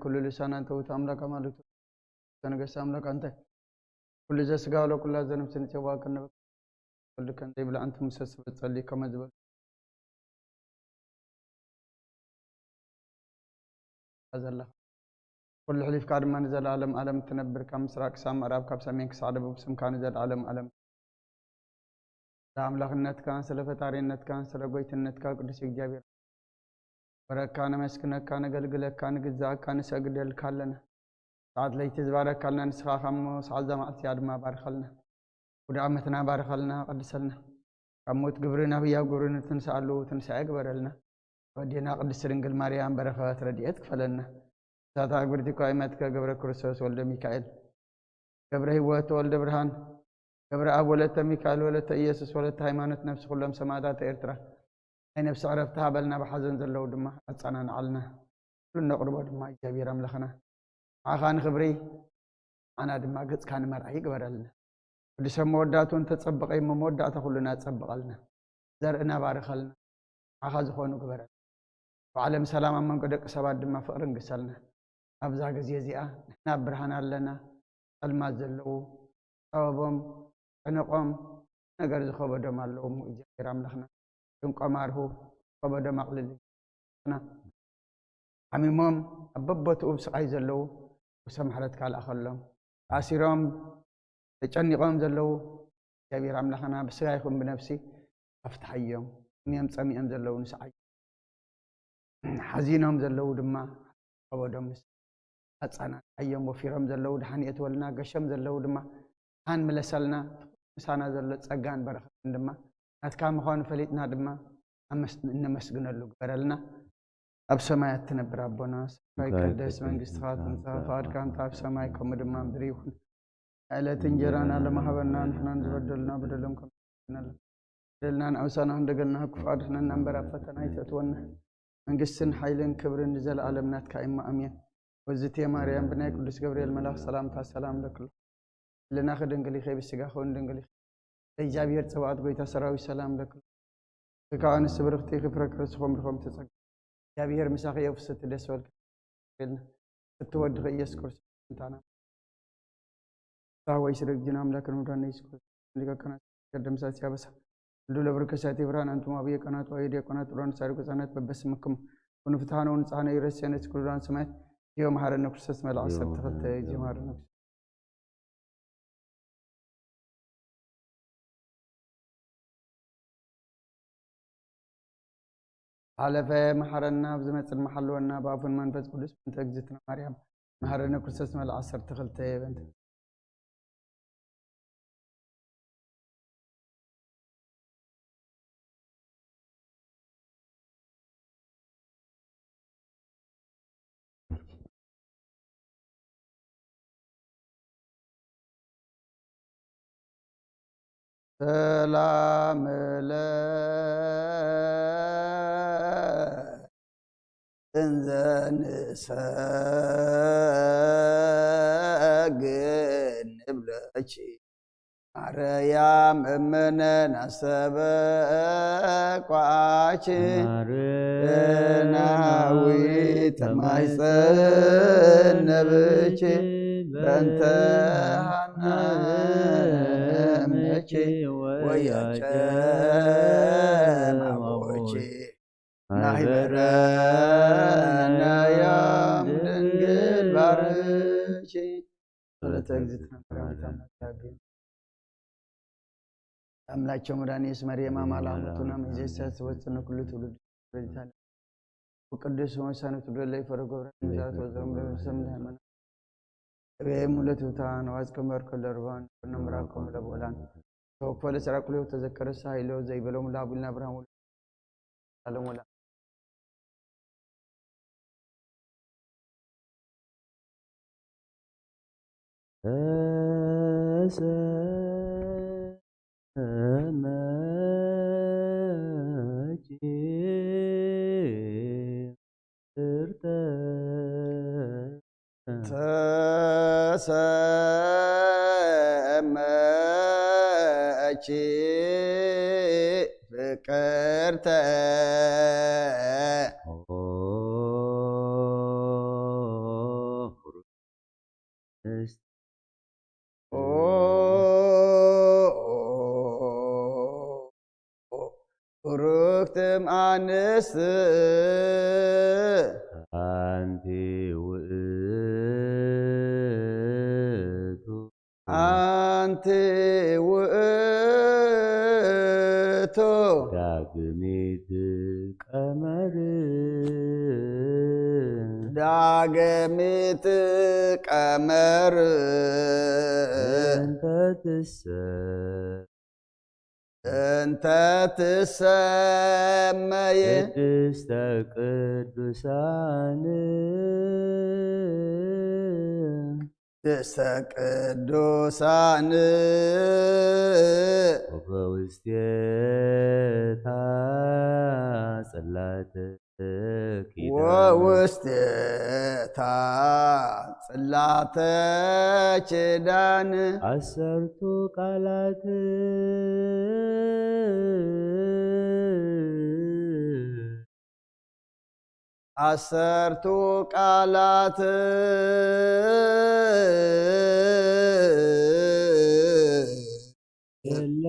ኩሉ ልሳን ኣንተ ውእቱ ኣምላክ ኣማልክቱ፣ ተነገስ ኣምላክ ኣንተ ኩሉ ዘስጋ ወለኩላ ዘነፍስ ንጽዋ ከነበ ወልድ ከም ዘይብላ ኣንተ ሙሰ ስበት ጸሊ ከመ ዝበሉ ዘላ ኩሉ ሕሊፍካ ድማ ንዘለኣለም ኣለም ትነብር፣ ካብ ምስራቅ ክሳብ ምዕራብ፣ ካብ ሰሜን ክሳብ ደቡብ ስምካ ንዘለኣለም ኣለም። ስለ ኣምላኽነትካን ስለ ፈጣሪነትካን ስለ ጎይትነትካ ቅዱስ እግዚኣብሔር፣ በረካ ነመስግነካ፣ ነገልግለካ፣ ንግዛእካ፣ ንሰግደልካ ኣለና። ሰዓት ለይቲ ዝባረካልና ንስኻ ካሞ ሰዓት እዛ መዓልቲ እዚኣ ድማ ባርኸልና። ውድ ዓመትና ባርኸልና፣ ቀድሰልና። ካብ ሞት ግብሪ ናብ ህያው ግብሪ ንትንሳኣሉ ትንሳኤ ግበረልና። ወዴና ቅድስት ድንግል ማርያም በረኸት ረድኤት ክፈለና። ሳታ ግብርቲ ኳይመትከ ገብረ ክርስቶስ ወልደ ሚካኤል፣ ገብረ ህይወት ወልደ ብርሃን፣ ገብረ ኣብ ወለተ ሚካኤል ወለተ ኢየሱስ ወለተ ሃይማኖት ነፍሲ ኩሎም ሰማዕታት ኤርትራ ናይ ነፍሲ ዕረፍቲ ሃበልና። ብሓዘን ዘለዉ ድማ ኣጸናንዓልና። ኩሉ ነቕርቦ ድማ እግዚኣብሔር ኣምላኽና። ንዓኻ ንኽብሪ፣ ንዓና ድማ ገጽካ ንመርኣይ ይግበረልና። ወዲ ሰብ መወዳእቱ እንተጸበቐ እሞ መወዳእታ ኩልና ጸብቐልና። ዘርእና ባርኸልና። ንዓኻ ዝኾኑ ግበረልና። ኣብ ዓለም ሰላም፣ ኣብ መንጎ ደቂ ሰባት ድማ ፍቕሪ ንግሰልና። ኣብዛ ግዜ እዚኣ ንሕና ኣብ ብርሃን ኣለና። ጸልማት ዘለዉ፣ ጸበቦም፣ ጨነቖም፣ ነገር ዝኸበዶም ኣለዉ እሞ እግዚኣብሔር ኣምላኽና ጭንቆም ኣርሁ፣ ከበዶም ኣቕልል። ሓሚሞም ኣብ በቦትኡ ብስቓይ ዘለዉ ውሰ ምሕረትካ ልኣኸሎም። ተኣሲሮም ተጨኒቖም ዘለዉ እግዚኣብሔር ኣምላኽና ብስጋ ይኹን ብነፍሲ ኣፍትሓዮም። ጥምዮም ጸሚኦም ዘለዉ ንስዓዮም። ሓዚኖም ዘለዉ ድማ ከበዶም ንስ ኣጻናንዓዮም። ወፊሮም ዘለዉ ድሓን የእትወልና፣ ገሾም ዘለዉ ድማ ድሓን ምለሰልና። ምሳና ዘሎ ጸጋን በረኸትን ድማ ናትካ ምዃኑ ፈሊጥና ድማ ኣመስ-፣ እነመስግነሉ ግበረልና። ኣብ ሰማያት ትነብር ኣቦና፣ ስምካ ይቀደስ፣ መንግስትኻ ትምጻእ፣ ፍቓድካ እንተ ኣብ ሰማይ ከምኡ ድማ ኣብ ምድሪ ይኹን። ዕለት እንጀራና ለማህበና፣ ንሕናን ዝበደሉና በደሎም ከም ንሕና በደልና ንኣውሳና፣ እንደገና ክፉእ ኣድሕነና እምበር ኣብ ፈተና ኣይተእትወና። መንግስትን ሓይልን ክብርን ንዘለኣለም ናትካ እሞ ኣሜን። ወዝቴ ማርያም ብናይ ቅዱስ ገብርኤል መልኣኽ ሰላምታ ሰላም ለክሎ። ህልናኺ ድንግል ኢኺ፣ ብስጋኺ እውን ድንግል ኢኺ። እግዚኣብሔር ጸባኦት ጎይታ ሰራዊት ሰላም ለክሎ። ስጋዋ ንስብርኽቲ ኢኺ፣ ፍረ ክርስኹም ብርኾም ተጸጋ። እግዚኣብሔር ምሳኺ የውፍስቲ ደስ በልካ ኢልና። እቲ ወድኺ ኢየሱስ ክርስቶስ እንታና። ሳሆይ ስለ እግዚእነ ኣምላክን መድኃኒነ ኢየሱስ ክርስቶስ ሊቀ ካህናት ቀደም ሳት ሲያበሳ እንዱ ለብርከ ሳቲ ብርሃን አንቱም አብየ ቀናት ወይ ዲያቆናት ጥሮን ሳድቁ ጻነት በበስምክም ኩኑ ፍትሃነ ወንጽሃነ ይረስየነ ስኩሉዳን ሰማያት ዮ መሐረነ ክርስቶስ መልዓ ሰብ ተኸተ ጊዜ መሐረነ ክርስቶስ። ሓለፈ መሐረና፣ ኣብ ዝመጽእ ድማ ሓልወና፣ ብኣፉን መንፈስ ቅዱስ፣ በእንተ እግዝእትነ ማርያም መሐረነ ክርስቶስ መልዓ ዓሰርተ ክልተ በእንተ ሰላም ለክን ዘንሰግድ ንብለኪ ማርያም እምነ ናስተበቋኪ ማርያም ናዊ ተማይጸን ነብኪ በእንተ ሃና እምኪ ወያጨም ኣቦኪ ናይበረናያም ድንግል ባርኪ። ጸሎተ እግዝእትነ ማርያም ቤዛዊተ ዓለም። አምላቸው መድኃኒት መርየም አማላመቱና መይዘሰ ወፅነ ኩሉ ትውልድ። ቅዱስ ወሳኑ ትብለለይ ፈረጎብረ ዛት ወዘም በምሰም ሃይማኖት እቤ ሙለቱታ ነዋዝ ከመር ከለርባን ነምራኮም ለቦላን ተወክፈ ለስራ ኩሉ ተዘከረ ሳይሎ ዘይበሎም ለአቡልና አብርሃም ወለ ዓለም ወላ ተሰመኪ ፍቅርተ ተሰመኪ ፍቅርተ ኣንስት ኣንቲ ውእቱ ኣንቲ ውእቱ ዳግሚት ቀመር ዳግሚት ቀመር እንተ ትሰ እንተ ትሰመይ ቅድስተ ቅዱሳን ቅድስተ ቅዱሳን ወበውስቴታ ጽላተ ኪዳን ወውስቴታ ጽላተ ኪዳን ዓሰርቱ ቃላት ዓሰርቱ ቃላት እለ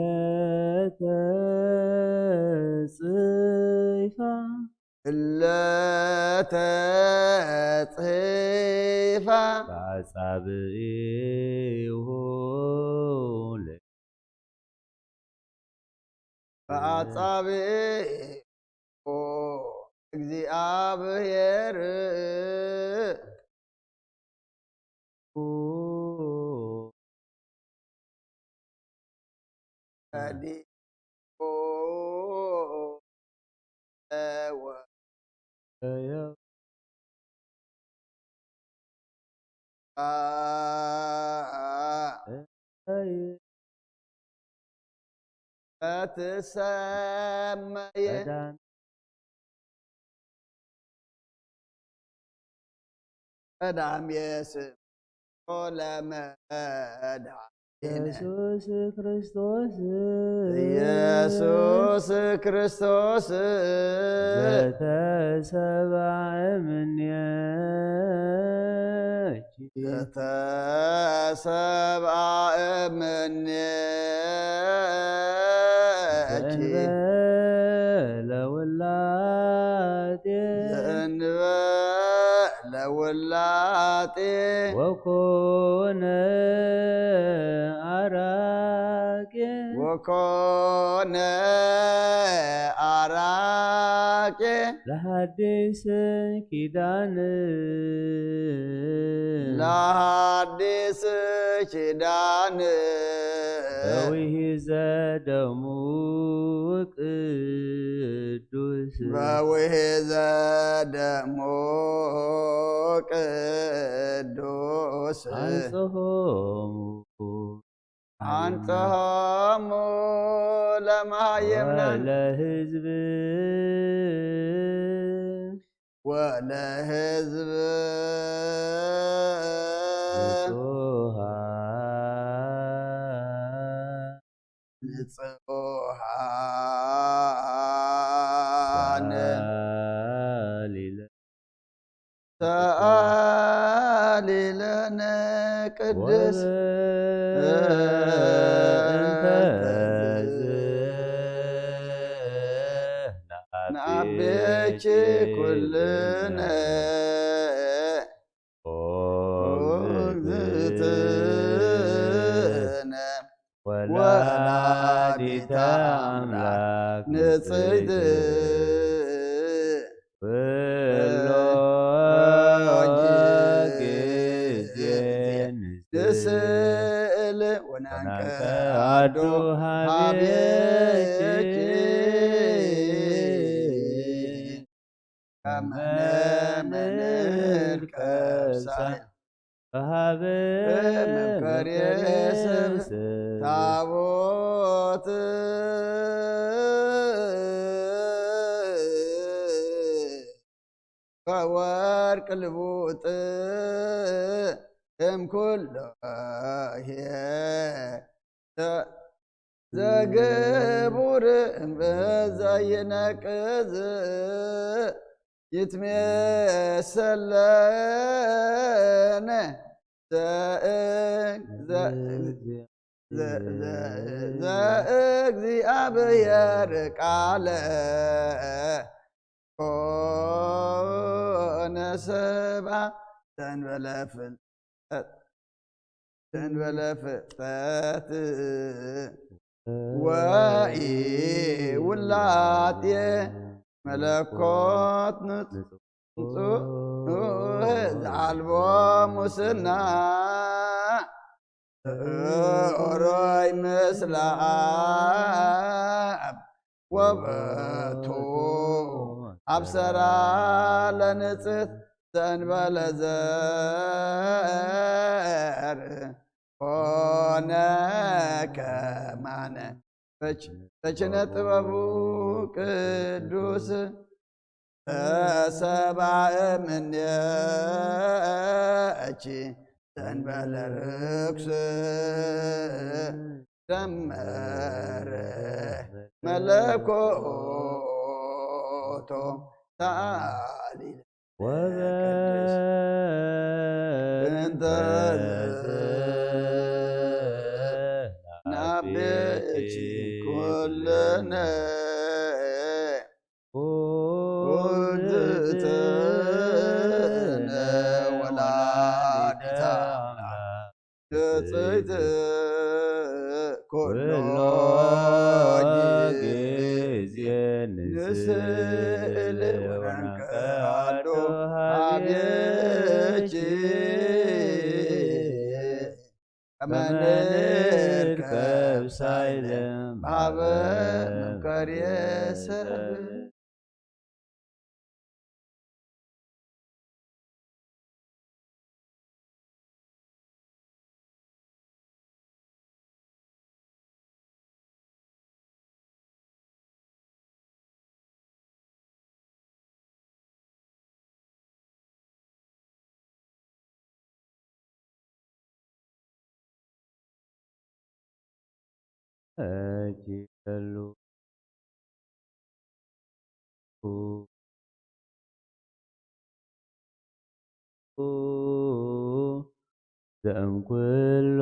ተጽሒፋ እለ ተጽሒፋ በአጻብዒሁ ለ- በአጻብዒሁ እግዚአብሔር ፈዲዎ በትሰመየ ቀዳም የስም ለመድኃኒነ ኢየሱስ ክርስቶስ ኢየሱስ ክርስቶስ ዘተሰብአ እምኔኪ ዘተሰብአ እምኔኪ ዘእንበለ ውላጤ ዘእንበለ ውላጤ ወኮነ አራቄ ወኮነ አራቄ ለሐዲስ ኪዳን ለሐዲስ ኪዳን በውሒዘ ደሙ ቅዱስ በውሒዘ ደሙ ቅዱስ አንጽሖሙ አንጽሖሙ ለመሃይምናን ለህዝብ ወለህዝብ ንጹሃ ንጹሃን ሰአሊ ለነ ሰአሊ ለነ ቅድስ ወበእንተ ዝንአቤኪ ኩልነ ኦ እግዝእትነ ወላዲተ አምላክ ንጽሕት ኩሎ ጊዜ ንስእል ወናንቀ አዶ ሀቤኪ ከመ ንልቀብ ሳይ በሀበ በመንከሬ ሰብ ታቦት ከወርቅ ልቡጥ እምኩሎ ዘግቡር እምዘይነቅዝ ይትሜሰለነ ዘእግ- ዘ- ዘእግዚኣብሔር ቃለ ኮነ ሰብኣ ዘንበለ ፍልጠት ዘንበለ ፍልጠት ወይ ውላጤ መለኮት ንጹህ ዘኣልቦ ሙስና እሮይ ምስላ ኣብ ወበቱ ኣብ ሰራ ለንጽት ዘንበለ ዘር ኮነ ከማነ በች በችነ ጥበቡ ቅዱስ ተሰባእ ምንየች ዘንበለ ርክስ ደመረ መለኮቶ ታሊለ እንተ ናቤኪ ኩልነ ውእትነ ወላዲተ ኣምላክ ንጽሕት ኩሎ ጊዜ ንስእል ወነንቀዶ ሀቤኪ ከመ ንርከብ ሳይለ ሀበ መምከርየ ሰብ። ዘእም ኩሎ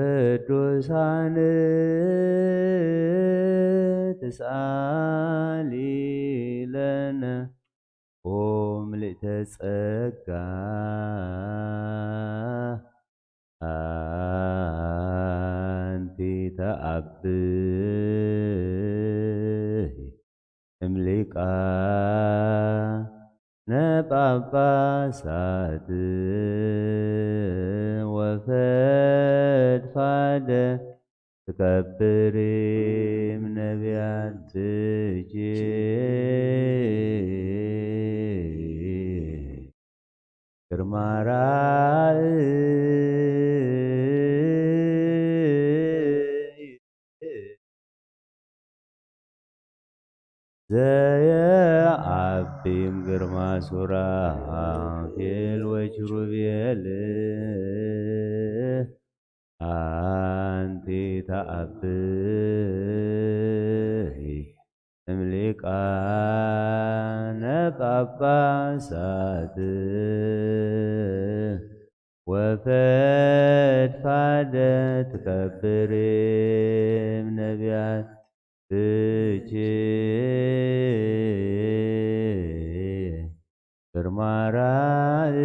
ቅዱሳን ተሳሊ ለነ ኦ ምልእተ ጸጋ ኣንቲ ተኣብ እምሊቃነ ጳጳሳት ወፈድፋደ ትከብሪም ነቢያት ብኪ ግርማ ራእይ ዘየዓቢም ግርማ ሱራፌል ወኪሩቤል ኣንቲ ተዓብይ እምሊቃነ ጳጳሳት ወፈድፋደ ትከብሪም ነቢያት ብኪ ግርማ ራእይ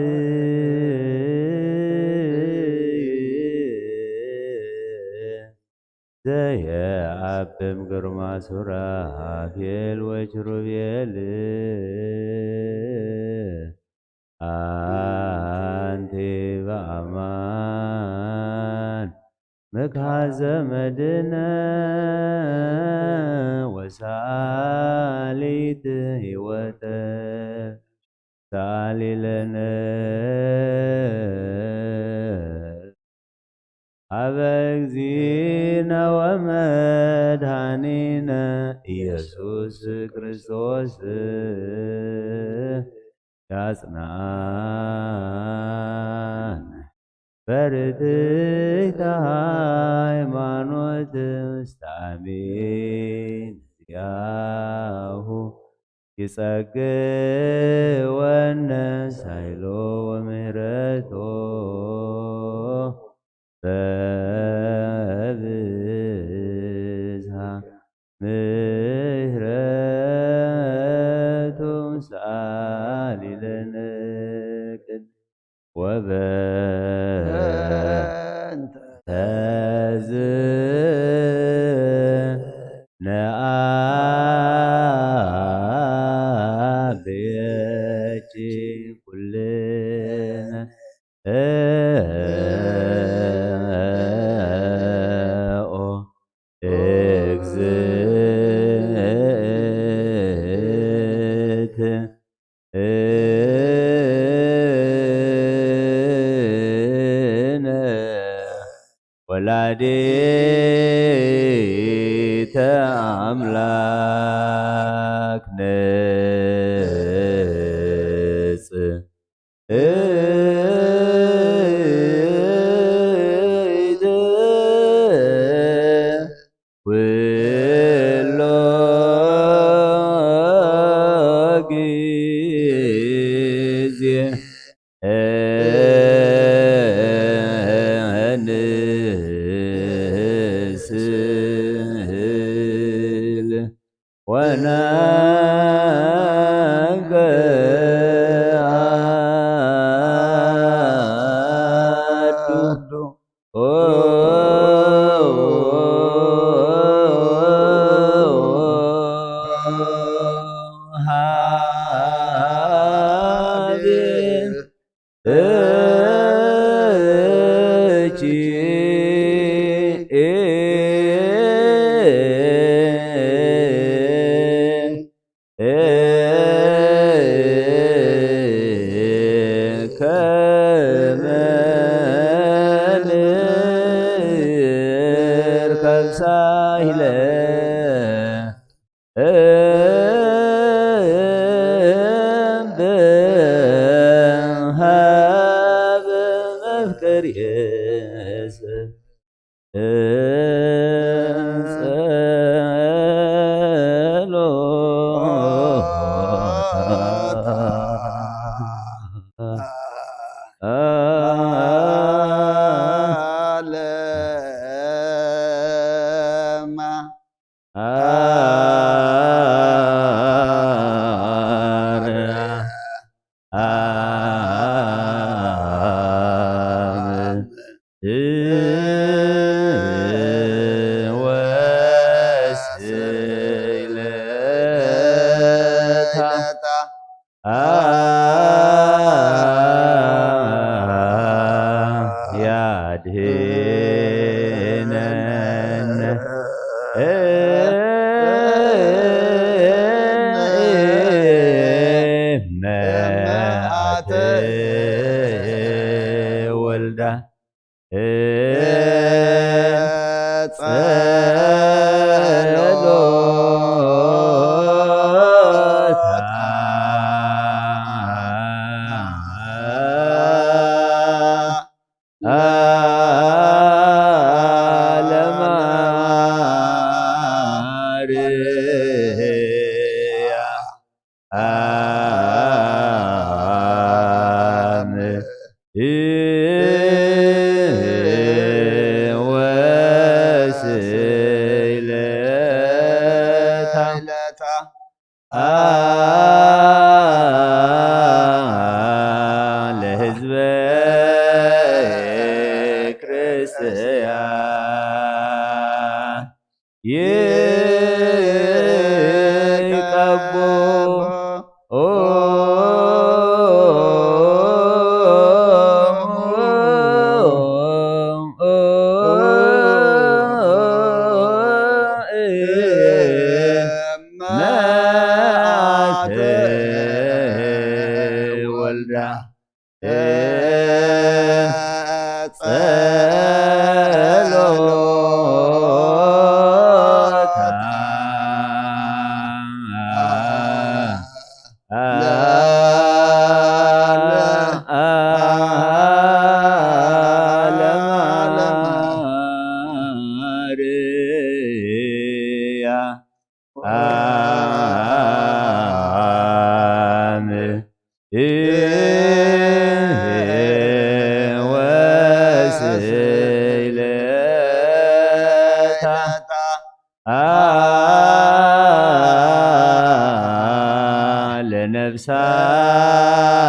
ዘየዓብም ግርማ ሱራፌል ወኪሩቤል ኣንቲ በኣማን ምክሓዘ መድነ ወሳሊት ህይወተ ሳሊለነ ኣበ እግዚእነ ወመድኃኒነ ኢየሱስ ክርስቶስ ያጽንዓነ በርትዕተ ሃይማኖት ምስተ አሚን ያሁ ይጸግወነ ሳይሎ ወምህረቶ በብዝሃ ምህረቱ ሳሊለነ ቅድ ወበእንተ ተዝ ነአብየኪ ኩልነ ኦ እግዝእትነ ወላዲተ ኣምላክ ንጽ ኩሎ ግዜ ንስል ወነገ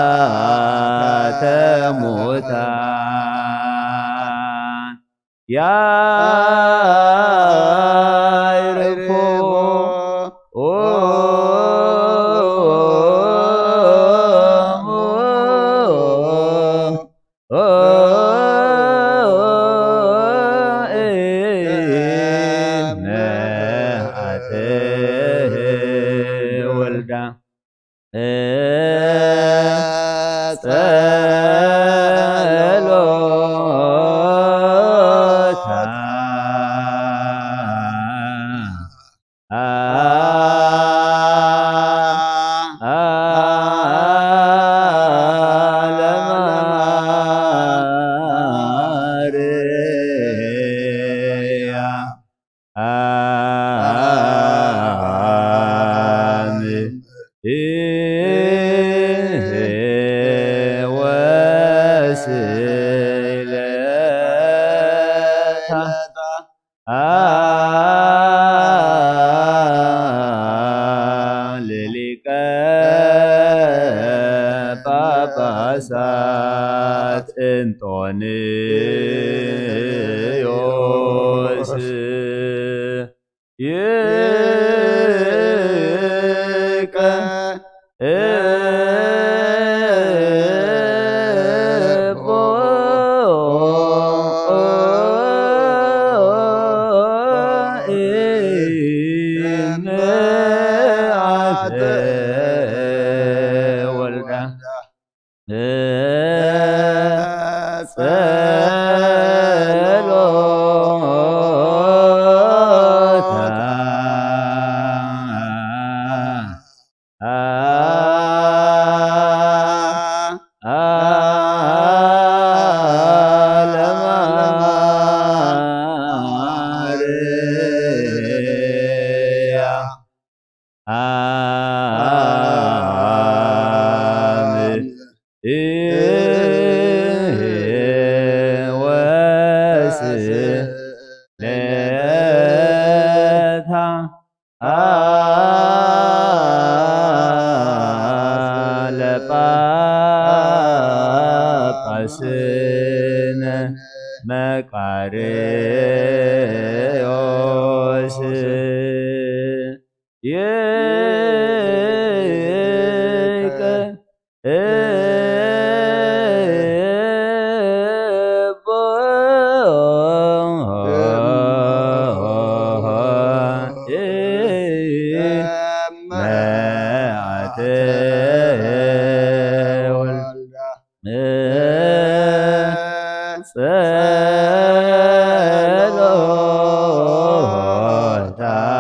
ለነፍሳተ ሙታን ያዕርፎ። እመ አተ ወልዳ ጸሎታ ለማርያም። አሜን። ወስለታ ለሊቀ ጳጳሳት እንጦንዮስ ይቀ አሜን። ወስለታ ለጳጳስነ መቃርዮስ ይቀ ጸሎታ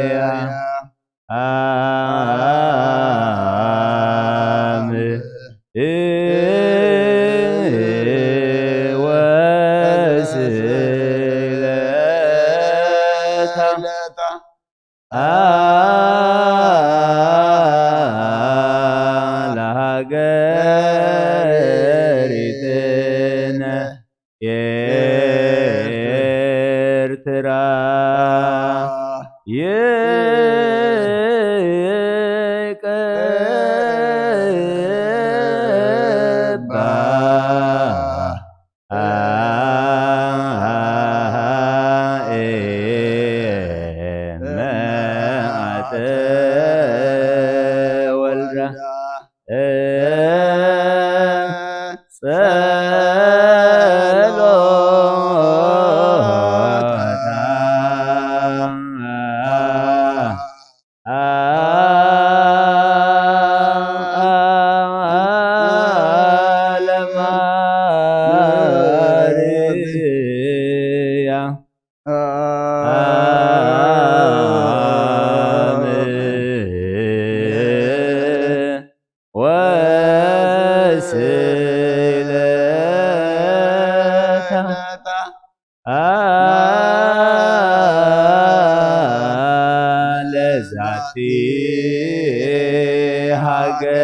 ለማርያም። አሜን። ወስለታ ለሃገሪትነ ኤርትራ ይቀባ እመ አተ ወልዳ ጸሎታ ሃገር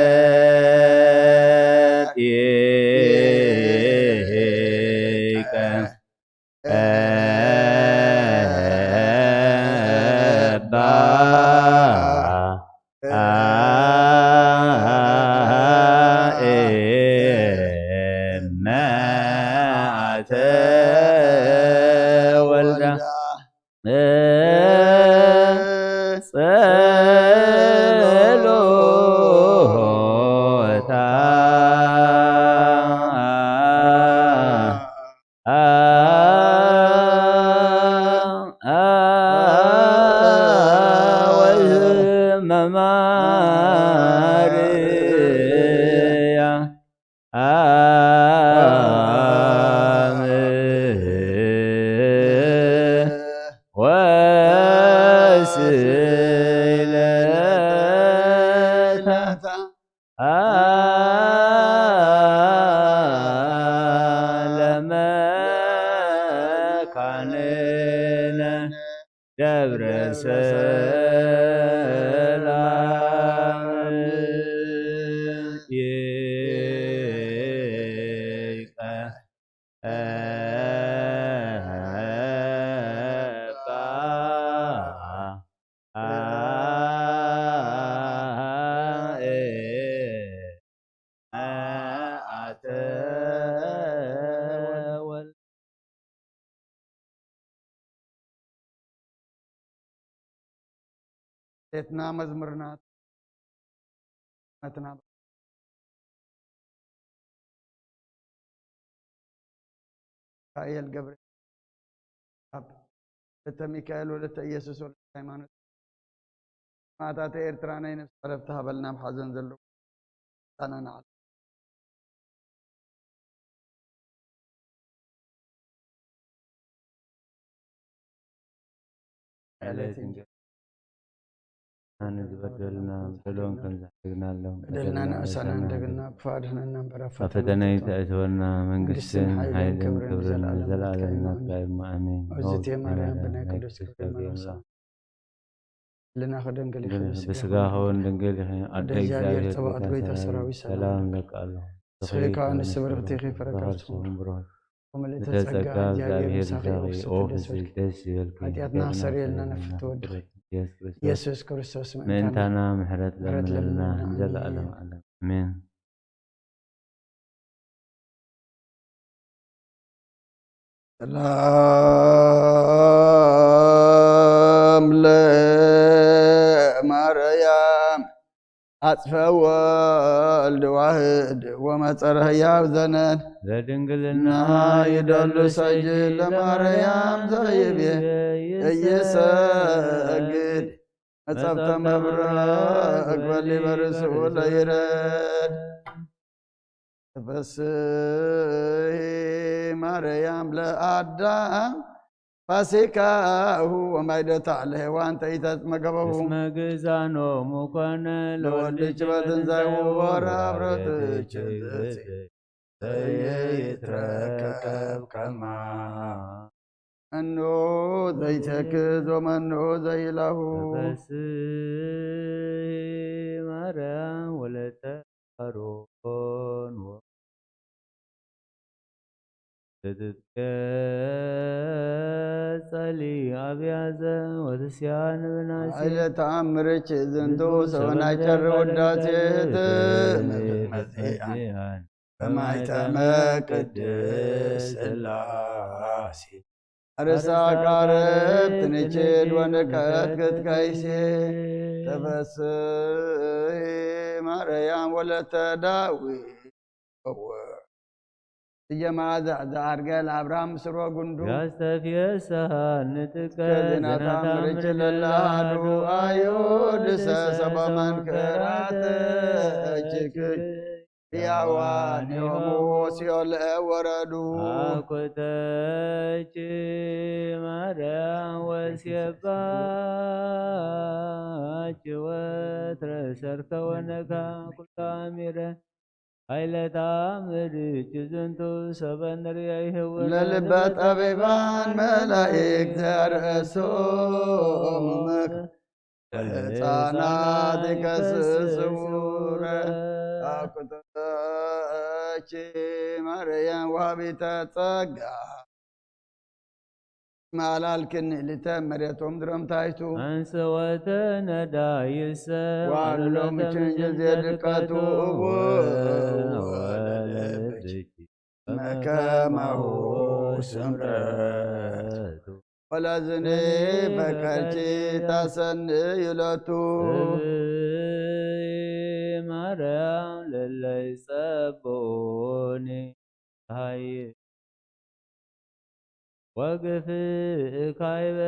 ቤትና መዝሙርና ነትና ሚካኤል ገብረ ኣብ ወለተ ሚካኤል ወለተ ኢየሱስ ወለተ ሃይማኖት ሰማእታት ኤርትራ ናይ ነፍሲ ዕረፍቲ ሃበልና ኣብ ሓዘን ዘለዉ ጻናና ንዝበደሉና በደሎም ከም ዝሓደግናሎም በደልና ንእሳና እንደግና ክፉእ ኣድሕነና እምበር ኣብ ፈተና ኣይተእትወና። መንግስትን ሓይልን ክብርን ንዘለኣለም ናትካ እዩ። ኣሜን። እግዝእትየ ማርያም ብናይ ቅዱስ ገብርኤል መልኣክ ብስጋ ኸውን ድንግል ኣደ እግዚኣብሔር ጸባኦት ጎይታ ሰራዊት ሰላም ለቃ ኣለኹ። ንስኺ ከዓ ንስብርኽቲ ኢኺ ፍረ ከርስኹም ብሩኽ። ምልእተ ጸጋ እግዚኣብሔር ምሳኺ እዩ። ደስ ይበልኪ። ሓጢኣትና ክሰርየልና ነፍቲ ወድኺ ኢየሱስ ክርስቶስ ምእንታና ምሕረት ለምነልና ንዘለኣለም ዓለም ኣሜን። ሰላም ለማርያም ኣጽፈ ወልድ ዋህድ ወመጸረ ህያው ዘነን ለድንግልና ይደሉ ሰጅል ለማርያም ዘይቤ እይሰግድ መጸብተ መብረቅ በሊ በርእሱ ለይረድ ተፈስሒ ማርያም ለአዳም ፋሲካሁ ወማይደታ ለሔዋን ተይተመገበሁ እስመ ግዛኖሙ ኮነ ለወልድች በትንሳኤሁ ወረ አብረትች ዘይትረከብ ከማ መኑ ዘይተክዝ ወመኑ ዘይላሁ ተፈስሒ ማርያም ወለተ አሮን ወ- ትትቀጸሊ አብያዘ ወትስያን ብናሲ ኃይለ ተአምርች ዝንቱ ሰበናጨር ውዳሴ ትምህርት መጽያን በማይተመ ቅድስ ስላሴ አርሳ ቃረብ ትንችል ወንቀት ክትቀይሴ ተፈስሒ ማርያም ወለተ ዳዊት እወ ስየማ ዘዕዘ አርገል አብርሃም ስሮ ጉንዱ ያስተፍየሰሃ ንጥቀ ከዜናታ ዝናታ ምርጭ ምርጭ ለላሃዱ ለላሃዱ አይሁድ ሰሰበ መንከራተ እጅግ ሕያዋን ዮሙ ሲኦል ወረዱ። አኮተች ማርያም ወሴባች ወትረ ሰርተ ወነካ ኩልካ ሚረ ኃይለታ ምድች ዝንቱ ሰበ ንርያ ይህውር ለልበ ጠቢባን መላእክት ዘርእሶም ሕፃናት ይከስስ ስውረ። ኣኩተች ማርያም ወሃቢተ ጸጋ ማላልክኒ ልተ መሬቶም ድሮም ታይቱ። አንሰወተ ነዳይሰ ዋሎ ምችን ጊዜ ድቀቱ ወለደብኪ መከማሁ ስምረቱ። ወለዝኒ ፈቀርኪ ታሰኒ ይለቱ። ማርያም ለለይ ጸብኡኒ ሃይ ወግፍእ ካይበ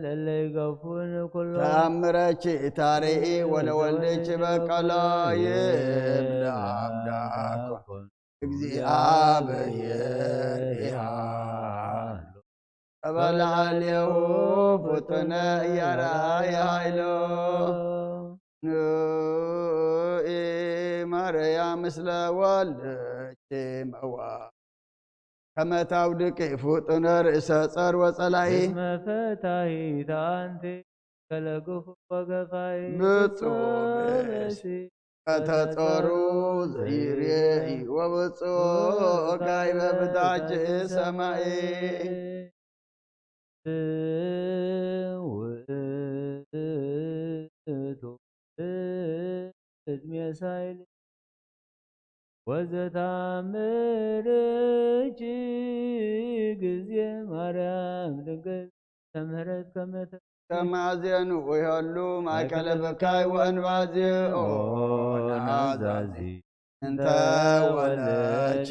ለለይ ገፉን ኩሎ ተኣምረኪ ታርኢ ወለወልድኪ በቀሎ ይብላ ኣምላኮ። እግዚኣብሔር ይሃሉ። ተበልዓልየሁ ፍጡነ እያረኣየ ሃይሎ። ንኢ ማርያ ምስለ ወልድኪ መዋ ከመ ታውድቂ ፍጡነ ርእሰ ጸር ወጸላኢ። እስመ ፈታሂት ኣንቲ ከለግፉ ወገፋይ ብፁዕ ብእሲ ከተጸሩ ዘይሬኢ ወብፁዕ ካይበ ብታች ሰማይ። ውእቱ እድሜ ሳይል ወዘታምርኪ ግዜ ማርያም ድንግል ተምህረት ከመተ ከማዜኑ ወይሃሉ ማእከለ በካይ ወእንባዜ ኦ ናዛዚ እንተ ወለች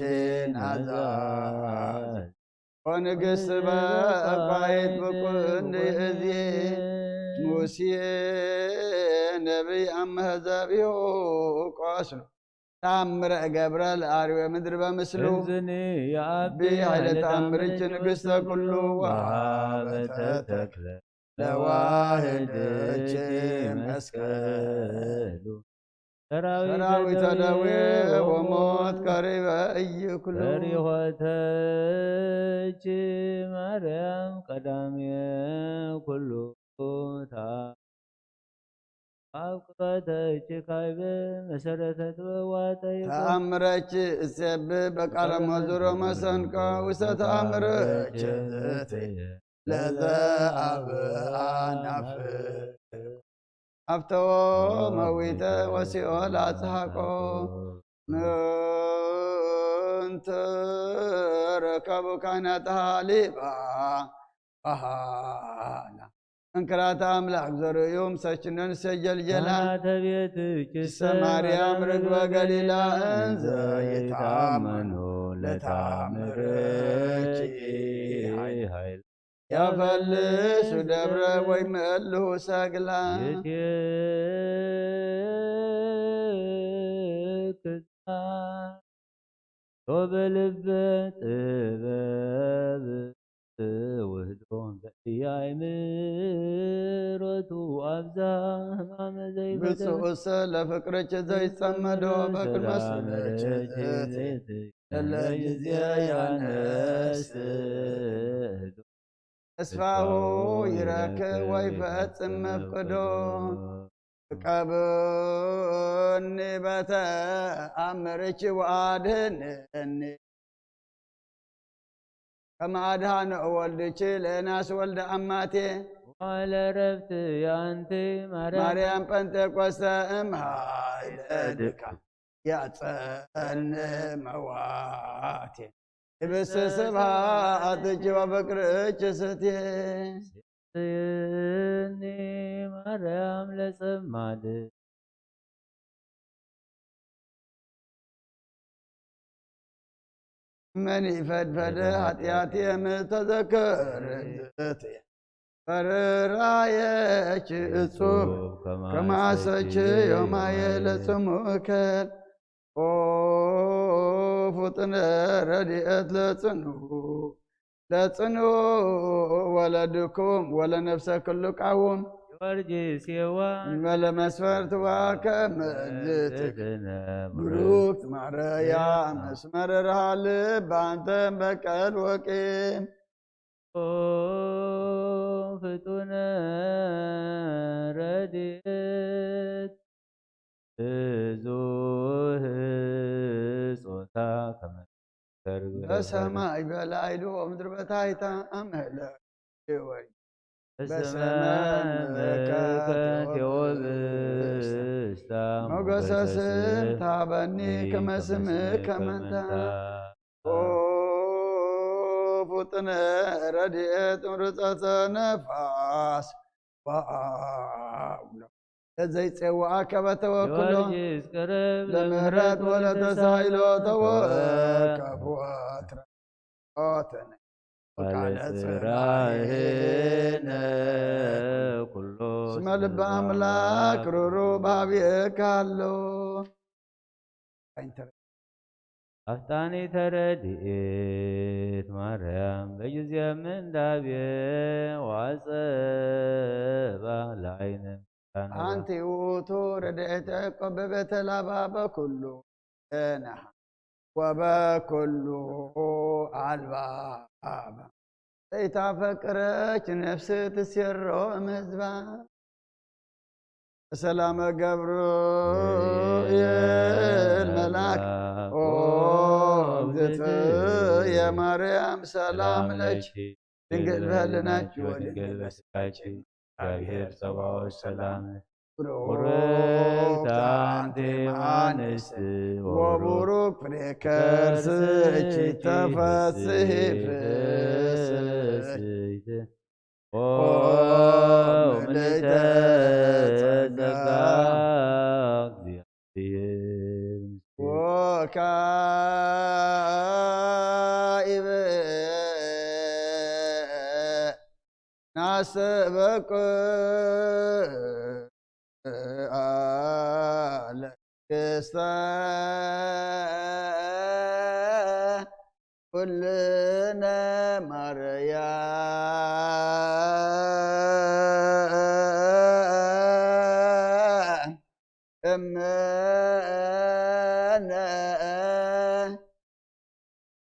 ናዛዚ። ኦ ንግስት በእኳይት ብቁንዲ እዚ ሙሴ ነቢይ ኣብ መህዘቢሁ ቆስሉ። ተኣምረ እገብረ ለአርዌ ምድር በምስሉ። እዝኒ የአቢ ኃይለ ተአምርኪ ንግሥተ ኩሉ ወሃበተ ተክለ ለዋህድኪ መስቀሉ። ሰራዊተ ደዌ ወሞት ቀሪበ እይክሉ። በሪኾተኪ ማርያም ቀዳሜ ኩሉ ታ አፍቅረተች ካይበ መሰረተ ጥበብ ዋጠይቆ። ተአምረች እሴብ በቃለ መዝሙር መሰንቆ ውስተ ተአምረች እትየ ለዘ አብ አናፍቅ አፍተዎ መዊተ ወሲኦል አጽሐቆ። ምንተ ረከቡ ካህናት ሃሊባ ባህና እንክራተ አምላክ ዘርእዩ ምሰችነን ሰጀልጀላ። ካህናተ ቤትኪ ሰ ማርያም ርግበ ገሊላ እንዘ ይታመኑ ለታምርኪ ኃይል። ያፈልሱ ደብረ ወይ ምእልሁ ሰግላ። ይትክዛ ሶበ ልበ ጥበብ ውህዶ በእያይ ምሮቱ አብዛ ህማመ ዘይፈተወ። ብፁዕሰ ለፍቅርኪ ዘይጸመዶ በቅድመ ስምኪ ለለ ጊዜ ያነስዶ። ተስፋሁ ይረክብ ወይፈጽም መፍቅዶ። እቀብኒ በተ አምርኪ ወአድህንኒ። ከመ አድኃነ ወልድኪ ለዮናስ ወልደ አማቴ። ዋለ ረፍት ያንቲ ማርያም። ማርያም ጴንጤቆስተ እምኃይለ ድካ ያጸን መዋቴ። ይብስ ስብሐትኪ ወፍቅርኪ ስቴ። ስኒ ማርያም ለጸማድ። መን ይፈድፈደ ኃጢአትየ ምተዘከር እግዝእትየ። ፈርራየኪ እጹብ ከማሰኪ ዮማየ ለጽሙከል። ኦ ፍጡነ ረድኤት ለጽኑ ለጽኑ ወለድኩም ወለነፍሰ ክሉ ቃውም። ጊዮርጊስ የዋ እንበለ መስፈርት ዋከ ምእዝትክ ትነ ብሩክት ማረያ መስመር ረሃ ልብ አንተን በቀል ወቂም። ኦ ፍጡነ ረድኤት በሰማይ በላዕሉ ወምድሪ በታሕታ ኣመለ ወይ በሰማይ መለከት ወብስታ ሞገሰ ስም ታበኒ ከመስምከ መንታ ፉጥነ ረድኤት ምርፀተ ነፋስ ባውሎ ለዘይፀዋኣ ከበተወክሎ ጊዮርጊስ ቅርብ ለምህረት ወለተሳይሎ ተወከፍ ወትረ ኦተነ ወቃለ ጽራይነ ኩሎ ስመ ልበ ኣምላክ ሩሩ ባብየካ ኣሎ። ኣፍጣኒ ተረድኤት ማርያም በጊዜ ምንዳቤ ዋጸባ ለዓይነ ኣንቲ ውእቱ ረድኤተ ያዕቆብ በቤተ ላባ በኩሉ ደነሃ ወበኩሉ ኣልባባ ዘይታፈቅረች ነፍስ ትሴሮ እምህዝባ ሰላመ ገብርኤል መልአክ ኦ እግዝእትየ ማርያም ሰላም ለኪ ድንግል በህልናኪ ወድንግል በስጋኪ እግዚአብሔር ጸባኦት ሰላም ቡርክት አንቲ እምአንስት ወቡሩክ ፍሬ ከርስኪ ተፈስሒ ፍስሕት ኦ ምልዕተ ጸጋ እግዚአብሔር ወካኢበ ናሰበቅ አለ ክስተ ኩልነ ማርያም እምነ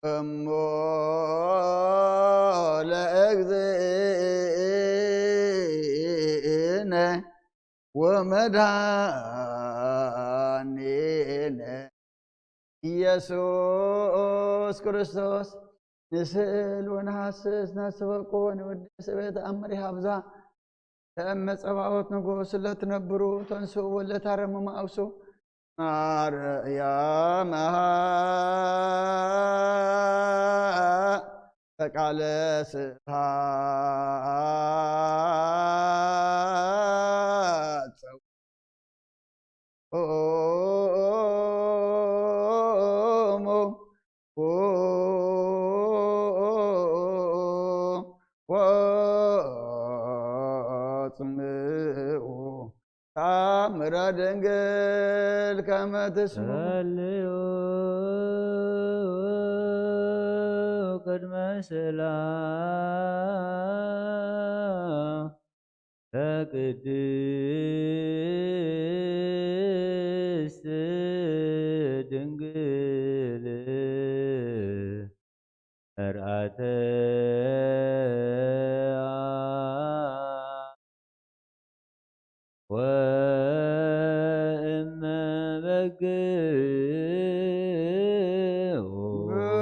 እሞ ለእግዚእነ ወመድኃኒነ ኢየሱስ ክርስቶስ ንስእል ወንሃስስ ነስበቁ ወንውድስ ቤት ኣምር ይሃብዛ ለእመ ጸባኦት ንጉስ ለትነብሩ ተንስኡ ወለታረሙ ማእሱ ማርያም ተቃለ ስብሐት ጸውዖሙ ወጽምኡ ታምረ ድንግል ከመ ትስምዑ ጸልዩ ቅድመ ሰላም ለቅድስት ድንግል መርአተ ወእመ በግዑ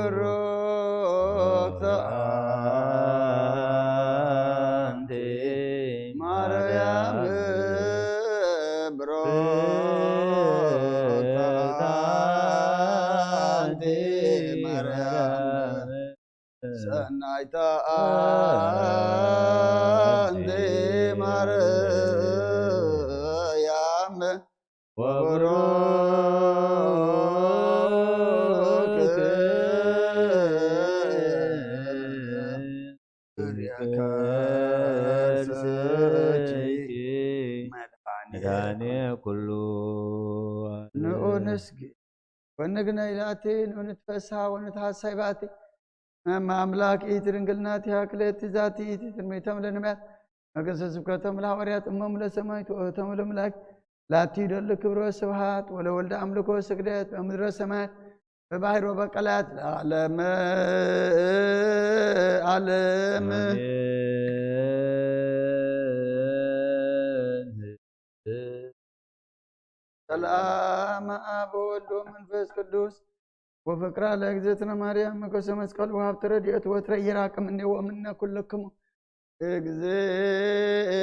ብሩክተ አንቲ ማርያም ብሩክተ አንቲ ማርያም ሰናይተ አንቲ ማርያም ወብሩክ ፍሬ ከርስኪ መድኃኒተ መድኃኔ ኩሉ ንዑ ንስግድ ወንግነይ ላቲ ንዑ ንትፈስሃ ወንትሐሰይ ባቲ እመ አምላክ ኢቲ ድንግል ናቲሃ ክልኤቲ ዛቲ ኢቲ ትንቢቶም ለነቢያት መገሰ ስብከቶም ለሐዋርያት እሞም ለሰማይት ወእህቶም ለመላእክት ላቲ ይደሉ ክብረ ስብሐት ወለወልደ አምልኮ ስግደት በምድረ ሰማያት በባሕር ወበቀላያት ለዓለመ ዓለም። ሰላም አብ ወወልድ ወመንፈስ ቅዱስ ወፍቅራ ለእግዝእትነ ማርያም ሞገሰ መስቀል ወሀብተ ረድኤት ወትረ ይራቅ እምኔ ወእምነ ኩልክሙ። እግዝእ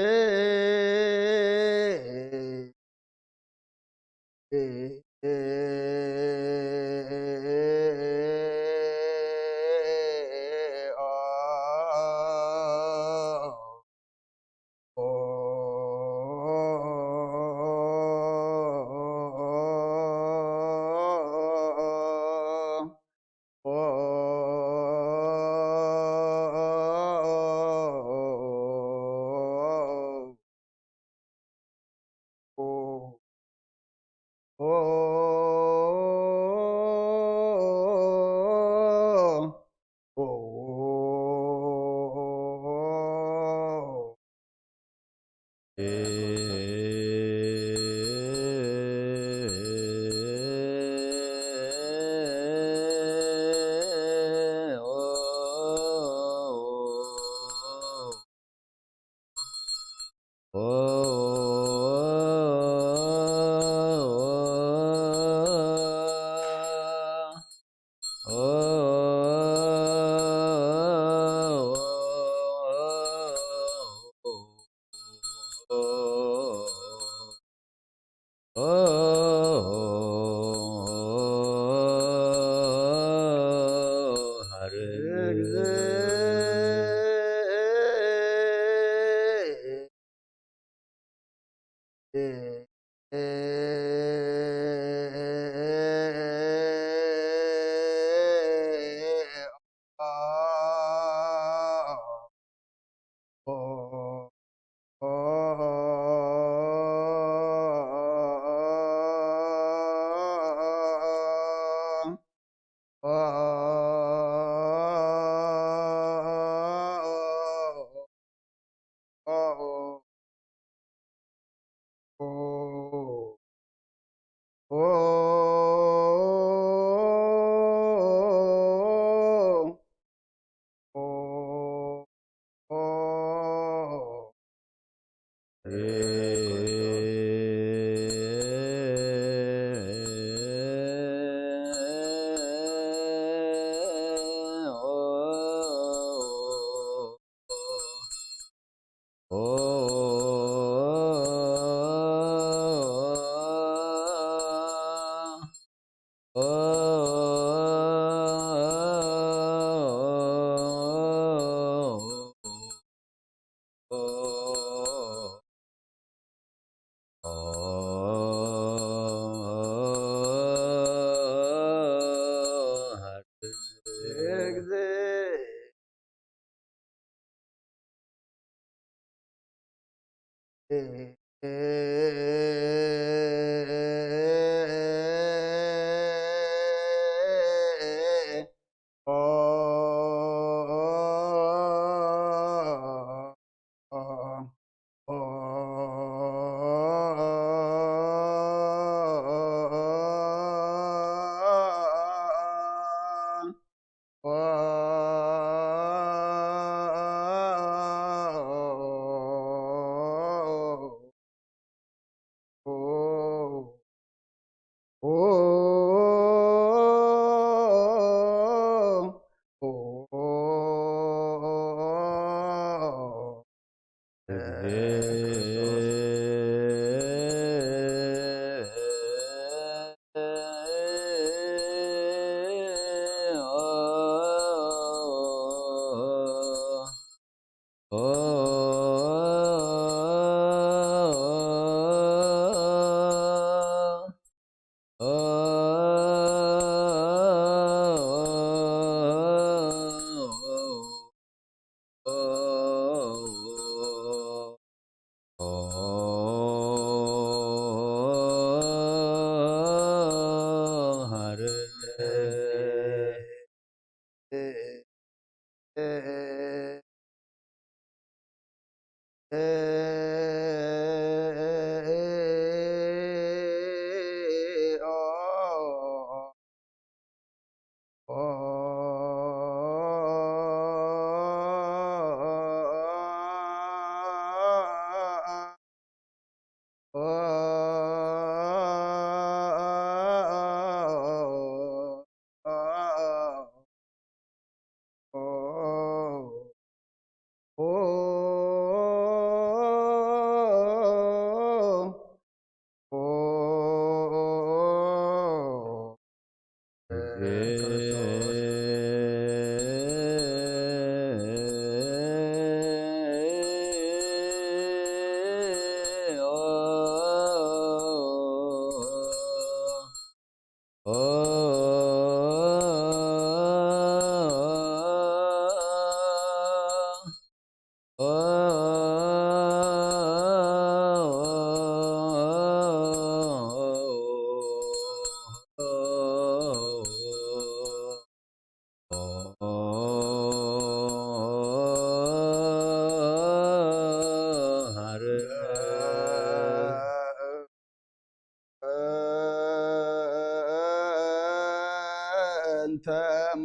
እንተ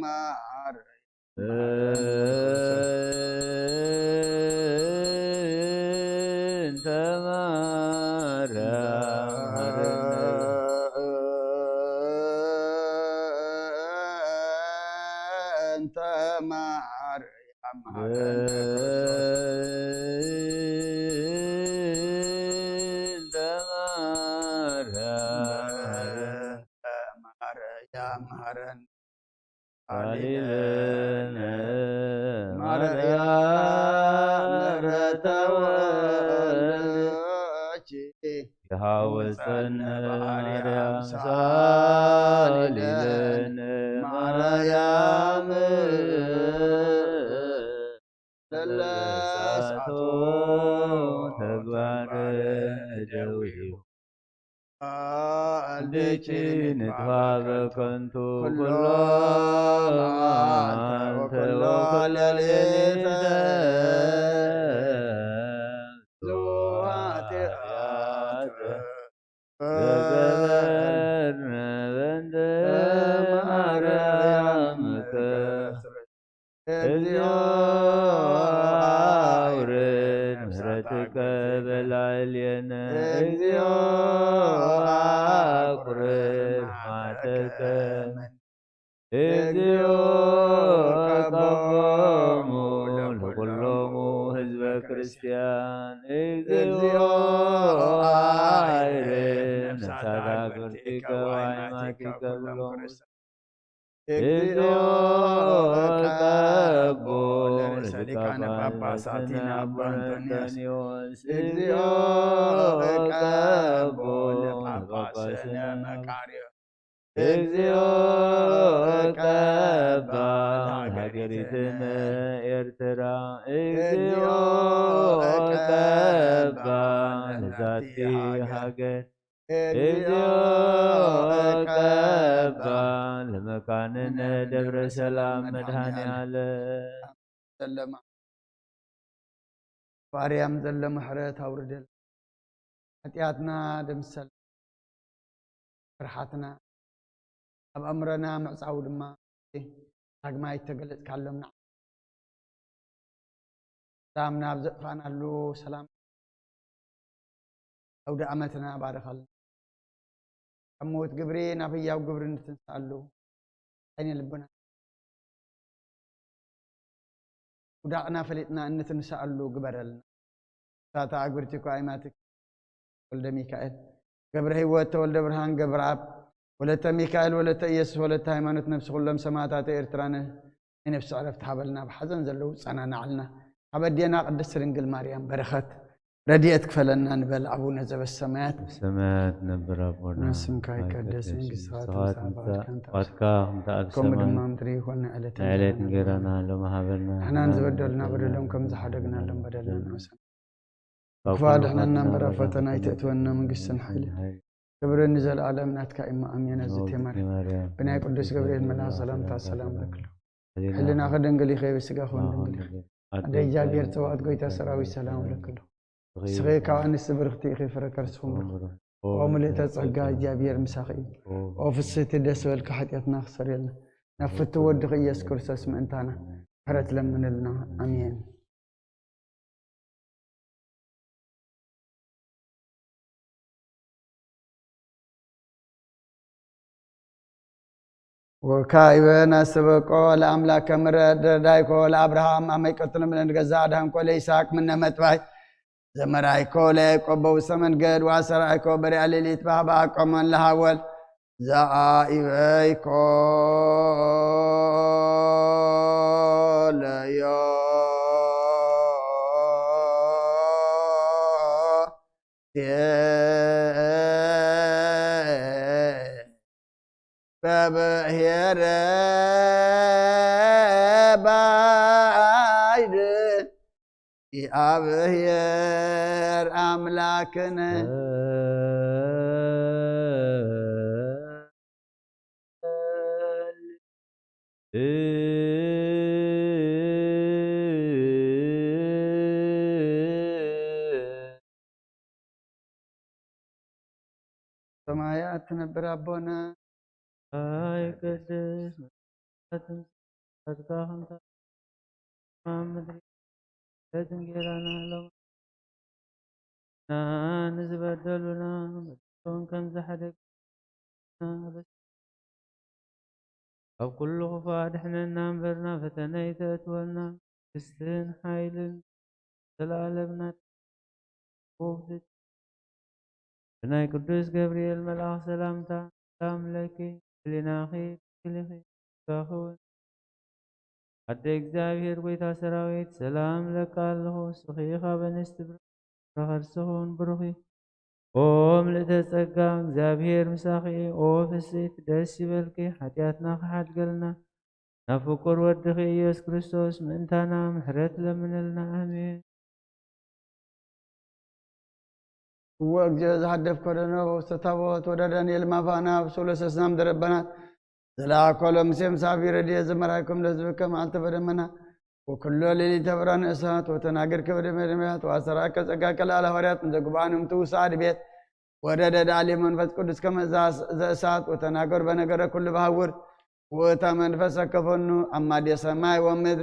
ማር እንተ ማርያም እንተ ማርያም መሐረነ ክርስቶስ እንተ ማርያም ማርያም መሐረነ ቃሊለነ ማርያም ማርያም ምሕረተ ተወልድ ወልድኪ የሐውፀነ ማርያም ማርያም ሳሊለነ ሳሊለነ ማርያም ለለ ለሳቶ ተግባረ ደዊሁ አልደኪ ንጥፋ በከንቱ ኩሎ ኩሎ መዓልተ መዓልተ ወኩሎ ወኩሎ ሌሊተ ሌሊተ ኃጢአት ተገበርነ በእንተ ማርያምከ። እግዚኦ አውርድ ምሕረትከ በላዕሌነ። እግዚኦ አቁርብ መዓተከ። እግዚኦ ቀቦሙ ለኩሎሙ ህዝበ ክርስቲያን። እግዚኦ አይርድ ነፍሳተ አግብርቲከ ወአይማቲከ ኩሎሙ። እግዚኦ ቀቦ ለርእሰ ሊቃነ ጳጳሳቲነ አባ አንጦንዮስ። እግዚኦ ቀቦ ለጳጳስነ መቃርዮስ። እግዚኦ ቀባ ለሀገሪትነ ኤርትራ። እግዚኦ ቀባ ለዛቲ ሀገር። እግዚኦ ቀባ ለመካንነ ደብረ ሰላም መድኃኔ ዓለም። ዘለማ ማርያም ዘሎ ምሕረት ኣውርደል። ሓጢኣትና ደምሰል። ፍርሓትና ኣብ ኣእምሮና ምዕጻው ድማ ዳግማይ ተገለጽካሎም ንዓ። ሰላም ናብ ዘጥፋእናሉ ሰላም ኣውደ ዓመትና ባርኸልና። ካብ ምዉት ግብሪ ናብ ህያው ግብሪ እንትንስኣሉ ዓይነ ልብና ውዳቕና ፈሊጥና እንትንስኣሉ ግበረልና። ሳታ ኣግብርቲ እኳ ኣይማትክ ወልደ ሚካኤል ገብረ ህይወት ተወልደ ብርሃን ገብረኣብ ወለተ ሚካኤል ወለተ ኢየሱስ ወለተ ሃይማኖት ነፍሲ ኩሎም ሰማዕታት ኤርትራነ ናይ ነፍሲ ዕረፍቲ ሃበልና። ብሓዘን ዘለዉ ጸናናዕልና። ካብ ኣዴና ቅድስት ድንግል ማርያም በረኸት ረድኤት ክፈለና ንበል። ኣቡነ ዘበሰማያት ሰማያት ነብር ኣቦና ስምካ ይቀደስ፣ መንግስትኻ ትምጻእ፣ ትምጻእ፣ ፍቃድካ ፍቃድካ ከምቲ ኣብ ከምኡ ሰማይ ድማ ምድሪ ይኹን። ንዕለት ንዕለት እንጀራና ሎም ሃበና። ንሕናን ዝበደልና በደሎም ከም ዝሓደግናሎም በደልና ንመሰል። ክፉእ ኣድሕነና እምበር ኣብ ፈተና ኣይተእትወና። መንግስትን ሓይልን ክብርን ንዘለኣለም ናትካ እዩ። ኣሜን። ኣዝቴ ማርያም ብናይ ቅዱስ ገብርኤል መልኣኽ ሰላምታ ሰላም ለክሉ። ሕልናኺ ድንግል ኢኺ፣ ብስጋኺ እውን ድንግል ኢኺ። ኣደ እግዚኣብሔር ጸባኦት ጎይታ ሰራዊት ሰላም ለክሉ። ንስኺ ካብ ኣንስቲ ብርኽቲ ኢኺ፣ ፍረ ከርስኺ እውን ብሩኽ። ኦ ምልእተ ጸጋ እግዚኣብሔር ምሳኺ እዩ። ኦ ፍስህቲ ደስ በልካ፣ ሓጢኣትና ክሰርየልና ናብ ፍትው ወድኺ ኢየሱስ ክርስቶስ ምእንታና ምሕረት ለምንልና። ኣሜን። ወካይበ ናስተበቆ ለአምላከ ምረት ረዳይኮ ለአብርሃም አመ ይቀትሎም ለንገዛ አድሃንኮ ለይስሐቅ ምነ መጥባይ ዘመራይኮ ለያዕቆብ በውስተ መንገድ ወአሰራይኮ በሪያ ሌሊት ባህባ ቆመን ለሃወል ዘአይበይኮ ለዮ በብሔረ ባይድ የአብሔር አምላክነ ሰማያት ትነብር ኣቦና ኣይቅድስ ጸጋ ከምታ ምድሪ ለትን ጌራና ሎም ንዝበደሉና መጥቶም ከም ዝሓደግ ኣብ ኩሉ ክፉእ ኣድሕነና እምበር ናብ ፈተነ ኣይተእትወና። መንግስትን ሓይልን ዘለኣለምና። ብናይ ቅዱስ ገብርኤል መልኣኽ ሰላምታ ሰላም ለኪ፣ ህሊናኺ ድንግል ኢኺ፣ ሥጋኺ እውን። ኣደ እግዚኣብሔር ጐይታ ሰራዊት ሰላም ለካ ኣለኹ። ንስኺ ካብ ኣንስቲ ብሩኽ፣ ከርስኺ እውን ብሩኽ እዩ። ኦ ምልእተ ጸጋ፣ እግዚኣብሔር ምሳኺ እዩ። ኦ ፍስሕቲ ደስ ይበልኪ፣ ሓጢኣትና ክሓድገልና ናብ ፍቁር ወድኺ ኢየሱስ ክርስቶስ ምእንታና ምሕረት ለምንልና። ኣሜን። እወ እግዚኦ፣ ዝሃደፍ ኮደኖ በውስተ ታቦት ወደ ዳንኤል ማፋና ብሱለ ሰስናም ደረበናት ዘላኮ ለሙሴ ምሳቢ ረድኤት ዘመራይኩም ለህዝብከ መዓልተ በደመና ወኩሎ ሌሊተ ብርሃን እሳት ወተናገርከ በደመ ነቢያት ወአሰራከ ጸጋከ ለአለ ሐዋርያት እንዘ ጉባኤ ንምትውሳድ ቤት ወረደ ዳሌ መንፈስ ቅዱስ ከመ ዘእሳት ወተናገር በነገረ ኩሉ በሐውር ውእተ መንፈስ አከፈኑ አማዴ ሰማይ ወምድር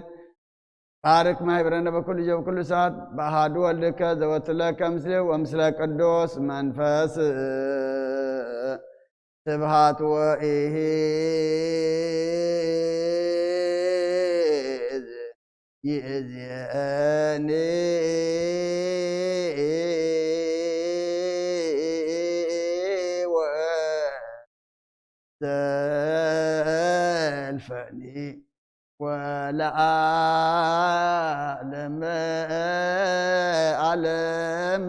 ባርክ ማህበረነ በኩሉ ጊዜ በኩሉ ሰዓት በአሐዱ ወልድከ ዘወትለከ ምስሌ ወምስለ ቅዱስ መንፈስ ስብሐት ወኢሂ ይእዜኒ ወዘልፈኒ ወለዓለመ ዓለም።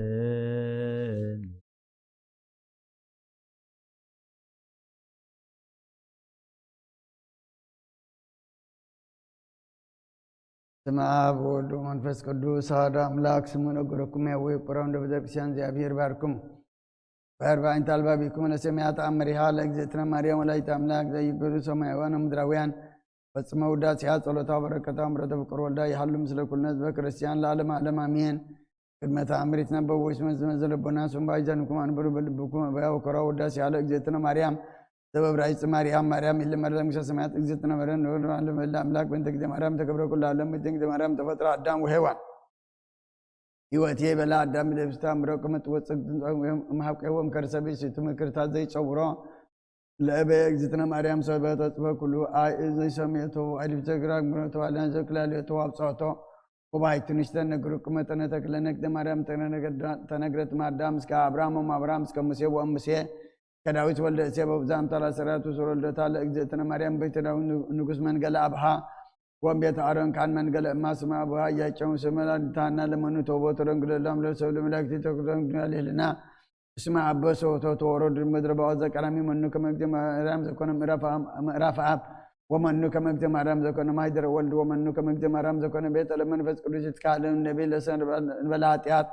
ኣሜን። ስመ አብ ወወልድ ወመንፈስ ቅዱስ አሐዱ አምላክ። ስሙ ነገረኩም ያዌ ቁራው እንደ ቤተክርስቲያን እግዚአብሔር ባርኩም። በአርባዕንተ አልባቢኩም ለሰማያት አመሪሃ ለእግዝእትነ ማርያም ወላዲተ አምላክ ዘይገዱ ሰማያውያን ወምድራውያን ፈጽመ ውዳሴሃ ጸሎታ በረከታ ምረተ ፍቅር ወልዳ ይሃሉ ምስለ ኩልነ ህዝበ ክርስቲያን ለዓለመ ዓለም አሜን። ቅድመ ተአምር ይትነበብ ወይስመ ዝመዘ ልቦና ስም ባይዛንኩም አንብሩ በልብኩም አበያ ወኮራ ውዳሴሃ ለእግዝእትነ ማርያም ዘበብራይጽ ማርያም ማርያም ይልመር ለምግስተ ሰማያት እግዝእትነ ማርያም ንወልድ ለአምላክ በእንተ ጊዜ ማርያም ተገብረ ኩሉ ዓለም በእንተ ጊዜ ማርያም ተፈጥረ አዳም ወሔዋን ህይወት የበላ አዳም ለብስታ ምረቅ መጥወጽ እምሃብቀዎም ከርሰ ብእሲቱ ምክርታት ዘይጸውሮ ለእበ እግዝእትነ ማርያም ሰበ ተጽፈ ኩሉ አይ ዘይሰሜቶ አይልብተ ግራግ ምረቶ አልያን ዘክላልዮቶ አብጾቶ ወባይቱ ንሽተ ነግሩ ቅመጠነ ተክለ ነግደ ማርያም ተነግረት ማርዳም እስከ አብርሃም ወም አብርሃም እስከ ሙሴ ወም ሙሴ ከዳዊት ወልደ እሴ በብዛም ታላ ሰራቱ ወልደታ ለእግዝእትነ ማርያም ቤተ ዳዊት ንጉስ መንገለ አብሃ ወም ቤተ አሮን ካን መንገለ እማ ስመ አብሃ እያጨሙ ስመ ላዲታና ለመኑ ተውቦ ተደንግለላም ለሰብ ለመላእክት ተክደንግና ልህልና እስመ አበ ሰውቶ ተወረዱ ምድረ ባዖ ዘቀራሚ መኑ ከመ እግዝእትነ ማርያም ዘኮነ ምዕራፍ አብ ወመኑ ከመ እግዝእትነ ማርያም ዘኮነ ማይደረ ወልድ ወመኑ ከመ እግዝእትነ ማርያም ዘኮነ ቤተ ለመንፈስ ቅዱስ ይትካልን ነቢ ለሰንበለ ኃጢአት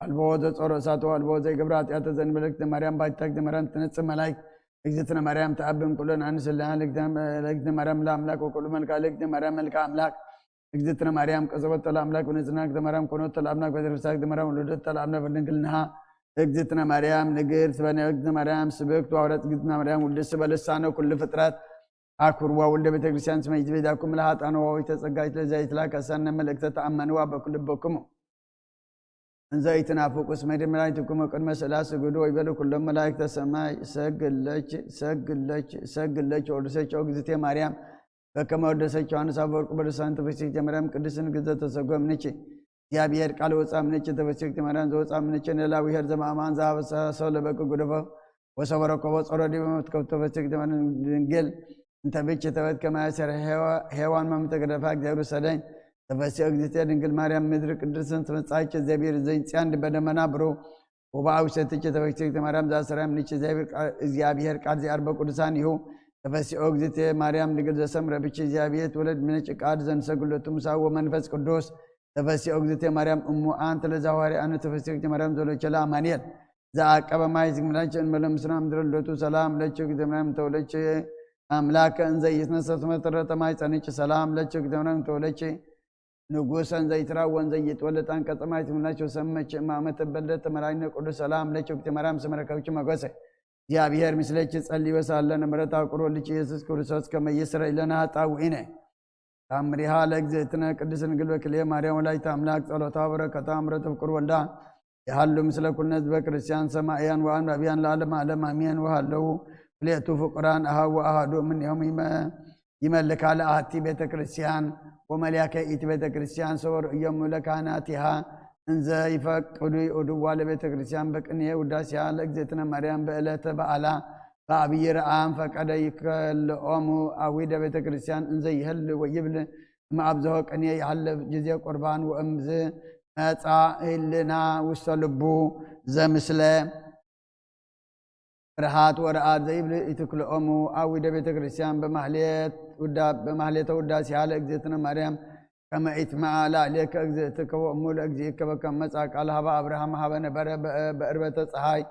አልቦ ዘጾሮ እሳቶ አልቦ ዘይገብረ ኃጢአተ ዘእንበለ እግዝእትነ ማርያም ባይታ እግዝእትነ ማርያም ትነጽእ መላእክት እግዝእትነ ማርያም ተአብም ኩለን አንስት ለእግዝእትነ ማርያም ለአምላክ ወኩሉ መልክዓ ለእግዝእትነ ማርያም መልክዓ አምላክ እግዝእትነ ማርያም ቀዘወተ ለአምላክ በንጽህና እግዝእትነ ማርያም ኮኖተ ለአምላክ በተርፍሳ እግዝእትነ ማርያም ወለደተ ለአምላክ በድንግልናሃ እግዝእትነ ማርያም ንግር ስበነ እግዝእትነ ማርያም ስብክት ዋውረት እግዝእትነ ማርያም ውድስ በልሳነ ኩሉ ፍጥረት አኩርዋ ወልደ ቤተ ክርስቲያን ስመ ይትቤዳኩም ለሃጣን ወይተ ጸጋይት ለዛይት ላከሳነ መልእክተ ተአመንዋ በኩልበኩሙ እንዘ ይትናፍቁ እስመ ድምራይትኩም ቅድመ ስእላ ስግዱ ወይበሉ ኩሎም መላእክተ ሰማይ ሰግለች ሰግለች ሰግለች ወድሰች ኦግዝቴ ማርያም በከመ ወደሰች ዮሐንስ አፈወርቅ በልሳን ተፈሲክ ማርያም ቅድስት ንግዘ ተሰጎምንች እግዚአብሔር ቃል ወፃ ምንች ተፈሲክ ማርያም ዘወፃ ምንች ነላዊ ሄር ዘማማን ዘሀበሰ ሰው ለበቅ ጉደፈ ወሰበረኮ ወጾሮ ዲበ መትከብ ተፈሲክ ድንግል እንተ ብእች ተወት ከማእሰር ሔዋን መምተ ገደፋ እግዚአብሔር ሰደኝ ተፈሲ እግዝእትየ ድንግል ማርያም ምድር ቅድስን ትመጻች እግዚአብሔር ዘይጽያን በደመና ብሩ ወበአውሰትች ተፈሲ ማርያም ዛሰራም ንች እግዚአብሔር ቃል ዚአርበ ቅዱሳን ይሁ ተፈሲ እግዝእትየ ማርያም ድንግል ዘሰምረ ብች እግዚአብሔር ትውለድ ምንጭ ቃል ዘንሰግሎቱ ምሳ ወመንፈስ ቅዱስ ተፈሲ እግዝእትየ ማርያም እሙ አንተ ለዛዋሪ አነ ተፈሲ ማርያም ዘሎቸላ አማኑኤል ዘአቀበ ማይ ዝግምላች እንበለ ምስና ምድረ ልደቱ ሰላም ለች ግዘምናም ተወለች አምላክ እንዘ ይትነሰት መተረተ ማይ ጸንች ሰላም ለች ግዘምናም ተወለች ንጉሰ እንዘ ይትራወ እንዘ ይትወለድ አንቀጸ ማይ ትምላች ወሰመች እማመ ተበለተ መራይነ ቅዱስ ሰላም ለች ግዘ ማርያም ስመረከብች መጎሰ እግዚኣብሔር ምስለኪ ጸልዩ ሳለ ንምሕረታ ፍቁር ወልድኪ ኢየሱስ ክርስቶስ ከመ ይስረይ ለነ ኃጣውኢነ። ታምሪሃ ለእግዝእትነ ቅድስት ድንግል በክልኤ ማርያም ወላዲተ ኣምላክ ጸሎታ በረከታ ምሕረት ፍቁር ወልዳ ይሃሉ ምስለ ኩልነ ህዝበ ክርስቲያን ሰማእያን ወኣንባብያን ለዓለም ዓለም ኣሜን። ወሃለዉ ክልኤቱ ፍቁራን ኣሃው ወኣሃዱ እምኔሆም ይመ ይመልካ ለኣቲ ቤተ ክርስቲያን ወመልያከ ኢቲ ቤተ ክርስቲያን ሰወር እዮም ለካህናቲሃ እንዘ ይፈቅዱ ይኡድዋ ለቤተ ክርስቲያን በቅንየ ውዳሴሃ ለእግዝእትነ ማርያም በእለተ በዓላ በአብይ ረአም ፈቀደ ይከልኦሙ አዊደ ቤተ ክርስቲያን እንዘ ይህል ወይብል እምኣብዝሆ ቅንየ ይሃልፍ ጊዜ ቁርባን ወእምዝ መጻ ህልና ውስተ ልቡ ዘምስለ ርሃት ወረኣት ዘይብል ይትክልኦሙ። አዊደ ቤተ ክርስቲያን በማህሌት ውዳ- በማህሌተ ውዳሴሃ ለእግዝእትነ ማርያም ከመ ኢትመዓ ላዕሌከ እግዝእትከ ወእሙ ለእግዚእከ በከመ መጻ ቃል ሀበ አብርሃም ሀበ ነበረ በ- በእርበተ ፀሐይ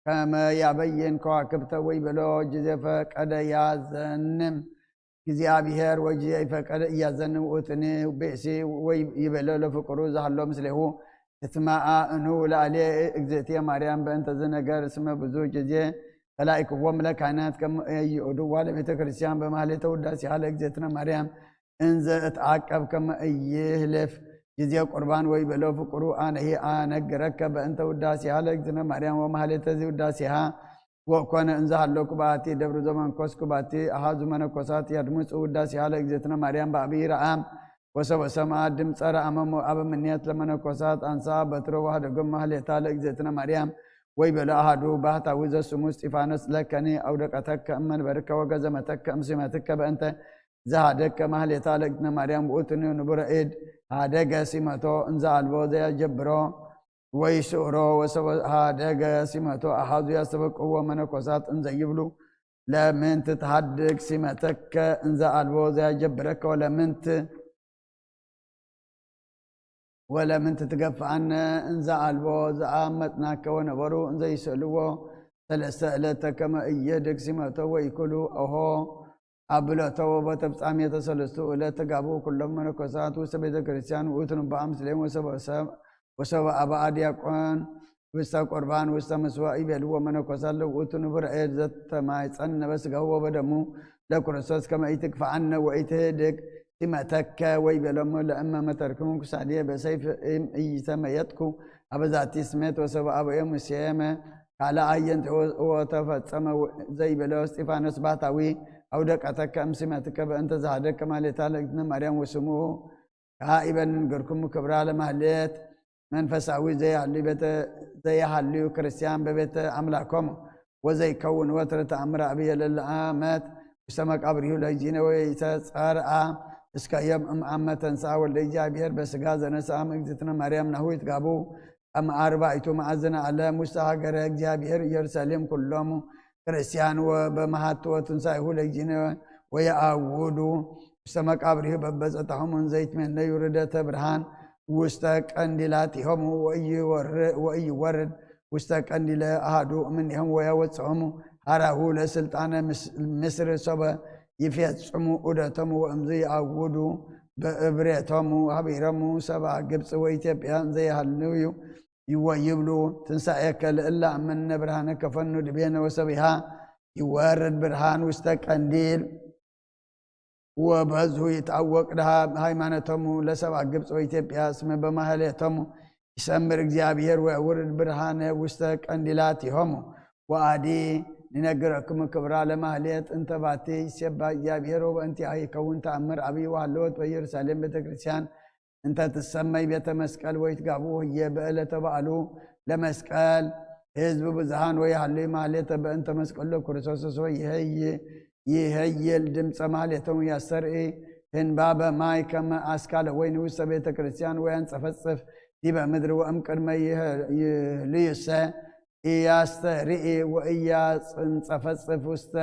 ከመ ያበየን ከዋክብተ ወይበሎ ጊዜ ፈቀደ ያዘንም እግዚአብሔር ወጊዜ ይፈቀደ እያዘን ውእትኒ ብእሲ ወይ ይበሎ ለፍቅሩ ዛሃሎ ምስሌሁ ትትማአ እኑ ለአሌ እግዝእትየ ማርያም በእንተ ዝነገር እስመ ብዙ ጊዜ ተላኢክዎም ለካህናት ከም ይኡድዋ ለቤተ ክርስቲያን በማህሌተ ውዳሴሃ ለእግዝእትነ ማርያም እንዘ እትዓቀብ ከመ እይህልፍ ጊዜ ቁርባን ወይ በሎ ፍቅሩ ኣነሂ ኣነግረከ በእንተ ውዳሴሃ ለእግዝእትነ ማርያም ወማህሌተ ዚ ውዳሴሃ ወኮነ እንዘ ሃለኩ በአቲ ደብር ዘመንኮስኩ በአቲ አሃዙ መነኮሳት ያድምፁ ውዳሴሃ ለእግዝእትነ ማርያም በአብይ ረአም ወሰበ ሰምአ ድምፀ ረአመሙ አበ ምንየት ለመነኮሳት አንሳ በትሮ ወሃደጎም ማህሌታ ለእግዝእትነ ማርያም ወይ በለ አሃዱ ባህታዊ ዘስሙ እስጢፋኖስ ለከኒ አውደቀተከ እመንበርከ ወገዘመተከ እምሲመትከ በእንተ ዘሃደከ ማህሌታ ለእግዝእትነ ማርያም ውእቱኒ ንቡረ እድ ሃደገ ሲመቶ እንዘ አልቦ ዘያጀብሮ ወይ ስእሮ ወሰበ ሃደገ ሲመቶ አሃዙ ያስተበቅዎ መነኮሳት እንዘ ይብሉ ለምንት ትሃድግ ሲመተከ እንዘ አልቦ ዘያጀብረከ ወለምንት ወለምንት ትገፍአነ እንዘ አልቦ ዘአመጥናከ ወነበሩ እንዘ ይስእልዎ ሰለስተ ዕለተ ከመ እየድግ ሲመቶ ወይኩሉ ኦሆ አብለቶ ወበተፍጻሜተ ሰለስቱ ዕለት ተጋቡ ኩሎም መነኮሳት ውስተ ቤተ ክርስቲያን ውእቱ ንባእ ምስሌም ወሰበ ሰብ- ወሰበ አበአ ዲያቆን ውስተ ቁርባን ውስተ ምስዋ ይቤልዎ መነኮሳት ለውእቱ ንቡረ እድ ዘተማይጸነ በስጋሁ ወበደሙ ለክርስቶስ ከመ ኢትግፍዓነ ወኢትህድግ ሲመተከ ወይቤሎሙ ለእመ መተርክሙ ክሳድየ በሰይፍ እም ኢይተመየጥኩ አበዛቲ ስሜት ወሰበ አበዮ ሙሴመ ካልአ የንተ ወተፈጸመ ዘይበሎ እስጢፋኖስ ባሕታዊ አውደቀተከ እምሲመትከ በእንተ ዘሃደከ ማሌታ ለእግዝእትነ ማርያም ወስሙ ከሃ ኢበ ንንገርኩም ክብራ ለማህሌት መንፈሳዊ ዘይሃልዩ ቤተ ዘይሃልዩ ክርስቲያን በቤተ አምላኮም ወዘይከውን ወትረ ተአምር አብየ ለለአመት ውስተ መቃብሪሁ ለእግዚእነ ወይተጸርአ እስከ ዮም እምአመ ተንሥአ ወልደ እግዚአብሔር በስጋ ዘነስአም እግዝእትነ ማርያም ናሁ ይትጋቡ እምአርባዕቱ መዓዝነ ዓለም ውስተ ሃገረ እግዚአብሔር ኢየሩሳሌም ኩሎም ክርስቲያን ወበመሃት ወትንሳኤሁ ለእግዚእነ ወየአውዱ ውስተ መቃብሪሁ በበጸታሆሙ እንዘይትሜነዩ ርደተ ብርሃን ውስተ ቀንዲላቲሆሙ ወኢይወርድ ውስተ ቀንዲለ አሃዱ እምኔሆም ወያወፅኦሙ ሀራሁ ለስልጣነ ምስር ሶበ ይፌጽሙ ዑደቶሙ ወእምዝ ይአውዱ በእብሬቶሙ ሀቢሮሙ ሰባ ግብፅ ወኢትዮጵያ እንዘይሃልው እዩ ይወ ይብሉ ትንሳኤከ ለእለ አመነ ብርሃነ ከፈኑ ድቤነ ወሰቢሃ ይወርድ ብርሃን ውስተ ቀንዲል ወበዝሁ ይትአወቅ ድሃ ሃይማኖቶሙ ለሰባ ግብፅ ወኢትዮጵያ እስመ በማህሌቶሙ ይሰምር እግዚአብሔር ወውርድ ብርሃነ ውስተ ቀንዲላቲሆሙ ወአዲ ንነግረክሙ ክብራ ለማህሌት እንተ ባቲ ይሴባ እግዚአብሔር ወበእንቲአ ይከውን ተአምር አብይ ወሃለወት በኢየሩሳሌም ቤተክርስቲያን እንተ ትሰመይ ቤተ መስቀል ወይትጋቡ ህየ በእለተ በዓሉ ለመስቀል ህዝብ ብዙሃን ወይሃሉ ማህሌተ በእንተ መስቀሎ ክርስቶስ ወይሀይ ይሄይል ድምፀ ማህሌቶም ያስተርኢ ህንባበ ማይ ከመ አስካለ ወይን ውስተ ቤተ ክርስቲያን ወያንጸፈጽፍ ዲበ ምድሪ ወእም ቅድመ ይህልዩሰ ኢያስተርኢ ወኢያጽንጸፈጽፍ ውስተ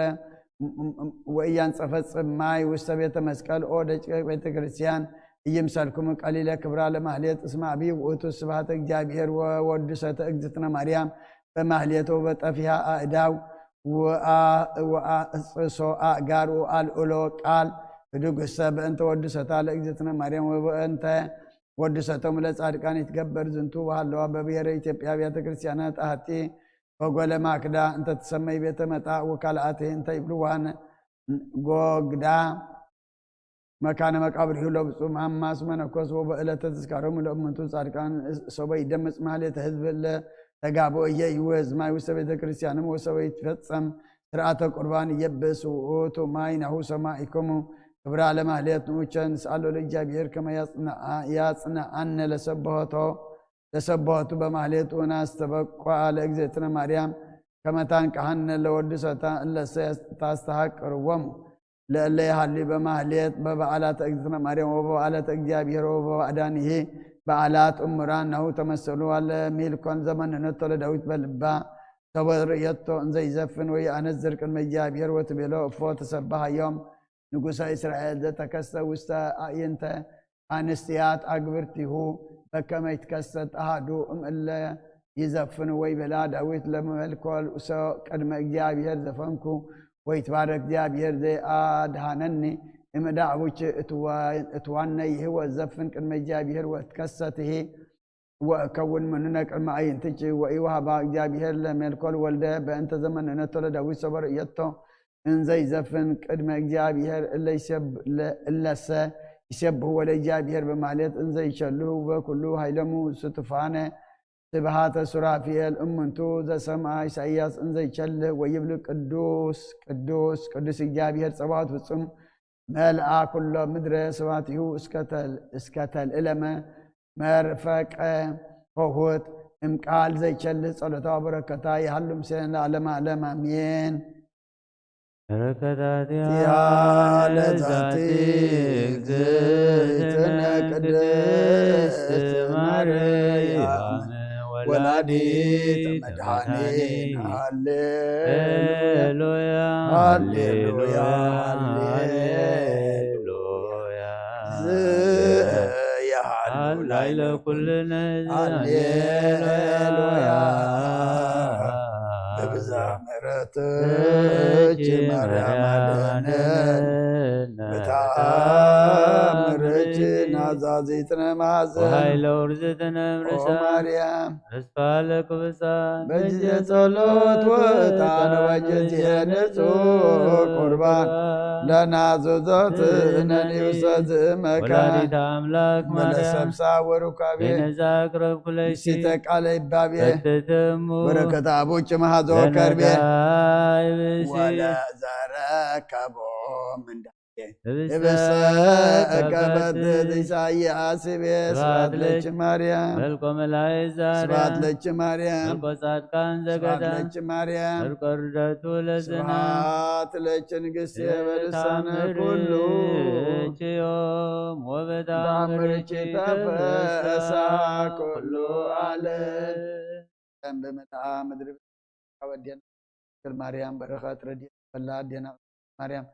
ወኢያንጸፈጽፍ ማይ ውስተ ቤተ መስቀል ኦ ደቂቀ ቤተ ክርስቲያን እይምሰልኩም ቀሊለ ክብራ ለማህሌት እስመ አብይ ውእቱ ስብሐተ እግዚአብሔር ወወድሰተ እግዝእትነ ማርያም በማህሌት ወበጠፊሃ አእዳው ወአጽሶ አእጋር ወአልዕሎ ቃል ህዱግሰ በእንተ ወድሰታ ለእግዝእትነ ማርያም ወበእንተ ወድሰቶም ለጻድቃን ይትገበር ዝንቱ ወሃለዋ በብሔረ ኢትዮጵያ አብያተ ክርስቲያናት አሐቲ ወጎለ ማክዳ እንተ ትሰመይ ቤተ መጣ ወካልኣቴ እንተ ይብልዋን ጎግዳ መካነ መቃብር ይብሎ ብፁም ኣማስ መነኮስ ወበእለተ ተዝካሮም ለእሙንቱ ጻድቃን ሰበይ ደምጽ ማህሌተ ህዝብ ለተጋብኦ የይወዝ ማይ ውስተ ቤተ ክርስቲያንም ወሰበይ ትፈጸም ስርዓተ ቁርባን የብስ ውእቱ ማይ ናሁ ሰማይኩሙ ክብራ ለማህሌት ንኡቸን ስኣሎ ለእግዚኣብሔር ከመ ያጽንዓ- ያጽንዓነ ለሰብሖቶ ለሰብሖቱ በማህሌት ኡና ስተበቋ ለእግዝእትነ ማርያም ከመ ታንቅሐነ ለወድሰታ እለሰ ታስተሃቅርዎሙ ለእለ ይሃሊ በማህሌት በበዓላት እግዝእትነ ማርያም ወበበዓላት እግዚኣብሔር ወበባዕዳኒሂ በዓላት እሙራን ናሁ ተመሰሉ አለ ሚልኮን ዘመንነቶ ለዳዊት በልባ ሰበ ርእየቶ እንዘይዘፍን ወይ ኣነዝር ቅድመ እግዚኣብሔር ወትቤሎ እፎ ተሰባሃዮም ንጉሰ እስራኤል ዘተከስተ ውስተ ኣእይንተ ኣንስትያት ኣግብርቲሁ በከመ ይትከሰት ኣሃዱ እምእለ ይዘፍን ወይ በላ ዳዊት ለመልኮል ኡሰ ቅድመ እግዚኣብሔር ዘፈንኩ ወይ ትባረክ እግዚኣብሔር ዘይኣድሃነኒ እምዳ ኣቡች እትዋነይህ ወዘፍን ቅድመ እግዚኣብሔር ወትከሰትሂ ወእከውን ምኑነ ቅድመ ኣዕይንትኪ ወኢወሃባ እግዚኣብሔር ለሜልኮል ወልደ በእንተ ዘመንነቶ ለዳዊት ሰበ ርእየቶ እንዘይዘፍን ቅድመ እግዚኣብሔር እለ ይሴብ- ለ- እለሰ ይሴብህዎ ለእግዚኣብሔር በማህሌት እንዘይሸልሁ በኩሉ ኃይለሙ ስቱፋነ ስብሃተ ሱራፊኤል እሙንቱ ዘሰምዐ ኢሳይያስ እንዘይሸልህ ወይብል ቅዱስ ቅዱስ ቅዱስ እግዚኣብሔር ጸባኦት ፍጹም መልኣ ኩሎ ምድረ ስብሐቲሁ እስከ ተል- እስከ ተልእለመ መርፈቀ ሆሁት እምቃል ዘይቸልህ ጸሎታ በረከታ ይሃሉ ምስሌነ ለዓለመ ዓለም ኣሜን። በረከታቲሃ ቲሃ ለዛቲ ለዛቲ እግዝእትነ እግዝእትነ ቅድስት ቅድስት ማርያም ማርያም ወላዲት ወላዲት መድኃኒት መድኃኒት። ሃሌ ሃሌሉያ ሃሌሉያ ሃሌሉያ። ሃሌሉያ። ዝያሃሉ ላዕለ ኩልነ ሃሌሉያ። ሃሌሉያ። በብዛ ምሕረትኪ ማርያም ማርያም ኣድነን። ኣድነን። በተኣምርኪ ናዛዚትነ ማዘን። ወኃይለ ውርዝትነ ኦ ርእሳ። ማርያም። ተስፋ ለቅብጻን በእጅ ጸሎት ወዕጣን ወእጅ ንጹሕ ቁርባን ለናዘዞት እነኒ ውስተ ዝእመካን ወላዲተ አምላክ ማርያም ለሰብሳ ወሩካቤ በይነዛ አቅረብኩ ለኪ ንሲተ ቃለ ይባቤ በትትሙ በረከት አቡች መሃዞ ከርቤ ለነዳይ ብእሲ ወለዘረከቦ ምንዳ ህብስተ ህብስተ ከበትት ከበትት ኢሳይያስ ቤ ስብሐት ስብሐት ለኪ ለኪ ማርያም መልኮ መላእክት ዛራ ስብሐት ለኪ ማርያም መልኮ ጻድቃን ስብሐት ዘገዳም ለኪ ማርያም መልኮ ርደቱ ለዝና ስብሐት ለኪ ንግሥቴ በልሳነ ኩሉ በተአምርኪ ዮም ወበተአምርኪ ተአምርኪ ተፈሳ ተፈሳ ኩሉ ኩሉ ዓለም። ዓለም። በመልአ ምድሪ ወዴና ድንግል ማርያም በረኸት ረድኤት ፈላ ኣዴና ማርያም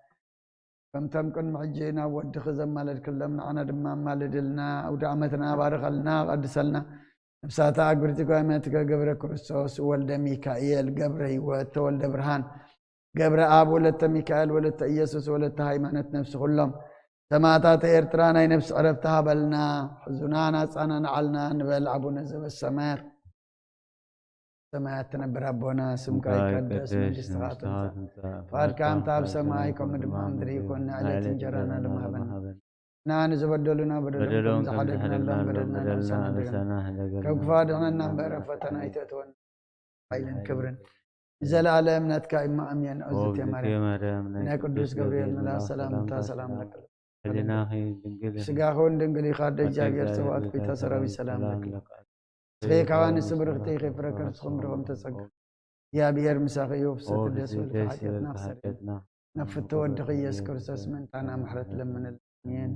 ከምቶም ቅድሚ ሕጂ ናብ ወድኺ ዘማለድክሎም ንዓና ድማ ኣማልድልና። ኣውደ ዓመትና ባርኸልና፣ ቀድሰልና። ነፍሳታ ኣግብርቲ ጓይመትከ ገብረ ክርስቶስ ወልደ ሚካኤል ገብረ ህይወት ተወልደ ብርሃን ገብረ ኣብ ወለተ ሚካኤል ወለተ ኢየሱስ ወለተ ሃይማኖት ነፍሲ ኩሎም ሰማዕታት ኤርትራ ናይ ነፍሲ ዕረፍቲ ሃበልና። ሕዙና ናጻና ንዓልና ንበል ኣቡነ ዘበሰማያት ሰማያት ትነብር ኣቦና ስምካ ይቀደስ መንግስትኻ ትምጻእ ፍቃድካ ከምታ ኣብ ሰማይ ከምኡ ድማ ኣብ ምድሪ ይኩን። ንዕለት እንጀራና ድማ ሃበና ንዝበደሉና በደሎም ከም ዝሓደግናሎም በደልና ንሕሰና ከም ክፉ ኣድሕነና እምበር ኣብ ፈተና ኣይተእትወና ሓይልን ክብርን ንዘለኣለም ናትካ እማ ኣሜን። እዝቴ ማርያም ናይ ቅዱስ ገብርኤል መልኣክ ሰላምታ ሰላም ለኪ ስጋኺ እውን ድንግል ኢኻ ኣደ እግዚኣብሔር ጸባኦት ጎይታ ሰራዊት ሰላም ለኪ ንስኺ ካብ ኣንስቲ ብርኽቲ ኢኺ ፍረ ከርስኺ ምርኹም ተጸጋ እግዚኣብሔር ምሳኺ እዩ ፍስሕቲ ደስ በልኪ ሓጢኣትና ክሰሪ ናብ ፍትሒ ወድኺ ኢየሱስ ክርስቶስ ምእንታና ምሕረት ለምንልና ኣሜን።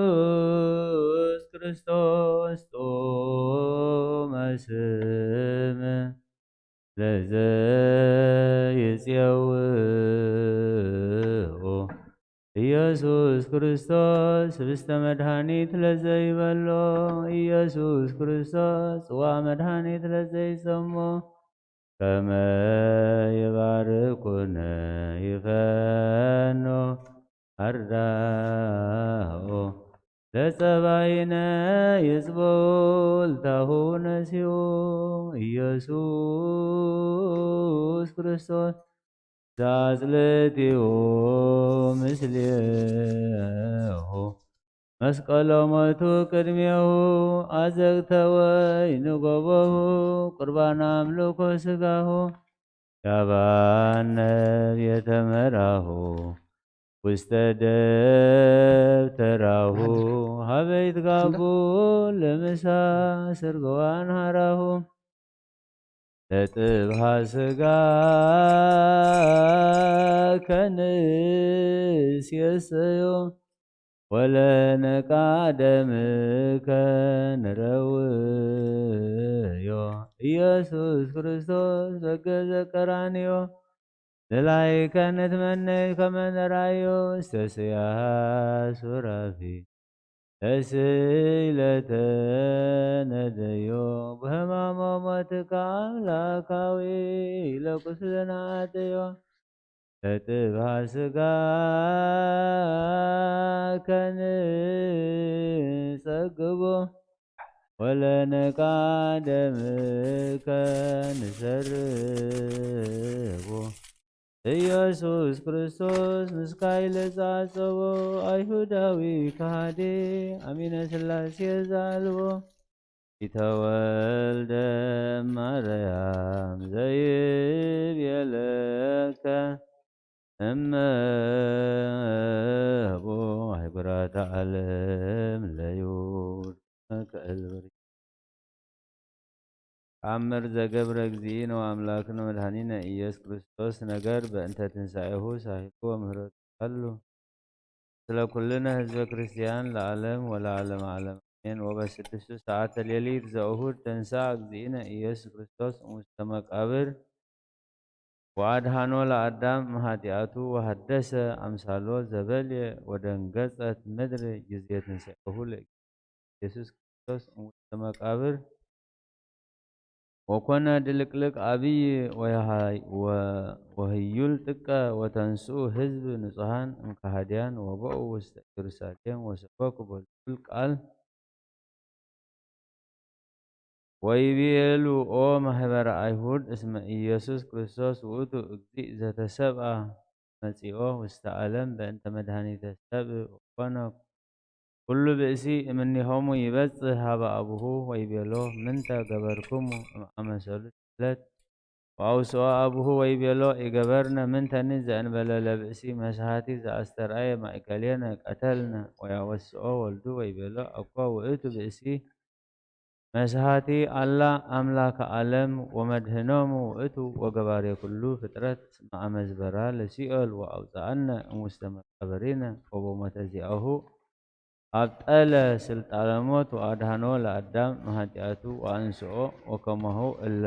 ኢየሱስ ክርስቶስ ጥዑመ ስም ለዘይጼውኦ ኢየሱስ ክርስቶስ ህብስተ መድኃኒት ለዘይበሎ ኢየሱስ ክርስቶስ ጽዋ መድኃኒት ለዘይሰሞ ከመ ይባርኩነ ይፈኑ ኣርዳኦ ለጸባይነ ይጽበውልታሁ ነሲኡ ኢየሱስ ክርስቶስ ዛጽልእቲሁ ምስሌሁ መስቀሎ ሞቱ ቅድሜሁ ኣዘግተ ወይን ጎቦሁ ቁርባን ኣምልኮ ስጋሁ ያባነ ቤተ መራሁ ውስተ ደብተራሁ ሀበ ይትጋቡ ለምሳ ስርግዋን ሃራሁ ለጥብሃ ስጋ ከንስ የሰዮ ወለነቃ ደምከ ንረውዮ ኢየሱስ ክርስቶስ በገዘ ቀራንዮ ለላይከ ንትመነይ ከመ ነራዮ ውስተ ስያሃ ሱራፊ ለስእለተ ነደዮ ብህማሞ ሞትከ ኣምላካዊ ለቁስልና ኣጥዮ ለጥብሃ ስጋ ከንጸግቦ ወለነቃ ደምከ ንሰርቦ ኢየሱስ ክርስቶስ ምስካይ ለጻጸቦ ኣይሁዳዊ ከሃዲ ኣሚነ ስላሴ ዛልቦ ኢተወልደ ማርያም ዘይብየለከ እመ ህቡ ኣህጉራተ ዓለም ለይሁድ ከእልብሪ ተኣምር ዘገብረ እግዚእነ ወአምላክነ ወመድኃኒነ ኢየሱስ ክርስቶስ ነገር በእንተ ትንሣኤሁ ሳሂሉ ወምህረቱ ሀሉ ስለ ኩልነ ህዝበ ክርስቲያን ለዓለም ወለዓለም ዓለም አሜን። ወበስድስቱ ሰዓተ ሌሊት ዘእሁድ ተንሳ እግዚእነ ኢየሱስ ክርስቶስ እሙስተ መቃብር ወአድኃኖ ለአዳም እምኃጢአቱ ወሐደሰ አምሳሎ ዘበልየ ወደንገጸት ምድር ጊዜ ትንሣኤሁ ለኢየሱስ ክርስቶስ እሙስተ መቃብር ወኮነ ድልቅልቅ አብይ ወህዩል ጥቀ ወተንስኡ ህዝብ ንጹሃን እምከሃድያን ወበኡ ውስተ ኢየሩሳሌም ወሰበኩ በልዑል ቃል ወይቤሉ ኦ ማህበረ አይሁድ እስመ ኢየሱስ ክርስቶስ ውእቱ እግዚእ ዘተሰብአ መጺኦ ውስተ ዓለም በእንተ መድኃኒተ ሰብእ ወኮነ ኩሉ ብእሲ እምኔሆሙ ይበጽሕ ሀበ አቡሁ ወይቤሎ ምንተ ገበርክሙ እምአመሰሉ ስለት ወአውስኦ አቡሁ ወይቤሎ ኢገበርነ ምንተኒ ዘእንበለ ለብእሲ መስሃቲ ዘአስተርአየ ማእከሌነ ቀተልነ ወያወስኦ ወልዱ ወይቤሎ አኮ ውእቱ ብእሲ መስሃቲ አላ አምላከ ዓለም ወመድህኖሙ ውእቱ ወገባሬ ኩሉ ፍጥረት እስመ አመዝበራ ለሲኦል ወአውፅአነ እሙስተ መቃብሪነ ወበሞተ ዚአሁ አብጠለ ስልጣነ ሞት ወአድሃኖ ለአዳም እምኃጢአቱ ወአንስኦ ወከማሁ እለ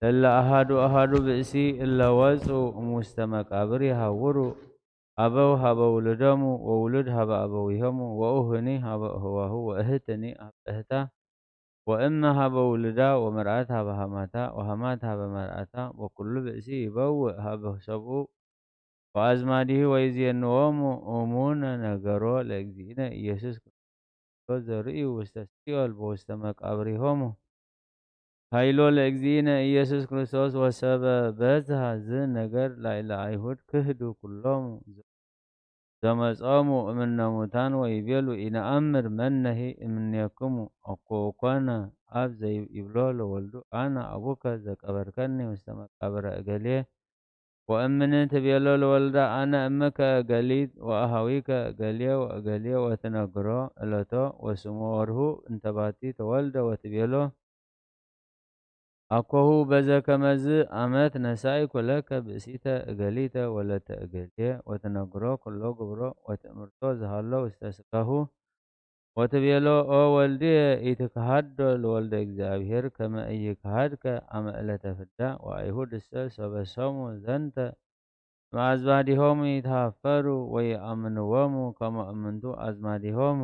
ለለ አሃዱ አሃዱ ብእሲ እለ ወፁ እሙስተ መቃብር ይሃውሩ አበው ሀበ ውሉዶሙ ወውሉድ ሀበ አበዊሆሙ ወእሁኒ ሀበ እህዋሁ ወእህትኒ ሀበ እህታ ወእመ ሀበ ውሉዳ ወመርአት ሀበ ሀማታ ወሀማት ሀበ መርአታ ወኩሉ ብእሲ ይበውእ ሀበ ሰብኡ ወአዝማዲሁ ወይዜንዎሙ እሙነ ነገሮ ለእግዚእነ ኢየሱስ ክርስቶስ ዘርእዩ ውስተ ሲኦል በውስተ መቃብሪሆሙ። ኃይሎ ለእግዚእነ ኢየሱስ ክርስቶስ ወሰበ በዝሃ ዝ ነገር ላዕለ አይሁድ ክህዱ ኩሎሙ ዘመጾሙ እምነ ሙታን ወይቤሉ ኢነአምር መነሂ እምኔክሙ አኮ ኮነ አብ ዘይብሎ ለወልዱ አነ አቡከ ዘቀበርከኒ ውስተ መቃብረ እገሌ ወእምኒ ትቤሎ ለወልዳ አነ እምከ እገሊት ወአሃዊከ እገሌ ወእገሌ ወትነግሮ እለቶ ወስሞ ወርሁ እንተባቲ ተወልደ ወትቤሎ አኮሁ በዘ ከመዝ አመት ነሳይ ኩለከ ብእሲተ እገሊተ ወለተ እገሌ ወትነግሮ ኩሎ ግብሮ ወትእምርቶ ዝሃሎ ውስተ ስጋሁ ወትቤሎ ኦ ወልድየ ኢትክሃዶ ለወልደ እግዚኣብሔር ከመ ኢይክሃድከ አመ ዕለተ ፍዳ ወአይሁድሰ ሶበ ሰሙ ዘንተ እምአዝማዲሆሙ ይትሃፈሩ ወይአምንዎሙ ከመ እምንቱ አዝማዲሆሙ።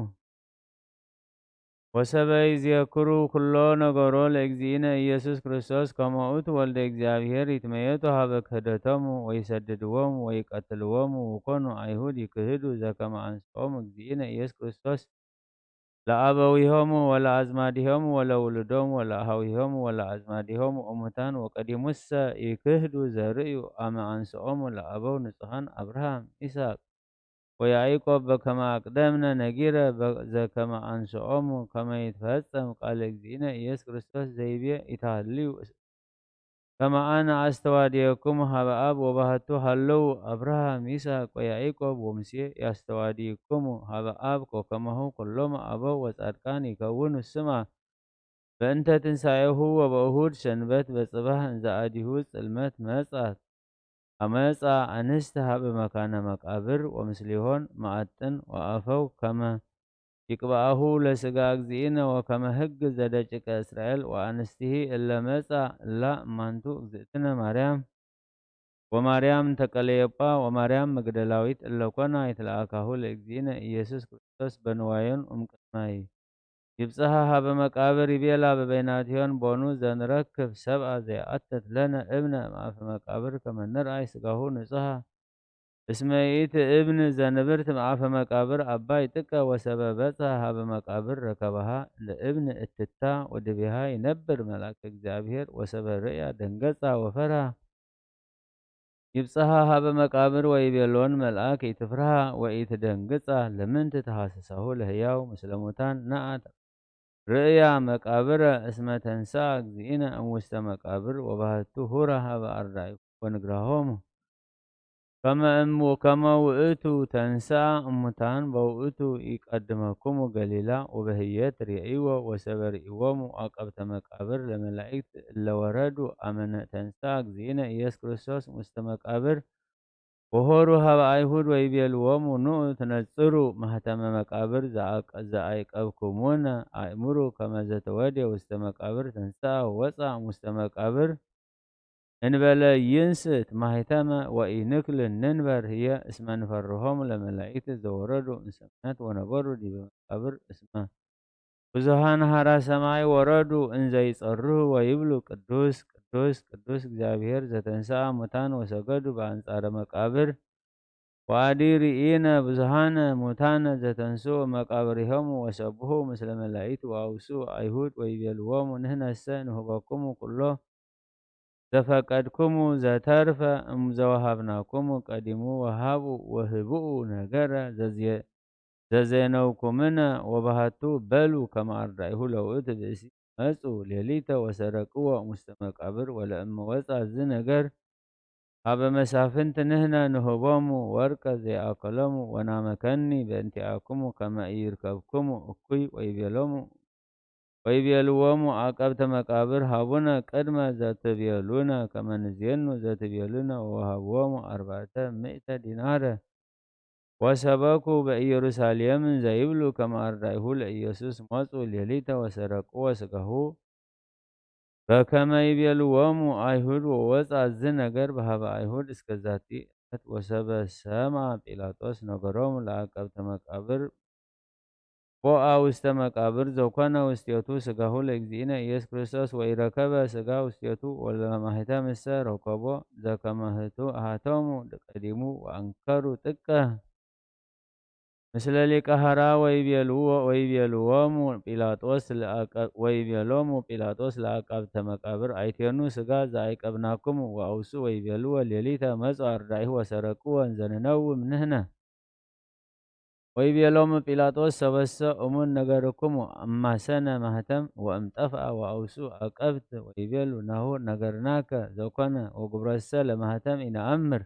ወሰበ ይዝየክሩ ኩሎ ነገሮ ለእግዚእነ ኢየሱስ ክርስቶስ፣ ከመ ውእቱ ወልደ እግዚኣብሔር ይትመየጡ ሀበ ክህደቶሙ ወይሰድድዎሙ ወይቀትልዎሙ ወኮኑ አይሁድ ይክህዱ ዘከመ አንስኦሙ እግዚእነ ኢየሱስ ክርስቶስ ለአበዊሆሙ ወለአዝማዲሆሙ ወለውሉዶሙ ወለአሃዊሆሙ ወለአዝማዲሆሙ እሙታን ወቀዲሙሰ ይክህዱ ዘርእዩ አመ አንስኦሙ ለአበው ንጹሃን አብርሃም ይስሐቅ ወያዕቆብ በከመ አቅደምነ ነጊረ በ-፣ ዘከመ አንስኦሙ ከመ ይትፈጸም ቃለ እግዚእነ ኢየሱስ ክርስቶስ ዘይቤ ኢታሃልዩ ከመ አነ አስተዋድየክሙ ሀበ አብ ወባህቱ ሃለው አብርሃም ይስሐቅ ወያዕቆብ ወሙሴ ያስተዋድይክሙ ሀበ አብ ወከማሁ ኩሎሙ አበው ወጻድቃን ይከውኑ ስማ በእንተ ትንሳኤሁ ወበእሁድ ሰንበት በጽባህ እንዘ አዲሁ ጽልመት መጻት አመጻ አንስት ሀበ መካነ መቃብር ወምስሊሆን መአጥን ወአፈው ከመ ይቅብአሁ ለስጋ እግዚእነ ወከመ ህግ ዘደቂቀ እስራኤል ወአንስቲሂ እለ መጻ እላ እማንቱ እግዝእትነ ማርያም ወማርያም እንተ ቀለዮጳ ወማርያም መግደላዊት እለ ኮና ይትለአካሁ ለእግዚእነ ኢየሱስ ክርስቶስ በንዋዮን እምቅድማይ ይብጽሐ ሀበ መቃብር ይቤላ በበይናቲሆን ቦኑ ዘንረክብ ሰብአ ዘይአትት ለነ እብነ እምአፈ መቃብር ከመ ንርአይ ስጋሁ ንጹሐ እስመ ይእቲ እብን ዘንብርት እምአፈ መቃብር አባይ ጥቀ ወሰበ በጽሐ ሀበ መቃብር ረከበሃ ለእብን እትታ ወድቤሃ ይነብር መልአከ እግዚአብሔር ወሰበ ርእያ ደንገጻ ወፈርሃ ይብጽሐ ሀበ መቃብር ወይቤሎን መልአክ ኢትፍርሃ ወኢትደንግጻ ለምንት ተሃስሳሁ ለህያው ምስለ ሙታን ነአ ርእያ መቃብረ እስመ ተንስአ እግዚእነ እምውስተ መቃብር ወባህቱ ሁረ ሀበ አርዳኢኩ ወንግራሆሙ ከመ እም-፣ ከመ ውእቱ ተንስአ እሙታን በውእቱ ይቀድመኩሙ ገሊላ ወበህየት ርእይዎ ወሰበ ርእይዎሙ አቀብተ መቃብር ለመላእክት እለ ወረዱ አመነ ተንስአ እግዚእነ ኢየሱስ ክርስቶስ ውስተ መቃብር ወሆሩ ሀበ አይሁድ ወይቤልዎሙ ኑኡ ትነጽሩ ማህተመ መቃብር ዘአቀ-፣ ዘአይቀብኩሙነ አእምሩ ከመ ዘተወዴ ውስተ መቃብር ተንስአ ወወፅአ እሙስተ መቃብር እንበለ ይንስት ማህተመ ወኢንክል ንንበር ህየ እስመ ንፈርሆሙ ለመላእክት ዘወረዱ እምሰማያት ወነበሩ ዲበ መቃብር እስመ ብዙኃን ሀራ ሰማይ ወረዱ እንዘ ይጸርሁ ወይብሉ ቅዱስ ቅዱስ ቅዱስ እግዚአብሔር ዘተንሥአ ሙታን ወሰገዱ በአንጻረ መቃብር ወአዲ ርኢነ ብዙኃነ ሙታነ ዘተንሥኡ መቃብሪሆሙ ወሰብሑ ምስለ መላእክት ወአውስኡ አይሁድ ወይቤልዎሙ ንሕነሰ ንህበኩሙ ኩሎ ዘፈቀድኩሙ ዘተርፈ እምዘወሃብናኩሙ ቀዲሙ ወሃቡ ወህብኡ ነገረ ዘዜ-፣ ዘዜነውኩምነ ወባህቱ በሉ ከመ አርዳኢሁ ለውእቱ ብእሲ መጹ ሌሊተ ወሰረቅዎ እሙስተ መቃብር ወለእመ ወጻ እዚ ነገር ሀበ መሳፍንት ንሕነ ንህቦሙ ወርቀ ዘይአከሎሙ ወናመከኒ በእንቲአኩሙ ከመ ኢይርከብኩሙ እኩይ ወይቤሎሙ ወይቤልዎሙ አቀብተ መቃብር ሀቡነ ቅድመ ዘትቤሉነ ከመ ንዜኑ ዘትቤሉነ ወወሀብዎሙ አርባዕተ ምእተ ዲናረ ወሰበኩ በኢየሩሳሌም እንዘ ይብሉ ከመ አርዳኢሁ ለኢየሱስ መጹ ሌሊተ ወሰረቅዎ ስጋሁ በከመ ይቤልዎሙ አይሁድ ወወጻ እዚ ነገር በሀበ አይሁድ እስከ ዛቲ ዕለት ወሰበ ሰማ ጲላጦስ ነገሮሙ ለአቀብተ መቃብር ቦአ ውስተ መቃብር ዘኮነ ውስቴቱ ስጋሁ ለእግዚእነ ኢየሱስ ክርስቶስ ወኢረከበ ስጋ ውስቴቱ ወለማህተምሰ ረከቦ ዘከመ ህቱ ሀተሙ ቀዲሙ ወአንከሩ ጥቀ ምስለ ሊቀ ሀራ ወይቤልዎ-፣ ወይቤልዎሙ ጲላጦስ ለአቀ-፣ ወይቤሎሙ ጲላጦስ ለአቃብተ መቃብር አይቴኑ ስጋ ዘአይቀብናኩሙ ወአውሱ ወይቤልዎ ሌሊተ መጹ አርዳኢሁ ወሰረቅዎ እንዘ ንነውም ንሕነ ወይቤሎሙ ጲላጦስ ሰበሰ እሙን ነገርኩሙ እማሰነ ማህተም ወእምጠፍአ ወአውሱ አቀብት ወይቤሉ ናሁ ነገርናከ ዘኮነ ወግብረሰ ለማህተም ኢነአምር።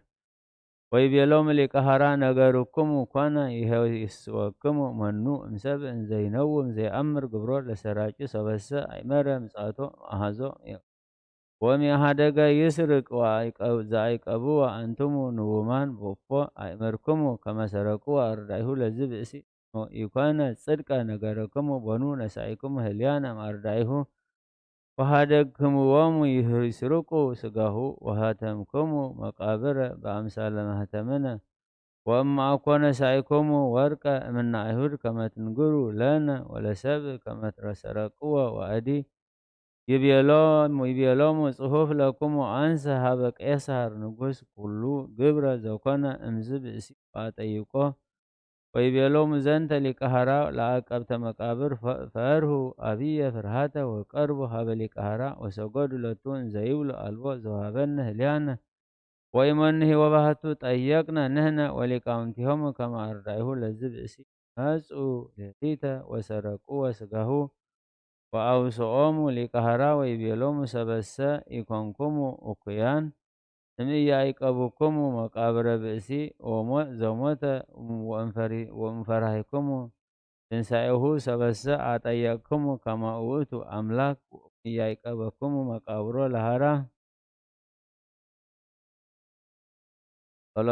ወይቤሎሙ ሊቀ ሐራ ነገርኩሙ ኮነ ይሄስወክሙ መኑ እምሰብ እንዘይነውም ዘይአምር ግብሮ ለሰራቂ ሰበሰ አይመረ ምጽአቶ አሃዞ ወእምኢሃደገ ይስርቅ ወአይቀብ-፣ ዘአይቀብዎ አንትሙ ንውማን ቦፎ አእመርክሙ ከመ ሰረቅዎ አርዳኢሁ ለዝ ብእሲ ኢኮነ ጽድቀ ነገርክሙ ቦኑ ነሳኢክሙ ህልያነ እምአርዳኢሁ ወሃደግክምዎሙ ይስርቁ ስጋሁ ወሃተምክሙ መቃብረ በአምሳለ ማህተምነ ወእምአኮ ነሳኢኩሙ ወርቀ እምነ አይሁድ ከመ ትንግሩ ለነ ወለሰብእ ከመ ትረሰረቅዎ ወአዲ ይቤሎም ይቤሎሙ ጽሑፍ ለኩሙ አንሰ ሀበ ቄሳር ንጉስ ኩሉ ግብረ ዘኮነ እምዝ ብእሲ ወአጠይቆ ወይቤሎሙ ዘንተ ሊቀ ሀራ ለአቀብተ መቃብር ፈርሁ አብየ ፍርሃተ ወቀርቡ ሀበ ሊቀ ሀራ ወሰገዱ ለቱ እንዘ ይብሉ አልቦ ዘውሃበነ ህልያነ ወኢመንሂ ወባህቱ ጠየቅነ ንህነ ወሊቃውንቲሆሙ ከመ አርዳኢሁ ለዝ ብእሲ መጹ ሌሊተ ወሰረቁ ወስጋሁ ወአውስኦሙ ሊቀ ሀራ ወይቤሎሙ ሰበሰ ኢኮንኩሙ እኩያን እምኢያይቀብኩሙ መቃብረ ብእሲ ወሞት ዘሞተ ወእምፈራሂኩሙ ትንሳኤሁ ሰበሰ አጠየቅክሙ ከመ ውእቱ አምላክ ወእምኢያይቀበክሙ መቃብሮ ለሀራ። ጸሎ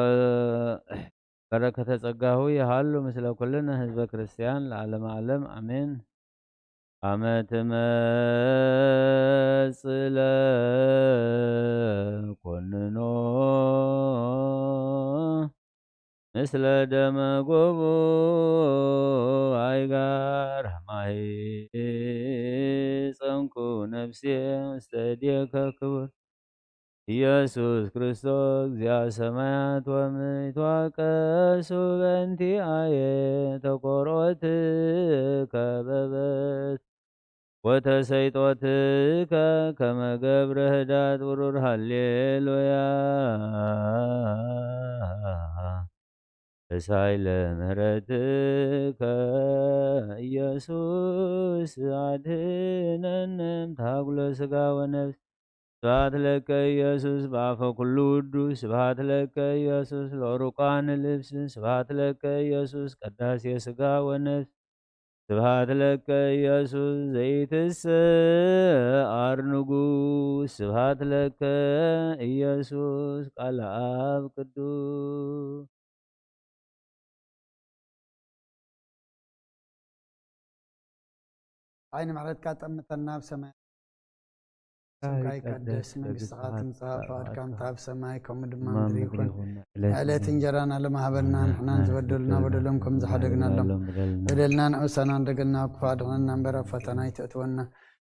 በረከተ ጸጋሁ ይሃሉ ምስለ ኩልነ ህዝበ ክርስቲያን ለዓለመ ዓለም አሜን። አመ ትመጽእ ለኮንኖ ምስለ ደመ ጎቦ አይጋር ማይ ጸንኩ ነፍሴ ውስተ እዴከ ክቡር ኢየሱስ ክርስቶስ እግዚአ ሰማያት ወምድር ይትዋቀሱ በእንቲአየ ተቆርኦትከ በበት ወተሰይጦትከ ከመ ገብረ ህዳት ውሩር ሃሌሉያ። እሳይ ለምህረትከ ኢየሱስ አድህነነ እምታጉለ ስጋ ወነፍስ። ስብሐት ለከ ኢየሱስ በአፈ ኩሉ ውዱስ። ስብሐት ለከ ኢየሱስ ለሩቃን ልብስ። ስብሐት ለከ ኢየሱስ ቀዳሴ ስጋ ወነፍስ። ስብሐት ለከ ኢየሱስ ዘይትስአር ንጉስ። ስብሐት ለከ ኢየሱስ ቃል አብ ቅዱስ። ዓይኒ ምሕረትካ ጠምተና ኣብ ሰማይ። ስምካ ይቀደስ፣ መንግስትኻ ትምጻእ፣ ፍቓድካ ከምታ ኣብ ሰማይ ከምኡ ድማ ምድሪ ይኹን። ዕለት እንጀራና ለማሃበና፣ ንሕናን ዝበደሉና በደሎም ከም ዝሓደግናሎም በደልና ንዑሰና እንደገልና ክፉ ኣድሕነና እምበር ኣብ ፈተና ኣይተእትወና።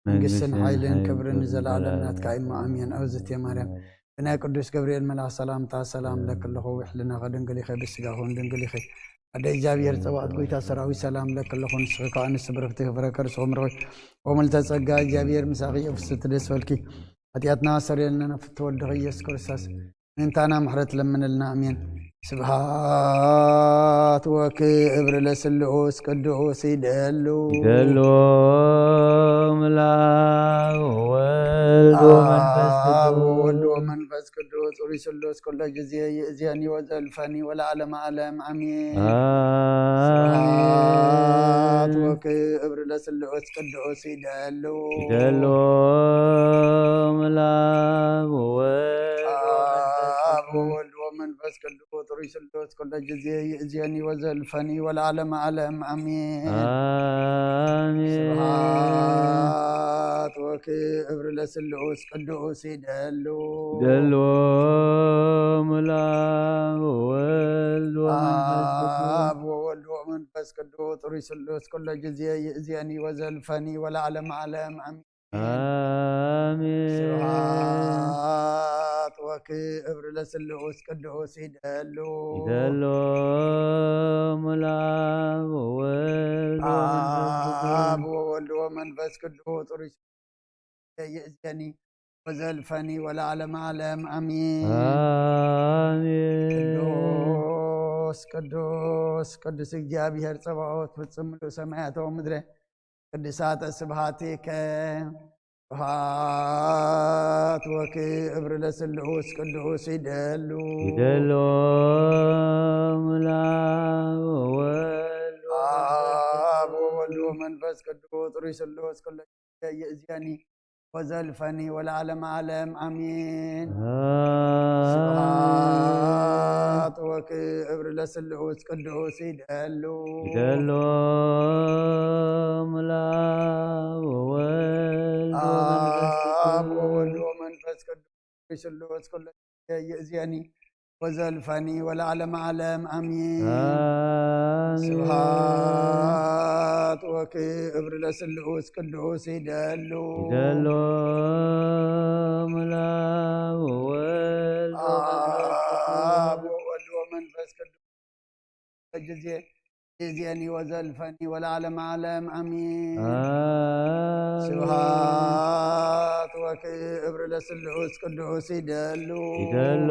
መንግስትን ሓይልን ክብርን ንዘለኣለም ናትካ እዩ። ኣሜን። ኣውዝት ማርያም ብናይ ቅዱስ ገብርኤል መልኣኽ ሰላምታ ሰላም ለኪ ኣለኹ፣ ውሕልናኸ ድንግል ኢኸ፣ ብስጋኹን ድንግል ኢኸ። ኣደ እግዚኣብሔር ጸባኦት ጎይታ ሰራዊት ሰላም ለኪ ኣለኹ፣ ንስኺ ከኣ ኣንስቲ ብርኽቲ ፍረ ከርስኹም ርኹ። ወምልተ ጸጋ እግዚኣብሔር ምሳኺ እየ፣ ፍስቲ ደስ በልኪ። ሓጢኣትና ሰሪልና ነፍቲ ወድኺ ኢየሱስ ክርስቶስ ምእንታና ምሕረት ለምንልና። ኣሜን። ስብሐት ወክብር ለስሉስ ቅዱስ ይደሉ ይደሉ ምላክ ወወልድ ወመንፈስ አብ ቅዱስ። ወወልድ ወመንፈስ ቅዱስ ሩይ ስሉስ ኩሎ ጊዜ ይእዜኒ ወዘልፈኒ ወለዓለመ ዓለም አሜን። አሜን። ስብሐት ወክብር ለስሉስ ቅዱስ ይደሉ ይደሉ ምላክ ወወልድ አብ ወወልድ ወመንፈስ ቅዱስ ሩይ ስሉስ ኩሎ ጊዜ ይእዜኒ ወዘልፈኒ ወለዓለመ ዓለም አሜን። አሜን። ስብሐት ወክብር ለስሉስ ቅዱስ ይደሉ ይደሉ ምላክ ወወልድ ወመንፈስ ቅዱስ። አብ ወወልድ ወመንፈስ ቅዱስ ሩይ ስሉስ ኩሎ ጊዜ ይእዜኒ ወዘልፈኒ ወለዓለመ ዓለም አሜን። አሜን። ስብሐት ወክብር ለስሉስ ቅዱስ ይደሉ ይደሉ ምላክ ወወልድ ወመንፈስ ቅዱስ። አብ ወወልድ ወመንፈስ ቅዱስ ሩይ ይእዜኒ ወዘልፈኒ ወለዓለመ ዓለም አሜን። አሜን። ቅዱስ ቅዱስ ቅዱስ እግዚኣብሔር ጸባኦት ፍጹም ምሉእ ሰማያት ወምድረ ቅዱሳተ ስብሐቲከ ስብሐት ወክብር ለስሉስ ቅዱስ ይደሉ ይደሉ ምላክ ወወልድ አብ ወወልድ ወመንፈስ ቅዱስ ሩይ ስሉስ ኩሎ ይእዜኒ ወዘልፈኒ ወለዓለመ ዓለም አሜን። አሜን። ስብሐት ወክብር ለስሉስ ቅዱስ ይደሉ ይደሉ ምላክ ወወልድ ወመንፈስ አብ ቅዱስ። ወወልድ ወመንፈስ ቅዱስ ስሉስ ኩሎ ይእዜኒ ወዘልፈኒ ወለዓለመ ዓለም ኣሚን። ኣሜን። ስብሐት ወክብር ለስሉስ ቅዱስ ይደሉ። ይደሉ። ላብ ወወልድ አብ ወወልድ ወመንፈስ ቅዱስ ጊዜ ጊዜኒ ወዘልፈኒ ወለዓለመ ዓለም ኣሚን። ኣሜን። ስብሐት ወክብር ለስሉስ ቅዱስ ይደሉ። ይደሉ።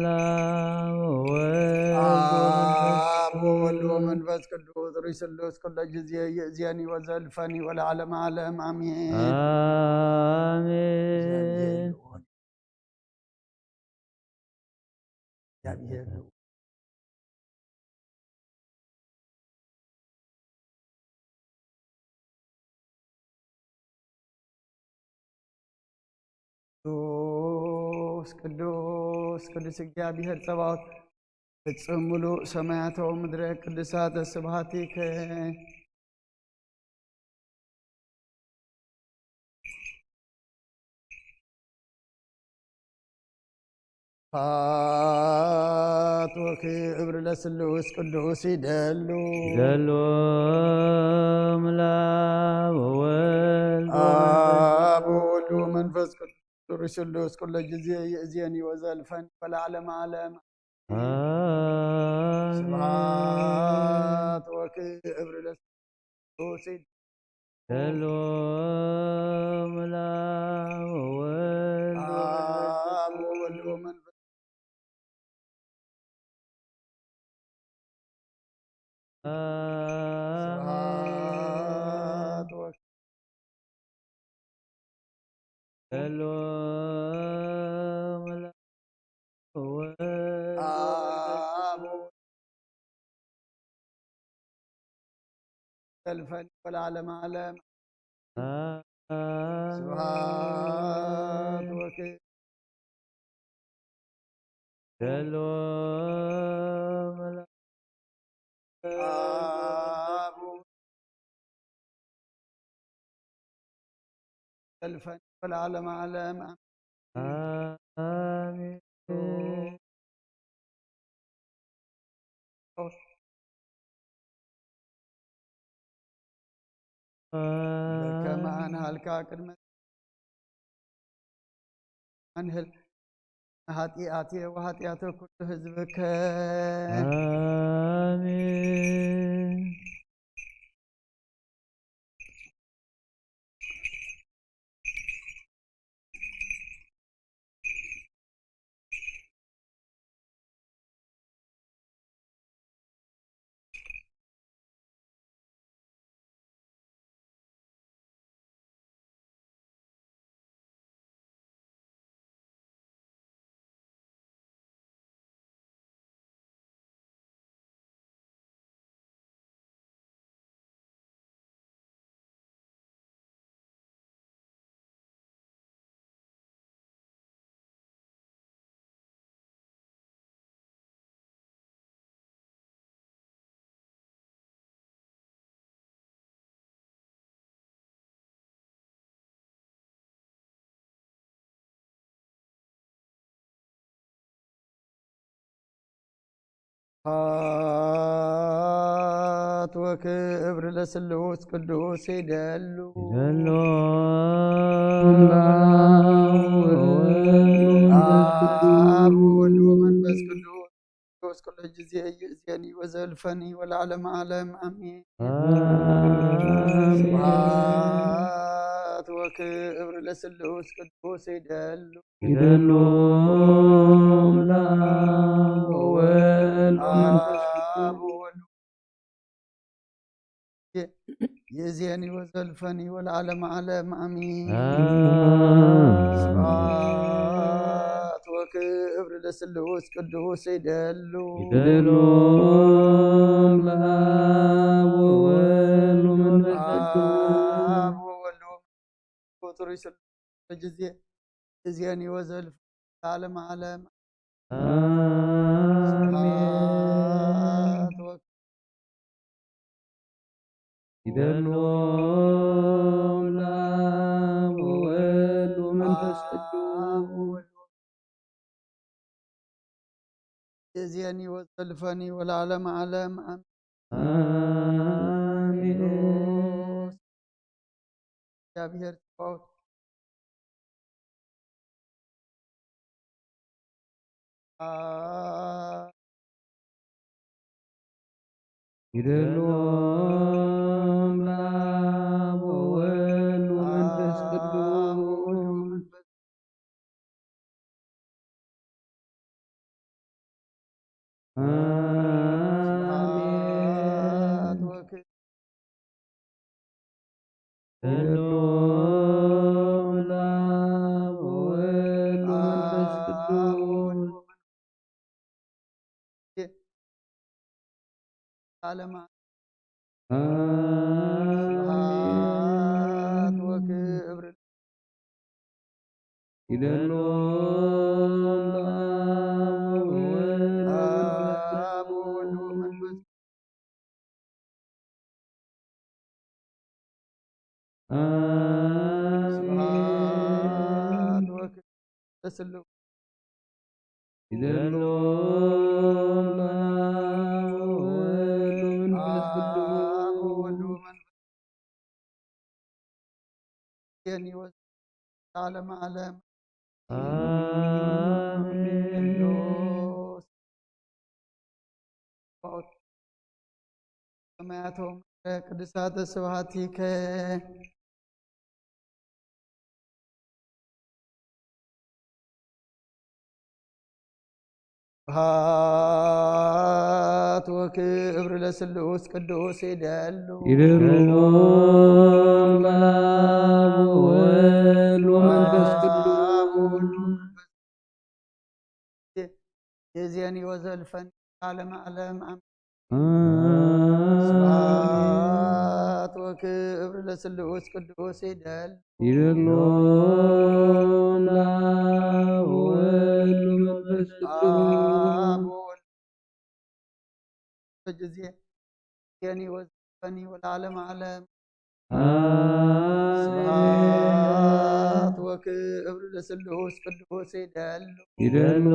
ላብ ወወልድ አብ ወወልድ ወመንፈስ ቅዱስ ርእይ ስሉስ ኩሎ ጊዜ ይእዜኒ ወዘልፈኒ ወለዓለመ ዓለም ኣሚን። ኣሜን። እግዚአብሔር ነው። ቅዱስ ቅዱስ ቅዱስ እግዚኣብሔር ጸባኦት ፍጹም ምሉእ ሰማያተ ወምድረ ቅዱሳተ ስብሐቲከ። ስብሐት ወክብር ለስሉስ ቅዱስ ይደሉ። ይደሉ። ላብ ወወልድ አብ ወወልድ ወመንፈስ ቅዱስ ስሉስ ኩሎ ጊዜ ይእዜኒ ወዘልፈኒ ወለዓለመ ዓለም። ኣሜን። ስብሐት ወክብር ለስሉስ ይደሉ። ላብ ወወልድ አብ ወወልድ ወመንፈስ ስብሐት ወ- ሄሎ መላእክት ወ- አብ ወልድ ዘልፈኒ ወለዓለመ ዓለም። አሜን። ስብሐት ወክብር ሄሎ መላእክት አብ ወልድ ዘልፈኒ ወለዓለመ ዓለም። አሜን። በከመ አንሃልካ ቅድመ አንህል ኃጢአቴ ወኃጢአተ ኩሉ ህዝብከ። አሜን። ስብሐት ወክብር ለስሉስ ቅዱስ ይደሉ። ይደሉ። አብ ወወልድ ወመንፈስ ቅዱስ ቅዱስ ኩሉ ጊዜ ይእዜኒ ወዘልፈኒ ወለዓለመ ዓለም አሜን። አሜን። ስብሐት ወክብር ለስሉስ ቅዱስ ይደሉ። ይደሉ ለአብ ወወልድ ወመንፈስ አብ ወወልድ ይእዜኒ ወዘልፈኒ ወለዓለመ ዓለም አሜን። አሜን። ስብሐት ወክብር ለስሉስ ቅዱስ ይደሉ። ይደሉ ለአብ ወወልድ ወመንፈስ ቅዱስ። አብ ወወልድ ወመንፈስ ቅዱስ ጊዜ እዜኒ ወዘልፍ ለዓለመ ዓለም። አሜን። ስብሐት ወ- ይደሉ ለአብ ወወልድ ወመንፈስ ቅዱስ። የእዜኒ ወዘልፈኒ ወለዓለመ ዓለም ኣሜን። ኣሜን። እግዚኣብሔር ጸባኦት ኣ- ይደሎ ኣምላኽ ወወልድ ወመንፈስ ቅዱስ። ኣሜን። ስብሐት ወክብር ይደሎ ኣምላኽ ወወልድ ወመንፈስ ቅዱስ። ለዓለመ ኣሜን። ስብሐት ወክብር ይደሎ ወወልድ ወመንፈስ ኣሜን። ወክብር ለስሉስ ይደሎ ወወልድ ወመንፈስ ቅዱስ። የኒ ወዘ ለዓለመ ዓለም ኣሜን። ቅዱስ ሰማያቶም ቅዱሳተ ስብሐቲከ ስብሐት ወክብር ለስሉስ ቅዱስ ይደሉ ይደሉ አብ ወወልድ ወመንፈስ ቅዱስ። የእዜኒ ወዘልፈኒ ለዓለመ ዓለም ኣሜን። አሜን። ስብሐት ወክብር ለስሉስ ቅዱስ ይደሉ ይደሉ አብ ወወልድ ወመንፈስ ቅዱስ። አብ ወወልድ ጊዜ የእዜኒ ወዘልፈኒ ወለዓለመ ዓለም አሜን። ስብሐት ወክብር ለስሉስ ቅዱስ ይደሉ ይደሉ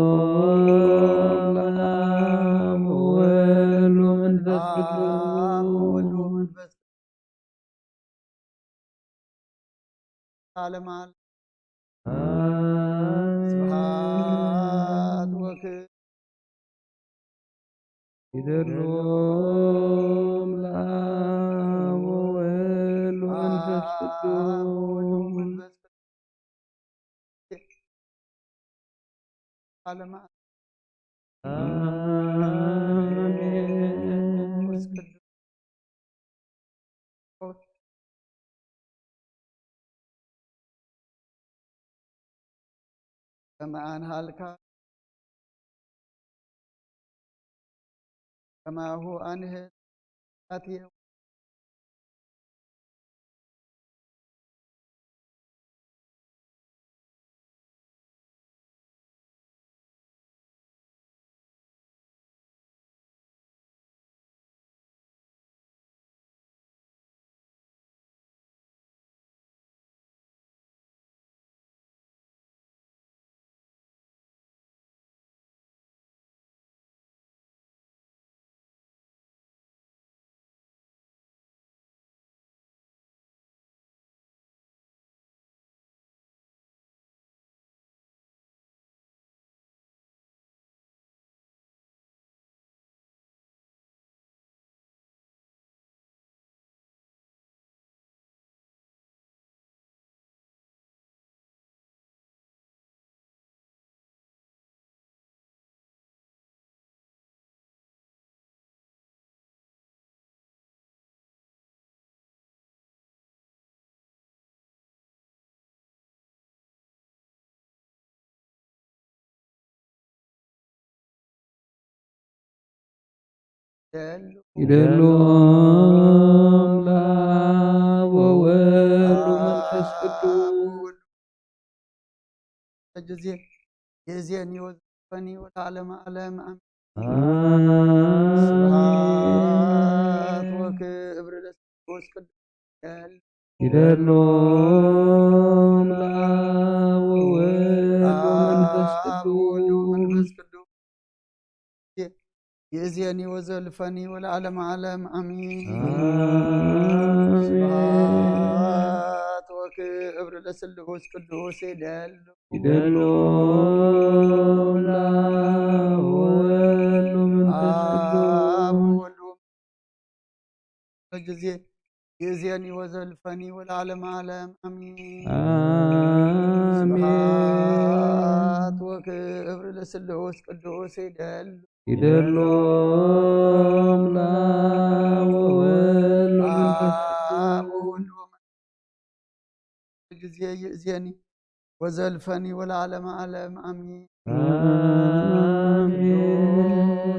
አብ ወወልድ ወመንፈስ አብ ወወልድ ቅዱስ። ወመንፈስ ቅዱስ ለዓለመ ዓለም አሜን። ስብሐት ወክብር ይደሉ አብ ወወልድ ወመንፈስ ቅዱስ። ዓለም አሜን። መንፈስ ቅዱስ ከመ አንሃልካ ከማሁ አንህል ኃጢአትየ። ይደሉ አብ ወወልድ ወመንፈስ ቅዱስ። ጊዜ የእዜኒ ወዘልፈኒ ወለዓለመ ዓለም አሜን። አሜን። ስብሐት ወክብር ለስሉስ ቅዱስ ይደሉ ይደሉ አብ ወወልድ ወመንፈስ አብ ወወልድ ወመንፈስ ቅዱስ። ቅዱስ ይእዜኒ ወዘልፈኒ ወለዓለመ ዓለም ኣሜን። አሜን። ስብሐት ወክብር ለስሉስ ቅዱስ ይደሉ ይደሎ ለአብ ወወልድ ወመንፈስ አብ ቅዱስ ወወልድ ጊዜ ይእዜኒ ወዘልፈኒ ወለዓለመ ዓለም ኣሜን። አሜን። ስብሐት ወክብር ለስሉስ ቅዱስ ይደሉ ይደሎም ለአብ ወወልድ ወመንፈስ አብ ቅዱስ ወወልድ ወመንፈስ ጊዜ ይእዜኒ ወዘልፈኒ ወለዓለመ ዓለም ኣሜን። ቅዱስ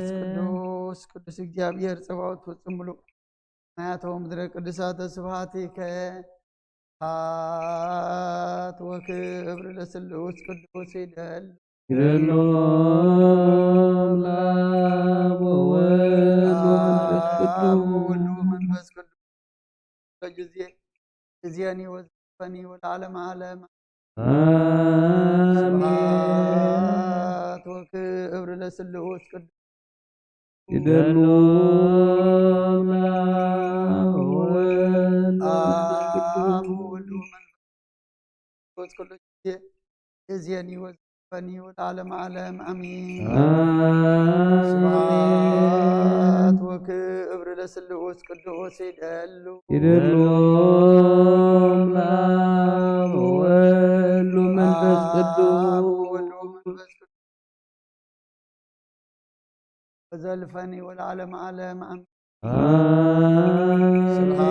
አሜን። ቅዱስ ቅዱስ እግዚኣብሔር ጸባኦት ፍጹም ምሉእ ሰማያተ ወምድረ ቅዱሳተ ስብሐቲከ። ስብሐት ወክብር ለስሉስ ቅዱስ ይደሉ ይደሎም ለአብ ወወልድ ወመንፈስ አብ ወወልድ ቅዱስ ወመንፈስ ቅዱስ ጊዜ ይእዜኒ ወዘልፈኒ ወለዓለመ ዓለም አሜን። ስብሐት ወክብር ለስሉስ ቅዱስ ይደሎም ለአብ ወወልድ ወመንፈስ አብ ቅዱስ ወወልድ ወመንፈስ ቅዱስ ጊዜ ይእዜኒ ወዘልፈኒ ወለዓለመ ዓለም ኣሜን። አሜን። ስብሐት ወክብር ለስሉስ ቅዱስ ይደሉ ይደሎም ለአብ ወወልድ ወመንፈስ ቅዱስ አብ ወወልድ ወመንፈስ ቅዱስ ወዘልፈኒ ወለዓለመ ዓለም ኣሜን። አሜን። ስብሐት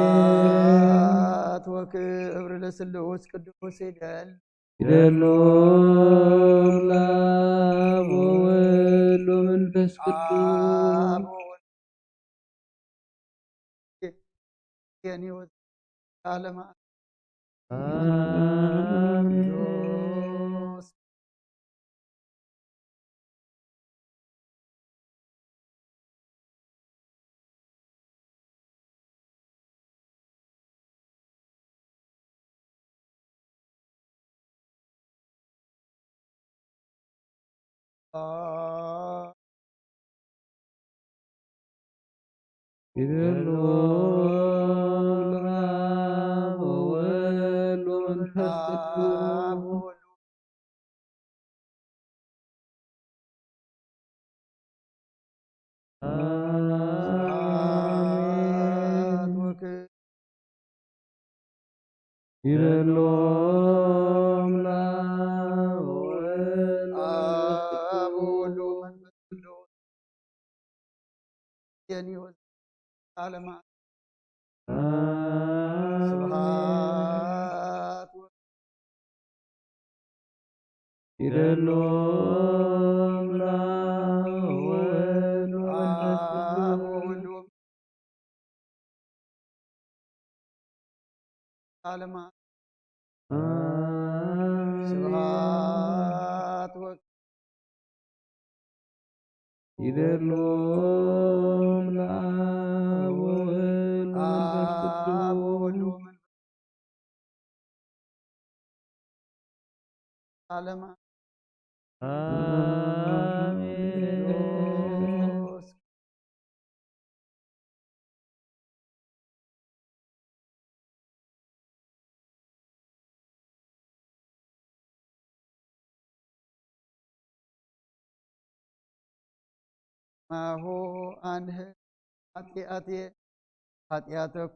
ወክብር ለስሉስ ቅዱስ ይደሉ ይደሎም ለአብ ወወልድ ወመንፈስ ቅዱስ አብ ወወልድ የኔ ወዘ- ዓለም አሜን። ቅዱስ ይደሎ ለአብ ወወልድ ወመንፈስ ቅዱስ አሜን። ይደሎ ለአብ ወወልድ ወመንፈስ ቅዱስ የኔ ወዘ- ዓለም አሜን። ስብሐት ይደሎ ለአብ ወወልድ ወመንፈስ ቅዱስ ወወልድ ወመንፈስ ዓለም አሜን። ስብሐት ወ- ይደሎ ለአብ ወወልድ ወመንፈስ አብ ወወልድ ቅዱስ ወመንፈስ ዓለም አሜን። ቅዱስ ማሁ አንህ ኃጢአቴ ኃጢአተኩ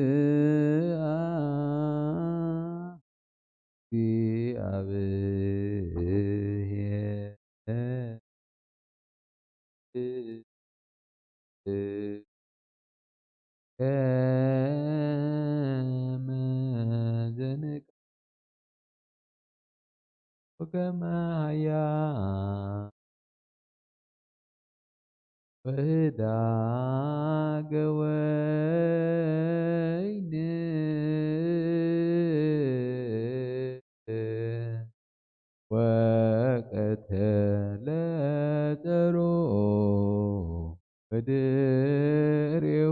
ወተንሥአ እግዚአብሔር ከመ ዘንቃ ወከመ ኃያል ወህዳገ ወይን ወቀተለ ጸሮ በድሬሁ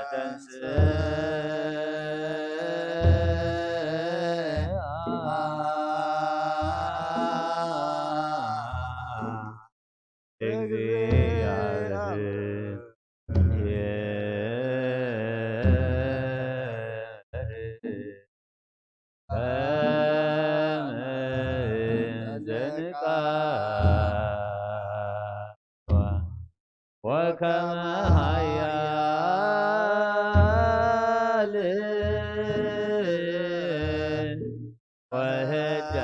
ወተንሥአ እግዚአብሔር ከመ ዘንቃ ወከመ ኃያል ወህዳገ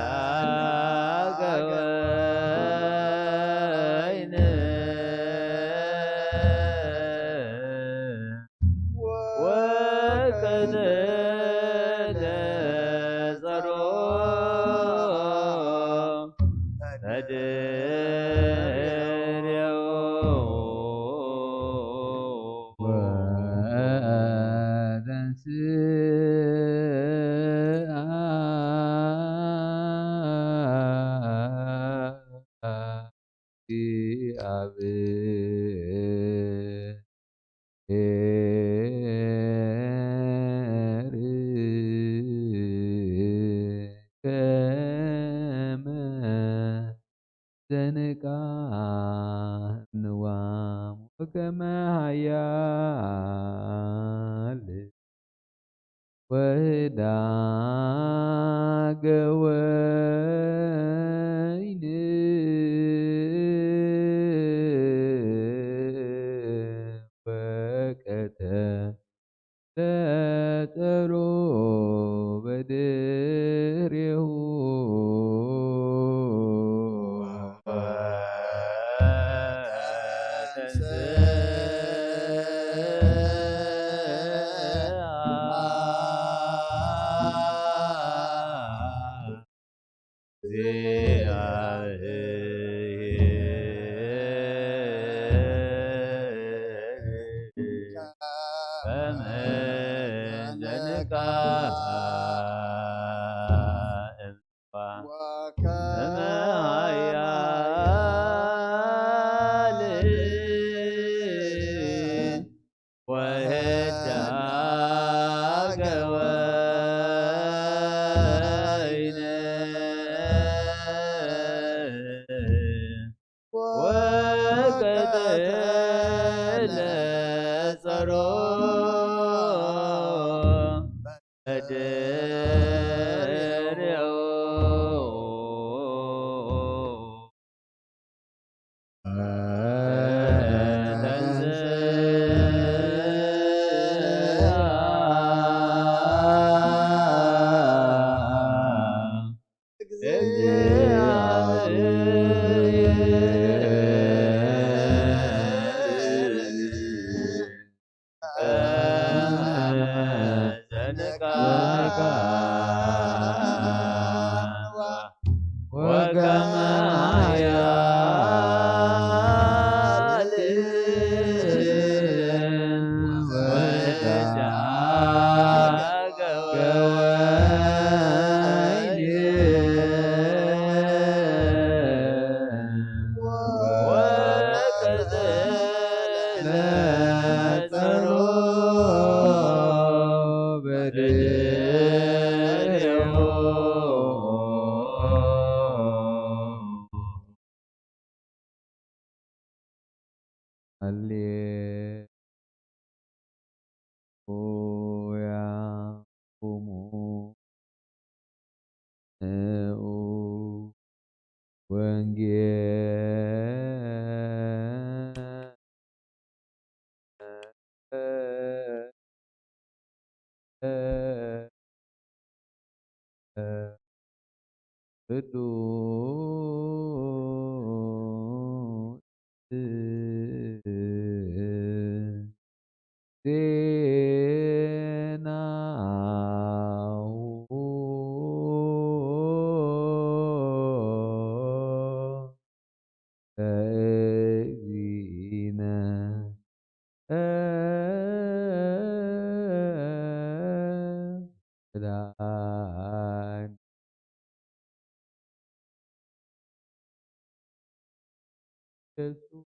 ወይን ወቀተለ ጸሮ በድሬሁ ወተንሥአ እግዚአብሔር ከመ ዘንቃ ንዋም ወከመ ኃያል ወህዳገ ወይን ወቀተለ ጸሮ በድሬሁ እግዚአብሔር ከመ ዘንቃ እምባ ወከመ ኃያል ወህዳገ ወይን ወቀተለ ጸሮ በድሬሁ ቅዱስ ዜናሁ ለእግዚእነ መድኃኒነ ኢየሱስ።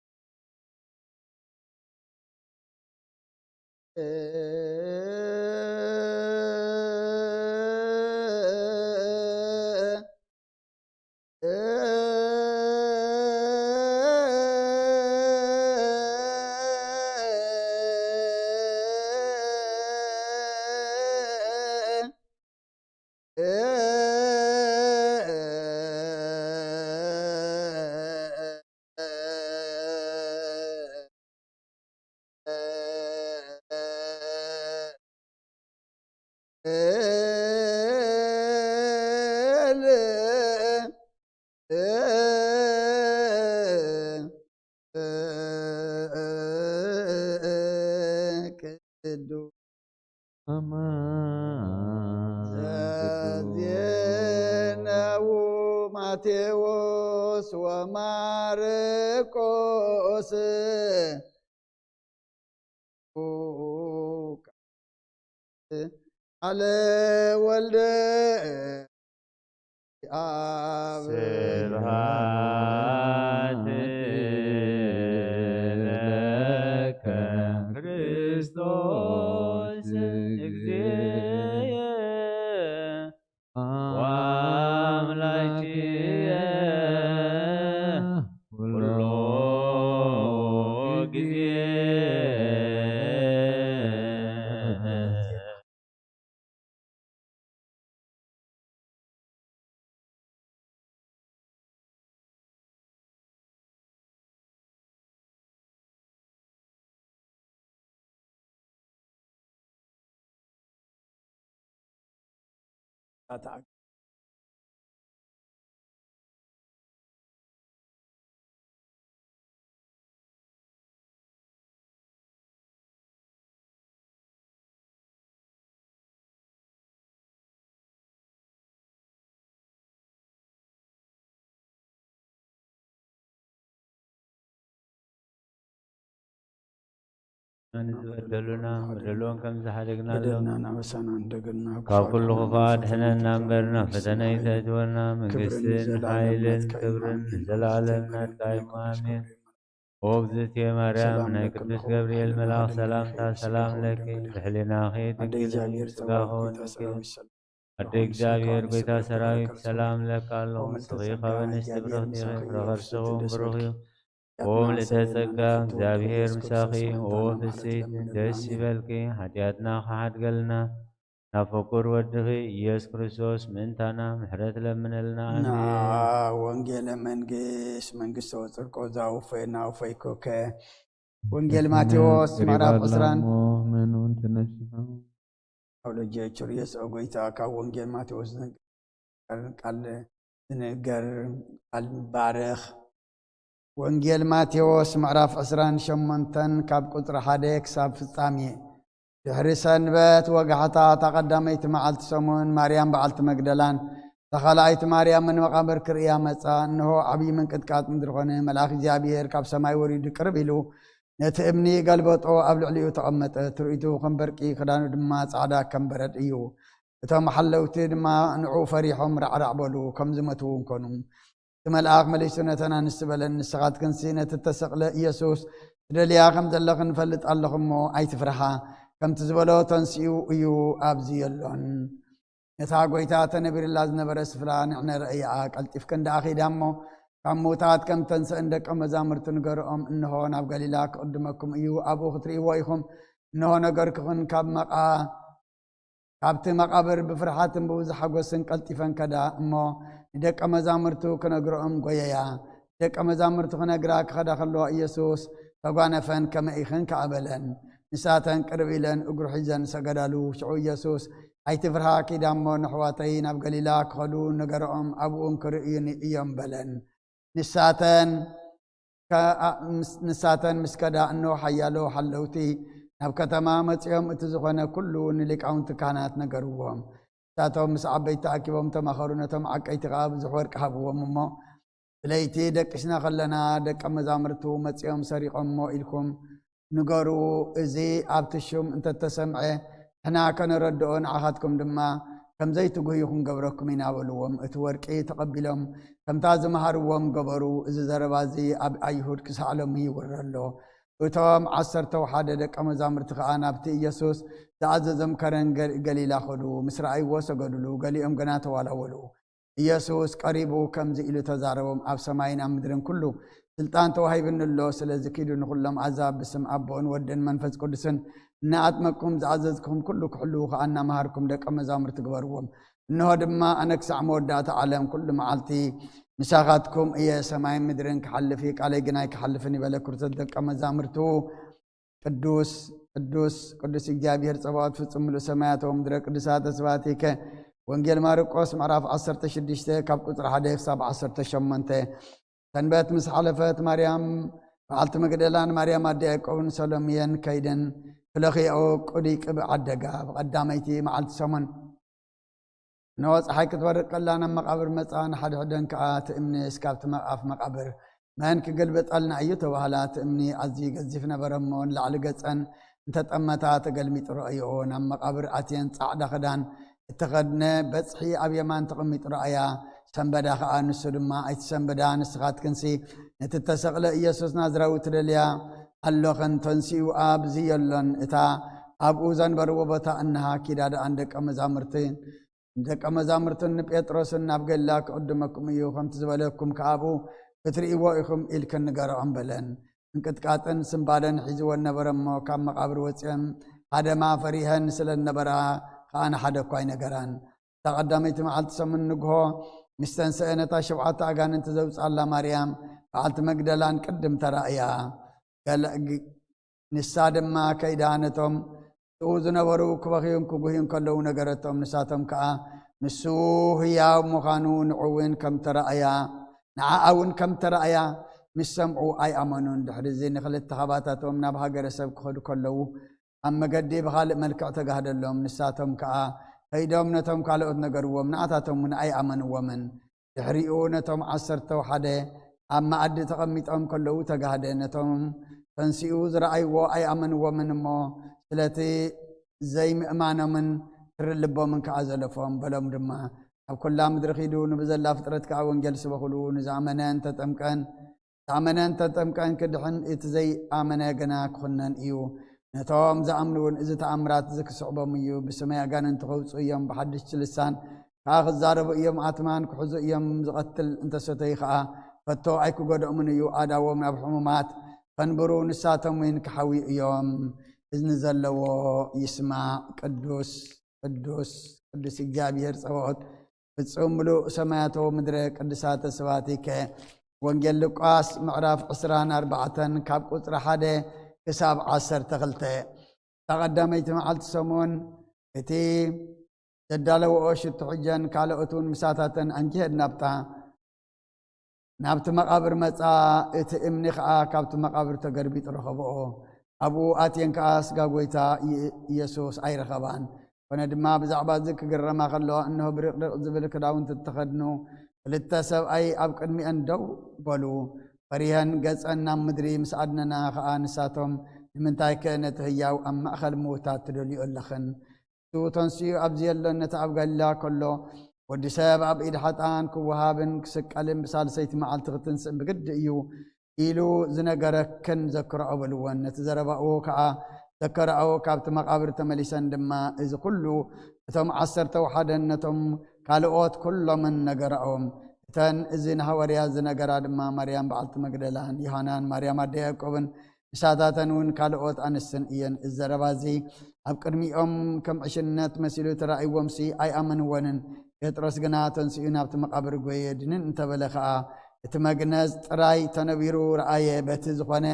ቅዱስ አማን ዘዜነዉ ማቴዎስ ወማርቆስ። ቃለ ወልደ አብ። ስብሐት ለከ ክርስቶስ እግዚእየ ወአምላክየ ኩሎ ጊዜ። ንዝበደሉና በደሎም ከም ዝሓደግናሎም በደልናን ኣበሳናን ደገልና ካብ ኩሉ ክፉእ ኣድሕነና እምበር ናብ ፈተነ ኣይተእትወና። መንግስትን ሓይልን ክብርን ንዘለዓለም ናትካ እዩ። ኣሜን። ኦ እግዝእትየ ማርያም፣ ናይ ቅዱስ ገብርኤል መልኣኽ ሰላምታ ሰላም ለኪ፣ ብሕሊናኺ ድንግል፣ ስጋኺ እውን ድንግል። ኣደ እግዚኣብሔር፣ ጎይታ ሰራዊት፣ ሰላም ለካ ኣለኹ። ንስኺ ካብ ኣንስቲ ብርኽቲ ኢኺ፣ ፍረ ከርስኺ እውን ብሩኽ እዩ። ኦ ምልእተ ጸጋ፣ እግዚኣብሔር ምሳኺ። ኦ ፍስሕቲ፣ ደስ ይበልኪ፣ ሓጢኣትና ክሓድገልና ናብ ፍቁር ወድኺ ኢየሱስ ክርስቶስ ምእንታና ምሕረት ለምነልና። ኣሜን። ወንጌለ መንግስት መንግስተ ወጽድቆ ዛውፈ ናውፈይኮከ። ወንጌል ማቴዎስ ምዕራፍ ዕስራን መኑን ተነሲሑ። ኣውሎጀ ቹርየስ ኦ ጎይታ፣ ካብ ወንጌል ማቴዎስ ዝንገር ቃል ዝንገር ቃል ባርኽ። ወንጌል ማቴዎስ ምዕራፍ ዕስራን ሸሞንተን ካብ ቁጽሪ ሓደ ክሳብ ፍጻሜ። ድሕሪ ሰንበት ወጋሕታ፣ እታ ቀዳመይቲ መዓልቲ ሰሙን፣ ማርያም በዓልቲ መግደላን እታ ካልኣይቲ ማርያምን መቓብር ክርእያ መጻ። እንሆ፣ ዓብዪ ምንቅጥቃጥ ምድሪ ኾነ። መልኣኽ እግዚኣብሔር ካብ ሰማይ ወሪዱ ቅርብ ኢሉ ነቲ እምኒ ገልበጦ፣ ኣብ ልዕሊኡ ተቐመጠ። ትርኢቱ ከም በርቂ፣ ክዳኑ ድማ ጻዕዳ ከም በረድ እዩ። እቶም ሓለውቲ ድማ ንዕኡ ፈሪሖም ራዕራዕ በሉ፣ ከም ዝመትዉ እውን ኮኑ። እቲ መልኣኽ መሊሱ ነተን ኣንስቲ በለን፣ ንስኻትክንሲ ነቲ እተሰቕለ ኢየሱስ ትደልያ ከም ዘለኽን እፈልጥ ኣለኹ እሞ፣ ኣይትፍርሃ። ከምቲ ዝበሎ ተንሲኡ እዩ፣ ኣብዚ የሎን። ነታ ጐይታ ተነቢሩላ ዝነበረ ስፍራ ንዕነ ረኣያኣ። ቀልጢፍክን ደኣ ኺዳ እሞ፣ ካብ ምዉታት ከም እተንስአን ደቀ መዛሙርቱ ንገርኦም፣ እንሆ፣ ናብ ገሊላ ክቕድመኩም እዩ፣ ኣብኡ ክትርእይዎ ኢኹም። እንሆ፣ ነገርኩኽን፣ ካብ መቓ-፣ ካብቲ መቓብር ብፍርሃትን ብብዙሕ ሓጎስን ቀልጢፈን ከዳ እሞ፣ ንደቀ መዛሙርቱ ክነግርኦም ጐየያ። ደቀ መዛሙርቱ ክነግራ ክኸዳ ከለዋ፣ ኢየሱስ ተጓነፈን፣ ከመይ ኢኽን ከኣ በለን። ንሳተን ቅርብ ኢለን እግሩ ሒዘን ሰገዳሉ። ሽዑ ኢየሱስ፣ ኣይትፍርሃ፣ ኪዳ እሞ ንኣሕዋተይ ናብ ገሊላ ክኸዱ ንገርኦም፣ ኣብኡ እውን ክርእዩኒ እዮም በለን። ንሳተን ከኣ ምስ-፣ ንሳተን ምስ ከዳ፣ እነሆ ሓያሎ ሓለውቲ ናብ ከተማ መጺኦም፣ እቲ ዝኾነ ኩሉ ንሊቃውንቲ ካህናት ነገርዎም። ንሳቶም ምስ ዓበይቲ ተኣኪቦም ተማኸሩ፣ ነቶም ዓቀይቲ ከኣ ብዙሕ ወርቂ ሃብዎም እሞ፣ ብለይቲ ደቂስና ከለና ደቀ መዛሙርቱ መጺኦም ሰሪቖሞ ኢልኩም ንገሩ። እዚ ኣብቲ ሹም እንተተሰምዐ፣ ንሕና ከነረድኦ ንዓኻትኩም ድማ ከም ዘይትጉህዩ ክንገብረኩም ኢና በልዎም። እቲ ወርቂ ተቐቢሎም ከምታ ዝመሃርዎም ገበሩ። እዚ ዘረባ እዚ ኣብ ኣይሁድ ክሳዕ ሎሚ ይውረ ኣሎ። እቶም ዓሰርተው ሓደ ደቀ መዛሙርቲ ከኣ ናብቲ ኢየሱስ ዝኣዘዞም ከረን ገ-፣ ገሊላ ኸዱ። ምስ ረኣይዎ ሰገዱሉ፣ ገሊኦም ግና ተዋላወሉ። ኢየሱስ ቀሪቡ ከምዚ ኢሉ ተዛረቦም፣ ኣብ ሰማይን ኣብ ምድርን ኩሉ ስልጣን ተዋሂብኒ ኣሎ። ስለዚ ኪዱ ንኹሎም ኣሕዛብ ብስም ኣቦን ወድን መንፈስ ቅዱስን እናኣጥመቅኩም ዝኣዘዝኩም ኩሉ ክሕልዉ ከኣ እናመሃርኩም ደቀ መዛሙርቲ ግበርዎም። እንሆ ድማ ኣነ ክሳዕ መወዳእታ ዓለም ኩሉ መዓልቲ ምሳኻትኩም እየ። ሰማይን ምድርን ክሓልፍ እዩ፣ ቃለይ ግን ኣይክሓልፍን እዩ በለ። ክርስቶስ ደቀ መዛሙርቱ ቅዱስ፣ ቅዱስ፣ ቅዱስ እግዚኣብሔር ጸባኦት ፍጹም ምሉእ ሰማያት ወምድረ ቅዱሳተ ስብሐቲከ። ወንጌል ማርቆስ ምዕራፍ ዓሰርተ ሽዱሽተ ካብ ቁጽሪ ሓደ ክሳብ ዓሰርተ ሸሞንተ። ሰንበት ምስ ሓለፈት ማርያም በዓልቲ መግደላን ማርያም ኣደ ያዕቆብን ሰሎምየን ከይደን ክለኽያኦ ቁዲ ቅብእ ዓደጋ። ብቐዳመይቲ መዓልቲ ሰሙን እንሆ ጸሓይ ክትበርቕ ከላ ናብ መቓብር መጻ፣ ንሓድሕደን ከኣ እቲ እምኒ እስካብቲ መ-፣ ኣፍ መቓብር መን ክግልብጠልና እዩ ተባህላ። እቲ እምኒ ኣዝዩ ገዚፍ ነበረ እሞ ንላዕሊ ገጸን እንተጠመታ ተገልሚጡ ረኣይኦ። ናብ መቓብር ኣትየን ጻዕዳ ክዳን እተኸድነ በጽሒ ኣብ የማን ተቐሚጡ ረኣያ። ሰንበዳ ከኣ ንሱ ድማ ኣይትሰንብዳ፣ ንስኻትክንሲ ነቲ እተሰቕለ ኢየሱስ ናዝራዊ ትደልያ ኣለኽን፣ ተንሲኡ ኣብዚ የሎን። እታ ኣብኡ ዘንበርዎ ቦታ እንሃ፣ ኪዳ ደኣን ደቀ መዛሙርቲ ደቀ መዛሙርቱን ንጴጥሮስን ናብ ገሊላ ክቕድመኩም እዩ፣ ከምቲ ዝበለኩም ከኣ ኣብኡ ክትርእይዎ ኢኹም ኢልክን ንገርዖም በለን። ምንቅጥቃጥን ስንባደን ሒዝወን ነበረ እሞ ካብ መቓብር ወጺአን ሃደማ፣ ፈሪሀን ስለ ዝነበራ ከኣ ንሓደ እኳ ኣይነገራን። እታ ቀዳመይቲ መዓልቲ ሰሙን ንግሆ ምስ ተንስአ ነታ ሸውዓተ ኣጋንንቲ ዘውጽኣላ ማርያም በዓልቲ መግደላን ቅድም ተራእያ። ገለ-፣ ግ-፣ ንሳ ድማ ከይዳ ነቶም ብኡ ዝነበሩ ክበኽዩን ክጉህዩን ከለዉ ነገረቶም። ንሳቶም ከኣ ንሱ ህያው ምዃኑ ንዑ እውን ከም ተራእያ፣ ንዓኣ እውን ከም ተራእያ ምስ ሰምዑ ኣይኣመኑን። ድሕሪ እዚ ንኽልተ ካባታቶም ናብ ሃገረ ሰብ ክኸዱ ከለዉ ኣብ መገዲ ብኻልእ መልክዕ ተጋህደሎም። ንሳቶም ከኣ ከይዶም ነቶም ካልኦት ነገርዎም፣ ንኣታቶም እውን ኣይኣመንዎምን። ድሕሪኡ ነቶም ዓሰርተው ሓደ ኣብ መኣዲ ተቐሚጦም ከለዉ ተጋህደ። ነቶም ተንሲኡ ዝረኣይዎ ኣይኣመንዎምን እሞ፣ ስለቲ ዘይምእማኖምን ትሪ ልቦምን ከኣ ዘለፎም። በሎም ድማ፣ ኣብ ኩላ ምድሪ ኺዱ፣ ንብዘላ ፍጥረት ከኣ ወንጌል ስበኹሉ። ንዝኣመነ እንተጠምቀን ዝኣመነ እንተጠምቀን ክድሕን፣ እቲ ዘይኣመነ ግና ክኹነን እዩ። ነቶም ዝኣምኑ እውን እዚ ተኣምራት እዚ ክስዕቦም እዩ። ብስመይ ኣጋንንቲ ከውጽኡ እዮም፣ ብሓድሽ ልሳን ከኣ ክዛረቡ እዮም፣ ኣትማን ክሕዙ እዮም፣ ዝቐትል እንተሰተዩ ከኣ ከቶ ኣይክጎድኦምን እዩ። ኣእዳዎም ናብ ሕሙማት ከንብሩ፣ ንሳቶም እውን ክሓውዩ እዮም። እዝኒ ዘለዎ ይስማዕ። ቅዱስ፣ ቅዱስ፣ ቅዱስ እግዚኣብሔር ጸባኦት፣ ፍጹም ምሉእ ሰማያቶ ምድረ ቅድሳተ ስብሐቲከ። ወንጌል ሉቃስ ምዕራፍ ዕስራን ኣርባዕተን ካብ ቁጽሪ ሓደ ክሳብ ዓሰርተ ክልተ። እታ ቀዳመይቲ መዓልቲ ሰሙን እቲ ዘዳለውኦ ሽቱ ሒዘን ካልኦት እውን ምሳታተን ኣንጊሀን ናብታ፣ ናብቲ መቓብር መጻ። እቲ እምኒ ኸኣ ካብቲ መቓብር ተገልቢጡ ረኸብኦ። ኣብኡ ኣትየን ከኣ ስጋ ጐይታ የ-፣ የሱስ ኣይረኸባን። ኮነ ድማ ብዛዕባ እዚ ክግረማ ከለዋ፣ እንሆ ብርቕርቕ ዝብል ክዳውንቲ እተኸድኑ ክልተ ሰብኣይ ኣብ ቅድሚአን ደው በሉ። ፈሪሀን ገጸን ናብ ምድሪ ምስ ኣድነና ኸኣ ንሳቶም፣ ንምንታይከ ነቲ ህያው ኣብ ማእከል ምዉታት ትደልዮ ኣለኽን? ንሱ ተንሲኡ ኣብዚ የሎን፣ ነቲ ኣብ ጋሊላ ከሎ ወዲ ሰብ ኣብ ኢድ ሓጥኣን ክወሃብን ክስቀልን ብሳልሰይቲ መዓልቲ ክትንስእን ብግዲ እዩ ኢሉ ዝነገረክን ዘክርኦ በልወን። ነቲ ዘረባኡ ከኣ ዘከርኦ። ካብቲ መቓብር ተመሊሰን ድማ እዚ ኩሉ እቶም ዓሰርተው ሓደን ነቶም ካልኦት ኩሎምን ነገርኦም። እተን እዚ ንሃዋርያት ዝነገራ ድማ ማርያም በዓልቲ መግደላን ዮሃናን ማርያም ኣደ ያዕቆብን ንሳታተን እውን ካልኦት ኣንስትን እየን። እዚ ዘረባ እዚ ኣብ ቅድሚኦም ከም ዕሽነት መሲሉ ተራእይዎምሲ ኣይኣመንወንን። ጴጥሮስ ግና ተንሲኡ ናብቲ መቓብር ጐየ። ድንን እንተበለ ኸኣ እቲ መግነዝ ጥራይ ተነቢሩ ረኣየ። በቲ ዝኾነ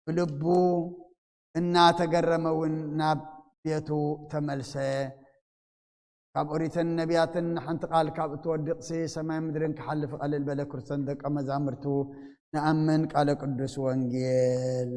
ብልቡ እናተገረመ እውን ናብ ቤቱ ተመልሰ። ካብ ኦሪትን ነቢያትን ሓንቲ ቃል ካብ እትወድቕሲ ሰማይ ምድርን ክሓልፍ ቀልል በለ። ክርስቶስ ደቀ መዛሙርቱ ንኣምን። ቃለ ቅዱስ ወንጌል።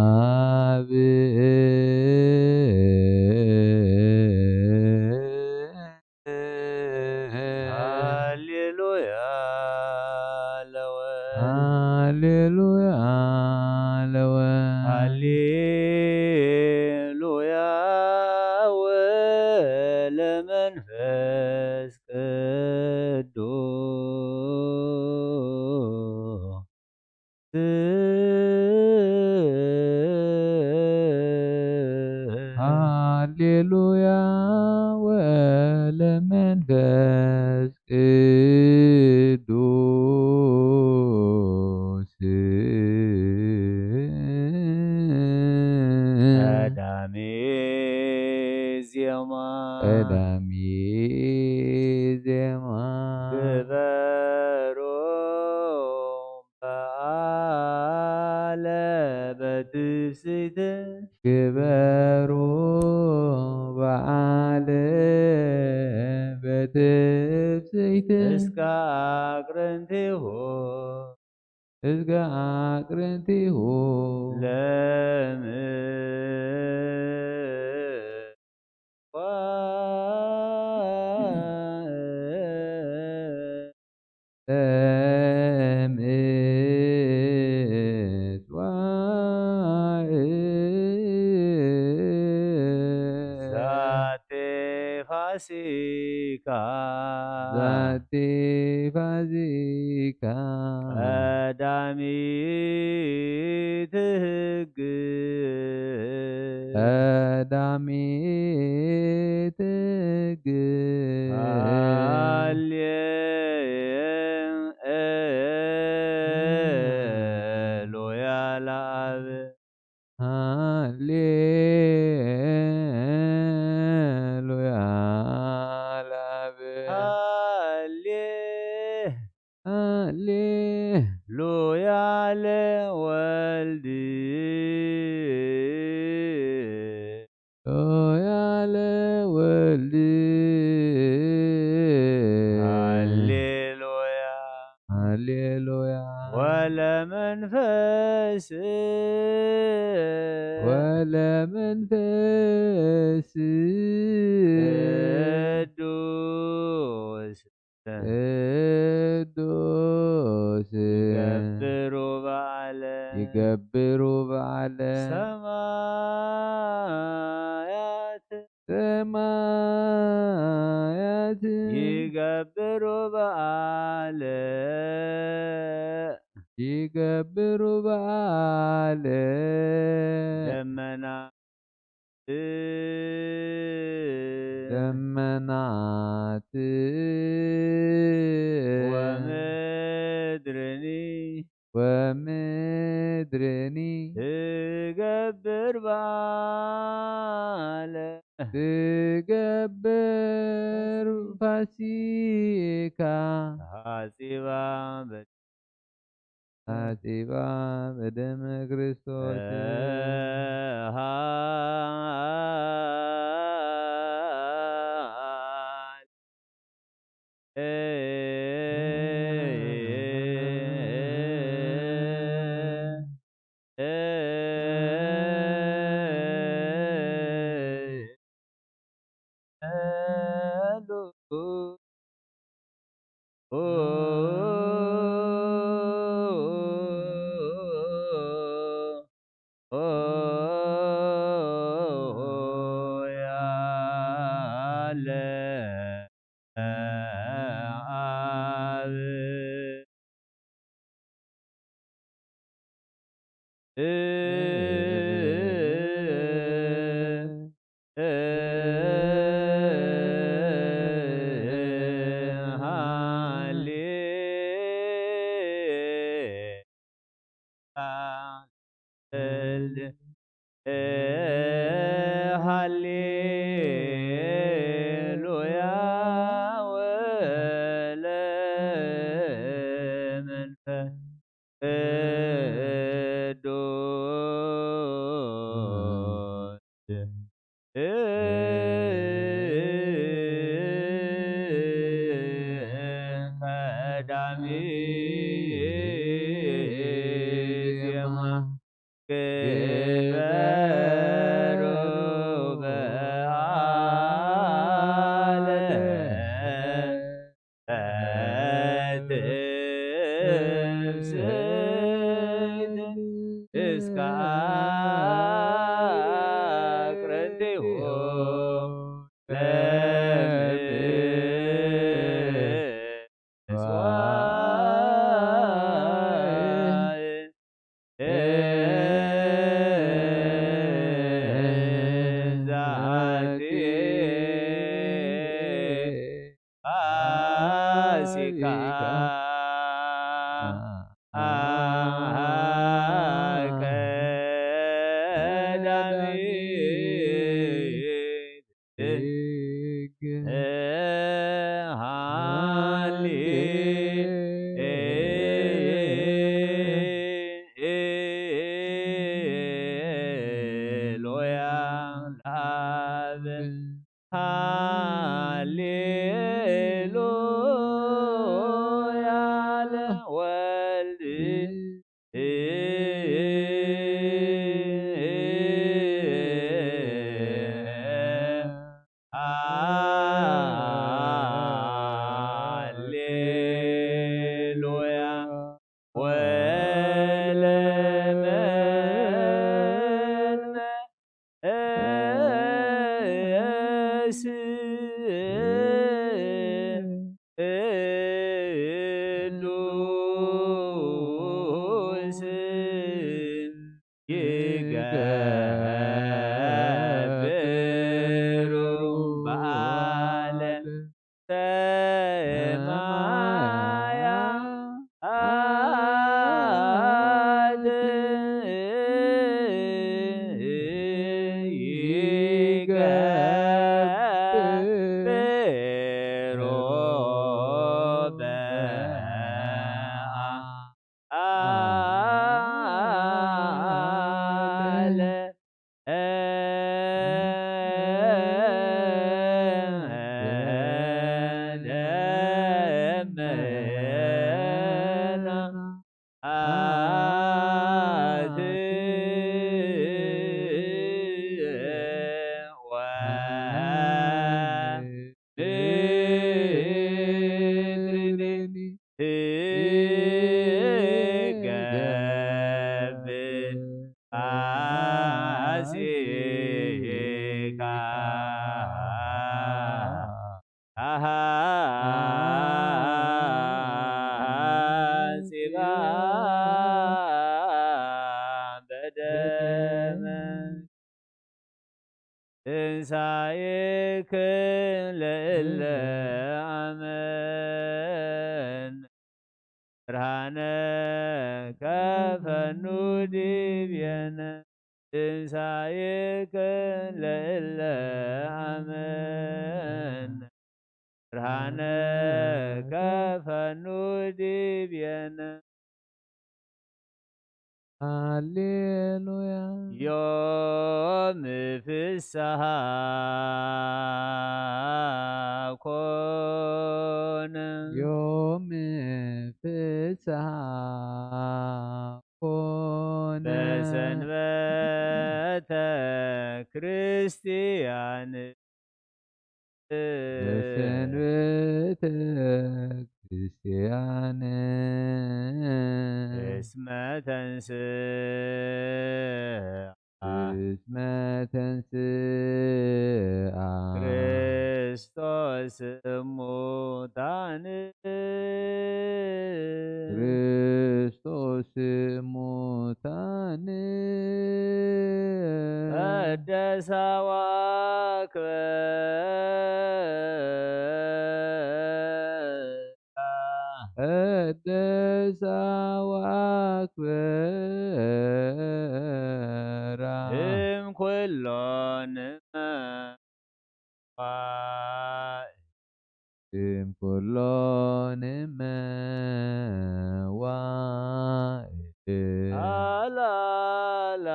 ለአብ። ሃሌሉያ ለወ። ሃሌሉያ ለወ። ሃሌሉያ ወለመንፈስ ቅዱስ። ሃሌሉያ ወለመንፈስ ቅዱስ። ቀዳሜ ዜማ። ቀዳሜ ዜማ። ግበሩ በዓለ በትፍስሕት። ግበሩ በዓለ በትፍስሕት። እስከ አቅርንቲሁ። እስከ አቅርንቲሁ። ለምጽዋ። ለምጽዋዕ። ዛቴ ፋሲካ። ዛቲ ፋሲካ። ቀዳሚት ሕግ። ቀዳሚት ሕግ። ሃሌሉያ ለአብ። ሃሌሉያ ለአብ። ሃሌ ሃሌ ሉያ ለወልድ። ሉያ ለወልድ። ሃሌሉያ። ሃሌሉያ። ወለመንፈስ ወለመንፈስ ቅዱስ። ቅዱስ። ይገብሩ በዓለ። ይገብሩ በዓለ። ሰማያት። ሰማያት። ይገብሩ በዓለ። ይገብሩ በዓለ። ደመና። ደመናት። ወምድርኒ። ወምድርኒ። ትገብር በዓለ። ትገብር ፋሲካ። ሐጺባ በ- ሐጺባ በደመ ክርስቶስ። ሃሌሉያ ለአብ፣ ሃሌሉያ ለወልድ፣ ሃሌሉያ ወለመንፈስ ቅዱስ ይገብሩ በዓለ ሰማያት ይገብሩ በዓለ ደመና አትወ ምድርኒ ትገብር ፋሲካ። አሃ ጺባ በደመ ትንሣኤክን ለእለ አመን ብርሃነ ከፈኑ ዲቤነ ትንሣኤክን ለእለ አመን ብርሃነ ከፈኑ ዲቤነ። ሃሌሉያ። ዮም ፍስሓ ኮነ። ዮም ፍስሓ ኮነ። በሰንበተ ክርስቲያን በሰንበተ ክርስቲያን እስመ ተንስአ እስመ ተንስአ ክርስቶስ እሙታን ክርስቶስ እሙታን ቀደሳ ወአክበራ ቀደሳ ወአክበራ እም ኩሎን እምኩሎን እምኩሎን እመዋእል አላላ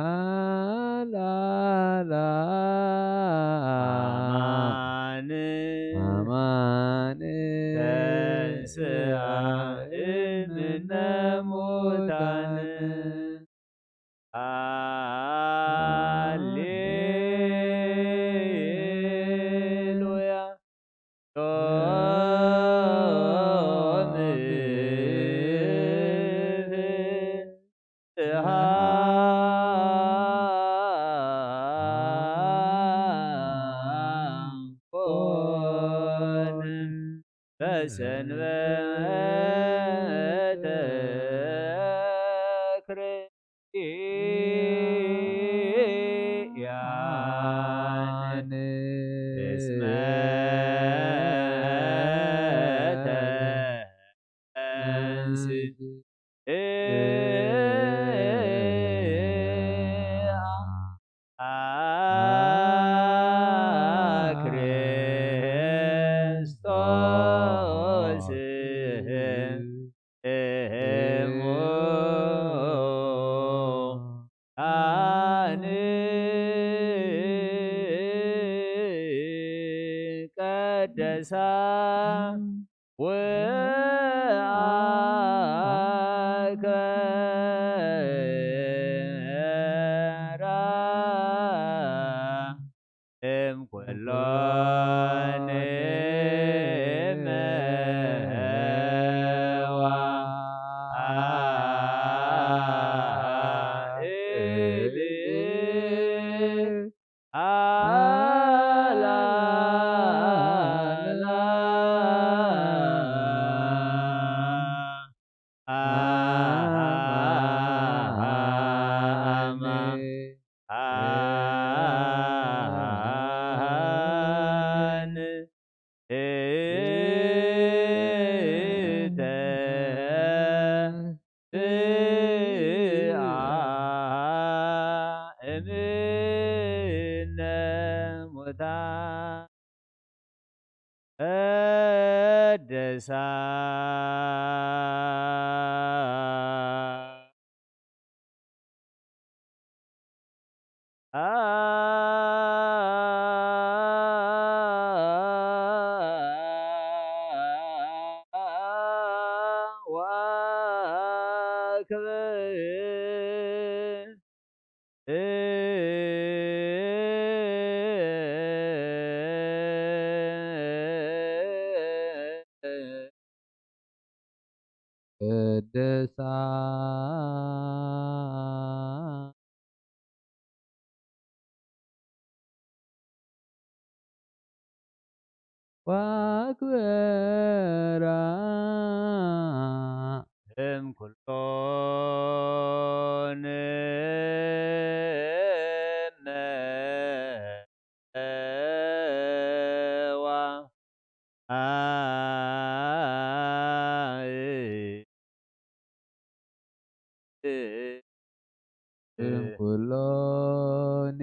አላላ አማን አማን ተንስአ እምነ ሙታን። ሃሌሉያ። ዮም ፍስሓ ኮነ። በሰንበተ ክርስቲያን እስመ ተንስ ቅዱሳን ቀደሳ ወአክበራ እም ኩሎን እምዋ እሊ አላላ አሃ አመ አን ኢተ ስአ እምነ ሙታን ቅድሳ ወአክብር ቅድሳ ወአክብራ እም ኩሎን እምዋ እም ኩሎን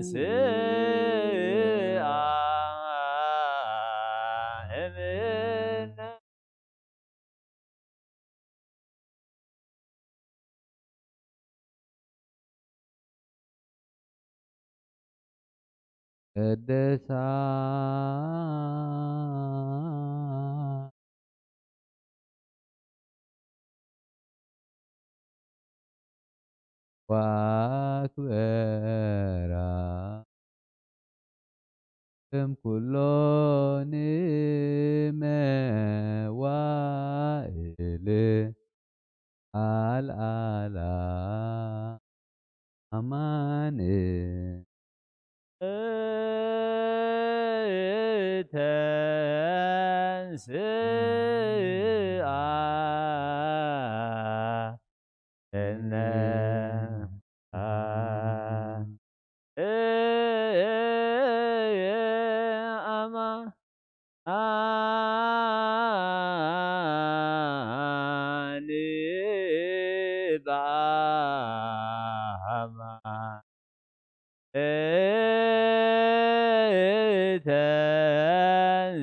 ተንስአ እምነ ቅድሳ ወአክብራ እም ኩሎን መዋእል ኣልዓላ ኣማን ተንስአ እነ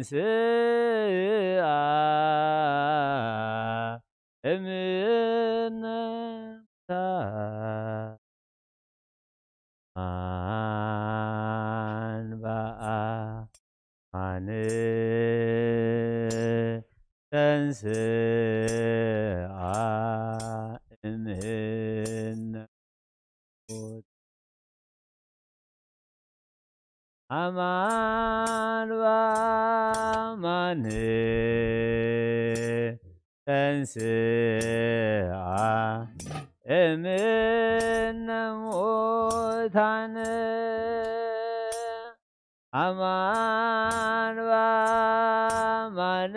ተንስኣ እምነ ሙታን። ኣንብአ ማን ተንስኣ እምነ ሞት። ኣማን በአማን ተንስኣ እምነ ሙታን። ኣማን በአማን፣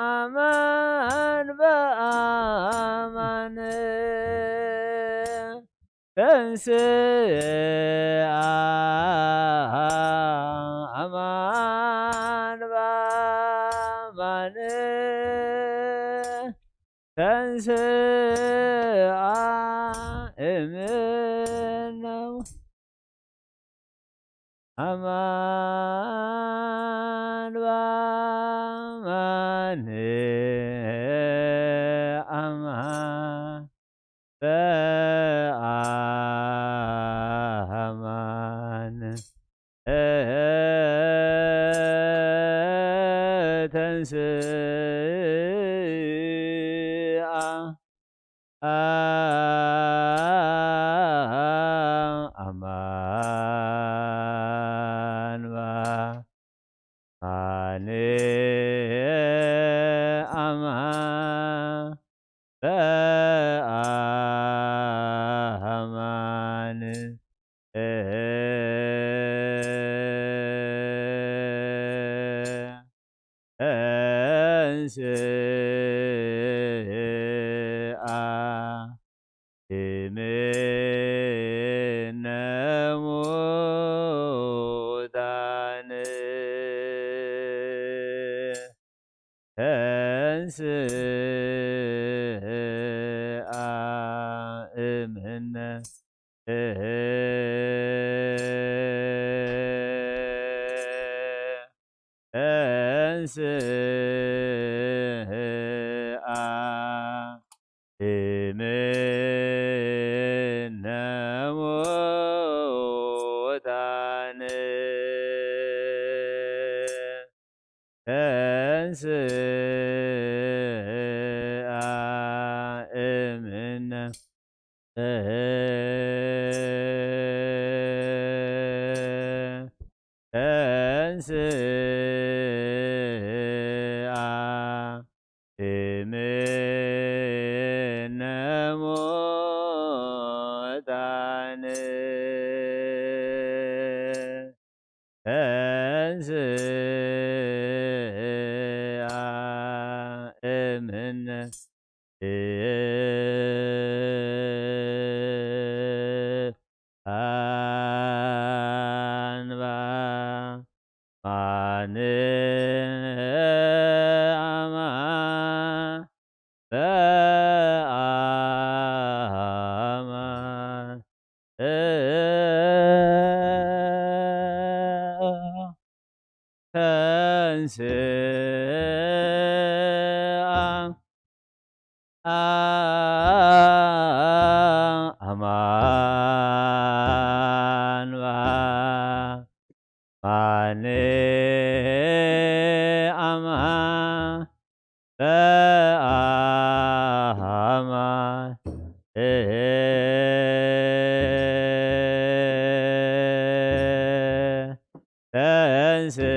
ኣማን በአማን ተንስኣ። ኣማን በአማን ተንስኣ እምነ ኣማን በአማን፣ ኣማን በአማን ተንስኣ። ኣማን በአማን፣ ኣማን በአማን ተንስኣ እምነ ሙታን። ተንስኣ እምነ ተንስኣ እምነ ሙታን። ተንስኣ እምነ ተንስኣ እምነ ሙታን። ተንስኣ እምነ ኣንባ ማን አማ በአማ ተንስአ አማን በአማን በአማን ተንስአ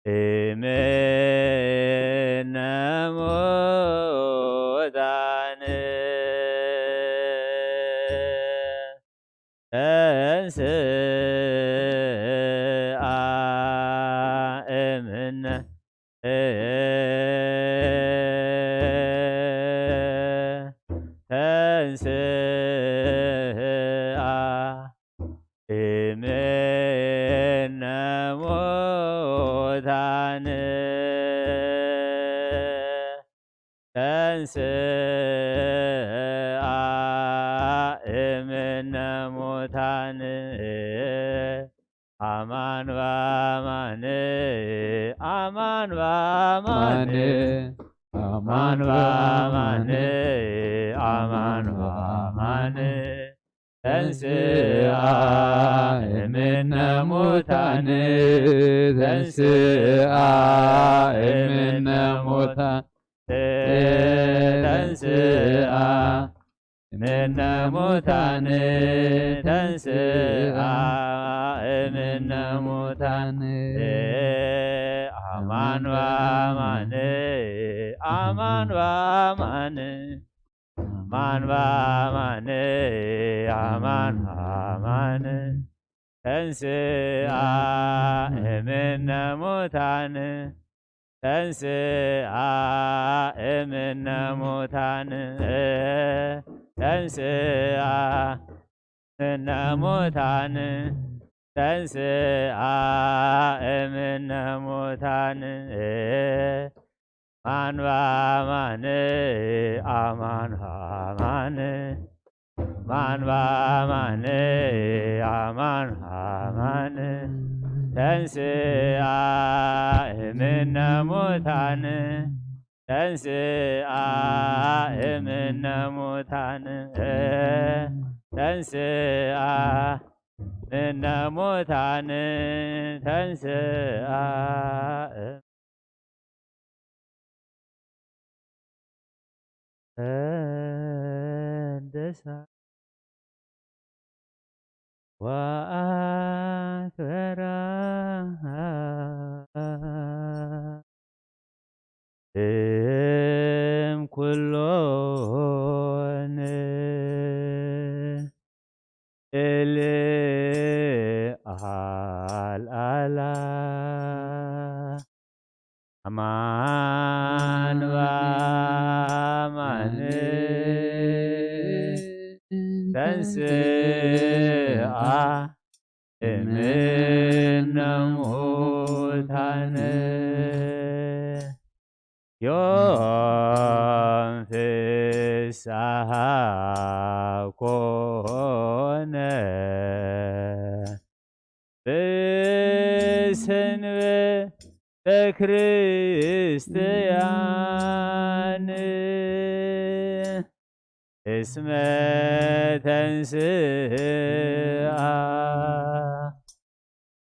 እምነ ሙታን። ተንስአ እምነ ተንስአ እምነ ሙታን። ተንስአ እምነ ሙታን። አማን በአማን፣ አማን በአማን፣ አማን በአማን፣ አማን በአማን። ተንሥአ እምነ ሙታን፣ ተንሥአ እምነ ሙታን፣ ተንሥአ እምነ ሙታን፣ ተንሥአ እምነ ሙታን። አማን በአማን፣ አማን በአማን፣ አማን በአማን፣ አማን በአማን። ተንሥአ እምነ ሙታን፣ ተንሥአ እምነ ሙታን፣ ተንሥአ እምነ ሙታን፣ ተንሥአ እምነ ሙታን። አማን በአማን፣ አማን በአማን፣ አማን በአማን፣ አማን በአማን። ተንሥአ እምነ ሙታን፣ ተንሥአ እምነ ሙታን፣ ተንሥአ እምነ ሙታን፣ ተንሥአ። ቀደሳ ወአክበራ እም ኩሎን እልእ አልአላ። አማን በአማን ተንሥአ እምነ ሙታን። ዮም ፍስሐ ኮነ በሰንበተ ክርስቲያን እስመ ተንሥአ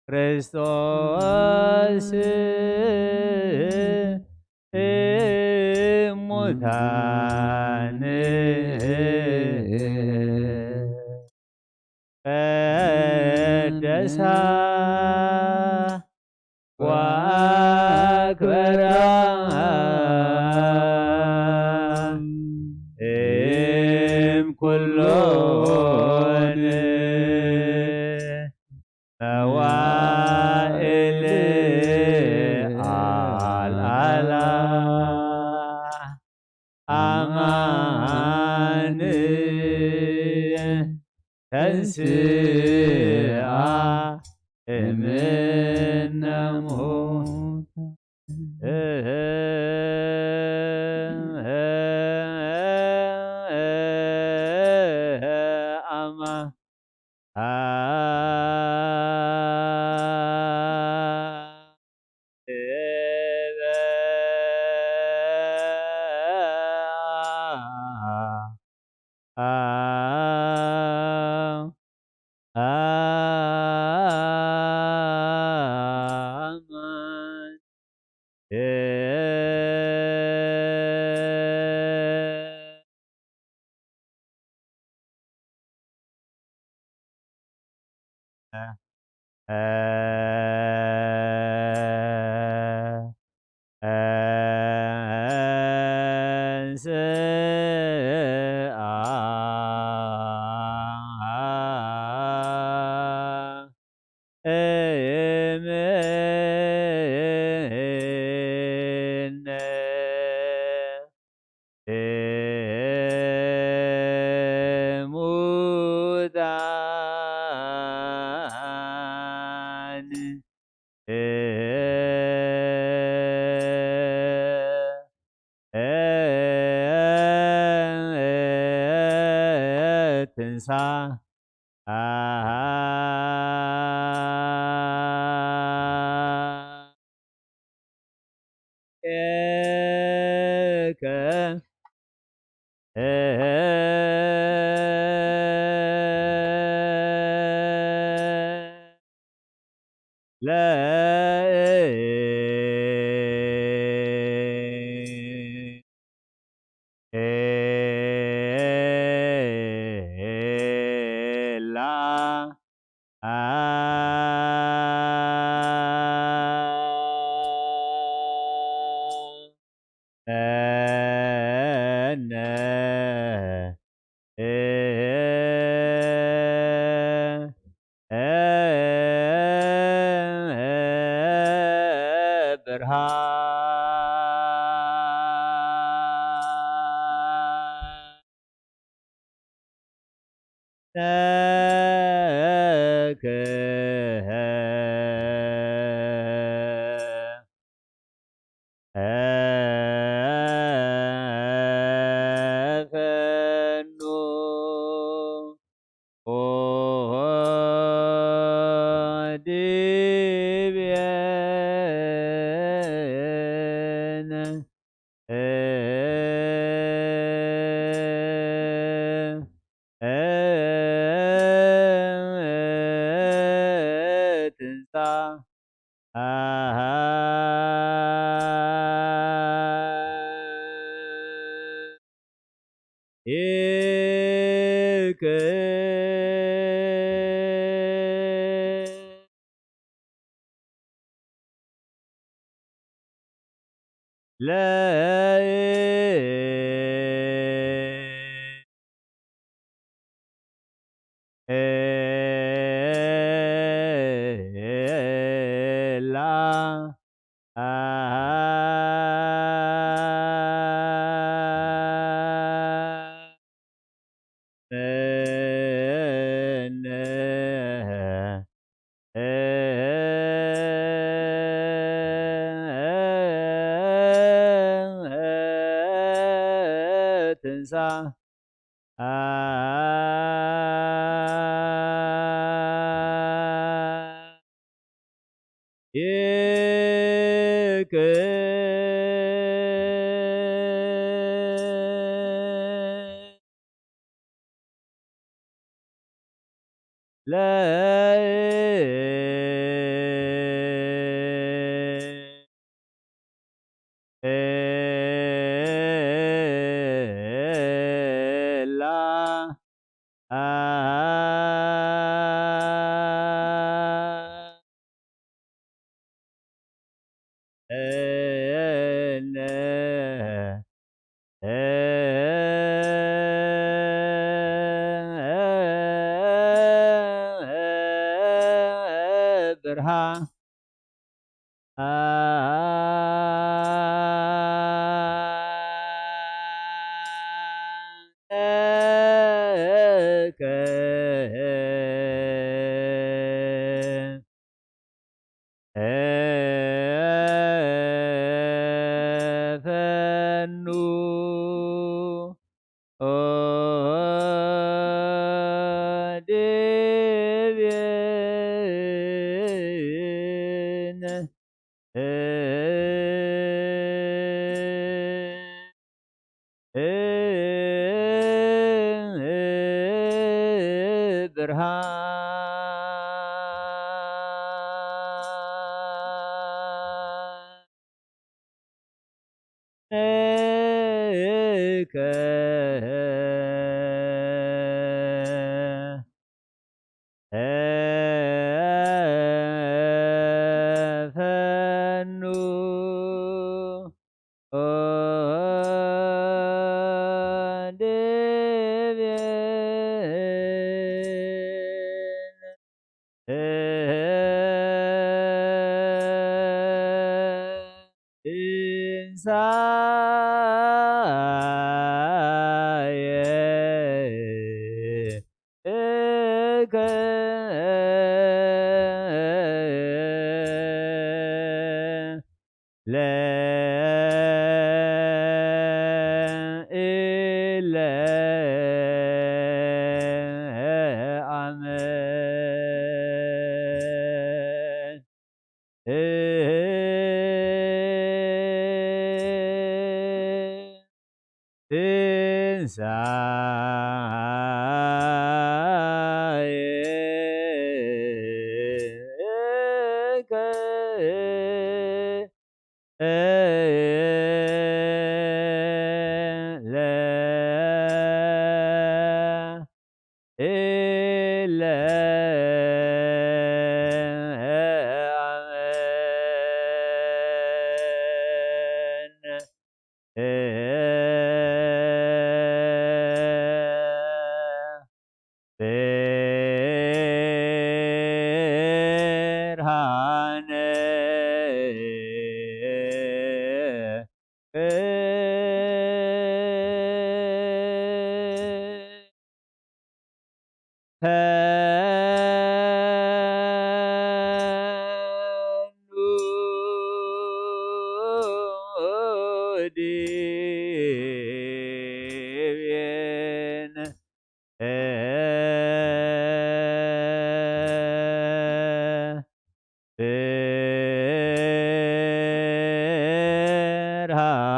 ክርስቶስ እሙታን። ቀደሳ ወአክበራ እም ኩሎን መዋእል አልዓላ። አማን ተንሥአ እምነ ሙታን። አማ ትንሳ ለ ኤላ ነ ብርሃን ነክህ ፈኑ ዲብየን ትንሳ ኢክ ለ ኤላ መነ ትንሳ ኢክ ለ ኤላ ነ ብርሃን ፈኑ ዲብን ብርሃን ለአመን ብርሃነ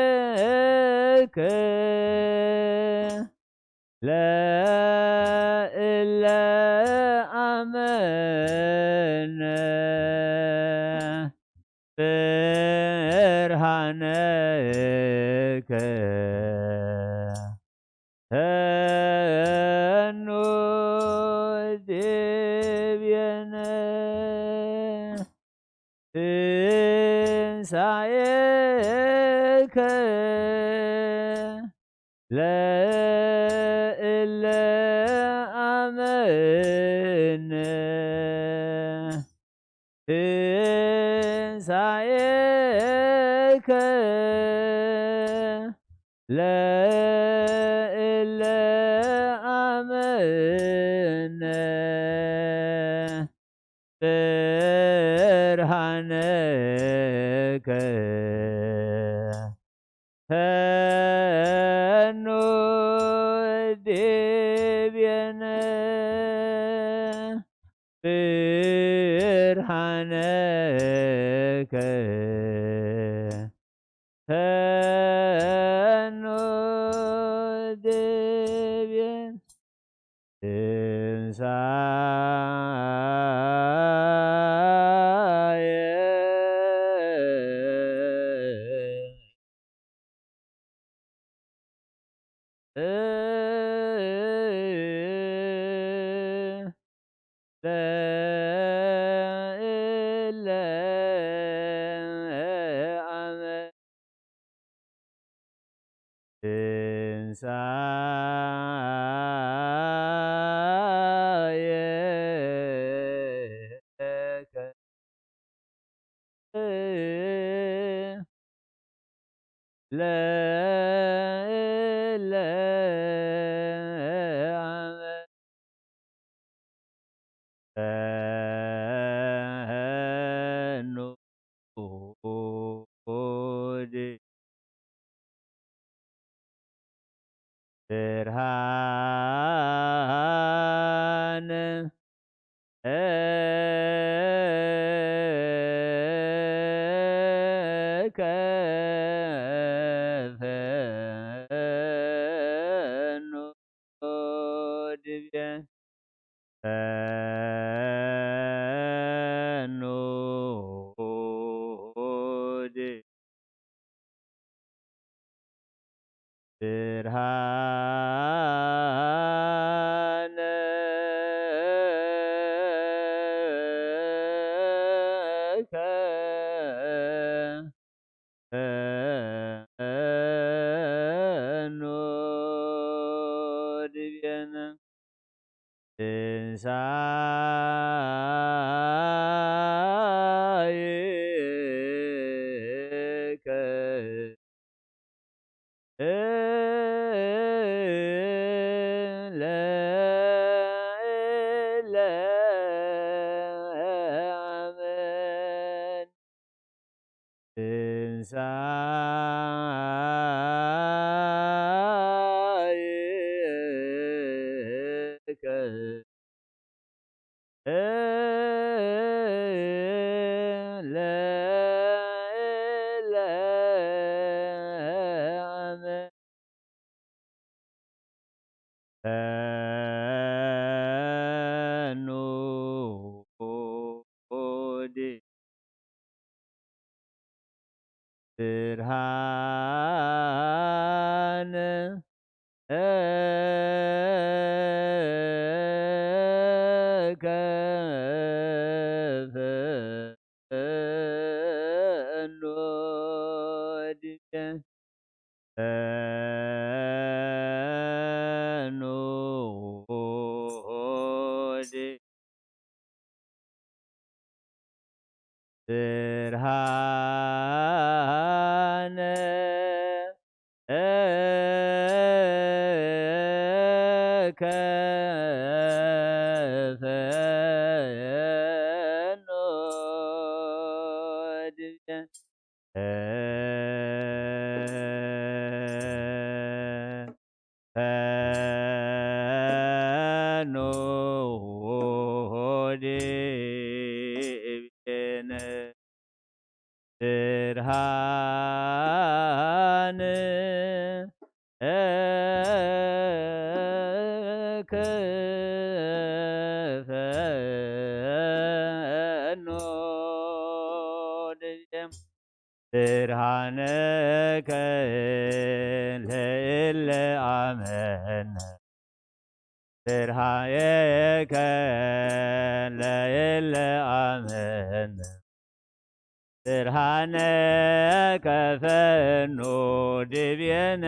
ትንሳኤከ ለእለ አመነ ብርሃነከ ፈኑ ዲቤነ። ትንሳኤከ ለእለ አመነ ትንሳኤከ ለእለ አመነ ብርሃነከ ፈኑ ዲቤነ ብርሃነከ ፈኑ ዲቤነ። ትንሳኤ ለእለ አመ ትንሳኤከ ለእለ አመ ፈኑ ዲ ብርሃነ ከፈኑ ድቤ ፈኑ ድ ብርሃነ ከፈኑ ድቤነ ትንሳኤከ ለእለ አመን ትንሳኤከ ብርሃን ከፈኖ ድቤ ፈኖ ድቤ ብርሃነ ከፈኖ ድቤ ፈኖ ድቤነ ብርሃን ከፈኖ ድቤ ብርሃነከ ለእለ አመነ ብርሃነከ ለእለ አመነ ብርሃነ ከፈኖ ድቤነ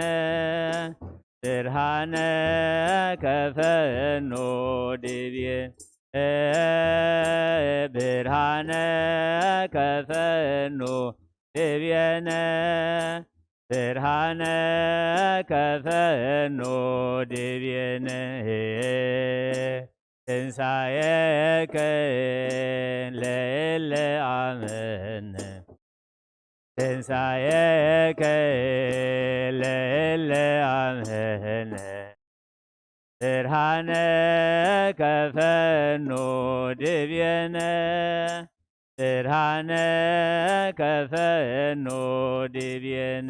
ብርሃነ ከፈኖ ድቤ ብርሃነ ከፈኖ ድቤነ ብርሃነ ከፈኖ ድቤነ ትንሳኤከ ለእለ አመነ ትንሳኤከ ለእለ አመነ ብርሃነ ከፈኖ ድቤነ ብርሃነ ከፈኖ ድቤነ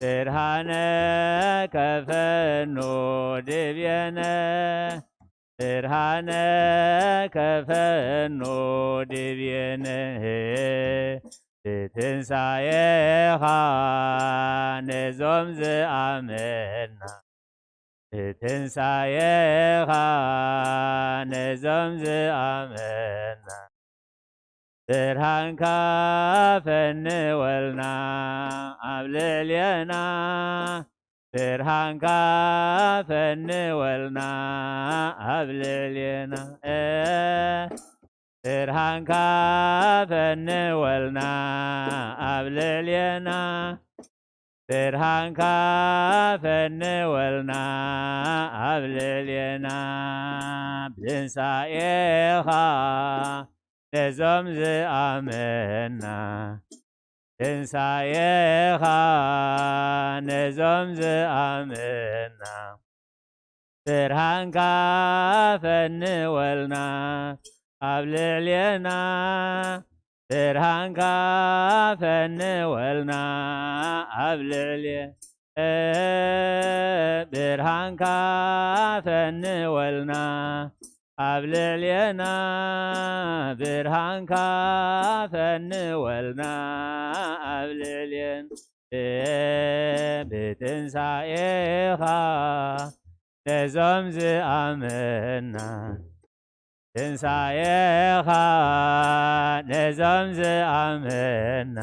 ብርሃነ ከፈኖ ድቤነ ብርሃነ ከፈኖ ድቤነ ብትንሳኤኻ ነዞም ዝኣመና ብትንሳኤኻ ነዞም ዝኣመና ብርሃንካ ፈንወልና ኣብ ልዕሌና ብርሃንካ ፈንወልና ኣብ ልዕሌና ብርሃንካ ፈንወልና ኣብ ልዕሌና ብርሃንካ ፈንወልና ኣብ ልዕሌና ብትንሳኤኻ ነዞም ዝኣመና ትንሳኤኻ ነዞም ዝኣመና ብርሃንካ ፈንወልና ኣብ ልዕሌና ብርሃንካ ፈንወልና ኣብ ልዕሌ ብርሃንካ ፈንወልና ኣብ ልዕሌና ብርሃንካ ፈንወልና ኣብ ልዕሌን ብትንሳኤኻ ነዞም ዝኣመና ትንሳኤኻ ነዞም ዝኣመና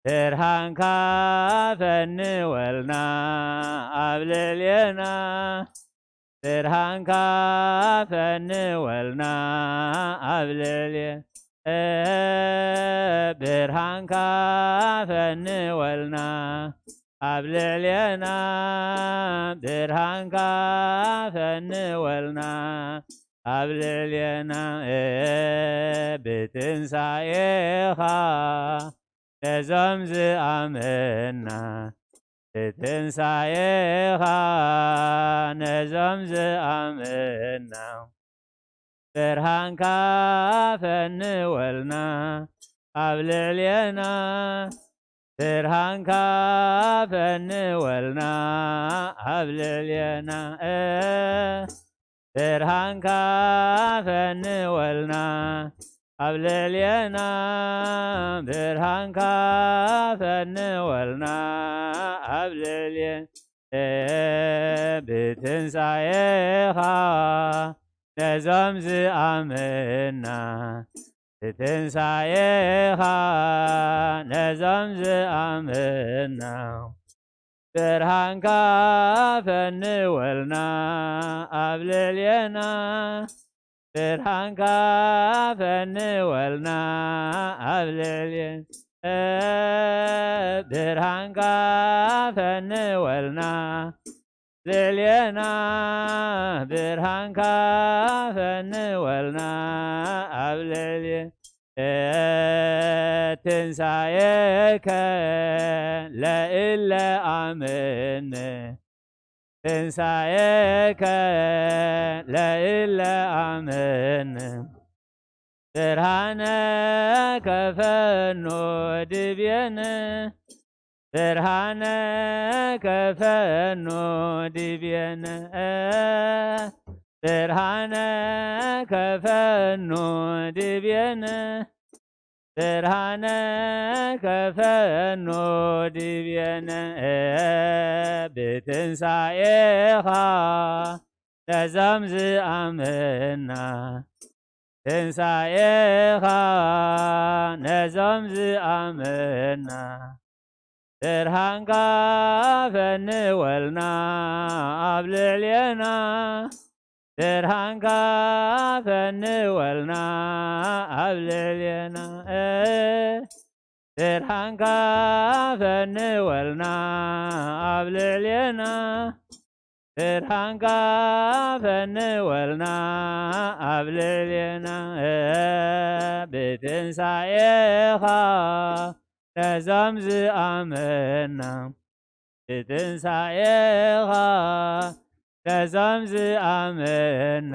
ብርሃንካ ፈንወልና ኣብ ልዕሌና ብርሃንካ ፈንወልና ኣብ ልዕሌ ብርሃንካ ፈንወልና ኣብ ልዕሌና ብርሃንካ ፈንወልና ኣብ ልዕሌና ብትንሳኤኻ ነዞም ዝኣመና ብትንሳኤኻ ነዞም ዝኣመና ብርሃንካ ፈንወልና ኣብ ልዕሌና ብርሃንካ ፈንወልና ኣብ ልዕሌና ብርሃንካ ፈንወልና ኣብ ልዕሌና፣ ብርሃንካ ፈንወልና ኣብ ልዕሌ ብትንሳኤኻ ነዞም ዝኣምንና፣ ብትንሳኤኻ ነዞም ዝኣምንና፣ ብርሃንካ ፈንወልና ኣብ ልዕሌና፣ ብርሃንካ ፈንወልና ኣብ ልዕሌና፣ ብርሃንካ ፈንወልና ልዕሌና፣ ብርሃንካ ፈንወልና ኣብ ልዕሌ ትንሳኤከ ለእለ ኣምን፣ ትንሳኤከ ለእለ ኣምን፣ ብርሃነ ከፈኖ ድብየነ፣ ብርሃነ ከፈኖ ድብየነ፣ ብርሃነ ከፈኖ ድብየነ፣ ብርሃነ ከፈኖ ድብየነ፣ ብትንሳኤኻ ነዞም ዝኣምንና፣ ትንሳኤኻ ነዞም ዝኣምንና፣ ብርሃንካ ፈንወልና ኣብ ልዕሌና፣ ብርሃንካ ፈንወልና ኣብ ልዕሌና፣ ብርሃንካ ፈንወልና ኣብ ልዕሌና፣ ብርሃንካ ፈንወልና ኣብ ልዕሌና፣ ብትንሳኤኻ ነዞም ዝኣመና፣ ብትንሳኤኻ ነዞም ዝኣመና፣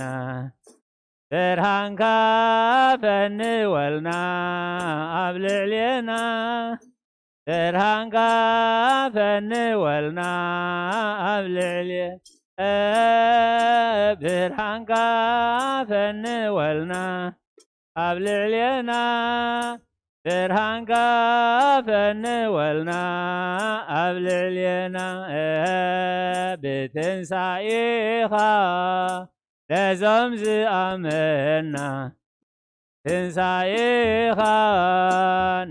ብርሃንካ ፈንወልና ኣብ ልዕሌና፣ ብርሃንካ ፈንወልና ኣብ ልዕሌ፣ ብርሃንካ ፈንወልና ኣብ ልዕሌና፣ ብርሃንካ ፈንወልና ኣብ ልዕሌና፣ ብትንሳኤኻ ነዞም ዝኣመና፣ ትንሳኤኻ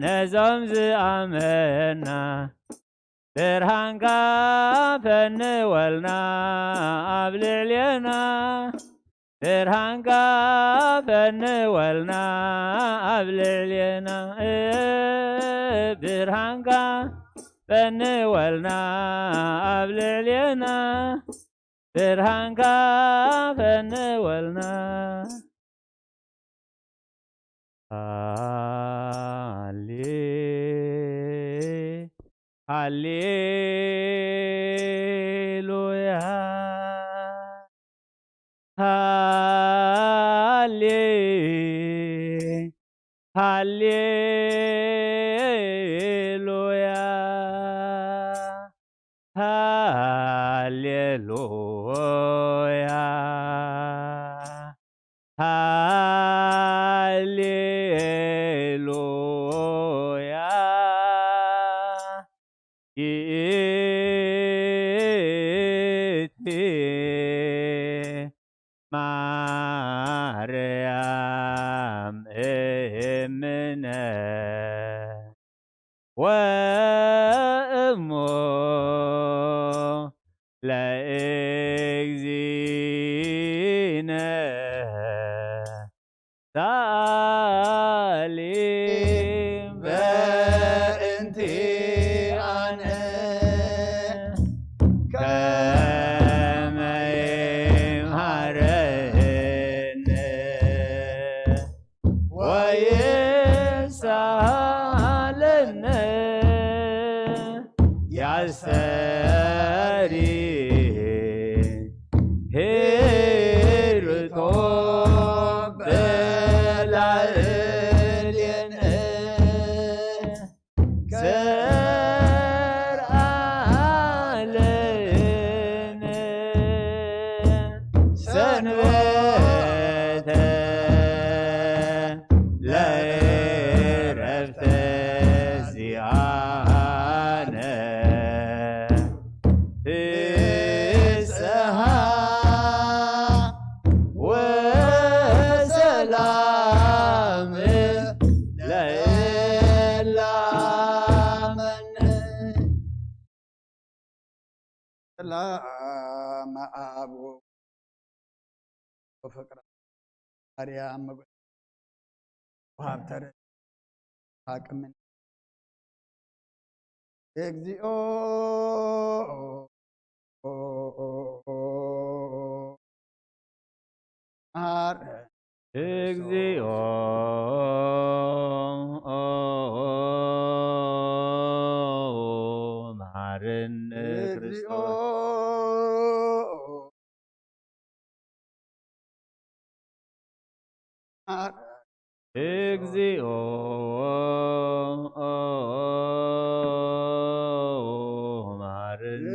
ነዞም ዝኣመና፣ ብርሃንካ ፈንወልና ኣብ ልዕሌና፣ ብርሃንካ ፈንወልና ኣብ ልዕሌና፣ ብርሃንካ ፈንወልና ኣብ ልዕሌና፣ ብርሃንካ ፈንወልና። ሃሌ-፣ ሃሌሉያ፣ ሃሌ-፣ ሃሌሉያ፣ ሃሌሉያ፣ ሃሌሉያ። ይእቲ ማርያም እምነ ወእሞ ለእግዚእነ ሳሊ በእንቲኣነ ከመ ይምሃረነ ወይሳለነ ያስተሪ ሄርቶ በላ ሰላም ኣብ ወፍቅረ ማርያም ምጉ-፣ ወሃብተ ርእሲ ሓቅምን። እግዚኦ መሐረነ። እግዚኦ መሐረነ። እግዚኦ መሐረነ። እግዚኦ መሐረነ።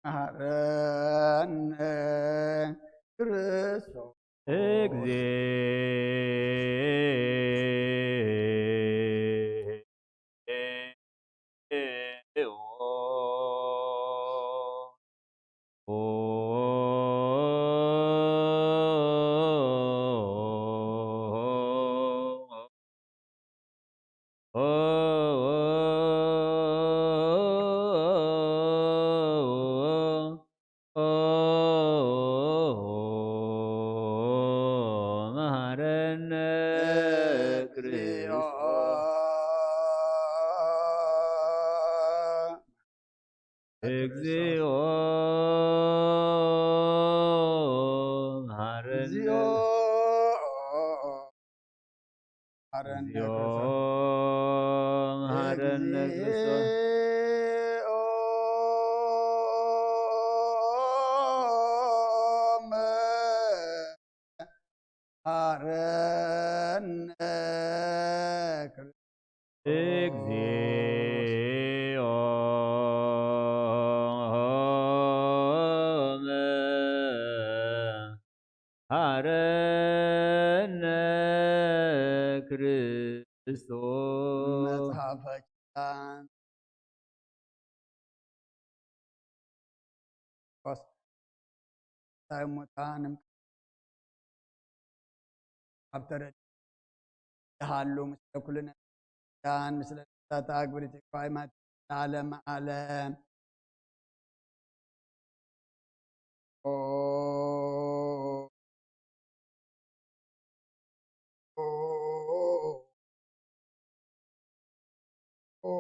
መሐረነ ክርስቶስ። መሐረነ ክርስቶስ። እግዚኦ መሐረነ። እግዚኦ መሐረነ ክርስቶስ። መሐረነ ክርስቶስ። እግዚኦ መሐረነ ክርስቶስ። መጽሐፈ ኪዳን ትንሳኤ ሙታን ኣብ ተረድእ ይሃሉ ምስለ ኩልነ ኪዳን ምስለ ነፍሳት ኣግብርቲ ኳይማት ለዓለመ ዓለም። ኦ፣ ኦ፣ ኦ፣ ኦ።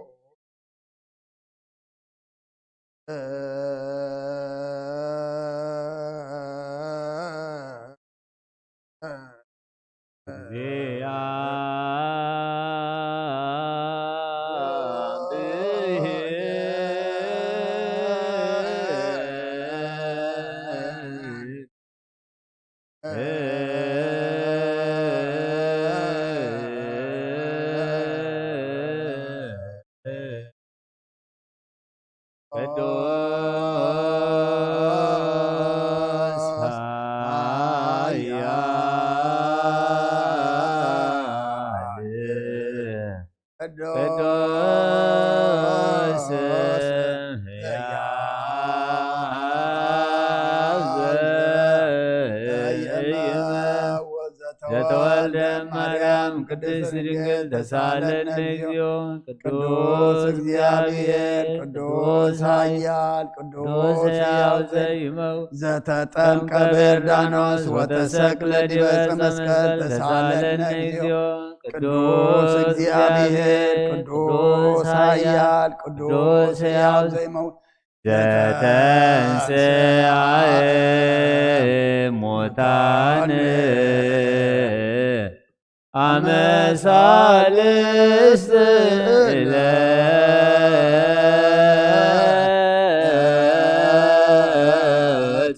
ቅዱስ ኃያል ቅዱስ ሕያው ዘተወልደ ማርያም ቅድስት ድንግል ተሳለነ እግዚኦ። ቅዱስ እግዚአብሔር ቅዱስ ኃያል ቅዱስ ሕያው ዘይመው ዘተጠምቀ በዮርዳኖስ ወተሰቅለ ዲበ ዕፀ መስቀል ተሳለነ እግዚኦ። ቅዱስ እግዚአብሔር ቅዱስ ኃያል ቅዱስ ሕያው ዘይመው ዘተንሥአ እሙታን አመ ሳልስት ዕለት።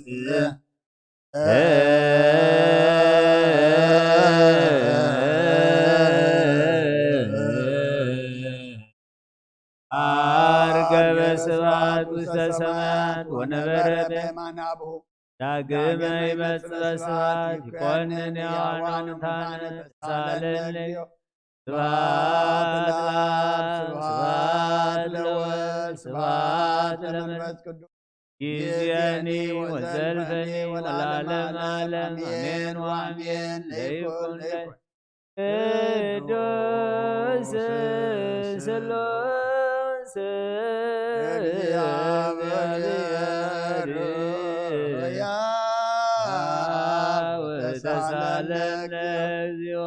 ዐርገ በስብሐት ውስተ ሰማያት ወነበረ በየማነ አብሁ። ዳግመ ይመጽእ በስብሐት ይኮንን ሕያዋን ወሙታነ። ተሳለነ እግዚኦ። ስብሐት ለአብ፣ ስብሐት ለወልድ፣ ስብሐት ለመንፈስ ቅዱስ። ይእዜኒ ወዘልፈኒ ወለዓለመ ዓለም፣ አሜን ወአሜን። ለይኩን ለይኩን። ቅዱስ ስሉስ እግዚአብሔር፣ ወተሳለን ለእግዚኦ።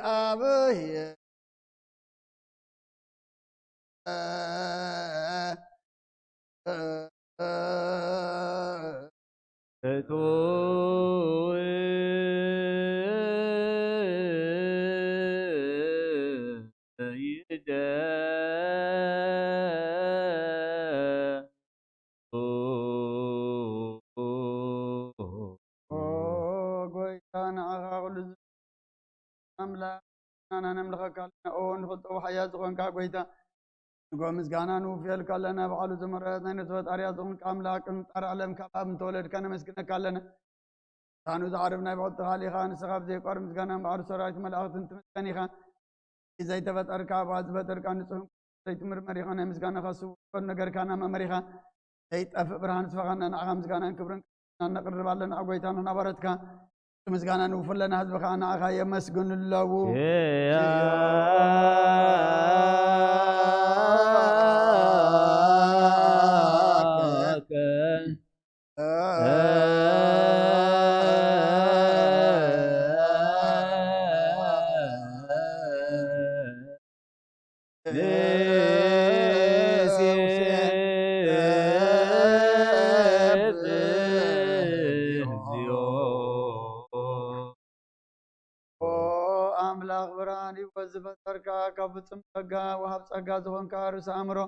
እግዚአብሔር። ኦ ጎይታ፣ ንዓኻ ኩሉ ዝ-፣ ኣምላኽ፣ ንሕና ነምልኸካ ኣለና። ኦ ንኽልተ ወሓያ ዝኾንካ ጎይታ፣ ንጎ ምስጋና ንውፍየልካ ኣለና። ባዕሉ ዝመረጽ ናይ ነፍሲ ፈጣሪያ ዝኾንካ ኣምላኽ፣ ቅድሚ ጻሪ ዓለም ካብ ኣብ እንተወለድካ ነመስግነካ ኣለና። ሳኑ ዝዓርብ ናይ ብቕጥታ ኻሊኻ፣ ንስኻ ብዘይቋር ምስጋና እምበኣር ሰራዊት መላእኽትን ትምስገን ኢኻ። ዘይተፈጠርካ፣ ኣብኣ ዝፈጠርካ ንጹህን ዘይትምርመር ኢኻ። ናይ ምስጋናኻ ስውር ነገርካና መመሪኻ፣ ዘይጠፍእ ብርሃን ስፈኻና ንዓኻ ምስጋናን ክብርን ነቕርብ ኣለና። ጎይታ ንሕና ባረትካ፣ ምስጋና ንውፉለና ህዝቢ ኸዓ ንዓኻ የመስግኑ ኣለዉ። ኦ ኣምላኽ ብርሃን ህይወት ዝፈጠርካ፣ ካብ ፍጹም ጸጋ ወሃብ ጸጋ ዝኾንካ ርእሰ ኣእምሮ፣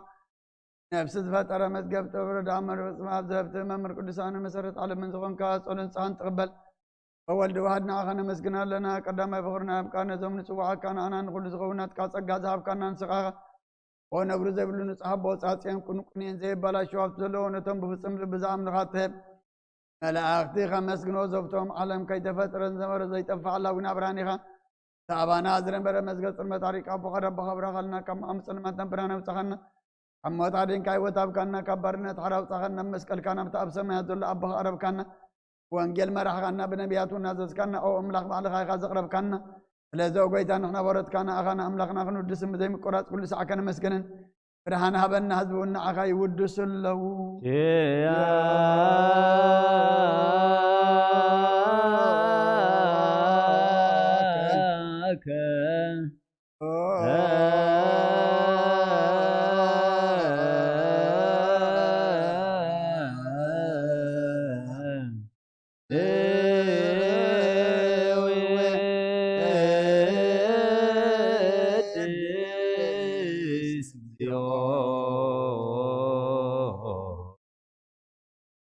ነፍሲ ዝፈጠረ መዝገብ ጥበብ ረድኣ መርበብ ጽባብ ዘህብቲ መምህር ቅዱሳን መሰረት ዓለምን ዝኾንካ ጸሎት ንስኻን ትቕበል። ወወልድ ዋሕድ ንዓኻ ነመስግን ኣለና። ቀዳማይ ፍቕርና ኣብ ቃል ነዞም ንጽውዓካ ንኣና ንኹሉ ዝኸውን ናትካ ጸጋ ዝሃብካና ንስኻ ኢኻ። ኦ ነብሪ ዘይብሉ ንጹሕ ኣቦ ጻጽየን ቁንቁንየን ዘይበላሸው ሃብቲ ዘለዎ ነቶም ብፍጹም ልቢ ዝኣምኑኻ ትህብ። መላእኽቲ ከመስግኖ ዘብቶም ዓለም ከይተፈጥረ ዝነበረ ዘይጠፍእ ኣላዊና ብርሃን ኢኻ። እቲ ኣባና ዝነበረ መዝገብ ጽልመት ኣሪቃ ኣቦኻ ዳቦኻ ብራኻልና ካብ መቓም ጸልማት ናብ ብርሃን ኣውጻኻና። ካብ ሞት ኣድንካ ህይወት ሃብካና፣ ካብ ባርነት ሓራ ኣውጻኻና፣ ብመስቀልካ ናብቲ ኣብ ሰማያት ዘሎ ኣቦኻ ኣቕረብካና። ወንጌል መራሕኻና፣ ብነቢያት እውን ኣዘዝካና። ኦ ኣምላኽ ባዕልኻ ኢኻ ዘቕረብካና። ስለዚ ኦ ጎይታ ንሕና ባሮትካ ንኣኻ ንኣምላኽና ክንውድስን ብዘይምቁራጽ ኩሉ ሳዕ ከነመስግንን ብርሃን ሃበና ህዝቢ እውን ንዓኻ ይውድሱ ኣለዉ።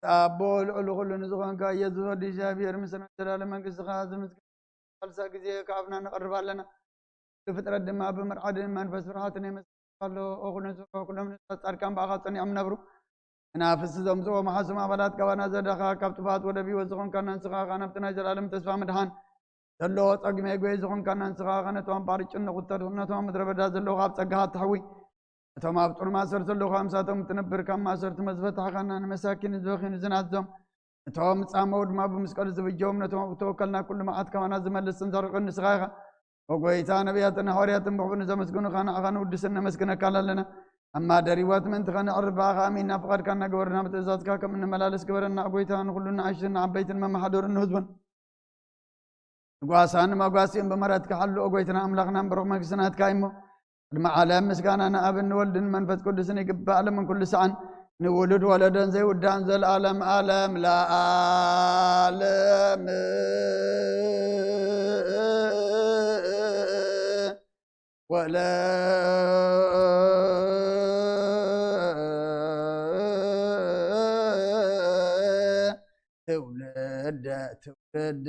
ኣቦ ልዑል ኩሉ ንዝኾንካ ኢየሱስ ወዲ እግዚኣብሔር፣ ምስና ዘላለም መንግስትኻ ዝምስገን ካልሳእ ግዜ ከኣብና ንቐርብ ኣለና። ኩሉ ፍጥረት ድማ ብምርዓድን መንፈስ ፍርሃትን የመስግንካ ኣሎ። ኦ ኩሉ ንስርሖ፣ ኩሎም ንጹሃት ጻድቃን ብኣኻ ጸኒዖም ነብሩ። መናፍስቲ ዘምጽኦ መሓሱም ኣባላት ካባና ዘዳኻ፣ ካብ ጥፋት ወደብ ህይወት ዝኾንካና ንስኻ ኸኣ ናብቲ ናይ ዘላለም ተስፋ ምድሓን ዘለዎ ጸግሜ ጎይ ዝኾንካና ንስኻ ኸኣ ነቶም ኣብ ባሕሪ ጭንቕ እተድሕን፣ ነቶም ኣብ ምድረ በዳ ዘለዉ ካብ ጸጋኻ እተሕዊ፣ ነቶም ኣብ ጥዑም ማእሰርቲ ዘለዉ ኸኣ ምሳቶም እትነብር፣ ካብ ማእሰርቲ መዝፈታሕኻና ንመሳኪን ንዝበኽዩን ዝናዞም፣ ነቶም ዝጻመዉ ድማ ብመስቀሉ ዝብጀዎም፣ ነቶም ኣብ እተወከልና ኩሉ መዓት ካባና ዝመልስን ዘርቕን ንስኻ ኢኻ። ኦ ጎይታ፣ ነቢያትን ሃዋርያትን ብሕቡእ ንዘመስግኑኻ ንዓኻ ንውድስን ነመስግነካን ኣለና። ኣብ ማደር ህይወት ምእንቲ ኸነዕርፍ ብኣኻ ኣሚንና ፍቓድካ እናገበርና ብትእዛዝካ ከም እንመላለስ ግበረና። ኦ ጎይታ፣ ንኹሉ ንኣሽቱን ንዓበይትን መመሓደሩን ንህዝቡን ንጓሳን ንመጓሲኡን ብምህረትካ ሓሉ። ኦ ጎይትና ኣምላኽናን ብሩኽ መንግስቲ ናትካ እሞ፣ ቅድሚ ዓለም ምስጋና ንኣብን ንወልድን መንፈስ ቅዱስን ይግባእ፣ ዓለምን ኩሉ ሰዓን ንውሉድ ወለዶን ዘይውዳእን ዘለዓለም ዓለም ለዓለም። ወለ ትውልደ ትውልድ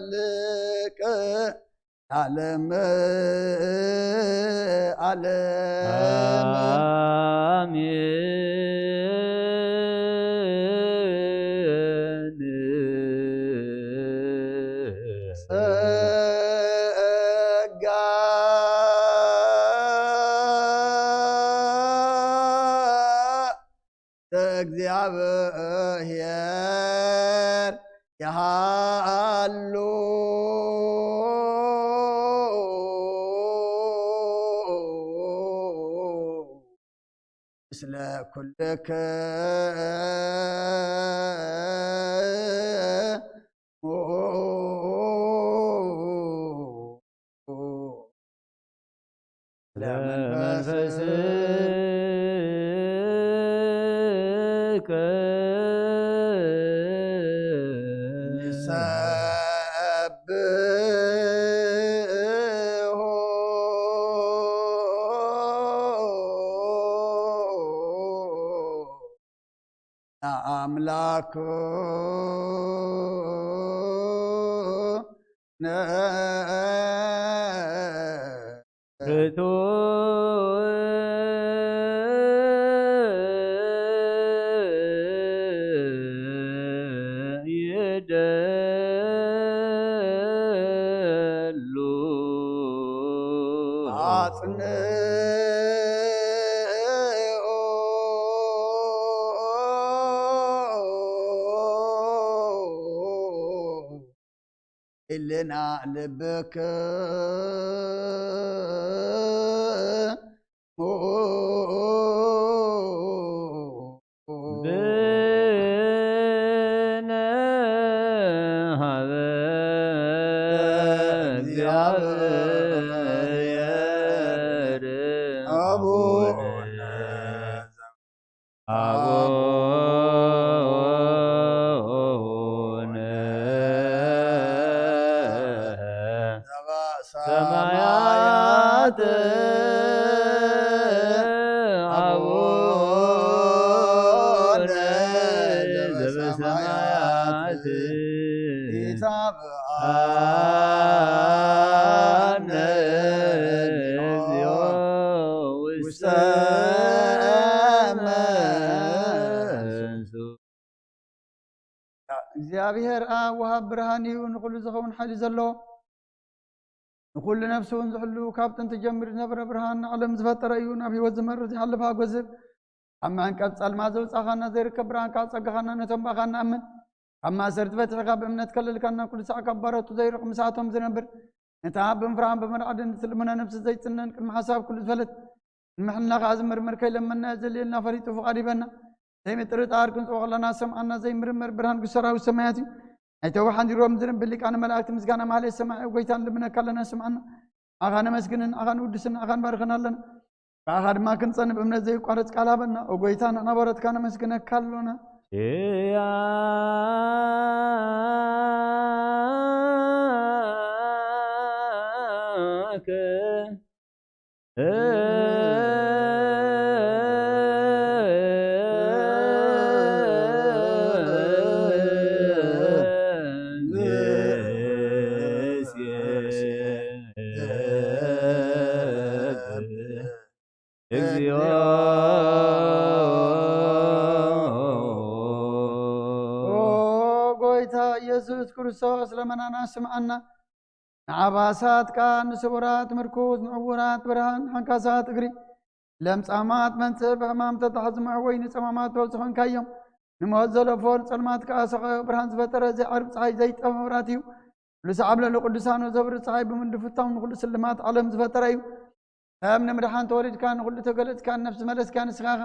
ሰያልቅ ዓለም ዓለም። ኣሜን። ጸጋ ለእግዚኣብሔር ይሃሉ ምስለ ኩልክሙ። ለመንፈስከ ንሰብሖ ለኣምላክ ነ ርቱዕ ይደሉ ኣጽንኦ ህልና ልብክሙ። ብነ ሀበ እግዚአብሔር አቡነ አቡነ ሰማያት አቡነ ዘበሰማያት ይትባረክ ስምከ እግዚኦ ውስተ መንሱ። እግዚኣብሔር ኣብ ወሃብ ብርሃን እዩ፣ ንኹሉ ዝኸውን ሓይሊ ዘለዎ፣ ንኹሉ ነፍሲ እውን ዝሕሉ፣ ካብ ጥንቲ ጀሚሩ ዝነበረ ብርሃን፣ ንዓለም ዝፈጠረ እዩ፣ ናብ ህይወት ዝመርሕ ዘይሓልፍ ኣጎዝብ፣ ኣብ መዕንቀፍ ጸልማ ዘውጻኻና፣ ዘይርከብ ብርሃን ካብ ጸጋኻና ነቶም ብኣኻ ንኣምን፣ ካብ ማእሰርቲ ፈቲሕካ ብእምነት ከለልካና፣ ኩሉ ሳዕ ካብ ባሮቱ ዘይርቕ ምሳቶም ዝነብር፣ ነታ ብምፍራህን ብምርዓድን እትልምኖ ነፍሲ ዘይጽነን ቅድሚ ሓሳብ ኩሉ ዝፈለት፣ ንመሐልና ከኣ ዝምርምር ከይለመና ዘልየልና ፈሊጡ ፍቓድ ይበና። ዘይምጥርጣር ክንጽዎ ከለና ሰምዓና ዘይምርመር ብርሃን ግሰራዊ ሰማያት እዩ። ናይ ተዋሓዲሮም ዝርም ብሊቃነ መላእክቲ ምስጋና ማህሌት ሰማዒ ጎይታ ንልምነካ ኣለና ስምዓና። ንዓኻ ነመስግንን ንዓኻ ንውድስን ንዓኻ ንባርኽን ኣለና። ብኣኻ ድማ ክንጸን ብእምነት ዘይቋረጽ ቃል ሃበና። ኦ ጎይታ ንሕና ባሮትካ ነመስግነካ ኣሎና። ያከ እግዚኦ ኦ ጎይታ ኢየሱስ ክርስቶስ ለመናና ስምዓና። ንዓባሳት ቃል፣ ንስቡራት ምርኩስ፣ ንዕውራት ብርሃን፣ ንሓንካሳት እግሪ፣ ለምጻማት መንጽህ፣ ብሕማም ተታሕዙ መሕወይ፣ ንጸማማት ፈውሲ ኾንካዮም። ንሞት ዘለፎ፣ ንጸልማት ከኣ ሰቐዮ፣ ብርሃን ዝፈጠረ፣ ዘይዓርብ ጸሓይ፣ ዘይጠፍ መብራት እዩ። ኩሉ ሰዓብ ልዕሊ ቅዱሳኑ ዘብሪ ጸሓይ ብምንዲ ፍታው ንኹሉ ስልማት ዓለም ዝፈጠረ እዩ። ከም ንምድሓን ተወሊድካ፣ ንኹሉ ተገለጽካ፣ ንነፍሲ መለስካ ንስኻ ኢኻ።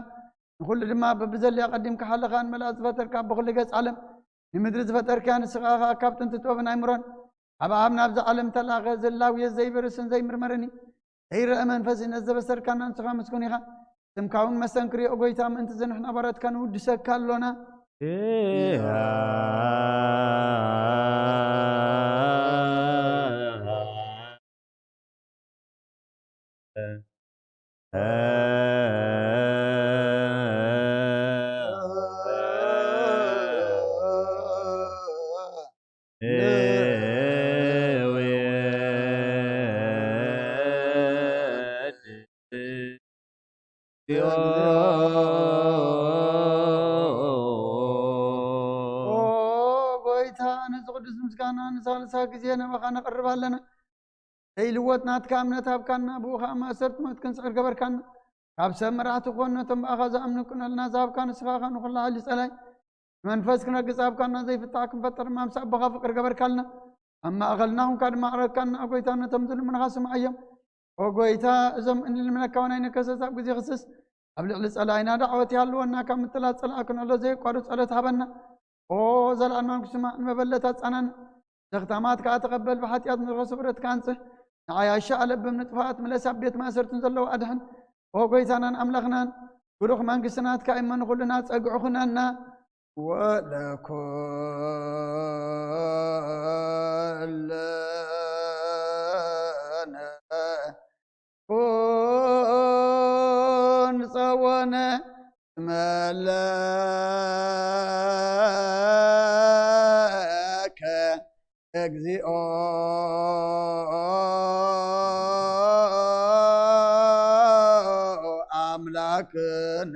ንኹሉ ድማ በብዘድልያ ቀዲምካ ሓለኻ ንመላእክት ዝፈጠርካ፣ ብኹሉ ገጽ ዓለም ንምድሪ ዝፈጠርካ ንስኻ ኢኻ። ካብ ጥንቲ ጥበብን ኣይምሮን ኣብ ኣብ ናብዚ ዓለም ተላኸ፣ ዝላውየ ዘይበርስን ዘይምርመርን እዩ። ዘይረአ መንፈስ ነዚ ዘበሰርካና ንስኻ ምስጉን ኢኻ። ስምካ እውን መስተንክር እዩ፣ ኦ ጎይታ፣ ምእንቲ እዚ ንሕና ባሮትካ ንውድሰካ ኣሎና። ኦ ጎይታ፣ ነዚ ቅዱስ ምስጋና ንሳልሳይ ግዜ ናባኻ ነቕርብ ኣለና። ዘይልወጥ ናትካ እምነት ሃብካና፣ ብኡ ኸኣ ማእሰርቲ ሞት ክንስዕር ገበርካና። ካብ ሰብ መራሕቲ ክኾኑ ነቶም ብኣኻ ዝኣምኑ ቅነልና ዝሃብካ ንስኻ ኢኻ። ንኹሉ ሓይሊ ጸላይ መንፈስ ክነግስ ሃብካና፣ ዘይፍታሕ ክንፈጥር ድማ ምስ ኣቦኻ ፍቕሪ ገበርካልና። ኣብ ማእኸልና ኹንካ ድማ ኣዕረግካና። ጎይታ፣ ነቶም ዝልምኑኻ ስምዓዮም። ኦ ጎይታ፣ እዞም እንልምነካ እውን ኣይንከሰስ፣ ኣብ ግዜ ክስስ ኣብ ልዕሊ ጸላኢና ዳዕወት ይሃልወና፣ ካብ ምትላል ጸላኢ ክንዕሎ ዘየቋርጽ ጸሎት ሃበና። ኦ ዘለኣለማዊ ክስማዕ ንመበለት ኣጻናና። ዘኽታማት ከኣ ተቐበል፣ ብሓጢኣት ንረኽሶ ብረትካ ኣንጽህ። ንዓይ ኣሻ ኣለብም ንጥፋኣት ምለስ፣ ኣብ ቤት ማእሰርትን ዘለዉ ኣድሕን። ኦ ጎይታናን ኣምላኽናን፣ ብሩኽ መንግስቲ ናትካ እመ ንኹልና ጸግዑ ኩነና። ወለኩልነ ኩን ጸወነ መለከ እግዚኦ ኣምላክነ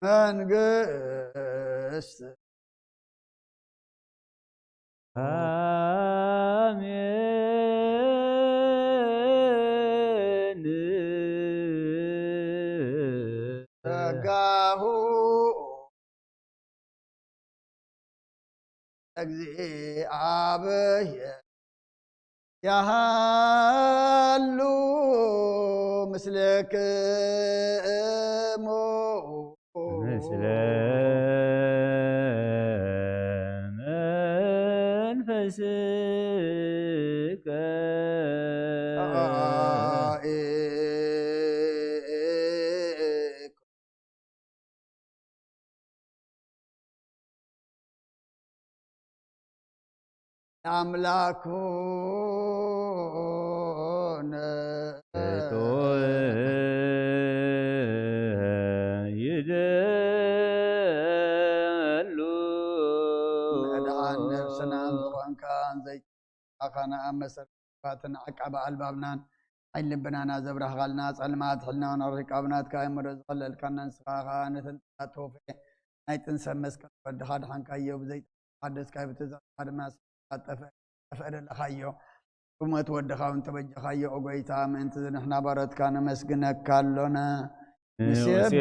መንግስት። ጸጋሁ እግዚአብሔር ያሃሉ ምስልክሙ። ምስለ መንፈስከ። ኣምላኩነ። ይደሉ። መድሓን ነብስናን ዝኾንካን ዘይተኻኸና ኣብ መሰረታትን ዓቃቢ ኣልባብናን ዓይን ልብናና ዘብራህኻልና፣ ጸልማት ሕልናውን ኣርሒቃ ብናትካ ኣእምሮ ዝኸለልካና ንስኻ ኸኣ ነተን ጥንሳት ተወፍኤ ናይ ጥንሰ መስቀል ወድኻ ድሓንካዮ፣ ብዘይ ሓደስካዮ ብትእዛዝካ ድማ ጠፍአ ዘለኻዮ። ብሞት ወድኻ እውን ተበጀኻዮ። ኦ ጎይታ፣ ምእንቲ ንሕና ባሮትካ ነመስግነካ ኣሎና። ንሴብሐከ።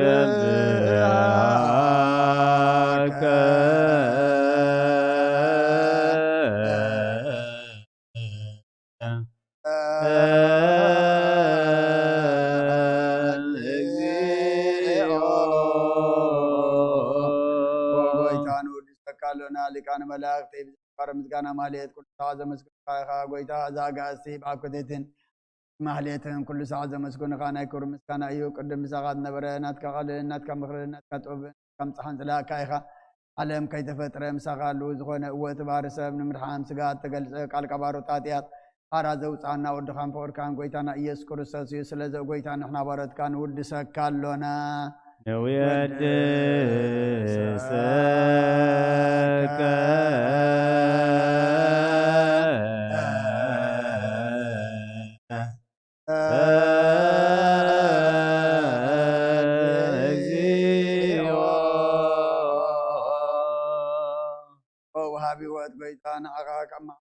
ኦ ጎይታ፣ ንውድሰካ ኣሎና። ሊቃነ መላእክት፣ ብዝግባር ምስጋና ማህሌት ኩሉ ሰዓት ዘመስግኑካ ኢኻ። ጎይታ፣ እዛ ኣጋእዝቲ ብኣኮቴትን ማህሌትን ኩሉ ሰዓት ዘመስግኑኻ ናይ ክብሪ ምስጋና እዩ። ቅድም ምሳኻ ዝነበረ ናትካ ቃልን ናትካ ምኽርን ናትካ ጥበብን ናትካ ምጽሓን ዝለኣካ ኢኻ። ዓለም ከይተፈጥረ ምሳኻ ኣለዉ ዝኾነ። እወ፣ እቲ ባህሪ ሰብ ንምድሓን ስጋ እተገልጸ ቃልካ ባሮት ሓጢኣት ሓራ ዘውጽኣና ወድኻን ፍቕርካን ጎይታና ኢየሱስ ክርስቶስ እዩ። ስለዚ ጎይታ ንሕና ባሮትካ ንውድሰካ ኣሎና። ንውየድሰከ። እግዚኦ። ኦ ወሃቢ ህይወት ጎይታ፣ ንዓኻ ካብ ማዕበል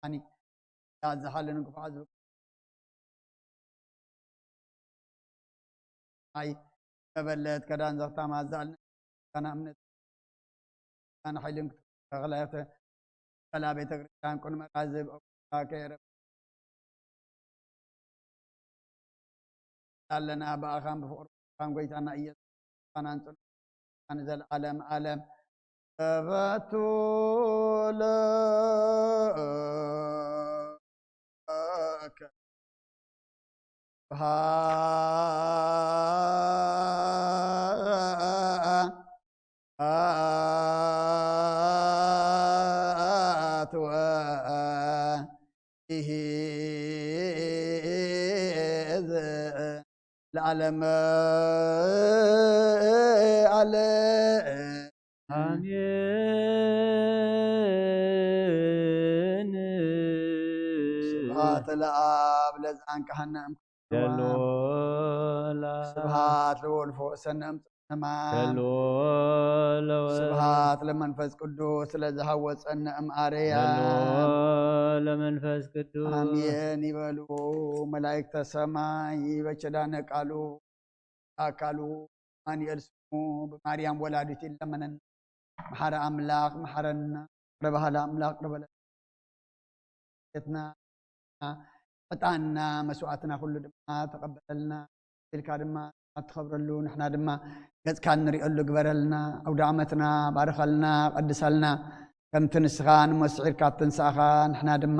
ኣኒ ዝሓልን ክፉዓ ዝብል ኣይ መበለት ከዳን ዘኽታማ ዘኣልን ካና እምነት ካና ሓይልን ተኽለተ ከላ ቤተ ክርስቲያን ቁን መራዝብ ከየረ ኣለና ብኣኻን ብፍቕርካን ጎይታና ኢየሱስ ክርስቶስ ንዘለዓለም ዓለም። ሰበቱ ለከ ስብሐት ወይሂዝ ለዓለመ ዓለም። አሜን። ለአብ ለዘአንቀሐነ እምክዋ። ስብሐት ለወልድ ፈወሰነ እምጽ ሕማም። ስብሐት ለመንፈስ ቅዱስ ለዘሐወፀነ እምአርያም። ለመንፈስ ቅዱስ። አሜን ይበሉ መላእክተ ሰማይ በኪዳነ ቃሉ አካሉ አማኑኤል ስሙ ብማርያም ወላዲት ይለመነና። መሓረ ኣምላኽ መሓረና። ቅረ ባህለ ኣምላኽ ቅረ በለና። ቤትና ዕጣንና መስዋዕትና ኩሉ ድማ ተቐበለልና። ኢልካ ድማ እትኸብረሉ ንሕና ድማ ገጽካ እንሪኦሉ ግበረልና። ኣውደ ዓመትና ባርኸልና፣ ቀድሰልና። ከምቲ ንስኻ ንሞት ስዒርካ ትንሳእኻ ንሕና ድማ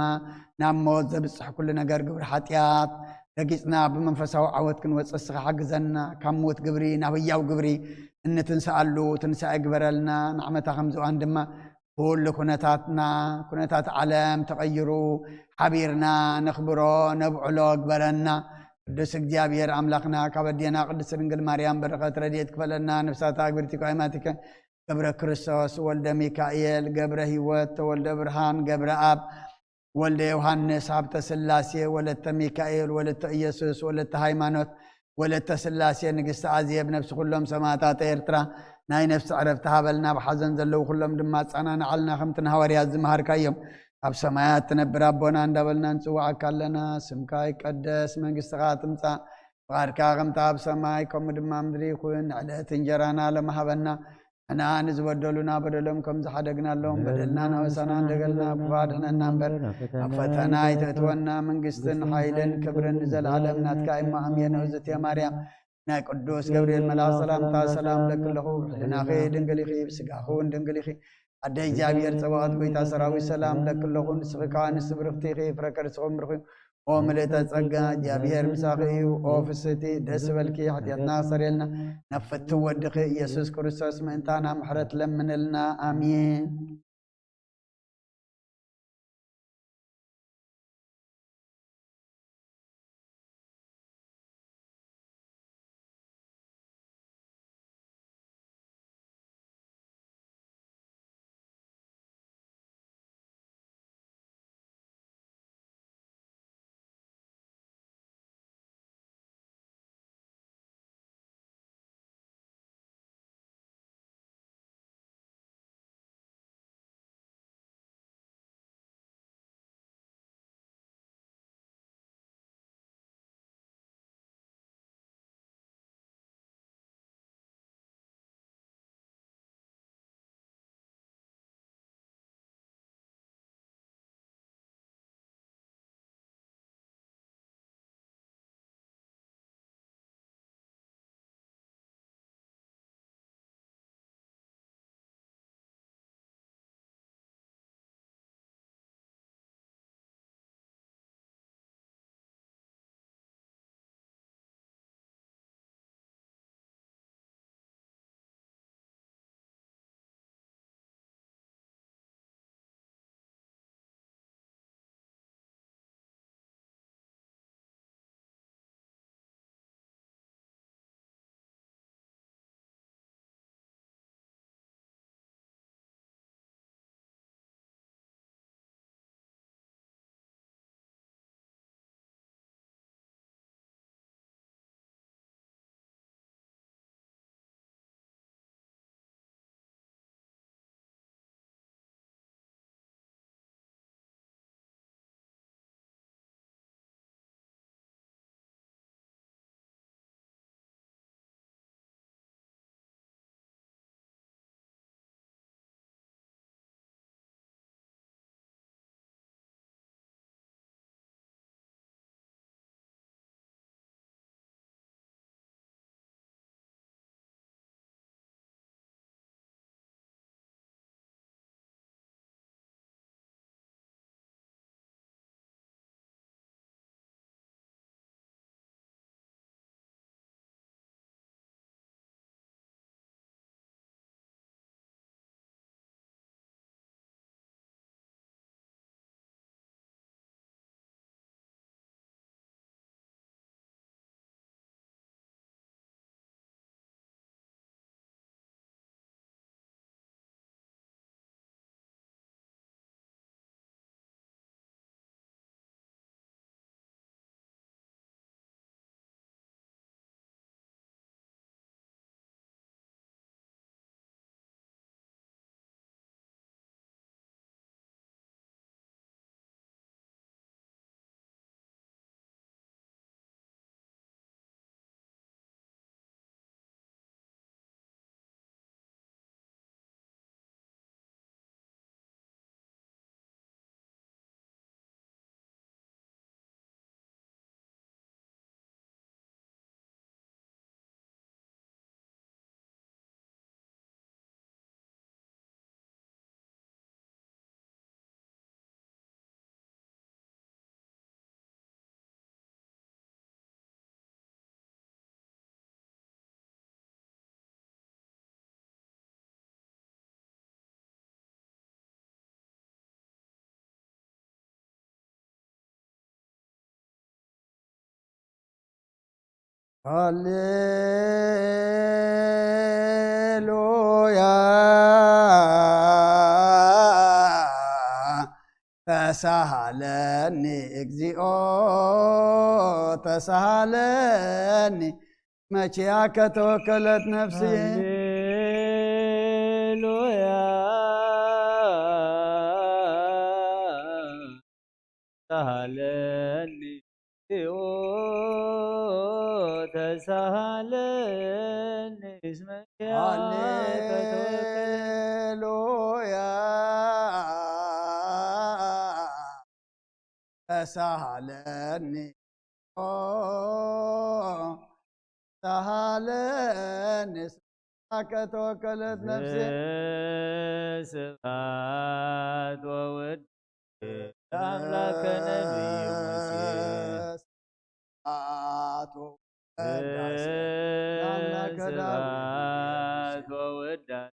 ናብ ሞት ዘብጽሕ ኩሉ ነገር ግብሪ ሓጢኣት ረጊጽና ብመንፈሳዊ ዓወት ክንወጽእ እስኻ ሓግዘና። ካብ ሞት ግብሪ ናብ ህያው ግብሪ እንትንስኣሉ ትንሳኤ ግበረልና። ንዓመታ ከም ዝዋን ድማ ኩሉ ኩነታትና፣ ኩነታት ዓለም ተቐይሩ ሓቢርና ነኽብሮ ነብዕሎ ግበረና። ቅዱስ እግዚኣብሔር ኣምላኽና ካብ ኣዴና ቅድስት ድንግል ማርያም በረኸት ረድኤት ክፈለና። ነፍሳታ ግብርቲ ቋይማቲከ ገብረ ክርስቶስ ወልደ ሚካኤል ገብረ ህይወት ተወልደ ብርሃን ገብረ ኣብ ወልደ ዮሃንስ ሃብተ ስላሴ ወለተ ሚካኤል ወለተ ኢየሱስ ወለተ ሃይማኖት ወለተ ስላሴ ንግስቲ ኣዜብ ነፍሲ ኩሎም ሰማዕታት ኤርትራ ናይ ነፍሲ ዕረፍቲ ሃበልና። ኣብ ሓዘን ዘለዉ ኩሎም ድማ ኣጸናንዓልና። ከምቲ ንሃዋርያት ዝመሃርካዮም ኣብ ሰማያት ትነብር ኣቦና እንዳበልና ንጽውዓካ ኣለና። ስምካ ይቀደስ፣ መንግስትኻ ትምጻእ፣ ፍቓድካ ከምቲ ኣብ ሰማይ ከምኡ ድማ ምድሪ ይኹን። ዕለት እንጀራና ሎሚ ሃበና። ንሕና ንዝበደሉና በደሎም ከም ዝሓደግናሎም በደልና ናበሳና እንደገልና፣ ክፉእ ኣድሕነና እምበር ኣብ ፈተና ኣይተእትወና። መንግስትን ሓይልን ክብርን ንዘለዓለም ናትካ እሞ ኣሜን። እግዝእትየ ማርያም ናይ ቅዱስ ገብርኤል መልኣኽ ሰላምታ ሰላም ለኪ ኣለኹ። ብሕልናኺ ድንግል ኢኺ፣ ብስጋኺ እውን ድንግል ኢኺ። ኣደ እግዚኣብሔር ጸባኦት ጎይታ ሰራዊት ሰላም ለኪ ኣለኹ። ንስኺ ከኣ ንስቲ ብርኽቲ ኢኺ፣ ፍረ ከርስኺ እውን ብሩኽ እዩ። ኦ ምልእተ ጸጋ እግዚኣብሔር ምሳኺ እዩ። ኦ ፍስህቲ ደስ በልኪ፣ ሓጢኣትና ኣሰርየልና፣ ናብ ፍትው ወድኺ ኢየሱስ ክርስቶስ ምእንታና ምሕረት ለምንልና። ኣሜን። ሃሌሉያ። ተሳሃለኒ እግዚኦ፣ ተሳሃለኒ፣ መቼ ከተወከለት ነፍሲ። ሃሌሉያ። ተሳሃለኒ፣ ኦ ተሳሃለኒ፣ እስመ ሃሌሉያ። ተሳሃለኒ፣ ኦ ተሳሃለኒ፣ እስመ ከተወከለት ነፍሲ። ስብሐት ወውድ ለአምላከ ነቢይ ሙሴ። ስብሐት ወውዳሴ ለአምላከ ዳዊት። ስብሐት ወውዳሴ።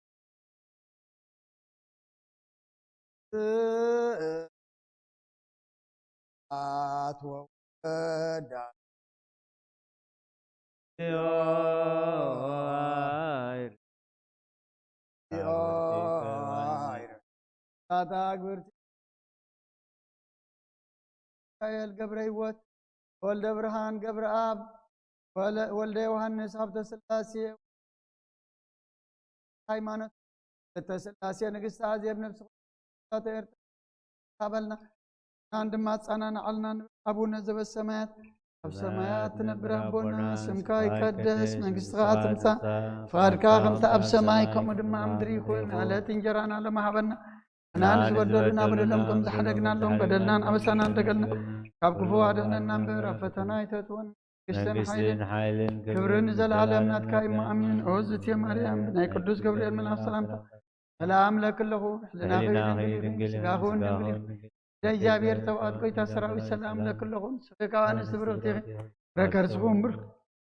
ስብሐት ወውዳሴ። ታ ግብርቲ ሚካኤል ገብረ ህይወት፣ ወልደ ብርሃን ገብረ ኣብ፣ ወለ-፣ ወልደ ዮሃንስ ሃብተ ስላሴ፣ ሃይማኖት ክልተ ስላሴ፣ ንግስቲ ኣዜብ ነፍሲ ኩሉ ኤርትራ ታበልና። ናን ድማ ኣጻናንዓልና ንብል። ኣቡነ ዘበሰማያት፣ ኣብ ሰማያት ትነብር ኣቦና፣ ስምካ ይቀደስ፣ መንግስትኻ ትምጻእ፣ ፍቓድካ ከምቲ ኣብ ሰማይ ከምኡ ድማ ኣብ ምድሪ ይኹን። ዕለት እንጀራና ሎሚ ሃበና፣ እና ንዝበደሉና በደሎም ከም ዝሓደግናሎም በደልናን ኣበሳናን ደገልና፣ ካብ ክፉ ኣድሕነና እምበር ኣብ ፈተና ኣይተእትወና። መንግስትን መንግስትን ሓይልን ክብርን ክብርን ንዘለኣለም ንዘለኣለም ናትካ እዩ። ናትካ እዩ። ኣሜን። ኦ ዝቴ ማርያም፣ ብናይ ቅዱስ ገብርኤል መልኣኽ ሰላምታ ሰላም ለኪ ኣለኹ። ሕሊናኺ ህሊናኺ ድንግል እዩ፣ ድንግል እዩ፣ ስጋኺ እውን ድንግል እዩ። ስጋኺ እውን ድንግል እዩ። እግዚኣብሔር ተባዕት ጎይታ ሰራዊት ሰላም ለኪ ኣለኹ። ንስኺ ካብ ኣንስቲ ብርኽቲ ኢኺ፣ ፍረ ከርስኺ እውን ብሩኽ።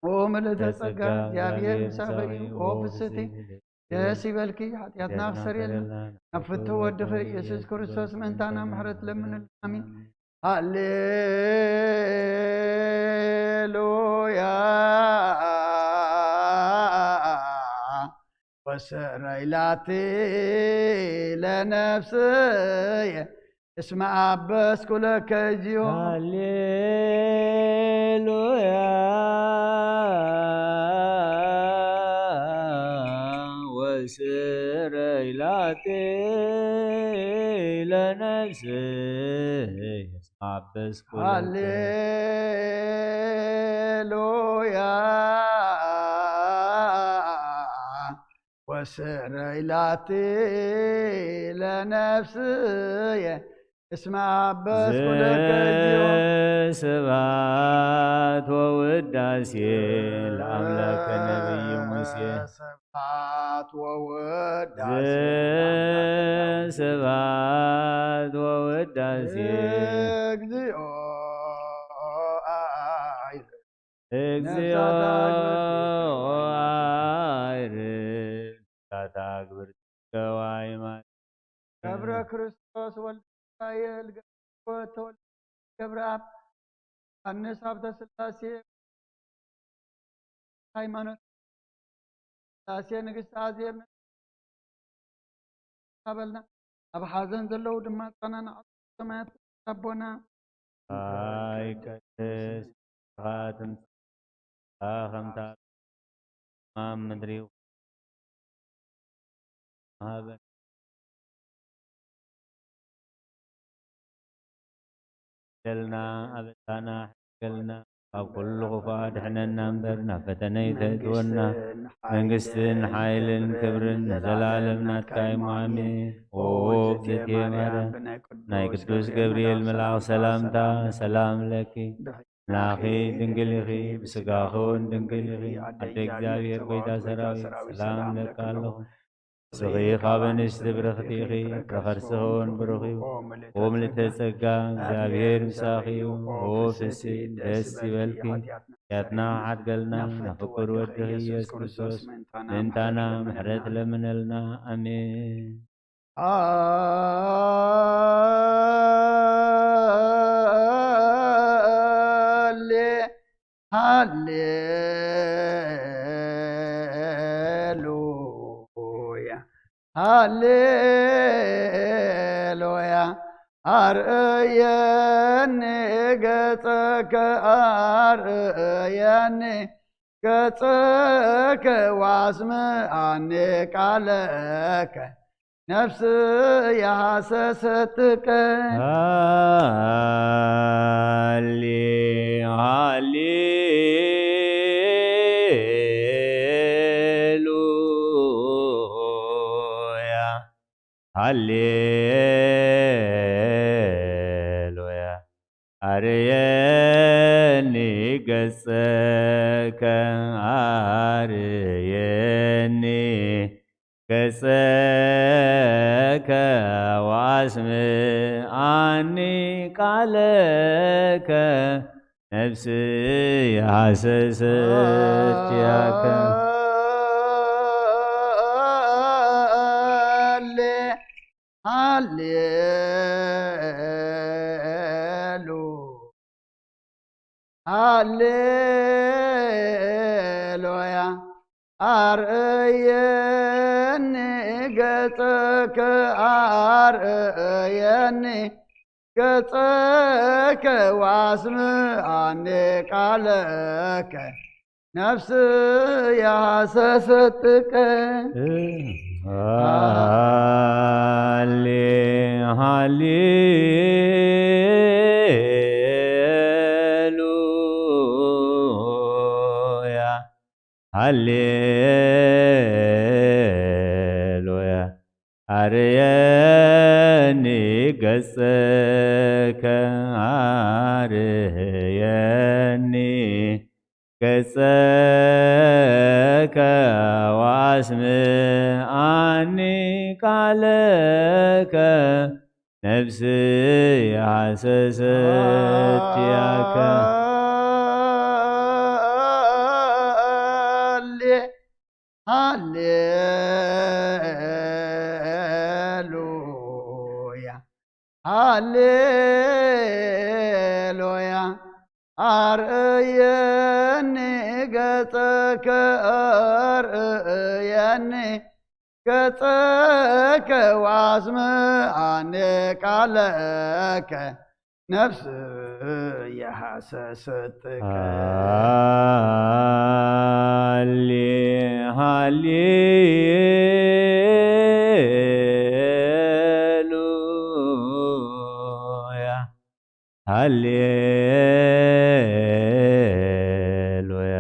ኦ ምልእተ ጸጋ፣ ጸጋ፣ እግዚኣብሔር እግዚኣብሔር ምሳኺ ምሳኺ እዩ። እዩ። ኦ ኦ ፍስሕቲ፣ ፍስሕቲ፣ ደስ ይበልኪ፣ ሓጢኣትና ደስና ክሰርየልና፣ ክሰርየልና፣ ናብ ፍትው ወድኺ ኢየሱስ ክርስቶስ ምእንታና ምሕረት ለምንልና። ኣሜን። ሃሌሉያ። ወስረይ ላቲ ለነፍስየ እስመ አበስኩ ለከ እግዚኦ። ሃሌሉያ። ወስረይ ላቲ ለነፍስየ እስመ አበስኩ ለከ። ሃሌሉያ። ወስረይ ላቲ ለነፍስየ እስመ አበስኩ ለከ እግዚኦ። ስብሐት ወውዳሴ ለአምላከ ነቢይ ሙሴ። ስብሐት ወውዳሴ ለአምላከ ነቢይ። ስብሐት ወውዳሴ። እግዚኦ አይር እግዚኦ ነፍሳት አግብርቲከ። አይርድ። ነፍሳት አግብርቲከ ወአእማን። ገብረ ክርስቶስ ወልደ ሚካኤል ገብረ ሕይወት ተወልደ ገብረኣብ ዮሃንስ ሃብተ ስላሴ ሃይማኖት ስላሴ ንግስቲ ኣዜብ በልና። ኣብ ሓዘን ዘለዉ ድማ ኣጸናንዓሎም። ሰማያት ኣቦና። ኣይ ቀድስ ስምኻ ትምጻእ፣ ከምታ ኣብ ምድሪ ይኹን። ሃበ በደልና ኣበሳና ሕገልና፣ ካብ ኩሉ ክፉእ ኣድሕነና እምበር፣ ናብ ፈተነ ኣይተእትወና። መንግስትን ሓይልን ክብርን ንዘለኣለም ናትካ እዩ። ኣሜን። ኦ እግዝእትየ ማርያም፣ ናይ ቅዱስ ገብርኤል መልኣኽ ሰላምታ ሰላም ለኪ። ናኺ ድንግል ኢኺ፣ ብስጋኺ እውን ድንግል ኢኺ። ኣደ እግዚኣብሔር ጎይታ ሰራዊት፣ ሰላም እለኪ ኣለኹ። ንስኺ ካብ ኣንስቲ ብርኽቲ ኢኺ፣ ፍረ ከርስኺ እውን ብሩኽ እዩ። ኦ ምልዕተ ጸጋ፣ እግዚኣብሔር ምሳኺ እዩ። ኦ ፍስሕቲ፣ ደስ ይበልኪ። ሓጢኣትና ሓድገልና፣ ናብ ፍቁር ወድኺ ኢየሱስ ክርስቶስ ምእንታና ምሕረት ለምነልና። ኣሜን። ሃሌ ሃሌ ሃሌሉያ። ኣርእየኒ ገጸከ፣ ኣርእየኒ ገጸከ፣ ወኣስምዓኒ ቃለከ፣ ነፍስየ ሃሰሰትከ። ሃሌ፣ ሃሌሉያ፣ ሃሌሉያ። ኣርእየኒ ገጸከ፣ ኣርእየኒ ገጸከ፣ ወኣስምዓኒ ቃለከ፣ ነፍስየ ሃሰሰት ኪያከ። ሃሌ፣ ሃሌሉ፣ ሃሌሉያ። ኣርእየኒ ገጸከ፣ ኣርእየኒ ገጸከ፣ ወኣስምዓኒ ቃለከ፣ ነፍስየ ሃሰሰትከ። ሃሌ፣ ሃሌሉያ፣ ሃሌሉያ። ኣርእየኒ ገጸከ፣ ኣርእየኒ ገጸከ፣ ወኣስምዓኒ ቃለከ፣ ነፍስየ ሃሰሰት ኪያከ። ሃሌ፣ ሃሌሉያ፣ ሃሌሉያ። ኣርእየኒ ገጸከ፣ ኣርእየኒ ገጸከ፣ ወኣስምዓኒ ቃለከ፣ ነፍስየ ሃሰሰትከ። ሃሌ፣ ሃሌሉያ፣ ሃሌሉያ።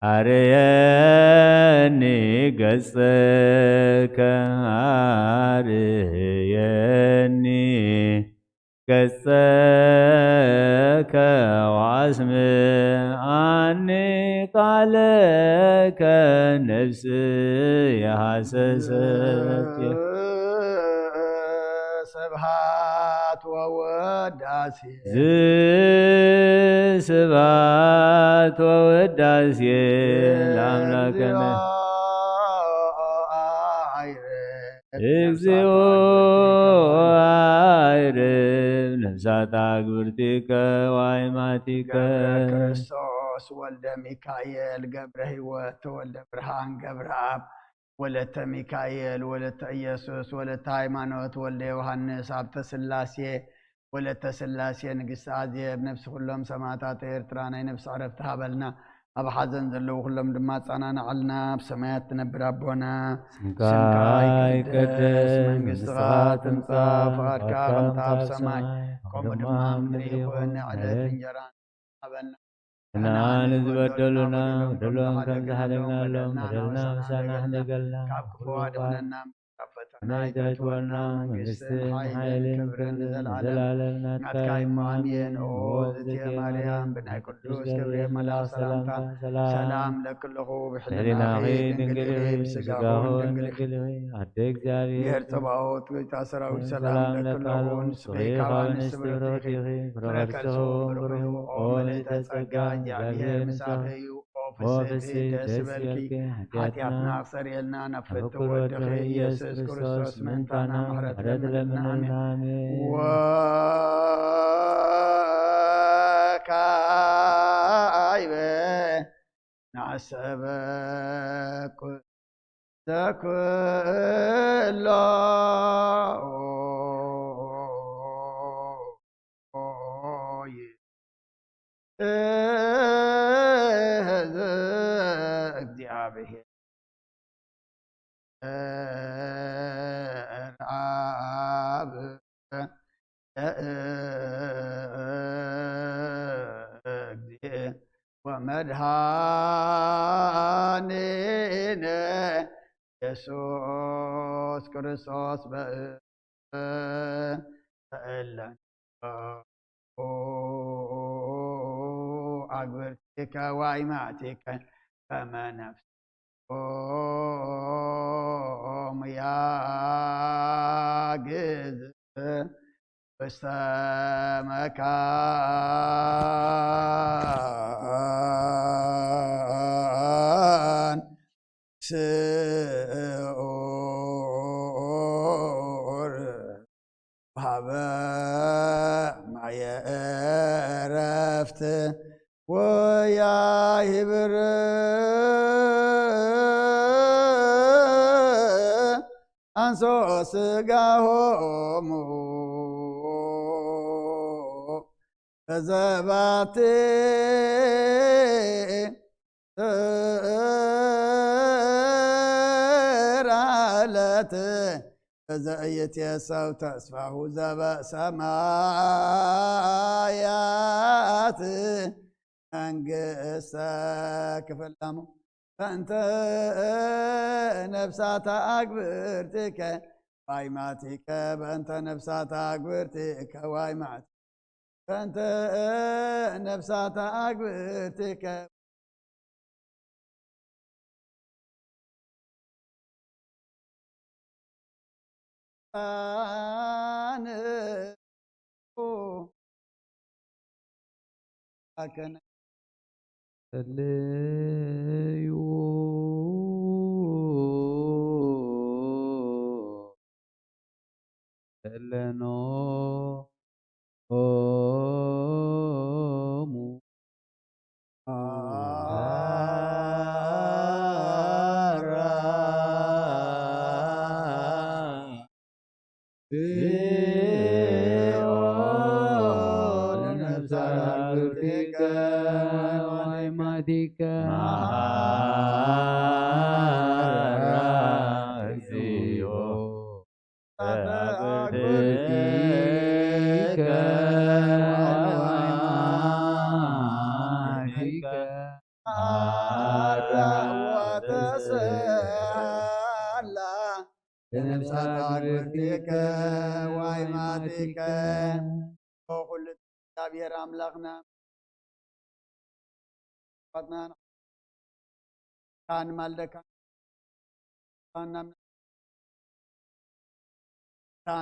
ኣርእየኒ ገጸከ፣ ኣርእየኒ ገጸከ፣ ወኣስምዓኒ ቃለከ፣ ነፍስየ ሃሰሰት። ስብሐት ወውዳሴ፣ ስብሐት ወውዳሴ ለአምላክነ። እግዚኦ አይርብ ነፍሳታ ግብርቲከ ዋይማቲከ። ገብረ ክርስቶስ ወልደ ሚካኤል፣ ገብረ ሕይወት፣ ተወልደ ብርሃን፣ ገብረ ኣብ፣ ወለተ ሚካኤል፣ ወለተ ኢየሱስ፣ ወለተ ሃይማኖት፣ ወልደ ዮሃንስ፣ ሀብተ ሥላሴ፣ ወለተ ሥላሴ፣ ንግስቲ ኣዜብ፣ ነፍሲ ኩሎም ሰማዕታት ኤርትራ ናይ ነፍሲ ዕረፍቲ ሃበልና። ኣብ ሓዘን ዘለዉ ኩሎም ድማ ኣጸናንዓልና። ኣብ ሰማያት ትነብር ኣቦና፣ ስምካ ይቀደስ፣ መንግስትኻ ትምጻእ፣ ፍቓድካ ከምታ ኣብ ሰማይ ከምኡ ድማ ኣብ ምድሪ ይኹን። ዕለት እንጀራ ሃበና። እና ንዝበደሉና በደሎም ከም ዝሓለፍናሎም በደልና ምሳና ክንደገልና ካብ ክፉ ኣድሕነና። ካብ ፈተና ኣይተእትወና። መንግስትን ሓይልን ክብርን ንዘለዓለም ናትካ እዩ። ኣሜን። ኦ እግዝእትየ ማርያም፣ ብናይ ቅዱስ ገብርኤል መልኣኽ ሰላምታ ሰላም ለኪ ኣለኹ። ብሕልናኺ ድንግል ኢኺ፣ ብስጋኹ እውን ድንግል ኢኺ። ኣደ እግዚኣብሔር ጸባኦት፣ ጎይታ ሰራዊት ሰላም ለኪ ኣለኹ። ንስኺ ካብ ኣንስቲ ብርኽቲ ኢኺ፣ ፍረ ከርስኺ እውን ብሩኽ እዩ። ኦ ምልእተ ጸጋ፣ እግዚኣብሔር ምሳኺ እዩ። ኦ ፍስሕቲ፣ ደስ ይበልኪ፣ ሓጢኣትና ኣኽሰርየልና፣ ናብ ፍትው ወድኺ ኢየሱስ ክርስቶስ ምእንታና ምሕረት ለምንልና። ኣሜን። ወካዕበ ናሰበኩ ዘኩሎ ይእዝ እግዚኣብሔር። ኣብ ለእግዚእ ወመድኃኒነ ኢየሱስ ክርስቶስ በእለን አግብርቲከ ዋይማቲከ ከመ ነፍሶሙ ያግዝ ውስተ መካን ስዑር። ሀበ ማየ ዕረፍት ወያሂብር አንሶ ስጋሆሙ በዘባቲ ስራለት በዘእይትየሰው ተስፋሁ ዘበሰማያት መንግስተ ክፍላሙ በእንተ ነፍሳታ አግብርቲከ ዋይማቲከ በእንተ ነፍሳታ አግብርቲከ ዋይማቲ በእንተ ነፍሳታ አግብርቲከ አነ አከነ ጸልዩ እለኖሙ ለነፍሳት አግብርቲከ ዋይማቲከ ኩሉ እግዚኣብሔር አምላኽና ኣባትና ንማልደካ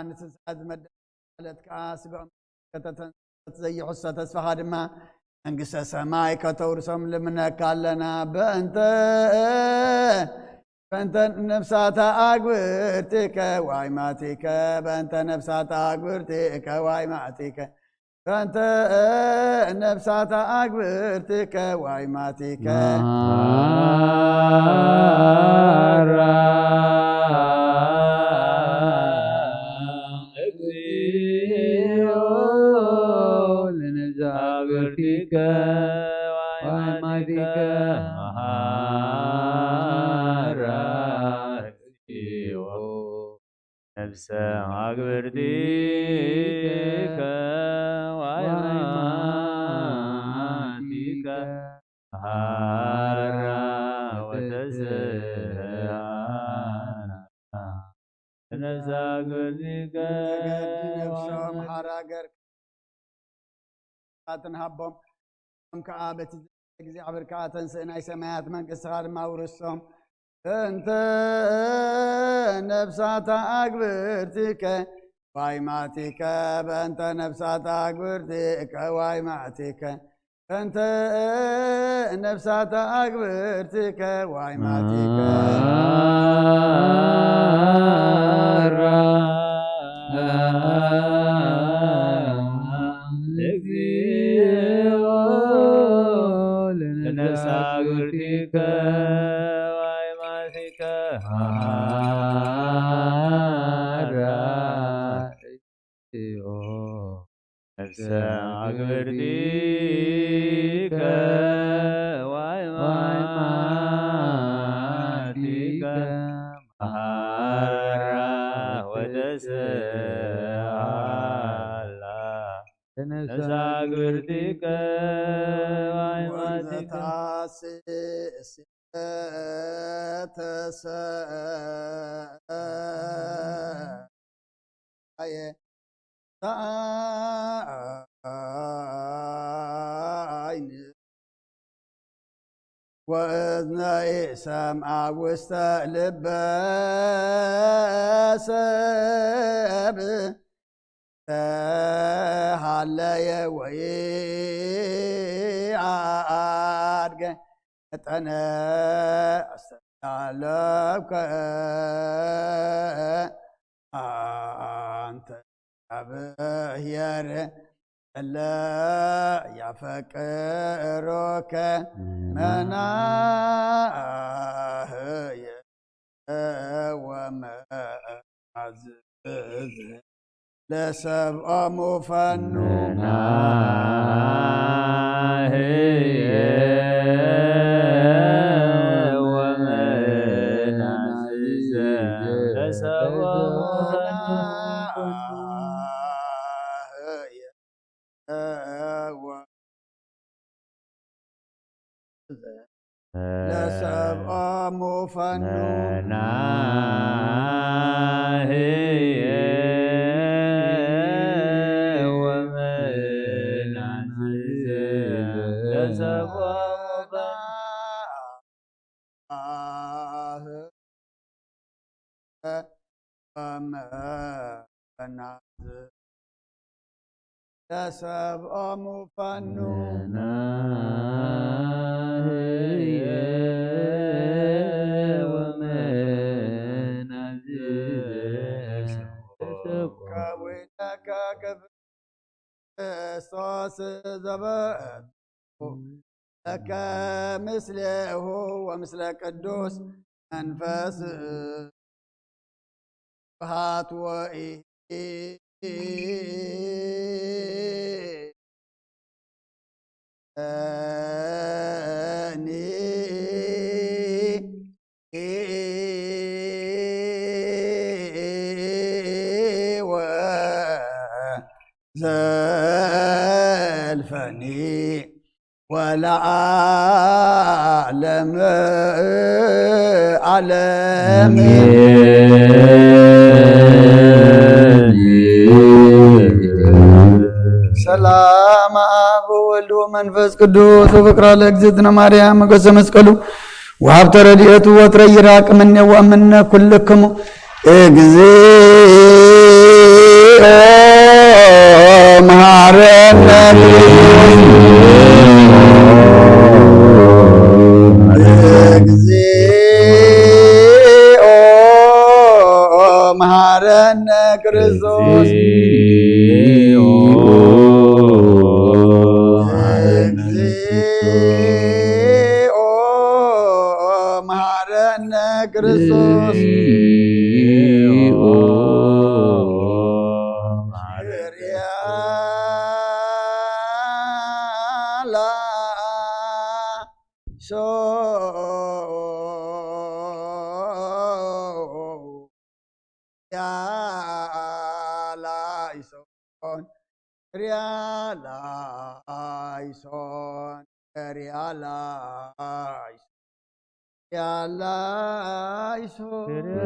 ንስንሳ ዝመደ ማለት ከኣ ስግኦም ከተተንሰት ዘይሕሶ ተስፋኻ ድማ መንግስተ ሰማይ ከተውርሶም ልምነካ ኣለና። በእንተ በእንተ ነፍሳታ አግብርቲከ ዋይማቲከ በእንተ ነፍሳታ አግብርቲከ ዋይማቲከ በእንተ ነፍሳታ አግብርቲከ ዋይማቲከ ማራ እግዚኦ ለነፍሳታ አግብርቲከ ዋይማቲከ ማራ እግዚኦ ነፍሰ አግብርቲከ ዋይማቲከ ሀራ ወተስሃራ ነፍሰ አግብርቲከ ዘገድ ነፍሶም ሀራ ገር ኣትን ሃቦም። እም ከኣ በቲ እግዚኣብሔር ከኣ ተንስእ ናይ ሰማያት መንግስትኻ ድማ ውርሶም። እንተ ነፍሳታ አግብርቲከ ዋይማቲከ በእንተ ነፍሳታ አግብርቲከ ዋይማቲከ በእንተ ነፍሳታ አግብርቲከ ዋይማቲከ ማራ እግዚኦ ለነፍሳታ አግብርቲከ ዋይማቲከ መሐራ ነፍሰ አግብርቲከ ዋይማቲከ መሐራ ወተስአላ ለነፍሰ አግብርቲከ ዋይማቲከ። ወእዝነ ይሰምዓ ውስተ ልበ ሰብ ተሃለየ ወይ አድገ መጠነ አስተዳለብከ አንተ እግዚአብሔር እለ ያፈቅሮከ መናህየ ወመአዝዝ ለሰብኦሙ ፈኑ መናህየ ወመናዝዘ ለሰብኦሙ ፈኑ ለሰብኦሙ ፈኑ መናህየ ወመናዝዘ ለሰብኦሙ ፈኑ አህ ወመናዝ ለሰብኦሙ ፈኑ መናህየ ወመናዝዘ ከዊነከ ክብ ክርስቶስ ዘበ ለከ ምስሌሁ ወምስለ ቅዱስ መንፈስ ስብሐት ወኢ ዘልፈኒ ወለዓለመ ዓለም። ሰላም አብ ወወልድ ወመንፈስ ቅዱስ ወፍቅራ ለእግዝእትነ ማርያም ሞገሰ መስቀሉ ወሀብተ ረድኤቱ ወትረ ይራቅ እምኔ ወእምነ ኩልክሙ። እግዚኦ መሐረነ ክርስቶስ። እግዚኦ መሐረነ ክርስቶስ። እግዚኦ መሐረነ ክርስቶስ። ሪያላይሶን ሪያላይሶን ሪያላይሶን ሪያላይሶን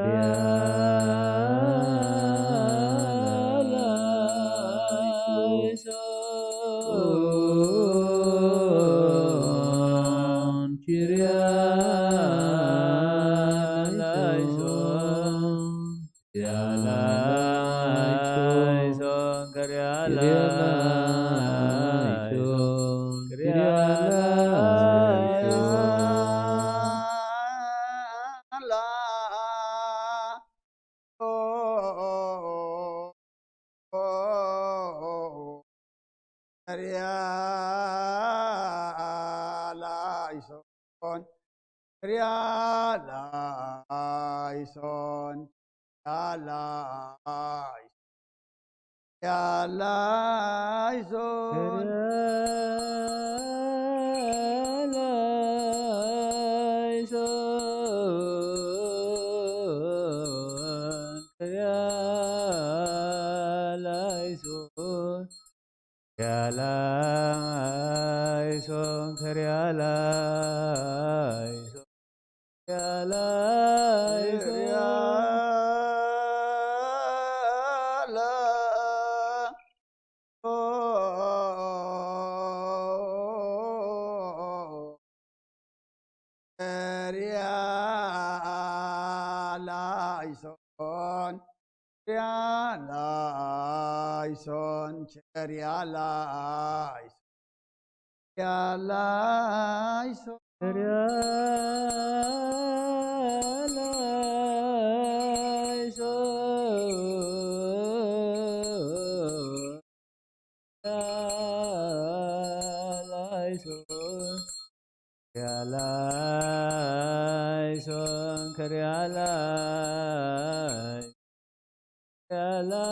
ሪያላይሶን ሪያላይሶን ሪያላ ያላይሶን፣ ያላይሶን፣ ያላይሶን፣ ያላይሶን፣ ያላይሶን፣ ያላይሶን፣ ያላይሶን፣ ያላይሶን፣ ያላይሶን፣ ያላይሶን፣ ቸር ያላይሶን፣ ያላይሶን፣ ቸር ያላይሶን፣ ያላይሶን፣ ያላይሶን፣ ቸር ያላይሶን፣ ያላይሶን፣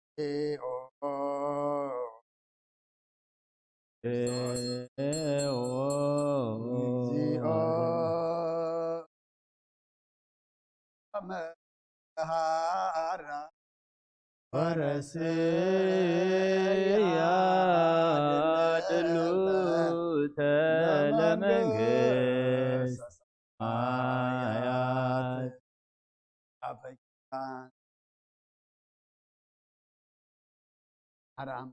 እግዚኦ፣ እግዚኦ፣ መሃራ፣ ወረስያ ድሉተ ለመንግስት ሰማያት። ሓራም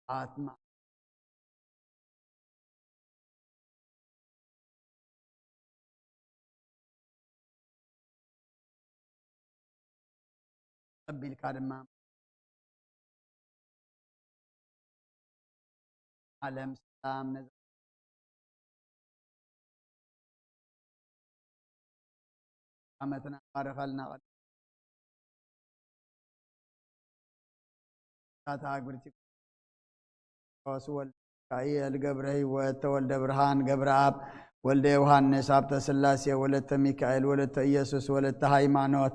ኣትማ ቀቢልካ ድማ ዓለም ሰላም ነዛ ዓመትና ባርኸልና። ቃል ታታ ግብርቲ ሮስ ወልደ ሚካኤል ገብረ ህይወት ተወልደ ብርሃን ገብረኣብ ወልደ ዮሃንስ ሃብተ ስላሴ ወለተ ሚካኤል ወለተ ኢየሱስ ወለተ ሃይማኖት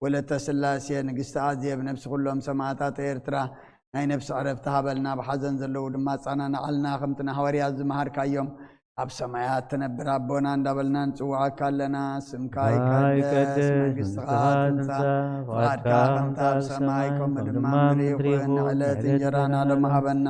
ወለተ ስላሴ ንግስቲ ኣዜብ ነብሲ ኩሎም ሰማእታት ኤርትራ ናይ ነብሲ ዕረፍቲ ሃበልና፣ ብሓዘን ዘለዉ ድማ ኣጸናንዓልና፣ ከምቲ ንሃዋርያት ዝመሃርካዮም ኣብ ሰማያት ትነብር ኣቦና እንዳበልና ንጽውዓካ ኣለና። ስምካ ይቀደስ፣ መንግስትኻ ትምጻእ፣ ፍቓድካ ከምቲ ኣብ ሰማይ ከምኡ ድማ ኣብ ምድሪ ይኹን። ንዕለት እንጀራና ሎሚ ሃበና፣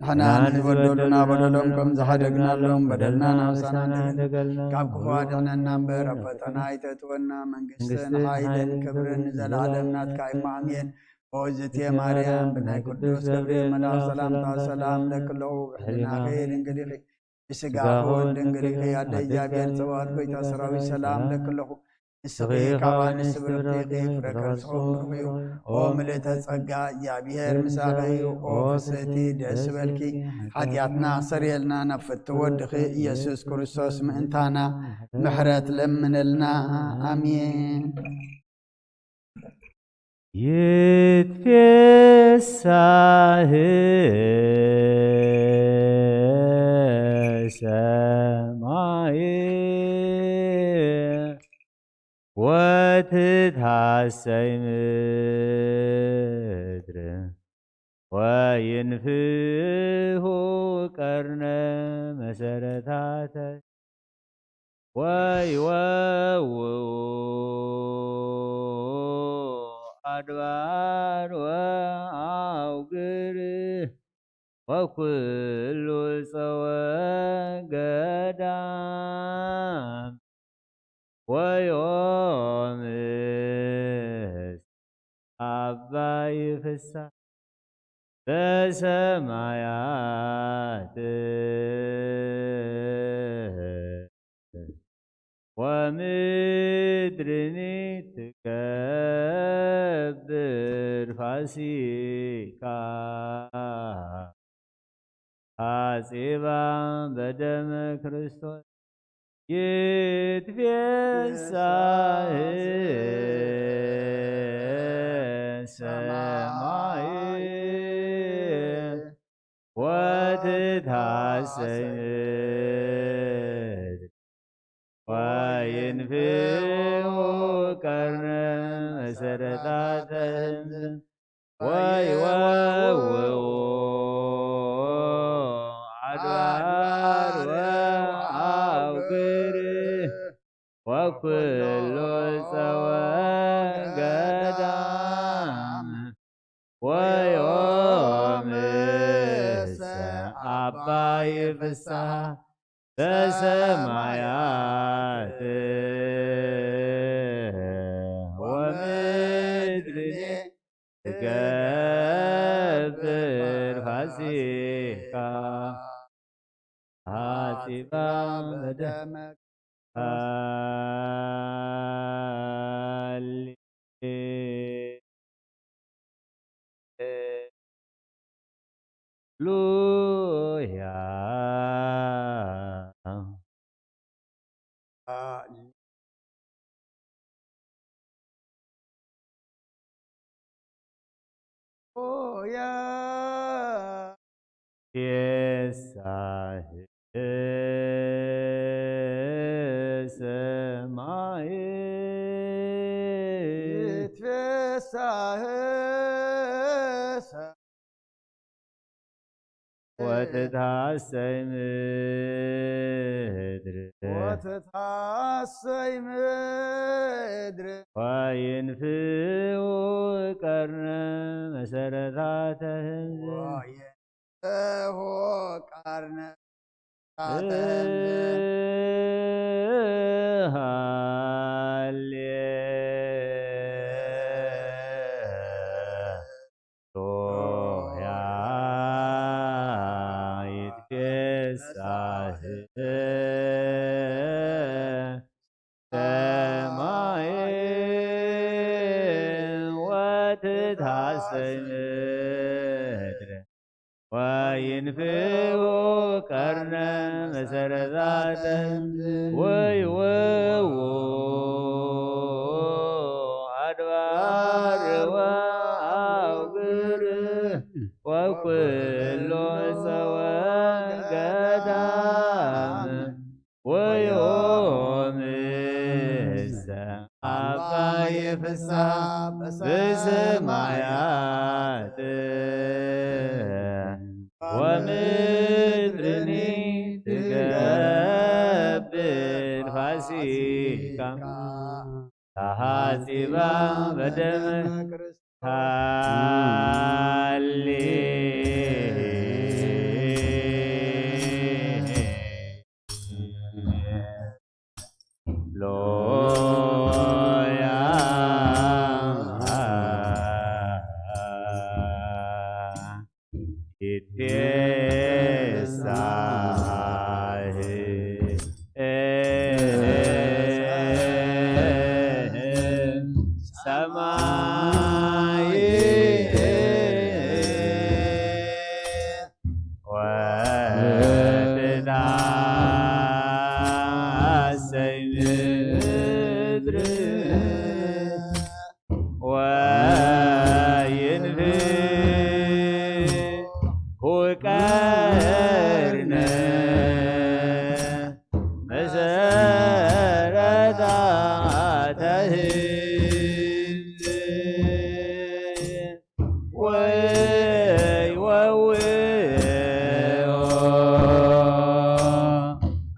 ንሕና ንዝበደሉና በደሎም ከም ዝሓደግናሎም በደልና ናብ ምሳና ንደገልና፣ ካብ ክፉ ኣድሕነና እምበር ኣብ ፈተና ኣይተእትወና። መንግስትን ሓይልን ክብርን ንዘለኣለም ናትካ እዩ። ኣሜን። ኦዝቴ ማርያም ብናይ ቅዱስ ገብርኤል መልኣክ ሰላምታ ሰላም ለኪ ኣለኹ። ብሕልናኺ ድንግል ኢኺ፣ ብስጋኺ እውን ድንግል ኢኺ። ኣደ እግዚኣብሔር ጸባኦት ጎይታ ሰራዊት ሰላም ለኪ ኣለኹ። ንስኺ ካብ ኣንስቲ ብርኽቲ ኢኺ፣ ፍረ ከርስኺ እውን ብሩኽ እዩ። ኦ ምልእተ ጸጋ፣ እግዚኣብሔር ምሳኺ እዩ። ኦ ፍስህቲ፣ ደስ ይበልኪ። ሓጢኣትና ኣሰርየልና፣ ናብ ፍትው ወድኺ ኢየሱስ ክርስቶስ ምእንታና ምሕረት ለምንልና። ኣሜን። ይትፌሳህ ሰማይ ወትትሃሰይ ምድር ወይንፍሁ ቀርነ መሰረታተ ወይወውኡ ኣድባር ወኣውግር ወኩሉ ጸወ ገዳም ወዮምስ ኣባይ ፍሳ በሰማያት ወምድርኒ ትገብር ፋሲካ ሐጺባ በደመ ክርስቶስ ይትፌሳህ ሰማይ ወትትሐሰይ ምድር ወይንፍሑ ቀርነ መሰረታተ ህንጽ ወይወውኡ ኣድባር ወአውግር ወኩሉ ጸወ ገዳም ወዮምሰ አባይ ፍስሐ በሰማያት ወምድርኒ ትገብር ፋሲካ ሐጺባ በደመ ሃሌ ሉያ። ሉያ። ፌሳህ ሰማይ ይትፌሳህ ሰ- ወትትሐሰይ ምድር ወትትሐሰይ ምድር ወይንፍሑ ቀርነ መሰረታተ ህንጽ ወይንፍሑ ቀርነ መሰረታተ ህንጽ ሃሌ ሉያ ይትፌሳህ ሰማይ ወትትሐሰይ ምድር ወይንፍሑ ቀርነ መሰረታተ ወይወውኡ ኣድባር ወአውግር ወኩሉ ጸወ ገዳም ወዮምሰ አባይ ፍስሐ በሰማያት ወምድርኒ ትገብር ፋሲካ ተሐጺባ በደመ ክርስቶስ። ሃሌ ሉያ ይትፌሳህ ሰማይ ወትትሐሰይ ምድር ወይንፍሑ ቀርነ መሰረታተ ህንጽ ወይወውኡ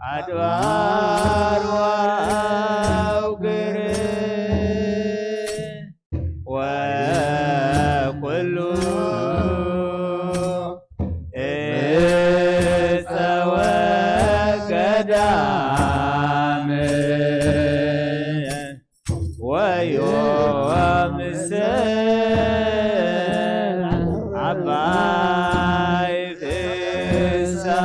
አድባር ወአውግር ወኩሉ እፀ ወገዳም ወዮምሰ አባይ ፍስሐ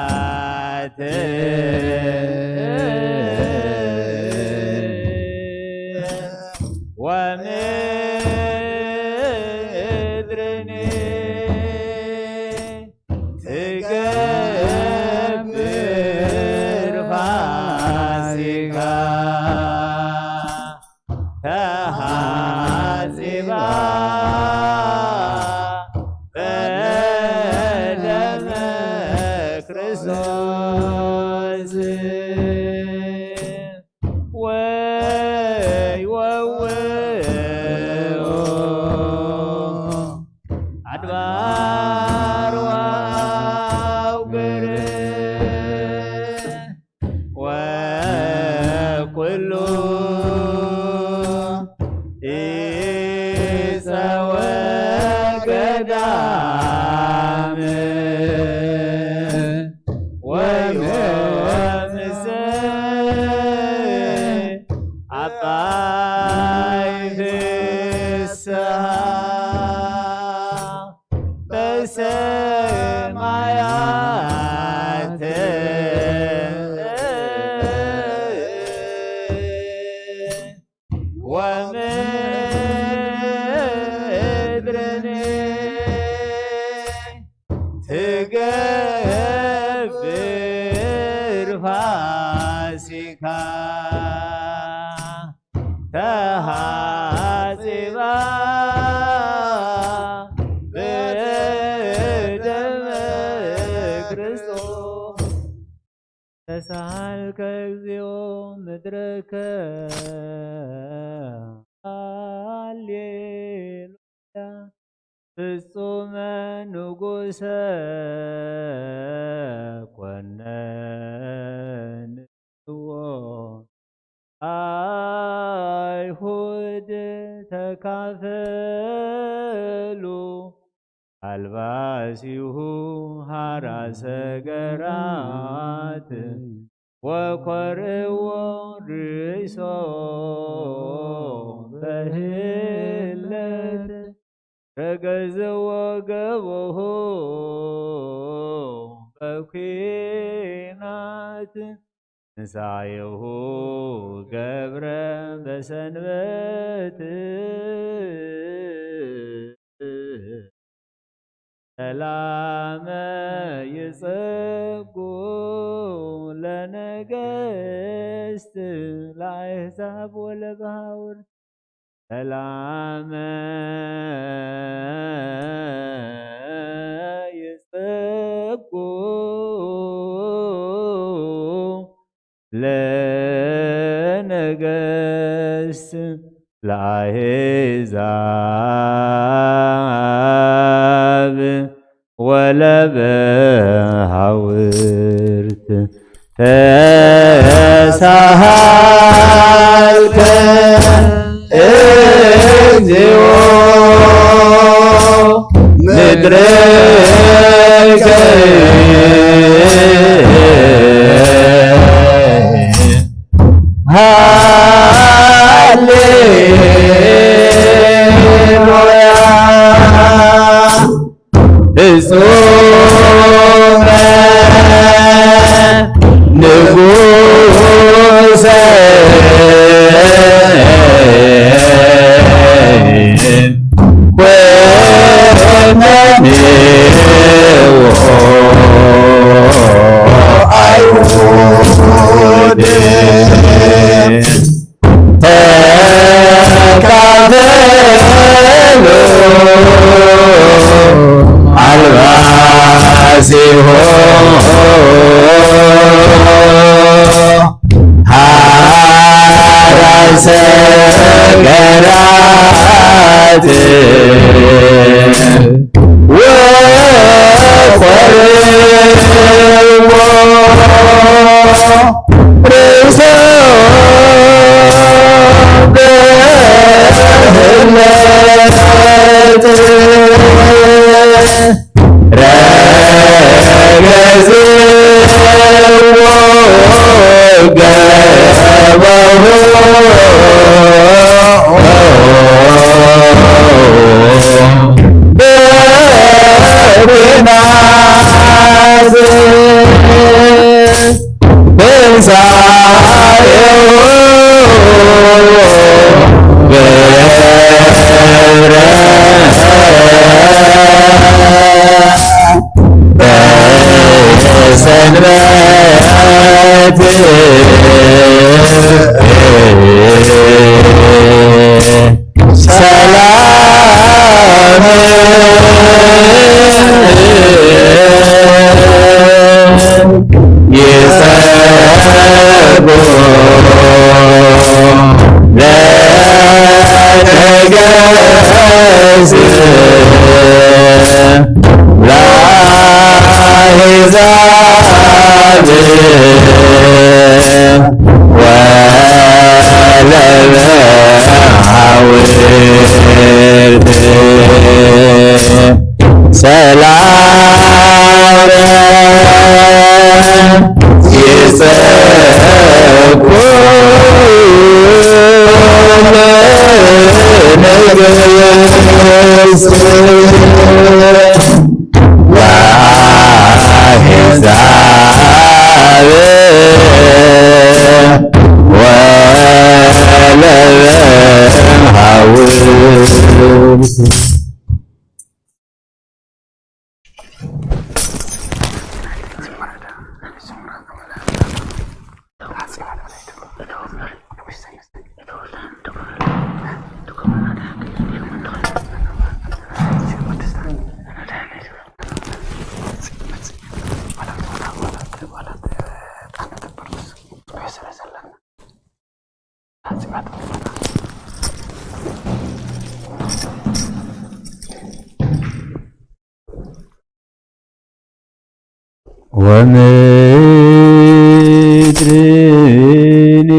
በሰማያት ወምድርኒ ወይወውኦ ኣድባር ወአውግር ወኩሉ ኢፀ ወገዳም ወዮምሰ ኣባይ ፍስሃ በሰማያት ወምድርኒ ትገብር ፋሲካ ተሃጺባ ብደመ ክርስቶስ። ተሳሃልከ እግዚኦ ምድረከ። ሃሌሉያ። ፍጹመ ንጉሰ ኮነ ንስዎ። ኣይሁድ ተካፈሉ ኣልባሲሁ ሃራሰ ገራት ወኮርዎ ርእሶ በህለት ረገዝዎ ገቦሁ በኩናት ምሳየሁ ገብረ በሰንበት ሰላመ ይጸጉ ለነገስት ለአሕዛብ ወለባውር ሰላመ ይጸጉ ለነገስት ለአሕዛብ ወለበሃውርት ተሳሃልከ እግዚኦ ምድረከ ሃሌሉያ። ፍጹመ ንጉሰ ኮነንዎ አይሁድ ተካፈሉ አልባሲሆ ሃራሰ ገራት ወቆርዎ ርእሶ በህለት ረገዝዎ ገባሁ በኩናት ትንሣኤሁ ገብረ በሰንበት ሰላም ወለበ ሐውርት ሰላም ይጸኩ ለንግሥት ለአሕዛብ ወለበ ሐውርት። ወምድርኒ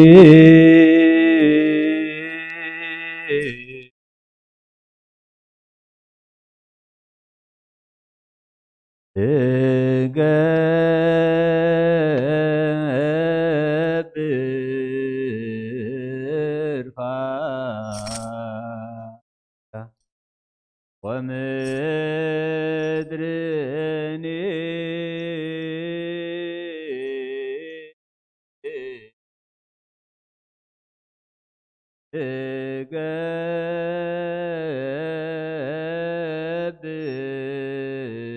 ትገብር ፋ ወምድርኒ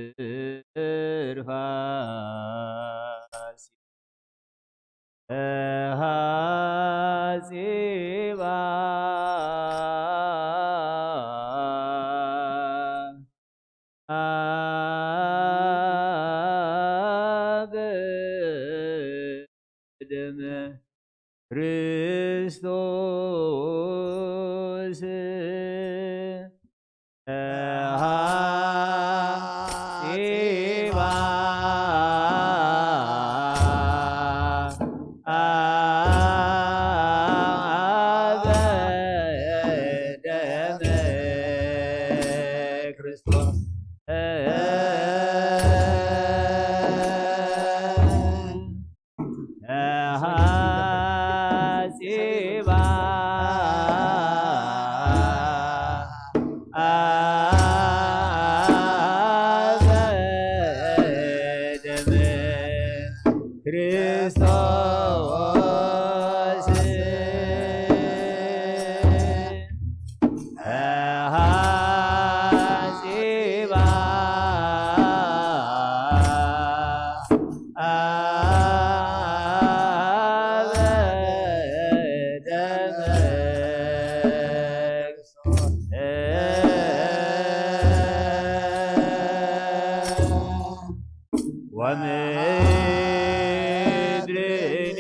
ትገብር ፋሲካ ሐጺባ በደመ ክርስቶስ ሐጺባ በደመ ክርስቶስ ሐጺባ በደመ ክርስቶስ ሐጺባ በደመ ወምድርኒ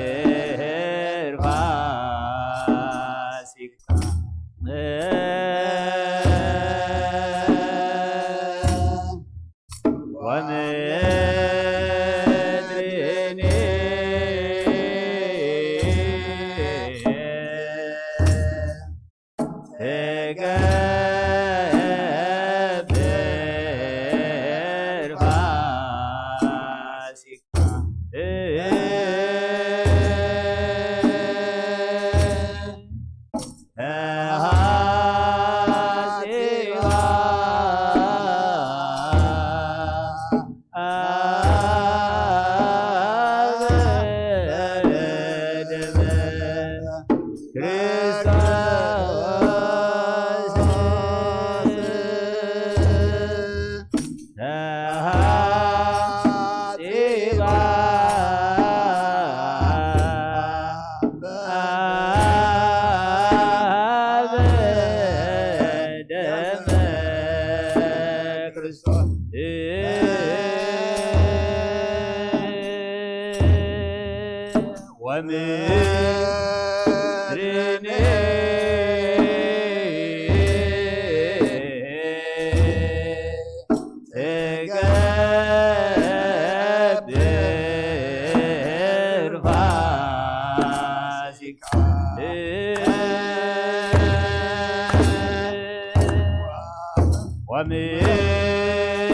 ትገብር ፋሲካ ወምድርኒ ትገብር ፋሲካ ተሐጺባ በደመ ክርስቶስ ተሐጺባ በደመ ክርስቶስ ወምድርኒ ምድርን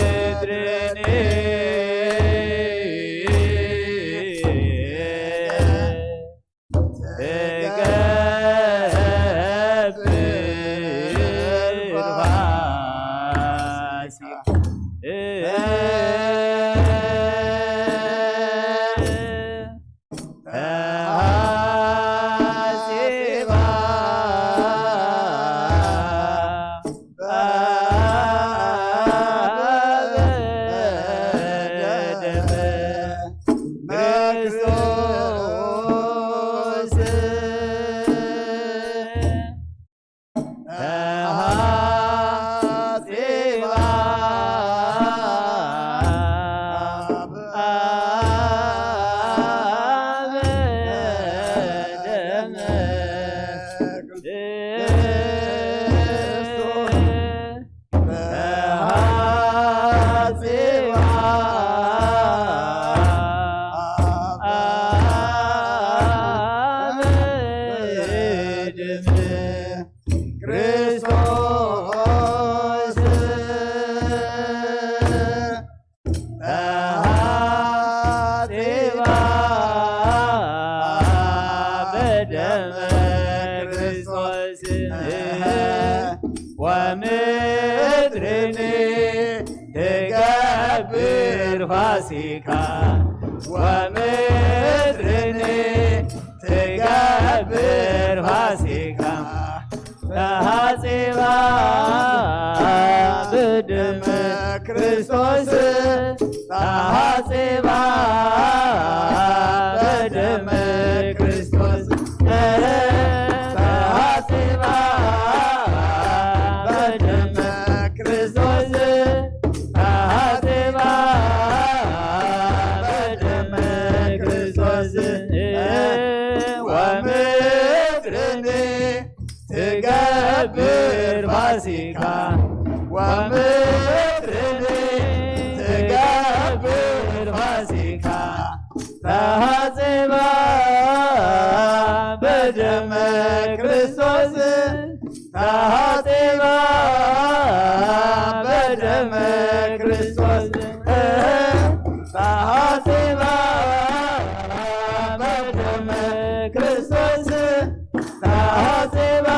ትገብር ፋሲካ። ተሐጺባ በደመ ክርስቶስ። ተሐጺባ በደመ ክርስቶስ። ተሐጺባ በደመ ክርስቶስ። ተሐጺባ በደመ ክርስቶስ። ወምድርን ትገብር ፋሲካ። ወምድርን ትገብር ፋሲካ። ተሐጺባ በደመ ክርስቶስ። ተሐጺባ በደመ ክርስቶስ። ተሐጺባ በደመ ክርስቶስ። ተሐጺባ በደመ ክርስቶስ። ወምድርን ትገብር ፋሲካ። ወምድርን ትገብር ፋሲካ። ተሐጺባ በደመ ክርስቶስ። ተሐጺባ በደመ ክርስቶስ። ተሐጺባ በደመ ክርስቶስ። ተሐጺባ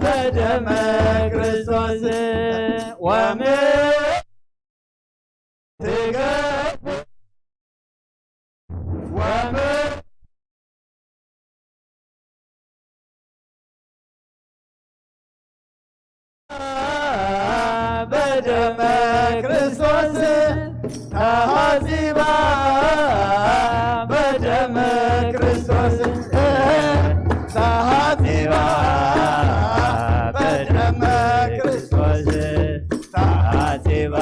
በደመ ክርስቶስ። ወምድርን ትገብር ወምድርን በደመ ክርስቶስ። ተሐጺባ በደመ ክርስቶስ። ተሐጺባ በደመ ክርስቶስ። ተሐጺባ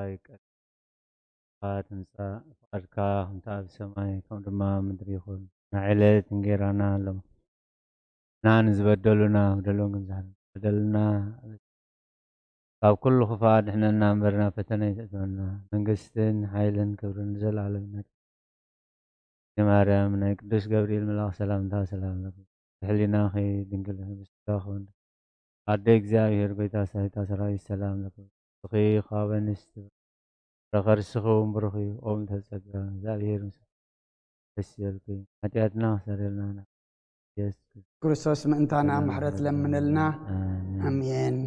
ይቀ- ትምጻእ ፍቓድካ፣ ከምቲ ኣብ ሰማይ፣ ከምኡ ድማ ኣብ ምድሪ ይኹን። ንዕለት እንጌራና ኣለና፣ ንዝበደሉና፣ በደሎም ከም ዝሓለና በደልና፣ ካብ ኩሉ ክፋ ድሕነና እምበር፣ ናብ ፈተነ ይትእትወና። መንግስትን ሓይልን ክብርን ንዘለኣለምነት። ማርያም፣ ናይ ቅዱስ ገብርኤል መልኣኽ ሰላምታ ሰላም ለኪ። ሕሊናኺ ድንግል ምስጋኹን ኣደ እግዚኣብሔር ጎይታ ሳይታ ሰራዊት ሰላም ለኪ። ብሩኽ ካብ ኣንስቲ ፍረ ከርስኺ እውን ብሩኽ እዩ። ኦም ተጸጋ እግዚኣብሔር ምስ ደስ ይበልኪ። ሓጢኣትና ክሰርየልና ና-፣ ኢየሱስ ክርስቶስ። ክርስቶስ ምእንታና ሰላም ምሕረት ለኪ። ለምንልና። ኣሜን። ኣሜን።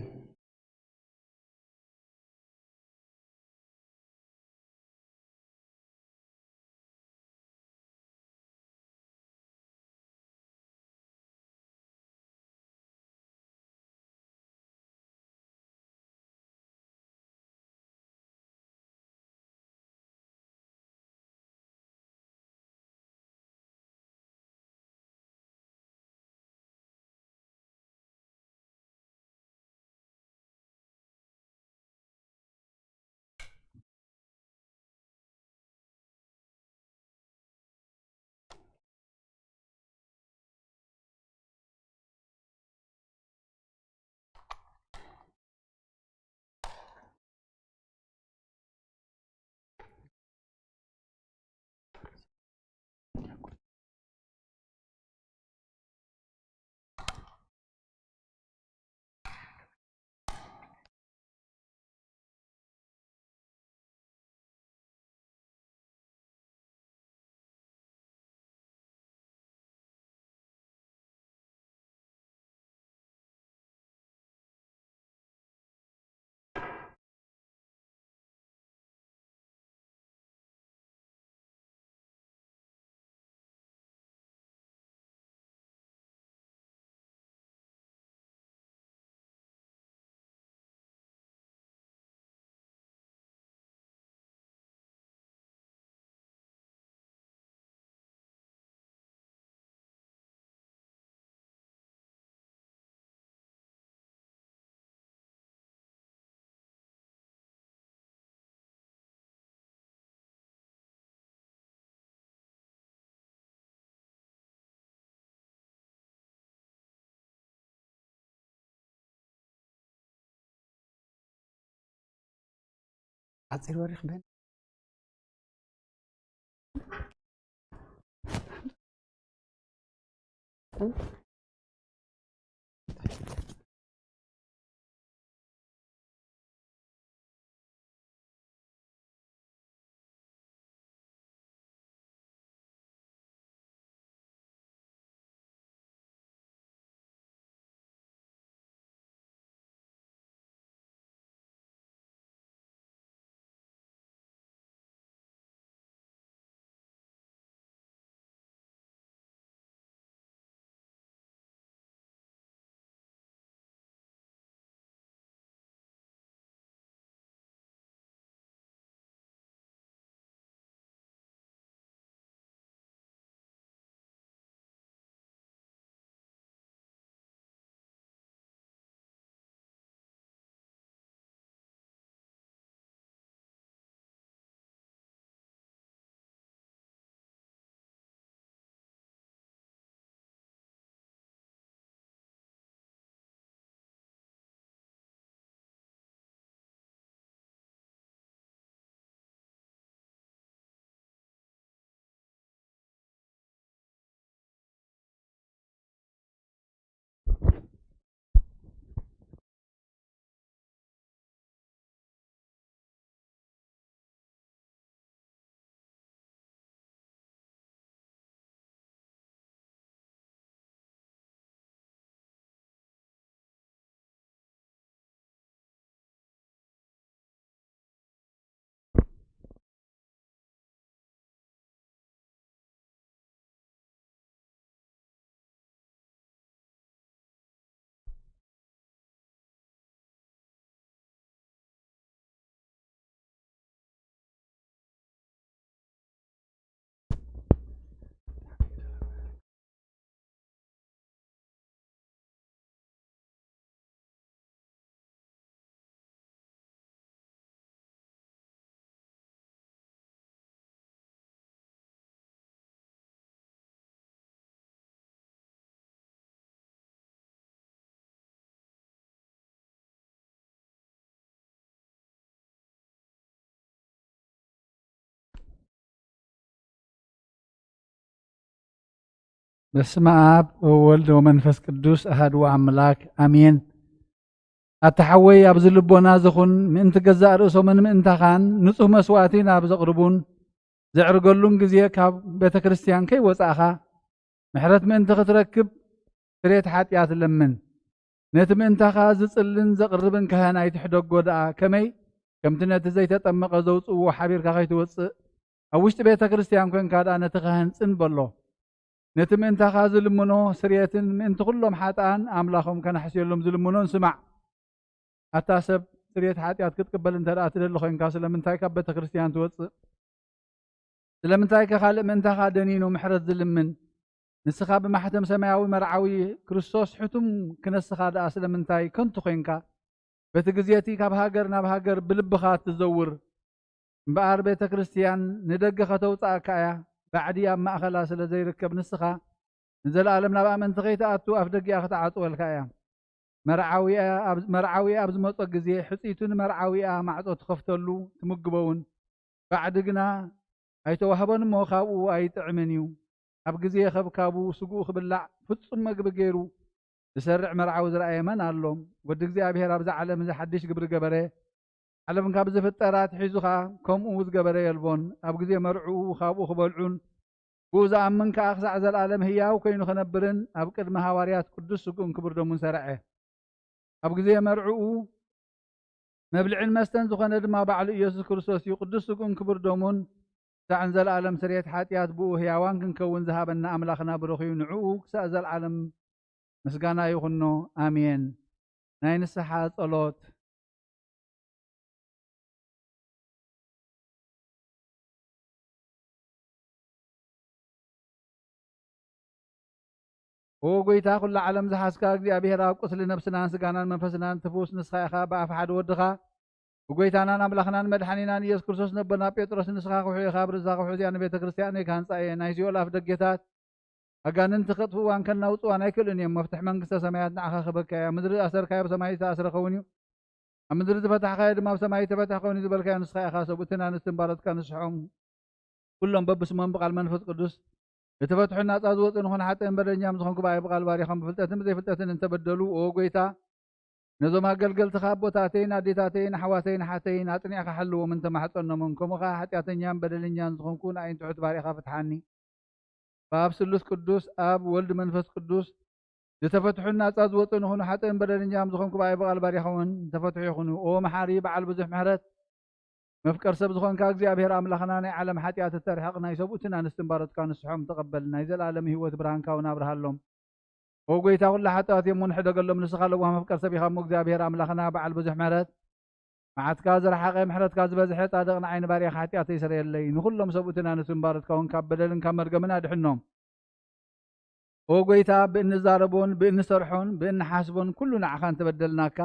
ሓፂር ወሪኽ በል። በስመ ኣብ ወወልድ ወመንፈስ ቅዱስ ኣሐዱ ኣምላክ ኣሜን። ኣታ ሓወይ ኣብዚ ልቦና ዝኹን ምእንቲ ገዛእ ርእሶምን ምእንታኻን ንጹህ መስዋእቲ ናብ ዘቕርቡን ዘዕርገሉን ግዜ ካብ ቤተ ክርስቲያን ከይወጻእኻ ምሕረት ምእንቲ ክትረክብ ስርየት ሓጢኣት ለምን። ነቲ ምእንታኻ ዝጽልን ዘቕርብን ካህን ኣይትሕደጎ ደኣ ከመይ ከምቲ ነቲ ዘይተጠመቐ ዘውጽእዎ ሓቢርካ ከይትወጽእ ኣብ ውሽጢ ቤተ ክርስቲያን ኮንካ ደኣ ነቲ ካህን ጽን በሎ። ነቲ ምእንታኻ ዝልምኖ ስርየትን ምእንቲ ኩሎም ሓጥኣን ኣምላኾም ከነሕስየሎም ዝልምኖን ስማዕ። ኣታ ሰብ ስርየት ሓጢኣት ክትቅበል እንተ ደኣ ትደሊ ኮንካ ስለምንታይ ካብ ቤተ ክርስቲያን ትወጽእ? ስለምንታይከ ካልእ ምእንታኻ ደኒኑ ምሕረት ዝልምን? ንስኻ ብማሕተም ሰማያዊ መርዓዊ ክርስቶስ ሕቱም ክነስኻ ደኣ ስለምንታይ ከንቱ ኮንካ? በቲ ግዜ እቲ ካብ ሃገር ናብ ሃገር ብልብኻ እትዘውር እምበኣር ቤተ ክርስቲያን ንደገ ከተውጽኣካ እያ። ባዕዲ ኣብ ማእኸላ ስለ ዘይርከብ ንስኻ ንዘለኣለም ናብ ኣመንቲ ከይትኣቱ ኣፍ ደጊኣ ክትዓጽወልካ እያ። መርዓዊኣ ኣብ መርዓዊኣ ኣብ ዝመጾ ግዜ ሕጽይቱ ንመርዓዊኣ ማዕጾ ትኸፍተሉ ትምግቦውን ባዕዲ ግና ኣይተዋህቦን እሞ ካብኡ ኣይጥዕምን እዩ። ኣብ ግዜ ከብካቡ ስግኡ ክብላዕ ፍጹም መግቢ ገይሩ ዝሰርዕ መርዓዊ ዝረኣየ መን ኣሎ? ወዲ እግዚኣብሔር ኣብዛ ዓለም እዚ ሓድሽ ግብሪ ገበረ። ዓለም ካብ ዝፍጠር ኣትሒዙ ኸኣ ከምኡ ዝገበረ የልቦን። ኣብ ግዜ መርዕኡ ካብኡ ክበልዑን ብኡ ዝኣምን ከኣ ክሳዕ ዘለኣለም ህያው ኮይኑ ክነብርን ኣብ ቅድሚ ሃዋርያት ቅዱስ ስግኡን ክቡር ደሙን ሰርዐ። ኣብ ግዜ መርዕኡ መብልዕን መስተን ዝኾነ ድማ ባዕሉ ኢየሱስ ክርስቶስ እዩ። ቅዱስ ስግኡን ክቡር ደሙን ክሳዕ ንዘለኣለም ስርየት ሓጢኣት ብኡ ህያዋን ክንከውን ዝሃበና ኣምላኽና ብሩኽ እዩ። ንዕኡ ክሳዕ ዘለኣለም ምስጋና ይኹኖ። ኣሜን። ናይ ንስሓ ጸሎት። ኦ ጎይታ፣ ኩላ ዓለም ዝሓዝካ እግዚኣብሔር ኣብ ቁስሊ ነብስናን ስጋናን መንፈስናን ትፍውስ ንስኻ ኢኻ። ብኣፍ ሓደ ወድኻ ብጎይታናን ኣምላኽናን መድሓኒናን ኢየሱስ ክርስቶስ ነቦና ጴጥሮስ ንስኻ ክውሑ ኢኻ። ኣብ ርእስኻ ክውሑ እዚኣ ንቤተ ክርስቲያን እየ ክሃንጻ እየ። ናይ ሲኦል ኣፍ ደጌታት ኣጋንንቲ ከጥፍእዋን ከናውጽዋን ኣይክእሉን እዮም። መፍትሕ መንግስተ ሰማያት ንዓኻ ክህበካ እያ። ምድሪ ኣሰርካዮ ኣብ ሰማይ ዝተኣስረ ኸውን እዩ። ኣብ ምድሪ ዝፈታሕካዮ ድማ ኣብ ሰማይ ዝተፈትሐ ኸውን እዩ ዝበልካዮ ንስኻ ኢኻ። ሰብኡትን ኣንስትን ባሮትካ ንስሖም ኩሎም በብስሞም ብቓል መንፈስ ቅዱስ ዝተፈትሑን ናጻ ዝወጹ ንኹን ሓጥእን በደለኛም ዝኾንኩ ብኣይ ብቓል ባሪኾም ብፍልጠትን ብዘይፍልጠትን እንተበደሉ፣ ኦ ጎይታ፣ ነዞም ኣገልገልትኻ ኣቦታተይን ኣዴታተይን ኣሕዋተይን ኣሓተይን ኣጽኒዕካ ሓልዎም እንተማሕጸኖምን፣ ከምኡ ኸኣ ሓጢኣተኛን በደለኛን ዝኾንኩ ንኣይን ትሑት ባሪኻ ፍትሓኒ። ብኣብ ስሉስ ቅዱስ፣ ኣብ ወልድ መንፈስ ቅዱስ ዝተፈትሑን ናጻ ዝወጹ ንኹኑ ሓጥእን በደለኛም ዝኾንኩ ብኣይ ብቓል ባሪኻውን ተፈትሑ ይኹኑ። ኦ መሓሪ በዓል ብዙሕ ምሕረት፣ መፍቀር ሰብ ዝኾንካ እግዚኣብሔር ኣምላኽና፣ ናይ ዓለም ሓጢኣት እተርሕቕ ናይ ሰብኡትን ኣንስትን ባሮትካ ንስሖም ተቐበል። ናይ ዘለኣለም ህይወት ብርሃንካ እውን ኣብርሃሎም። ኦ ጎይታ፣ ኩላ ሓጢኣት እሞ ንሕደገሎም። ንስኻ ለዋህ መፍቀር ሰብ ኢኻ እሞ እግዚኣብሔር ኣምላኽና በዓል ብዙሕ ምሕረት፣ መዓትካ ዝረሓቐ ምሕረትካ ዝበዝሐ ጻድቕ ንዓይ ንባርያኻ ሓጢኣተይ ይስረየለይ። ንኹሎም ሰብኡትን ኣንስትን ባሮትካ እውን ካብ በደልን ካብ መርገምን ኣድሕኖም። ኦ ጎይታ፣ ብእንዛረቦን ብእንሰርሖን ብእንሓስቦን ኩሉ ንዓኻ እንተበደልናካ፣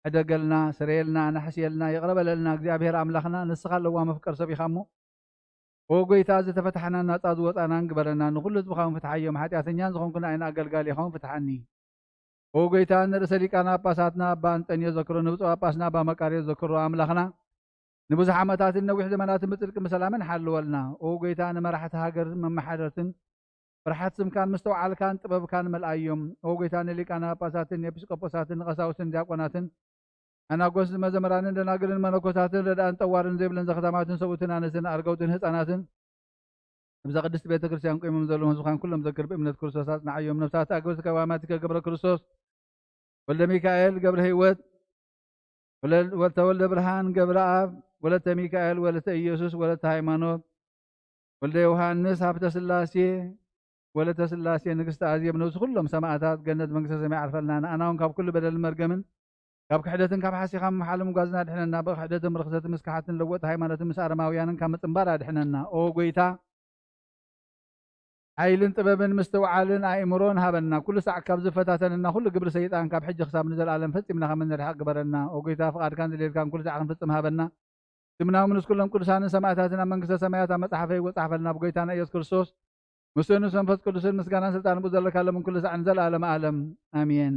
ሕደገልና፣ ስረየልና፣ ኣናሕስየልና፣ ይቕረ በለልና። እግዚኣብሔር ኣምላኽና፣ ንስኻ ለዋህ መፍቀር ሰብ ኢኻ እሞ፣ ኦ ጎይታ፣ ዝተፈታሕናን ናጻ ዝወጻናን ግበረና። ንኹሉ ህዝብኻ እውን ፍትሓዮም። ሓጢኣተኛን ዝኾንኩ ንኣይን ኣገልጋሊኻ እውን ፍትሓኒ። ኦ ጎይታ፣ ንርእሰ ሊቃነ ጳጳሳትና ኣባ ኣንጠንዮስ ዘክሮ፣ ንብፁዕ ጳጳስና ኣባ መቃርዮስ ዘክሮ። ኣምላኽና፣ ንብዙሕ ዓመታትን ነዊሕ ዘመናትን ብጽድቂ ብሰላምን ሓልወልና። ኦ ጎይታ፣ ንመራሕቲ ሃገርን መመሓደርትን ፍርሓት ስምካን ምስትውዓልካን ጥበብካን መልኣዮም። ኦ ጎይታ፣ ንሊቃነ ጳጳሳትን ኤጲስቆጶሳትን ንቐሳውስትን ዲያቆናትን ኣናጎስ መዘምራንን ደናግልን መነኮሳትን ረድኣን ጠዋርን ዘይብለን ዘኽታማትን ሰብኡትን ኣንስትን ኣርገውትን ህፃናትን እብዛ ቅድስቲ ቤተ ክርስቲያን ቆይሞም ዘለዉ ህዝብኻን ኩሎም ዘክር። ብእምነት ክርስቶስ ኣጽንዓዮም። ነፍሳት ኣግብርቲ ከዋማቲ ከገብረ ክርስቶስ ወልደ ሚካኤል ገብረ ህይወት ወለ-፣ ወልተ ወልደ ብርሃን ገብረ ኣብ ወለተ ሚካኤል ወለተ ኢየሱስ ወለተ ሃይማኖት ወልደ ዮሃንስ ሃብተ ስላሴ ወለተ ስላሴ ንግስቲ ኣዜብ ነብሲ ኩሎም ሰማእታት ገነት መንግስተ ሰማይ ዓርፈልና። ንኣና እውን ካብ ኩሉ በደልን መርገምን ካብ ክሕደትን ካብ ሓሲኻ ምምሓልን ምጓዝን ኣድሕነና። ብክሕደትን ብርኽሰትን ምስ ከሓትን ለወጥቲ ሃይማኖትን ምስ ኣረማውያንን ካብ ምጽንባር ኣድሕነና። ኦ ጎይታ፣ ሓይልን ጥበብን ምስትውዓልን ኣእምሮን ሃበና። ኩሉ ሳዕ ካብ ዝፈታተነና ኩሉ ግብሪ ሰይጣን ካብ ሕጂ ክሳብ ንዘለኣለም ፈጺምና ከም እንርሕቕ ግበረና። ኦ ጎይታ፣ ፍቓድካን ድሌትካን ኩሉ ሳዕ ክንፍጽም ሃበና። ስምናም ምስ ኩሎም ቅዱሳንን ሰማእታትን ኣብ መንግስተ ሰማያት ኣብ መጽሓፈይ ወጻሕፈልና። ብጎይታና ኢየሱስ ክርስቶስ ምስኡ ምስ መንፈስ ቅዱስን ምስጋናን ስልጣን ብኡ ዘለካ ሎምን ኩሉ ሳዕ ንዘለኣለም ኣለም ኣሜን።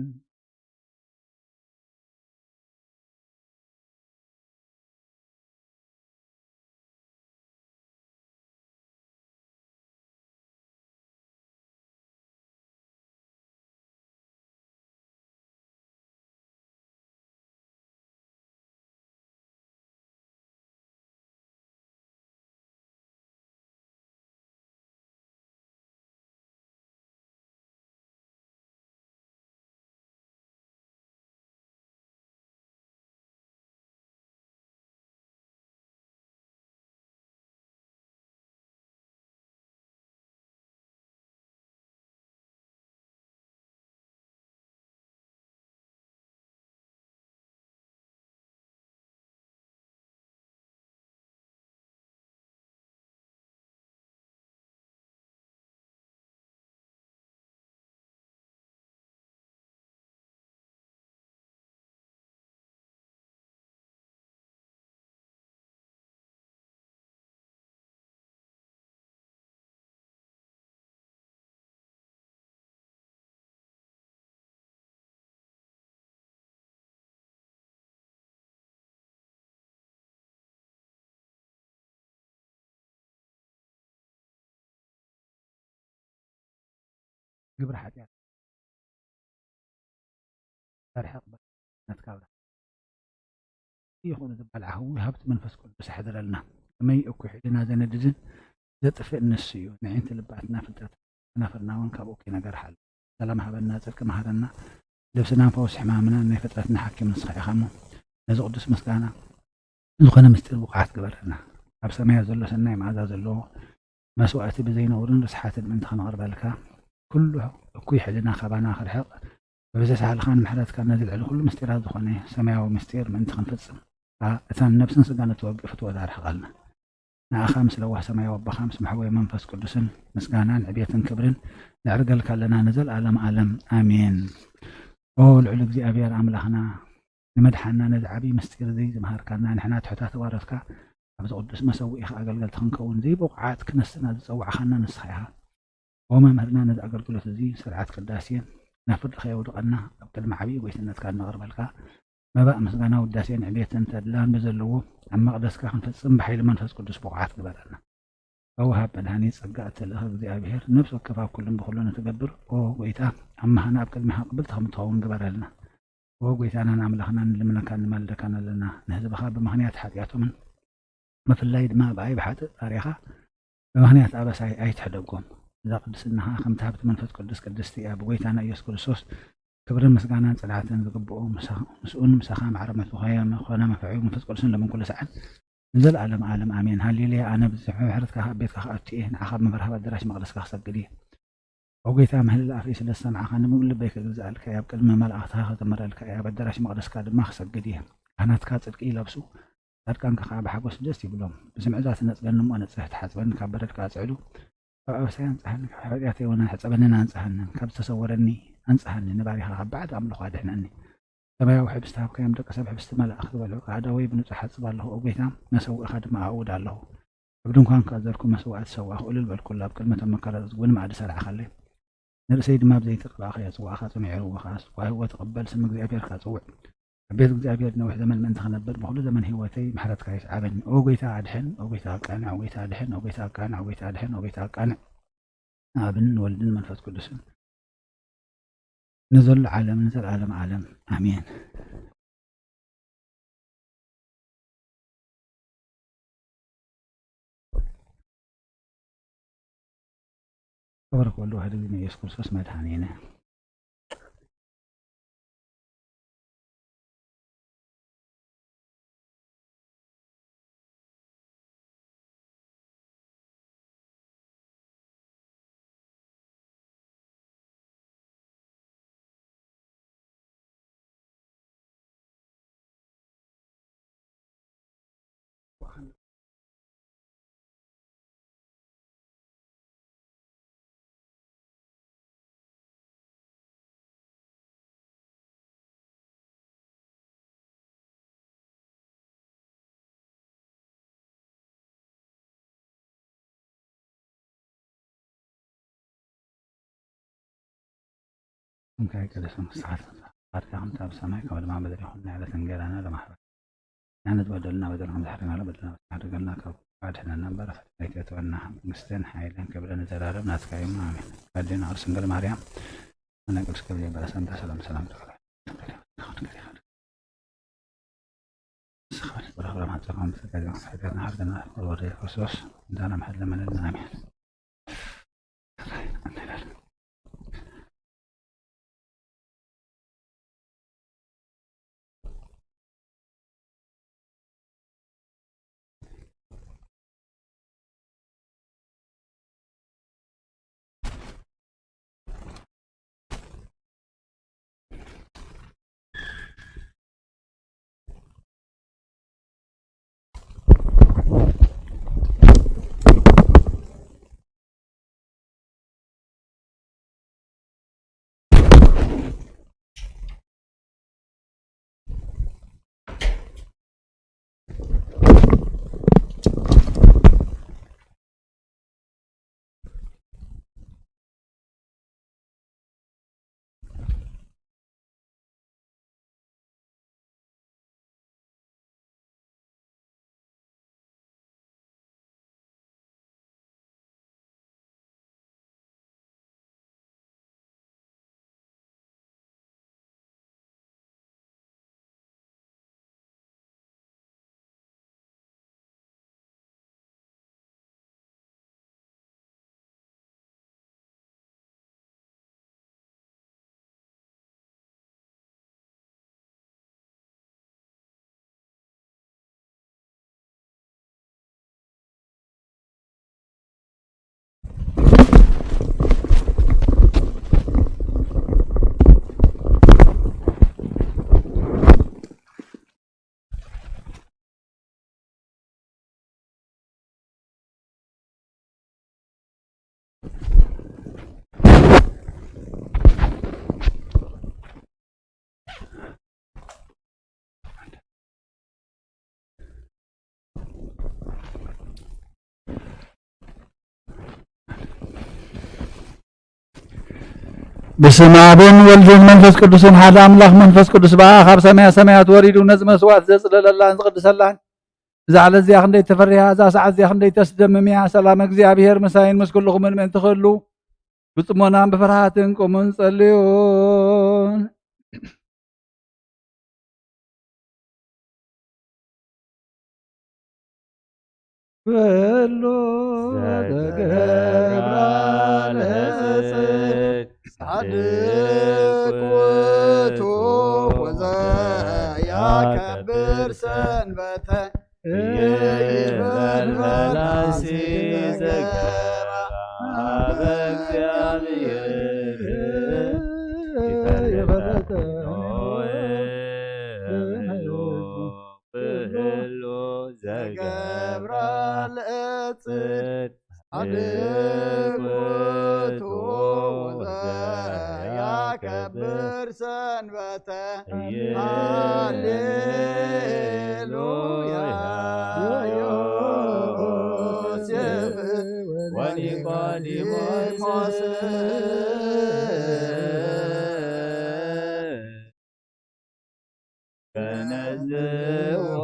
ግብሪ ሓጢኣት ኣርሕቕ በል፣ ናትካ ኣብርሃ። ይኹን ዝበልዓ ህዊ ሃብቲ መንፈስ ቅዱስ ኣሕድረልና። ከመይ እኩይ ሕልና ዘነድድን ዘጥፍእ ንሱ እዩ። ንዒንቲ ልባትና ፍልጠት ከናፍርና እውን ካብኡ ከይነገር ሓሉ። ሰላም ሃበና፣ ጽድቂ መሃረና። ልብስና ፈውሲ ሕማምና፣ ናይ ፍጥረትና ሓኪም ንስኻ ኢኻ እሞ፣ ነዚ ቅዱስ ምስጋና ዝኾነ ምስጢር ብቑዓት ግበረና። ኣብ ሰማያት ዘሎ ሰናይ መኣዛ ዘለዎ መስዋእቲ ብዘይነውርን ርስሓትን ምእንቲ ከነቕርበልካ፣ ኩሉ እኩይ ሕልና ካባና ክርሕቕ፣ ብብዝሒ ሓልኻን ምሕረትካን ነዚ ልዕሊ ኩሉ ምስጢራት ዝኾነ ሰማያዊ ምስጢር ምእንቲ ክንፍጽም፣ እታ ነብስን ስጋን እትወግእ ፍትወት ኣርሕቐልና። ንኣኻ ምስ ለዋህ ሰማያዊ ኣቦኻ ምስ መሕወይ መንፈስ ቅዱስን ምስጋናን ዕቤትን ክብርን ነዕርገልካ ኣለና ንዘለኣለም ኣለም ኣሜን። ኦ ልዑል እግዚኣብሔር ኣምላኽና፣ ንመድሓና ነዚ ዓብዪ ምስጢር እዚ ዝመሃርካና ንሕና ትሑታት ባሮትካ ኣብዚ ቅዱስ መሰውኢኻ ኣገልገልቲ ክንከውን ዘይብቑዓት ክነስና ዝጸዋዕኻና ንስኻ ኢኻ። ኦ መምህርና፣ ነዚ ኣገልግሎት እዚ ስርዓት ቅዳሴ ናብ ፍርድኻ የውድቐና ኣብ ቅድሚ ዓብዪ ጎይትነትካ እነቕርበልካ መባእ ምስጋና ውዳሴን ዕቤትን ተድላን ብዘለዎ ኣብ መቕደስካ ክንፈጽም ብሓይሊ መንፈስ ቅዱስ ብቑዓት ግበረና። ኦ ወሃብ መድሃኒት ጸጋ እትልእኽ እግዚኣብሔር፣ ነፍሲ ወከፍ ኣብ ኩሉን ብኹሉን እትገብር፣ ኦ ጎይታ፣ ኣማኻና ኣብ ቅድሚኻ ቅብልቲ ከም እትኸውን ግበረልና። ኦ ጎይታናን ኣምላኽናን፣ ንልምነካን ንማልደካን ኣለና። ንህዝብኻ ብምኽንያት ሓጢኣቶምን ብፍላይ ድማ ብኣይ ብሓጥእ ባርያኻ ብምኽንያት ኣበሳይ ኣይትሕደጎም። እዛ ቅድስናኻ ከምቲ ሃብቲ መንፈስ ቅዱስ ቅድስቲ እያ። ብጎይታና ኢየሱስ ክርስቶስ ክብርን ምስጋናን ጽንዓትን ዝግብኦ፣ ምሳ-፣ ምስኡን ምሳኻ ማዕረ መትብኾ ኮነ መፍዐዩ መንፈስ ቅዱስን ለምን ኩሉ ሰዓት ንዘለኣለም ዓለም ኣሜን። ሃሌሉያ። ኣነ ብዝሒ ምሕረትካ ካብ ቤትካ ክኣቱ እየ፣ ንዓኻ ኣብ መብርሃብ ኣዳራሽ መቕደስካ ክሰግድ እየ። ኦ ጎይታ፣ ምህልላ ኣፈይ ስለ ዝሰማዕኻኒ፣ ብምሉእ ልበይ ከግዛኣልካ እየ፣ ኣብ ቅድሚ መላእኽትኻ ክዘምረልካ እየ፣ ኣብ ኣዳራሽ መቕደስካ ድማ ክሰግድ እየ። ካህናትካ ጽድቂ ይለብሱ፣ ጻድቃንካ ከኣ ብሓጎስ ደስ ይብሎም። ብስምዒ እዛ ትነጽገኒ እሞ ንጽህ፣ ትሓጽበኒ ካብ በደል ከኣ ጽዕዱ። ካብ ኣበሳይ ኣንጽሃኒ፣ ካብ ሓጢኣተይ እውን ሕጸበንን ኣንጽሃንን፣ ካብ ዝተሰወረኒ ኣንጽሃኒ፣ ንባሪኻ ካብ ባዕድ ኣምልኾ ኣድሕነኒ። ሰማያዊ ሕብስቲ ሃብካዮም፣ ደቂ ሰብ ሕብስቲ መላእኽቲ በልዑ። ኣእዳወይ ብንጹሕ እሓጽብ ኣለኹ፣ ኦ ጐይታ፣ መሰውእኻ ድማ ኣእውድ ኣለኹ። ኣብ ድንኳንካ ዘርኩ መስዋእቲ ሰዋእኹ፣ እልል በልኩሉ፣ ኣብ ቅድሚ እቶም መካራታት እውን መኣዲ ሰራዕኻለይ። ንርእሰይ ድማ ብዘይቲ ቀባእካዮ፣ ጽዋእኻ ጽኑዕ እዩ፣ ጽዋ ህይወት እቕበል፣ ስም እግዚኣብሔር ከኣ ጽውዕ። ኣብ ቤት እግዚኣብሔር ነዊሕ ዘመን ምእንቲ ክነብር፣ ብኹሉ ዘመን ህይወተይ ምሕረትካ ይስዓበኒ። ኦ ጐይታ ኣድሕን፣ ኦ ጐይታ ኣቃንዕ፣ ኦ ጐይታ ኣድሕን፣ ኦ ጐይታ ኣቃንዕ፣ ኦ ጐይታ ኣድሕን፣ ኦ ጐይታ ኣቃንዕ። ንኣብን ንወልድን መንፈስ ቅዱስን ንዘሎ ዓለም ንዘለዓለም ዓለም ኣሜን። ክብር ክወልድ ዋሕድ ግዜ ኢየሱስ ክርስቶስ መድኃኒነ። እንታይ ቅዱስ ንስሓት ጻድቃ ከምታ ኣብ ሰማይ ከምኡ ድማ ምድሪ ይኹን። ንዕለት እንጌራና ለማህበ ንሕና ዝበደልና በደል ከም ዝሕርና በደልና ኣድርገልና ካብ ኣድሕነና እምበር ፈተና ኣይተእትወና። መንግስትን ሓይልን ክብርን ንዘላለም ናትካ እዩ። ኣሜን። ኣዴና ቅድስት ድንግል ማርያም፣ ኣነ ቅዱስ ገብርኤል በረሰንታ ሰላም ሰላም ትበላ። ንስኻ ብረኽበ ማሕፀንካ ምስተጋገ ሓጢኣትና ሓርገና ወደ ክርስቶስ እንዳና መሐለ መለልና። ኣሜን። በስመ ኣብን ወልድን መንፈስ ቅዱስን ሓደ ኣምላኽ። መንፈስ ቅዱስ በኣ ካብ ሰማያ ሰማያት ወሪዱ ነዚ መስዋዕት ዘጽለለላን ዝቕድሰላን፣ እዛ ዕለት እዚኣ ክንደይ ተፈርያ፣ እዛ ሰዓት እዚኣ ክንደይ ተስደምም እያ። ሰላም እግዚኣብሔር ምሳይን ምስ ኩልኹምን ምእንቲ ክህሉ ብጽሞናን ብፍርሃትን ቁሙን ጸልዩን። ኩሉ ዘገብራ ለጽድቅ ጻድቅ ውእቱ ወዘያከብር ሰንበተ ይበል ፈላሲ ዘገብራ ሀበ እግዚአብሔር ይፈለጠ ኩሉ ዘገብራ ለጽድቅ ጻድቅ ውእቱ ወዘያከብር ሰንበተ። ሃሌሉያ። ዮሴፍ ወኒቆዲሞስ ተነስኦ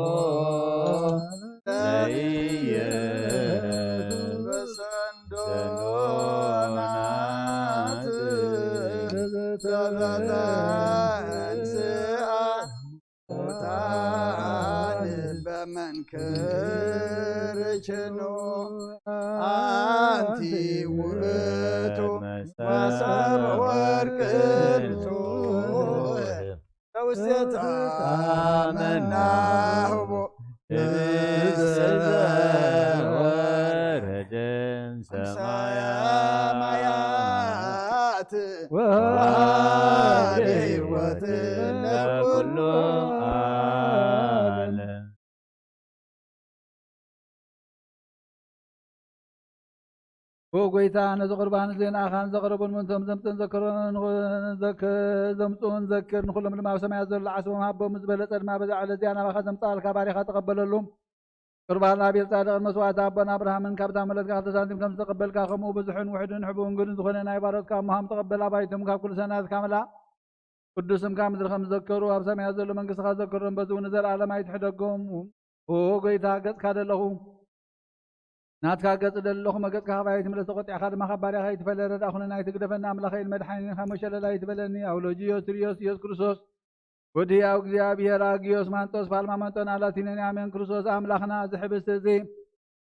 ለኢየሱስ በሰንዶናት ተንሥአ ሙታን በመንክር ችኑ አንቲ ውእቱ መሰበ ወርቅ እንቱ ውስቴታ መናህቦ እምስለ ወረደ ሰማያት ወሃበ ሕይወት ለኩሉ ዓለም። ኦ ጎይታ፣ ነዚ ቁርባን እዚ ንኣኻን ዘቕረቡን ምእንቶም ዘምጽኡን ዘክሮን ዘክ-፣ ዘምጽኡን ዘክር፣ ንኹሎም ድማ ኣብ ሰማያት ዘሎ ዓስቦም ሃቦም። ዝበለጸ ድማ በዛ ዕለት እዚኣ ናባኻ ዘምጽኣልካ ባሪኻ ተቐበለሉ። ቁርባን ኣቤል ጻድቕን መስዋዕቲ ኣቦና ኣብርሃምን ካብታ መለትካ ክልተ ሳንቲም ከም ዝተቐበልካ፣ ከምኡ ብዙሕን ውሑድን ሕቡእን ግኑን ዝኾነ ናይ ባሮትካ እሞ ሃም ተቐበል። ኣባይቶም ካብ ኩሉ ሰናትካ ምልኣ። ቅዱስ ስምካ ምድሪ ከም ዝዘከሩ ኣብ ሰማያት ዘሎ መንግስትኻ ዘክሮም፣ በዚ እውን ንዘለኣለም ኣይትሕደጎም። ኦ ጎይታ፣ ገጽካ ደለኹ፣ ናትካ ገጽ ደለኹ፣ መገጽካ ካባይ ኣይትምለስ፣ ተቆጢዕካ ድማ ካብ ባርያኻ ኣይትፈለ። ረዳእ ኩነኒ፣ ኣይትግደፈኒ፣ ኣምላኸይን መድሓኒን ካብ መሸለል ኣይትበለኒ። ኣውሎጂዮስ፣ ትሪዮስ፣ ኢየሱስ ክርስቶስ፣ ወዲ ሕያው እግዚኣብሔር፣ ኣጊዮስ፣ ማንጦስ፣ ፓልማ፣ መንጦን፣ ኣላቲነን፣ ኣሜን። ክርስቶስ ኣምላኽና፣ እዚ ሕብስቲ እዚ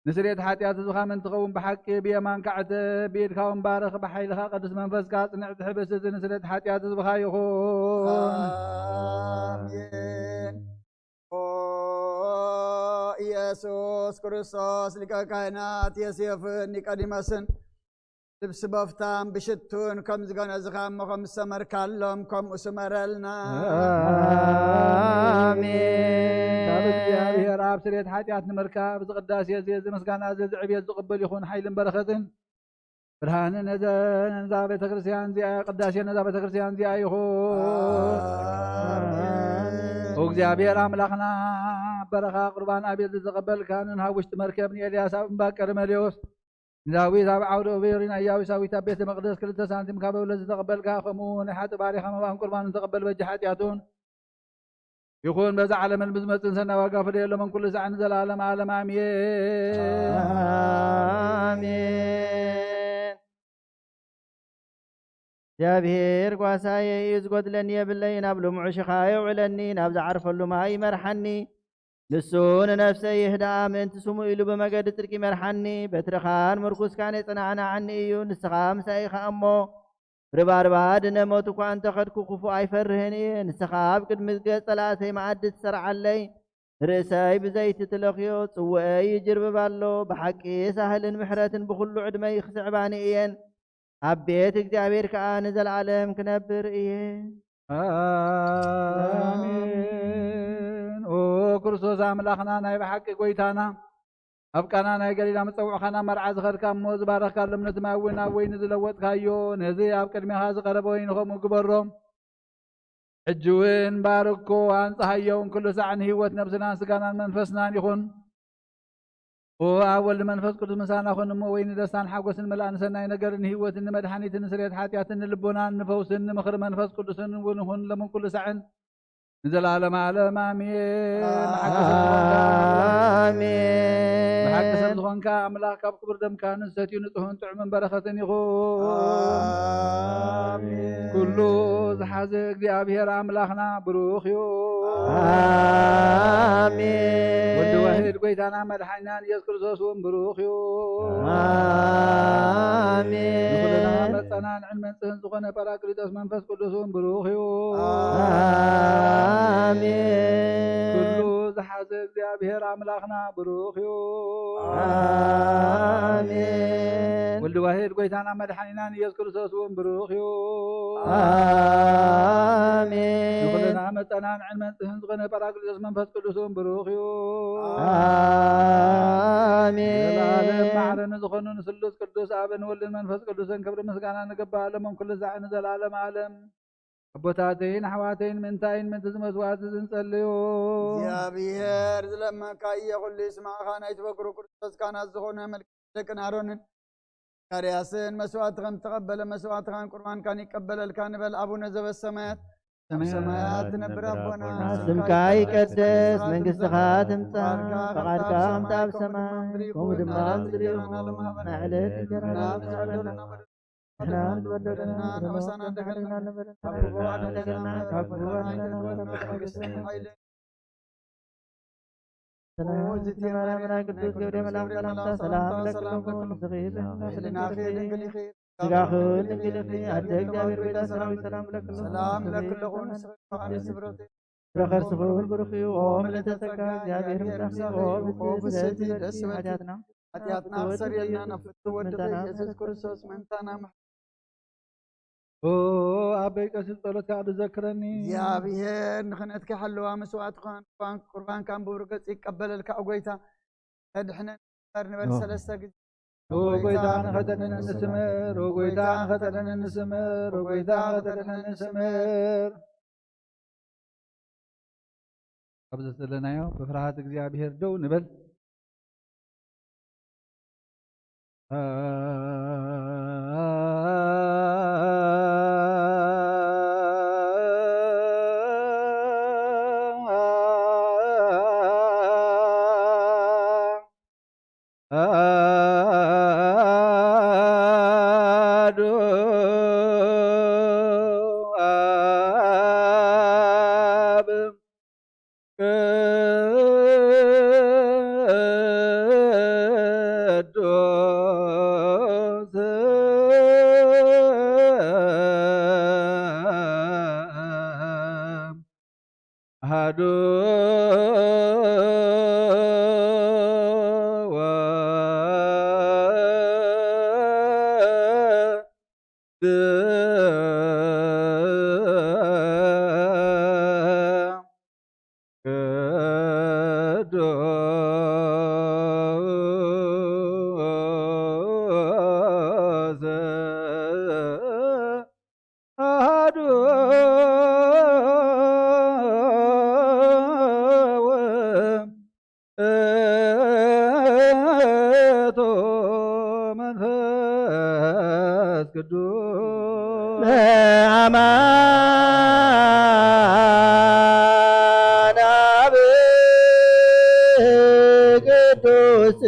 ንስርየት ሓጢኣት ህዝብኻ ምእንቲ ኸውን ብሓቂ ብየማንካ ዕተብ፣ ብኢድካ እውን ባርኽ፣ ብሓይልኻ ቅዱስ መንፈስካ ኣጽንዕ። እዚ ሕብስቲ እዚ ንስርየት ሓጢኣት ህዝብኻ ይኹን። ኣሜን። ኦ ኢየሱስ ክርስቶስ ሊቀ ካህናት ዮሴፍን ኒቆዲሞስን ልብሲ በፍታን ብሽቱን ከም ዝገነዝኻ እሞ ከም ዝሰመርካሎም ከምኡ ስመረልና። ኣሜን። ካብ እግዚኣብሔር ኣብ ስርየት ሓጢኣት ንምርካብ እዚ ቅዳሴ እዚ፣ እዚ ምስጋና እዚ፣ እዚ ዕብየት ዝቕበል ይኹን። ሓይልን በረኸትን ብርሃንን ነዘ-፣ ነዛ ቤተ ክርስቲያን እዚኣ፣ ቅዳሴ ነዛ ቤተ ክርስቲያን እዚኣ ይኹን። ኣሜን። እግዚኣብሔር ኣምላኽና፣ በረኻ ቁርባን ኣቤል ዝተቐበልካ፣ ንንሃብ ውሽጢ መርከብ ንኤልያስ ኣብ እምባ ቀርሜሌዎስ ንዳዊት ኣብ ዓውደ ኦቤር ንኢያቡሳዊት ኣብ ቤተ መቕደስ ክልተ ሳንቲም ካብ እብለት ዝተቐበልካ፣ ከምኡ ናይ ሓጥእ ባሪኻ መባእን ቁርባንን ተቐበል፣ በጃ ሓጢኣቱን ይኹን፣ በዛ ዓለምን ብዝመጽእን ሰናይ ዋጋ ፍደየሎም፣ ኩሉ ሳዕ ንዘለኣለም ዓለም፣ ኣሜን። ኣሜን። እግዚኣብሔር ጓሳየ እዩ፣ ዝጎድለኒ የብለይን። ኣብ ልሙዕ ሽኻ የውዕለኒ፣ ናብ ዝዓርፈሉ ማይ ይመርሓኒ። ንሱ ንነፍሰይ ይህድኣ፣ ምእንቲ ስሙ ኢሉ ብመገዲ ጽድቂ ይመርሓኒ። በትርኻን ምርኩስካን የጸናዕናዓኒ እዩ፣ ንስኻ ምሳይ ኢኻ እሞ። ርባርባ ድነ ሞት እኳ እንተ ኸድኩ፣ ክፉእ ኣይፈርህን እየ። ንስኻ ኣብ ቅድሚ ገጽ ጸላእተይ መኣዲ ትሰርዓለይ። ርእሰይ ብዘይቲ ትለኽዮ፣ ጽውኤይ ይጅርብብ ኣሎ። ብሓቂ ሳህልን ምሕረትን ብኹሉ ዕድመይ ክስዕባኒ እየን። ኣብ ቤት እግዚኣብሔር ከኣ ንዘለዓለም ክነብር እየ። ኣሜን። ኦ ክርስቶስ ኣምላኽና፣ ናይ ብሓቂ ጐይታና፣ ኣብ ቃና ናይ ገሊላ ምስ ጸውዕኻና መርዓ ዝኸድካ እሞ ዝባረኽካሎም፣ ነቲ ማይ እውን ናብ ወይኒ ዝለወጥካዮ፣ ነዚ ኣብ ቅድሜኻ ዝቐረበ ወይኒ ከምኡ ግበሮ። ሕጂ እውን ባርኮ፣ ኣንጽሃዮ፣ እውን ኩሉ ሳዕ ንህይወት ነብስናን ስጋናን መንፈስናን ይኹን። ኦ ኣብ ወልድ መንፈስ ቅዱስ ምሳና ኹን እሞ፣ ወይ ንደስታን ሓጎስን ምልኣን ሰናይ ነገርን ህይወትን ንመድሓኒትን ንስርየት ሓጢኣትን ንልቦናን ንፈውስን ንምኽሪ መንፈስ ቅዱስን እውን ይኹን ሎምን ኩሉ ሳዕን ንዘለዓለመ ዓለም ኣሜን። ብሓቂ ሰብ ዝኾንካ ኣምላኽ፣ ኣሜን። ብሓቂ ሰብ ዝኾንካ ኣምላኽ ካብ ክቡር ደምካ ንዝሰትዩ ንጹህን ጥዑምን በረኸትን ይኹን። ኣሜን። ኩሉ ዝሓዘ እግዚኣብሔር ኣምላኽና ብሩኽ እዩ። ኣሜን። ወልድ ዋሕድ ጎይታና መድሓኒናን ኢየሱስ ክርስቶስ እውን ብሩኽ እዩ። ኣሜን። ንኹልና መጸናንዕን መንጽህን ዝኾነ ጳራቅሊጦስ መንፈስ ቅዱስ እውን ብሩኽ እዩ። ኣሜን። ኩሉ ዝሓዘ እግዚኣብሔር ኣምላኽና ብሩኽ እዩ። ኣሜን። ወልድ ዋሕድ ጎይታና መድሓኒናን ኢየሱስ ክርስቶስ እውን ብሩኽ እዩ። ኣሜን። ንኹልና መጸናንዕን መንጽህን ዝኾነ ጳራቅሊጦስ መንፈስ ቅዱስ እውን ብሩኽ እዩ። ኣሜን። ዘላለም ማዕረ ንዝኾኑ ንስሉስ ቅዱስ ኣብን ወልድን መንፈስ ቅዱስን ክብሪ ምስጋና ንግባእ፣ ሎምን ኩሉ ሳዕ ንዘላለም ዓለም። ኣቦታተይን ኣሕዋተይን፣ ምእንታይን ምእንቲ ዝመስዋዕቲ ዝንጸልዩ። እግዚኣብሔር ዝለመንካ እየ ኩሉ ይስማዕኻ። ናይ ትበግሩ ቅዱስ ካህናት ዝኾነ መልክዕ ደቅን ኣሮንን ዘካርያስን መስዋዕቲ ከም ዝተቐበለ መስዋዕትኻን ቁርባንካን ይቀበለልካ ንበል። ኣቡነ ዘበሰማያት፣ ኣብ ሰማያት ትነብር ኣቦና፣ ስምካ ይቀደስ፣ መንግስትኻ ትምጻእ፣ ፍቓድካ ከምቲ ኣብ ሰማይ ከምኡ ድማ ኣብ ምድሪ ይኹን። ናይ ዕለት እንጀራና ንሕና ንበደለና ንበደለና፣ ሓበሳና እንደገና ንበደለና፣ ካብ ክፉ ኣድሕነና፣ ካብ ክፉ ኣድሕነና፣ መንግስትን ሓይልን ሰላም ማርያም ናይ ቅዱስ ገብርኤል መልኣክ ሰላምታ ሰላም ለክለኩም። ስጋኺ ድንግል ኢኺ፣ ኣደ እግዚኣብሔር፣ ቤዛ ሰራዊት ሰላም ለክለኩም። ሰላም ለክለኩም። ስብረት ረኸርስኹን ብሩኽ እዩ። ኦ ምልዕተ ጸጋ፣ እግዚኣብሔር ምሳኺ፣ ኦ ብፅዕቲ ደስ በልኪ፣ ሓጢኣትና ሓጢኣትና ክሰርየልና ናብ ፍትው ወድኺ ኢየሱስ ክርስቶስ መንታና መሕ- ኦ ኣበይ ቀሲስ ጸሎትካ ዝዘክረኒ። እግዚኣብሔር ንኽነትኪ ሓለዋ መስዋዕትኻን ቁርባን- ቁርባንካን ብብሩህ ገጽ ይቀበለልካ። ኦ ጎይታ ተድሕነን ንበር ንበል ኦ። ሰለስተ ግዜ። ኦ ጎይታ ንኸተድሕነኒ ስምር፣ ኦ ጎይታ ንኸተድሕነኒ ስምር፣ ኦ ጎይታ ንኸተድሕነኒ ስምር። ኣብዚ ዘለናዮ ብፍርሃት እግዚኣብሔር ደው ንበል። ኣሐዱ ኣብ ቅዱስ ኣሐዱ ወወልድ ቅዱስ ኣሐዱ ውእቱ መንፈስ ቅዱስ። በአማን አብ ቅዱስ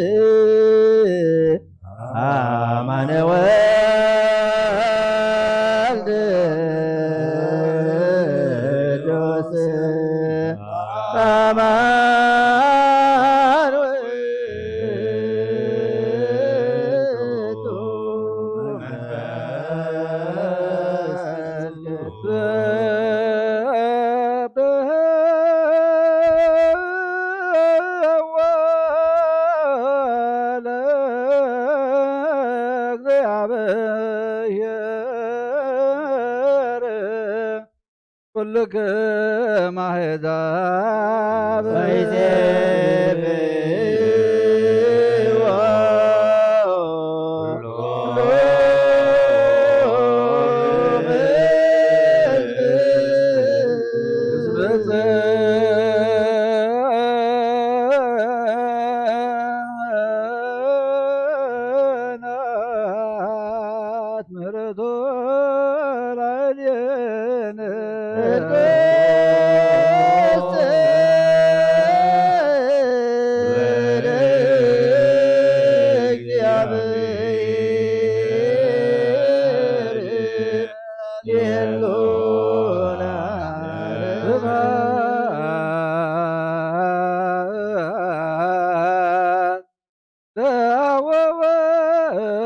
አማን ወልድ ቅዱስ አማን ውእቱ መንፈስ ቅዱስ። ለእግዚኣብሔር ኩልክም ኣሕዛብ ወይዜብእዎ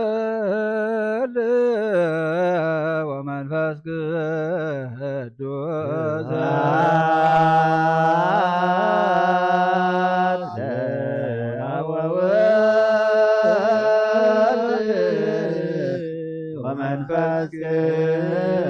ወወልድ ወመንፈስ ቅዱስ ወመንፈስ ቅዱስ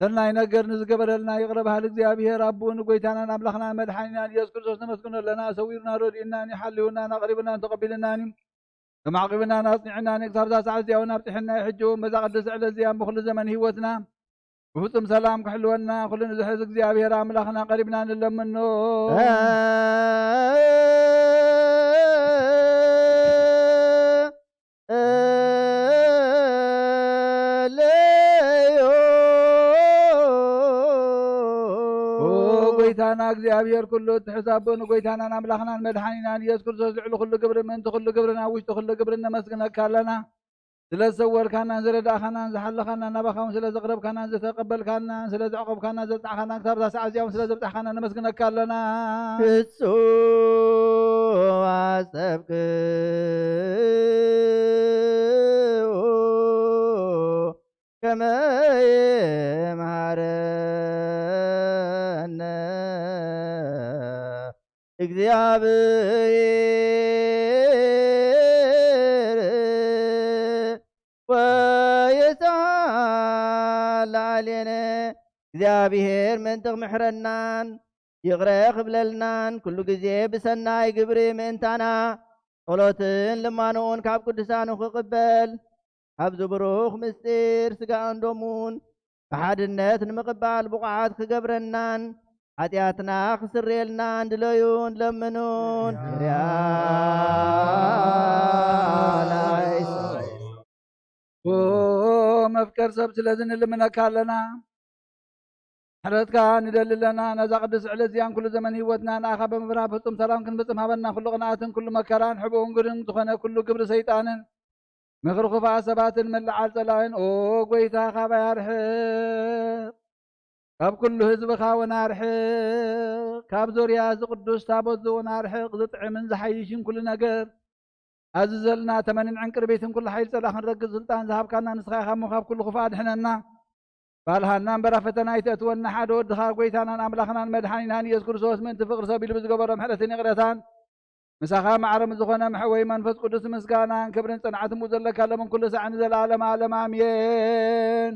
ሰናይ ነገር ንዝገበረልና ይቕረ በሃሊ እግዚኣብሔር ኣቦኡ ንጎይታናን ኣምላኽናን መድሓኒናን ኢየሱስ ክርስቶስ ነመስግኖ ኣለና። ሰዊሩና ረድኡናን ሓልዩናን ኣቕሪቡናን ተቐቢልናን እዩ። ተማዕቂብናን ኣጽኒዕናን ክሳብ እዛ ሰዓት እዚኣ እውን ኣብጽሕና እዩ። ሕጂ እውን በዛ ቅድስቲ ዕለት እዚኣ ብኹሉ ዘመን ህይወትና ብፍጹም ሰላም ክሕልወና ኩሉ ንዝሕዝ እግዚኣብሔር ኣምላኽና ቀሪብና ንለምኖ። ጎይታና እግዚኣብሔር ኩሉ እትሕዝ ኣቦ ንጎይታናን ኣምላኽናን መድሓኒናን ኢየሱስ ክርስቶስ ልዕሊ ኩሉ ግብሪ ምእንቲ ኩሉ ግብርን ኣብ ውሽጢ ኩሉ ግብርን ነመስግነካ ኣለና። ስለ ዝሰወርካናን ዝረዳእካናን ዝሓለኻናን ናባኻ እውን ስለ ዘቕረብካናን ዝተቐበልካናን ስለ ዘዕቆብካናን ዘብጻሕካናን ክሳብ እዛ ሰዓት እዚኣ እውን ስለ ዘብጻሕካና ነመስግነካ ኣለና። ፍጹም ኣጸብቅዎ ከመ ይምሃረነ እግዚኣብሔር ወይትዓል ላዕሌነ። እግዚኣብሔር ምእንቲ ክምሕረናን ይቕረ ክብለልናን ኩሉ ግዜ ብሰናይ ግብሪ ምእንታና ጸሎትን ልማኖን ካብ ቅዱሳኑ ክቕበል ኣብዚ ብሩኽ ምስጢር ስጋኡን ደሙን ብሓድነት ንምቕባል ብቑዓት ክገብረናን ሓጢኣትና ክስርየልናን ድለዩን ለምኑን። ኦ መፍቀር ሰብ ስለዚ ንልምነካ ኣለና። ምሕረትካ ንደሊ ኣለና። ነዛ ቅድስቲ ዕለት እዚኣን ኩሉ ዘመን ህይወትና ንኣኻ ብምብራህ ፍጹም ሰላም ክንፍጽም ሃበና። ኩሉ ቅንኣትን ኩሉ መከራን ሕቡእን ግርን ዝኾነ ኩሉ ግብሪ ሰይጣንን ምኽሪ ክፉኣት ሰባትን ምልዓል ጸላእን ኦ ጎይታ ካባይ ኣርሕቕ። ካብ ኩሉ ህዝብኻ እውን ኣርሕቕ። ካብ ዙርያ እዚ ቅዱስ ታቦት ዝውን ኣርሕቕ፣ ዝጥዕምን ዝሓይሽን ኩሉ ነገር ኣዝዘልና። ተመንን ዕንቅርቢትን ኩሉ ሓይል ጸላእ ክንረግጽ ስልጣን ዝሃብካና ንስኻ ኢኻ እሞ፣ ካብ ኩሉ ክፉእ ኣድሕነና። ባልሃና እምበር ኣብ ፈተና ኣይተእትወና። ሓደ ወድኻ፣ ጎይታናን ኣምላኽናን መድሓኒናን ኢየሱስ ክርስቶስ፣ ምእንቲ ፍቕሪ ሰብ ኢሉ ብዝገበሮ ምሕረትን ይቕረታን፣ ምሳኻ ማዕረ ምስ ዝኾነ መሕወይ መንፈስ ቅዱስ፣ ምስጋናን ክብርን ጽንዓትን ብኡ ዘለካ፣ ሎምን ኩሉ ሳዕ ንዘለዓለመ ዓለም፣ ኣሜን።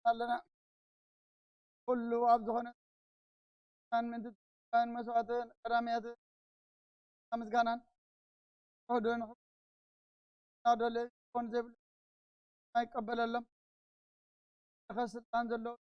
ኣለና። ኩሉ ኣብ ዝኾነ ምእንቲ መስዋእትን ቀዳምያትን ምስጋናን ውሑድን እናደለ ዝኾን ዘይብሉ ኣይቀበለሎም። ለኸ ስልጣን ዘለዎ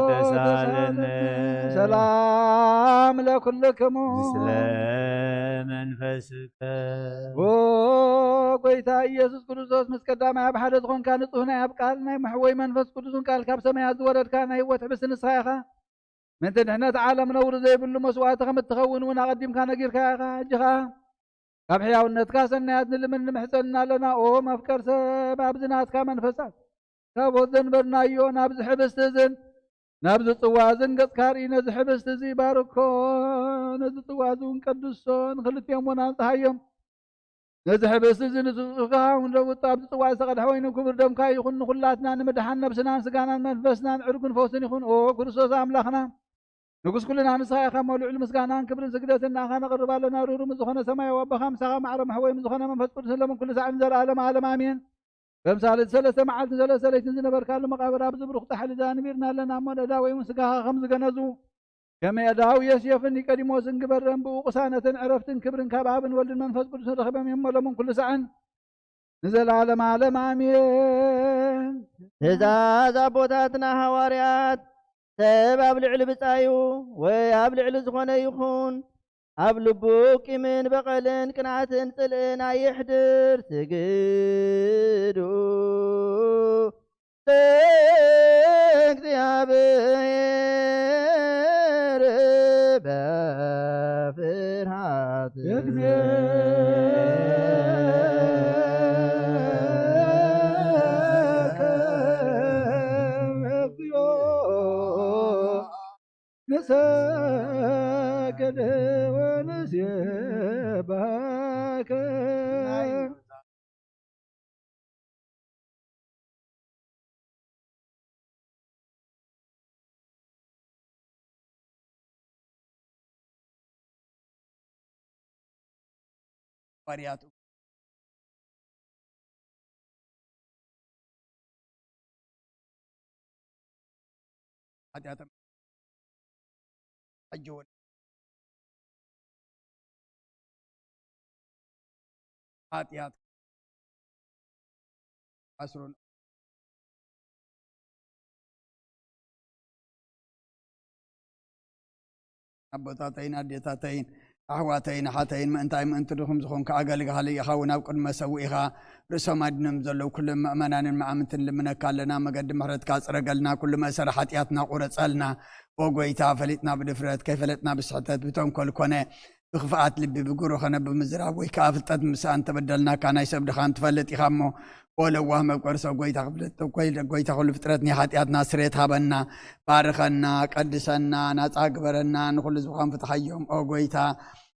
ተሳለነ። ሰላም ለኩልክሙ። ምስለ መንፈስከ። ኦ ጎይታ ኢየሱስ ክርስቶስ፣ ምስ ቀዳማይ ኣብ ሓደ ዝኾንካ፣ ንጹህ ናይ ኣብ ቃል ናይ መሕወይ መንፈስ ቅዱስን ቃል ካብ ሰማያት ዝወረድካ ናይ ህይወት ሕብስቲ ንስኻ ኢኻ። ምእንቲ ድሕነት ዓለም ነውሪ ዘይብሉ መስዋእቲ ከም እትኸውን እውን ኣቐዲምካ ነጊርካ ኢኻ። ሕጂ ኸኣ ካብ ሕያውነትካ ሰናያት ንልምን ንምሕጸንን ኣለና። ኦ መፍቀር ሰብ፣ ኣብዚ ናትካ መንፈሳት ታቦት ዘንበርናዮ፣ ናብዚ ሕብስቲ እዝን ናብዚ ጽዋ እዝን ገጽካ ርኢ። ነዚ ሕብስቲ እዚ ባርኮ፣ ነዚ ጽዋ እዚ እውን ቀድሶ፣ ንኽልቲኦም እውን ኣንጽሃዮም። ነዚ ሕብስቲ እዚ ንስኻ እውን ለውጥ፣ ኣብዚ ጽዋ ዝተቐድሐ ወይኒ ክቡር ደምካ ይኹን፣ ንኹላትና ንምድሓን ነብስናን ስጋናን መንፈስናን ዕርጉን ፈውስን ይኹን። ኦ ክርስቶስ ኣምላኽና፣ ንጉስ ኩልና ንስኻ ኢኻ እሞ፣ ልዑል ምስጋናን ክብርን ስግደትን ንኣኻ ነቕርብ ኣለና። ርሩም ዝኾነ ሰማያዊ ኣቦኻ፣ ምሳኻ ማዕረ መሕወይ ምስ ዝኾነ መንፈስ ቅዱስን ሎምን ኩሉ ሳዕን ዘለዓለም ዓለም ኣሜን። ከም ሳልስቲ ሰለስተ መዓልትን ሰለስተ ለይትን ዝነበርካሉ መቓብር፣ ኣብዚ ብሩኽ ጻሕሊ እዚ ኣንቢርና ኣለና እሞ፣ ነዳወይ እውን ስጋኻ ከም ዝገነዙ፣ ከም የዳው ዮሴፍን ኒቆዲሞስን ግበረን። ብኡ ቅሳነትን ዕረፍትን ክብርን ካብ ኣብን ወልድን መንፈስ ቅዱስን ረኺቦም እዮም እሞ፣ ሎምን ኩሉ ሳዕን ንዘለዓለም ዓለም ኣሜን። ትእዛዝ ኣቦታትና ሃዋርያት፣ ሰብ ኣብ ልዕሊ ብጻዩ ወይ ኣብ ልዕሊ ዝኾነ ይኹን፣ ኣብ ልቡ ቂምን በቐልን ቅንዓትን ጽልእን ኣየሕድር። ስግዱ ለእግዚኣብሔር በፍርሃት። ንሰግድ ወንሴባከ። ባርያቱ ሓጢኣቶም ሕጂ እውን ሓጢኣት ኣስሩን ኣቦታተይን ኣዴታተይን ኣሕዋተይን ኣሓተይን ምእንታይ ምእንቲ ድኹም ዝኾንካ ኣገልጋሊ ኢኻ እውን ኣብ ቅድመ ሰውእ ኢኻ። ርእሶም ኣድኖም ዘለዉ ኩሎም ምእመናንን መኣምንትን ልምነካ ኣለና። መገዲ ምሕረትካ ጽረገልና፣ ኩሉ መእሰሪ ሓጢኣትና ቁረጸልና። ኦ ጎይታ፣ ፈሊጥና ብድፍረት፣ ከይፈለጥና ብስሕተት፣ ብተንኮል ኮነ ብክፍኣት ልቢ፣ ብጉሩ ኸነ ብምዝራብ ወይ ከኣ ፍልጠት ምሳእ እንተበደልናካ፣ ናይ ሰብ ድኻም ትፈልጥ ኢኻ እሞ፣ ወለዋህ መብቆርሶ ጎይታ ክፍልጥ፣ ጎይ-፣ ጎይታ ኩሉ ፍጥረት ናይ ሓጢኣትና ስሬት ሃበና፣ ባርኸና፣ ቀድሰና፣ ናጻ ግበረና፣ ንኹሉ ህዝብኻ ፍትሓዮም። ኦ ጎይታ፣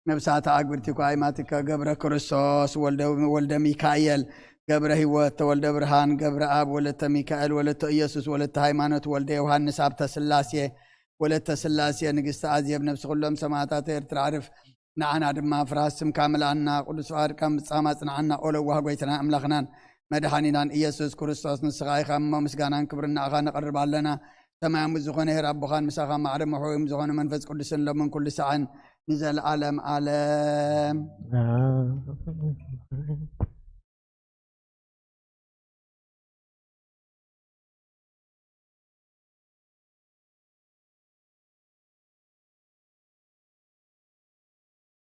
ነብሳተ ኣግብርቲኳ ኣይማቲከ ገብረ ክርስቶስ፣ ወልደ፣ ወልደ ሚካኤል፣ ገብረ ህይወት፣ ተወልደ ብርሃን፣ ገብረ ኣብ፣ ወለተ ሚካኤል፣ ወለተ ኢየሱስ፣ ወለተ ሃይማኖት፣ ወልደ ዮሃንስ፣ ኣብተ ስላሴ፣ ወለተ ስላሴ፣ ንግስቲ ኣዜብ፣ ነብሲ ኩሎም ሰማዕታት ኤርትራ ዕርፍ፣ ንዓና ድማ ፍርሃት ስምካ ምልኣና፣ ቅዱስ ፍቓድካ ምጻም ኣጽንዓና። ኦ ለዋህ ጎይታና ኣምላኽናን መድሓኒናን ኢየሱስ ክርስቶስ፣ ንስኻ ኢኻ እሞ ምስጋናን ክብርን ንኣኻ ነቕርብ ኣለና። ሰማያዊ ዝኾነ ሄር ኣቦኻን ምሳኻ ማዕረ መሕወዮም ዝኾነ መንፈስ ቅዱስን ሎምን ኩሉ ሳዕን ንዘለዓለም ዓለም።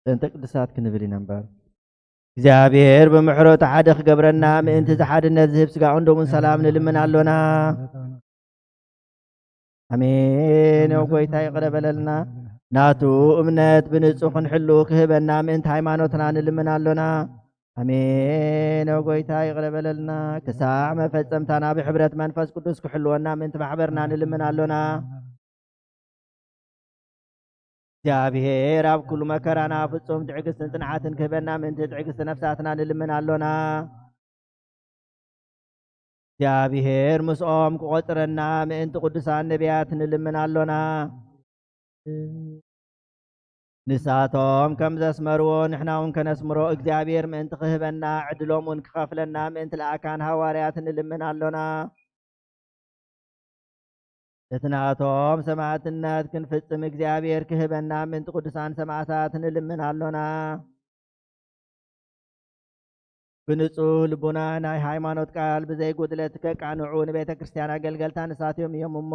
ጥንተ ቅዱሳት ክንብል ኢና እምበር። እግዚኣብሔር ብምሕረቱ ሓደ ክገብረና ምእንቲ እዚ ሓድነት ዝህብ ስጋኡን ደሙን ሰላም ንልምን ኣሎና። ኣሜን። ኦ ጎይታ ይቕረ በለልና። ናቱ እምነት ብንጹህ ክንሕሉ ክህበና ምእንቲ ሃይማኖትና ንልምን ኣሎና። ኣሜን። ኦ ጎይታ ይቕረ በለልና። ክሳዕ መፈጸምታና ብሕብረት መንፈስ ቅዱስ ክሕልወና ምእንቲ ማሕበርና ንልምን ኣሎና። እግዚኣብሔር ኣብ ኩሉ መከራና ፍጹም ትዕግስትን ጽንዓትን ክህበና ምእንቲ ትዕግስቲ ነፍሳትና ንልምን ኣሎና። እግዚኣብሔር ምስኦም ክቖጽረና ምእንቲ ቅዱሳን ነቢያት ንልምን ኣሎና። ንሳቶም ከም ዘስመርዎ ንሕና እውን ከነስምሮ እግዚኣብሔር ምእንቲ ክህበና ዕድሎም እውን ክኸፍለና ምእንቲ ለኣካን ሃዋርያት ንልምን ኣሎና። እቲ ናቶም ሰማዕትነት ክንፍጽም እግዚኣብሔር ክህበና ምእንቲ ቅዱሳን ሰማዕታት ንልምን ኣሎና። ብንጹህ ልቡና ናይ ሃይማኖት ቃል ብዘይ ጉድለት ከቃንዑ ንቤተ ክርስቲያን ኣገልገልታ ንሳትዮም እዮም እሞ፣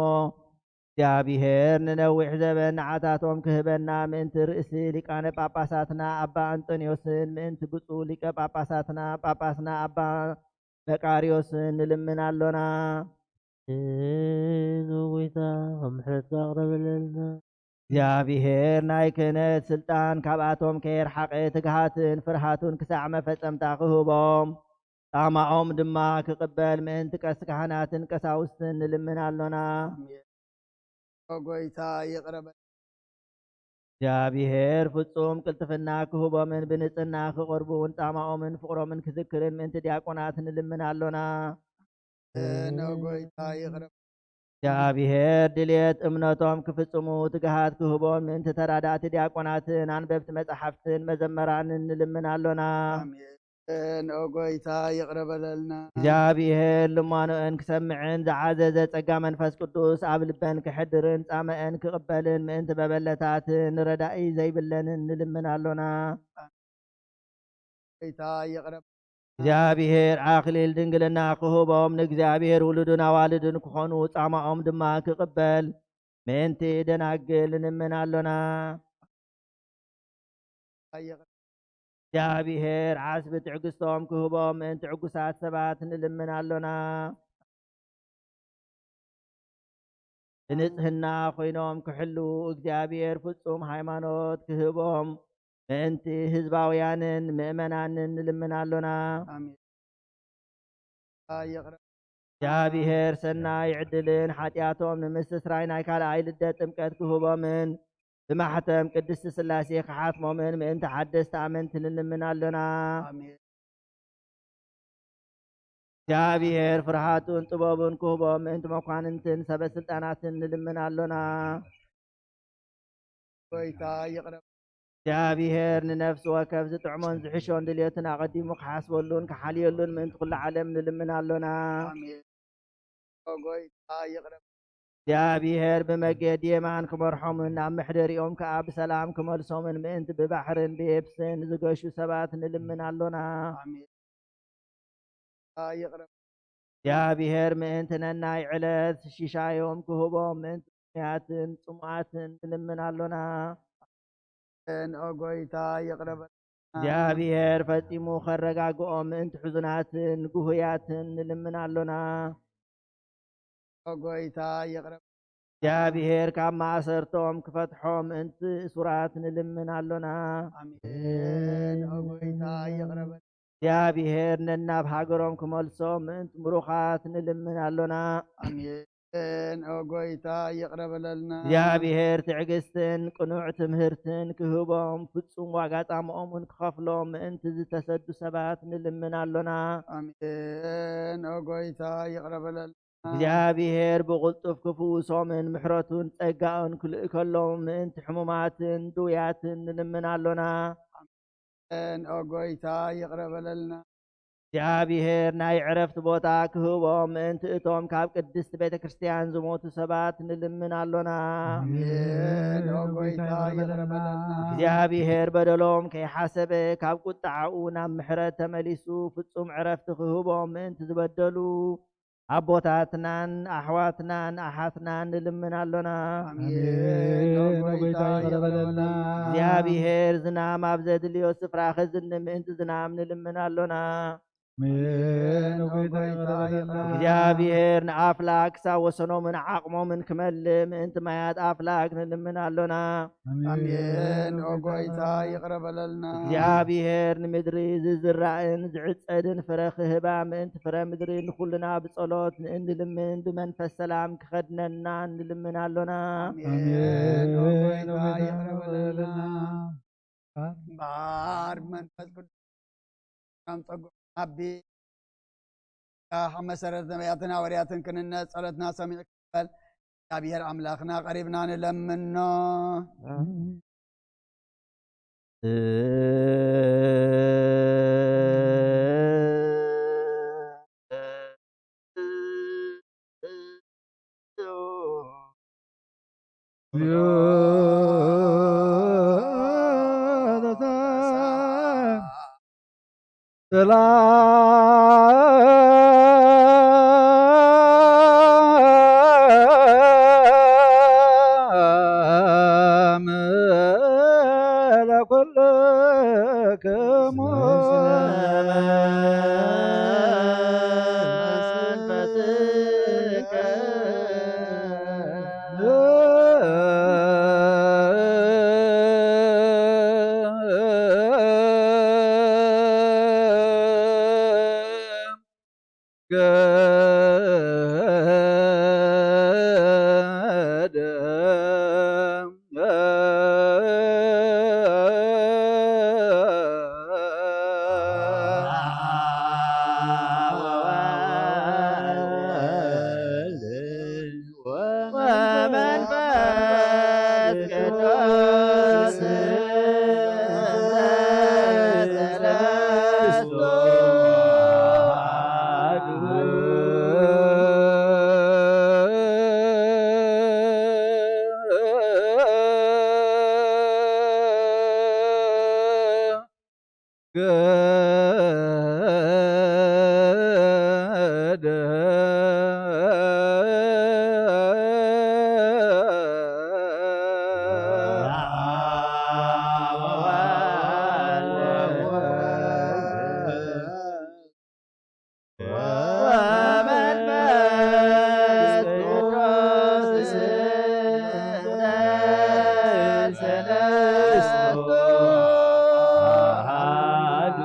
እግዚኣብሔር ንነዊሕ ዘበን ንዓታቶም ክህበና ምእንቲ ርእሲ ሊቃነ ጳጳሳትና ኣባ ኣንጦንዮስን ምእንቲ ብፁዕ ሊቀ ጳጳሳትና ጳጳስና ኣባ መቃርዮስን ንልምን ኣሎና። ንጎይታ ካብ ምሕረትካ ኣቕረበለልና። እግዚኣብሔር ናይ ክህነት ስልጣን ካብኣቶም ከየርሓቐ ትግሃትን ፍርሃቱን ክሳዕ መፈጸምታ ክህቦም፣ ጻማኦም ድማ ክቕበል ምእንቲ ቀስ ካህናትን ቀሳውስትን ንልምን ኣሎና። ኦ ጎይታ ይቕረ በል። እግዚኣብሔር ፍጹም ቅልጥፍና ክህቦምን ብንጽህና ክቐርቡን ጻማኦምን ፍቕሮምን ክዝክርን ምእንቲ ዲያቆናት ንልምን ኣሎና። ኦ ጎይታ ይቕረ በል። እግዚኣብሔር ድልየት እምነቶም ክፍጽሙ ትግሃት ክህቦም ምእንቲ ተራዳእቲ ዲያቆናትን ኣንበብቲ መጻሕፍትን መዘመራንን ንልምን ኣሎና። ኣሜን። ኦ ጎይታ ይቕረ በለልና። እግዚኣብሔር ልማኖአን ክሰምዕን ዝዓዘዘ ጸጋ መንፈስ ቅዱስ ኣብ ልበን ክሕድርን ጻመአን ክቕበልን ምእንቲ መበለታትን ረዳኢ ዘይብለንን ንልምን ኣሎና። ጎይታ ይቕረ በለልና። እግዚኣብሔር ኣኽሊል ድንግልና ክህቦም ንእግዚኣብሔር ውሉድን ኣዋልድን ክኾኑ ጻማኦም ድማ ክቕበል ምእንቲ ደናግል ንልምን ኣሎና። ይቕረ እግዚኣብሔር ዓስቢ ትዕግስቶም ክህቦም ምእንቲ ዕጉሳት ሰባት ንልምን ኣሎና። ብንጽህና ኮይኖም ክሕልዉ እግዚኣብሔር ፍጹም ሃይማኖት ክህቦም ምእንቲ ህዝባውያንን ምእመናንን ንልምን ኣሎና። ኣሜን። ይቕረ እግዚኣብሔር ሰናይ ዕድልን ሓጢኣቶም ንምስትስራይ ናይ ካልኣይ ልደት ጥምቀት ክህቦምን ብማሕተም ቅድስቲ ስላሴ ክሓትሞምን ምእንቲ ሓደስቲ ኣመንቲ ንልምን ኣሎና። ኣሜን። እግዚኣብሔር ፍርሃቱን ጥበቡን ክህቦም ምእንቲ መኳንንትን ሰበ ስልጣናትን ንልምን ኣሎና። ጎይታ ይቕረ። እግዚኣብሔር ንነፍሲ ወከፍ ዝጥዕሞን ዝሕሾን ድልየትን ኣቐዲሙ ክሓስበሉን ክሓልየሉን ምእንቲ ኩሉ ዓለም ንልምን ኣሎና። ኣሜን። ኦ ጎይታ ይቕረ። እግዚኣብሔር ብመገዲ የማን ክመርሖምን ናብ መሕደሪኦም ከኣ ብሰላም ክመልሶምን ምእንቲ ብባሕርን ብየብስን ዝገሹ ሰባት ንልምን ኣሎና። ኣሜን። ይቕረ። እግዚኣብሔር ምእንቲ ነናይ ዕለት ሽሻዮም ክህቦም ምእንቲ ጥሙያትን ጽሙኣትን ንልምን ኣሎና። ኦ ጎይታ ይቕረ በለልና። እግዚኣብሔር ፈጺሙ ከረጋግኦም ምእንቲ ሕዙናትን ጉህያትን ንልምን ኣሎና። ኦ ጎይታ ይቕረ በለልና። እግዚኣብሔር ካብ ማእሰርቶም ክፈትሖም ምእንቲ እሱራት ንልምን ኣሎና። ኣሜን። ኦ ጎይታ ይቕረ በለልና። እግዚኣብሔር ነናብ ሃገሮም ክመልሶም ምእንቲ ምሩኻት ንልምን ኣሎና። ኣሜን። ኦ ጎይታ ይቕረ በለልና። እግዚኣብሔር ትዕግስትን ቅኑዕ ትምህርትን ክህቦም ፍጹም ዋጋ ጻምኦም እውን ክኸፍሎም ምእንቲ ዝተሰዱ ሰባት ንልምን ኣሎና። ኣሜን። ኦ ጎይታ ይቕረ በለልና። እግዚኣብሔር ብቕልጡፍ ክፍውሶምን ምሕረቱን ጸጋኡን ክልእከሎም ምእንቲ ሕሙማትን ድውያትን ንልምን ኣሎና። ኣሜን። ኦ ጎይታ ይቕረ በለልና። እግዚኣብሔር ናይ ዕረፍቲ ቦታ ክህቦም ምእንቲ እቶም ካብ ቅድስቲ ቤተ ክርስቲያን ዝሞቱ ሰባት ንልምን ኣሎና። ኣሜን። ኦ ጎይታ ይቕረ በለልና። እግዚኣብሔር በደሎም ከይሓሰበ ካብ ቁጥዓኡ ናብ ምሕረት ተመሊሱ ፍጹም ዕረፍቲ ክህቦም ምእንቲ ዝበደሉ ኣቦታትናን ኣሕዋትናን ኣሓትናን ንልምን ኣሎና። ኣሜን። ኦ ጎይታ ይቕረ በለልና። እግዚኣብሔር ዝናም ኣብ ዘድልዮ ስፍራ ከዝኒ ምእንቲ ዝናም ንልምን ኣሎና። ኣሜን። ኦ ጎይታ ይቕረ በለልና። እግዚኣብሔር ንኣፍላክ ክሳብ ወሰኖምን ዓቕሞምን ክመልእ ምእንቲ ማያት ኣፍላክ ንልምን ኣሎና። ኣሜን። ኦ ጎይታ ይቕረ በለልና። እግዚኣብሔር ንምድሪ ዝዝራእን ዝዕጸድን ፍረ ክህባ ምእንቲ ፍረ ምድሪ ንኹልና ብጸሎት ንእንልምን ብመንፈስ ሰላም ክኸድነና ንልምን ኣሎና። ኣሜን። ኦ ጎይታ ይቕረ በለልና። እምበኣር መንፈስ ቅዱስ ከም ጸጉ ኣቢ ካብ መሰረት ነቢያትን ሃዋርያትን ክንነ ጸሎትና ሰሚዕ ክበል እግዚኣብሔር ኣምላኽና ቀሪብና ንለምኖ። ሰላም ለኩልክሙ። ወመንፈስ ቅዱስ ሰለስቱ አሐዱ።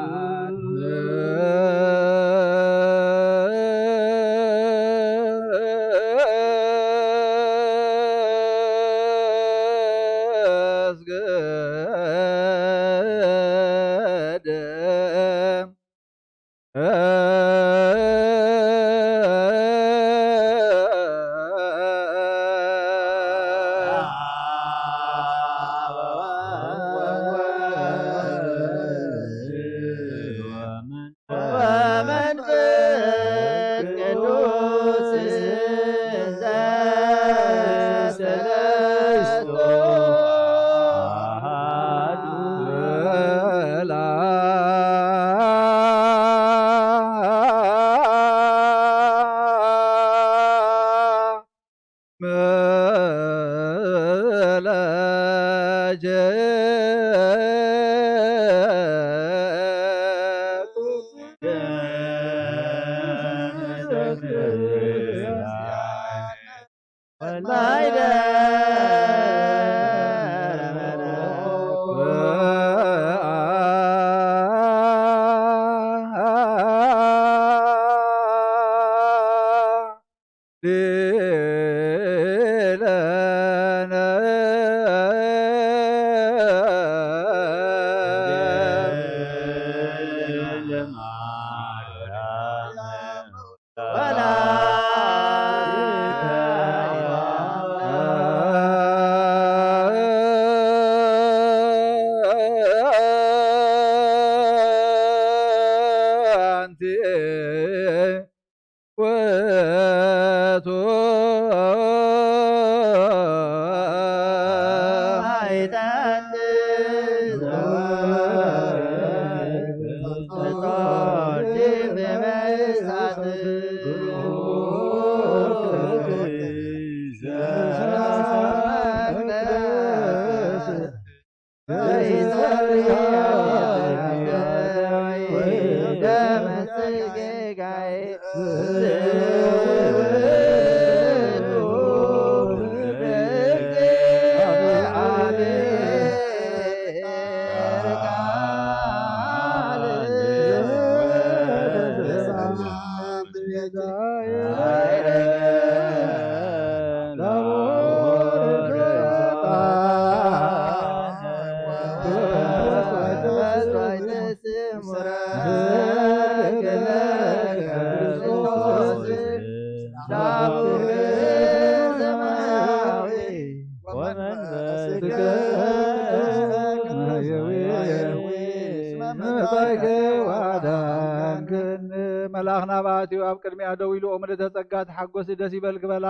መልኣኽ ናብኣ ኣትዩ ኣብ ቅድሚኣ ደው ኢሉ፣ ኦ ምልእተ ጸጋ ተሓጎሲ፣ ደስ ይበልኪ በላ።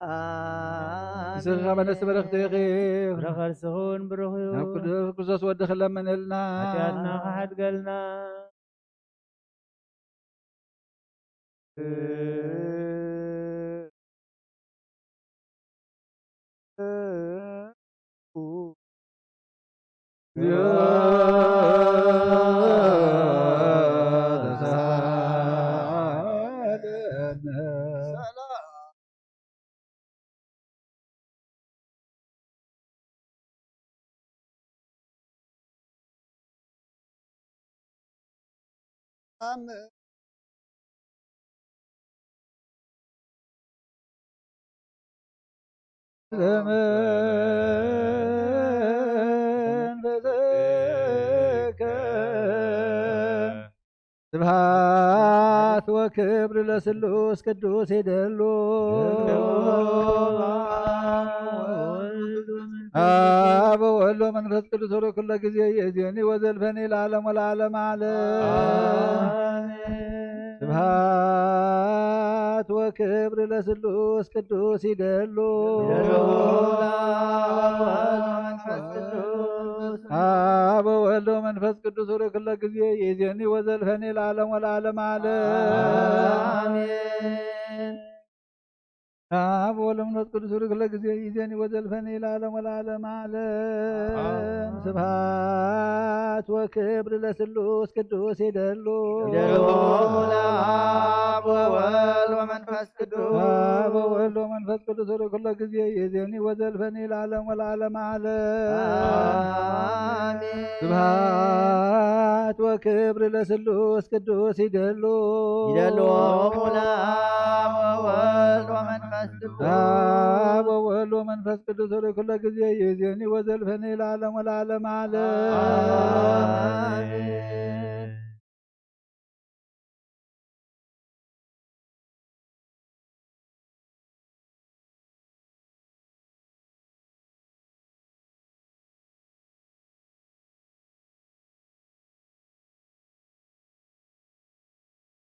ኣሜን። ንስኺ ከመ ንስቲ ብርኽቲ ኢኺ። ፍረ ከርስኺ እውን ብሩኽ እዩ። ናብ ቅዱስ ክርስቶስ ወድኺ ለምንልና። ሓጢኣትና ክሓድገልና። ለመንፈስከ ስብሐት ወክብር ለስሉስ ቅዱስ ይደሉ። አብ ወወልድ ወመንፈስ ቅዱስ ወደ ኩለ ጊዜ ይእዜኒ ወዘልፈኒ ለዓለም ወለዓለም ዓለም። ስብሐት ወክብር ለስሉስ ቅዱስ ይደሉ። አብ ወወልድ ወመንፈስ ቅዱስ ወደ ኩለ ጊዜ ይእዜኒ ወዘልፈኒ ለዓለም ወለዓለም ዓለም። አሜን። አብ ወወልድ ወመንፈስ ቅዱስ ወደ ኩለ ጊዜ ይእዜኒ ወዘልፈኒ ለዓለም ወለዓለም ዓለም። አሜን። ስብሐት ወክብር ለስሉስ ቅዱስ ይደሉ። ይደሉ ለአብ ወወልድ ወመንፈስ ቅዱስ። አብ ወወልድ ወመንፈስ ቅዱስ ወደ ኩለ ጊዜ ይእዜኒ ወዘልፈኒ ለዓለም ወለዓለም ዓለም። አሜን። ስብሐት ወክብር ለስሉስ ቅዱስ ይደሉ። ይደሉ ለአብ ወወልድ ወመንፈስ ቅዱስ። አብ ወወልድ ወመንፈስ ቅዱስ ወደ ኩለ ጊዜ ይእዜኒ ወዘልፈኒ ለዓለም ወለዓለም ዓለም። አሜን።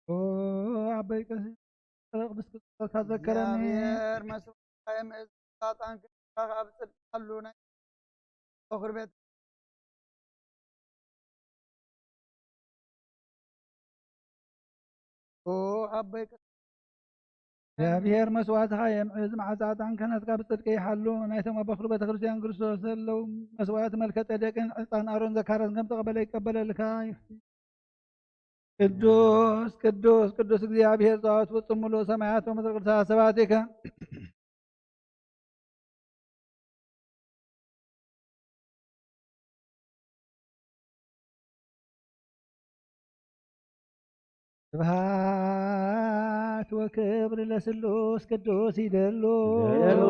ኦ ኣቦይ ቀሲስ ቅዱስ ቅዱስ ዘከረኒ። እግዚኣብሔር መስዋዕተ ምእዛዛን ክብርኻ ኣብ ጽድቃሉ ናይ ምኽሪ ቤት። ኦ ኣቦይ ቀሲስ እግዚኣብሔር መስዋዕትኻ የምዕዝ፣ መዓዛ ዕጣን ክህነትካ ብጽድቂ ይሓሉ። ናይቶም ኣብ በክሩ ቤተ ክርስቲያን ክርስቶስ ዘለዉ መስዋዕት መልከ ጼዴቅን ዕጣን ኣሮን ዘካርያስን ከም ተቐበለ ይቀበለልካ። ቅዱስ ቅዱስ ቅዱስ እግዚኣብሔር ጸባኦት ፍጹም ምሉእ ሰማያት ወምድሪ ቅዱሳት ስብሐቲከ። ስብሐት ወክብር ለስሉስ ቅዱስ ይደሉ። ይደሉ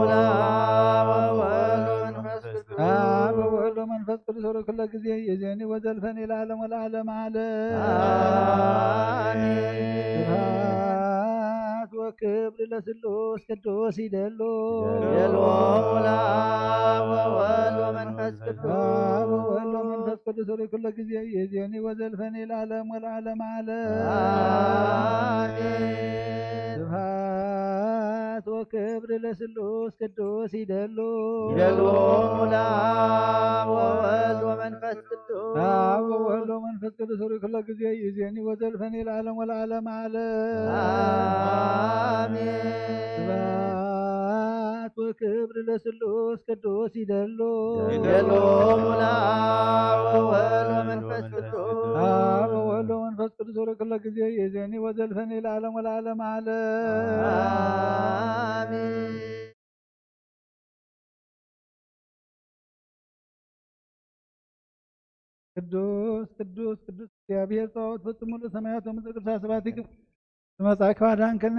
ለአብ ወወልድ ወመንፈስ ቅዱስ። አብ ወወልድ ወመንፈስ ቅዱስ ወደ ኩለ ጊዜ ይእዜኒ ወዘልፈኒ ለዓለም ወለዓለም ዓለም። አሜን። ስብሐት ወክብር ለስሉስ ቅዱስ ይደሉ። ይደሉ ለአብ ወወልድ ወመንፈስ ቅዱስ። አብ ወወልድ ወመንፈስ ቅዱስ ወደ ኩለ ጊዜ ይእዜኒ ወዘልፈኒ ለዓለም ወለዓለም ዓለም። አሜን። ስብሐት ወክብር ለስሉስ ቅዱስ ይደሉ። ይደሉ ለአብ ወወልድ ወመንፈስ ቅዱስ። አብ ወወልድ ወመንፈስ ቅዱስ ወደ ኩለ ጊዜ ይእዜኒ ወዘልፈኒ ለዓለም ወለዓለም ዓለም። አሜን። ስብሐት ወክብር ለስሉስ ቅዱስ ይደሉ። ይደሉ ለአብ ወወልድ ወመንፈስ ቅዱስ። አብ ወወልድ ወመንፈስ ቅዱስ ወደ ኩለ ጊዜ ይእዜኒ ወዘልፈኒ ለዓለም ወለዓለም ዓለም። አሜን። ቅዱስ ቅዱስ ቅዱስ እግዚኣብሔር ጸባኦት ፍጹም ምሉእ ሰማያት ወምድሪ ቅዱሳት ስብሐቲከ። ዝመጻእካ ኣዳንከነ።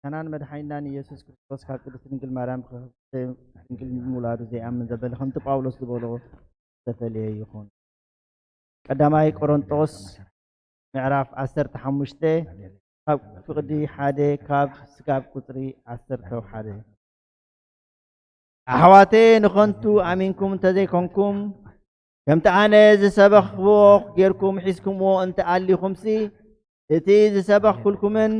ካናን መድሓኒናን ኢየሱስ ክርስቶስ ካብ ቅድስቲ ድንግል ማርያም ክህብ ድንግል ምውላዱ ዘይኣምን ዘበለ ከምቲ ጳውሎስ ዝበሎ ዝተፈልየ ይኹን። ቀዳማይ ቆሮንጦስ ምዕራፍ ዓሰርተ ሓሙሽተ ካብ ፍቕዲ ሓደ ካብ ስጋብ ቁጽሪ ዓሰርተ ሓደ። ኣሕዋተየ ንኸንቱ ኣሚንኩም እንተዘይኮንኩም ከምቲ ኣነ ዝሰበኽዎ ጌርኩም ሒዝኩምዎ እንተኣሊኹምሲ እቲ ዝሰበኽኩልኩምን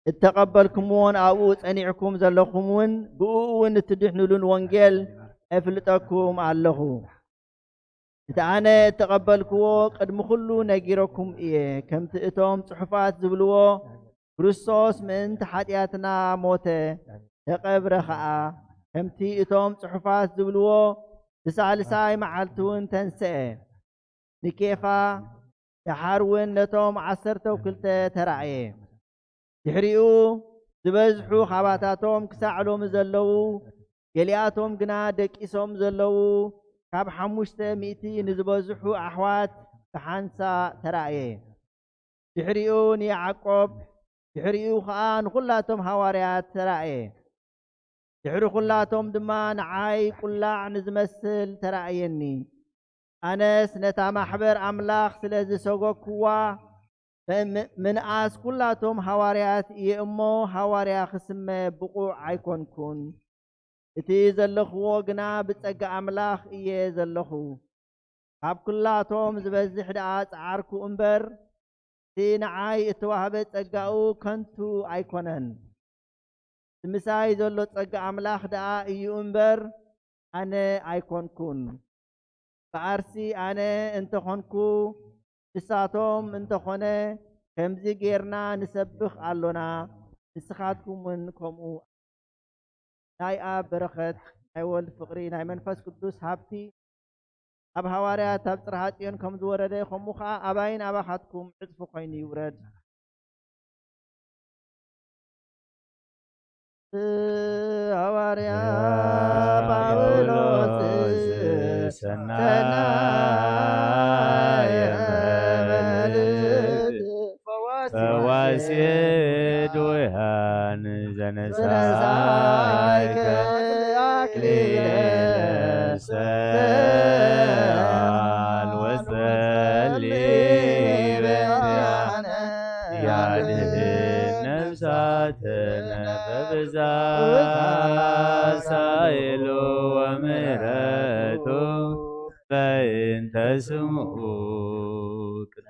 እተቐበልኩምዎን ኣብኡ ጸኒዕኩም ዘለኹም እውን ብኡ እውን እትድሕኑሉን ወንጌል እፍልጠኩም ኣለኹ። እቲ ኣነ እተቐበልክዎ ቅድሚ ኩሉ ነጊረኩም እየ። ከምቲ እቶም ጽሑፋት ዝብልዎ ክርስቶስ ምእንቲ ሓጢኣትና ሞተ፣ ተቐብረ ኸኣ። ከምቲ እቶም ጽሑፋት ዝብልዎ ብሳልሳይ መዓልቲ እውን ተንስአ። ንኬፋ ደሓር እውን ነቶም ዓሰርተው ክልተ ተራእየ። ድሕሪኡ ዝበዝሑ ካባታቶም ክሳዕ ሎሚ ዘለዉ፣ ገሊኣቶም ግና ደቂሶም ዘለዉ፣ ካብ ሓሙሽተ ሚእቲ ንዝበዝሑ ኣሕዋት ብሓንሳእ ተራእየ። ድሕሪኡ ንያዕቆብ፣ ድሕሪኡ ኸኣ ንኹላቶም ሃዋርያት ተራእየ። ድሕሪ ኹላቶም ድማ ንዓይ ቁላዕ ንዝመስል ተራእየኒ። ኣነስ ነታ ማሕበር ኣምላኽ ስለ ዝሰጎግኩዋ፣ ም-፣ ምንኣስ ኩላቶም ሃዋርያት እየ እሞ፣ ሃዋርያ ክስመ ብቑዕ ኣይኮንኩን። እቲ ዘለኽዎ ግና ብጸጋ ኣምላኽ እየ ዘለኹ። ካብ ኩላቶም ዝበዝሕ ደኣ ጸዓርኩ እምበር፣ እቲ ንዓይ እተዋህበ ጸጋኡ ከንቱ ኣይኮነን። እቲ ምሳይ ዘሎ ጸጋ ኣምላኽ ደኣ እዩ እምበር፣ ኣነ ኣይኮንኩን። በኣርሲ ኣነ እንተኾንኩ፣ ንሳቶም እንተኾነ፣ ከምዚ ጌርና ንሰብኽ ኣሎና፣ ንስኻትኩም እውን ከምኡ። ናይ ኣብ በረኸት፣ ናይ ወልድ ፍቕሪ፣ ናይ መንፈስ ቅዱስ ሃብቲ ኣብ ሃዋርያት ኣብ ጽርሃ ጽዮን ከም ዝወረደ፣ ከምኡ ኸኣ ኣባይን ኣባኻትኩም ዕጽፊ ኮይኑ ይውረድ። ሃዋርያ ጳውሎስ ሰናየ መልእክት ፈዋሲ ድውያን ዘነሳይከ ኣክሊለ ሰአል ወጸሊ በእንቲአነ ያድህን ነፍሳትነ በብዛት ስምዑ ቅነ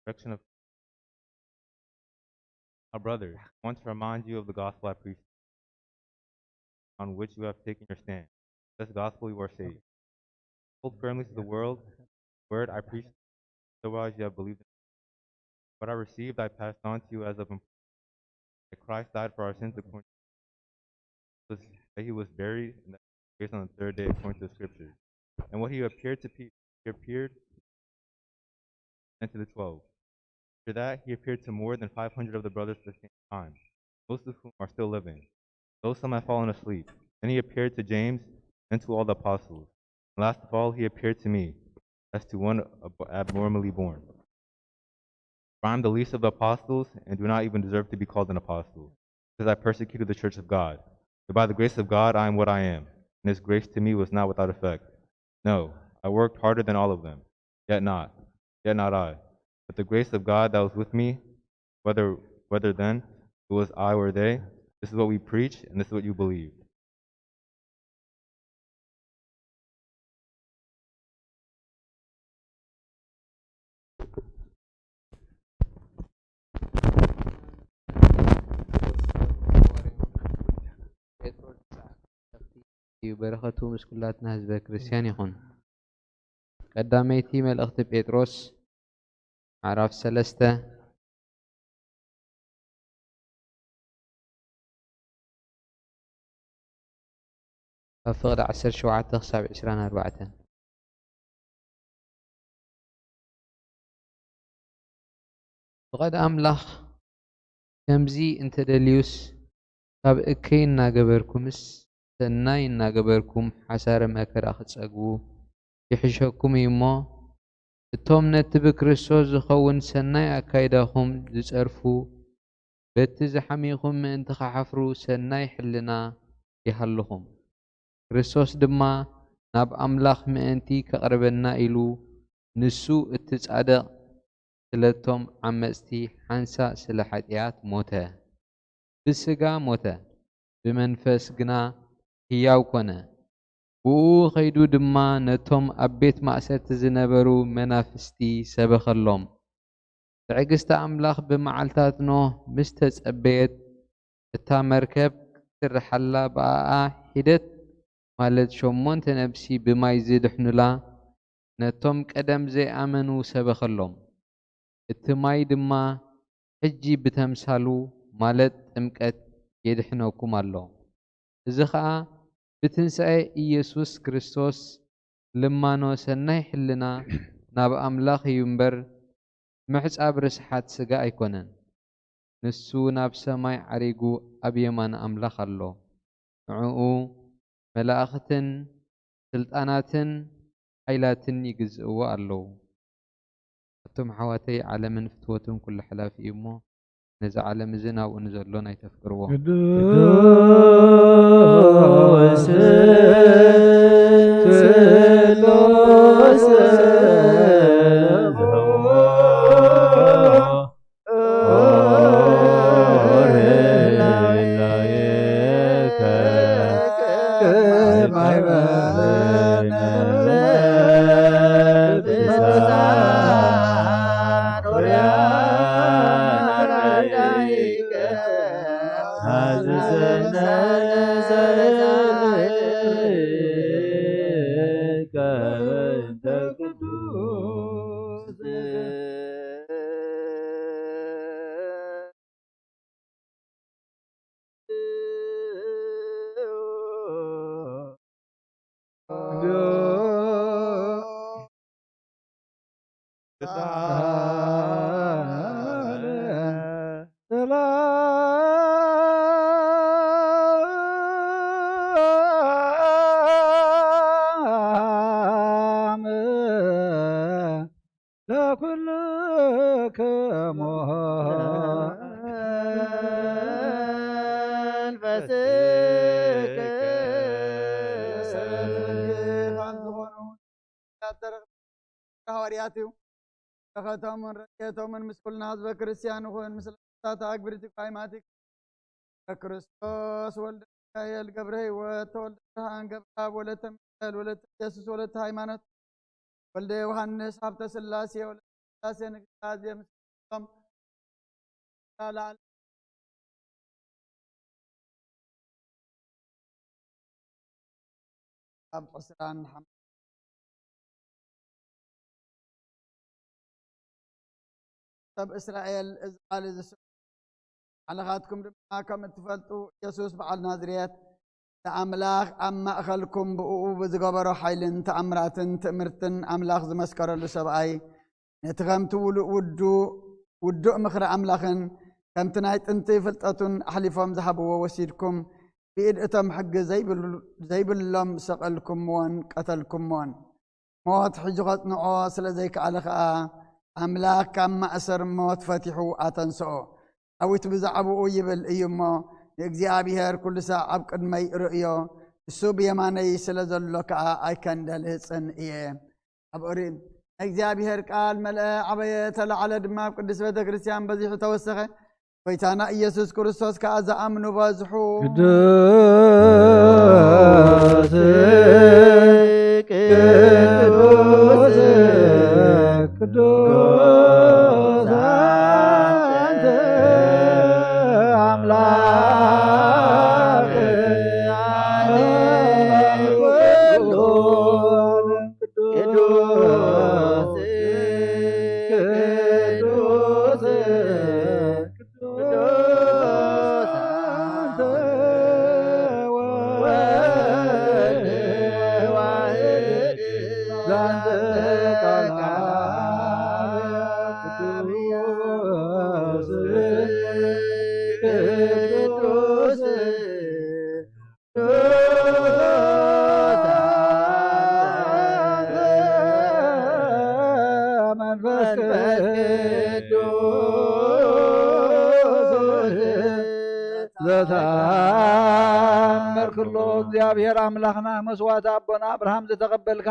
Direction of our brothers, I want to remind you of the gospel I preached, on which you have taken your stand. This gospel you are saved. Hold firmly to the world, word I preached, otherwise you have believed in what I received I passed on to you as of importance, that Christ died for our sins according to, that he was buried, and that he was raised on the third day according to the scriptures. And what he appeared to Peter, he appeared and to the twelve. After that, he appeared to more than five hundred of the brothers at the same time, most of whom are still living, though some have fallen asleep. Then he appeared to James and to all the apostles. And last of all, he appeared to me, as to one ab- abnormally born. For I am the least of the apostles, and do not even deserve to be called an apostle, because I persecuted the church of God. But by the grace of God, I am what I am, and his grace to me was not without effect. No, I worked harder than all of them, yet not, yet not I, but the grace of God that was with me. Whether, whether then it was I or they, this is what we preach, and this is what you believe. እዩ። በረኸቱ ምስ ኩላትና ህዝበ ክርስቲያን ይኹን። ቀዳመይቲ መልእኽቲ ጴጥሮስ ምዕራፍ ሰለስተ ካብ ፍቕዲ ዓሰርተ ሸውዓተ ክሳብ ዕስራን ኣርባዕተን። ፍቓድ ኣምላኽ ከምዚ እንተደልዩስ፣ ካብ እከይ እናገበርኩምስ ሰናይ እናገበርኩም ሓሳረ መከራ ክትጸግቡ ይሕሸኩም እዩ እሞ፣ እቶም ነቲ ብክርስቶስ ዝኸውን ሰናይ ኣካይዳኹም ዝጸርፉ፣ በቲ ዝሓሚኹም ምእንቲ ኽሓፍሩ ሰናይ ሕልና ይሃልኹም። ክርስቶስ ድማ ናብ ኣምላኽ ምእንቲ ከቕርበና ኢሉ፣ ንሱ እቲ ጻድቕ ስለቶም ዓመጽቲ፣ ሓንሳእ ስለ ሓጢኣት ሞተ። ብስጋ ሞተ፣ ብመንፈስ ግና ህያው ኮነ። ብኡ ኸይዱ ድማ ነቶም ኣብ ቤት ማእሰርቲ ዝነበሩ መናፍስቲ ሰበኸሎም። ትዕግስቲ ኣምላኽ ብመዓልታት ኖህ ምስ ተጸበየት፣ እታ መርከብ ክትስርሓላ ብኣኣ ሒደት ማለት ሸሞንተ ነብሲ ብማይ ዝድሕኑላ ነቶም ቀደም ዘይኣመኑ ሰበኸሎም። እቲ ማይ ድማ ሕጂ ብተምሳሉ ማለት ጥምቀት የድሕነኩም ኣሎ። እዚ ኸኣ ብትንሳኤ ኢየሱስ ክርስቶስ ልማኖ ሰናይ ሕልና ናብ ኣምላኽ እዩ እምበር ምሕጻብ ርስሓት ስጋ ኣይኮነን። ንሱ ናብ ሰማይ ዓሪጉ ኣብ የማን ኣምላኽ ኣሎ። ንዕኡ መላእኽትን ስልጣናትን ሓይላትን ይግዝእዎ ኣለዉ። ኣቱም ኣሕዋተይ፣ ዓለምን ፍትወቱን ኩሉ ሓላፊ እዩ እሞ፣ ነዚ ዓለም እዚ ናብኡ ንዘሎን ኣይተፍቅርዎ። ቅዱስ ስሉስ ሰላም ለኩልክሙ። መንፈስከ። ሰላም ዝኾኑ ያደረግ ሃዋርያት እዩ። በረኸቶምን ረድኤቶምን ምስ ኩልና ህዝበ ክርስቲያን ይኹን። ምስለ ቅዱሳት ኣግብርቲ ቋይማቲ በክርስቶስ ወልደ ሚካኤል ገብረ ሕይወት ተወልደ ብርሃን ገብረኣብ ወለተ ሚካኤል ወለተ ኢየሱስ ወለተ ሃይማኖት ወልደ ዮሃንስ ሃብተ ስላሴ ወለተ ስላሴ ንግስቲ ኣዜብ ምስቶም ላዕሊ ኣብ ዕስራን ሓሙሽተን ሰብ እስራኤል እዚ ቃል እዚ ስምዑ። ባዕልኻትኩም ድማ ከም እትፈልጡ፣ ኢየሱስ በዓል ናዝሬት ንኣምላኽ ኣብ ማእኸልኩም ብእኡ ብዝገበሮ ሓይልን ተኣምራትን ትእምርትን ኣምላኽ ዝመስከረሉ ሰብኣይ፣ ነቲ ከምቲ ውሉ-፣ ውዱ-፣ ውዱእ ምኽሪ ኣምላኽን ከምቲ ናይ ጥንቲ ፍልጠቱን ኣሕሊፎም ዝሃብዎ ወሲድኩም፣ ብኢድ እቶም ሕጊ ዘይብሉ-፣ ዘይብሎም ሰቐልኩምዎን ቀተልኩምዎን። ሞት ሕጂ ኸጽንዖ ስለ ዘይከኣለ ኸኣ፣ ኣምላኽ ካብ ማእሰር ሞት ፈቲሑ ኣተንስኦ። ዳዊት ብዛዕባኡ ይብል እዩ እሞ፣ ንእግዚኣብሔር ኩሉ ሳዕ ኣብ ቅድመይ ርእዮ፣ ንሱ ብየማነይ ስለ ዘሎ ከኣ ኣይከንደልጽን እየ። ኣብ ኦሪት ናይ እግዚኣብሔር ቃል መልአ፣ ዓበየ፣ ተላዕለ ድማ ኣብ ቅድስት ቤተ ክርስቲያን በዚሑ ተወሰኸ። ጎይታና ኢየሱስ ክርስቶስ ከኣ ዝኣምኑ በዝሑ። ቅዱስ፣ ቅዱስ፣ ቅዱስ ኣንተ ኣምላክ ኩሉ። ቅዱስ፣ ቅዱስ፣ ቅዱስ አንተ ወልድ ዋሕድ ዛንተ ቃል ቅዱስ፣ ቅዱስ መንፈስ ቅዱስ ዘተኣምር ኩሉ። እግዚኣብሔር ኣምላኽና መስዋዕቲ ኣቦና ኣብርሃም ዝተቐበልካ፣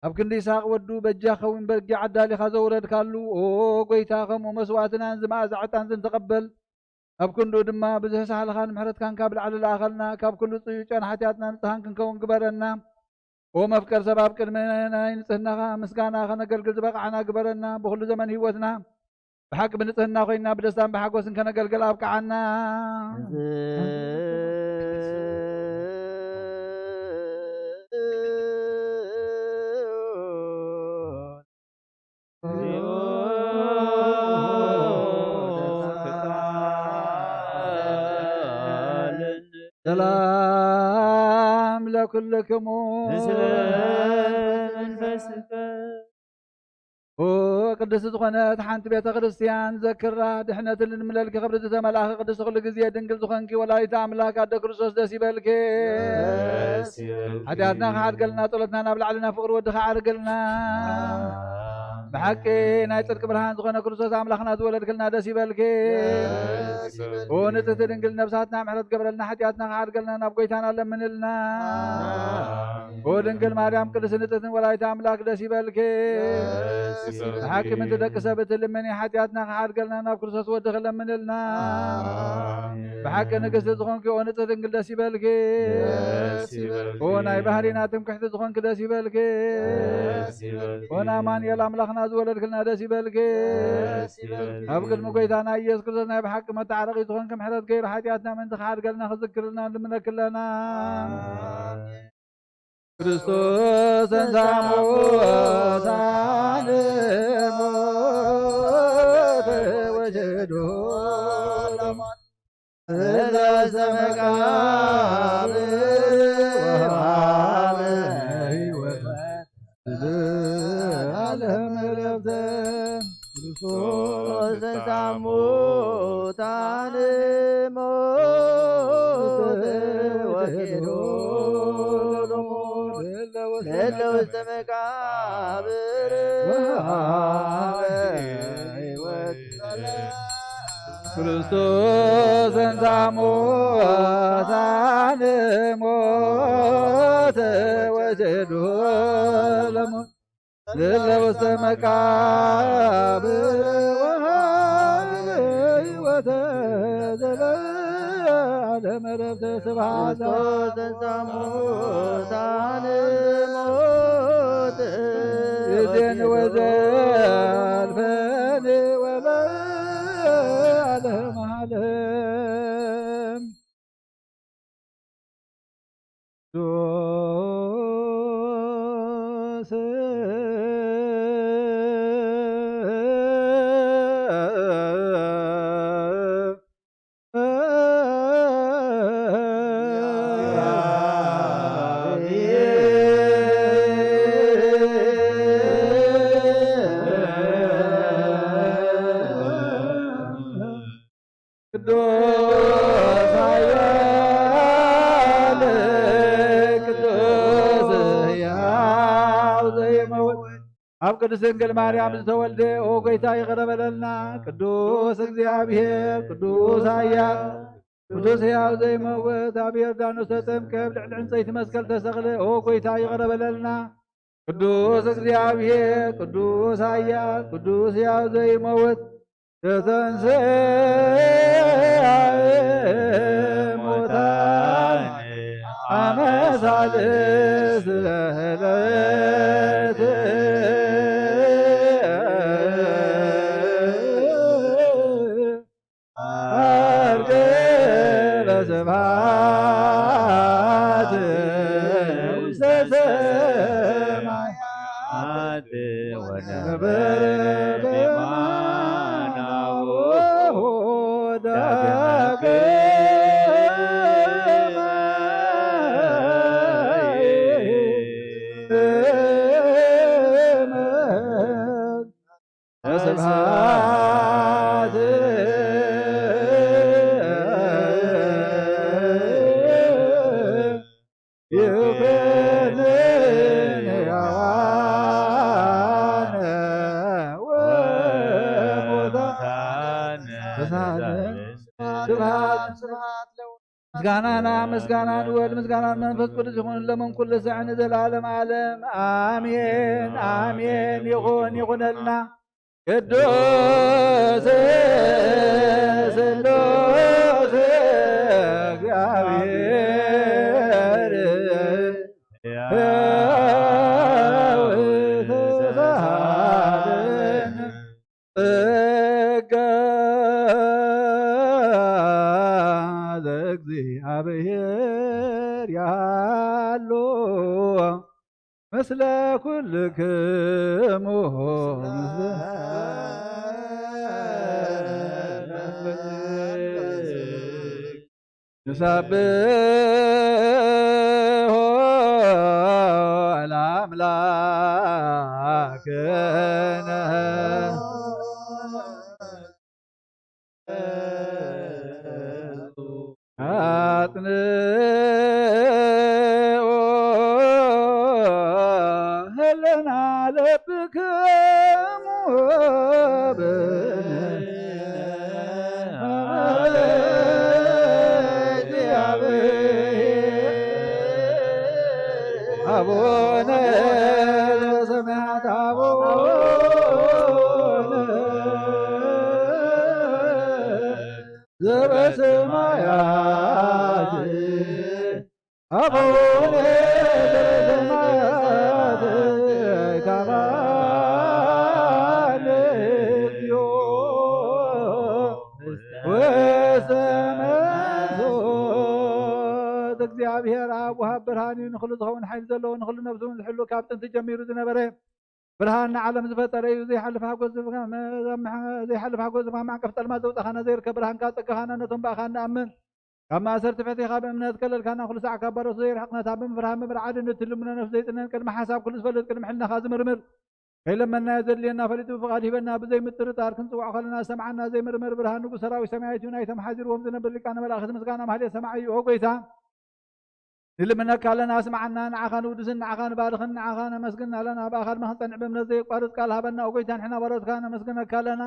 ኣብ ክንዲ ይስሐቅ ወዱ በጃ ከውን በጊዕ ኣዳሊኻ ዘውረድካሉ፣ ኦ ጎይታ፣ ከምኡ መስዋዕትናን ዝመኣዛ ዕጣን ዝንተቐበል፣ ኣብ ክንድኡ ድማ ብዙሕ ሳህልኻን ምሕረትካን ካብ ላዕሊ ለኣኸልና፣ ካብ ኩሉ ጽዩጨን ሓጢኣትና ንጽሃን ክንከውን ግበረና። ኦ መፍቀር ሰብ፣ ኣብ ቅድሚ ናይ ንጽህናኻ ምስጋና ከነገልግል ዝበቕዓና ግበረና። ብኹሉ ዘመን ህይወትና ብሓቂ ብንጽህና ኮይና ብደስታን ብሓጎስን ከነገልግል ኣብቅዓና። ሰላም ለኩልክሙ። ኦ ቅድስቲ ዝኾነት ሓንቲ ቤተ ክርስቲያን ዘክራ፣ ድሕነትን ልምለልኪ ክብሪ ዝተመልኣኺ ቅድስቲ ኩሉ ግዜ ድንግል ዝኾንኪ ወላዲተ ኣምላክ ኣደ ክርስቶስ ደስ ይበልኪ። ደስ ይበልኪ። ሓጢኣትና ክሓድገልና፣ ጸሎትና ናብ ላዕሊ ናብ ፍቕሪ ወድኻ ዓርገልና። ብሓቂ ናይ ጽድቂ ብርሃን ዝኾነ ክርስቶስ ኣምላኽና ዝወለድክልና ደስ ይበልኪ። ደስ ይበልኪ። ኦ ንጽሕቲ ድንግል ነብሳትና ምሕረት ገብረልና፣ ሓጢኣትና ክሓድገልና ናብ ጎይታና ለምንልና። ኦ ድንግል ማርያም ቅድስቲ ንጽሕትን ወላዲተ ኣምላክ ደስ ይበልኪ። ደስ ይበልኪ። ብሓቂ ምንቲ ደቂ ሰብ እትልምኒ፣ ሓጢኣትና ክሓድገልና ናብ ክርስቶስ ወድኺ ለምንልና። ብሓቂ ንግስቲ ዝኾንኪ ኦ ንጽሕቲ ድንግል ደስ ይበልኪ። ደስ ይበልኪ። ኦ ናይ ባህሪና ትምክሕቲ ዝኾንኪ ደስ ይበልኪ። ደስ ይበልኪ። ኦ ንኣማኑኤል ኣምላኽና ዝወለድክልና ደስ ይበልኪ። ደስ ይበልኪ። ኣብ ቅድሚ ጎይታና ኢየሱስ ክርስቶስ ናይ ብሓቂ መተዓረቒ ዝኾንኪ፣ ምሕረት ገይሩ ሓጢኣትና ምእንቲ ክሓድገልና ክዝክርልና ንልምነኪ ኣለና። ክርስቶስ ተንሥአ እሙታን ሞተ ወጀዶ ለሞት እለሰ መቃብር ወሃበ ሕይወት ለዓለመ። ዕረፍተ ክርስቶስ ተንሥአ እሙታን ሞተ ወኬዶ ለሞት ለእለ ውስተ መቃብር ወሀበ ሕይወት ክርስቶስ ተንሥአ እሙታን ሞተ ወኬዶ ለሞት ለእለ ውስተ መቃብር ወሀበ ሕይወተ ዘለዓለም። ዕረፍተ ስብሐት ክርስቶስ ተንሥአ እሙታን ሞተ ይእዜን ወዘልፈን ወለዓለመ ዓለም። ቅዱስ ቅዱስ ኃያል ቅዱስ ሕያው ዘይመውት ኣብ ቅድስት ድንግል ማርያም ዝተወልደ ኦ ጎይታ ይቕረ በለልና። ቅዱስ እግዚኣብሔር ቅዱስ ኃያል ቅዱስ ሕያው ዘይመውት ኣብ ዮርዳኖስ ተጠምቀ ኣብ ልዕሊ ዕንፀይቲ መስቀል ተሰቕለ ኦ ጎይታ ይቕረ በለልና። ቅዱስ እግዚኣብሔር ቅዱስ ኃያል ቅዱስ ሕያው ዘይመውት ተተንሥአ እሙታን አመ ሣልስት ዕለት ዐርገ በስብሐት ውስተ ሰማያት ወነበረ በየማነ አቡሁ ዳግመ ስብሐት ይኩን ሕያዋን ወሙታን ስብሐት ምስጋናና ምስጋናን ወልድ ምስጋናን መንፈስ ቅዱስ ይኹን ለመን ኩሉ ሳዕ ንዘለዓለም ዓለም ኣሜን ኣሜን። ይኹን ይኹነልና። ቅዱስ ስሉስ እግዚኣብሔር ሕያው ተሳሃለን ጸጋ ዘእግዚኣብሔር ያሉ ምስለ ኩልክሙ ንሰብሖ ለአምላክነ። አጽንኦ ህልና ለብክሙ አቡነ ዘበሰማያት አቡነ ዘበሰማያት አቡነ ዘበሰማያት ይትቀደስ ስምከ ወይትምጻእ መንግሥትከ። እግዚአብሔር አብ ወሀብ ብርሃን እዩ። ንኹሉ ዝኸውን ሓይሊ ዘለዎ፣ ንኹሉ ነፍሱ እውን ዝሕሉ፣ ካብ ጥንቲ ጀሚሩ ዝነበረ፣ ብርሃን ንዓለም ዝፈጠረ እዩ። ዘይሓልፍ ሓጎስ ዝህብካ፣ ዘይሓልፍ ሓጎስ ዝህብካ፣ ማዕቀፍ ጸልማት ዘውጻኻና፣ ዘይርከብ ብርሃንካ ጸጋኻና፣ ነቶም ብኣኻ እንኣምን ካብ ማእሰርቲ ፈቲኻ ብእምነት ከለልካና፣ ኩሉ ሳዕ ካብ ባሮት ዘየርሕቕ፣ ነታ ብምፍርሃን ብምርዓድን እትልምኖ ነፍሲ ዘይጽነን፣ ቅድሚ ሓሳብ ኩሉ ዝፈልጥ፣ ቅድሚ ሕልናኻ ዝምርምር፣ ከይለመንናዮ ዘድልየና ፈሊጡ ብፍቓድ ሂበና። ብዘይ ምጥርጣር ክንጽውዖ ከለና ዝሰምዓና ዘይምርመር ብርሃን ንጉስ ሰራዊት ሰማያት እዩ። ናይቶም ሓዚርዎም ዝነብር ሊቃነ መላእኽት ምስጋና ማህሌት ሰማዒ እዩ። ኦ ጎይታ፣ ንልምነካ ኣለና፣ ስምዓና። ንዓኻ ንውድስን ንዓኻ ንባርኽን ንዓኻ ነመስግን ኣለና። ብኣኻ ድማ ክንጸንዕ ብእምነት ዘየቋርጽ ቃል ሃበና። ኦ ጎይታ፣ ንሕና ባሮትካ ነመስግነካ ኣለና።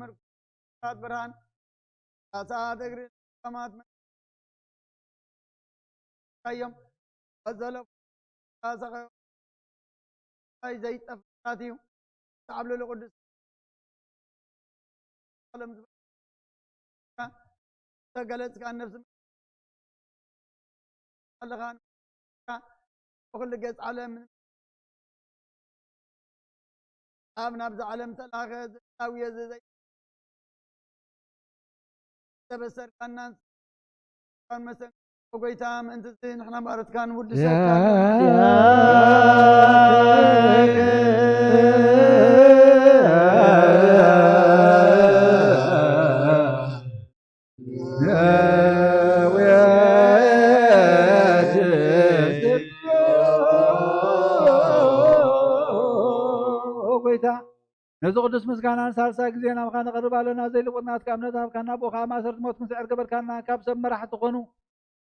መርካት ብርሃን፣ ካሳት እግሪ ጸማት እዮም። ኣዘለፉ ካሳኸ ኣይ ዘይጠፍእ እዩ። ተዓብለሉ ቅዱስ ዓለም ዝበልካ ተገለጽካ ነብሲ ኣለኻ ብኹሉ ገጽ ዓለም ኣብ ናብዛ ዓለም ተላኸ ዘዳውየ ዘዘይ ተበሰርካናን መሰ ጎይታ ምእንቲ እዚ ንሕና ባሮትካ ንውድሰካ ኦ ጎይታ፣ ነዚ ቅዱስ ምስጋና ንሳልሳይ ግዜ ናብኻ ነቕርብ ኣለና። ዘይልውጥ ናትካ እምነት ሃብካና፣ ብኡ ኸዓ ማእሰርቲ ሞት ክንስዕር ገበርካና። ካብ ሰብ መራሕቲ ኾኑ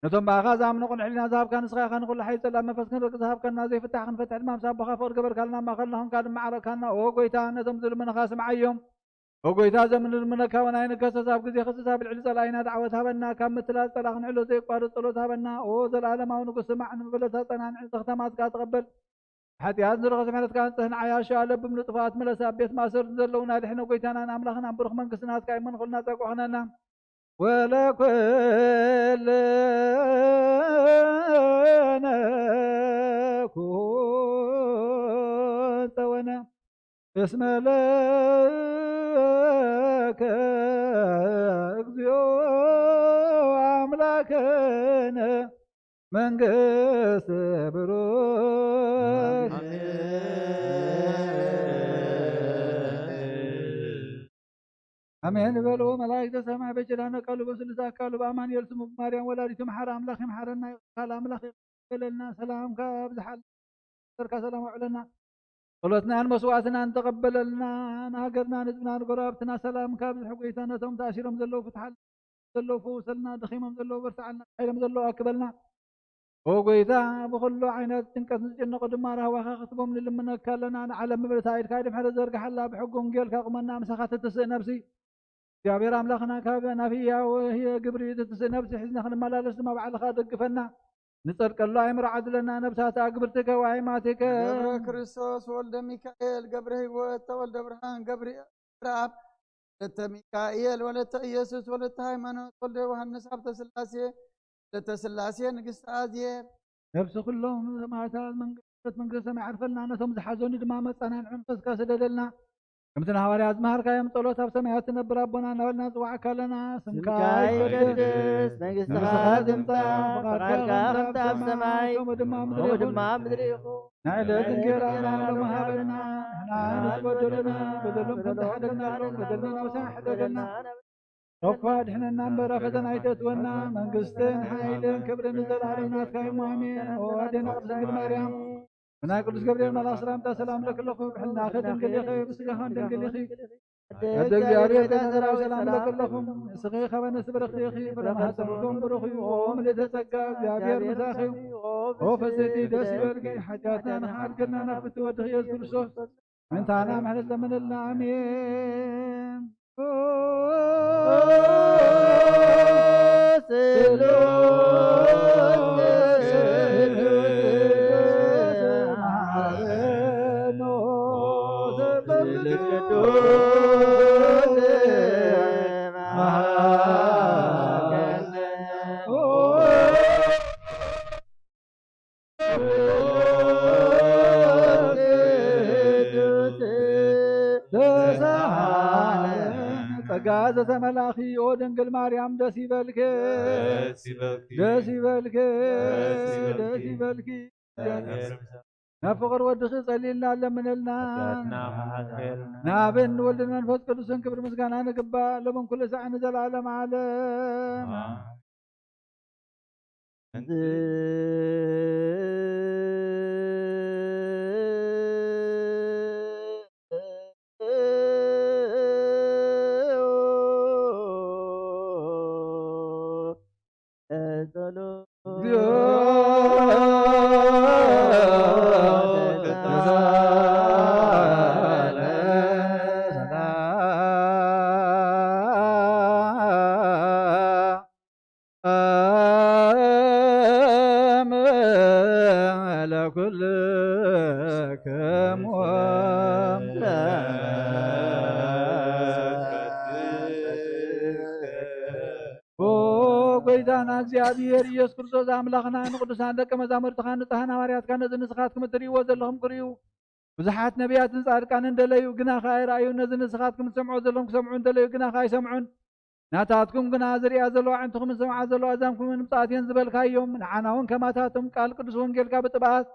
ነቶም ብኣኻ ዝኣምኑ ቅኑዕ ሕሊና ዝሃብካ ንስኻ ኢኻ። ንኹሉ ሓይሊ ጸላም መንፈስ ክንረግጽ ዝሃብካና፣ ዘይፍታሕ ክንፈትሕ ድማ ምስ ኣቦኻ ፍቕሪ ገበርካልና። ኣብ ማእኸልና ኾንካ ድማ ዓረቕካና። ኦ ጎይታ፣ ነቶም ዝልምኑኻ ስምዓዮም። ኦ ጎይታ፣ ዘምንልምነካ ወናይ ንከሰስ ኣብ ግዜ ክስስ ኣብ ልዕሊ ጸላኢና ዳዕወት ሃበና። ካብ ምትላል ጸላ ክንዕሎ ዘየቋርጽ ጸሎት ሃበና። ኦ ዘለኣለማዊ ንጉስ፣ ስማዕ፣ ንመበለታ ጸናንዕ፣ ዘኽታማትካ ተቐበል። ሓጢኣት ንረኸስ ምሕረትካ ኣንጽህ፣ ንዓያሹ ኣለብም ንጥፋት ምለስ፣ ኣብ ቤት ማእሰርቲ ዘለውና ድሕነ። ጎይታናን ኣምላኽናን ብሩኽ መንግስቲ ናትካ እሞ ንኹልና ጸግዑ ኹነና። ወለኩልነ ኩን ጸወነ እስመ ለከ እግዚኦ አምላክነ መንግስት ብሩክ። አሜን በሉ መላእክተ ሰማይ በኪዳነ ቃሉ በስሉስ አካሉ በአማኑኤል ስሙ በማርያም ወላዲቱ መሐረ አምላክ ይምሐረና። ይቅር ካለ አምላክ ይቅር በለልና። ሰላምካ ኣብዝሓልና። ሰርካ ሰላም ኣውዕለና። ጸሎትናን መስዋዕትናን ተቐበለልና። ንሃገርና ንህዝብና ንጎረባብትና ሰላምካ ኣብዝሕ ጎይታ። ነቶም ተኣሲሮም ዘለዉ ፍትሓል ዘለዉ ፈውሰልና። ደኺሞም ዘለዉ በርትዓልና። ሓይሎም ዘለዉ ኣክበልና። ኦ ጎይታ፣ ብኹሉ ዓይነት ጭንቀት ንዝጭነቑ ድማ ራህዋኻ ክትቦም ንልምነካ ኣለና። ንዓለም ብብርታ ኢድካ ድሕሪ ዘርግሓላ፣ ብሕጊ ወንጌልካ ቁመና። ምሳኻ ትትስእ ነብሲ እግዚኣብሔር ኣምላኽና ካብ ናብ ህያው ህየ ግብሪ ትትስእ ነብሲ ሒዝና ክንመላለስ ድማ ባዕልኻ ደግፈና። ንጸድቀሉ ኣእምሮ ዓድለና። ነብሳት ኣግብርትከ ወኣይማትከ ገብረ ክርስቶስ ወልደ ሚካኤል ገብረ ህይወት ተወልደ ብርሃን ገብርኤል ረኣብ ወለተ ሚካኤል ወለተ ኢየሱስ ወለተ ሃይማኖት ወልደ ዮሃንስ ሃብተ ስላሴ ወለተ ስላሴ ንግስቲ ኣዜብ። ነብሲ ኩሎም ሰማዕታት መንግስት መንግስተ ሰማይ ዓርፈልና። ነቶም ዝሓዘኑ ድማ መጸናንዒ መንፈስካ ስደደልና። ከምቲ ንሃዋርያት ዝመሃርካዮም ጸሎት ኣብ ሰማያት ትነብር ኣቦና እናበልና ንጽውዓካ ኣለና። ስምካ ስምካ ይቀደስ፣ ይቀደስ፣ መንግስትኻ መንግስትኻ ትምጻእ፣ ትምጻእ፣ ፍቓድካ ፍቓድካ ከምቲ ኣብ ከምቲ ኣብ ሰማይ ሰማይ፣ ከምኡ ድማ ምድሪ ከምኡ ይኹን። ድማ ምድሪ ይኹን። ናይ ዕለት እንጌራና ሎሚ ሃበና፣ ንሕና ንዝበደሉና፣ በደሎም ከም ዝሓደግናሎም፣ በደልና ናብሳና ሕደገልና። እኳ ድሕነና እምበር ኣብ ፈተና ኣይተእትወና። መንግስትን ሓይልን ክብርን ንዘለኣለም ናትካ እዩ። ኣሜን። ኦ ኣዴና ቅድስት ድንግል ማርያም፣ ብናይ ቅዱስ ገብርኤል መልኣኽ ሰላምታ ሰላም እለኪ ኣለኹ። ብሕልናኺ ድንግል ኢኺ፣ ብስጋኺ ድንግል ኢኺ። ኣደ እግዚኣብሔር ተጋዳላይ ሰላም እለኪ ኣለኹ። ንስኺ ካብ ኣንስቲ ብርኽቲ ኢኺ፣ ፍረ ማህፀንኩም ብሩኽ እዩ። ኦ ምልዕተ ጸጋ፣ እግዚኣብሔር ምሳኺ እዩ። ኦ ፍጽቲ ደስ ይበልኪ፣ ሓጢኣትና ንኽሓድገልና ናብ ፍትው ወድኺ ኢየሱስ ክርስቶስ ምእንታና ምሕረት ለምንልና። ኣሜን። ጸጋ ዘተመላኺ ኦ ድንግል ማርያም ደስ ይበልኪ፣ ደስ ይበልኪ፣ ደስ ይበልኪ፣ ደስ ይበልኪ። ደስ ይበልኪ። ናብ ፍቕር ወድኺ ጸሊልና ለምነልና። ሓጢኣትና መሓሰልና። ንኣብን ንወልድን መንፈስ ቅዱስን ክብሪ ምስጋና ንግባእ፣ ሎምን ኩሉ ሳዕ ንዘለዓለም ዓለም። ኣሜን። ኦ ጎይታና እግዚኣብሔር ኢየሱስ ክርስቶስ ኣምላኽና፣ ንቅዱሳን ደቀ መዛሙርትኻ ንጽሃን ሃዋርያትካ ነዚ ንስኻትኩም እትርእይዎ ዘለኹም ክርእዩ፣ ብዙሓት ነቢያትን ጻድቃንን ደለዩ፣ ግና ኸኣ ኣይረኣዩን። ነዚ ንስኻትኩም ትሰምዖ ዘለኹም ክሰምዑ እንደለዩ፣ ግና ኸኣ ኣይሰምዑን። ናታትኩም ግና ዝርእያ ዘለዋ ኣዕንትኹምን ዝሰምዓ ዘለዋ ኣዛንኩምን ብጻት እየን ዝበልካዮም። ንዓና እውን ከማታቶም ቃል ቅዱስ ወንጌልካ ብጥብኣት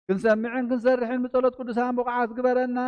ክንሰምዕን ክንሰርሕን ብጸሎት ቅዱሳን ብቑዓት ግበረና።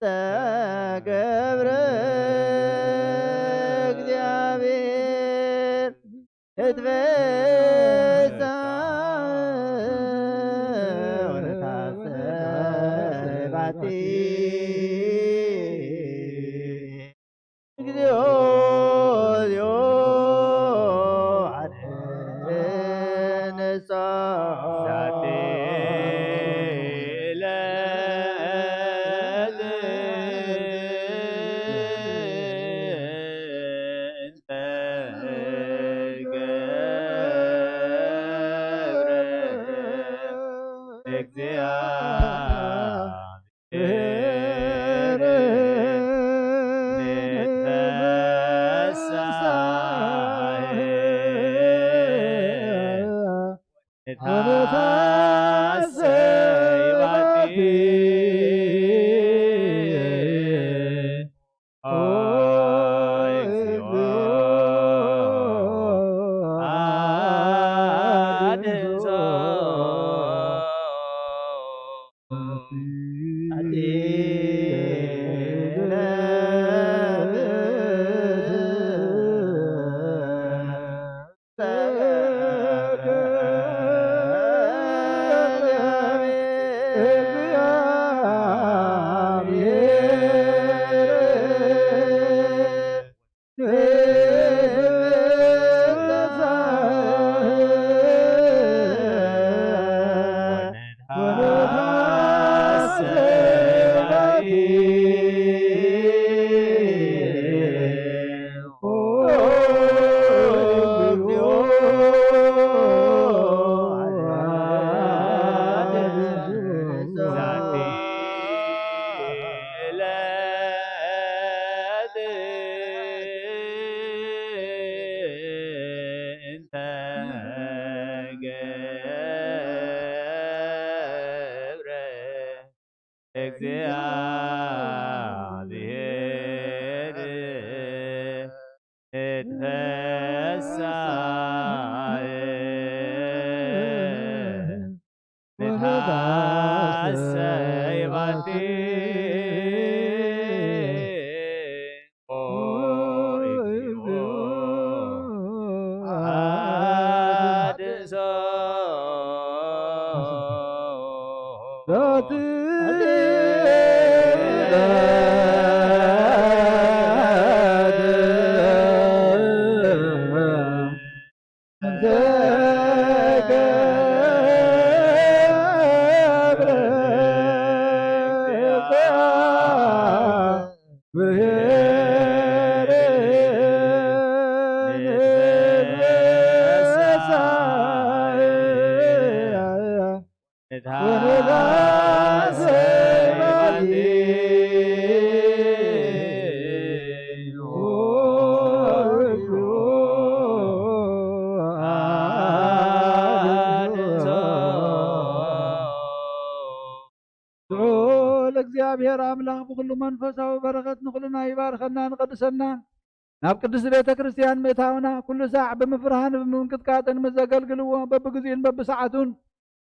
ተገብረ እግዚኣብሔር እትበሳ ወነታሰይ ባቲ። እግዚኦ፣ እግዚኦ፣ አድነሳ። ዛቲ ዕለት እንተ ገብረ ልዑል እግዚኣብሔር ኣምላኽ ብኹሉ መንፈሳዊ በረኸት ንኹልና ይባርከና ንቐድሰና። ናብ ቅድስቲ ቤተ ክርስቲያን ምእታውና ኩሉ ሳዕ ብምፍርሃን ብምንቅጥቃጥን ምስ ዘገልግልዎ በብግዚኡን በብሰዓቱን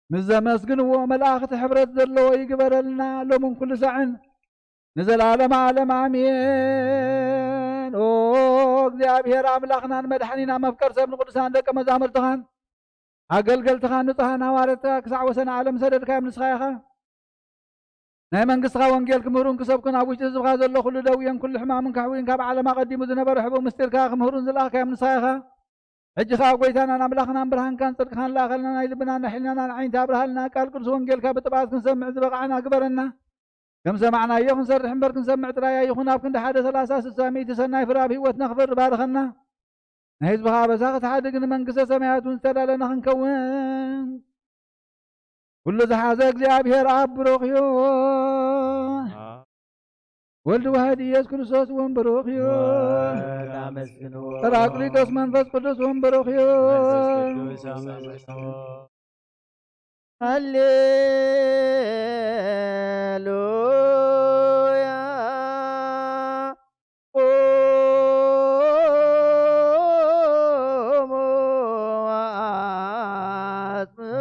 ምስ ዘመስግንዎ መላእኽቲ ሕብረት ዘለዎ ይግበረልና ሎምን ኩሉ ሳዕን ንዘለዓለመ ዓለም ኣሜን። ኦ እግዚኣብሔር ኣምላኽናን መድሓኒና መፍቀር ሰብ ንቅዱሳን ደቀ መዛሙርትኻን ኣገልገልትኻን ንጹሃን ሃዋርያትካ ክሳዕ ወሰን ዓለም ሰደድካዮም ንስኻ ኢኻ። ናይ መንግስትኻ ወንጌል ክምህሩን ክሰብኩን ኣብ ውሽጢ ህዝብኻ ዘሎ ኩሉ ደውየን ኩሉ ሕማምን ከሕውይን ካብ ዓለም ኣቐዲሙ ዝነበረ ሕቡእ ምስጢርካ ክምህሩን ዝለኣኽካዮም ንስኻ ኢኻ። ሕጂ ኸኣ ጐይታናን ኣምላኽናን ብርሃንካን ጽድቅኻን ለኣኸልና ናይ ልብናን ናይ ሕልናናን ዓይንቲ ኣብርሃልና ቃል ቅዱስ ወንጌልካ ብጥብዓት ክንሰምዕ ዝበቕዓና ግበረና። ከም ሰማዕናዮ ክንሰርሕ እምበር ክንሰምዕ ጥራይ ኣይኹን ኣብ ክንዲ ሓደ ሰላሳ ስሳ ሚእቲ ሰናይ ፍረ ኣብ ህይወትና ክፈሪ ባርኸና። ናይ ህዝብኻ ኣበሳ ክትሓድግ ንመንግስተ ሰማያት እውን ዝተዳለና ክንከውን ኩሉ ዝሓዘ እግዚኣብሔር ኣብ ብሩኽ እዩ። ወልድ ዋሕድ ኢየሱስ ክርስቶስ እውን ብሩኽ እዩ። ጳራቅሊጦስ መንፈስ ቅዱስ እውን ብሩኽ እዩ። ሃሌሉያ። ቁሙ ወአስምዑ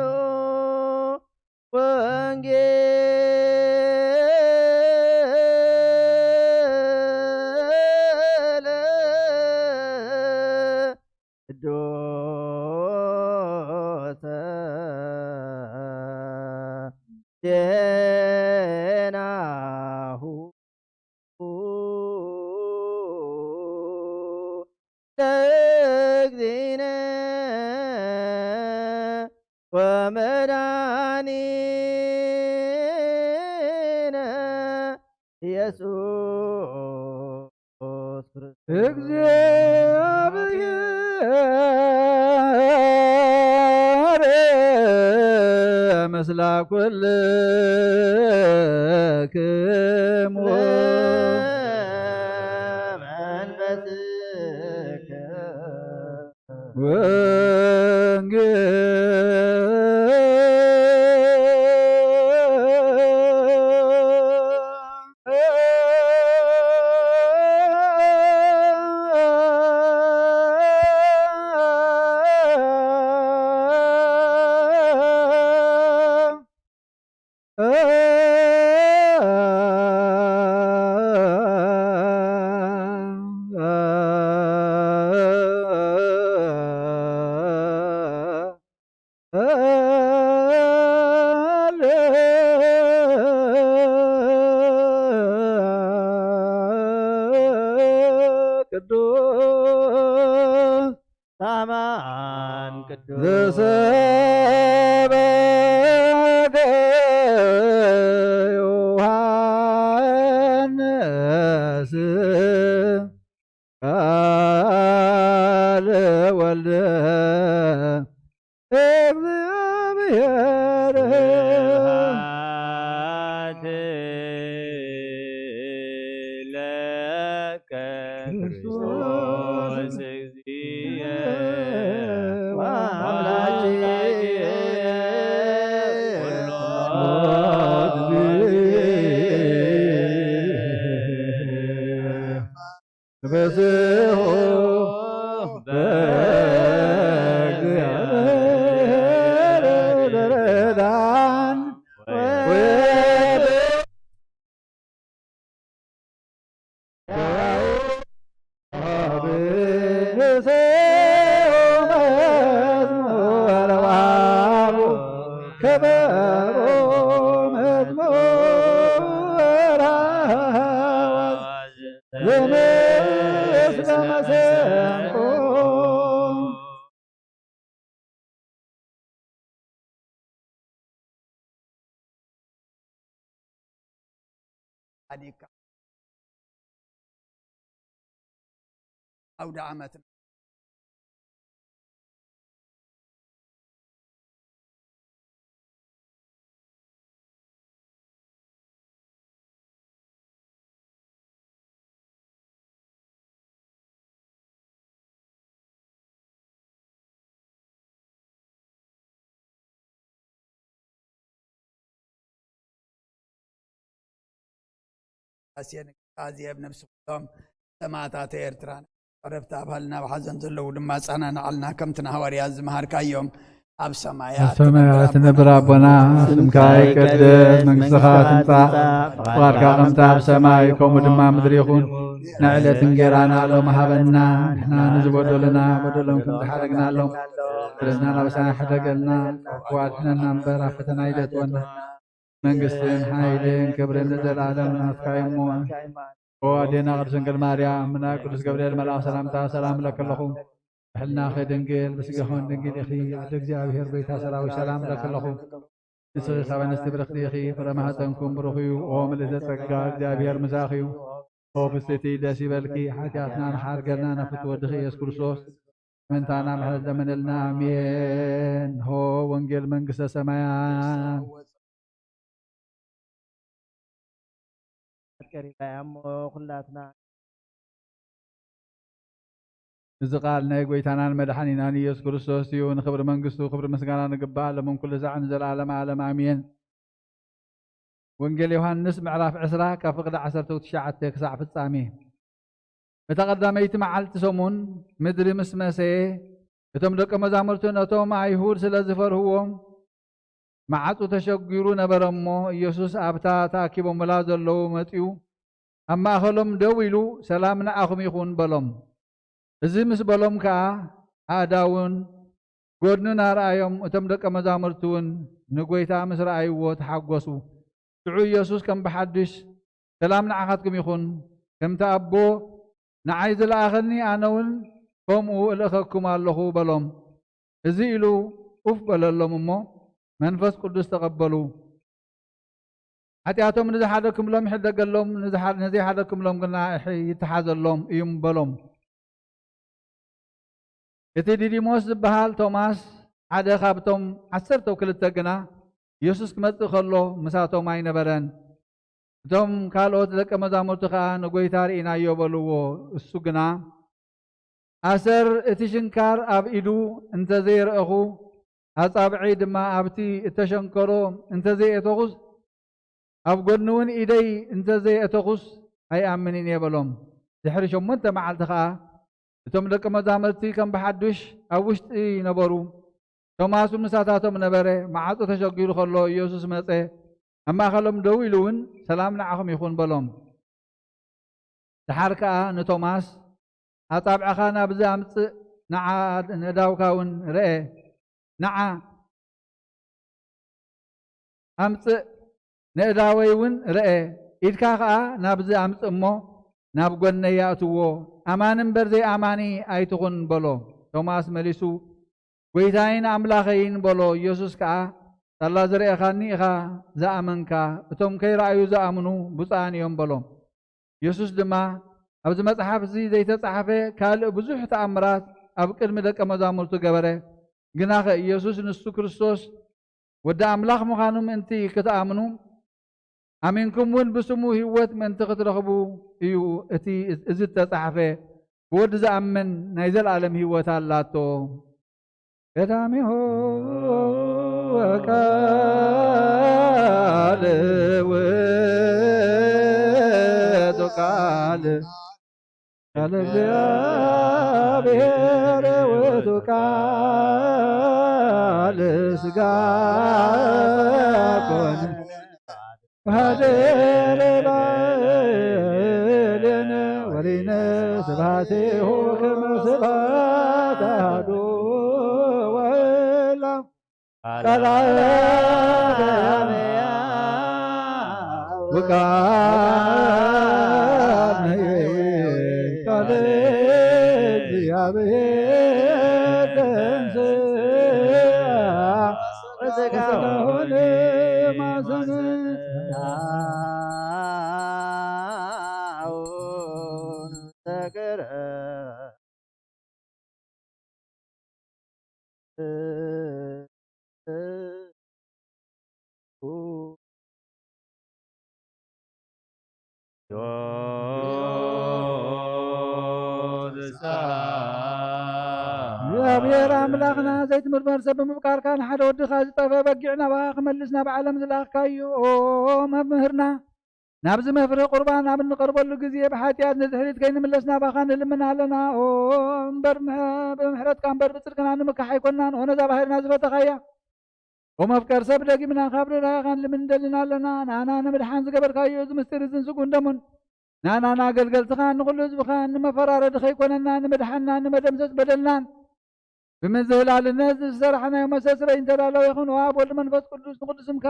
ወንጌለ ቅዱሰ ዜናሁ ለእግዚእነ ወመድኃኒነ ኢየሱስ ክርስቶስ። እግዚአብሔር ምስለ ኩልክሙ ወመንፈስከ። ወንጌል ቅዱስ አማን ቅዱስ ዘሰበከ ዮሐንስ ቃለ ወልደ እግዚአብሔር። ስብሐት ለከ ክርስቶስ እግዚእ ወአምላኬ ኩሎ ጊዜ። በዝሆ በእግዚአብሔር ከበሮ መዝሙር አዋጅ ዘምስለ መሰንቆ። ሓዲግካ ኣውደ ዓመት ኣስየን ኣዝየብ ነብሲ ኩሎም ሰማእታት ኤርትራ ዕረፍቲ ኣባልና ኣብ ሓዘን ዘለዉ ድማ ኣጸናንዓልና፣ ከምቲ ንሃዋርያት ዝመሃርካዮም ኣብ ሰማያት ኣብ ሰማያት ትነብር ኣቦና፣ ስምካ ይቀደስ፣ መንግስትኻ ትምጻእ፣ ፍቓድካ ከምቲ ኣብ ሰማይ ከምኡ ድማ ምድሪ ይኹን። ንዕለት እንጌራና ሎም ሃበና፣ ንሕና ንዝበደሉና በደሎም ከምቲ ሓደግናሎም፣ በደልና ናብ ሰማይ ሕደገልና፣ ካብ ክፉ ኣድሕነና እምበር ኣብ ፈተና ኣይተእትወና። መንግስትን ሓይልን ክብርን ንዘለኣለም ናትካ እዩ እሞ። ኦ ኣዴና ቅድስት ድንግል ማርያም፣ ብናይ ቅዱስ ገብርኤል መልኣኽ ሰላምታ ሰላም እለኪ ኣለኹ። ብሕልናኺ ድንግል፣ ብስጋኺ እውን ድንግል ኢኺ። ኣደ እግዚኣብሔር፣ ጎይታ ሰራዊት፣ ሰላም እለኪ ኣለኹ። ንስኺ ካብ ኣንስቲ ብርኽቲ ኢኺ፣ ፍረ ማህፀንኩም ብሩኽ እዩ። ኦ ምልእተ ጸጋ፣ እግዚኣብሔር ምሳኺ እዩ። ኦ ፍስቲ ደስ ይበልኪ፣ ሓጢኣትና ንሓርገልና፣ ናብ ፍትወ ወድኺ ኢየሱስ ክርስቶስ ምእንታና ምሕረት ለምንልና። ኣሜን። ሆ ወንጌል መንግስተ ሰማያት። ቀሪባ እያ እሞ ኩላትና። እዚ ቃል ናይ ጎይታናን መድሓኒናን ኢየሱስ ክርስቶስ እዩ። ንኽብሪ መንግስቱ ክብሪ ምስጋና ንግባእ፣ ሎምን ኩሉ ሳዕ ንዘለዓለም ዓለም ኣሜን። ወንጌል ዮሃንስ ምዕራፍ ዕስራ ካብ ፍቕዲ ዓሰርተ ትሽዓተ ክሳዕ ፍጻሜ። በታ ቀዳመይቲ መዓልቲ ሰሙን ምድሪ ምስ መሰየ፣ እቶም ደቀ መዛሙርቲ ነቶም ኣይሁድ ስለ ዝፈርህዎም፣ መዓጹ ተሸጒሩ ነበረ እሞ፣ ኢየሱስ ኣብታ ተኣኪቦምላ ዘለዉ መጺኡ፣ ኣብ ማእከሎም ደው ኢሉ፣ "ሰላም ንዓኹም ይኹን" በሎም። እዚ ምስ በሎም ከኣ፣ ኣእዳዉን ጎድኑን ኣርኣዮም። እቶም ደቀ መዛሙርቲ እውን ንጐይታ ምስ ረኣይዎ ተሓጐሱ። ሽዑ ኢየሱስ ከም ብሓድሽ፣ "ሰላም ንዓኻትኩም ይኹን። ከምቲ ኣቦ ንዓይ ዝለኣኸኒ፣ ኣነ እውን ከምኡ እልእኸኩም ኣለኹ" በሎም። እዚ ኢሉ ኡፍ በለሎም እሞ መንፈስ ቅዱስ ተቐበሉ። ሓጢኣቶም ንዝሓደክምሎም ይሕደገሎም፣ ንዝሓ-፣ ንዘይሓደክምሎም ግና ይሕ-፣ ይተሓዘሎም እዩ በሎም። እቲ ዲዲሞስ ዝበሃል ቶማስ፣ ሓደ ካብቶም ዓሰርተው ክልተ ግና፣ ኢየሱስ ክመጽእ ከሎ ምሳቶም ኣይነበረን። እቶም ካልኦት ደቀ መዛሙርቲ ኸኣ፣ "ንጐይታ ርኢናዮ" በልዎ። እሱ ግና፣ "ኣሰር እቲ ሽንካር ኣብ ኢዱ እንተ ዘይረእኹ፣ ኣጻብዐይ ድማ ኣብቲ እተሸንከሮ እንተ ዘይእተኹስ፣ ኣብ ጐድኑ እውን ኢደይ እንተ ዘይእተኹስ፣ ኣይኣምንን እየ" በሎም። ድሕሪ ሸሞንተ መዓልቲ ኸኣ፣ እቶም ደቀ መዛሙርቲ ከም ብሓዱሽ ኣብ ውሽጢ ነበሩ። ቶማስ እውን ምሳታቶም ነበረ። ማዕጾ ተሸጒሩ ኸሎ፣ ኢየሱስ መጸ፣ ኣብ ማእከሎም ደው ኢሉ እውን፣ "ሰላም ንዓኹም ይኹን" በሎም። ደሓር ከኣ ንቶማስ፣ "ኣጻብዕኻ ናብዚ ኣምጽእ፣ ንዓ ንእዳውካ እውን ርኤ። ንዓ ኣምጽእ፣ ንእዳወይ እውን ርኤ። ኢድካ ከኣ ናብዚ ኣምጽእ እሞ፣ ናብ ጐነይ ኣእትዎ። ኣማኒ እምበር ዘይኣማኒ ኣይትኹን" በሎ። ቶማስ መሊሱ፣ "ጐይታይን ኣምላኸይን" በሎ። ኢየሱስ ከኣ፣ "ሳላ ዝረኤኻኒ ኢኻ ዝኣመንካ፣ እቶም ከይረኣዩ ዝኣምኑ ብፁዓን እዮም" በሎ። ኢየሱስ ድማ፣ "ኣብዚ መጽሓፍ እዚ ዘይተጻሕፈ ካልእ ብዙሕ ተኣምራት ኣብ ቅድሚ ደቀ መዛሙርቱ ገበረ። ግናኸ ኢየሱስ ንሱ ክርስቶስ ወዲ ኣምላኽ ምዃኑ ምእንቲ ክትኣምኑ፣ ኣሚንኩም እውን ብስሙ ህይወት ምእንቲ ክትረኽቡ እዩ እቲ፣ እዚ እተጻሕፈ። ብወዲ ዝኣምን ናይ ዘለኣለም ህይወት ኣላቶ" ቀዳሚሁ ወቃል ውእቱ ቃል፣ ቃል እግዚኣብሔር ውእቱ ቃል ሥጋ ኮነ። ሀደረ ላዕሌነ ወሪነ ስብሐቲሁ ከመ ስብሐት አሐዱ ወላ ቃለ አርያም ወቃለ ቃለ እግዚአብሔር ተንሥአ ወሥጋ ሆነ ማሰነ ተገረ እግዚኣብሔር ኣምላኽና ዘይትምርመር ሰብ ብምፍቃርካ ንሓደ ወድኻ ዝጠፍአ በጊዕ ናባኻ ክመልስ ናብ ዓለም ዝለኣኽካዮ መምህርና ናብዚ መፍርሂ ቁርባን ኣብ እንቐርበሉ ግዜ ብሓጢኣት ንድሕሪት ከይንምለስ ናባኻ ንልምን ኣለና። ኦ እምበር ምሕ-፣ ብምሕረትካ እምበር ብጽድቅና ንምካሕ ኣይኮንናን። ኦ ነዛ ባህርና ዝፈተኻያ ኦ መፍቀር ሰብ ደጊምና ካብ ርራይኻን ልምን እንደልን ኣለና። ንኣና ንምድሓን ዝገበርካዮ እዚ ምስጢር እዝን ስጉን ደሙን ንኣናን ኣገልገልትኻን ንኹሉ ህዝብኻን ንመፈራረዲ ከይኮነና ንምድሓንናን ንመደምሰስ በደልናን ብምዝህላልነት ዝሰራሕናዮ መሰስረይ እንተዳለወ ይኹን። ኦ ኣብ ወልድ መንፈስ ቅዱስ ንኹሉ ስምካ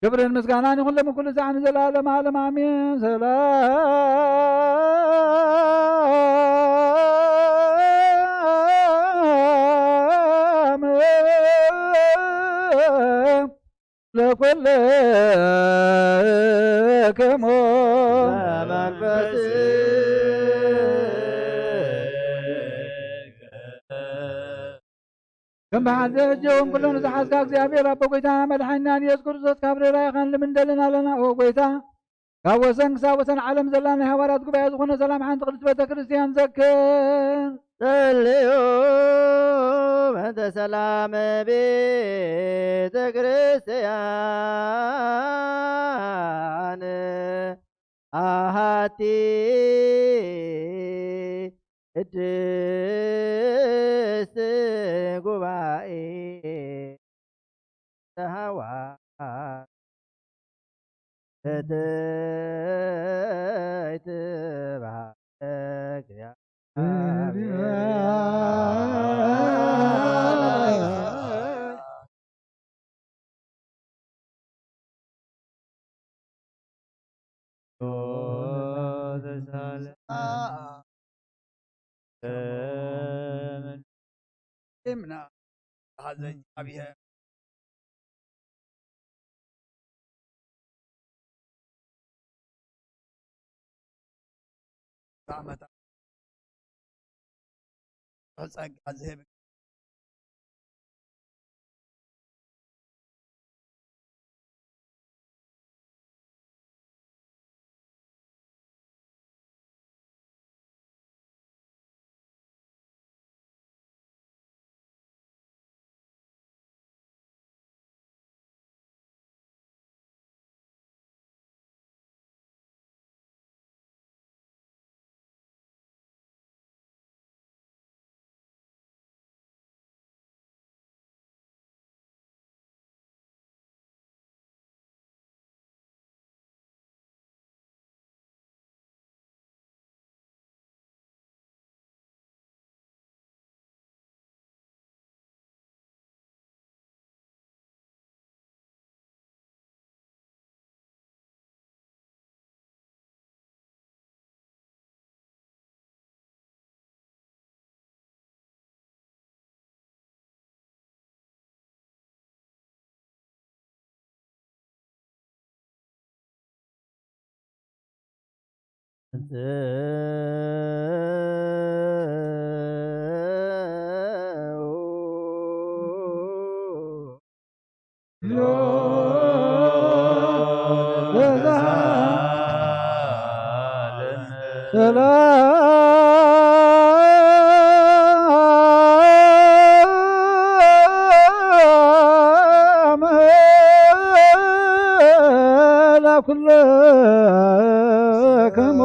ክብርን ምስጋናን ይኹን ሎሚ ኩሉ ሳዕ ንዘለዓለም ዓለም ኣሜን። ሰላም ለኩልክሙ መንፈስ ከም ብሓደ ሕጂ እውን ኩሎም ዝሓዝካ እግዚኣብሔር ኣቦ ጎይታና መድሓኒናን ኢየሱስ ክርስቶስ ካብ ርራይኻን ልምንደልን ኣለና። ኦ ጎይታ ካብ ወሰን ክሳብ ወሰን ዓለም ዘላ ናይ ሃዋርያት ጉባኤ ዝኾነ ሰላም ሓንቲ ቅድስት ቤተ ክርስቲያን ዘክር። ጸልዩ በእንተ ሰላም ቤተ ክርስቲያን ኣሃቲ ቅድስት ጉባኤ ተሃዋ እትይትባረክ ና ሀዘኝ አብሔር ዓመታ ጸጋ ዝህብ ሰላም ለኩልክሙ።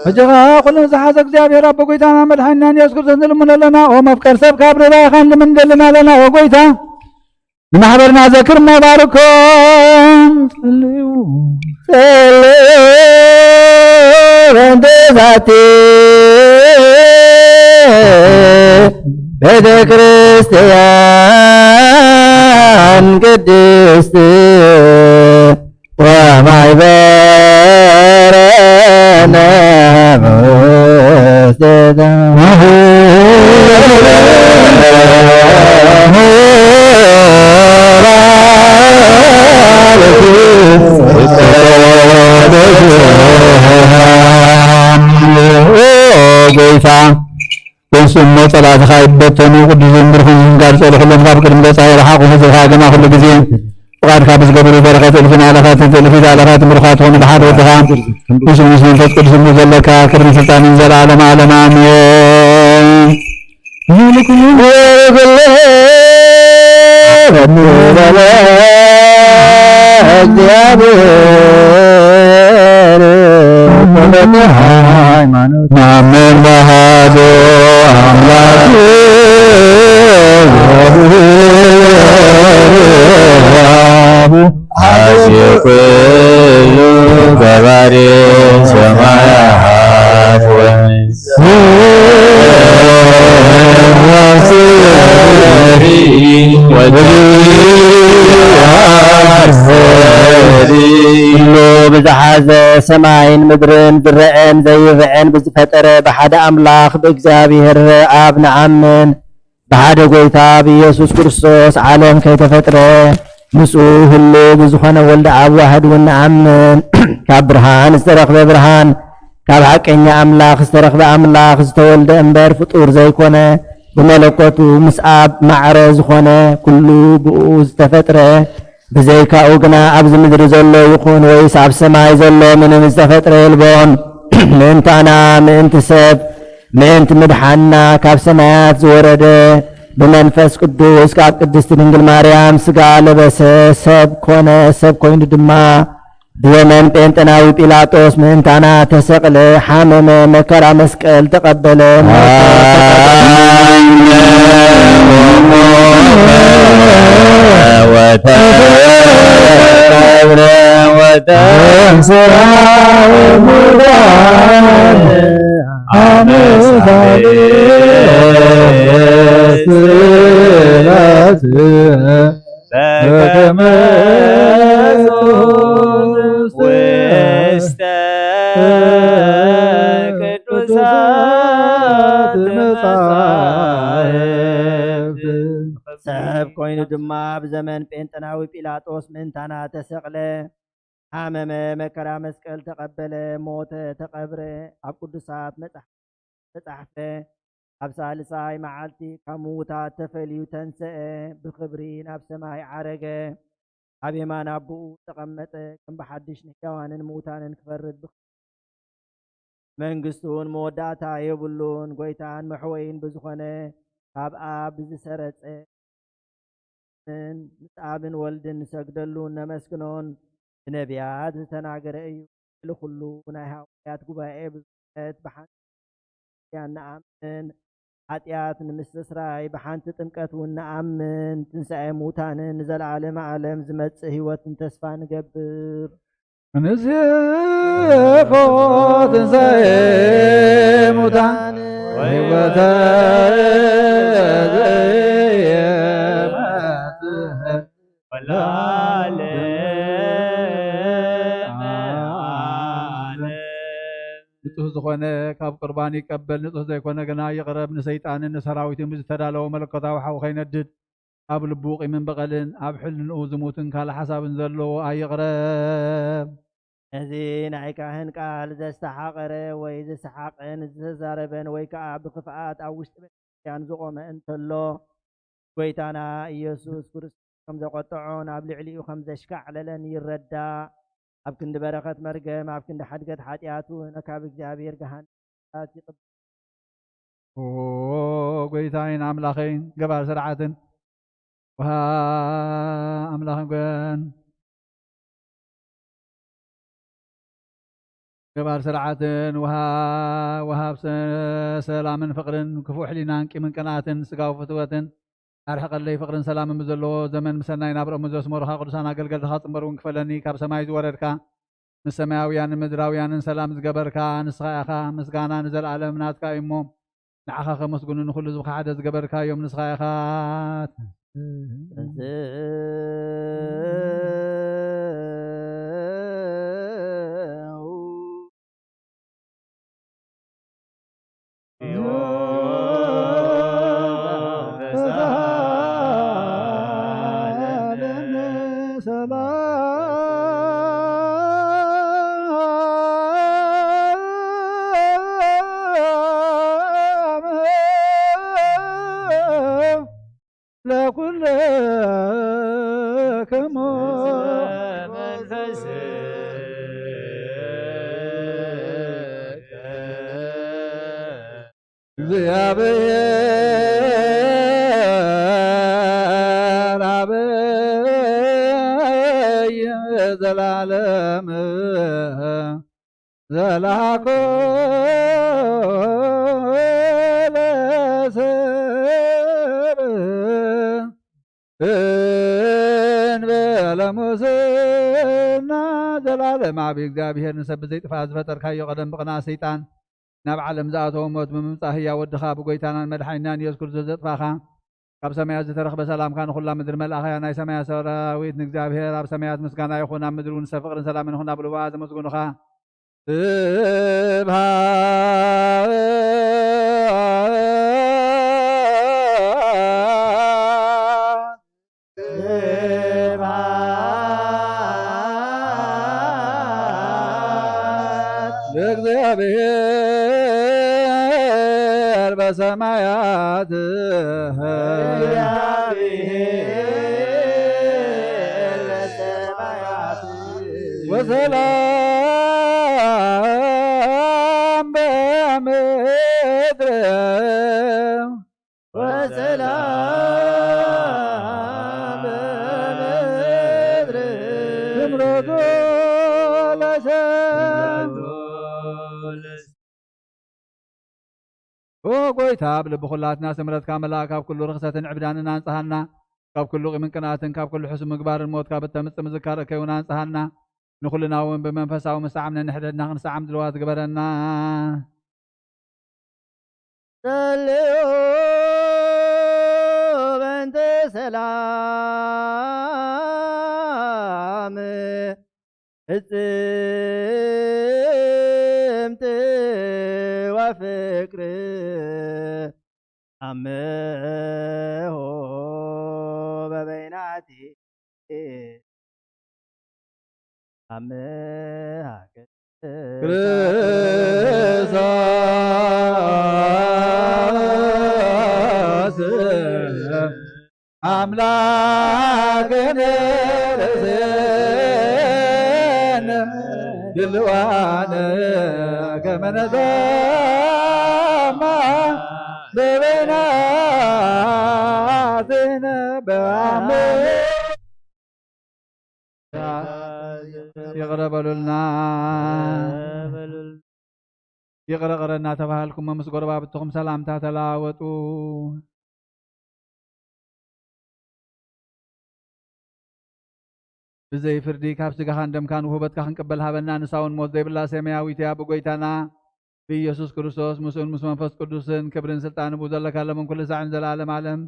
ሕጂ ኸዓ ኩሉ ዝሓዘ እግዚኣብሔር ኣቦ ጎይታና መድሓኒናን የሱስ ክርስቶስ ንልምኖ ኣለና። ኦ መፍቀር ሰብ ካብ ርራይኻን ልምንደልና ኣለና። ኦ ጎይታ ንማሕበርና ዘክርሞ ባርኮም ጸልዩ። ጸልዩ በእንተ ዛቲ ቤተ ክርስቲያን ቅድስት ወማሕበረነ ውስቴታ። ጌታ ተንሱ እሞ ጸላእትኻ ይበተኑ፣ ቅዱስ ዝንብርኹም ዝንጋር ጸልኹሎም ካብ ቅድሚ ገጻ ይርሓቑ፣ ህዝብኻ ግና ኩሉ ግዜ ፍቓድካ ብዝገብሩ በረኸት እልፍን ኣእላፋትን ትእልፊት ኣእላፋትን ብሩኻት ትኾኑ፣ ብሓደ ወድኻ ምስ ምስ መንፈስ ቅዱስ እሞ ዘለካ ክብርን ስልጣንን ዘለዓለም ዓለም ኣሜን። ይልኩሉ በለ እግዚኣብሔር ሃይማኖት። ናምን በሃዶ ኣምላክ አብ ኩሉ ገባሬ ሰማያት ወምድር ኩሉ ብዝሓዘ ሰማይን ምድርን ዝረአን ዘይረአን ብዝፈጠረ ብሓደ ኣምላኽ ብእግዚኣብሔር ኣብ ንኣምን። ብሓደ ጎይታ ብኢየሱስ ክርስቶስ ዓለም ከይተፈጥረ ምስኡ ህሉ ብዝኾነ ወልደ ኣብ ዋህድ እውን ንኣምን። ካብ ብርሃን ዝተረኽበ ብርሃን፣ ካብ ሓቀኛ ኣምላኽ ዝተረኽበ ኣምላኽ፣ ዝተወልደ እምበር ፍጡር ዘይኮነ፣ ብመለኮቱ ምስ ኣብ ማዕረ ዝኾነ፣ ኩሉ ብኡ ዝተፈጥረ፣ ብዘይካኡ ግና ኣብዚ ምድሪ ዘሎ ይኹን ወይስ ኣብ ሰማይ ዘሎ ምንም ዝተፈጥረ የልቦን። ምእንታና፣ ምእንቲ ሰብ፣ ምእንቲ ምድሓንና ካብ ሰማያት ዝወረደ፣ ብመንፈስ ቅዱስ ካብ ቅድስቲ ድንግል ማርያም ስጋ ለበሰ፣ ሰብ ኮነ፣ ሰብ ኮይኑ ድማ ብዘመን ጴንጠናዊ ጲላጦስ ምእንታና ተሰቕለ፣ ሓመመ፣ መከራ መስቀል ተቐበለ፣ ሞተ፣ ተቐብረ፣ ወተቀብረ ወተንሥአ እሙታን አመ ሳልስት በከመ ውስተ ቅዱሳት መጻሕፍት። ሰብ ኮይኑ ድማ ብዘመን ጴንጠናዊ ጲላጦስ ምእንታና ተሰቕለ፣ ሓመመ፣ መከራ መስቀል ተቐበለ፣ ሞተ፣ ተቐብረ፣ ኣብ ቅዱሳት መጻሕፍት ተጻሕፈ። ኣብ ሳልሳይ መዓልቲ ካብ ምዉታት ተፈልዩ ተንሰአ፣ ብኽብሪ ናብ ሰማይ ዓረገ፣ ኣብ የማን ኣቦኡ ተቐመጠ። ከም ብሓድሽ ንሕያዋንን ምዉታንን ክፈርድ ብኽ-፣ መንግስቱን መወዳእታ የብሉን። ጎይታን መሕወይን ብዝኾነ ካብ ኣብ ብዝሰረጸ ን-፣ ምስ ኣብን ወልድን ንሰግደሉን ነመስግኖን ብነቢያት ዝተናገረ እዩ። ልዕሊ ኩሉ ናይ ሃዋርያት ጉባኤ ብዙሕነት ብሓንቲ ክርስትያን ንኣምን፣ ሓጢኣት ንምስትስራይ ብሓንቲ ጥምቀት እውን ንኣምን፣ ትንሳኤ ምዉታንን ንዘለዓለመ ዓለም ዝመጽእ ህይወትን ተስፋ ንገብር። ንሴፎ ትንሳኤ ሙታን ወሕይወተ ዘየመጽእ ንጹህ ዝኾነ ካብ ቁርባን ይቀበል፣ ንጹህ ዘይኮነ ግና ይቕረብ። ንሰይጣንን ንሰራዊቱን ብዝተዳለወ መለኮታዊ ሓዊ ከይነድድ፣ ኣብ ልቡ ቂምን በቐልን፣ ኣብ ሕልንኡ ዝሙትን ካልእ ሓሳብን ዘለዎ ኣይቕረብ። ነዚ ናይ ካህን ቃል ዘስተሓቐረ ወይ ዝሰሓቐን ዝተዛረበን ወይ ከኣ ብኽፍኣት ኣብ ውሽጢ ቤተ ክርስቲያን ዝቖመ እንተሎ፣ ጐይታና ኢየሱስ ክርስቶስ ከም ዘቖጥዖን ኣብ ልዕሊኡ ከም ዘሽካዕለለን ይረዳእ። ኣብ ክንዲ በረኸት መርገም፣ ኣብ ክንዲ ሓድገት ሓጢኣት እውን ካብ እግዚኣብሔር ገሃነም እሳት ይቕበል። ኦ ጐይታይን ኣምላኸይን፣ ገባር ስርዓትን ወሃብ ኣምላኽን ገባር ስርዓትን ወሃ-፣ ወሃብ ሰ-፣ ሰላምን ፍቕርን፣ ክፉእ ሕሊናን ቂምን ቅንኣትን ስጋዊ ፍትወትን ኣርሕቐለይ። ፍቕርን ሰላምን ብዘለዎ ዘመን ብሰናይ ናብርኦም ዘስመሩኻ ቅዱሳን ኣገልገልትኻ ጽምበር እውን ክፈለኒ። ካብ ሰማይ ዝወረድካ፣ ምስ ሰማያውያንን ምድራውያንን ሰላም ዝገበርካ ንስኻ ኢኻ። ምስጋና ንዘለኣለም ናትካ እዩ እሞ፣ ንዓኻ ከመስግኑ ንኹሉ ህዝብኻ ሓደ ዝገበርካዮም ንስኻ ኢኻ። ለኩልክሙ እግዚአብሔር አብይ ዘላለም ዘላኮ ለሰብ እንበለ ሙስና። ዘላለም ኣብ እግዚኣብሔር ንሰብ ብዘይጥፋእ ዝፈጠርካዮ ቀደም ብቕንኣት ሰይጣን ናብ ዓለም ዝኣተወ ሞት ብምምጻእ ህያው ወድኻ ብጎይታናን መድሓኒናን ኢየሱስ ክርስቶስ ዘጥፋኻ ካብ ሰማያት ዝተረኽበ ሰላምካ ንኹላ ምድሪ መልኣኸያ። ናይ ሰማያት ሰራዊት ንእግዚኣብሔር ኣብ ሰማያት ምስጋና ይኹን፣ ኣብ ምድሪ እውን ሰብ ፍቕርን ሰላምን ይኹን። ኣብ ልባ ዘመስግኑኻ ስብሐት ስብሐት ለእግዚአብሔር በሰማያት። እግዚአብሔር በሰማያት። ወሰላም በምድር። ወሰላም በምድር። ስምረቱ ለሰብ። ኦ ጎይታ፣ ኣብ ልቢ ኩላትና ስምረትካ መላእ፣ ካብ ኩሉ ርኽሰትን ዕብዳንን ኣንጽሃና፣ ካብ ኩሉ ቂምን ቅንኣትን፣ ካብ ኩሉ ሕሱም ምግባርን ሞት ካብ እተምጽእ ምዝካር እከይ እውን ኣንጽሃና፣ ንኹልና እውን ብመንፈሳዊ ምስዓም ነንሕድሕድና ክንሰዓም ድልዋት ግበረና። ጸልዩ በእንተ ሰላም ፍጽምቲ ወፍቅር ኣምሆ በበይናቲ። ኣምሃ ክርስቶስ ኣምላክነ ርእስነ ድልዋነ ከመ ነሰማ በበይናትነ በአምልኮ። ይቕረ በሉልና። ይቕረ ቅረ እናተባሃልኩም ምስ ጎረባብትኹም ሰላምታ ተለዋወጡ። ብዘይ ፍርዲ ካብ ስጋኻን ደምካን ውህበትካ ክንቅበል ሃበና። ንሳውን ሞት ዘይብላ ሰማያዊት እያ። ብጎይታና ብኢየሱስ ክርስቶስ ምስኡን ምስ መንፈስ ቅዱስን ክብርን ስልጣንን ብኡ ዘለካ ለምን ኩሉ ሳዕን ዘለዓለም ዓለም።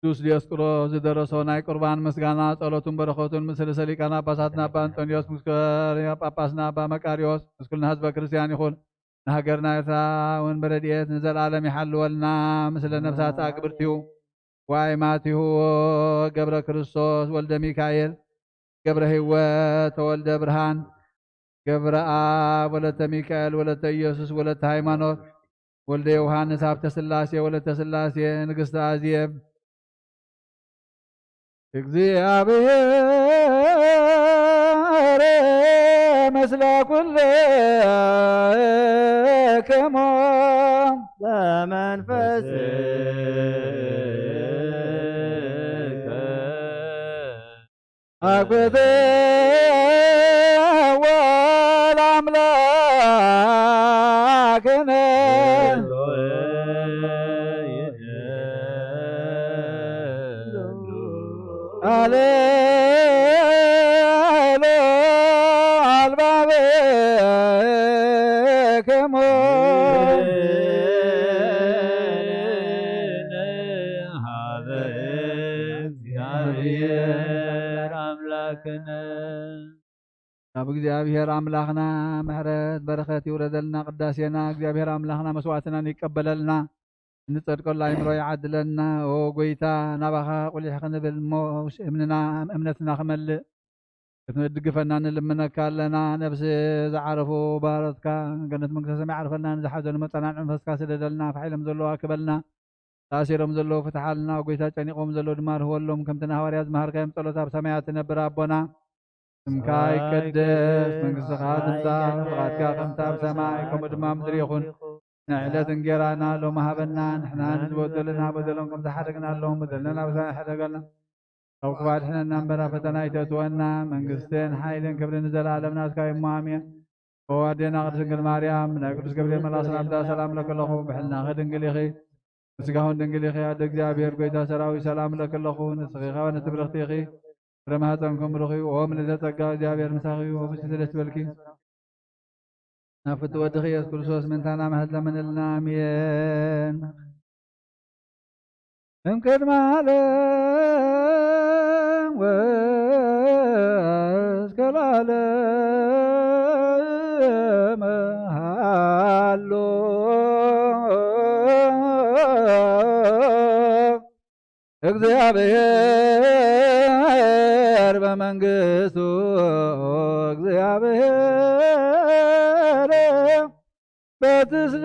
ቅዱስ ዲዮስቆሮስ ዝደረሶ ናይ ቁርባን ምስጋና ጸሎቱን በረኸቱን ምስ ርእሰ ሊቃነ ጳጳሳትና ኣባ እንጦንዮስ፣ ምስ ሊቀ ጳጳስና ኣባ መቃርዮስ፣ ምስ ኩልና ህዝበ ክርስቲያን ይኹን። ንሃገርና ኤርትራ እውን ብረድኤት ንዘለዓለም ይሓልወልና። ምስለ ነፍሳት ኣግብርቲሁ ዋይ ማቲሁ ገብረ ክርስቶስ ወልደ ሚካኤል ገብረ ህይወት ተወልደ ብርሃን ገብረኣብ ወለተ ሚካኤል ወለተ ኢየሱስ ወለተ ሃይማኖት ወልደ ዮሃንስ ሃብተ ሥላሴ ወለተ ሥላሴ ንግሥቲ ኣዜብ። እግዚአብሔር ምስለ ኩልክሙ በመንፈስ አኩቶ ወለአምላክነ አሌሎ አልባብክሙ አምላክነ። ናብ እግዚኣብሔር ኣምላኽና ምሕረት በረኸት ይውረደልና። ቅዳሴና እግዚኣብሔር ኣምላኽና መስዋዕትናን ይቀበለልና። እንጸድቀሉ ኣይምሮ ይዓድለና። ኦ ጎይታ፣ ናባኻ ቁሊሕ ክንብል እሞ እምንና፣ እምነትና ክመልእ ክትድግፈና ንልምነካ ኣለና። ነፍሲ ዝዓረፉ ባሮትካ ገነት መንግስተ ሰማይ ዓርፈልና። ንዝሓዘኑ መጸናንዒ መንፈስካ ስደደልና። ፋሕ ኢሎም ዘለዉ ኣክበልና። ተኣሲሮም ዘለዉ ፍትሓልና። ጎይታ፣ ጨኒቖም ዘለዉ ድማ ርህወሎም። ከምቲ ንሃዋርያት ዝመሃርካዮም ጸሎት ኣብ ሰማያት ትነብር ኣቦና፣ ስምካ ይቀደስ፣ መንግስትኻ ትምጻእ፣ ፍቓድካ ከምቲ ኣብ ሰማይ ከምኡ ድማ ኣብ ምድሪ ይኹን። ንዕለት እንጌራና ሎሚ ሃበና፣ ንሕና ንዝበደሉና በደሎም ከም ዝሓደግናሎም በደልና ናብ ሰማይ ሕደገልና። ካብ ክፉእ ኣድሕነና እምበር ኣብ ፈተና ኣይተእትወና። መንግስትን ሓይልን ክብርን ንዘለኣለም ናትካ እዩ እሞ ኣሜን። ኦ ኣዴና ቅድስት ድንግል ማርያም፣ ብናይ ቅዱስ ገብርኤል መልኣኽ ሰላምታ ሰላም እለኪ ኣለኹ። ብሕልናኺ ድንግል ኢኺ፣ ብስጋኹን ድንግል ኢኺ። ኣደ እግዚኣብሔር፣ ጎይታ ሰራዊት፣ ሰላም እለኪ ኣለኹ። ንስኺ ከኣ ንእቲ ብርኽቲ ኢኺ፣ ፍረ ማህፀንኩም ብሩኽ እዩ። ኦ ምልዕተ ጸጋ፣ እግዚኣብሔር ምሳኺ እዩ። ኦ ፍስሕቲ ደስ ይበልኪ፣ ናብ ፍትው ወድኺ ኢየሱስ ክርስቶስ ምእንታና ምሕረት ለምንልና። ኣሜን። እምቅድመ ዓለም ወእስከ ለዓለም ሃሎ እግዚአብሔር በመንግስቱ፣ እግዚአብሔር በትስብእቱ፣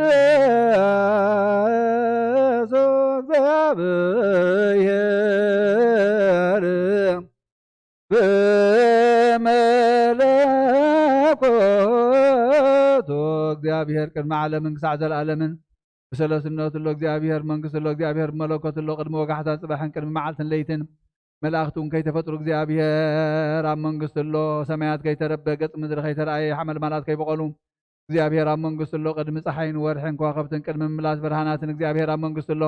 እግዚአብሔር በመለኮቱ። እግዚኣብሔር ቅድሚ ዓለምን ክሳዕ ዘለኣለምን ብሰለስነቱ ኣሎ። እግዚኣብሔር መንግስቱ ኣሎ። እግዚኣብሔር መለኮት ኣሎ። ቅድሚ ወጋሕታ ጽባሕን ቅድሚ መዓልትን ለይትን መላእኽቱ እውን ከይተፈጥሩ እግዚኣብሔር ኣብ መንግስቱ ኣሎ። ሰማያት ከይተረበ፣ ገጽ ምድሪ ከይተረኣየ፣ ሓመልማላት ከይበቆሉ እግዚኣብሔር ኣብ መንግስቱ ኣሎ። ቅድሚ ጸሓይን ወርሕን ከዋኽብትን ቅድሚ ምምላስ ብርሃናትን እግዚኣብሔር ኣብ መንግስቱ ኣሎ።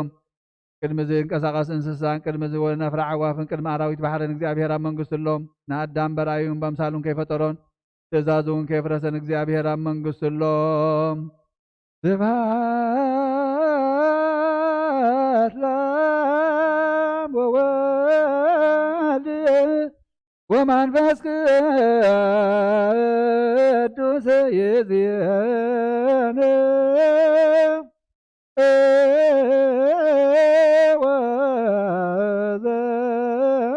ቅድሚ ዝንቀሳቐስ እንስሳን ቅድሚ ዝነፍራ ኣዕዋፍን ቅድሚ ኣራዊት ባሕርን እግዚኣብሔር ኣብ መንግስቱ ኣሎ። ንኣዳም በራዩን በምሳሉን ከይፈጠሮን ትእዛዙ እውን ከየፍረሰን እግዚኣብሔር ኣብ መንግስቱ ኣሎ። ስብሐት ለአብ ወወልድ ወመንፈስ ቅዱስ ይእዜኑ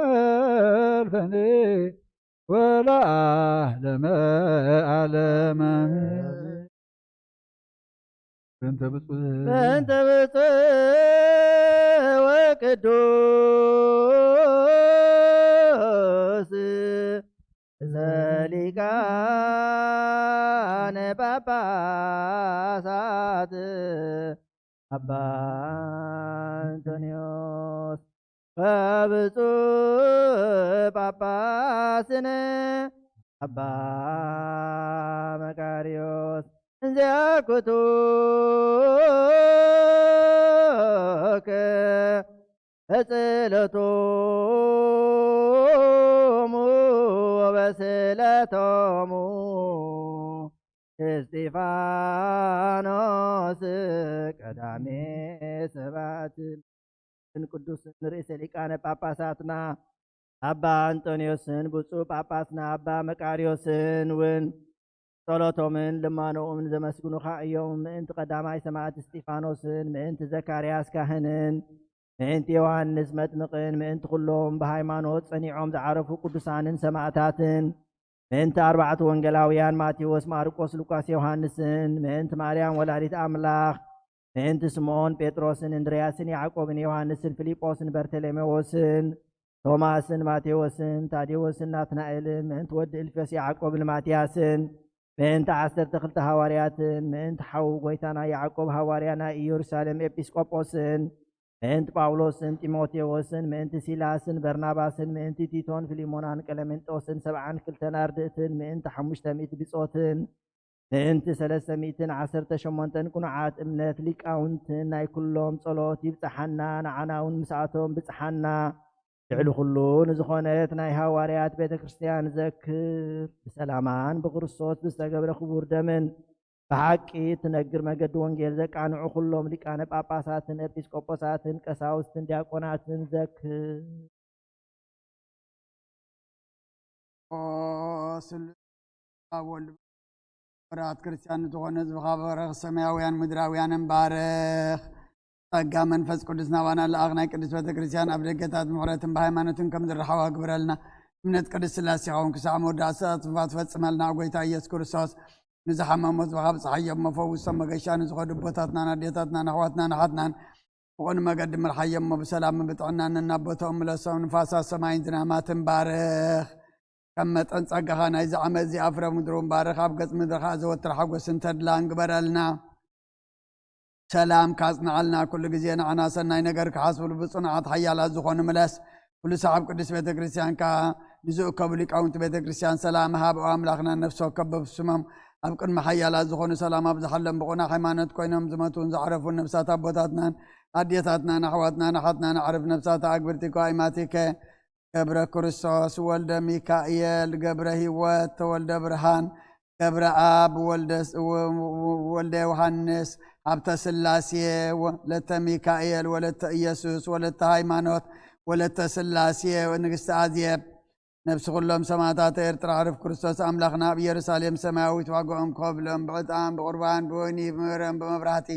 ወዘልፈኒ ወለዓለመ ዓለም። በእንተ ብፁዕ በእንተ ብፁዕ ወቅዱስ ርእሰ ሊቃነ ጳጳሳት አባ እንጦንዮስ ወብፁዕ ጳጳስነ አባ መቃርዮስ እንዚአኩቱከ በጸሎቶሙ ወበስእለቶሙ እስጢፋኖስ ቀዳሜ ሰማዕት። ቅዱስ ርእሰ ሊቃነ ጳጳሳትና አባ እንጦንዮስን ብፁዕ ጳጳስና አባ መቃርዮስን እውን ጸሎቶምን ልማኖኦምን ዘመስግኑኻ እዮም። ምእንቲ ቀዳማይ ሰማዕት እስጢፋኖስን ምእንቲ ዘካርያስ ካህንን ምእንቲ ዮሃንስ መጥምቕን ምእንቲ ኩሎም ብሃይማኖት ጸኒዖም ዝዓረፉ ቅዱሳንን ሰማዕታትን ምእንቲ ኣርባዕቱ ወንጌላውያን ማቴዎስ፣ ማርቆስ፣ ሉቃስ፣ ዮሃንስን ምእንቲ ማርያም ወላዲት ኣምላኽ ምእንቲ ስምዖን ጴጥሮስን እንድርያስን ያዕቆብን ዮሃንስን ፊልጶስን በርተሎሜዎስን ቶማስን ማቴዎስን ታዴዎስን ናትናኤልን ምእንቲ ወዲ እልፍዮስ ያዕቆብን ማትያስን ምእንቲ ዓሰርተ ክልተ ሃዋርያትን ምእንቲ ሓዉ ጐይታና ያዕቆብ ሃዋርያ ናይ ኢየሩሳሌም ኤጲስቆጶስን ምእንቲ ጳውሎስን ጢሞቴዎስን፣ ምእንቲ ሲላስን በርናባስን፣ ምእንቲ ቲቶን ፊልሞናን ቀለሜንጦስን፣ ሰብዓን ክልተን ኣርድእትን፣ ምእንቲ ሓሙሽተ ሚእቲ ብጾትን፣ ምእንቲ ሰለስተ ሚእትን ዓሰርተ ሸሞንተን ቅኑዓት እምነት ሊቃውንትን ናይ ኩሎም ጸሎት ይብጽሓና፣ ንዓና እውን ምስኣቶም ብጽሓና። ልዕሊ ኩሉ ንዝኾነት ናይ ሃዋርያት ቤተ ክርስቲያን ዘክር። ብሰላማን ብክርስቶስ ብዝተገብረ ክቡር ደምን ብሓቂ እትነግር መገዲ ወንጌል ዘቃንዑ ኩሎም ሊቃነ ጳጳሳትን ኤጲስቆጶሳትን ቀሳውስትን ዲያቆናትን ዘክር። ኦ ስሉስ ኣብ ወልድ ወራት ክርስቲያን ዝኾነ ህዝብኻ ባርኽ፣ ሰማያውያን ምድራውያንን ባርኽ። ጸጋ መንፈስ ቅዱስ ናባና ለኣኽ፣ ናይ ቅድስት ቤተ ክርስቲያን ኣብ ደገታት ምሕረትን ብሃይማኖትን ከም ዝረሓዋ ግብረልና። እምነት ቅድስት ስላሴ ይኸውን ክሳዕ መወዳእታ ትንፋስ ፈጽመልና። ጎይታ ኢየሱስ ክርስቶስ ንዝሓመሙ ህዝብኻ ብጽሓዮም እሞ ፈውሶም። መገሻ ንዝኸዱ ኣቦታትናን ኣዴታትናን ኣሕዋትናን ኣሓትናን ብቕን መገዲ ምርሓዮም እሞ ብሰላምን ብጥዕናን ነናቦትኦም ምለሶም። ንፋሳት ሰማይን ዝናማትን ባርኽ። ከም መጠን ጸጋኻ ናይዚ ዓመት እዚ ኣፍረ ምድሪ እውን ባርኽ። ኣብ ገጽ ምድሪ ኸኣ ዘወትር ሓጎስን ተድላን ግበረልና። ሰላም ካጽንዓልና፣ ኩሉ ግዜ ንዓና ሰናይ ነገር ክሓስብሉ ብጽኑዓት ሓያላት ዝኾኑ ምለስ። ኩሉ ሰዓብ ቅድስት ቤተ ክርስቲያን ከኣ ንዝእከቡ ሊቃውንቲ ቤተ ክርስቲያን ሰላም ሃብ። ኦ ኣምላኽና፣ ነፍሲ ወከፍ በብስሞም ኣብ ቅድሚ ሓያላት ዝኾኑ ሰላም ኣብዝሓሎም። ብቑና ሃይማኖት ኮይኖም ዝመቱን ዝዓረፉን ነፍሳት ኣቦታትናን ኣዴታትናን ኣሕዋትናን ኣሓትናን ኣዕርፍ ነፍሳት ኣግብርቲ ኳይማቲከ ገብረ ክርስቶስ፣ ወልደ ሚካኤል፣ ገብረ ህይወት፣ ተወልደ ብርሃን፣ ገብረ ኣብ፣ ወልደ ስ-፣ ወ-፣ ወ-፣ ወልደ ዮሃንስ፣ ሃብተ ስላሴ፣ ወለተ ሚካኤል፣ ወለተ ኢየሱስ፣ ወለተ ሃይማኖት፣ ወለተ ስላሴ፣ ንግስቲ ኣዜብ፣ ነፍሲ ኩሎም ሰማዕታት ኤርትራ፣ ዕርፍ ክርስቶስ ኣምላኽና ኣብ ኢየሩሳሌም ሰማያዊት ዋጋኦም ክኸፍሎም ብዕጣን፣ ብቁርባን፣ ብወይኒ፣ ብመረን፣ ብመብራህቲ፣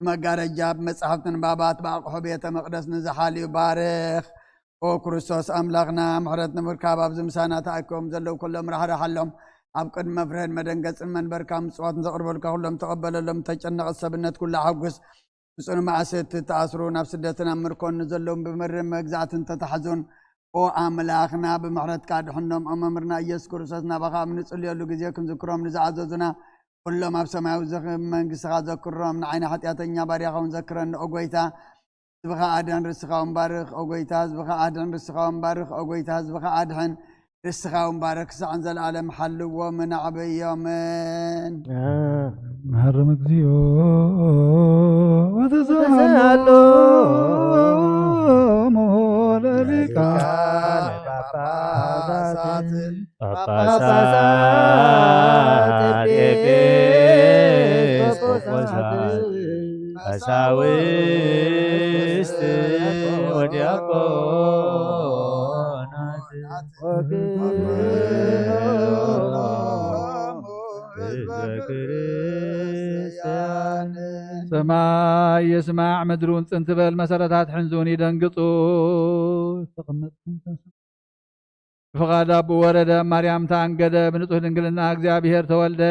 ብመጋረጃ፣ ብመጻሕፍቲ ንባባት፣ ብኣቕሑ ቤተ መቕደስ ንዝሓልዩ ባርኽ። ኦ ክርስቶስ ኣምላኽና፣ ምሕረት ንምርካብ ኣብዚ ምሳና ተኣኪቦም ዘለዉ ኩሎም ራሕርሓሎም። ኣብ ቅድሚ መፍርህን መደንገጽን መንበርካ ምጽዋት ንዘቕርበልካ ኩሎም ተቐበለሎም። ተጨነቐት ሰብነት ኩላ ሓጉስ። ብጽኑ ማእሰርቲ ተኣስሩ፣ ናብ ስደትን ኣብ ምርኮን ንዘለዉን ብምርም መግዛእትን ተታሕዙን። ኦ ኣምላኽና፣ ብምሕረትካ ድሕኖም። ኦ መምህርና ኢየሱስ ክርስቶስ፣ ናባኻ ኣብ ንጽልየሉ ግዜ ክንዝክሮም ንዝኣዘዙና ኩሎም ኣብ ሰማያዊ ዘኽ-፣ መንግስትኻ ዘክሮም። ንዓይኒ ሓጢኣተኛ ባርያኻ እውን ዘክረኒ ኦ ጎይታ። ህዝብኻ ኣድሕን፣ ርስኻ እውን ባርኽ ኦ ጎይታ። ህዝብኻ ኣድሕን፣ ርስኻ እውን ባርኽ ኦ ጎይታ። ህዝብኻ ኣድሕን፣ ርስኻ እውን ባርኽ። ክሳዕን ዘለኣለም ሓልዎምን ኣዕብዮምን። መሃረም እግዚኦ ወተሳሃሎ ወተሳሃሎ ለሊቃነ ጳጳሳት ጳጳሳት፣ ኤጲስቆጶሳት፣ ቀሳውስት ወዲያቆናት ወኩሎም ህዝበ ክርስቲያን። ሰማይ ይስማዕ፣ ምድሪ እውን ጽን ትበል፣ መሰረታት ሕንዝውን ይደንግጹ። ተቐመጥኩም ብፍቓድ ኣቦ ወረደ፣ ማርያም ተኣንገደ፣ ብንጹህ ድንግልና እግዚኣብሔር ተወልደ።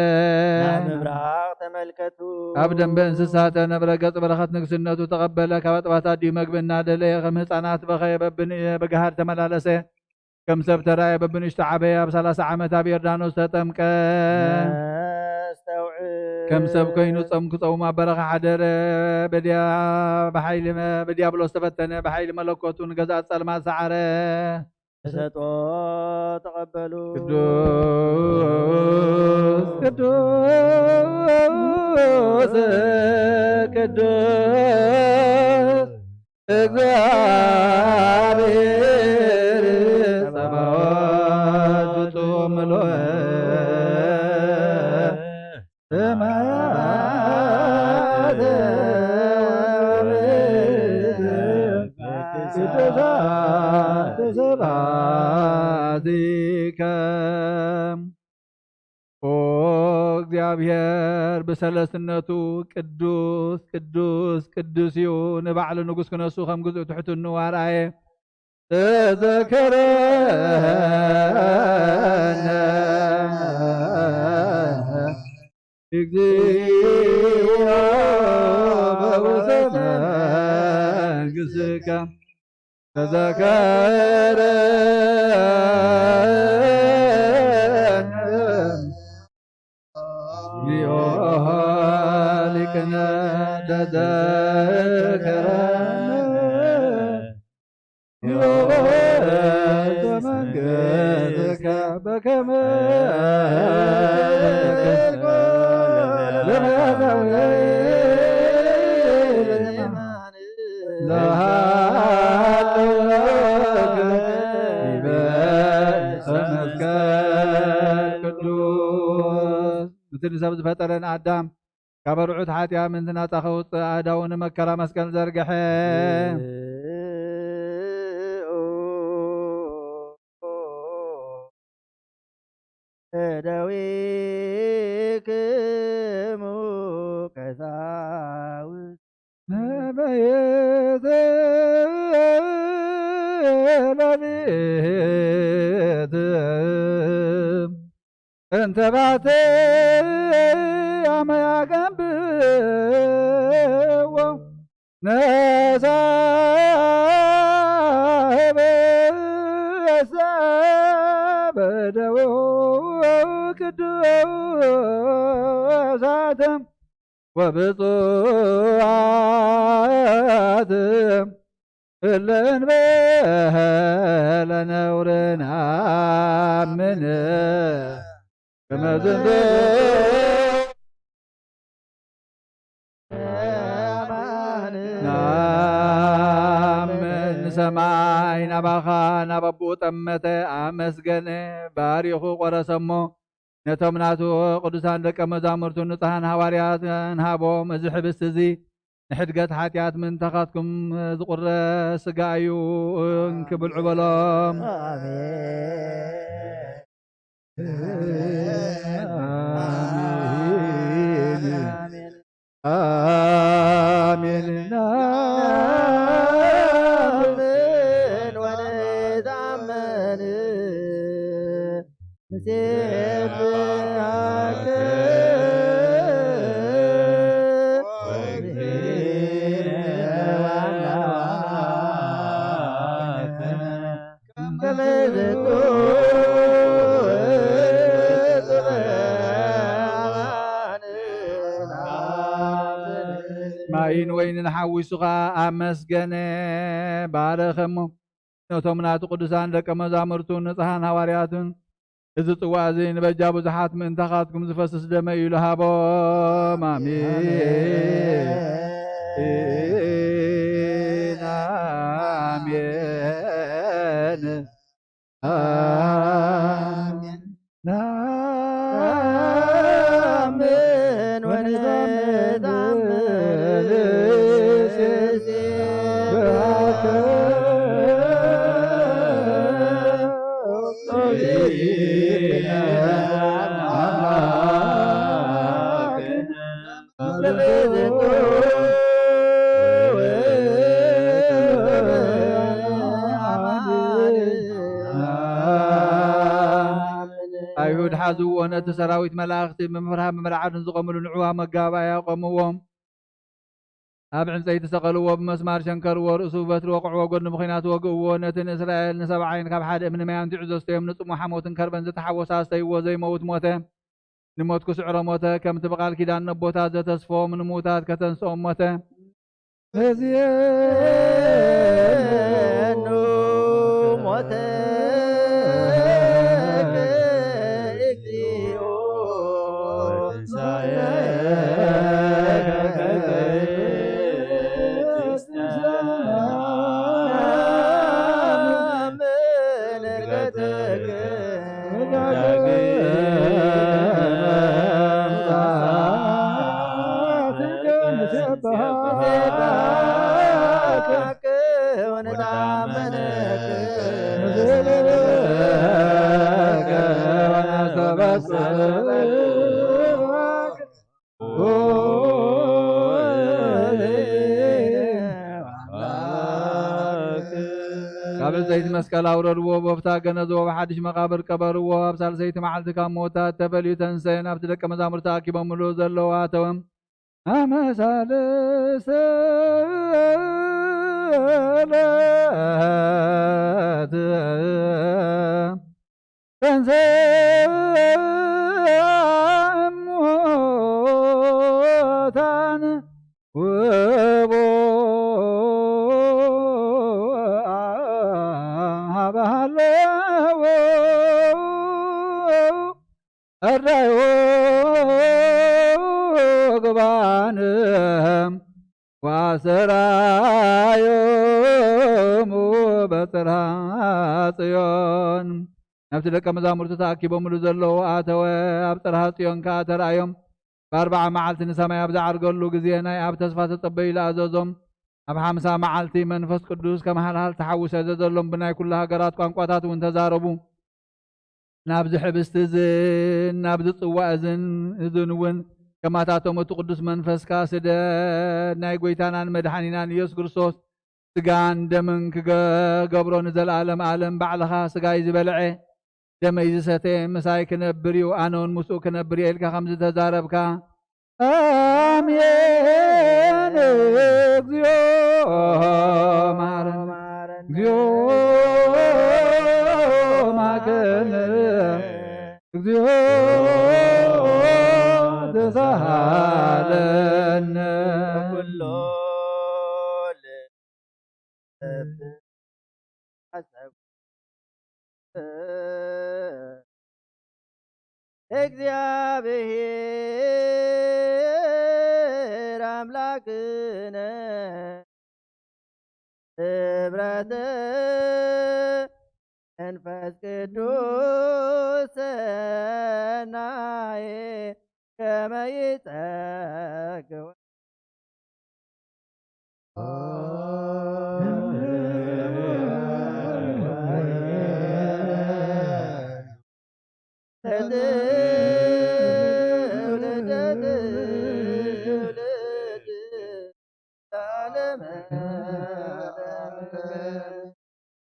ናብ ምብራቕ ተመልከቱ። ካብ ደንበ እንስሳ ተነብረ፣ ገጽ በረኸት ንግስነቱ ተቐበለ። ካብ ኣጥባት ኣዲኡ መግቢ እናደለየ፣ ከም ህፃናት በኸየ፣ በብን-፣ በገሃድ ተመላለሰ። ከም ሰብ ተራየ፣ በብንእሽቱ ዓበየ። ኣብ ሰላሳ ዓመት ኣብ ዮርዳኖስ ተጠምቀ። ነስተውዕል። ከም ሰብ ኮይኑ ጾም ክጸውም ኣብ በረኻ ሓደረ። በዲያ-፣ ብሓይሊ መ-፣ ብዲያብሎስ ተፈተነ። ብሓይሊ መለኮቱ ንገዛእቲ ጸልማት ሰዓረ። ተሰጥኦ ተቐበሉ። ቅዱስ ቅዱስ ቅዱስ እግዚኣብሔር ጸባኦት ፍጹም ምሉእ ሰማያት ቅዱሳት ስብሐትከ። ኦ እግዚኣብሔር ብሰለስትነቱ ቅዱስ ቅዱስ ቅዱስ እዩ። ንባዕሉ ንጉስ ክነሱ ከም ግዝኡ ትሕትንኡ ኣርኣየ። ተዘከረነ እግዚኦ በውስተ መንግሥትከ። ተዘከረነ እግዚኦ ሊቅነ ተዘከረነ ይበልጸ መንግሥትከ በከመ ቅዱስ። እቲ ንሰብ ዝፈጠረን ኣዳም ካብ ኣርዑት ሓጢኣ ምእንቲ ናጻ ከውጽእ ኣእዳዉ ንመከራ መስቀል ዘርግሐ። እደዊክሙ ቀሳውስት ነበየተ ሌሊት እንተ ባተ ኣመያገንብዎ ነሳበ ሰበደው ቅዱሳት ወብፁዓት እለ እንበለ ነውርን ኣምን ከመዝንቱ ናምን ንሰማይ ናባኻ ናብ ኣቦኡ ጠመተ፣ ኣመስገነ፣ ባሪኹ ቆረሰሞ። ነቶም ናቱ ቅዱሳን ደቀ መዛሙርቱ ንጹሓን ሃዋርያትን ሃቦም። እዚ ሕብስቲ እዚ ንሕድገት ሓጢኣት ምእንታኻትኩም ዝቑረስ ስጋ እዩ፣ እንኪ ብልዑ በሎም። ኣሜን። ኣሜን። ኣሜን። ናምን ወንታመን ንሴብሐከ ወእግዚእነ ዋናዋከ። ማይን ወይንን ሓዊሱ ኸኣ ኣመስገነ፣ ባረኸሞ። ነቶም ናቱ ቅዱሳን ደቀ መዛሙርቱን ንጹሓን ሃዋርያቱን፣ "እዚ ጽዋእ እዚ ንበጃ ብዙሓት ምእንታኻትኩም ዝፈስስ ደመይ እዩ" ኢሉ ሃቦም። ኣሜን። ኣሜን። ኣሜን። ናምን ወንታምን ብሃከ ኣይሁድ ሓዝዎ፣ ነቲ ሰራዊት መላእኽቲ ብምፍርሃን ብምርዓድን ዝቖምሉ ንዕዋ መጋባእያ ቆምዎም። ኣብ ዕንጸይቲ ሰቐልዎ፣ ብመስማር ሸንከርዎ፣ ርእሱ ብበትሪ ወቕዕዎ፣ ጎድኑ ብኲናት ወግእዎ። ነቲ ንእስራኤል ንሰብዓይን ካብ ሓደ እምኒ ማይ ኣምቲዑ ዘስተዮም፣ ንጽሙ ሓሞትን ከርበን ዝተሓወሰ ኣስተይዎ፣ ዘይመውት ሞተ። ንሞት ክስዕሮ ሞተ። ከምቲ ብቓል ኪዳን ነቦታት ዘተስፎም ንምዉታት ከተንስኦም ሞተ። እዚኤኑ ሞተከ እግዚኦ ትንሳኤከ ካብ ዕንጸይቲ መስቀል ኣውረድዎ፣ ቦፍታ ገነዝዎ፣ ብሓድሽ መቓብር ቀበርዎ። ኣብ ሳልሰይቲ መዓልቲ ካብ ምዉታት ተፈልዩ ተንሰየ፣ ናብቲ ደቀ መዛሙርቲ ኣኪቦምሉ ዘለዉ ኣተወ። ኣመ ሳልስቲ ዕለት ተንሥእ እሙታን ወቦአ ወኣሰራዮሙ በጽርሃ ጽዮን። ናብቲ ደቀ መዛሙርቱ ተኣኪቦምሉ ዘለዉ ኣተወ። ኣብ ጽርሃ ጽዮን ከኣ ተራእዮም። ብኣርብዓ መዓልቲ ንሰማይ ኣብ ዝዓርገሉ ግዜ ናይ ኣብ ተስፋ ተጸበዩ ዝኣዘዞም ኣብ ሓምሳ መዓልቲ መንፈስ ቅዱስ ከም ሃልሃል ተሓውሰ ዘዘሎም ብናይ ኩሉ ሃገራት ቋንቋታት እውን ተዛረቡ። ናብዚ ሕብስቲ እዝን ናብዚ ጽዋ እዝን እዝን እውን ከማታቶም እቲ ቅዱስ መንፈስካ ስደድ። ናይ ጎይታናን መድሓኒናን ኢየሱስ ክርስቶስ ስጋን ደምን ክገብሮ ንዘለኣለም ኣለም ባዕልኻ ስጋይ ዝበልዐ ደመይ ዝሰተ ምሳይ ክነብር እዩ፣ ኣነ እውን ምስኡ ክነብር እየ ኢልካ ከም ዝተዛረብካ። ኣሜን። እግዚኦ መሐረነ። እግዚኦ ማከነ። እግዚኦ ተሳሃለነ። ኩሎ ልብ ሓሳብ እግዚኣብሔር ኣምላክነ ህብረተ መንፈስ ቅዱስ ሰናየ ከመ ይጸግወ።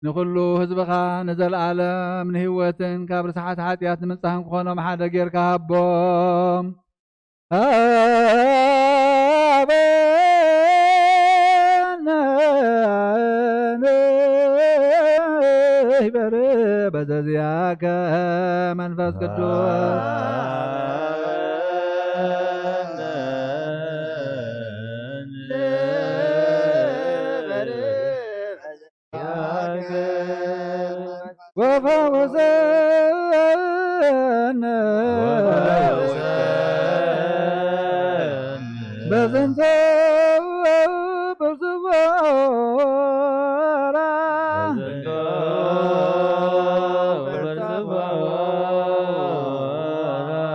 ንኹሉ ህዝብኻ ንዘለኣለም ንህይወትን ካብ ርስሓት ሓጢኣት ንምንጻህን ክኾኖም ሓደ ጌርካ ሃቦም። ሃበነ ንበሪ በዘዚኣከ መንፈስ ቅዱስ። ወፈወሰነ በዝንተ ብርዝቦራ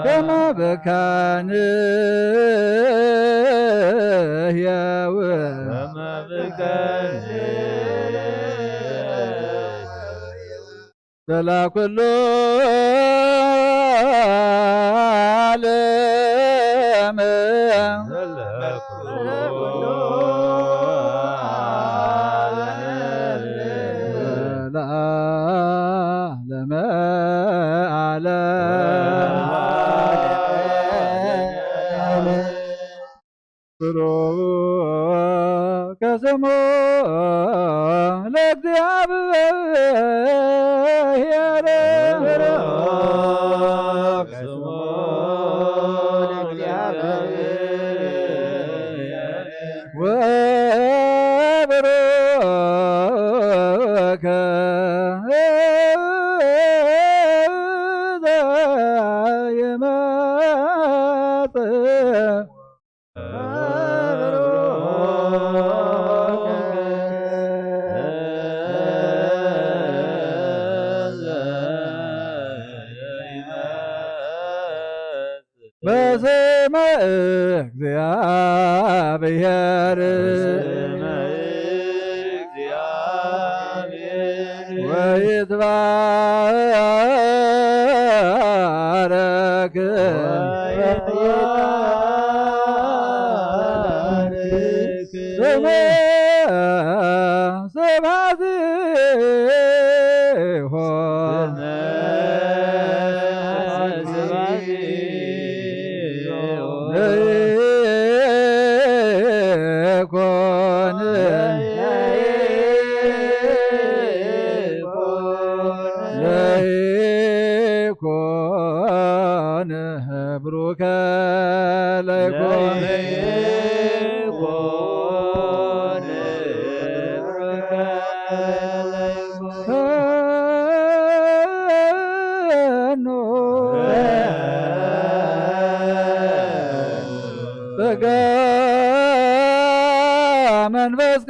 ከመ ብካን ህያው ስለ ኩሉ ዓለም ለዓለመ ዓለም። ብሩክ ስሙ ለእግዚኣብሔር። ብሩክ ስሙ ለእግዚኣብሔር። ወብሩክ ዘየመጽእ በስመ እግዚአብሔር። በስመ እግዚአብሔር። ወይትባረክ። ወይትባረክ። ስመ ስብሐት ይሁን። ስመ ስብሐት ይሁን። ለይኩን። ለይኩን። ለይኩን። ብሩከ ለይኩን። ለይኩን። ብሩከ መንፈስ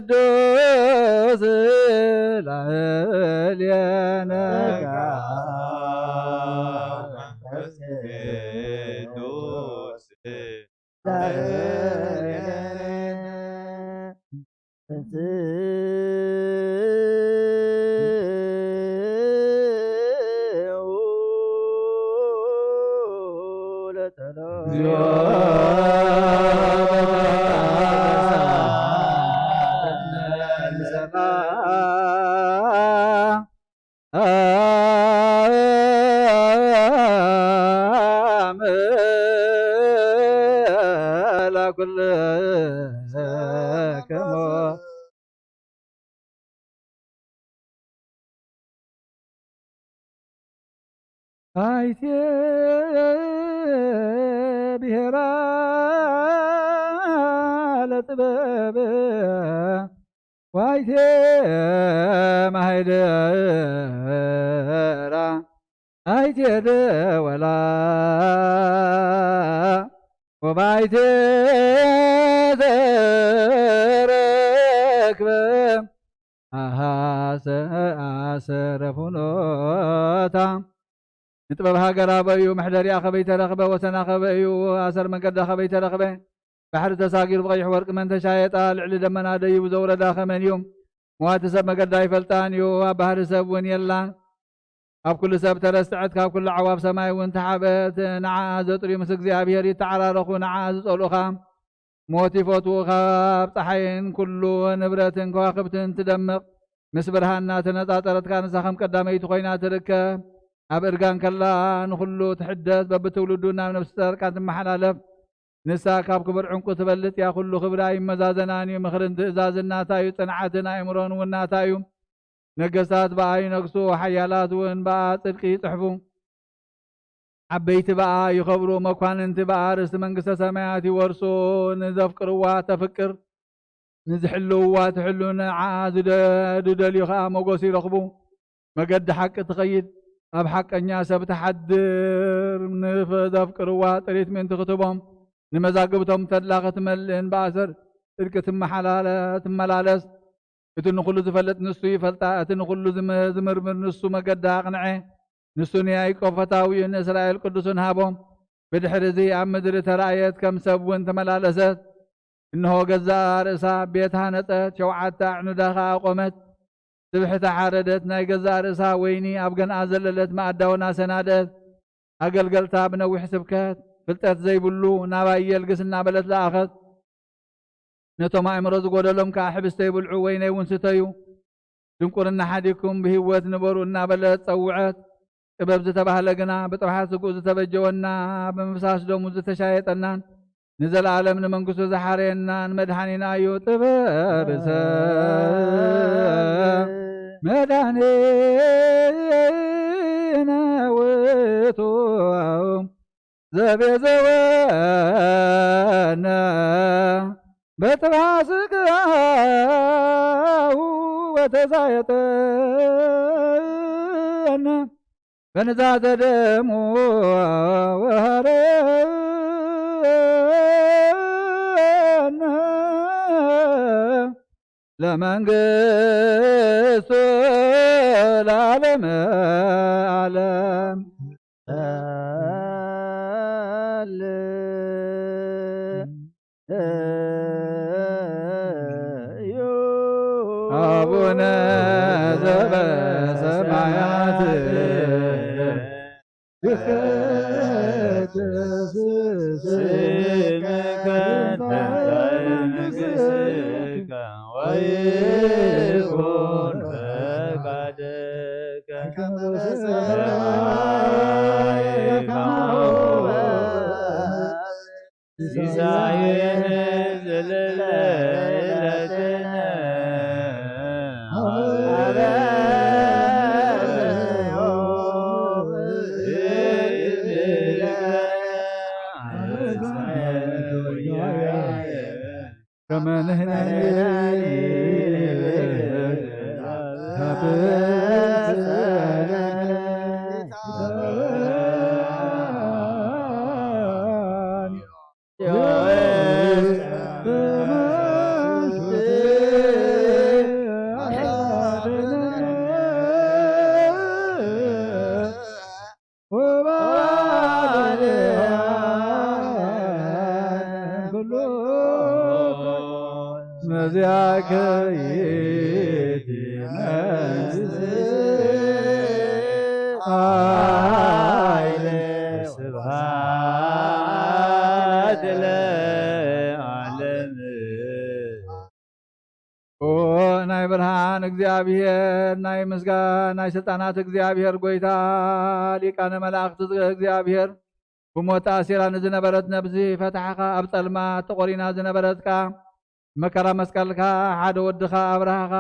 ቅዱስ ላዕሌነ። መንፈስ ቅዱስ ላዕሌነ። ኣይቴ ብሔራ ለጥበብ ዋይቴ ማህደራ ኣይቴ ደወላ ወባይቴ ተረክበ ኣሰረ ፍኖታ ንጥበብ ሃገር ኣበዩ መሕደሪኣ ከበይ ተረኽበ ወሰና ከበዩ ኣሰር መንገዳ ከበይ ተረኽበ ባሕሪ ተሳጊሩ ብቐይሕ ወርቂ መን ተሻየጣ ልዕሊ ደመና ደይቡ ዘውረዳ ከመን እዩ መዋቲ ሰብ መገዳ ይፈልጣን እዩ ኣብ ባህሪ ሰብ እውን የላን ኣብ ኩሉ ሰብ ተረስዐት ካብ ኩሉ ዓዋብ ሰማይ እውን ተሓበት ንዓኣ ዘጥርዩ ምስ እግዚኣብሔር ይተዓራረኹ ንዓኣ ዝጸልኡኻ ሞት ይፈትዉ ካብ ፀሓይን ኩሉ ንብረትን ከዋክብትን ትደምቕ ምስ ብርሃና ተነፃፀረትካ ንሳ ከም ቀዳመይቲ ኮይና ትርከብ ኣብ እርጋን ከላ ንኩሉ ትሕደስ በብትውልዱ ናብ ነብሲ ጸርቃን ትመሓላለፍ ንሳ ካብ ክቡር ዕንቁ ትበልጥ እያ ኩሉ ክብራ ይመዛዘናን እዩ ምኽርን ትእዛዝን ናታ እዩ ጽንዓትን ኣእምሮን እውን ናታ እዩ ነገስታት ብኣ ይነግሱ ሓያላት እውን ብኣ ጽድቂ ይጽሕፉ ዓበይቲ ብኣ ይኸብሩ፣ መኳንንቲ ብኣ ርስቲ መንግስተ ሰማያት ይወርሱ። ንዘፍቅርዋ ተፍቅር፣ ንዝሕልውዋ ትሕሉ፣ ንዓኣ ዝደ- ዝደልዩ ኸኣ ሞገስ ይረኽቡ። መገዲ ሓቂ ትኸይድ፣ ኣብ ሓቀኛ ሰብ ትሓድር። ንዘፍቅርዋ ጥሪት ምእንቲ ክትቦም፣ ንመዛግብቶም ተድላ ክትመልእን ብኣሰር ጽድቂ ትመሓላለ- ትመላለስ። እቲ ንኹሉ ዝፈልጥ ንሱ ይፈልጣ፣ እቲ ንኹሉ ዝም- ዝምርምር ንሱ መገዳ ኣቕንዐ። ንሱ ንያዕቆብ ፈታዊኡ ንእስራኤል ቅዱስን ሃቦም። ብድሕሪ እዚ ኣብ ምድሪ ተራእየት፣ ከም ሰብ እውን ተመላለሰት። እንሆ ገዛእ ርእሳ ቤት ሃነጸት፣ ሸውዓተ ኣዕኑዳ ኸኣ ኣቖመት። ስብሕቲ ሓረደት፣ ናይ ገዛእ ርእሳ ወይኒ ኣብ ገንኣ ዘለለት መኣዳውን ኣሰናደት። ኣገልገልታ ብነዊሕ ስብከት፣ ፍልጠት ዘይብሉ ናባይ የልግስ እናበለት ለኣኸት። ነቶም ኣእምሮ ዝጎደሎም ከኣ ሕብስተይ ብልዑ ወይነይ እውን ስተዩ፣ ድንቁርና ሓዲግኩም ብህይወት ንበሩ እናበለት ጸውዐት። ጥበብ ዝተባህለ ግና ብጥብሓት ስግኡ ዝተበጀወና፣ ብምፍሳስ ደሙ ዝተሻየጠናን ንዘለኣለም ንመንግስቱ ዝሓረየናን መድሓኒና እዩ። ጥበብ ሰብ መድሓኒነ ውእቱ ዘቤዘወነ በጥብዓ ስጋሁ ወተዛየጠነ በንዛተ ደሙ ወሃረነ ለመንግስቱ ለዓለመ ዓለም። አቡነ ዘበሰማያት ይትቀደስ ስምከ ትምጻእ መንግሥትከ ወይኩን ፈቃድከ በከመ በሰማይ ከማሁ በአርያም። ሲሳየነ ዘለለ ዕለትነ ሀበነ ዮም። ከመ ንሕነኒ ኩሉ መዚያከ ይእቲ መንግስቲ ኃይል ስብሐት ለዓለም። ኦ ናይ ብርሃን እግዚኣብሔር፣ ናይ ምስጋና፣ ናይ ስልጣናት እግዚኣብሔር ጐይታ፣ ሊቃነ መላእክት እግዚኣብሔር፣ ብሞት ተኣሲራ ንዝነበረት ነብሲ ፈታሕኻ፣ ኣብ ጸልማት ተቖሪና ዝነበረት ከኣ መከራ መስቀልካ ሓደ ወድኻ ኣብራህኻ፣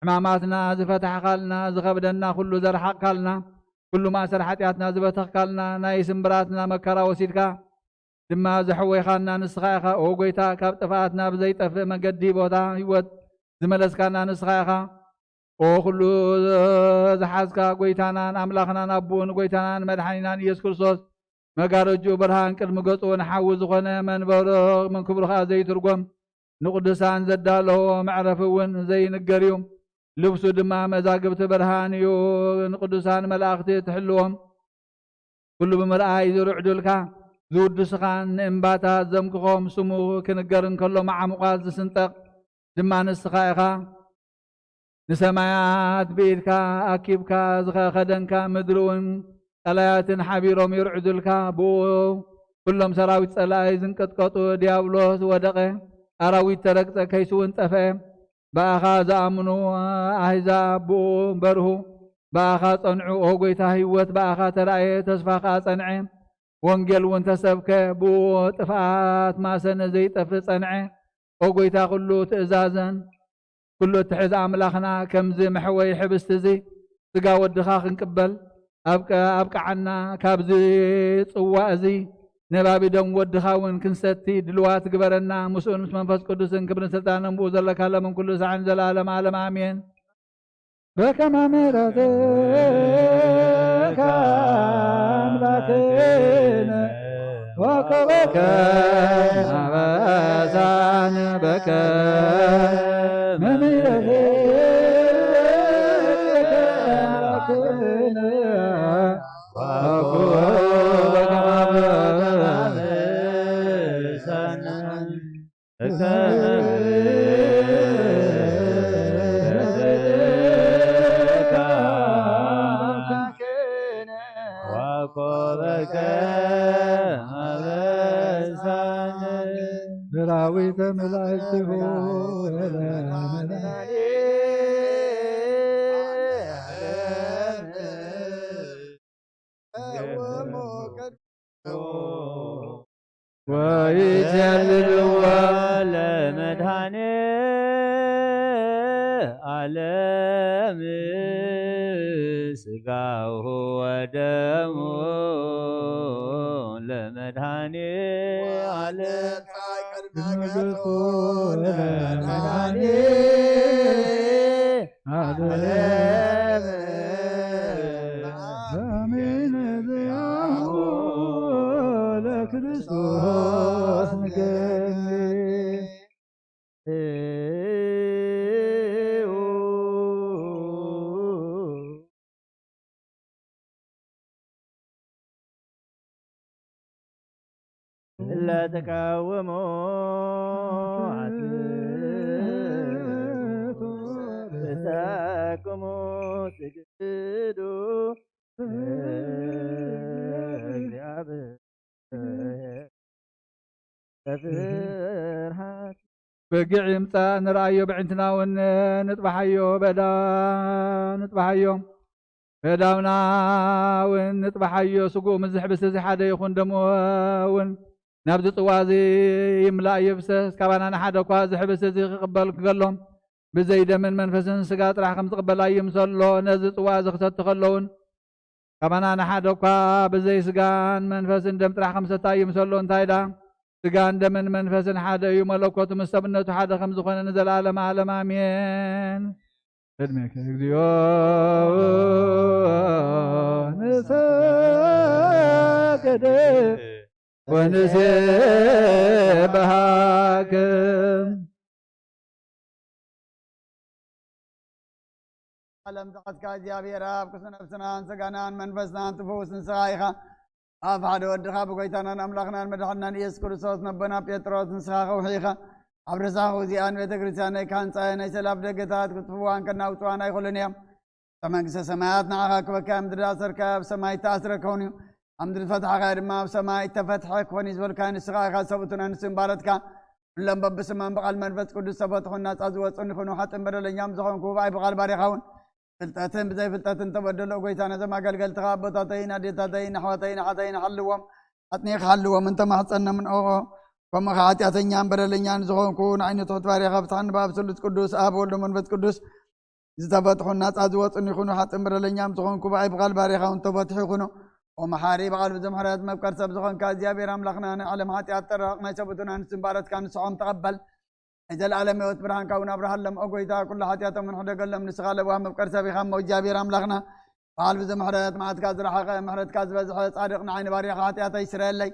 ሕማማትና ዝፈታሕካልና፣ ዝኸብደና ኩሉ ዘርሓቕካልና፣ ኩሉ ማእሰር ሓጢኣትና ዝበተኽካልና፣ ናይ ስምብራትና መከራ ወሲድካ፣ ድማ ዘሕወይኻና ንስኻ ኢኻ። ኦ ጐይታ፣ ካብ ጥፍኣት ናብ ዘይጠፍእ መገዲ ቦታ ህይወት ዝመለስካና ንስኻ ኢኻ። ኦ ኩሉ ዝሓዝካ ጐይታናን ኣምላኽናን ኣቦን ጐይታናን መድሓኒናን ኢየሱስ ክርስቶስ፣ መጋረጅኡ ብርሃን ቅድሚ ገጹ ንሓዊ ዝኾነ መንበሮ፣ ምን ክብሩ ኸኣ ዘይትርጎም፣ ንቅዱሳን ዘዳለዎ መዕረፊ እውን ዘይንገር እዩ። ልብሱ ድማ መዛግብቲ ብርሃን እዩ። ንቅዱሳን መላእኽቲ ትሕልዎም፣ ኩሉ ብምርኣይ ዝርዕዱልካ፣ ዝውድስኻን ንእምባታት ዘምክኾም፣ ስሙ ክንገር እንከሎ መዓሙቓት ዝስንጠቕ ድማ ንስኻ ኢኻ። ንሰማያት ብኢድካ ኣኪብካ ዝኸደንካ፣ ምድሪ እውን ጸላያትን ሓቢሮም ይርዕዱልካ። ብኡ ኩሎም ሰራዊት ጸላኢ ዝንቀጥቀጡ፣ ዲያብሎስ ወደቐ፣ ኣራዊት ተረግጸ፣ ከይሲ እውን ጠፍአ። ብኣኻ ዝኣምኑ ኣህዛብ ብኡ በርሁ፣ ብኣኻ ጸንዑ። ኦ ጐይታ ህይወት፣ ብኣኻ ተራእየ፣ ተስፋ ኸኣ ጸንዐ። ወንጌል እውን ተሰብከ፣ ብኡ ጥፍኣት ማሰነ ዘይጠፍእ ጸንዐ። ኦ ጐይታ፣ ኩሉ ትእዛዘን ኩሉ እትሕዝ ኣምላኽና፣ ከምዚ መሕወዪ ሕብስቲ እዚ ስጋ ወድኻ ክንቅበል ኣብቀ-፣ ኣብቅዓና። ካብዚ ጽዋእ እዚ ነባቢ ደም ወድኻ እውን ክንሰቲ ድልዋት ግበረና። ምስኡን ምስ መንፈስ ቅዱስን ክብርን ስልጣንን ብኡ ዘለካ ለምን ኩሉ ሳዕን ዘለዓለም ዓለም ኣሜን። በከመ ምሕረትከ ኣምላክነ ወከበከ ኣበሳነ በከመ ምሕረትከ ኣምላክነ ወከበከ አበሳነ ሰራዊተ መላእክቲሁ ወለመላእክት ወይጼልልዎ ለመድኃኔ ዓለም ሥጋሁ ወደሙ ለመድኃኔ ዓለም ለመድኃኔ ዓለም በአሜን ዚአሁ ለክርስቶስ ንገኒ። ለተቃውሞ አትቱ እሳክሙ ስግዱ ለእግዚአብሔር በፍርሃት። በጊዕ ይምጻእ ንርኣዮ፣ ብዕንትና እውን ንጥባሓዮ፣ በዳ ንጥባሓዮ። በዳውና እውን ንጥባሓዮ። ስግኡ ምስ ዝሕብስ እዚ ሓደ ይኹን፣ ደሙ እውን ናብዚ ጽዋ እዚ ይምላእ ይፍሰስ። ካባና ንሓደ እኳ እዚ ሕብስ እዚ ክቕበል ከሎ፣ ብዘይ ደምን መንፈስን ስጋ ጥራሕ ከም ዝቕበል ኣይምሰሎ። ነዚ ጽዋ እዚ ክሰቲ ከሎ እውን፣ ካባና ንሓደ እኳ ብዘይ ስጋን መንፈስን ደም ጥራሕ ከም ዝሰቲ ኣይምሰሎ። እንታይ ደኣ፣ ስጋን ደምን መንፈስን ሓደ እዩ፣ መለኮቱ ምስ ሰብነቱ ሓደ ከም ዝኾነ ንዘለዓለመ ዓለም ኣሜን። ቅድሜከ እግዚኦ ንሰግድ ወንሴብሐክ። ዓለም ዝሓዝካ እግዚኣብሔር ኣብ፣ ክሱ ነብስናን ስጋናን መንፈስናን ትፈውስ ንስኻ ኢኻ። ኣብ ሓደ ወድኻ ብጎይታናን ኣምላኽናን መድሓንናን ኢየሱስ ክርስቶስ ነቦና ጴጥሮስ ንስኻ ከውሒ ኢኻ። ኣብ ርሳኹ እዚኣ ንቤተ ክርስቲያን ናይ ካህንጻ ናይ ሰላፍ ደገታት ክጥፍዋን ከናውጽዋን ኣይኽእሉን እዮም። እታ መንግስተ ሰማያት ንዓኻ ክበካ ምድሪ ኣሰርካ ኣብ ሰማይ ተኣስረ ክኸውን እዩ። ኣብ ምድሪ ፈትሓኻ ድማ ኣብ ሰማይ ተፈትሐ ክኾን እዩ ዝበልካ ንስኻ ኢኻ ሰብኡትን ኣንስትን ባረትካ። ኩሎም በብስማም ብቓል መንፈስ ቅዱስ ተፈትሑን ናጻ ዝወጹን ይኹኑ። ሓጥን በደለኛም ዝኾንኩ ብኣይ ብቓል ባሪኻ እውን ፍልጠትን ብዘይ ፍልጠትን ተበደሎ ጎይታ ነዞም ኣገልገልትኻ ኣቦታተይን ኣዴታተይን ኣሕዋተይን ኣሓተይን ሓልዎም። ኣጥኒኻ ሓልዎም እንተማሕጸኖምን ኦቆ ከምኡ ኸዓ ሓጢኣተኛን በደለኛን ዝኾንኩ ንዓይኒ ትሑት ባሪኻ ፍትሓን ብኣብ ስሉስ ቅዱስ ኣብ ወልዶ መንፈስ ቅዱስ ዝተፈትሑ ናጻ ዝወጹን ይኹኑ። ሓጥን በደለኛም ዝኾንኩ ብኣይ ብቓል ባሪኻ እውን ተፈትሑ ይኹኑ። ኦ መሓሪ ብቓል ብዙሕ ምሕረት መፍቀር ሰብ ዝኾንካ እግዚኣብሔር ኣምላኽና ናይ ዓለም ሓጢኣት ተረቕ ናይ ሰብኡትን ኣንስትን ባረትካ ንስዖም ተቐበል። ናይ ዘለኣለም ህይወት ብርሃንካ እውን ኣብርሃሎም። ኦ ጎይታ ኩሉ ሓጢኣቶም እውን ሕደገሎም። ንስኻ ለዋህ መፍቀር ሰብ ኢኻ እሞ እግዚኣብሔር ኣምላኽና በዓል ብዙሕ ምሕረት መዓትካ ዝረሓቐ ምሕረትካ ዝበዝሐ ጻድቕ ንዓይኒ ባሪኻ ሓጢኣተይ ስረየለይ።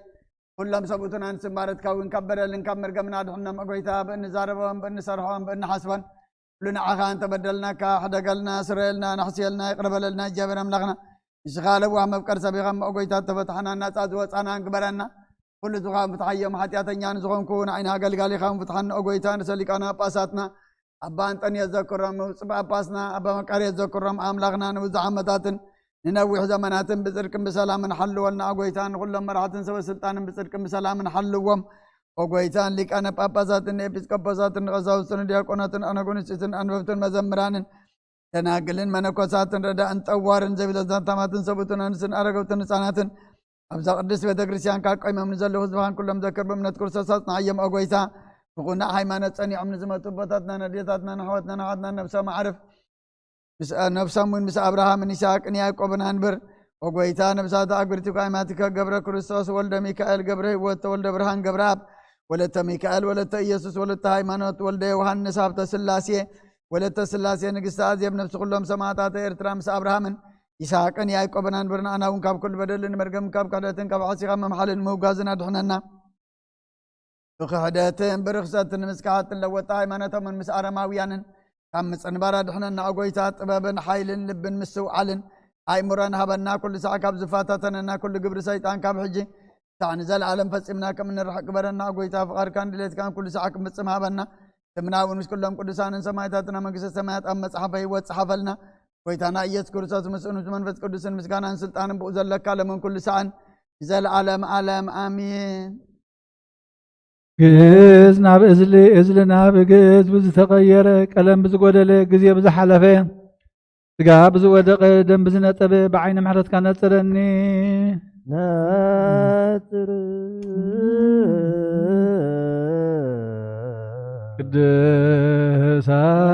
ኩሎም ሰብኡትን ኣንስትን ባረትካ እውን ካብ በደልን ካብ መርገምን ኣድሕኖም። ኦ ጎይታ ብእንዛረቦም ብእንሰርሖም ብእንሓስቦን ኩሉ ንዓኻ እንተበደልናካ ሕደገልና ስረየልና ናሕስየልና ይቕረበለልና እግዚኣብሔር ኣምላኽና። ንስኻ ለዋህ መፍቀር ሰብ ኢኻ እሞ ኦ ጎይታ ተፈትሓና ናጻ ዝወጻና ግበረና። ኩሉ ዝኾን ፍትሓዮም ሓጢኣተኛ ንዝኾንኩ ንዓይኒ ኣገልጋሊኻ እውን ፍትሓና ኦ ጎይታ ንሰሊቃና ጳጳሳትና ኣባ ኣንጠንዮስ ዘክሮም ንውጽእ ጳጳስና ኣባ መቃርዮስ ዘክሮም ኣምላኽና ንብዙሕ ዓመታትን ንነዊሕ ዘመናትን ብጽድቅን ብሰላምን ሓልወልና ኦ ጎይታ ንኹሎም መራሕትን ሰበ ስልጣንን ብጽድቅን ብሰላምን ሓልዎም። ኦ ጎይታ ንሊቃነ ጳጳሳትን ንኤጲስቆጶሳትን ንቐሳውስትን ንዲያቆናትን ኣነጎንስትን ኣንበብትን መዘምራንን ደናግልን መነኮሳትን ረዳእን ጠዋርን ዘቢለ ዘንታማትን ሰብኡትን ኣንስትን ኣረገውትን ህፃናትን ኣብዛ ቅድስት ቤተ ክርስቲያን ካብ ቆይሞም ንዘለዉ ህዝብኻን ኩሎም ዘክር ብእምነት ክርስቶስ ኣጽንዓዮም ኦ ጎይታ። ብቕኑዕ ሃይማኖት ጸኒዖም ንዝመቱ ኣቦታትና ነዴታትና ንኣሕዋትና ንሓትና ነብሶም ኣዕርፍ። ነብሶም እውን ምስ ኣብርሃምን ይስሐቅን ያዕቆብን ኣንብር። ኦ ጎይታ ነብሳት ኣግብርቲ ኳይማትከ ገብረ ክርስቶስ ወልደ ሚካኤል ገብረ ህይወት ተወልደ ብርሃን ገብረ ኣብ ወለተ ሚካኤል ወለተ ኢየሱስ ወለተ ሃይማኖት ወልደ ዮሃንስ ሃብተ ስላሴ ወለተ ስላሴ ንግስተ ኣዜብ ነብሲ ኩሎም ሰማዕታት ኤርትራ ምስ ኣብርሃምን ይስሐቅን ያዕቆብን ኣንብር። ንኣና እውን ካብ ኩሉ በደልን መርገምን ካብ ክሕደትን ካብ ሓሲኻ ምምሓልን ምውጋዝን ኣድሕነና። ብክሕደትን ብርኽሰትን ምስካሓትን ለወጣ ሃይማኖቶምን ምስ ኣረማውያንን ካብ ምጽንባር ኣድሕነና ኦ ጎይታ። ጥበብን ሓይልን ልብን ምስትውዓልን ኣእምሮን ሃበና። ኩሉ ሳዕ ካብ ዝፈታተነና ኩሉ ግብሪ ሰይጣን ካብ ሕጂ ሳዕ ንዘለኣለም ፈጺምና ከም እንርሕቅ ግበረና ኦ ጎይታ። ፍቓድካን ድሌትካን ኩሉ ሳዕ ክንፍጽም ሃበና። ስምና እውን ምስ ኩሎም ቅዱሳንን ሰማዕታትና መንግስተ ሰማያት ኣብ መጽሓፈ ህይወት ጽሓፈልና። ጎይታና ኢየሱስ ክርስቶስ ምስኡን ምስ መንፈስ ቅዱስን ምስጋናን ስልጣንን ብኡ ዘለካ ለምን ኩሉ ሳዕን ንዘለኣለም ኣለም ኣሚን። ግእዝ ናብ እዝሊ፣ እዝሊ ናብ ግእዝ ብዝተቐየረ፣ ቀለም ብዝጎደለ፣ ግዜ ብዝሓለፈ፣ ስጋ ብዝወደቐ፣ ደም ብዝነጠበ፣ ብዓይኒ ምሕረትካ ነጽረኒ። ነጽር።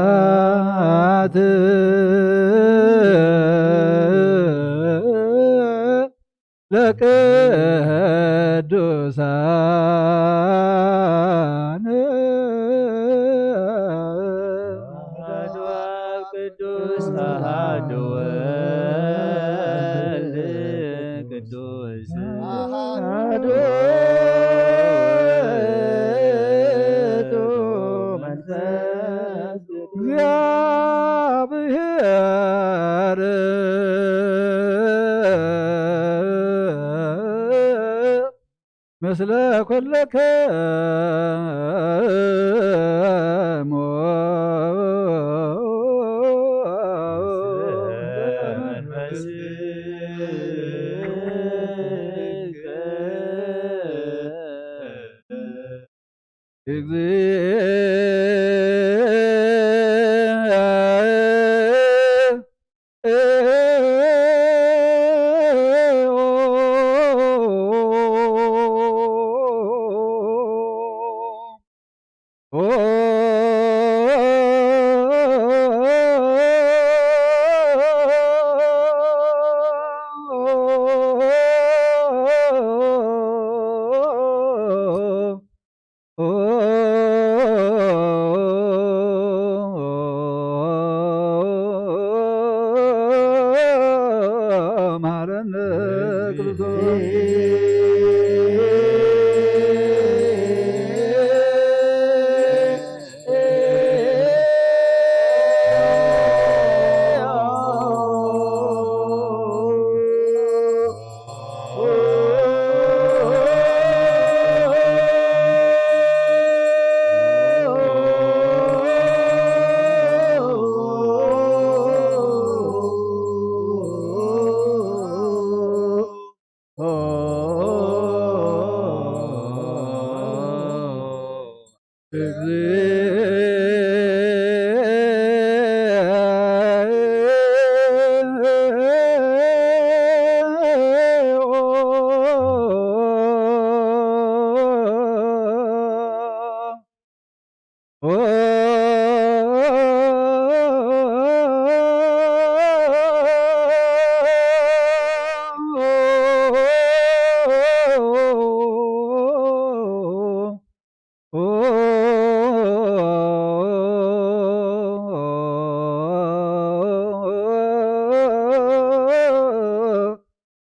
ቅድሳት ለቅዱሳን ቅዱስ አሐዱ ወልድ ቅዱስ አሐዱ ውእቱ መንፈስ እግዚአብሔር ምስለ ኩልክሙ እግዚኦ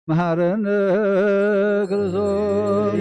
መሃረነ ክርስቶስ።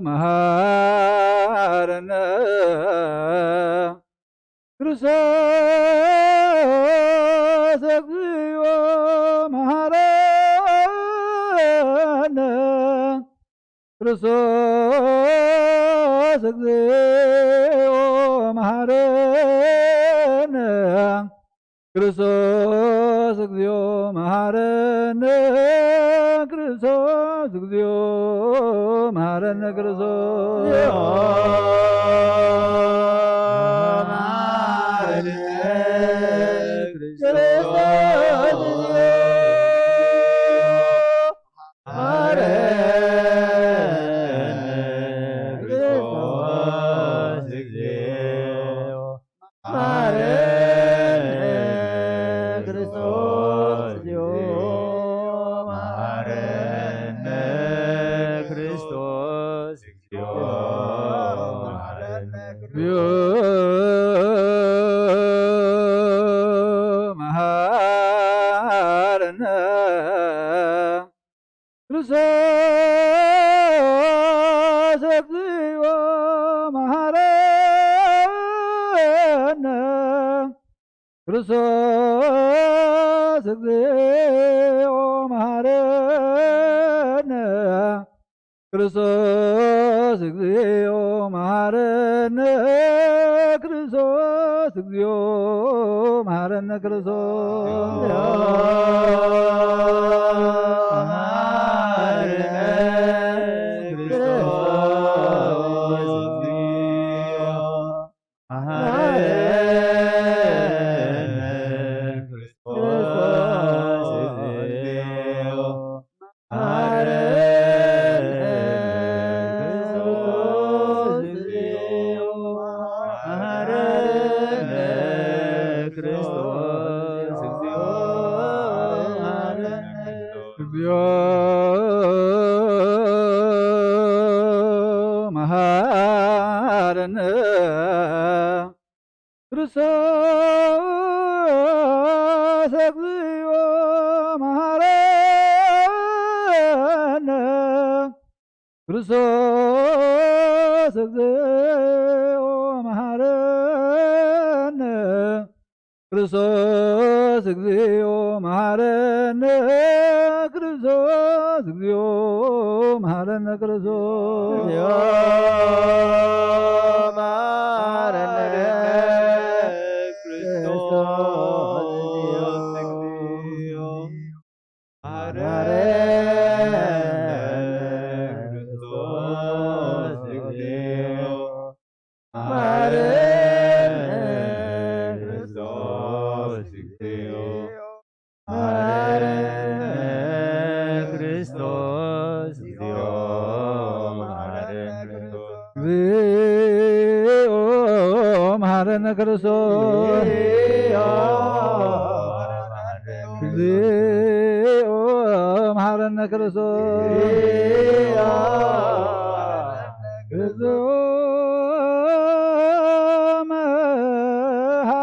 መሃረነ ክርስቶስ። እግዚኦ መሃረነ ክርስቶስ። እግዚኦ መሃረነ ክርስቶስ። እግዚኦ መሃረነ ክርስቶስ። እግዚኦ መሃረነ ክርስቶስ። እግዚኦ መሃረነ ክርስቶስ። መሃረነ ክርስቶስ። መሃረነ ክርስቶስ። እግዚኦ መሃረነ መሃረነ ክርስቶስ። እግዚኦ መሃረነ ክርስቶስ። እግዚኦ መሃረነ ክርስቶስ። እግዚኦ መሃረነ ክርስቶስ። እግዚኦ መሃረነ ክርስቶስ። መሃረነ ክርስቶስ። እግዚኦ መሃረነ ክርስቶስ። እግዚኦ መሃረነ ክርስቶስ። እግዚኦ መሃረነ ክርስቶስ። እግዚኦ መሃረነ ክርስቶስ። እግዚኦ መሃረነ ክርስቶስ እግዚኦ መሐረነ። ክርስቶስ እግዚኦ መሐረነ። ክርስቶስ እግዚኦ መሐረነ። ክርስቶስ እግዚኦ መሐረነ። ክርስቶስ እግዚኦ መሐረነ። ክርስቶስ እግዚኦ መሐረነ። ክርስቶስ እግዚኦ መሐረነ። ክርስቶስ እግዚኦ መሐረነ። ክርስቶስ እግዚኦ መሐረነ። ክርስቶስ እግዚኦ መሐረነ። ክርስቶስ እግዚኦ መሐረነ። ክርስቶስ እግዚኦ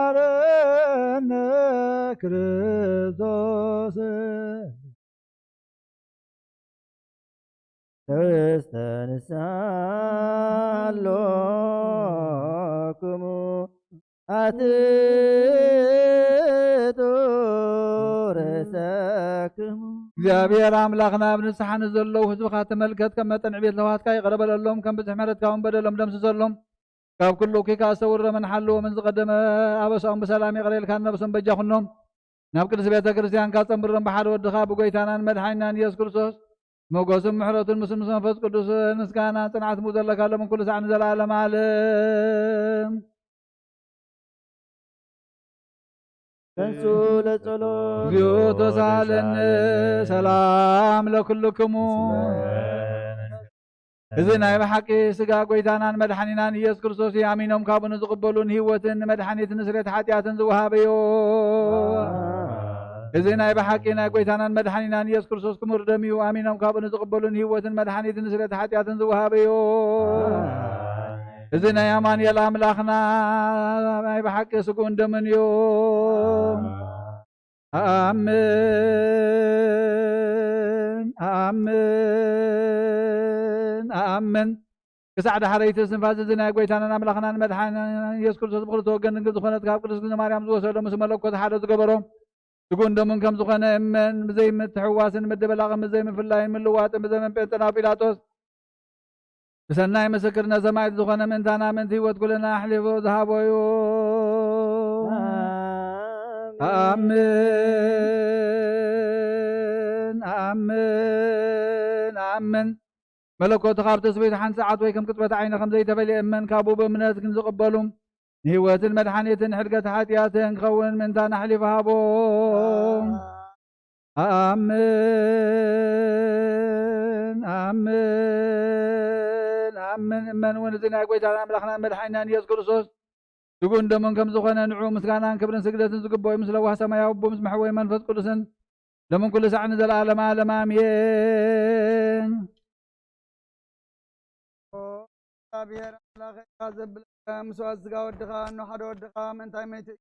መሐረነ። ክርስቶስ ተስተንሳሎክሙ ኣትቱ ርእሰክሙ። እግዚኣብሔር ኣምላኽና፣ ኣብ ንስሓ ንዘለዉ ህዝብኻ ተመልከት፣ ከም መጠን ዕቤት ለውሃትካ ይቕረ በለሎም፣ ከም ብዝሒ ምሕረትካ እውን በደሎም ደምስሰሎም። ካብ ኩሉ እኩይ ከኣ ሰውሮምን ሓልዎምን። ዝቐደመ ኣበሳኦም ብሰላም ይቕረ ኢልካ ነብሶም በጃ ኩኖም። ናብ ቅድስቲ ቤተ ክርስቲያን ካጸንብሮም ብሓደ ወድኻ ብጎይታናን መድሓኒናን ኢየሱስ ክርስቶስ ሞገስን ምሕረቱን ምስ መንፈስ ቅዱስ ምስጋና ጽንዓት ምኡ ዘለካ ሎምን ኩሉ ሳዕ ንዘለዓለም ዓለም። ተንሱ ለጸሎት። እግዚኦ ተሳለነ። ሰላም ለኩልክሙ። እዚ ናይ ብሓቂ ስጋ ጎይታናን መድሓኒናን ኢየሱስ ክርስቶስ እዩ። ኣሚኖም ካብኡ ንዝቕበሉ ንህይወትን ንመድሓኒት ንስሬት ሓጢኣትን ዝወሃበዮ። እዚ ናይ ብሓቂ ናይ ጎይታናን መድሓኒናን ኢየሱስ ክርስቶስ ክሙር ደም እዩ። ኣሚኖም ካብኡ ንዝቕበሉ ንህይወትን መድሓኒት ንስሬት ሓጢኣትን ዝወሃበዮ። እዚ ናይ ኣማኑኤል ኣምላኽና ናይ ብሓቂ ስግኡን ደምን እዩ። ኣኣምን፣ ኣኣምን፣ ኣኣምን። ክሳዕ ዳሕረይቲ እስትንፋስ እዚ ናይ ጎይታናን ኣምላኽናን መድሓኒናን ኢየሱስ ክርስቶስ ብኽልተ ወገን ድንግል ዝኾነት ካብ ቅድስት ድንግል ማርያም ዝወሰዶ ምስ መለኮት ሓደ ዝገበሮ ስግኡን ደሙን ከም ዝኾነ እመን። ብዘይ ምትሕዋስን ምድብላቕን፣ ብዘይ ምፍላይን ምልዋጥን፣ ብዘመን ጴንጠናዊ ጲላጦስ ብሰናይ ምስክርነት ሰማዕት ዝኾነ ምእንታና ምእንቲ ህይወት ኩልና ኣሕሊፉ ዝሃቦ እዩ። ኣኣምን፣ ኣኣምን፣ ኣኣምን። መለኮቱ ካብ ትስብእቱ ሓንቲ ሰዓት ወይ ከም ቅጽበት ዓይኒ ከም ዘይተፈልየ እመን። ካብኡ ብእምነት ንዝቕበሉ ንህይወትን መድሓኒትን ሕድገት ሓጢኣትን ክኸውን ምእንታና ኣሕሊፉ ሃቦ። ኣኣምን፣ ኣኣምን፣ ኣኣምን። እመን እውን እዚ ናይ ጎይታና ኣምላኽናን መድሓኒናን ኢየሱስ ክርስቶስ ስግኡን ደሙን ከም ዝኾነ ንዑ ምስጋናን ክብርን ስግደትን ዝግብኦ እዩ። ምስ ለዋህ ሰማያዊ ኣቦ ምስ መሕወይ መንፈስ ቅዱስን ሎምን ኩሉ ሳዕ ንዘለዓለመ ዓለም ኣሜን። እግዚኣብሔር ኣምላኸ ኢኻ ዘብለካ መስዋእቲ ስጋ ወድኻ እኖ ሓደ ወድኻ ምእንታይ መይቱ እዩ።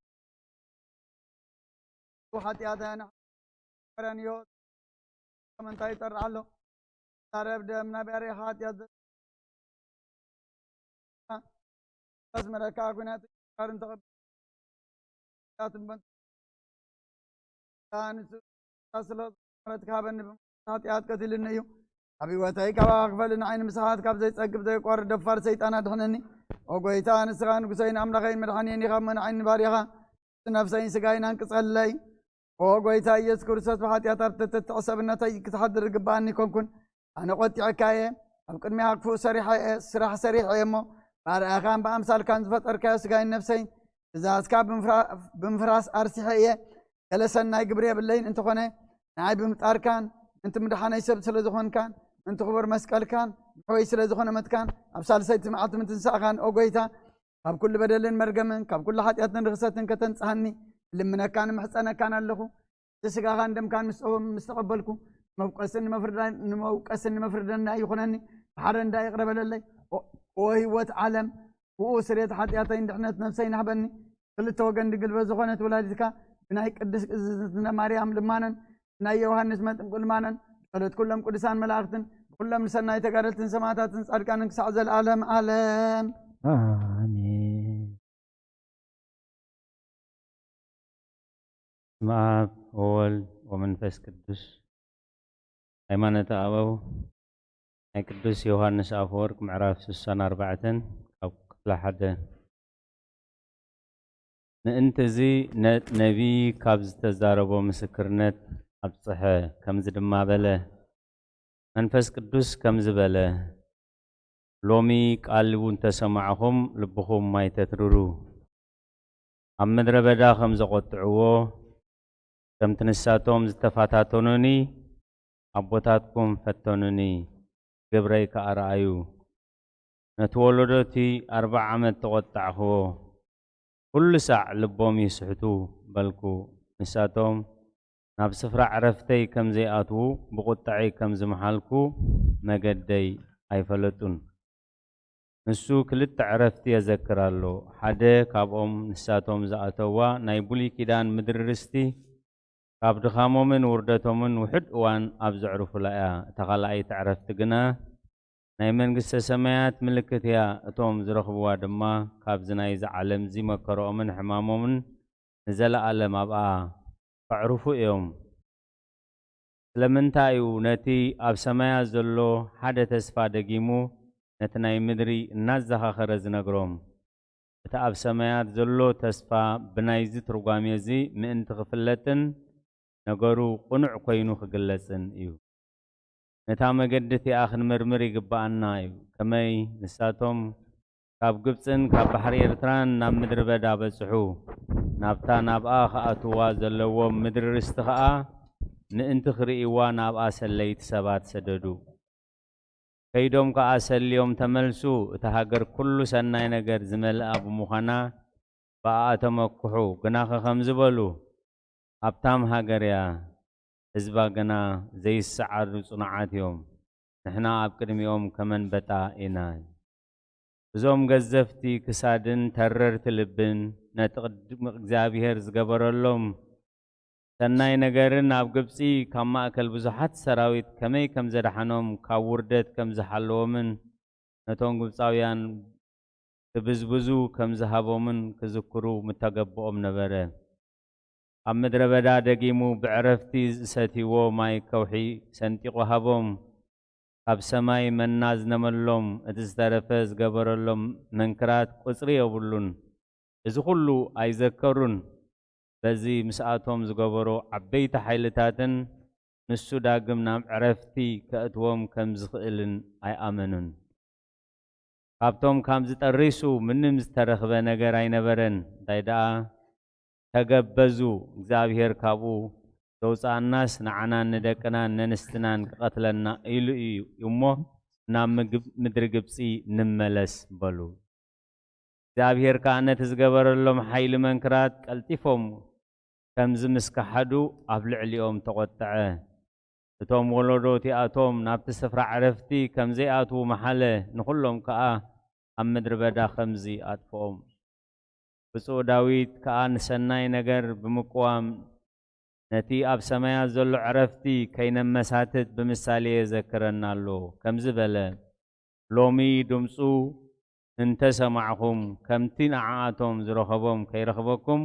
ሓጢኣተን ሓረን እዩ። ምእንታይ ይጠርዕ ኣሎ? ዛረብ ደም ናብ ኣሬኻ ሓጢኣት ዘ- ኣስመረካ ኩናት ካርን ተቐብ- ሓጢኣትን በን- ንሱ ስለ ምሕረትካ ሃበኒ፣ ብሓጢኣት ቀቲልኒ እዩ። ኣብ ህይወተይ ካባኻ ክፈሊ ንዓይ ንምስኻት ካብ ዘይጸግብ ዘይቋርድ ደፋር ሰይጣን ኣድሕነኒ። ኦ ጎይታ፣ ንስኻ ንጉሰይን ኣምላኸይን መድሓኒየን ኢኻ እሞ ንዓይ ንባርያኻ ነፍሰይን ስጋይን ኣንቅጸለይ። ኦ ጎይታ ኢየሱስ ክርስቶስ፣ ብሓጢኣት ኣብ ትሕቲ ሰብነተይ ክትሓድር ዝግብኣኒ ኣይኮንኩን። ኣነ ቆጢዐካ እየ፣ ኣብ ቅድሚኻ ክፉእ ሰሪሐ እየ፣ ስራሕ ሰሪሐ እየ እሞ፣ ብኣርኣያኻን ብኣምሳልካን ዝፈጠርካዮ ስጋይን ነፍሰይን ትእዛዝካ ብምፍራ-፣ ብምፍራስ ኣርሲሐ እየ። ገለ ሰናይ ግብሪ የብለይን፣ እንተኾነ ንዓይ ብምጣርካን ምእንቲ ምድሓነይ ሰብ ስለ ዝኾንካን ምእንቲ ክቡር መስቀልካን መሕወይ ስለ ዝኾነ መትካን ኣብ ሳልሰይቲ መዓልቲ ምትንሳእኻን፣ ኦ ጎይታ፣ ካብ ኩሉ በደልን መርገምን ካብ ኩሉ ሓጢኣትን ርኽሰትን ከተንጽሃኒ እልምነካን እምሕጸነካን ኣለኹ። እቲ ስጋኻን ደምካን ምስ፣ ምስ ተቐበልኩ፣ መውቀስን መፍርዳን፣ ንመውቀስን መፍርደን ኣይኹነኒ፣ ብሓረ እንዳ ይቕረ በለለይ። ኦ፣ ኦ ህይወት ዓለም፣ ብኡ ስርየት ሓጢኣተይን ድሕነት ነፍሰይን ሃበኒ። ክልተ ወገን ድንግል በዝኾነት ወላዲትካ ብናይ ቅድስት እግዝእትነ ማርያም ልማነን ናይ ዮሃንስ መጥምቁ ልማነን ብጸሎት ኩሎም ቅዱሳን መላእኽትን ብኩሎም ንሰናይ ተጋደልትን ሰማዕታትን ጻድቃንን ክሳዕ ዘለዓለም ዓለም። ኣሜን። በስመ አብ ወወልድ ወመንፈስ ቅዱስ። ሃይማኖተ አበው ናይ ቅዱስ ዮሃንስ አፈወርቅ ምዕራፍ ስሳን ኣርባዕተን ካብ ክፍለ ሓደ። ምእንቲ እዚ ነ-፣ ነቢይ ካብ ዝተዛረቦ ምስክርነት ኣብጽሐ፣ ከምዚ ድማ በለ፣ መንፈስ ቅዱስ ከምዚ በለ፣ ሎሚ ቃሉ እንተሰማዕኹም ልብኹም ኣይተትርሩ። ኣብ ምድረ በዳ ከም ዘቖጥዕዎ፣ ከምቲ ንሳቶም ዝተፈታተኑኒ፣ ኣቦታትኩም ፈተኑኒ፣ ግብረይ ከኣ ረኣዩ። ነቲ ወለዶ እቲ ኣርብዓ ዓመት ተቖጣዕኽዎ። ኩሉ ሳዕ ልቦም ይስሕቱ በልኩ። ንሳቶም ናብ ስፍራ ዕረፍተይ ከም ዘይኣትዉ ብቑጥዐይ ከም ዝመሓልኩ መገደይ ኣይፈለጡን። ንሱ ክልተ ዕረፍቲ የዘክር ኣሎ። ሓደ ካብኦም ንሳቶም ዝኣተዋ ናይ ብሉይ ኪዳን ምድሪ ርስቲ ካብ ድኻሞምን ውርደቶምን ውሑድ እዋን ኣብ ዘዕርፉላ እያ። እታ ካልኣይቲ ዕረፍቲ ግና ናይ መንግስተ ሰማያት ምልክት እያ። እቶም ዝረኽብዋ ድማ ካብዚ ናይዚ ዓለምዚ መከራኦምን ሕማሞምን ንዘለኣለም ኣብኣ ከዕርፉ እዮም። ስለምንታይ እዩ ነቲ ኣብ ሰማያት ዘሎ ሓደ ተስፋ ደጊሙ ነቲ ናይ ምድሪ እናዘኻኸረ ዝነግሮም? እቲ ኣብ ሰማያት ዘሎ ተስፋ ብናይዚ ትርጓሜ እዚ ምእንቲ ክፍለጥን ነገሩ ቅኑዕ ኮይኑ ክግለጽን እዩ። ነታ መገዲ እቲኣ ክንምርምር ይግብኣና እዩ። ከመይ ንሳቶም ካብ ግብጽን ካብ ባሕሪ ኤርትራን ናብ ምድሪ በዳ በጽሑ። ናብታ ናብኣ ክኣትዋ ዘለዎም ምድሪ ርስቲ ኸኣ ምእንቲ ክርእይዋ ናብኣ ሰለይቲ ሰባት ሰደዱ። ከይዶም ከኣ ሰልዮም ተመልሱ። እታ ሃገር ኩሉ ሰናይ ነገር ዝመልኣ ብምዃና ብኣኣ ተመክሑ። ግናኸ ከምዚ በሉ፣ ሃብታም ሃገር እያ፣ ህዝባ ግና ዘይሰዓሩ ጽኑዓት እዮም። ንሕና ኣብ ቅድሚኦም ከም ኣንበጣ ኢና። እዞም ገዘፍቲ ክሳድን ተረርቲ ልብን ነቲ ቅድሚ እግዚኣብሔር ዝገበረሎም ሰናይ ነገርን ኣብ ግብጺ ካብ ማእከል ብዙሓት ሰራዊት ከመይ ከም ዘድሓኖም ካብ ውርደት ከም ዝሓለዎምን ነቶም ግብጻውያን ክብዝብዙ ከም ዝሃቦምን ክዝክሩ ምተገብኦም ነበረ። ኣብ ምድረ በዳ ደጊሙ ብዕረፍቲ ዝሰትይዎ ማይ ከውሒ ሰንጢቑ ሃቦም። ካብ ሰማይ መና ዝነመሎም፣ እቲ ዝተረፈ ዝገበረሎም መንክራት ቁጽሪ የብሉን። እዚ ኩሉ ኣይዘከሩን። በዚ ምስኣቶም ዝገበሮ ዓበይቲ ሓይልታትን ንሱ ዳግም ናብ ዕረፍቲ ከእትዎም ከም ዝኽእልን ኣይኣመኑን። ካብቶም ካብዚ ጠሪሱ ምንም ዝተረኽበ ነገር ኣይነበረን። እንታይ ደኣ ተገበዙ፣ እግዚኣብሔር ካብኡ ዘውፅኣናስ ንዓናን ንደቅናን ነንስትናን ክቐትለና ኢሉ እዩ እሞ ናብ ምግብ-፣ ምድሪ ግብፂ ንመለስ በሉ። እግዚኣብሔር ከኣ ነቲ ዝገበረሎም ሓይሊ መንክራት ቀልጢፎም ከምዚ ምስ ከሓዱ ኣብ ልዕሊኦም ተቖጥዐ። እቶም ወለዶ እቲኣቶም ናብቲ ስፍራ ዕረፍቲ ከም ዘይኣትዉ መሓለ፣ ንኹሎም ከኣ ኣብ ምድሪ በዳ ከምዚ ኣጥፍኦም። ብፁዕ ዳዊት ከኣ ንሰናይ ነገር ብምቅዋም ነቲ ኣብ ሰማያት ዘሎ ዕረፍቲ ከይነመሳትት ብምሳሌ የዘክረና ኣሎ። ከምዚ በለ፣ ሎሚ ድምፁ እንተ ሰማዕኹም፣ ከምቲ ንዓኣቶም ዝረኸቦም ከይረኽበኩም፣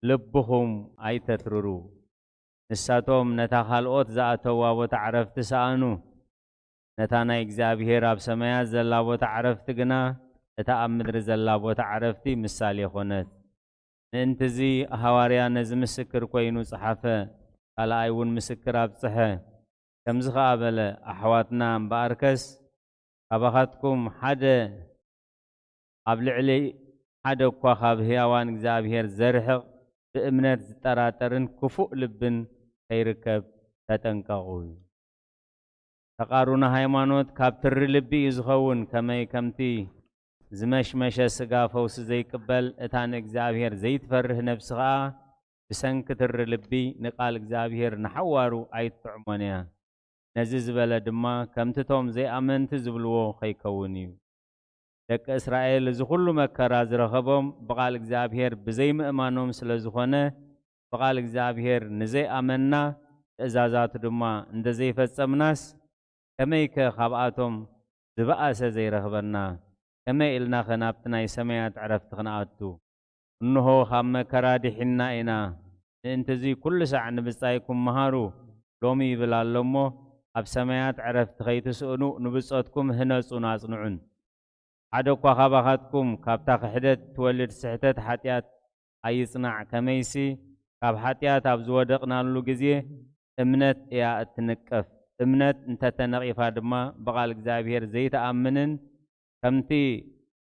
ልብኹም ኣይተትርሩ። ንሳቶም ነታ ካልኦት ዝኣተዋ ቦታ ዕረፍቲ ሰኣኑ። ነታ ናይ እግዚኣብሔር ኣብ ሰማያት ዘላ ቦታ ዕረፍቲ ግና፣ እታ ኣብ ምድሪ ዘላ ቦታ ዕረፍቲ ምሳሌ ኾነት። ምእንትዚ ሃዋርያ ነዚ ምስክር ኮይኑ ጸሓፈ። ካልኣይ እውን ምስክር ኣብጽሐ። ከምዚ ኸኣ በለ፣ ኣሕዋትና እምበኣርከስ፣ ካባኻትኩም ሓደ ኣብ ልዕሊ ሓደ እኳ ካብ ህያዋን እግዚኣብሔር ዘርሕቕ፣ ብእምነት ዝጠራጠርን ክፉእ ልብን ከይርከብ ተጠንቀቑ። ተቓሩና ሃይማኖት ካብ ትሪ ልቢ እዩ ዝኸውን። ከመይ ከምቲ ዝመሽመሸ ስጋ ፈውሲ ዘይቅበል፣ እታ ንእግዚኣብሔር ዘይትፈርህ ነፍሲ ኸኣ ብሰንኪ ትሪ ልቢ ንቃል እግዚኣብሔር ንሓዋሩ ኣይትጥዕሞን እያ። ነዚ ዝበለ ድማ ከምቲ እቶም ዘይኣመንቲ ዝብልዎ ኸይከውን እዩ። ደቂ እስራኤል እዚ ኩሉ መከራ ዝረኸቦም ብቓል እግዚኣብሔር ብዘይምእማኖም ስለ ዝኾነ፣ ብቓል እግዚኣብሔር ንዘይኣመንና፣ ትእዛዛቱ ድማ እንተዘይፈጸምናስ፣ ከመይከ ካብኣቶም ዝበኣሰ ዘይረኽበና? ከመይ ኢልናኸ ናብቲ ናይ ሰማያት ዕረፍቲ ክንኣቱ? እንሆ፣ ካብ መከራ ድሒንና ኢና። ምእንቲ እዚ ኩሉ ሳዕ ንብጻይኩም መሃሩ፣ ሎሚ ይብል ኣሎ እሞ፣ ኣብ ሰማያት ዕረፍቲ ከይትስእኑ ንብጾትኩም ህነጹን ኣጽንዑን። ሓደ እኳ ካባኻትኩም ካብታ ክሕደት ትወልድ ስሕተት ሓጢኣት ኣይጽናዕ፣ ከመይሲ ካብ ሓጢኣት ኣብ ዝወደቕናሉ ግዜ እምነት እያ እትንቀፍ። እምነት እንተተነቒፋ ድማ ብቓል እግዚኣብሔር ዘይትኣምንን ከምቲ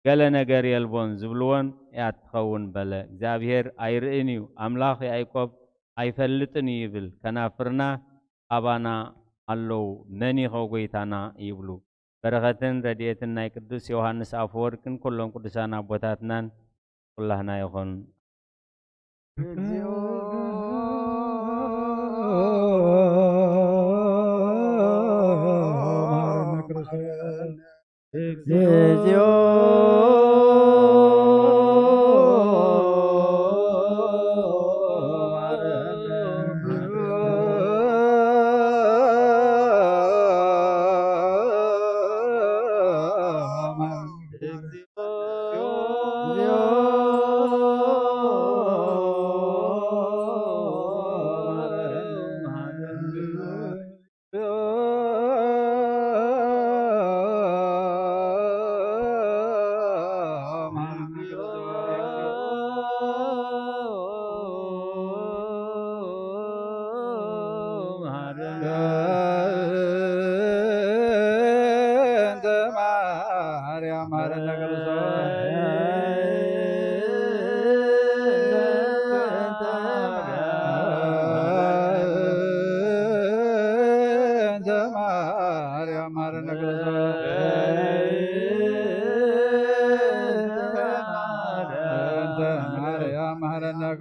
ገለ ነገር የልቦን ዝብልዎን እያ ትኸውን በለ። እግዚኣብሔር ኣይርእን እዩ፣ ኣምላኽ ያዕቆብ ኣይፈልጥን እዩ ይብል። ከናፍርና ኣባና ኣለዉ፣ መን ኢኸ ጐይታና ይብሉ። በረኸትን ረድኤትን ናይ ቅዱስ ዮሃንስ ኣፈወርቅን ኩሎም ቅዱሳን ኣቦታትናን ኩላህና ይኹን። እግዚኦ መሐረነ ክርስቶስ። እግዚኦ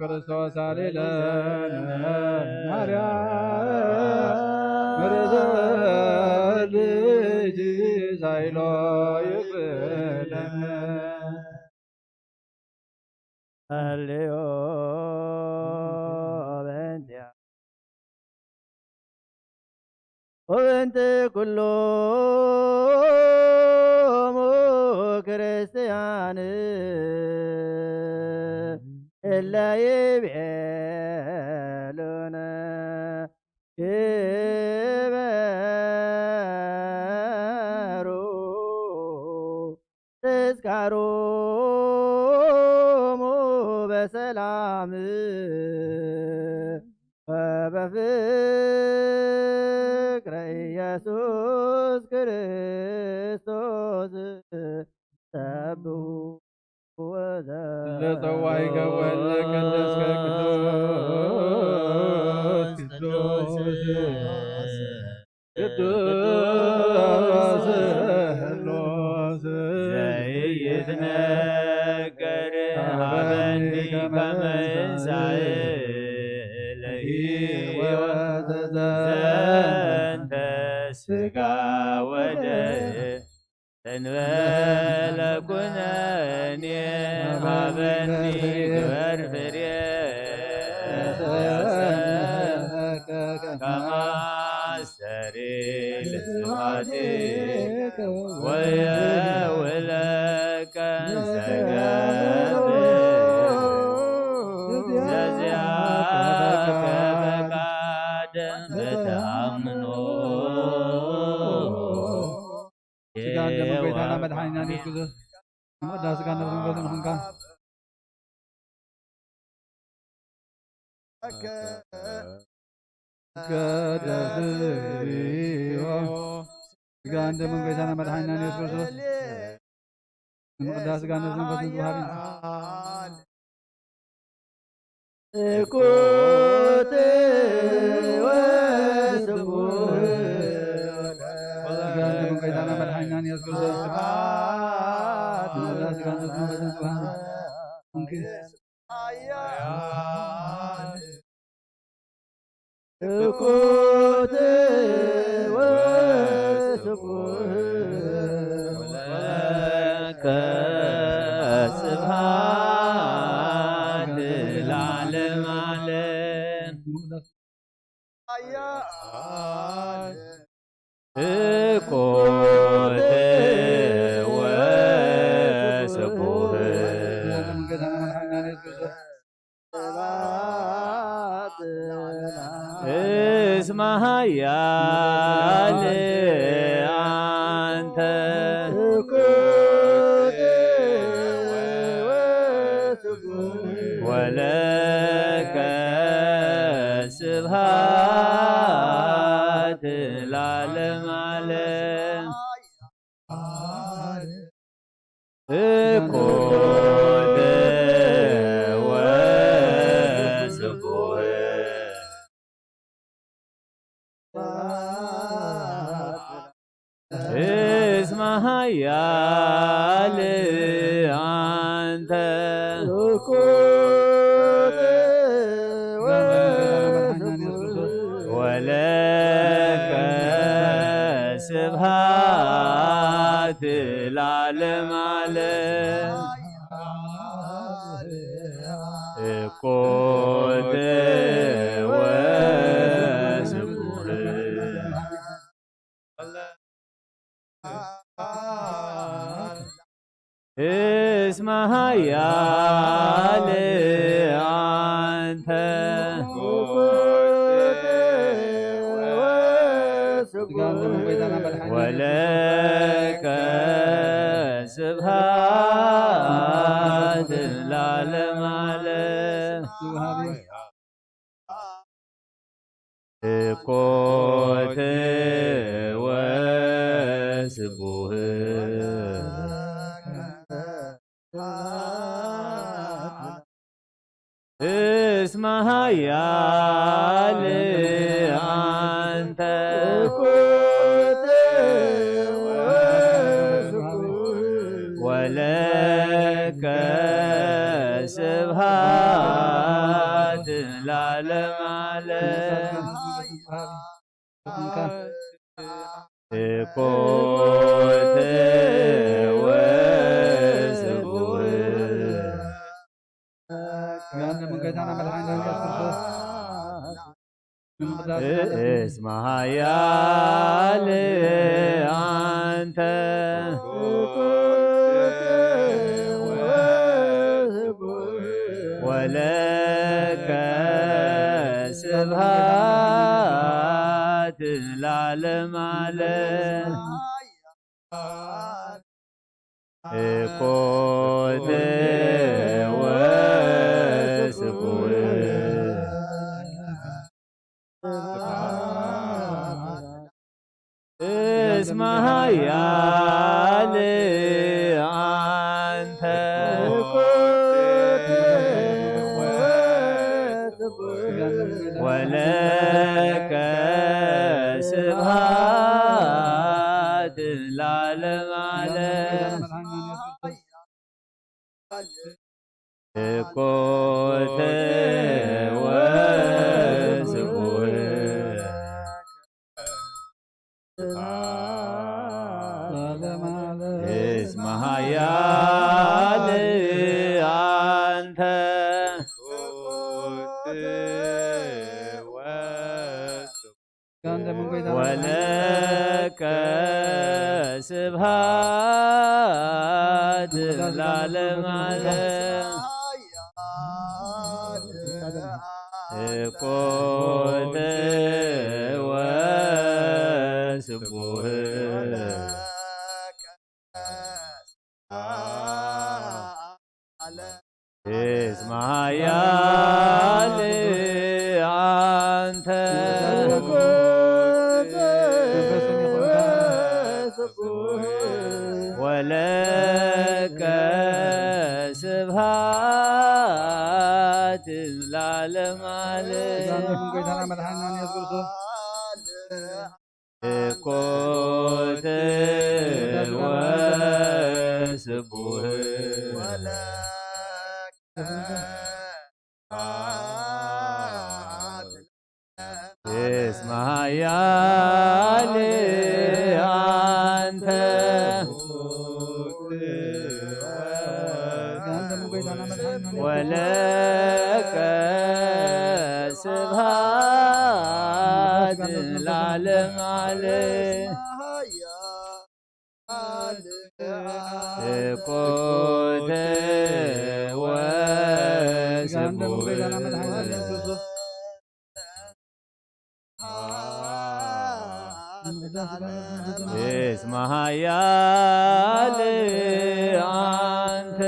ክርስቶስ አሌለነ ማርያም ምርዘ ልጅ ሳይሎ ይቅበለነ። ጸልዮ በእንቲያ ወበእንተ ኩሎሙ ክርስቲያን እለ ይቤሉነ ግበሩ ተዝካሮሙ በሰላም ወበፍቅረ ኢየሱስ ክርስቶስ ሰብሑ ወዘ ለጸዋይ ገወለ ቅዱስ ቅዱስ ቅዱስ ቅዱስ ስሉስ ዘይትነገር ሀበኒ ከመ እንሳእ ለሕይወት ዘንተ ስጋ ወደም እንበለ ኩነኔ ሀበኒ ግበር ፍሬ ከመ አስተሪ ለስብሐቲከ ወየውለከ ዘገብር ዘዚአከ ፈቃድ በተአምኖ። ስጋ ደም ጌታና መድኃኒና ኢየሱስ ክርስቶስ ንምቅዳስ ስጋ ነፍስ መንፈስ ንኹንካ። ስጋ ደም ጌታና መድኃኒና ኢየሱስ ክርስቶስ ንምቅዳስ ስጋ ነፍስ መንፈስ ንዝወሃብ እዩ። እኩት ወስቡሕ ስጋ ደም ጌታና መድኃኒና ኢየሱስ ክርስቶስ ስብሐት ለወልድ ስጋ ደም መንፈስ ንጹሐን እንኪ እኩት ወስቡሕ ወለከ ለዓለም ዓለም። እኮተ ወስቡህ እስመ ኃያል አንተ ወለከ ስብሐት ለዓለም ዓለም። እኮተ ወስቡህ እስመ ኃያል አንተ ወለከ ስብሐት ለዓለም ዓለም። እኮተ ወስቡህ እስመ ኃያል አንተ ወለከ ስብሐት ለዓለም ዓለም። እኮተ ወስቡህ እስመ ኃያል አንተ ወለከ ስብሐት ለዓለም ዓለም። እኮተ ወስቡህ እስመ ኃያል አንተ ወለከ ስብሐት ለዓለም ዓለም። እኮተ ወስቡህ እስመ ኃያል አንተ ወለከ ስብሐት ለዓለም ዓለም። እኮተ ወስቡህ እስመ ኃያል አንተ ወለከ ስብሐት ለዓለም ዓለም። እኮተ ወስቡህ እስመ ኃያል አንተ ወለከ ስብሐት ለዓለመ ዓለም። እኮተ ወስቡህ እስመ ኃያል አንተ ወለከ ስብሐት ለዓለም ዓለም። እኮተ ወስቡሕ እስመ ኃያል አንተ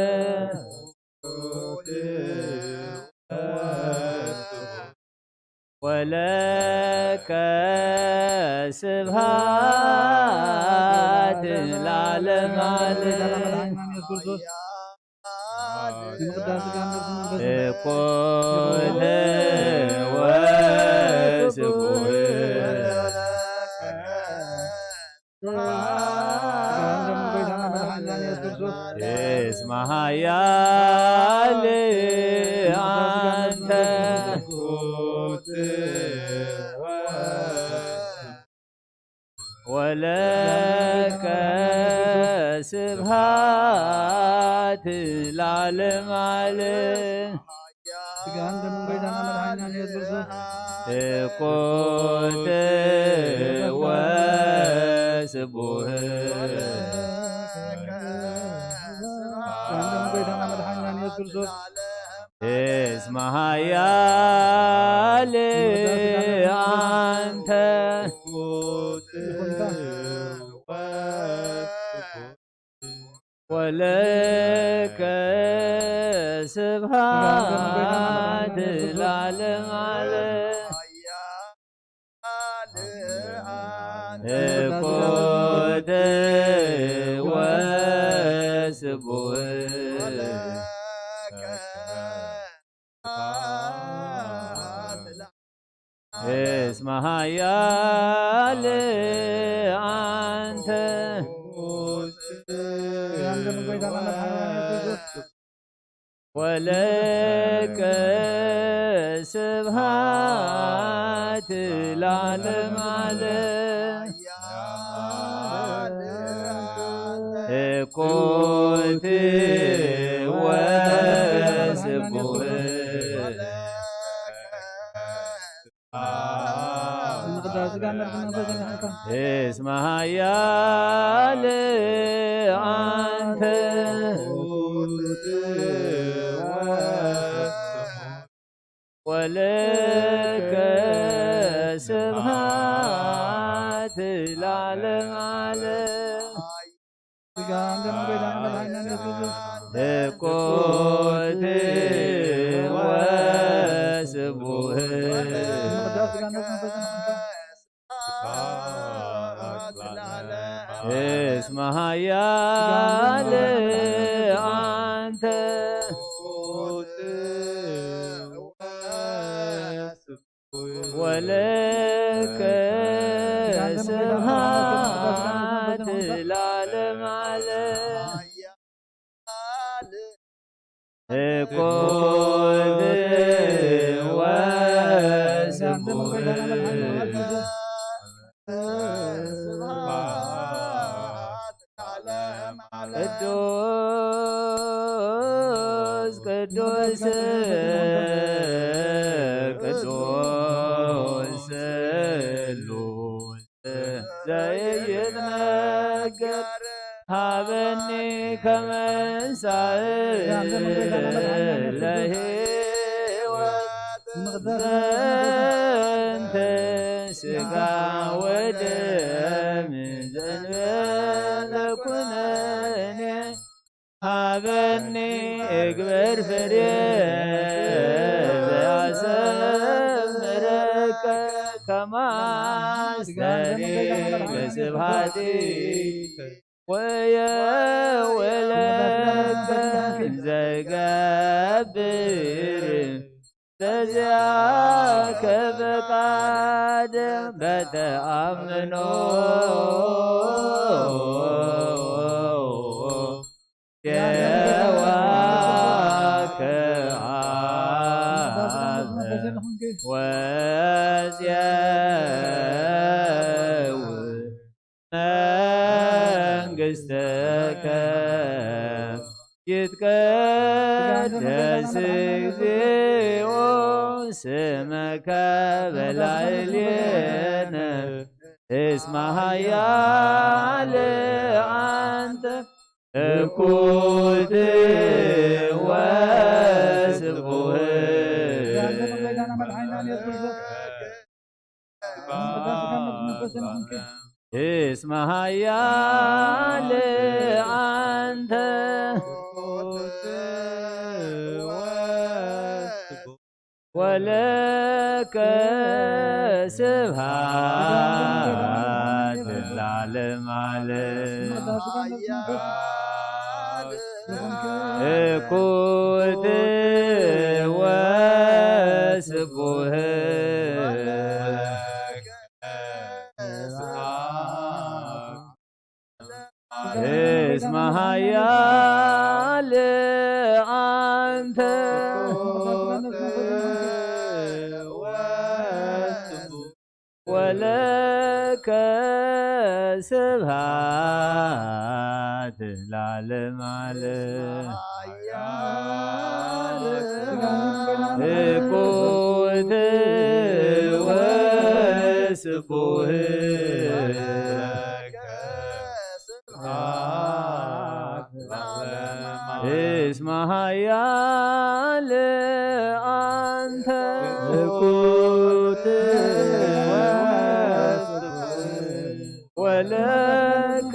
ወለከ ስብሐት ለዓለመ ዓለም። እኮተ ወስቡሕ እስመ ኃያል አንተ ወለከ ስብሐት ለዓለመ ዓለም። ስጋህን ደምን ጎይታና መድኃኒና ኢየሱስ ክርስቶስ። እኮተ ወስቡሕ ስጋህን ደምን ጎይታና መድኃኒና ኢየሱስ ክርስቶስ። እስመ ኃያል አንተ ወለከ ስብሐት ለዓለመ ዓለም። እኮተ ወስቡሕ እስመ ኃያል አንተ ወለከ ስብሐት ለዓለመ ዓለም። እኮት ወስቡሕ ስጋን ነፍስን መንፈስን ይሃብካ። እስመ ኃያል አንተ ወለከ ስብሐት ለዓለመ ዓለም። ስጋን ደምን ጎይታና መድኃኒና ኢየሱስ እኮት ወስቡሕ። ስጋን ነፍስን መንፈስን ይሃብካ። እስመ ኃያል አንተ ወለከ ስብሐት ለዓለመ ዓለም። እኮት ወስቡሕ ቅዱስ ቅዱስ ቅዱስ ስሉስ ዘይትነገር ሃበኒ ከመ እንሳእ ለሕይወት ዘንተ ስጋ ወደም ዘንበለ ኩነኔ ሃበኒ እግበር ፍሬ ዘያሰምረከ ከማስተሪ በስብሐቲ ወየውለከ ዘይገብር ለዚአከ ፈቃድ በተአምኖ የዋከ አብ ወፅየው መንግሥትከ ይትቀደስ እግዚኦ ስመከ በላዕሌነ እስመ ኃያል አንተ እኩት ወስቡህ። እስመ ኃያል አንተ ወለከ ስብሐት ለዓለመ ዓለም። እኩት ወስቡህ። እስመ ኃያል አንተ ወለከ ስብሐት ለዓለመ ዓለም። እኩት ወስቡህ። እስመ ኃያል አንተ እኩት ወለከ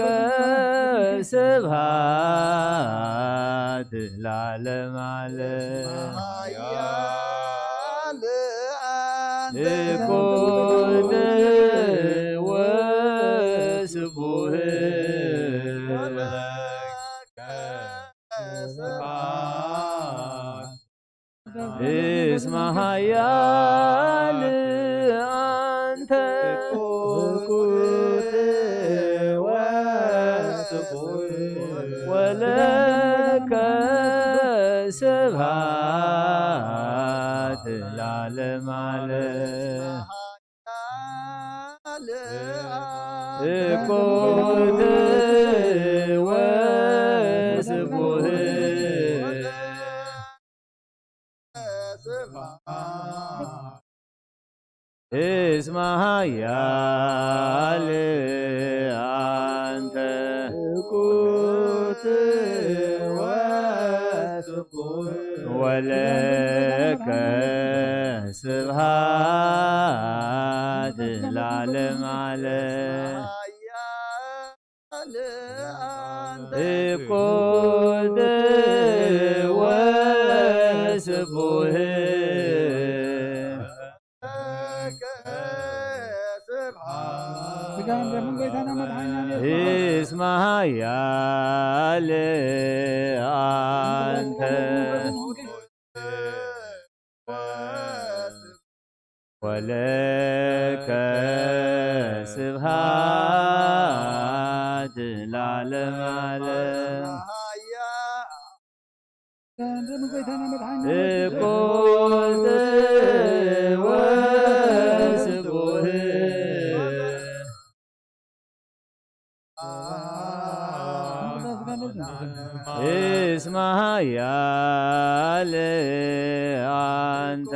ስብሐት ለዓለመ ዓለም። እኩት ወስቡህ። እስመ ኃያል አንተ እኩት ወስቡህ። ወለከ ስብሐት ለዓለመ ዓለም። እኩት ወስቡህ። እስመ ኃያል አንተ እኩት ወስቡህ። ወለከ ስብሐት ለዓለመ ዓለም። እኩት ወስቡህ። ስጋን ደምን ጌታና መድኃኒዓለም ኢየሱስ እስመ ኃያል አንተ ወለከ ስብሐት ለዓለመ ዓለም። እኩት ወስቡህ። እስመ ኃያል አንተ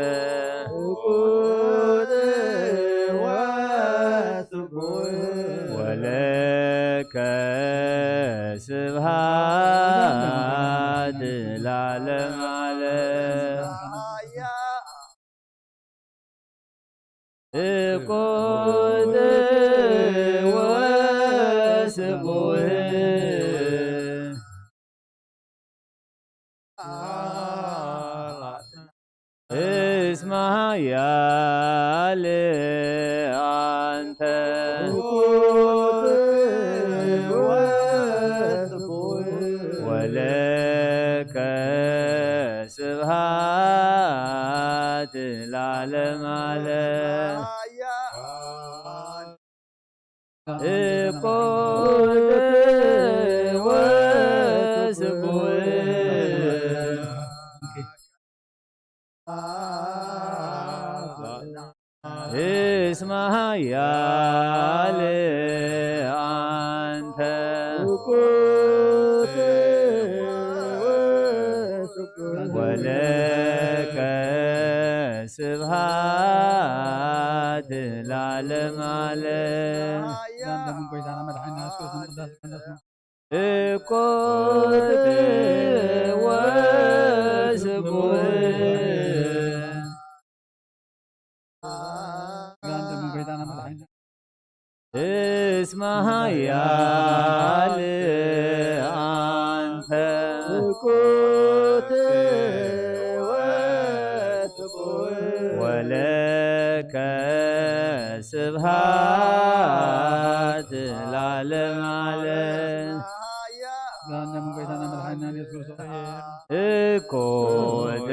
ወለከ ስብሐት ለዓለመ ዓለም። እኩት ወስቡህ። እስመ ኃያል አንተ ወለከ ስብሐት ለዓለመ ዓለም። እኩት ወስቡህ። እስመ ኃያል አንተ ወለከ ስብሃት ለዓለም ዓለም። ኪዳን ደምን ጎይታና መድሓኒና የሱስ ክርስቶስ ቅዳሴ ቅዳሴ እኮት ወስቡህ። ኪዳን ደምን ጎይታና መድሓኒና እስመ ኃያል አንተ እኮት ወስቡህ ወለከ ስብሃት ለዓለም ዓለም። ኪዳን ደምን ጎይታና መድሓኒና ኢየሱስ ክርስቶስ እኮት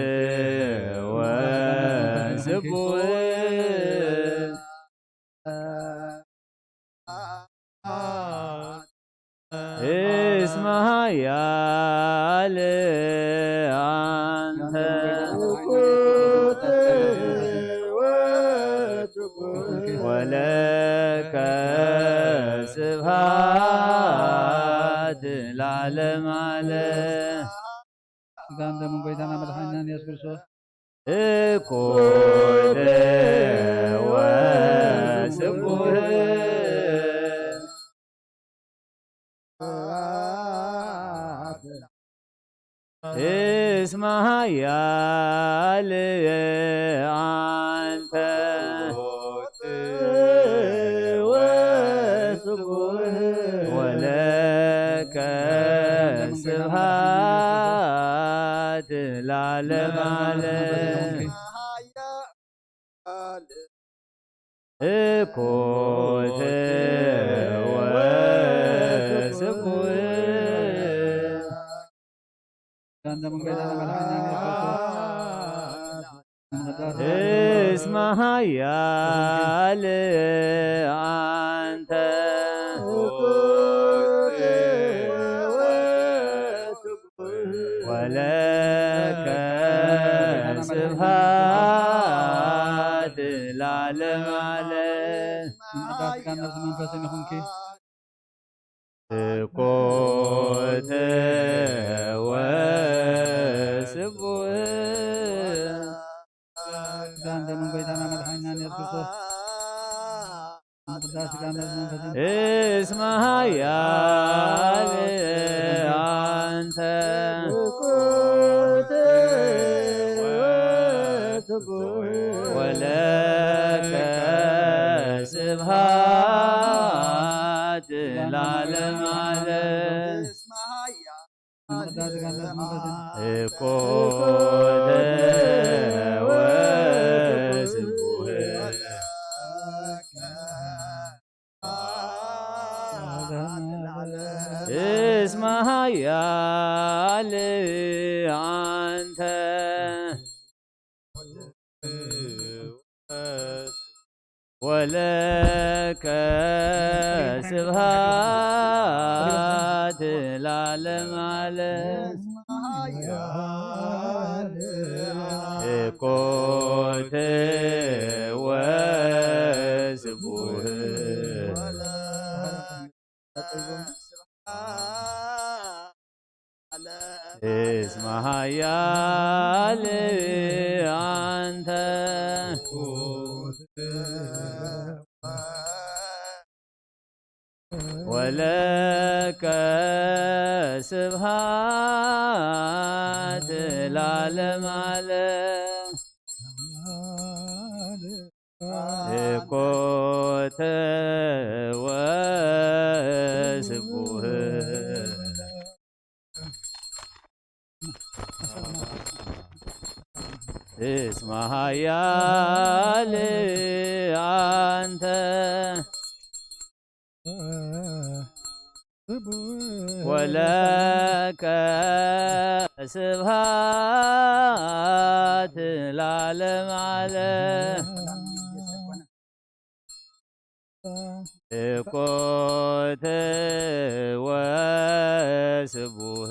ወስቡህ እስመ ኃያል አንተ ወለከ ስብሃት ለዓለም ዓለም። ኪዳን ደምን ጎይታና መድሓኒና ኢየሱስ ክርስቶስ እኮት ወስቡህ እስመ ኃያል አንተ ወስቡህ ወለከ ስብሃት ለዓለም ዓለም። እኮት ወስቡህ እስመ ኃያል አንተ ወለከ ስብሃት ለዓለም ዓለም። ስጋን ነፍስ መንፈስን ይኹንኪ። እኮት ወስቡህ ኪዳን ደምን ጎይታና መድሓኒና ኢየሱስ ክርስቶስ ቅዳሴ ኪዳን ነፍስ መንፈስን እስመ ኃያል አንተ እኮት ወስቡህ ወለከ ስብሐት ለዓለመ ዓለም። እኮተ ወስቡህ እስመ ኃያል አንተ ወለከ ስብሐት ለዓለመ ዓለም። እኮተ ወስቡህ እስመ ኃያል አንተ ወለከ ስብሐት ለዓለመ ዓለም። እኮተ ወስቡህ እስመ ኃያል አንተ ወለከ ስብሐት ለዓለመ ዓለም። እኮተ ወስቡህ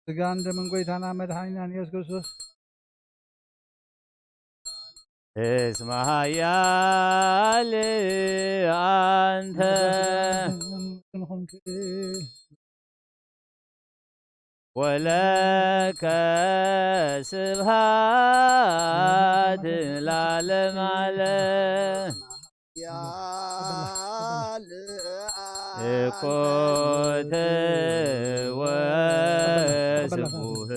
ስጋን ደምን ጎይታና መድሓኒናን ኢየሱስ ክርስቶስ እስመ ኃያል አንተ ወለከ ስብሐት ዓለም ዓለም። እኮ ተወስቡህ።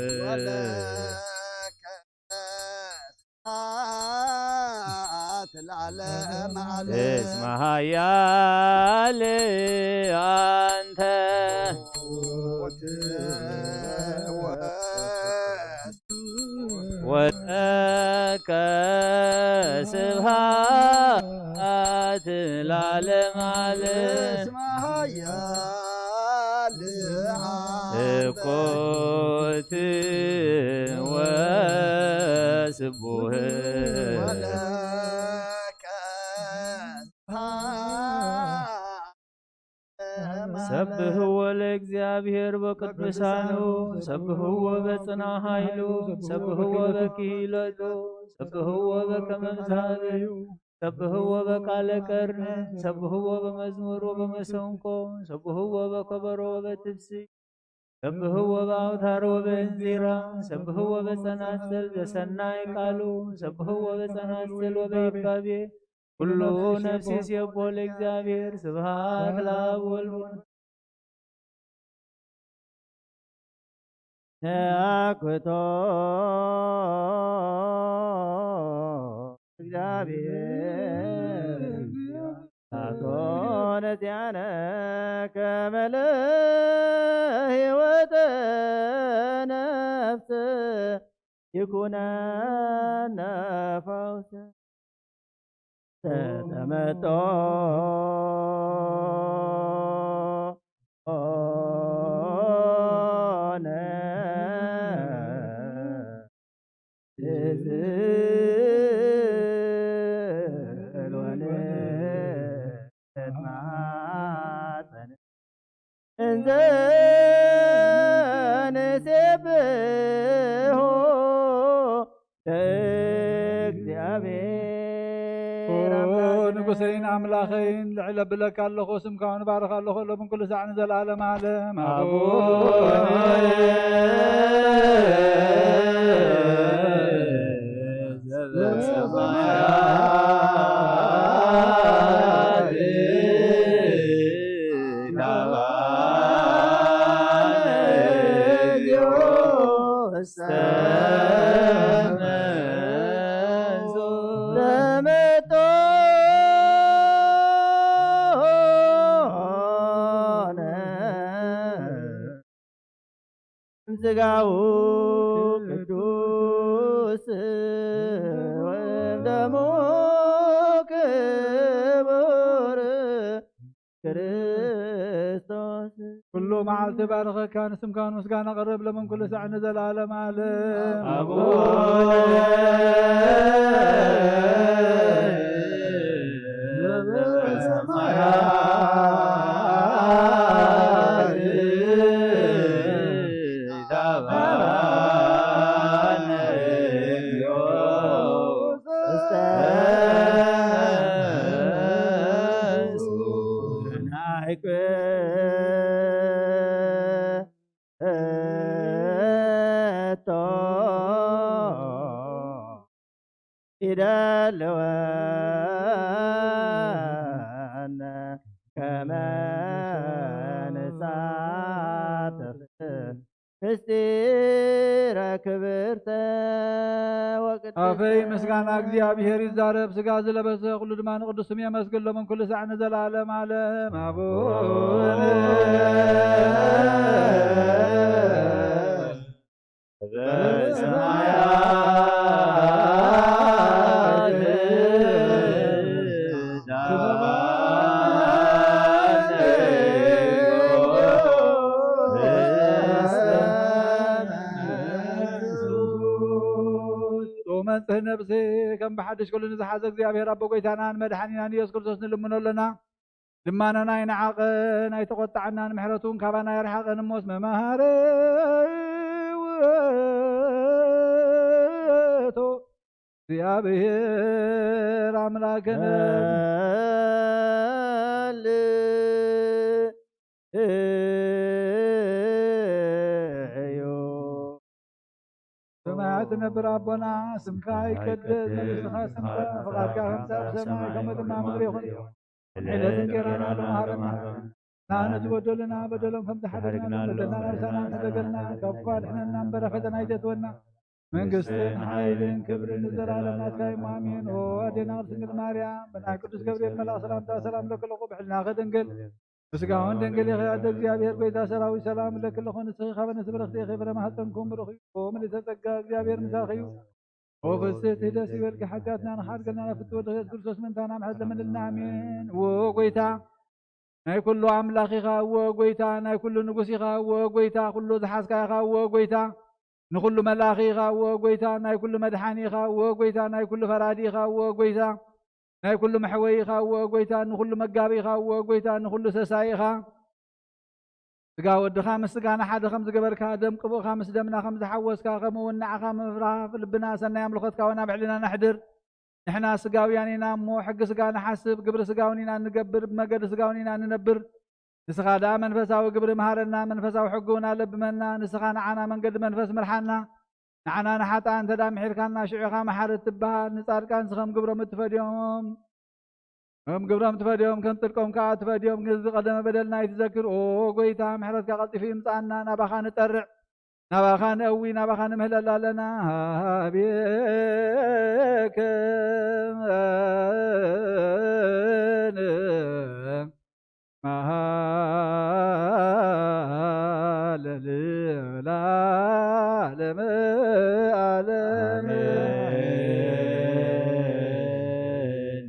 ለዓለም ዓለም። እስመ ኃያል አንተ ወትወስ ወለከ ስብሐት ለዓለም ዓለም። እስመ ኃያል እኮ ትወስቡህ። ወለከ ሰብህዎ ለእግዚአብሔር በቅዱሳኑ፣ ሰብህዎ በጽና ኃይሉ፣ ሰብህዎ በክህለቱ፣ ሰብህዎ በከመ ብዝሃበዩ፣ ሰብህዎ በቃለ ቀርነ፣ ሰብህዎ በመዝሙር ወበመሰንቆ፣ ሰብህዎ በከበሮ ወበትብሲ፣ ሰብህዎ በአውታር ወበእንዚራ፣ ሰብህዎ በጸናጽል ዘሰናይ ቃሉ፣ ሰብህዎ በጸናጽል ወበይባቤ፣ ኩሉ ነፍሲ ሲቦ ለእግዚአብሔር። ስብሐት ለአብ ወልድ ወመንፈስ ተአኩቶ እግዚአብሔር አቶ ነዚያነ ከመለ ሕይወተ ነፍስ ይኩነነ ፈውሰ። ተመጦነ ትዝሎን ተማጸነ። እንዘ ንሴብሖ ለእግዚአብሔር ኦ ኣምላክነ። ንጉሰይን ኣምላኸይን ልዕል ኣብለካ ኣለኹ፣ ስምካ እውን ባርኽ ኣለኹ፣ ሎምን ኩሉ ሳዕ ንዘለዓለም ዓለም። ኣቡነ ኣቡነ ዘበሰማያት ስጋሁ ቅዱስ ወደሙ ክቡር ክርስቶስ። ኩሉ መዓልቲ ባርኸካ፣ ንስምካ ምስጋና ቀርብ፣ ለምን ኩሉ ሳዕ ንዘለዓለም ዓለም። ኣቡነ ይደልወነ ከመ ንሳተፍ ምስጢረ ክብርተ ወቅድስተ። ኣፈይ ምስጋና እግዚኣብሔር ይዛረብ፣ ስጋ ዝለበሰ ኩሉ ድማ ንቅዱስ ስም የመስግን፣ ሎምን ኩሉ ሳዕ ንዘለዓለም ዓለም። ኣቡነ መንጽህ ነብሲ ከም ብሓድሽ ኩሉ ንዝሓዘ እግዚኣብሔር ኣቦ ጎይታናን መድሓኒናን ኢየሱስ ክርስቶስ ንልምኖ ኣለና። ልማናና ኣይነዓቐን ኣይተቖጣዓናን፣ ምሕረቱ እውን ካባና ኣይረሓቐን እሞ፣ እስመ መሃረ ውእቱ እግዚኣብሔር ኣምላክነ። እዩ። ሰማያት ትነብር ኣቦና፣ ስምካ ይቀደስ፣ መንግስትኻ ትምጻእ፣ ፍቓድካ ከምቲ ኣብ ሰማይ ከምኡ ድማ ኣብ ምድሪ ይኹን። ዕለት እንጀራና ሎሚ ሃበና። ንዓና ዝበደሉና በደሎም ከም ዝሓደግና በደልና፣ ናብ ሰላም ተዘገልና፣ ካብ ክፉ ኣድሕነና እምበር፣ ፈተና ኣይተእትወና። መንግስትን ሓይልን ክብርን ንዘለኣለም ናትካ እዩ። ኣሜን። ኦ ኣዴና ቅድስት ድንግል ማርያም፣ ብናይ ቅዱስ ገብርኤል መልኣኽ ሰላምታ ሰላም እለኪ ኣለኹ፣ ብሕልናኺ ድንግል፣ ብስጋውን ድንግል ኢኺ። ኣደ እግዚኣብሔር፣ ጎይታ ሰራዊት፣ ሰላም እለኪ ኣለኹ። ንስኺ ካብ ኣንስቲ ብርኽቲ ኢኺ፣ ፍረ ማህፀንኩም ብሩኽ እዩ። ኦ ምልዕተ ጸጋ፣ እግዚኣብሔር ምሳኺ እዩ። ኦ ፍስሕቲ ደስ ይበልኪ፣ ሓጢኣትና ንኻሓድገልና ናብ ፍትወ ድኽየት ክርስቶስ ምእንታና ምሕረት ለምንልና። ኣሜን። ዎ ጎይታ ናይ ኩሉ ኣምላኽ ኢኻ፣ ዎ ጎይታ ናይ ኩሉ ንጉስ ኢኻ፣ ዎ ጎይታ ኩሉ ዝሓዝካ ኢኻ፣ ዎ ጎይታ ንኹሉ መላኺ ኢኻ፣ ዎ ጎይታ ናይ ኩሉ መድሓኒ ኢኻ፣ ዎ ጎይታ ናይ ኩሉ ፈራዲ ኢኻ፣ ዎ ጎይታ ናይ ኩሉ መሕወይ ኢኻ፣ ዎ ጎይታ ንኹሉ መጋቢ ኢኻ፣ ዎ ጎይታ ንኹሉ ሰሳይ ኢኻ። ስጋ ወድኻ ምስ ስጋና ሓደ ከም ዝገበርካ፣ ደም ቅቡእኻ ምስ ደምና ከም ዝሓወስካ፣ ከምኡ እውን ንዓኻ ምፍራፍ ልብና ሰናይ ኣምልኾትካ እውን ኣብ ልዕሌና ነሕድር። ንሕና ስጋውያን ኢና እሞ፣ ሕጊ ስጋ ንሓስብ፣ ግብሪ ስጋ እውን ኢና እንገብር፣ ብመገዲ ስጋ እውን ኢና እንነብር። ንስኻ ደኣ መንፈሳዊ ግብሪ መሃረና፣ መንፈሳዊ ሕጊ እውን ኣለብመና። ንስኻ ንዓና መንገዲ መንፈስ ምርሓና። ንዓና ንሓጥኣን እንተ ደኣ ምሒርካና፣ ሽዑ ኢኻ መሓሪ እትበሃል። ንጻድቃንስ ከም ግብሮም እትፈድዮም፣ ከም ግብሮም ትፈድዮም፣ ከም ጽድቆም ከኣ ትፈድዮም። ግን ዝቐደመ በደልና ኣይትዘክር። ኦ ጎይታ፣ ምሕረትካ ቀልጢፉ ይምጽኣና። ናባኻ ንጠርዕ፣ ናባኻ ነእዊ፣ ናባኻ ንምህለል ኣለና። ሃቤከ መሃለል ለዓለመ ዓለም። ኣሜን።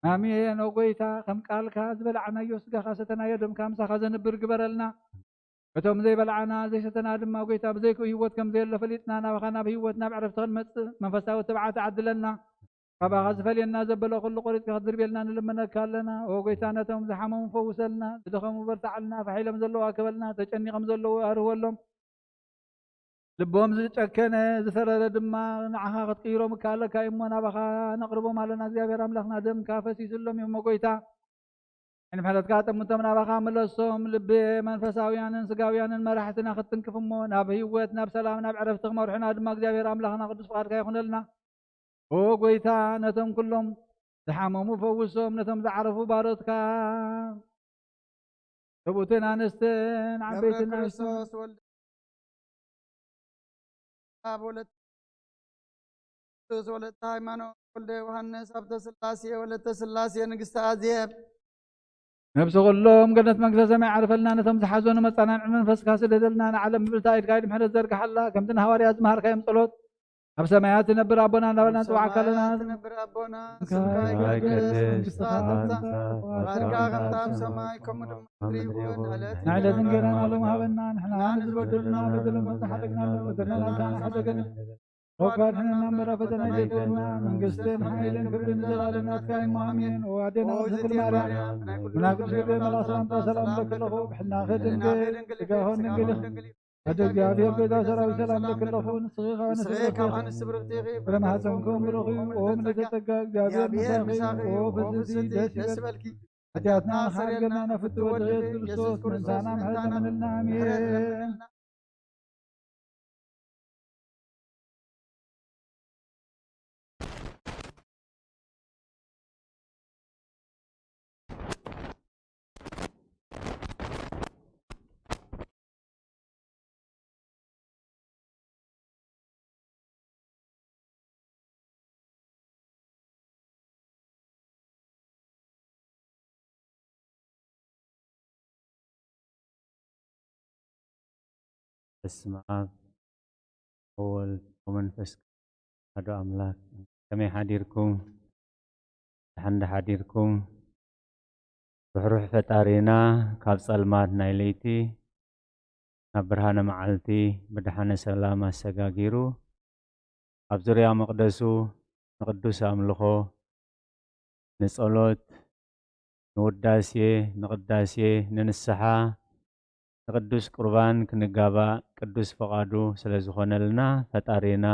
ኣሜን። ኦ ጎይታ፣ ከም ቃልካ ዝበላዕናዮ ስጋኻ ሰተናዮ ደምካ ምሳኻ ዘንብር ግበረልና። እቶም ዘይበላዕና ዘይሰተና ድማ፣ ጎይታ፣ ብዘይክኡ ህይወት ከም ዘየሎ ፈሊጥና፣ ናባኻ ናብ ህይወት ናብ ዕረፍቲ ክንመጽእ መንፈሳዊ ትብዓት ዓድለና። ካባኻ ዝፈልየና ዘበለ ኩሉ ቆሪጽካ ክትድርብየልና ንልምነካ ኣለና። ኦ ጎይታ፣ ነቶም ዝሓመሙ ፈውሰልና፣ ዝደኸሙ በርትዓልና፣ ፋሕ ኢሎም ዘለዉ ኣከበልና፣ ተጨኒቖም ዘለዉ ኣርህወሎም። ልቦም ዝጨከነ ዝፈረረ ድማ ንዓኻ ክትቅይሮም እካለካ እዩ እሞ ናባኻ ነቕርቦም ኣለና። እግዚኣብሔር ኣምላኽና፣ ደምካ ፈሲስሎም እዩ እሞ ጎይታ፣ ዓይኒ ምሕረትካ ጠምቶም ናባኻ ምለሶም። ልቢ መንፈሳውያንን ስጋውያንን መራሕትና ክትትንክፍ እሞ ናብ ህይወት፣ ናብ ሰላም፣ ናብ ዕረፍቲ ክመርሑና ድማ እግዚኣብሔር ኣምላኽና ቅዱስ ፍቓድካ ይኹነልና። ኦ ጎይታ፣ ነቶም ኩሎም ዝሓመሙ ፈውሶም፣ ነቶም ዝዓረፉ ባሮትካ፣ ሰብኡትን ኣንስትን ዓበይትን ገብረ ኣንስትን ክርስቶስ ወልደ ኣብ ወለተ ክርስቶስ ወለተ ሃይማኖት ወልደ ዮሃንስ ሃብተ ስላሴ ወለተ ስላሴ ንግስቲ ኣዜብ። ነብሲ ኩሎም ገነት መንግስተ ሰማይ ዓርፈልና፣ ነቶም ዝሓዘኑ መጻናንዒ መንፈስካ ስደደልና፣ ንዓለም ብብልታ ኢድካ ኢድ ምሕረት ዘርግሓላ፣ ከምቲ ንሃዋርያት ዝመሃርካዮም ጸሎት ኣብ ሰማያት ትነብር ኣቦና እንዳበልና ንጽውዓካ ኣለና። ትነብር ኣቦና፣ ስምካ ይቀደስ፣ መንግስትኻ ትምጻእ፣ ፍቓድካ ከምታ ኣብ ሰማይ ከምኡ ድማ ኣብ ምድሪ ይኹን። ዕለት እንጀራና ሎሚ ሃበና፣ ንሕና ንዝበደሉና በደሎም ከም ዝሓደግና ንበደልና፣ ናብታ ሓደገና፣ ወካ ኣድሕነና እምበር ኣብ ፈተና ኣይተእትወና፣ መንግስትን ሓይልን ክብርን ንዘለኣለም ናትካ እዩ። ኣሜን። ኦ ኣዴና ቅድስቲ ድንግል ማርያም፣ ብናይ ቅዱስ ገብርኤል መልኣኽ ሰላምታ ሰላም እብለኪ ኣለኹ፣ ብሕልናኺ ድንግል፣ ስጋኺ እውን ድንግል እዩ። ኣደ እግዚኣብሔር ጎይታ ሰራዊት ሰላም እብለኪ ኣለኹ፣ ንስኺ ካብ ኣንስቲ ብሩኽቲ ኢኺ፣ ፍረ ማህፀንኪ እውን ብሩኽ እዩ። ኦ ምልዕተ ጸጋ፣ እግዚኣብሔር ምሳኺ እዩ። ኦ ፍስሕቲ ደስ ይበልኪ፣ ሓጢኣትና ንኽሓድገልና ናብ ፍትወት ድሕረት ክርስቶስ ምእንታና ምሕረት ለምንልና። ኣሜን። በስመ ኣብ ወወልድ ወመንፈስ ቅዱስ ኣሐዱ ኣምላክ። ከመይ ሓዲርኩም? ደሓን ዶ ሓዲርኩም? ርሕሩሕ ፈጣሪና ካብ ጸልማት ናይ ለይቲ ናብ ብርሃነ መዓልቲ ብድሓነ ሰላም ኣሰጋጊሩ ኣብ ዙርያ መቕደሱ ንቕዱስ ኣምልኾ፣ ንጸሎት፣ ንውዳሴ፣ ንቕዳሴ፣ ንንስሓ፣ ንቅዱስ ቁርባን ክንጋባእ ቅዱስ ፍቓዱ ስለ ዝኾነልና፣ ፈጣሪና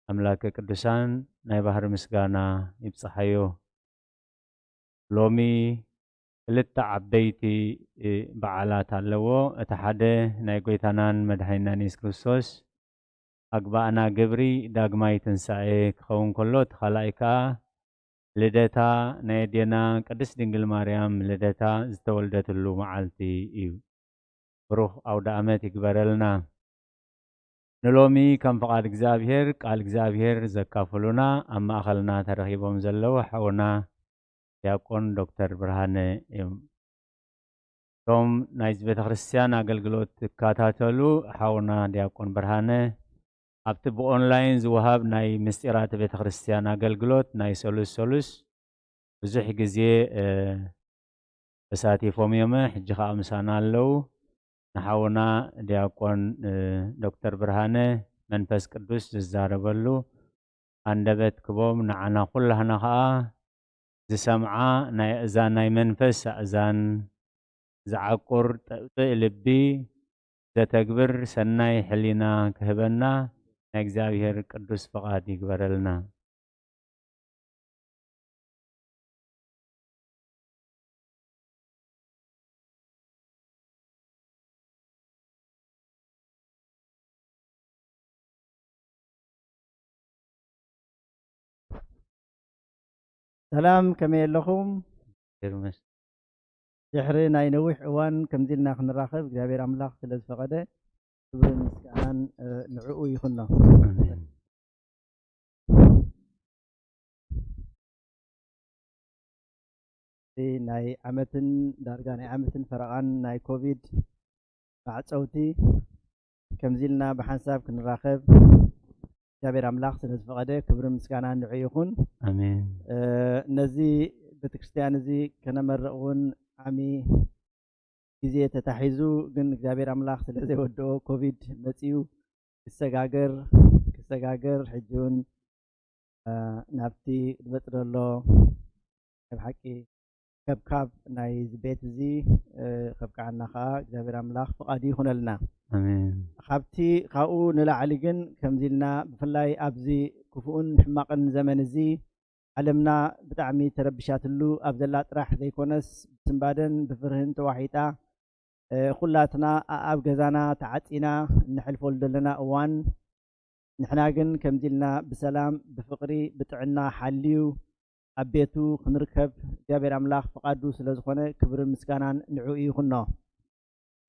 ኣምላከ ቅዱሳን ናይ ባህሪ ምስጋና ይብጽሓዮ። ሎሚ ክልተ ዓበይቲ በዓላት ኣለዎ። እቲ ሓደ ናይ ጎይታናን መድሓኒናን የሱስ ክርስቶስ ኣግባእና ግብሪ ዳግማይ ትንሳኤ ክኸውን ከሎ፣ እቲ ካልኣይ ከኣ ልደታ ናይ ኣዴና ቅድስት ድንግል ማርያም ልደታ ዝተወልደትሉ መዓልቲ እዩ። ብሩኽ ኣውደ ኣመት ይግበረልና። ንሎሚ ከም ፍቓድ እግዚኣብሔር ቃል እግዚኣብሔር ዘካፍሉና ኣብ ማእኸልና ተረኺቦም ዘለዉ ሓውና ዲያቆን ዶክተር ብርሃነ እዮም። እቶም ናይዚ ቤተ ክርስቲያን ኣገልግሎት ትከታተሉ ሓውና ዲያቆን ብርሃነ ኣብቲ ብኦንላይን ዝወሃብ ናይ ምስጢራት ቤተ ክርስቲያን ኣገልግሎት ናይ ሰሉስ ሰሉስ ብዙሕ ግዜ ተሳቲፎም እዮም። ሕጂ ከዓ ምሳና ኣለዉ። ንሓውና ዲያቆን ዶክተር ብርሃነ መንፈስ ቅዱስ ዝዛረበሉ ኣንደበት ክቦም፣ ንዓና ኩላህና ከዓ ዝሰምዓ ናይ ኣእዛን ናይ መንፈስ ኣእዛን ዝዓቁር ጠብጥእ ልቢ ዘተግብር ሰናይ ሕሊና ክህበና ናይ እግዚኣብሔር ቅዱስ ፍቓድ ይግበረልና። ሰላም፣ ከመይ ኣለኹም? ድሕሪ ናይ ነዊሕ እዋን ከምዚ ኢልና ክንራኸብ እግዚኣብሔር ኣምላኽ ስለ ዝፈቐደ ክብርን ምስጋናን ንዕኡ ይኹኖ። ናይ ዓመትን ዳርጋ ናይ ዓመትን ፈረቓን ናይ ኮቪድ ማዕፀውቲ ከምዚ ኢልና ብሓንሳብ ክንራኸብ እግዚኣብሔር ኣምላኽ ስለ ዝፈቐደ ክብርን ምስጋናን ንዑ ይኹን። ኣሜን። ነዚ ቤተክርስትያን እዚ ከነመርቕ እውን ዓሚ ግዜ ተታሒዙ፣ ግን እግዚኣብሔር ኣምላኽ ስለ ዘይወድኦ ኮቪድ መፂኡ ክሰጋገር ክሰጋገር ሕጂ እውን ናብቲ ክመፅ ዘሎ ናይ ብሓቂ ከብካብ ናይ ቤት እዚ ከብቅዓና ከዓ እግዚኣብሔር ኣምላኽ ፍቓዱ ይኹነልና። ኣሜን። ካብቲ ካብኡ ንላዕሊ ግን ከምዚ ኢልና ብፍላይ ኣብዚ ክፉእን ሕማቕን ዘመን እዚ ዓለምና ብጣዕሚ ተረቢሻትሉ ኣብ ዘላ ጥራሕ ዘይኮነስ ብስንባደን ብፍርህን ተዋሒጣ ኩላትና ኣብ ገዛና ተዓፂና እንሕልፈሉ ዘለና እዋን ንሕና ግን ከምዚ ኢልና ብሰላም ብፍቕሪ ብጥዕና ሓልዩ ኣብ ቤቱ ክንርከብ እግዚኣብሔር ኣምላኽ ፍቓዱ ስለ ዝኾነ ክብርን ምስጋናን ንዕኡ ይኹኖ።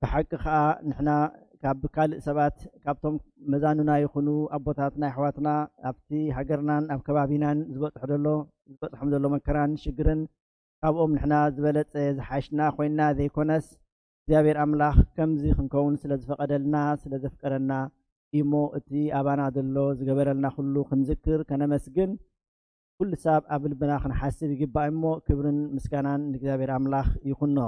ብሓቂ ኸዓ ንሕና ካብ ካልእ ሰባት ካብቶም መዛኑና ይኹኑ ኣቦታትና ኣሕዋትና ኣብቲ ሃገርናን ኣብ ከባቢናን ዝበፅሖ ዘሎ ዝበፅሖም ዘሎ መከራን ሽግርን ካብኦም ንሕና ዝበለፀ ዝሓሽና ኮይንና ዘይኮነስ እግዚኣብሔር ኣምላኽ ከምዚ ክንከውን ስለ ዝፈቐደልና ስለ ዘፍቀረና እዩሞ እቲ ኣባና ዘሎ ዝገበረልና ኩሉ ክንዝክር ከነመስግን ኩሉ ሳብ ኣብ ልብና ክንሓስብ ይግባእ እሞ ክብርን ምስጋናን ንእግዚኣብሔር ኣምላኽ ይኹኖ።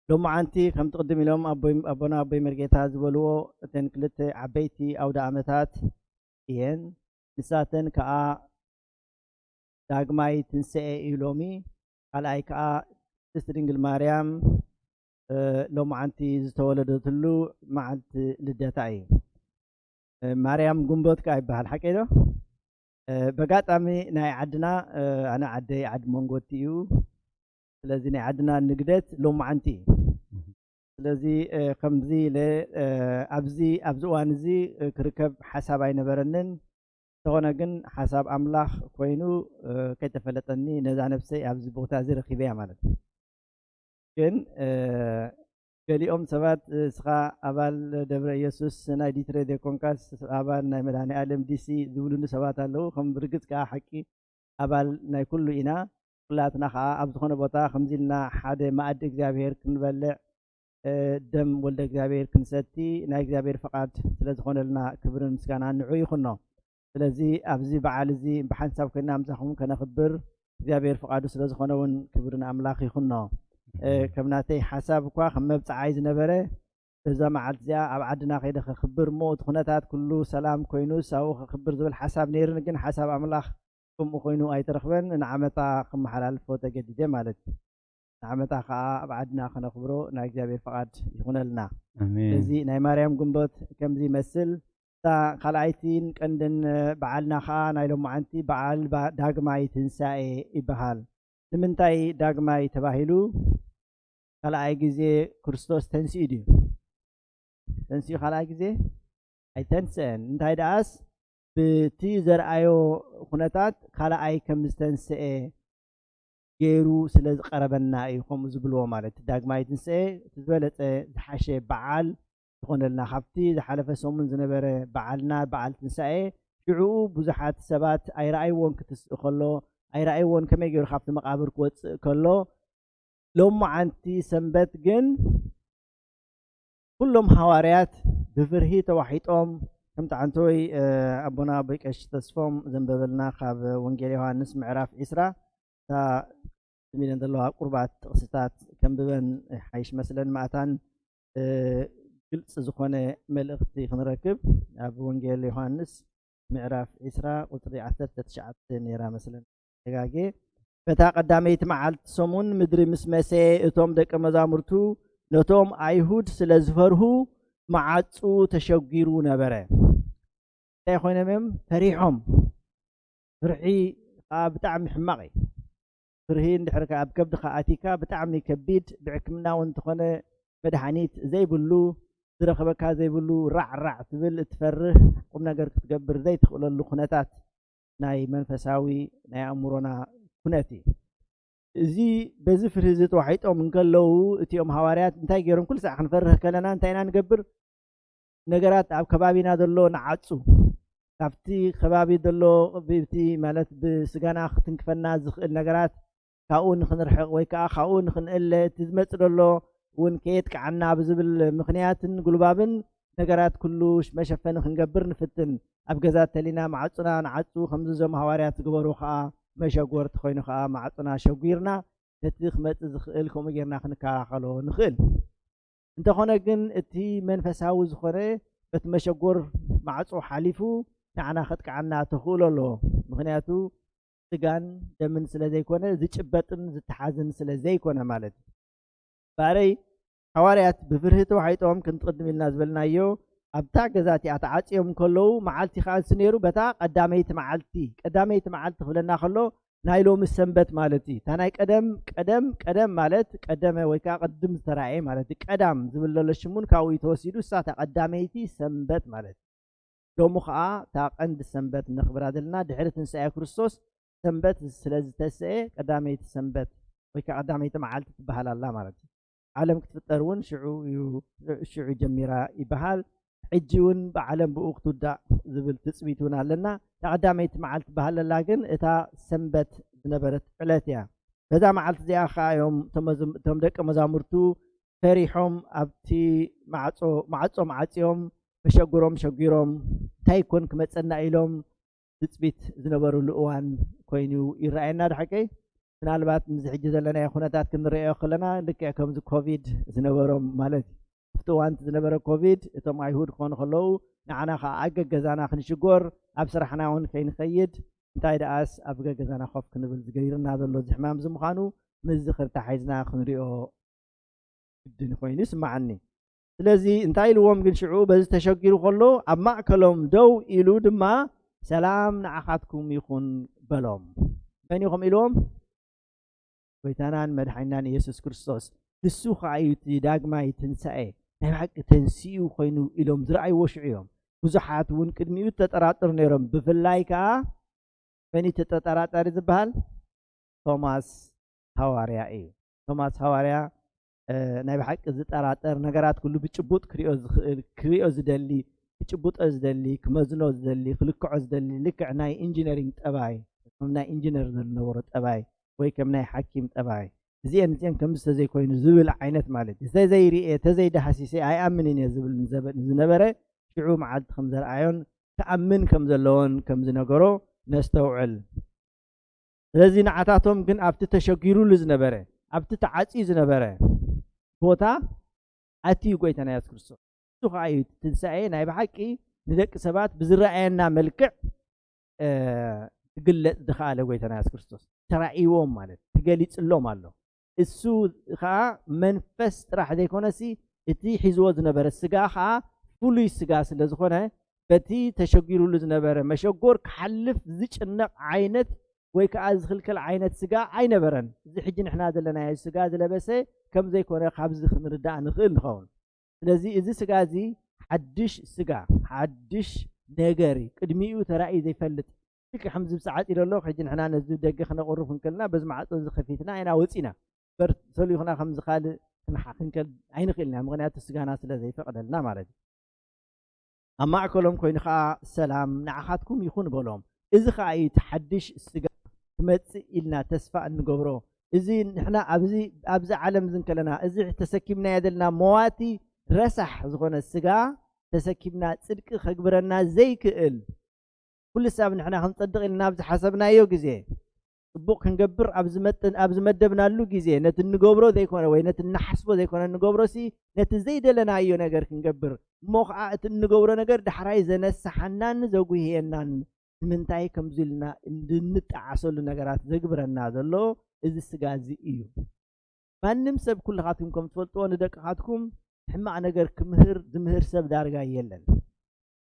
ሎማዓንቲ ከምቲ ቅድም ኢሎም ኣቦና ኣቦይ መርጌታ ዝበልዎ እተን ክልተ ዓበይቲ ኣውደ ኣመታት እየን። ንሳተን ከዓ ዳግማይ ትንስኤ እዩ ሎሚ። ካልኣይ ከዓ ቅድስቲ ድንግል ማርያም ሎማዓንቲ ዝተወለደትሉ መዓልቲ ልደታ እዩ። ማርያም ጉንቦት ከዓ ይበሃል፣ ሓቀይ ዶ? በጋጣሚ ናይ ዓድና ኣነ ዓደይ ዓዲ መንጎቲ እዩ። ስለዚ ናይ ዓድና ንግደት ሎማዓንቲ እዩ። ስለዚ ከምዚ ኢለ ኣብዚ ኣብዚ እዋን እዚ ክርከብ ሓሳብ ኣይነበረንን። እንተኾነ ግን ሓሳብ ኣምላኽ ኮይኑ ከይተፈለጠኒ ነዛ ነብሰይ ኣብዚ ቦታ እዚ ረኺበያ ማለት እዩ። ግን ገሊኦም ሰባት እስኻ ኣባል ደብረ ኢየሱስ ናይ ዲትሬ ዘይኮንካስ ኣባል ናይ መድኃኔ ዓለም ዲሲ ዝብሉኒ ሰባት ኣለዉ። ከም ብርግጽ ከዓ ሓቂ ኣባል ናይ ኩሉ ኢና። ኩላትና ከዓ ኣብ ዝኾነ ቦታ ከምዚ ኢልና ሓደ መኣዲ እግዚኣብሔር ክንበልዕ ደም ወልደ እግዚኣብሔር ክንሰቲ ናይ እግዚኣብሔር ፍቓድ ስለ ዝኾነልና ክብርን ምስጋናን ንዑ ይኹኖ። ስለዚ ኣብዚ በዓል እዚ ብሓንሳብ ኮይና ምሳኹም ከነኽብር እግዚኣብሔር ፍቓዱ ስለ ዝኾነ እውን ክብሪ ንኣምላኽ ይኹኖ። ከም ናተይ ሓሳብ እኳ ከም መብፅዓይ ዝነበረ እዛ መዓልቲ እዚኣ ኣብ ዓድና ከይደ ከኽብር እሞ እቲ ኩነታት ኩሉ ሰላም ኮይኑስ ኣብኡ ከኽብር ዝብል ሓሳብ ነይርኒ፣ ግን ሓሳብ ኣምላኽ ከምኡ ኮይኑ ኣይተረኽበን። ንዓመታ ክመሓላልፎ ተገዲደ ማለት እዩ። ንዓመታ ከዓ ኣብ ዓድና ከነኽብሮ ናይ እግዚኣብሔር ፍቓድ ይኹነልና። ኣሜን። እዚ ናይ ማርያም ጉንቦት ከምዚ ይመስል። እታ ካልኣይቲን ቀንድን በዓልና ከዓ ናይ ሎማዓንቲ በዓል ዳግማይ ትንሳኤ ይበሃል። ንምንታይ ዳግማይ ተባሂሉ? ካልኣይ ግዜ ክርስቶስ ተንሲኡ ድዩ? ተንሲኡ ካልኣይ ግዜ ኣይተንስአን። እንታይ ደኣስ ብቲ ዘርኣዮ ኩነታት ካልኣይ ከም ዝተንስአ ገይሩ ስለ ዝቐረበና እዩ ከምኡ ዝብልዎ። ማለት ዳግማይ ትንስኤ እቲ ዝበለጸ ዝሓሸ በዓል ዝኾነልና፣ ካብቲ ዝሓለፈ ሰሙን ዝነበረ በዓልና በዓል ትንሳኤ ሽዑኡ ብዙሓት ሰባት ኣይረኣይዎን ክትስእ ከሎ፣ ኣይረኣይዎን ከመይ ገይሩ ካብቲ መቓብር ክወፅእ ከሎ፣ ሎማዓንቲ ሰንበት ግን ኩሎም ሃዋርያት ብፍርሂ ተዋሒጦም፣ ከምቲ ዓንተወይ ኣቦና ኣቦይ ቀሺ ተስፎም ዘንበበልና ካብ ወንጌል ዮሃንስ ምዕራፍ ዒስራ፣ እታ ኢለን ዘለዋ ቁርባት ጥቕስታት ከንብበን ሓይሽ መስለን። ማእታን ግልፂ ዝኾነ መልእኽቲ ክንረክብ ኣብ ወንጌል ዮሃንስ ምዕራፍ ዒስራ ቁፅሪ ዓሰርተ ትሽዓተ ነይራ መስለን። ተጋጌ በታ ቀዳመይቲ መዓልቲ ሰሙን ምድሪ ምስ መሰየ፣ እቶም ደቀ መዛሙርቱ ነቶም ኣይሁድ ስለ ዝፈርሁ መዓጹ ተሸጒሩ ነበረ። እንታይ ኮይኖም እዮም? ፈሪሖም። ፍርሒ ከዓ ብጣዕሚ ሕማቕ እዩ። ፍርሂ እንድሕር ከ ኣብ ከብድኻ ኣቲካ ብጣዕሚ ከቢድ፣ ብሕክምና እውን እንተኾነ መድሓኒት ዘይብሉ፣ ዝረኸበካ ዘይብሉ ራዕ ራዕ ትብል፣ እትፈርህ፣ ቁም ነገር ክትገብር ዘይትኽእለሉ ኩነታት ናይ መንፈሳዊ ናይ ኣእምሮና ኩነት እዩ። እዚ በዚ ፍርሂ እዚ ተዋሒጦም እንከለዉ እቲኦም ሃዋርያት እንታይ ገይሮም? ኩሉ ሳዕ ክንፈርህ ከለና እንታይ ኢና ንገብር? ነገራት ኣብ ከባቢና ዘሎ ንዓጹ። ካብቲ ከባቢ ዘሎ ብቲ ማለት ብስጋና ክትንክፈና ዝኽእል ነገራት ካብኡ ንኽንርሕቕ ወይ ከዓ ካብኡ ንኽንእለ፣ እቲ ዝመጽእ ዘሎ እውን ከየጥቅዓና ብዝብል ምኽንያትን ጉልባብን ነገራት ኩሉ መሸፈኒ ክንገብር ንፍትን። ኣብ ገዛ ተሊና ማዕጹና ንዓጹ፣ ከምዚ እዞም ሃዋርያት ዝገበሩ ከዓ መሸጎርቲ ኮይኑ ከዓ ማዕጹና ሸጒርና ነቲ ክመጽእ ዝኽእል ከምኡ ጌርና ክንከላኸሎ ንኽእል። እንተኾነ ግን እቲ መንፈሳዊ ዝኾነ በቲ መሸጎር ማዕጾ ሓሊፉ ንዓና ከጥቅዓና ተኽእሎ ኣለዎ። ምኽንያቱ ስጋን ደምን ስለ ዘይኮነ፣ ዝጭበጥን ዝተሓዝን ስለ ዘይኮነ ማለት እዩ። ባረይ፣ ሃዋርያት ብፍርሂ ተዋሒጦም ክንትቕድም ኢልና ዝበልናዮ ኣብታ ገዛ እቲኣ ተዓጽዮም ከለዉ፣ መዓልቲ ከኣ ንሱ ነይሩ በታ ቀዳመይቲ መዓልቲ። ቀዳመይቲ መዓልቲ ክብለና ከሎ ናይ ሎሚ ሰንበት ማለት እዩ። እታ ናይ ቀደም፣ ቀደም፣ ቀደም ማለት ቀደመ ወይ ከኣ ቅድም ዝተራእየ ማለት እዩ። ቀዳም ዝብል ዘሎ ሽሙን ካብኡ እዩ ተወሲዱ፣ እሳ እታ ቀዳመይቲ ሰንበት ማለት እዩ። ሎሚ ኸኣ እታ ቀንዲ ሰንበት ነኽብራ ዘለና ድሕሪ ትንሳኤ ክርስቶስ ሰንበት ስለ ዝተስአ ቀዳመይቲ ሰንበት ወይ ከኣ ቀዳመይቲ መዓልቲ ትበሃል ኣላ ማለት እዩ። ዓለም ክትፍጠር እውን ሽዑ እዩ፣ ሽዑ ጀሚራ ይበሃል። ሕጂ እውን ብዓለም ብኡ ክትውዳእ ዝብል ትጽቢት እውን ኣለና። እታ ቀዳመይቲ መዓልቲ ትበሃል ኣላ ግን እታ ሰንበት ዝነበረት ዕለት እያ። በዛ መዓልቲ እዚኣ ኸኣ እዮም እቶም መዝ-፣ እቶም ደቀ መዛሙርቱ ፈሪሖም ኣብቲ ማዕጾ፣ ማዕጾም ዓጽዮም መሸጉሮም ሸጒሮም እንታይ ኮን ክመጸና ኢሎም ትጽቢት ዝነበሩሉ እዋን ኮይኑ ይረኣየና። ድሓቀይ ምናልባት ምስዚ ሕጂ ዘለናዮ ኩነታት ክንርእዮ ከለና ልክዕ ከምዚ ኮቪድ ዝነበሮም ማለት እዩ። ኣብቲ እዋን እቲ ዝነበረ ኮቪድ እቶም ኣይሁድ ክኾኑ ከለዉ ንዓና ከዓ ኣብ ገገዛና ክንሽጎር ኣብ ስራሕና እውን ከይንኸይድ እንታይ ደኣስ ኣብ ገገዛና ኮፍ ክንብል ዝገይርና ዘሎ እዚ ሕማም እዚ ምዃኑ ምስዚ ክርታሓይዝና ክንሪኦ ግድን ኮይኑ ይስምዓኒ። ስለዚ እንታይ ኢልዎም ግን ሽዑ በዚ ተሸጊሩ ከሎ ኣብ ማእከሎም ደው ኢሉ ድማ ሰላም ንዓኻትኩም ይኹን በሎም። መን ኢኹም ኢልዎም? ጎይታናን መድሓኒናን ኢየሱስ ክርስቶስ። ንሱ ኸዓ እዩ እቲ ዳግማይ ትንሳኤ፣ ናይ ብሓቂ ተንሲኡ ኮይኑ ኢሎም ዝረኣይዎ ሽዑ እዮም። ብዙሓት እውን ቅድሚኡ ተጠራጠሩ ነይሮም። ብፍላይ ከዓ መን እዩ ተጠራጣሪ ዝበሃል? ቶማስ ሃዋርያ እዩ። ቶማስ ሃዋርያ፣ እ፣ ናይ ብሓቂ ዝጠራጠር፣ ነገራት ኩሉ ብጭቡጥ ክሪኦ ዝኽእል፣ ክሪኦ ዝደሊ፣ ክጭብጦ ዝደሊ፣ ክመዝኖ ዝደሊ፣ ክልክዖ ዝደሊ፣ ልክዕ ናይ ኢንጂነሪንግ ጠባይ፣ ከም ናይ ኢንጂነር ዝነበሮ ጠባይ ወይ ከም ናይ ሓኪም ጠባይ፣ እዚኤን እዚኤን ከምዚ ተዘይኮይኑ ዝብል ዓይነት ማለት እዩ። ተዘይሪኤ፣ ተዘይዳህሲሰ ኣይኣምንን እየ ዝብል ንዘበ-፣ ዝነበረ ሽዑ መዓልቲ ከም ዘርኣዮን ክኣምን ከም ዘለዎን ከም ዝነገሮ ነስተውዕል። ስለዚ ንዓታቶም ግን ኣብቲ ተሸጊሩሉ ዝነበረ፣ ኣብቲ ተዓጽዩ ዝነበረ ቦታ ኣትዩ ጎይታና የሱስ ክርስቶስ። እሱ ኸዓ እዩ እቲ ትንሳኤ ናይ ብሓቂ ንደቂ ሰባት ብዝረኣየና መልክዕ፣ እ፣ ክግለጽ ዝኸኣለ ጎይታና የሱስ ክርስቶስ። ተራእይዎም ማለት ተገሊጽሎም ኣሎ። እሱ ኸዓ መንፈስ ጥራሕ ዘይኮነሲ እቲ ሒዝዎ ዝነበረ ስጋ ኸዓ ፍሉይ ስጋ ስለ ዝኾነ በቲ ተሸጊሩሉ ዝነበረ መሸጎር ክሓልፍ ዝጭነቕ ዓይነት ወይ ከዓ ዝኽልከል ዓይነት ስጋ ኣይነበረን። እዚ ሕጂ ንሕና ዘለናዮ ስጋ ዝለበሰ ከም ዘይኮነ ካብዚ ክንርዳእ ንኽእል ንኸውን። ስለዚ እዚ ስጋ እዚ ሓድሽ ስጋ፣ ሓድሽ ነገር እዩ። ቅድሚኡ ተራእዩ ዘይፈልጥ። ልክዕ ከምዚ ብሰዓት ኢሎ ኣለኹ፣ ሕጂ ንሕና ነዚ ደገ ክነቕርብ እንከልና በዚ ማዕጾ እዚ ከፊትና ኢና ወጺና። በር ተሰሊኹና ከምዚ ካልእ ክንሓ-፣ ክንከል ኣይንኽእልና፣ ምኽንያቱ ስጋና ስለ ዘይፈቕደልና ማለት እዩ። ኣብ ማእከሎም ኮይኑ ኸኣ ሰላም ንዓኻትኩም ይኹን በሎም። እዚ ኸኣ እዩ እቲ ሓድሽ ስጋ ክመጽእ ኢልና ተስፋ እንገብሮ። እዚ ንሕና ኣብዚ፣ ኣብዚ ዓለም እዚ እንከለና፣ እዚ ተሰኪምናዮ ዘለና መዋቲ ረሳሕ ዝኾነ ስጋ ተሰኪምና ጽድቂ ከግብረና ዘይክእል፣ ኩሉ ሳብ ንሕና ክንጸድቕ ኢልና ኣብ ዝሓሰብናዮ ግዜ፣ ጽቡቕ ክንገብር ኣብ ዝመጥን-፣ ኣብ ዝመደብናሉ ግዜ፣ ነቲ እንገብሮ ዘይኮነ ወይ ነቲ እንሓስቦ ዘይኮነ እንገብሮሲ፣ ነቲ ዘይደለናዮ ነገር ክንገብር፣ እሞ ኸዓ እቲ እንገብሮ ነገር ዳሕራይ ዘነስሓናን ዘጉህየናን፣ ንምንታይ ከምዚ ኢልና እንድንጠዓሰሉ ነገራት ዘግብረና ዘሎ እዚ ስጋ እዚ እዩ። ማንም ሰብ፣ ኩልኻትኩም ከም ትፈልጥዎ፣ ንደቅኻትኩም ሕማቕ ነገር ክምህር ዝምህር ሰብ ዳርጋ የለን።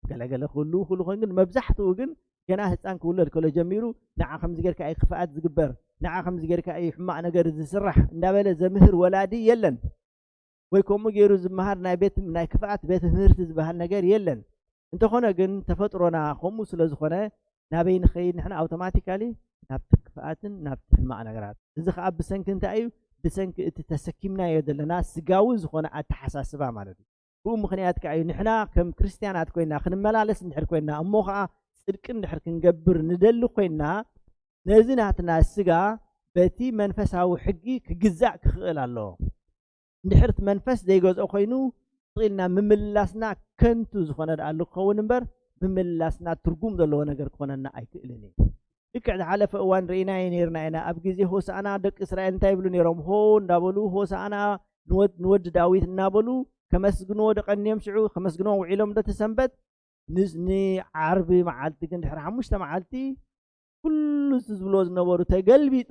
ገለገለ ክህልዉ ክህሉ ኮይኑ፣ ግን መብዛሕትኡ ግን ገና ህፃን ክውለድ ከሎ ጀሚሩ፣ ንዓ ከምዚ ጌርካ እዩ ክፍኣት ዝግበር፣ ንዓ ከምዚ ጌርካ እዩ ሕማቕ ነገር ዝስራሕ እንዳበለ ዘምህር ወላዲ የለን። ወይ ከምኡ ገይሩ ዝመሃር ናይ ቤት፣ ናይ ክፍኣት ቤት ትምህርቲ ዝበሃል ነገር የለን። እንተኾነ ግን ተፈጥሮና ከምኡ ስለ ዝኾነ፣ ናበይ ንኸይድ? ንሕና ኣውቶማቲካሊ ናብቲ ክፍኣትን ናብቲ ሕማቕ ነገራት። እዚ ኸኣ ብሰንኪ እንታይ እዩ? ብሰንኪ እቲ ተሰኪምናዮ ዘለና ስጋዊ ዝኾነ ኣተሓሳስባ ማለት እዩ። ብኡ ምኽንያት ከኣ እዩ ንሕና ከም ክርስትያናት ኮይና ክንመላለስ እንድሕር ኮይና፣ እሞ ኸኣ ጽድቂ እንድሕር ክንገብር ንደሊ ኮይና፣ ነዚ ናትና ስጋ በቲ መንፈሳዊ ሕጊ ክግዛእ ክኽእል ኣለዎ። እንድሕር እቲ መንፈስ ዘይገዝኦ ኮይኑ፣ ስቕ ኢልና ምምልላስና ከንቱ ዝኾነ ደኣሉ ክኸውን እምበር፣ ምምልላስና ትርጉም ዘለዎ ነገር ክኾነና ኣይክእልን እዩ። ልክዕ ዝሓለፈ እዋን ርኢናዮ ነይርና ኢና። ኣብ ግዜ ሆሳዕና ደቂ እስራኤል እንታይ ይብሉ ነይሮም? ሆ እንዳበሉ ሆሳዕና ንወድ-፣ ንወዲ ዳዊት እናበሉ ከመስግንዎ ዶ ቀንዮም ሽዑ? ከመስግንዎ ውዒሎም ዶ እቲ ሰንበት? ንስ-፣ ንዓርቢ መዓልቲ ግን ድሕሪ ሓሙሽተ መዓልቲ ኩሉ እቲ ዝብልዎ ዝነበሩ ተገልቢጡ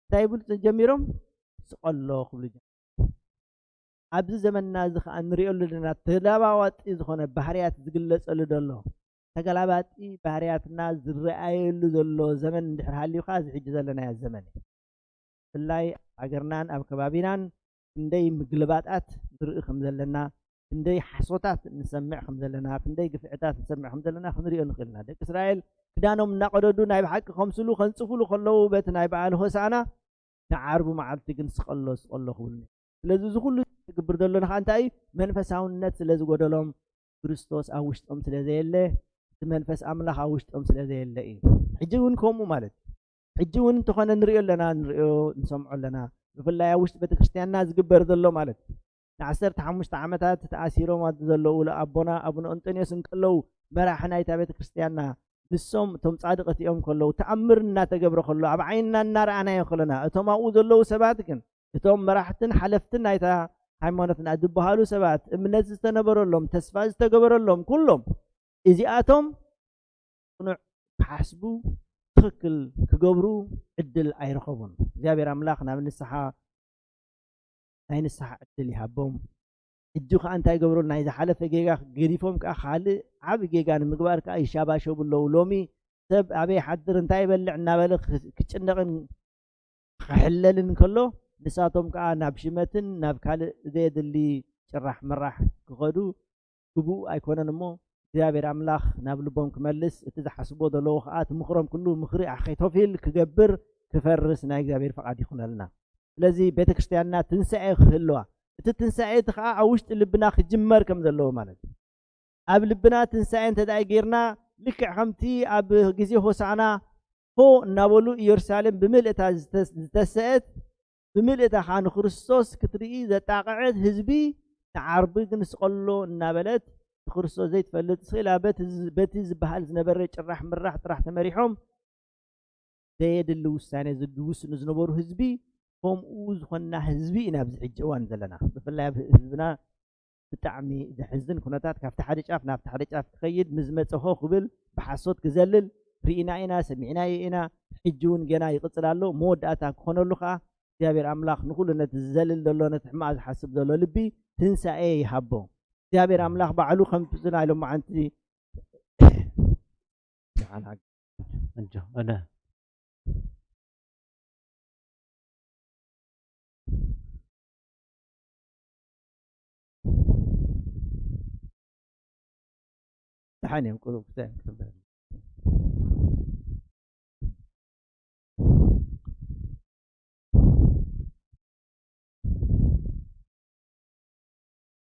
እንታይ ይብሉ ጀሚሮም? ስቐሎ ክብሉ ጀሚሮም። ኣብዚ ዘመንና እዚ ኸኣ ንሪኦ ኣለና፣ ተለዋዋጢ ዝኾነ ባህርያት ዝግለጸሉ ዘሎ፣ ተገላባጢ ባህርያትና ዝረኣየሉ ዘሎ ዘመን እንድሕር ሃልዩካ፣ እዚ ሕጂ ዘለናዮ ዘመን እዩ። ብፍላይ ኣብ ሃገርናን ኣብ ከባቢናን ክንደይ ምግልባጣት ንርኢ ከም ዘለና፣ ክንደይ ሓሶታት ንሰምዕ ከም ዘለና፣ ክንደይ ግፍዕታት ንሰምዕ ከም ዘለና ክንሪኦ ንኽእል ኢና። ደቂ እስራኤል ክዳኖም እናቐደዱ ናይ ብሓቂ ከምስሉ ከንጽፉሉ ከለዉ፣ በቲ ናይ በዓል ሆሳዕና ንዓርቡ መዓልቲ ግን ስቐሎ፣ ስቐሎ ክብሉ ነይሮም። ስለዚ እዚ ኩሉ ዝግብር ዘሎ ንኻ እንታይ እዩ? መንፈሳውነት ስለ ዝጎደሎም፣ ክርስቶስ ኣብ ውሽጦም ስለ ዘየለ፣ እቲ መንፈስ ኣምላኽ ኣብ ውሽጦም ስለ ዘየለ እዩ። ሕጂ እውን ከምኡ ማለት እዩ። ሕጂ እውን እንተኾነ ንሪኦ ኣለና፣ ንሪኦ ንሰምዖ ኣለና። ብፍላይ ኣብ ውሽጢ ቤተ ክርስቲያንና ዝግበር ዘሎ ማለት እዩ። ንዓሰርተ ሓሙሽተ ዓመታት ተኣሲሮም ዘለዉ ኣቦና ኣቡነ እንጠንዮስ እንከለዉ፣ መራሒ ናይታ ቤተ ክርስቲያንና፣ ንሶም እቶም ጻድቕ እቲኦም ከለዉ፣ ተኣምር እናተገብረ ከሎ፣ ኣብ ዓይንና እናረኣናዮ ከለና፣ እቶም ኣብኡ ዘለዉ ሰባት ግን፣ እቶም መራሕትን ሓለፍትን ናይታ ሃይማኖትና ዝበሃሉ ሰባት፣ እምነት ዝተነበረሎም፣ ተስፋ ዝተገበረሎም፣ ኩሎም እዚኣቶም ቅኑዕ ክሓስቡ፣ ትኽክል ክገብሩ ዕድል ኣይረኸቡን። እግዚኣብሔር ኣምላኽ ናብ ንስሓ፣ ናይ ንስሓ ዕድል ይሃቦም። ሕጂ ኸኣ እንታይ ይገብሩ? ናይ ዝሓለፈ ጌጋ ገዲፎም ከኣ ካልእ ዓቢ ጌጋ ንምግባር ከኣ ይሻባሸቡ ኣለዉ። ሎሚ ሰብ ኣበይ ይሓድር፣ እንታይ ይበልዕ እናበለ ክ-፣ ክጭነቕን ክሕለልን ከሎ፣ ንሳቶም ከኣ ናብ ሽመትን ናብ ካልእ ዘየድሊ ጭራሕ ምራሕ ክኸዱ ግቡእ ኣይኮነን እሞ፣ እግዚኣብሔር ኣምላኽ ናብ ልቦም ክመልስ፣ እቲ ዝሓስቦ ዘለዉ ከኣ፣ እቲ ምኽሮም ኩሉ ምኽሪ ኣኼቶፌል ክገብር፣ ክፈርስ ናይ እግዚኣብሔር ፍቓድ ይኹነልና። ስለዚ ቤተ ክርስቲያንና ትንሳኤ ክህልዋ፣ እቲ ትንሳኤ እቲ ከኣ ኣብ ውሽጢ ልብና ክጅመር ከም ዘለዎ ማለት እዩ። ኣብ ልብና ትንሳኤ እንተ ደኣ ጌርና፣ ልክዕ ከምቲ ኣብ ግዜ ሆሳዕና ሆ እናበሉ ኢየሩሳሌም ብምልእታ ዝተ-፣ ዝተሰአት፣ ብምልእታ ኸኣ ንክርስቶስ ክትርኢ ዘጣቕዐት ህዝቢ፣ ንዓርቢ ግን ስቐሎ እናበለት፣ ንክርስቶስ ዘይትፈልጥ ስኢላ በቲ ዝ-፣ በቲ ዝበሃል ዝነበረ ጭራሕ ምራሕ ጥራሕ ተመሪሖም፣ ዘየድሊ ውሳኔ ዝድ-፣ ዝውስኑ ዝነበሩ ህዝቢ፣ ከምኡ ዝኾንና ህዝቢ ኢና ኣብዚ ሕጂ እዋን ዘለና። ብፍላይ ኣብ ህዝብና ብጣዕሚ ዘሕዝን ኩነታት፣ ካብቲ ሓደ ጫፍ ናብቲ ሓደ ጫፍ ክኸይድ፣ ምስ መጸ ሆ ክብል፣ ብሓሶት ክዘልል ርኢና ኢና፣ ሰሚዕናዮ ኢና። ሕጂ እውን ገና ይቕጽል ኣሎ። መወዳእታ ክኾነሉ ከኣ እግዚኣብሔር ኣምላኽ ንኹሉ ነቲ ዝዘልል ዘሎ፣ ነቲ ሕማቕ ዝሓስብ ዘሎ ልቢ ትንሳኤ ይሃቦ። እግዚኣብሔር ኣምላኽ ባዕሉ ከምቲ ናይ ሎማዓንቲ ኣጆ፣ ኣነ። ደሓን እዮም፣ ቁሩብ ክሳብ እዮም ክትብል።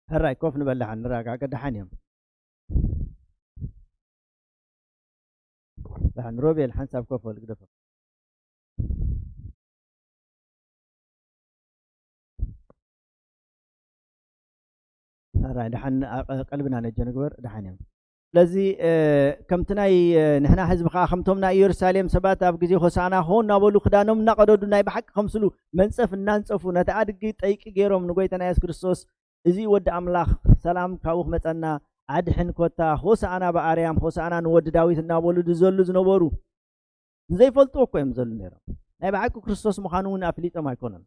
ሕራይ ኮፍ ንበል፣ ደሓን ንረጋገ፣ ደሓን እዮም። ደሓን ሮቤል፣ ሓንሳብ ኮፍ በል፣ ግደፎ። ሕራይ፣ ደሓን፣ ኣ-፣ ቀልብና ነጆ ንግበር፣ ደሓን እዮም። ስለዚ፣ እ፣ ከምቲ ናይ፣ እ፣ ንሕና ህዝቢ ከኣ ከምቶም ናይ ኢየሩሳሌም ሰባት ኣብ ግዜ ሆሳዕና ሆ እናበሉ ክዳኖም እናቐደዱ ናይ ብሓቂ ከምስሉ መንጸፍ እናንጸፉ ነቲ ኣድጊ ጠይቂ ገይሮም ንጎይታና የሱስ ክርስቶስ፣ "እዚ ወዲ ኣምላኽ፣ ሰላም ካብኡ ክመጸና፣ ኣድሕን ኮታ፣ ሆሳዕና ብኣርያም፣ ሆሳዕና ንወዲ ዳዊት" እናበሉ ዝዘሉ ዝነበሩ፣ ዘይፈልጥዎ እኮ እዮም ዝዘሉ ነይሮም። ናይ ብሓቂ ክርስቶስ ምዃኑ እውን ኣፍሊጦም ኣይኮኑን።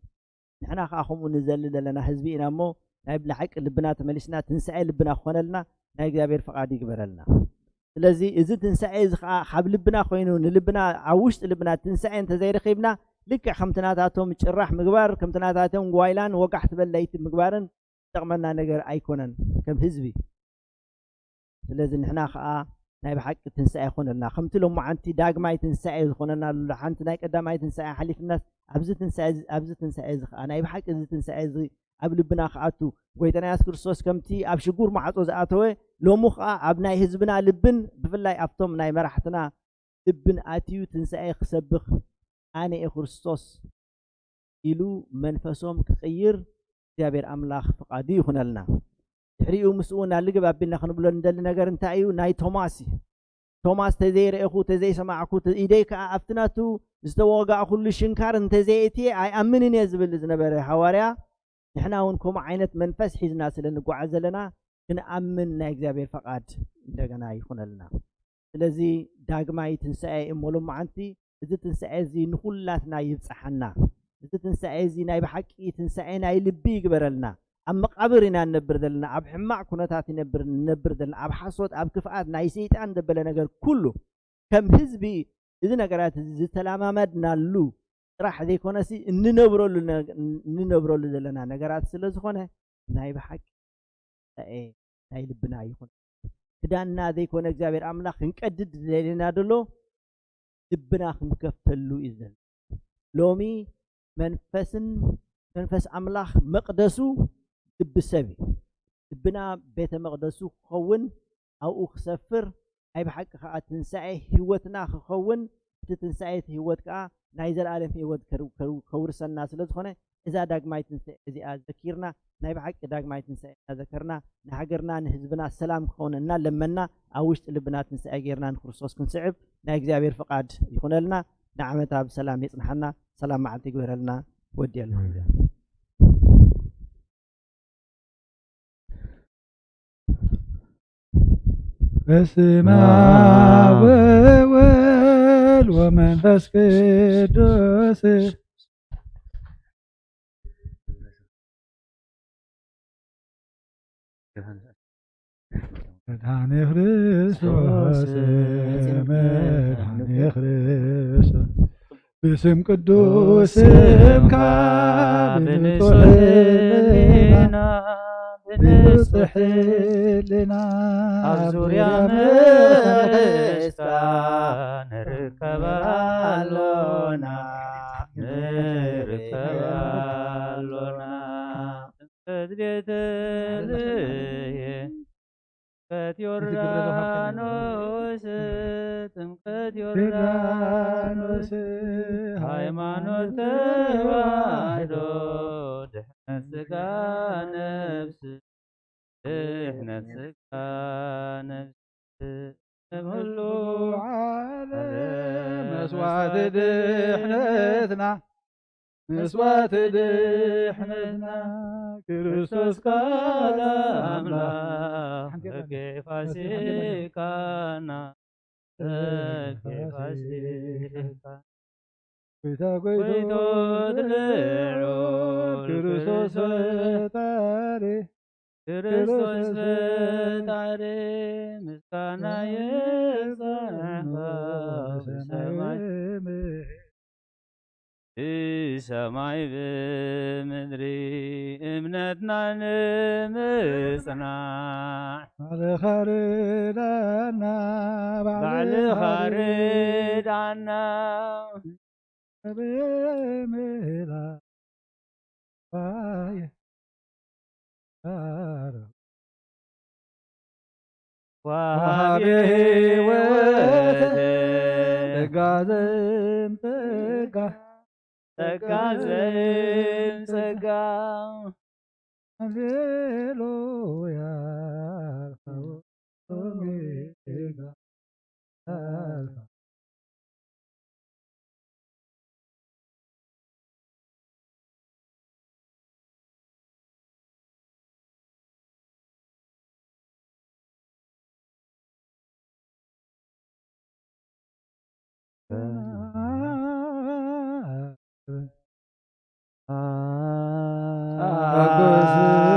ንሕና ከኣ ከምኡ ንዘሊ ዘለና ህዝቢ ኢና እሞ፣ ናይ ብሓቂ ልብና ተመሊስና፣ ትንሳኤ ልብና ክኾነልና ናይ እግዚኣብሔር ፍቓድ ይግበረልና። ስለዚ እዚ ትንሳኤ እዚ ከኣ ካብ ልብና ኮይኑ፣ ንልብና፣ ኣብ ውሽጢ ልብና ትንሳኤ እንተዘይረኺብና፣ ልክዕ ከምቲ ናታቶም ጭራሕ ምግባር፣ ከምቲ ናታቶም ጓይላን ወጋሕ ትበል ለይቲ ምግባርን ዝጠቕመና ነገር ኣይኮነን ከም ህዝቢ። ስለዚ ንሕና ከኣ ናይ ብሓቂ ትንሳኤ ይኾነልና። ከምቲ ሎማዓንቲ ዳግማይ ትንሳኤ ዝኾነና ዘሎ፣ ሓንቲ ናይ ቀዳማይ ትንሳኤ ሓሊፍናስ፣ ኣብዚ ትንሳኤ እዚ፣ ኣብዚ ትንሳኤ እዚ ከኣ ናይ ብሓቂ እዚ ትንሳኤ እዚ ኣብ ልብና ክኣቱ፣ ጎይታና የሱስ ክርስቶስ ከምቲ ኣብ ሽጉር ማዕጾ ዝኣተወ፣ ሎሚ ከኣ ኣብ ናይ ህዝብና ልብን ብፍላይ ኣብቶም ናይ መራሕትና ልብን ኣትዩ ትንሳኤ ክሰብኽ፣ "ኣነ እየ ክርስቶስ" ኢሉ መንፈሶም ክቕይር እግዚኣብሔር ኣምላኽ ፍቓዱ ይኹነልና። ድሕሪኡ ምስኡ እውን ኣልግብ ኣቢልና ክንብሎ እንደሊ ነገር እንታይ እዩ? ናይ ቶማስ እዩ። ቶማስ "ተዘይረኤኹ፣ ተዘይሰማዕኩ፣ ተ-፣ ኢደይ ከኣ ኣብቲ ናቱ ዝተወጋእኩሉ ሽንካር እንተዘይእትየ ኣይኣምንን እየ" ዝብል ዝነበረ ሃዋርያ፣ ንሕና እውን ከምኡ ዓይነት መንፈስ ሒዝና ስለ ንጓዓዝ ዘለና ክንኣምን ናይ እግዚኣብሔር ፈቓድ እንደገና ይኹነልና። ስለዚ ዳግማይ ትንሳኤ እሞ ሎማዓንቲ እዚ ትንሳኤ እዚ ንኹላትና ይብጽሓና። እዚ ትንሳኤ እዚ ናይ ብሓቂ ትንሳኤ ናይ ልቢ ይግበረልና። ኣብ መቓብር ኢና ንነብር ዘለና፣ ኣብ ሕማቕ ኩነታት ይነብር፣ ንነብር ዘለና፣ ኣብ ሓሶት፣ ኣብ ክፍኣት ናይ ሰይጣን ዘበለ ነገር ኩሉ ከም ህዝቢ እዚ ነገራት እዚ ዝተለማመድናሉ ጥራሕ ዘይኮነሲ እንነብረሉ ነ-፣ እንነብረሉ ዘለና ነገራት ስለ ዝኾነ ናይ ብሓቂ ትንሳኤ ናይ ልብና ይኹን። ክዳንና ዘይኮነ እግዚኣብሔር ኣምላኽ ክንቀድድ ዝደልየና ዘሎ ልብና ክንከፍተሉ እዩ ዝደሊ። ሎሚ መንፈስን፣ መንፈስ ኣምላኽ መቕደሱ ልቢ ሰብ እዩ። ልብና ቤተ መቕደሱ ክኸውን፣ ኣብኡ ክሰፍር፣ ናይ ብሓቂ ከኣ ትንሳኤ ህይወትና ክኸውን፣ እቲ ትንሳኤ እቲ ህይወት ከኣ ናይ ዘለኣለም ህይወት ከር-፣ ከር-፣ ከውርሰና ስለ ዝኾነ፣ እዛ ዳግማይ ትንሳኤ እዚኣ ዘኪርና፣ ናይ ብሓቂ ዳግማይ ትንሳኤ እናዘከርና፣ ንሃገርና ንህዝብና ሰላም ክኸውን እናለመና፣ ኣብ ውሽጢ ልብና ትንሳኤ ጌርና ንክርስቶስ ክንስዕብ ናይ እግዚኣብሔር ፍቓድ ይኹነልና። ንዓመታ ብሰላም የጽንሓና፣ ሰላም መዓልቲ ይግበረልና። ወዲኤልና። በስመ አብ ወወልድ ወመንፈስ ቅዱስ። መድኃኔ ክርስቶስ፣ መድኃኔ ክርስቶስ፣ ብስም ቅዱስ ስምካ ብንጹሕ ሕሊና፣ ብንጹሕ ሕሊና ኣብ ዙርያ መቅደስካ ንርከብ ኣሎና፣ ንርከብ ኣሎና። ጥምቀት ቤተልሔም ጥምቀት ዮርዳኖስ፣ ጥምቀት ዮርዳኖስ፣ ሃይማኖት ተዋህዶ፣ ድሕነት ስጋ ነፍስ፣ ድሕነት ስጋ ነፍስ፣ ንኩሉ ዓለም መስዋዕቲ ድሕነትና፣ መስዋዕቲ ድሕነትና፣ ክርስቶስ ቃል ኣምላኽ፣ በጊዕ ፋሲካና፣ በጊዕ ፋሲካ። ጎይታ ጎይቶት ልዑል ክርስቶስ ፈጣሪ፣ ክርስቶስ ፈጣሪ፣ ምስጋና ይብጻሕካ። ብሰማይ ብሰማይ ብምድሪ እምነትና ንምጽናዕ ባዕልኻ ርዳና፣ ባዕልኻ ርዳና። ብምህላ ባየ ኣረ ወሃቢ ወሃቢ ሕይወት ሕይወት ጸጋ ዘም ጸጋ ጸጋ ዘም ጸጋ። ሃሌሉያ።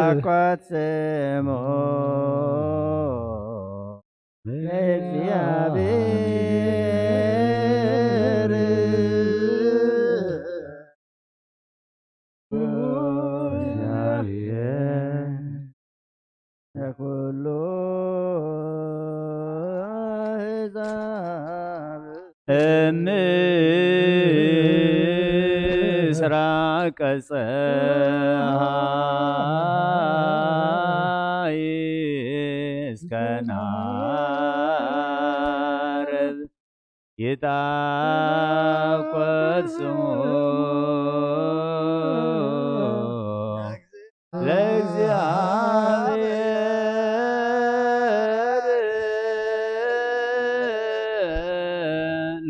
ኣቆጽሞ ለእግዚኣብሔር። ለኩሉ ኣሕዛብ። እምስራቀ ጸሓይ እስከ ናረብ ይትኮት ስሙ ለእግዚኣብሔር።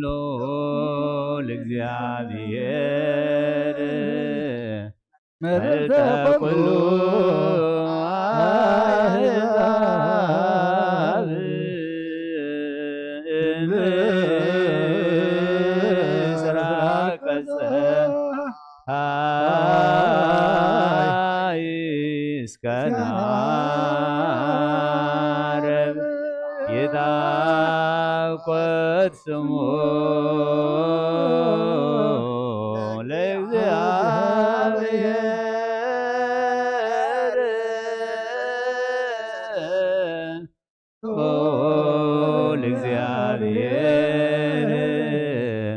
ልዑል እግዚኣብሔር መልዕልተ ኩሉ ኣሕዛብ። እምስራቀ ጸሓይ እስከ ናረብ ይትኮት ስሙ ለእግዚኣብሔር። ልዑል እግዚኣብሔር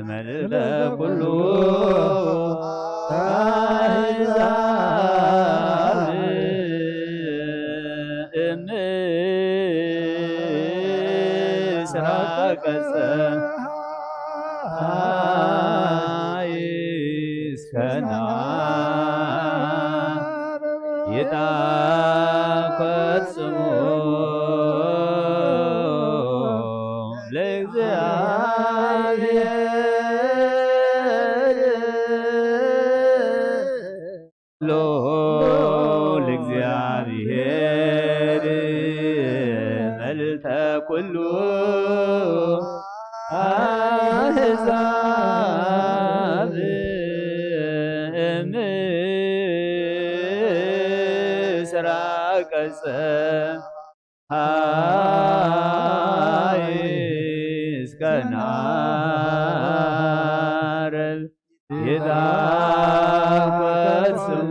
መልዕልተ ኩሉ ኣሕዛብ። እምስራቀ ጸሓይ እስከ ናረብ ይትኮት ስሙ ለእግዚኣብሔር። ልዑል እግዚኣብሔር መልዕልተ ኩሉ ኣሕዛብ። እምስራቀ ጸሓይ እስከ ናረብ ይትኮት ስሙ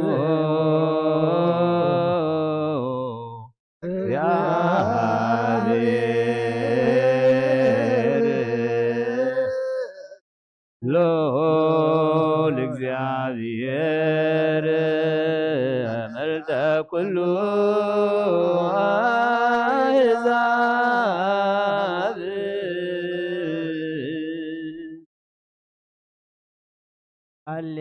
እግዚኣብሔር። ልዑል እግዚኣብሔር መልዕልተ ኩሉ ኣሕዛብ። ሃሌ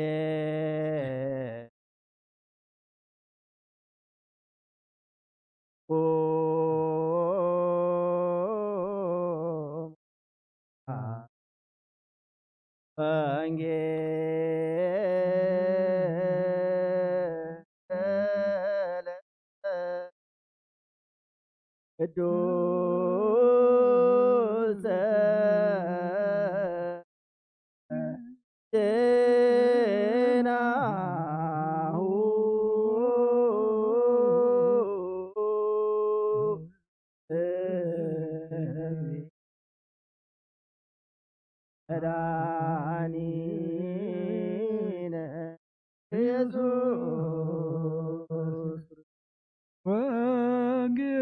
ወንጌል ቅዱስ ዜናሁ። መድኃኒነ ኢየሱስ ወንጌል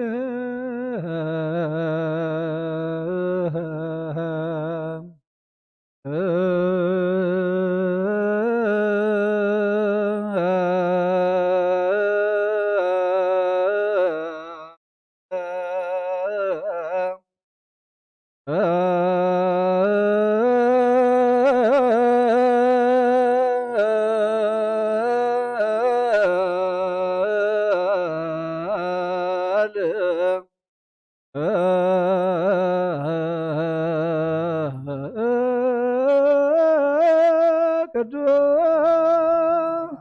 ቅዱስ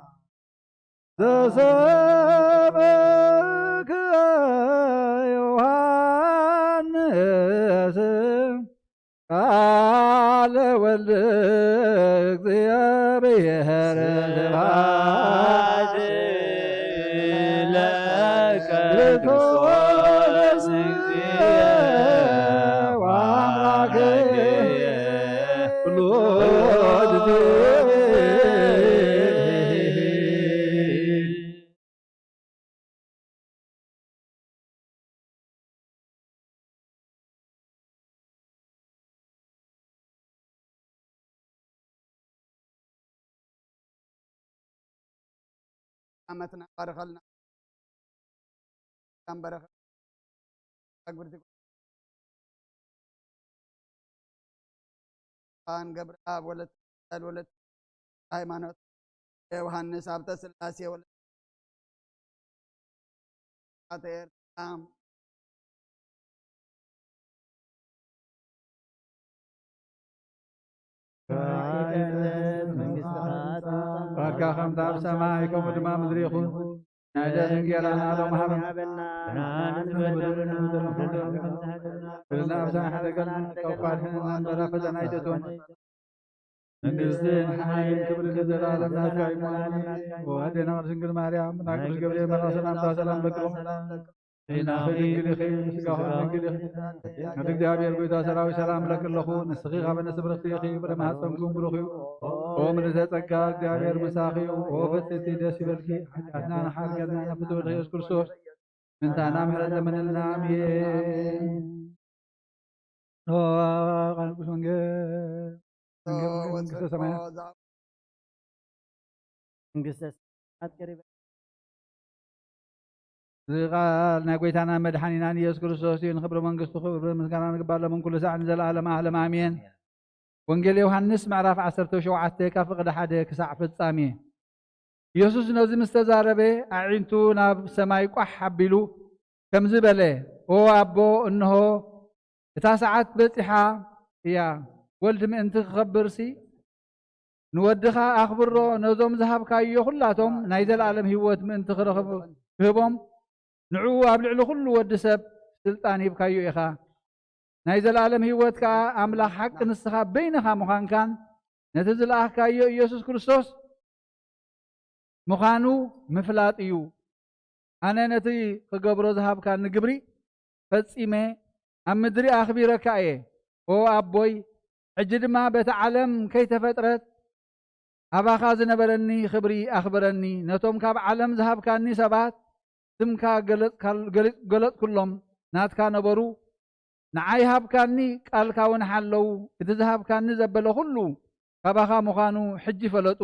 ዘሰበከ ዮሐንስ ቃለ ወልድ እግዚአብሔር ስብሐት ለከ ክርስቶስ ወአምላክ ኩሉ ጊዜ። ዓመትና ባርኸልና። ከም በረኸት ኣግብርቲ ኣን ገብረኣብ ወለት ወለት ሃይማኖት ዮሃንስ ሃብተ ስላሴ ወለት ኣተ ኤርትራ መንግስትኻ ትምጻእ። ፈቃድካ ከምታ ኣብ ሰማይ ከምኡ ድማ ምድሪ ይኹን። ናይ ዕለት እንጌራና ሎሚ ሃበና። ንበደለና ከምቲ ንሕና ንበድል። ወደ ፈተና ኣይተእትወና። መንግስትን ሓይልን ክብርን ለዘለዓለም ናትካ እዩ። ኣዴና ቅድስት ድንግል ማርያም፣ ናይ ቅዱስ ገብርኤል መልኣኽ ሰላምታ ሰላም ለክሎ። ዜናኺ ድንግል ኢኺ፣ ስጋኺ ድንግል ኢኺ። ቅድስት እግዚኣብሔር ጎይታ ሰራዊት ሰላም እብለኪ ኣለኹ። ንስኺ ካብ ኣንስቲ ብርኽቲ ኢኺ፣ ፍረ ማህፀንኪ እውን ብሩኽ እዩ። ኦ ምልዕተ ጸጋ፣ እግዚኣብሔር ምሳኺ እዩ። ኦ ፍጽምቲ ደስ ይበልኪ። ሓጢኣትና ንሓርገልና፣ ናብ ፍትወት ኢየሱስ ክርስቶስ ምንታና ምሕረት ለምንልና። ኣሜን። ኦ ቃል ቅዱስ ወንጌል፣ ወንጌል መንግስተ ሰማያት። መንግስተ ሰማያት ቀሪባ። እዚ ቃል ናይ ጎይታና መድሓኒናን ኢየሱስ ክርስቶስ እዩ። ንኽብሪ መንግስቱ ክብሪ ምስጋና ንግባእ ሎምን ኩሉ ሳዕ ንዘለኣለም ዓለም ኣሜን። ወንጌል ዮሃንስ ምዕራፍ ዓሰርተ ሸውዓተ ካብ ፍቕዲ ሓደ ክሳዕ ፍጻሜ። ኢየሱስ ነዚ ምስ ተዛረበ ኣዒንቱ ናብ ሰማይ ቋሕ ኣቢሉ ከምዚ በለ፣ ኦ ኣቦ፣ እንሆ እታ ሰዓት በጺሓ እያ። ወልድ ምእንቲ ክኸብርሲ ንወድኻ ኣኽብሮ፣ ነዞም ዝሃብካዮ ኹላቶም ናይ ዘለኣለም ህይወት ምእንቲ ክረኽቡ ክህቦም፣ ንዕኡ ኣብ ልዕሊ ኹሉ ወዲ ሰብ ስልጣን ሂብካዮ ኢኻ። ናይ ዘለኣለም ህይወት ከኣ ኣምላኽ ሓቂ ንስኻ በይንኻ ምዃንካን ነቲ ዝለኣኽካዮ ኢየሱስ ክርስቶስ ምዃኑ ምፍላጥ እዩ። ኣነ ነቲ ክገብሮ ዝሃብካኒ ግብሪ ፈጺመ ኣብ ምድሪ ኣኽቢረካ እየ። ኦ ኣቦይ፣ ሕጂ ድማ በቲ ዓለም ከይተፈጥረት ኣባኻ ዝነበረኒ ክብሪ ኣኽብረኒ። ነቶም ካብ ዓለም ዝሃብካኒ ሰባት ስምካ ገለጽካል-፣ ገለጽ-፣ ገለጽኩሎም፣ ናትካ ነበሩ። ንዓይ ሃብካኒ፣ ቃልካ እውን ሓለዉ። እቲ ዝሃብካኒ ዘበለ ኩሉ ካባኻ ምዃኑ ሕጂ ፈለጡ።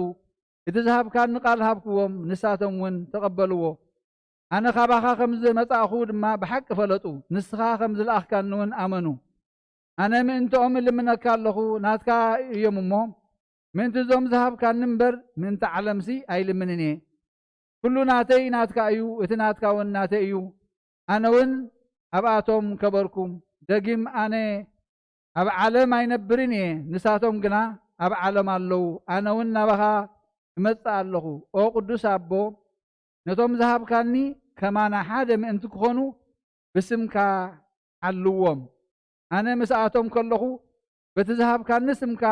እቲ ዝሃብካኒ ቃል ሃብክዎም፣ ንሳቶም እውን ተቐበልዎ። ኣነ ካባኻ ከም ዝመጻእኹ ድማ ብሓቂ ፈለጡ። ንስኻ ከም ዝለኣኽካኒ እውን ኣመኑ። ኣነ ምእንትኦም እልምነካ ኣለኹ፣ ናትካ እዮም እሞ፣ ምእንቲ እዞም ዝሃብካኒ እምበር፣ ምእንቲ ዓለምሲ ኣይልምንን እየ። ኩሉ ናተይ ናትካ እዩ፣ እቲ ናትካ እውን ናተይ እዩ። ኣነ እውን ኣብኣቶም ከበርኩ። ደጊም ኣነ ኣብ ዓለም ኣይነብርን እየ፣ ንሳቶም ግና ኣብ ዓለም ኣለዉ። ኣነ እውን ናባኻ እመጽእ ኣለኹ። ኦ ቅዱስ ኣቦ፣ ነቶም ዝሃብካኒ ከማና ሓደ ምእንቲ ክኾኑ ብስምካ ሓልዎም። ኣነ ምስኣቶም ከለኹ በቲ ዝሃብካኒ ስምካ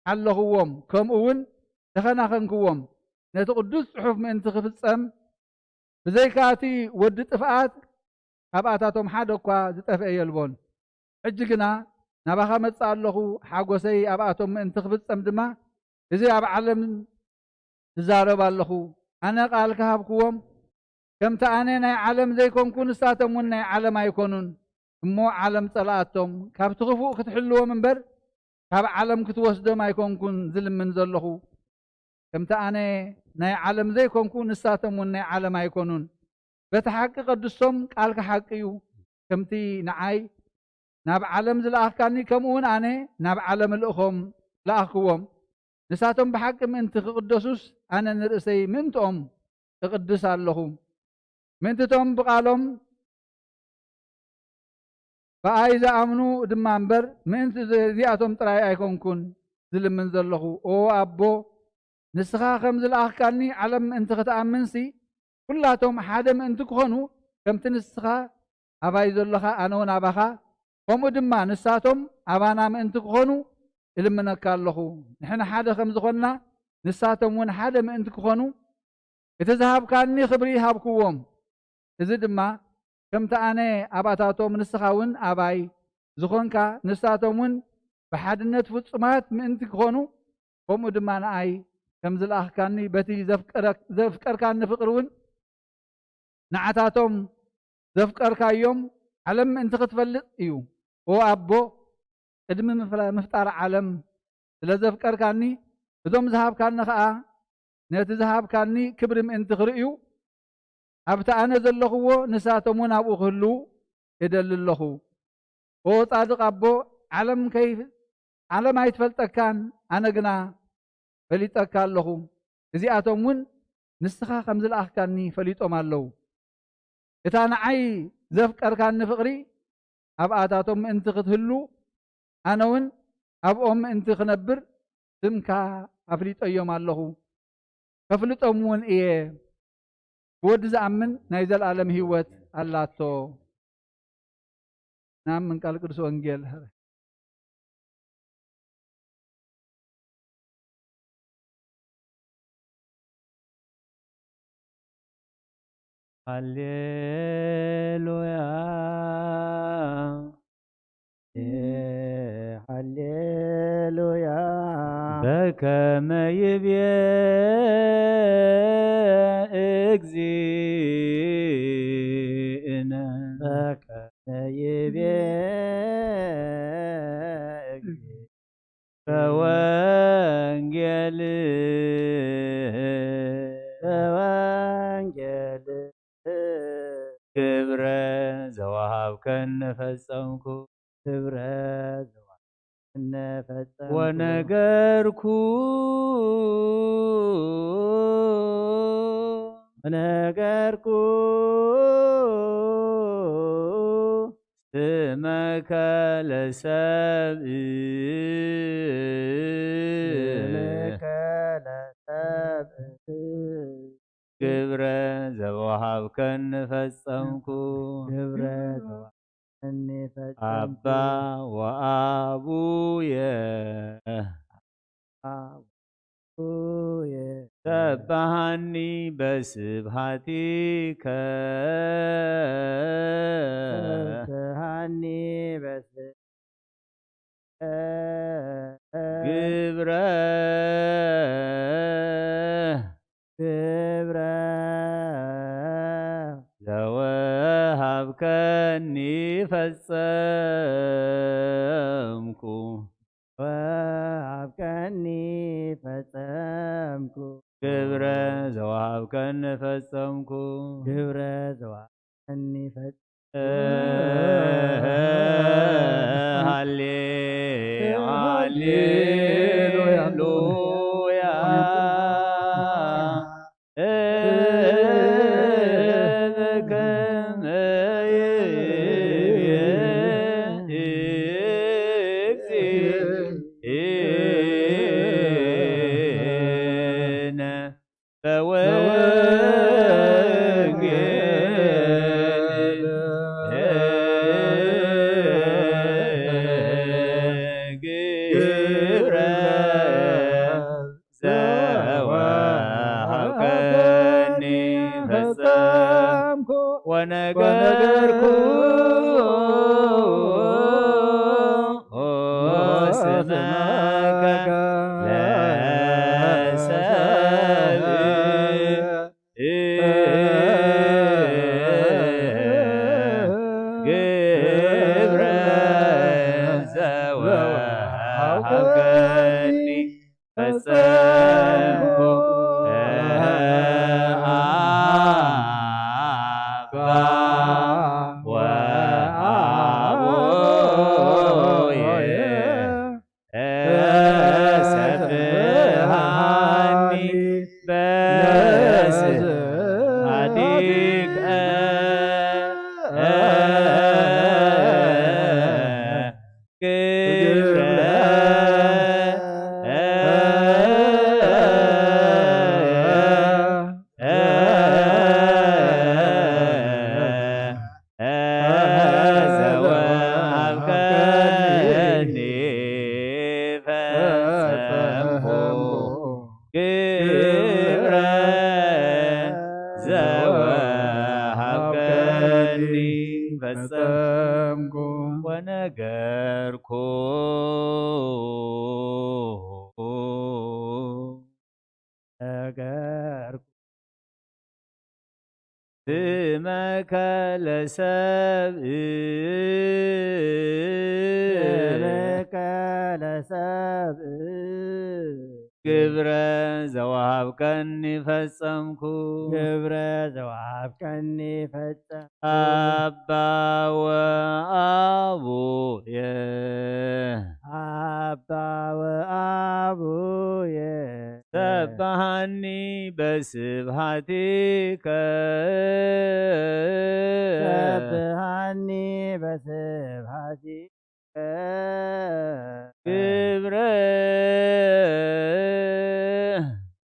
ሓለኽዎም፣ ከምኡ እውን ተኸናኸንክዎም። ነቲ ቅዱስ ጽሑፍ ምእንቲ ክፍጸም፣ ብዘይካ እቲ ወዲ ጥፍኣት ካብኣታቶም ሓደ እኳ ዝጠፍአ የልቦን። ሕጂ ግና ናባኻ መጽእ ኣለኹ፣ ሓጎሰይ ኣብኣቶም ምእንቲ ክፍጸም ድማ፣ እዚ ኣብ ዓለም እዛረብ ኣለኹ። ኣነ ቃል ክሃብክዎም፣ ከምቲ ኣነ ናይ ዓለም ዘይኮንኩ፣ ንሳቶም እውን ናይ ዓለም ኣይኮኑን። እሞ ዓለም ጸልኣቶም። ካብቲ ክፉእ ክትሕልዎም እምበር፣ ካብ ዓለም ክትወስዶም ኣይኮንኩን ዝልምን ዘለኹ። ከምቲ ኣነ ናይ ዓለም ዘይኮንኩ፣ ንሳቶም እውን ናይ ዓለም ኣይኮኑን። በቲ ሓቂ ቀድሶም፣ ቃልካ ሓቂ እዩ። ከምቲ ንዓይ ናብ ዓለም ዝለኣኽካኒ፣ ከምኡ እውን ኣነ ናብ ዓለም እልእኾም ለኣኽክዎም። ንሳቶም ብሓቂ ምእንቲ ክቕደሱስ፣ ኣነ ንርእሰይ ምእንትኦም እቕድስ ኣለኹ። ምእንቲ እቶም ብቓሎም ብኣይ ዝኣምኑ ድማ እምበር፣ ምእንቲ እዚኣቶም ጥራይ ኣይኮንኩን ዝልምን ዘለኹ። ኦ ኣቦ፣ ንስኻ ከም ዝለኣኽካኒ ዓለም ምእንቲ ክትኣምንሲ፣ ኩላቶም ሓደ ምእንቲ ክኾኑ፣ ከምቲ ንስኻ ኣባይ ዘሎኻ ኣነ እውን ኣባኻ፣ ከምኡ ድማ ንሳቶም ኣባና ምእንቲ ክኾኑ እልምነካ ኣለኹ። ንሕና ሓደ ከም ዝኾንና፣ ንሳቶም እውን ሓደ ምእንቲ ክኾኑ፣ እቲ ዝሃብካኒ ክብሪ ሃብክዎም። እዚ ድማ ከምቲ ኣነ ኣባታቶም፣ ንስኻ እውን ኣባይ ዝኾንካ፣ ንሳቶም እውን ብሓድነት ፍጹማት ምእንቲ ክኾኑ፣ ከምኡ ድማ ንኣይ ከም ዝለኣኽካኒ፣ በቲ ዘፍቀረ-፣ ዘፍቀርካኒ ፍቕሪ እውን ንዓታቶም ዘፍቀርካዮም ዓለም ምእንቲ ክትፈልጥ እዩ። ኦ ኣቦ፣ ቅድሚ ምፍላ-፣ ምፍጣር ዓለም ስለ ዘፍቀርካኒ፣ እዞም ዝሃብካኒ ኸኣ ነቲ ዝሃብካኒ ክብሪ ምእንቲ ክርእዩ፣ ኣብቲ ኣነ ዘለኽዎ ንሳቶም እውን ኣብኡ ክህልዉ እደሊ ኣለኹ። ኦ ጻድቕ ኣቦ፣ ዓለም ከይ-፣ ዓለም ኣይትፈልጠካን፣ ኣነ ግና ፈሊጠካ ኣለኹ። እዚኣቶም እውን ንስኻ ከም ዝለኣኽካኒ ፈሊጦም ኣለዉ። እታ ንዓይ ዘፍቀርካኒ ፍቕሪ ኣብኣታቶም ምእንቲ ክትህሉ፣ ኣነ እውን ኣብኦም ምእንቲ ክነብር ስምካ ኣፍሊጠዮም ኣለኹ። ከፍልጦም እውን እየ። ብወዲ ዝኣምን ናይ ዘለኣለም ህይወት ኣላቶ። ንኣምን ቃል ቅዱስ ወንጌል። ሃሌሉያ፣ ሃሌሉያ። በከመ ይቤ እግዚእነ። በከመ ይቤ እግዚእ በወንጌል፣ በወንጌል። ግብረ ዘወሃብከኒ ፈጸምኩ። ግብረ ዘወሃብከኒ ፈጸምኩ። ወነገርኩ። ወነገርኩ። ስመከ ለሰብእ። ስመከ ለሰብእ። ግብረ ዘወሃብከኒ ፈጸምኩ። ግብረ ዘወሃብከኒ ፈጸምኩ። አባ ወአቡየ። አቡየ። ሰብሐኒ በስብሐቲከ። ሰብሐኒ በስ-፣ ግብረ። ግብረ። ዘወሃብከኒ ፈጸምኩ። ወሃብከኒ ፈጸምኩ። ግብረ ዘወሃብከኒ ፈጸምኩ። ግብረ ዘወሃብከኒ ፈጸምኩ። ሃሌ-፣ ሃሌሉያ። ዘወሃብከኒ ፈጸምኩ ወነገርኩ። ስመከ ለሰብእ ግብረ ዘወሃብከኒ ፈጸምኩ አባ ወአቡየ ሰብሃኒ በስብሐቲከ ግብረ ዘወሃብከኒ ፈጸምኩ ግብረ ዘወሃብከኒ ፈጸምኩ ወነገርኩ ነገርኩ ስመከ ለሰብእ ስመከ ለሰብእ ግብረ ዘወሃብከኒ ፈጸምኩ ግብረ ዘወሃብከኒ ፈጸምኩ አባ ወአቡየ አባ ወአቡየ ሰብሃኒ በስብሃቲከ ሰብሃኒ በስብሃቲከ ግብረ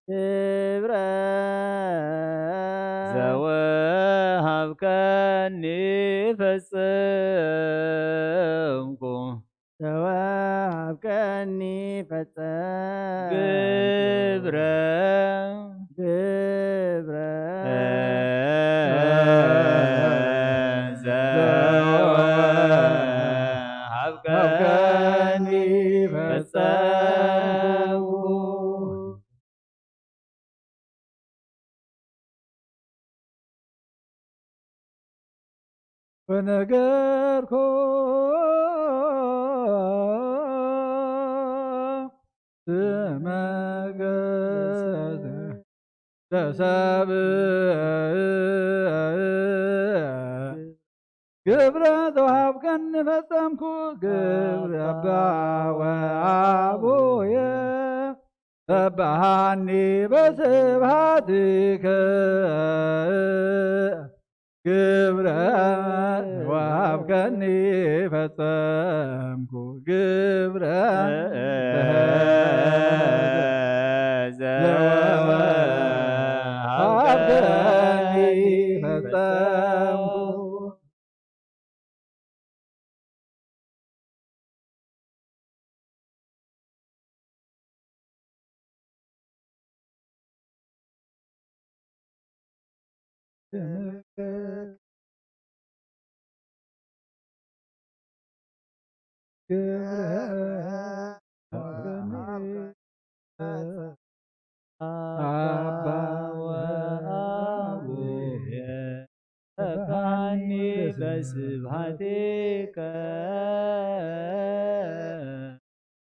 ግብረ ዘወሃብከኒ ፈጸምኩ ዘወሃብከኒ ፈጸምኩ ግብረ ግብረ ዘወሃብከኒ ፈጸምኩ ወነገርኮ ስመ ለሰብእ ግብረ ዘወሃብከኒ ፈጸምኩ ግብረ አባ ወአቡየ ሰብሃኒ በስብሃትከ ግብረ ወሃብከኒ ፈጸምኩ ግብረ ዘወሃብከኒ ፈጸምኩ አባ ወአቡየ ሰብሐኒ በስብሐቲከ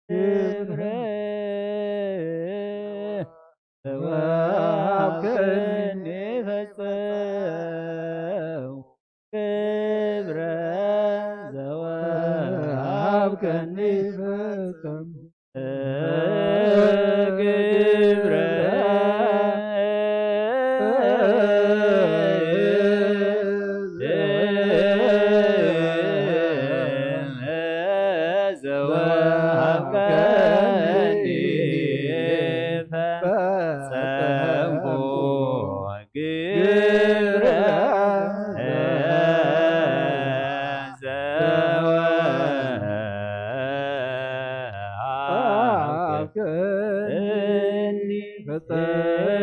ክብረ ዘወሃብከኒ ፈጸምኩ ክብረ ዘወሃብከኒ ፈጸምኩ ግብረ ዘወሃብከኒ ፈጸምኩ ግብረ ዘወሃብከኒ ፈጸምኩ።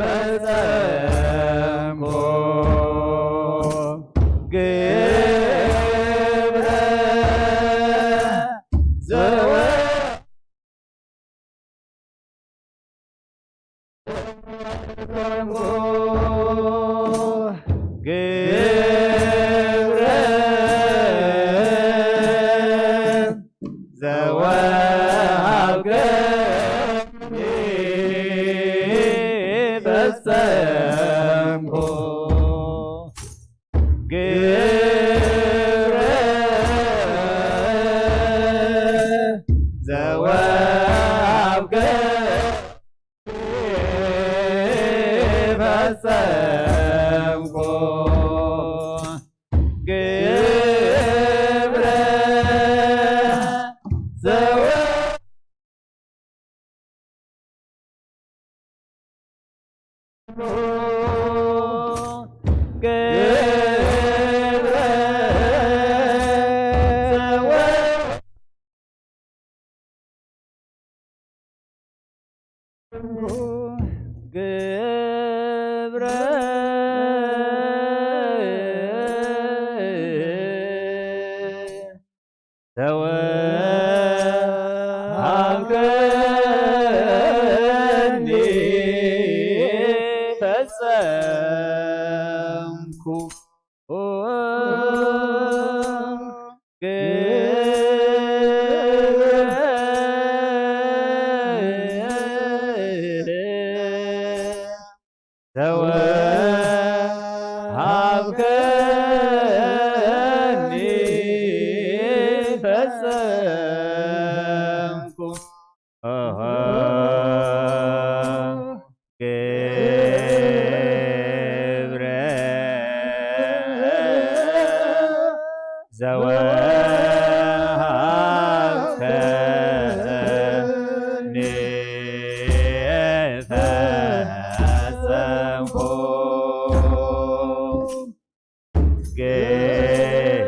ፈጸምኩ ግብረ ዘወ ግብረ ዘወሃብከኒ ፈጸምኩ። ግብረ ዘወሃብከኒ ፈጸምኩ። ግብረ ዘወ ግብረ ተወሃብከኒ ፈጸምኩ። ተወሃብከኒ ፈጸምኩ። ግብረ ዘወሃብከኒ ፈጸምኩ።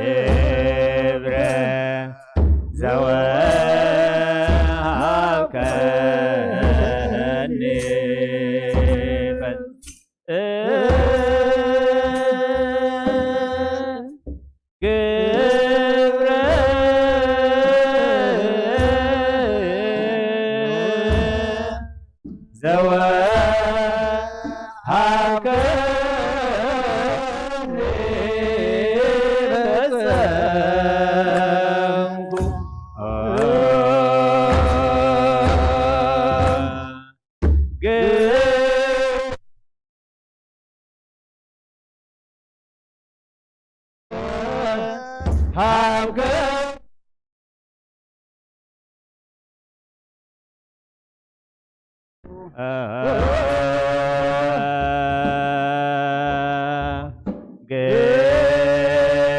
ግብረ ዘወሃብከኒ ፈ- ግብረ ዘወሃብከኒ ፈጸምኩ። ግብረ ሃብከ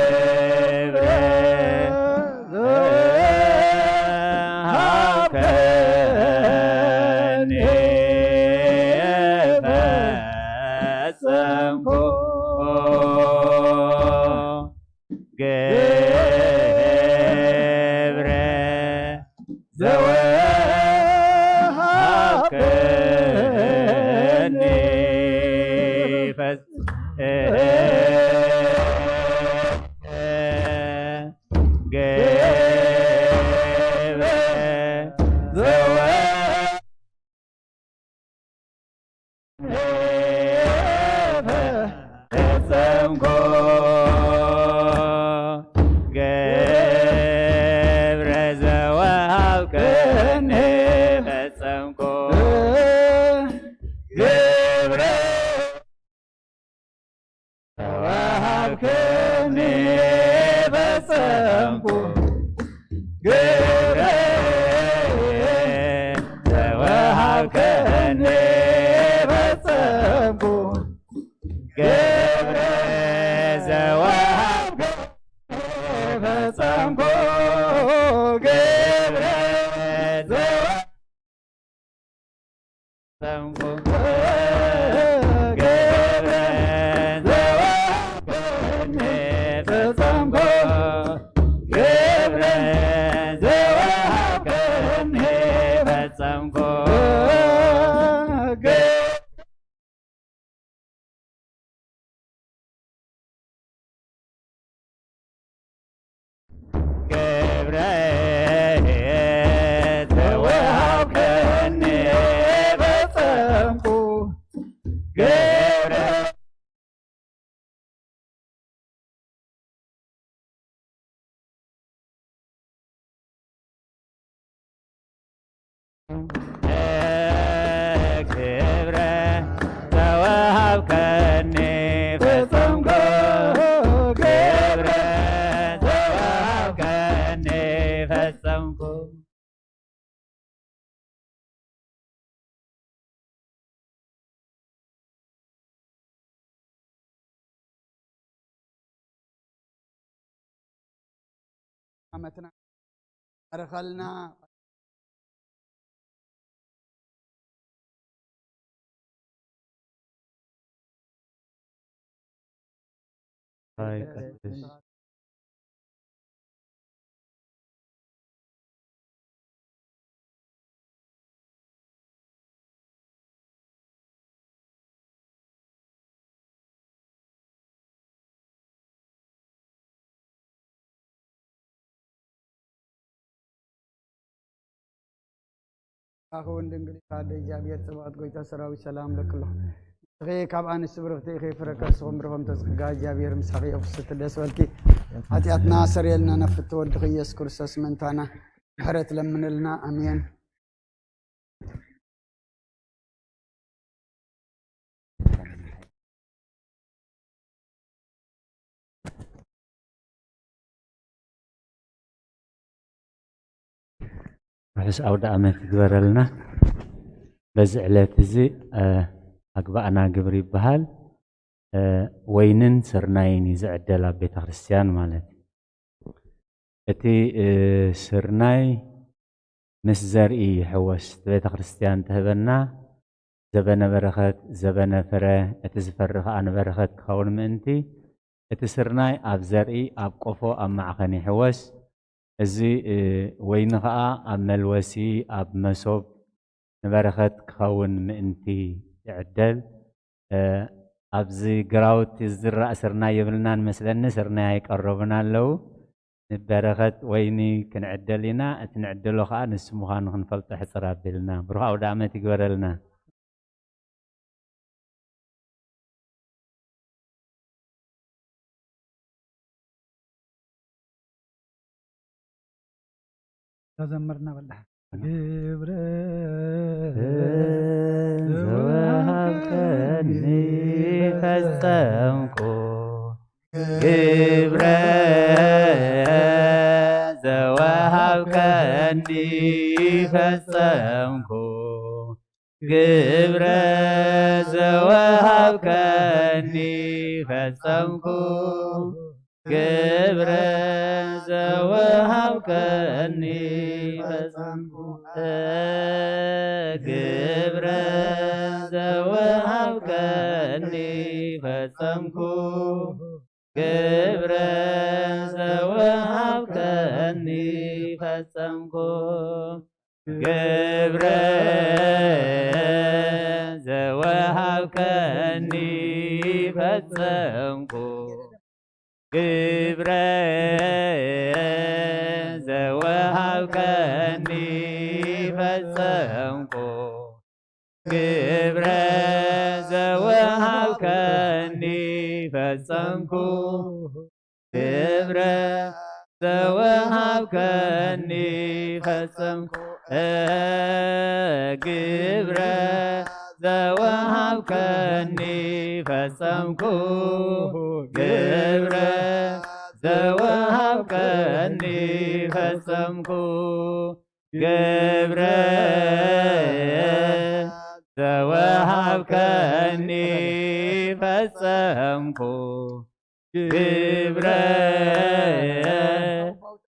ግብረ ሃብከኒ ፈጸምኩ። ግብረ ዘወሃብከኒ ፈጽ- ግብረ ዘወ- ፈጸምኩ። ግብረ ዘወሃብከኒ ፈጸምኩ። ግብረ ተወሃብከኒ ፈጸምኩ። ግብረ ተወሃብከኒ ፈጸምኩ። ግብረ ዘወሃብከኒ ፈጸምኩ። ግብረ ዘወ- ፈጸምኩ። ግብረ ግብረ ዘወሃብከኒ ፈጸምኩ፣ ግብረ ዘወሃብከኒ ፈጸምኩ። ዓመትና ባርኸልና። ኣኸውን ድንግል ኣደ እግዚኣብሔር ጽባኦት ጎይታ ሰራዊት ሰላም ለክሎ። ንስኺ ካብ ኣንስቲ ብርኽቲ ኢኺ፣ ፍረ ከርስኹም ብሩኽ ተጸጋ እግዚኣብሔር ምሳኺ ይኹን። ደስ በልኪ። ሓጢኣትና ሰሪየልና ነፍቲ ወድኺ ኢየሱስ ክርስቶስ መንታና ምሕረት ለምንልና። ኣሜን። ርሑስ ኣውደ ኣመት ይግበረልና። በዚ ዕለት እዚ ኣግባእና ግብሪ ይበሃል። ወይንን ስርናይን እዩ ዝዕደል ኣብ ቤተ ክርስቲያን ማለት እዩ። እቲ ስርናይ ምስ ዘርኢ ይሕወስ። እቲ ቤተ ክርስቲያን ትህበና ዘበነ በረኸት፣ ዘበነ ፍረ፣ እቲ ዝፈሪ ኸኣ ንበረኸት ክኸውን ምእንቲ፣ እቲ ስርናይ ኣብ ዘርኢ፣ ኣብ ቆፎ፣ ኣብ ማዕኸን ይሕወስ። እዚ ወይኒ ኸኣ ኣብ መልወሲ፣ ኣብ መሶብ ንበረኸት ክኸውን ምእንቲ ይዕደል። ኣብዚ ግራውቲ ዝዝራእ ስርናይ የብልናን መስለኒ፣ ስርናይ ኣይቀረቡን ኣለዉ። ንበረኸት ወይኒ ክንዕደል ኢና፣ እቲ ንዕደሎ ኸኣ ንሱ ምዃኑ ክንፈልጦ ሕጽር ኣቢልና። ብሩኽ ኣውደ ኣመት ይግበረልና። ተዘመርና በላ። ግብረ ዘወሃብከኒ ፈጸምኩ፣ ግብረ ዘወሃብከኒ ፈጸምኩ፣ ግብረ ዘወሃብከኒ ፈጸምኩ፣ ግብረ ዘወሃብከኒ ፈጸምኩ፣ ግብረ ዘወሃብከኒ ፈጸምኩ፣ ግብረ ዘወሃብከኒ ፈጸምኩ፣ ግብረ ዘወሃብከኒ ፈጸምኩ፣ ግብረ ዘወሃብከኒ ፈጸምኩ፣ ግብረ ዘወሃብከኒ ፈጸምኩ፣ ግብረ ዘወሃብከኒ ፈጸምኩ፣ ግብረ ዘወሃብከኒ ፈጸምኩ፣ ግብረ ዘወሃብከኒ ፈጸምኩ፣ ግብረ ዘወሃብከኒ ፈጸምኩ፣ ግብረ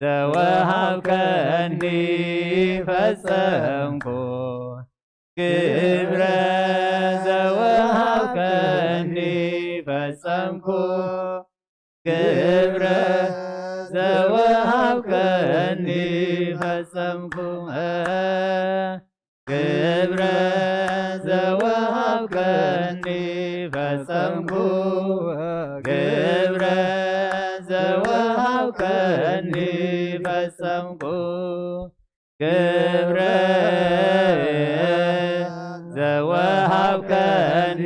ዘወሃብከኒ ፈጸምኩ፣ ግብረ ዘወሃብከኒ ፈጸምኩ፣ ግብረ ዘወሃብከኒ ፈጸምኩ፣ ግብረ ዘወሃብከኒ ፈጸምኩ፣ ግብረ ዘወሃብከኒ ፈጸምኩ፣ ግብረ ዘወሃብከኒ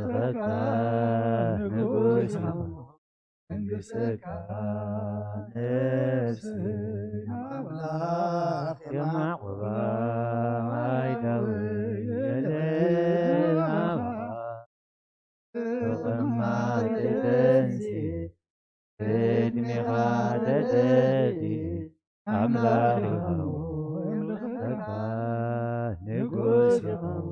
ንጉስ መንግሥትካ ንስን ኣምላኽ የማዕቁባ ኣይዳዊ የለናባ ተቐማጢ ተንሲ ቅድሚኻ ተደሊ ኣምላኽ ይኸውን ንጉስ ይኸውን።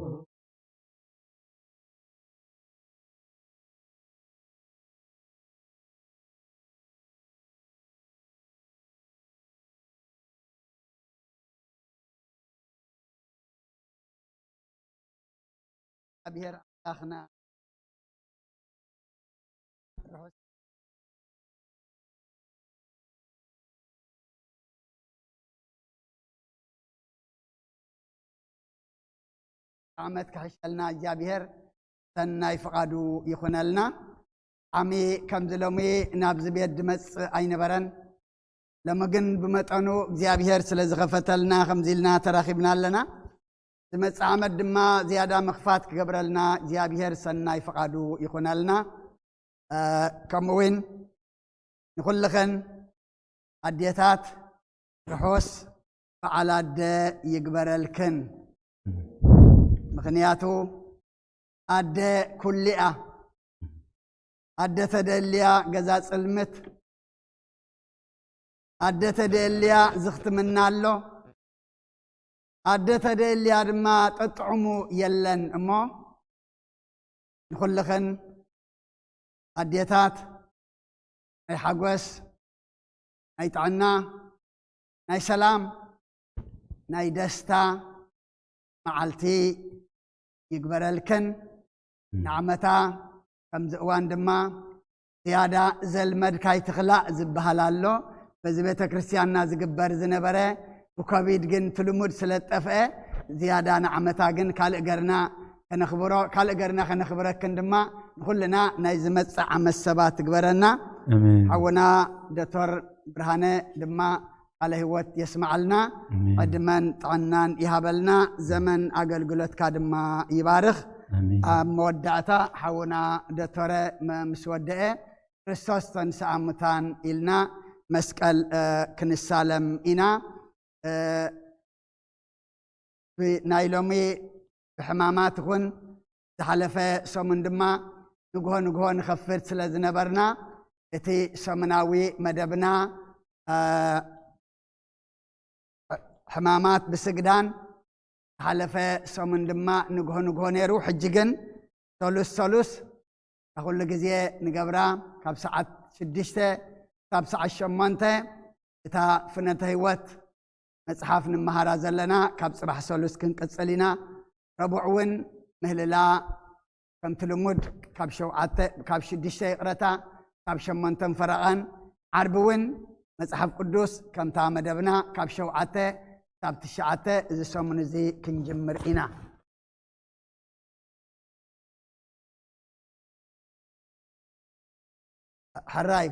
እግዚኣብሔር ኣምላኽና ዓመት ክሕሸልና እግዚኣብሔር ሰናይ ፍቓዱ ይኹነልና። ዓሚ ከምዚ ሎሚ ናብዚ ቤት ዝመጽእ ኣይነበረን። ሎሚ ግን ብመጠኑ እግዚኣብሔር ስለ ዝኸፈተልና ከምዚ ኢልና ተራኺብና ኣለና። ዝመጽእ ዓመት ድማ ዝያዳ ምኽፋት ክገብረልና እግዚኣብሔር ሰናይ ፍቓዱ ይኹነልና። ከምኡ እውን ንኹልኽን ኣዴታት ርሑስ በዓል ኣደ ይግበረልክን። ምኽንያቱ ኣደ ኩሊኣ ኣደ ተደልያ ገዛ ጽልምት ኣደ ተደልያ ዝኽትምና ኣሎ። ኣደ ተደልያ ድማ ጠጥዑሙ የለን እሞ ንኹልኽን ኣዴታት ናይ ሓጎስ ናይ ጥዕና ናይ ሰላም ናይ ደስታ መዓልቲ ይግበረልክን። ንዓመታ ከምዚ እዋን ድማ ዝያዳ ዘልመድካይ ትኽላእ ዝበሃል ኣሎ። በዚ ቤተ ክርስቲያንና ዝግበር ዝነበረ ብኮቪድ ግን እቲ ልሙድ ስለ ዝጠፍአ ዝያዳ ንዓመታ ግን ካልእ ገርና ከነኽብሮ ካልእ ገርና ከነኽብረክን ድማ ንኹልና ናይ ዝመጽእ ዓመት ሰባት ትግበረና። ሓውና ዶክተር ብርሃነ ድማ ቃለ ህይወት የስማዓልና። ዕድመን ጥዕናን ይሃበልና። ዘመን ኣገልግሎትካ ድማ ይባርኽ። ኣብ መወዳእታ ሓውና ዶክተረ ምስ ወደአ ክርስቶስ ተንስኣ ሙታን ኢልና መስቀል ክንሳለም ኢና። ብናይ ሎሚ ብሕማማት ይኹን ዝሓለፈ ሰሙን ድማ ንግሆ ንግሆ ንኸፍት ስለ ዝነበርና እቲ ሰሙናዊ መደብና ሕማማት ብስግዳን ዝሓለፈ ሰሙን ድማ ንግሆ ንግሆ ነይሩ። ሕጂ ግን ሰሉስ ሰሉስ ኩሉ ግዜ ንገብራ ካብ ሰዓት ሽዱሽተ ክሳብ ሰዓት ሸሞንተ እታ ፍነተ ህይወት መጽሓፍ ንመሃራ ዘለና ካብ ጽባሕ ሰሉስ ክንቅጽል ኢና። ረቡዕ እውን ምህልላ ከምቲ ልሙድ ካብ ሸውዓተ ካብ ሽዱሽተ ይቕረታ ካብ ሸሞንተን ፈረቓን ዓርቢ እውን መጽሓፍ ቅዱስ ከምታ መደብና ካብ ሸውዓተ ካብ ትሽዓተ እዚ ሰሙን እዚ ክንጅምር ኢና። ሕራይ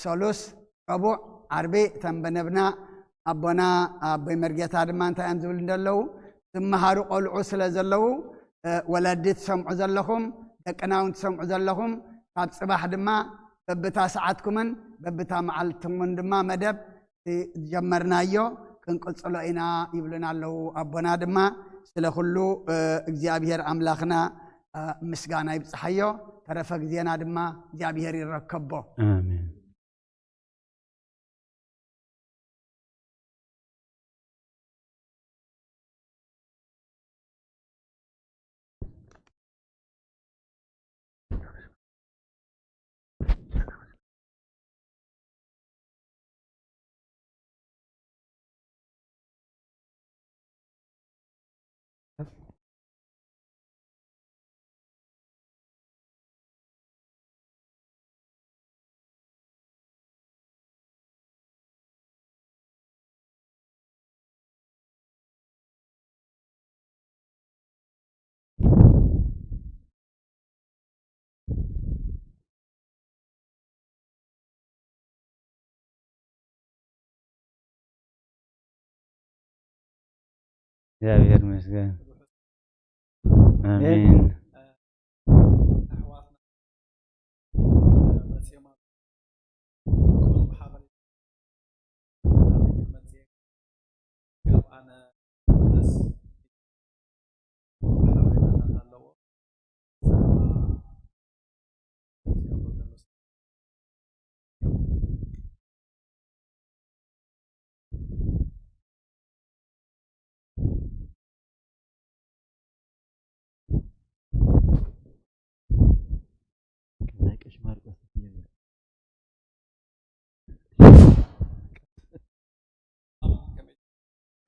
ሰሉስ ረቡዕ ዓርቢ እተን በነብና ኣቦና ኣቦይ መርጌታ ድማ እንታይ እዮም ዝብል እንደለዉ ዝመሃሩ ቆልዑ ስለ ዘለዉ ወለዲ ትሰምዑ ዘለኹም ደቅና እውን ትሰምዑ ዘለኹም ካብ ፅባሕ ድማ በብታ ሰዓትኩምን በብታ መዓልትኩምን ድማ መደብ ዝጀመርናዮ ክንቅፅሎ ኢና ይብሉና ኣለዉ ኣቦና ድማ ስለ ኩሉ እግዚኣብሔር ኣምላኽና ምስጋና ይብፅሓዮ ተረፈ ግዜና ድማ እግዚኣብሔር ይረከቦ። እግዚኣብሔር ይመስገን። ኣሜን።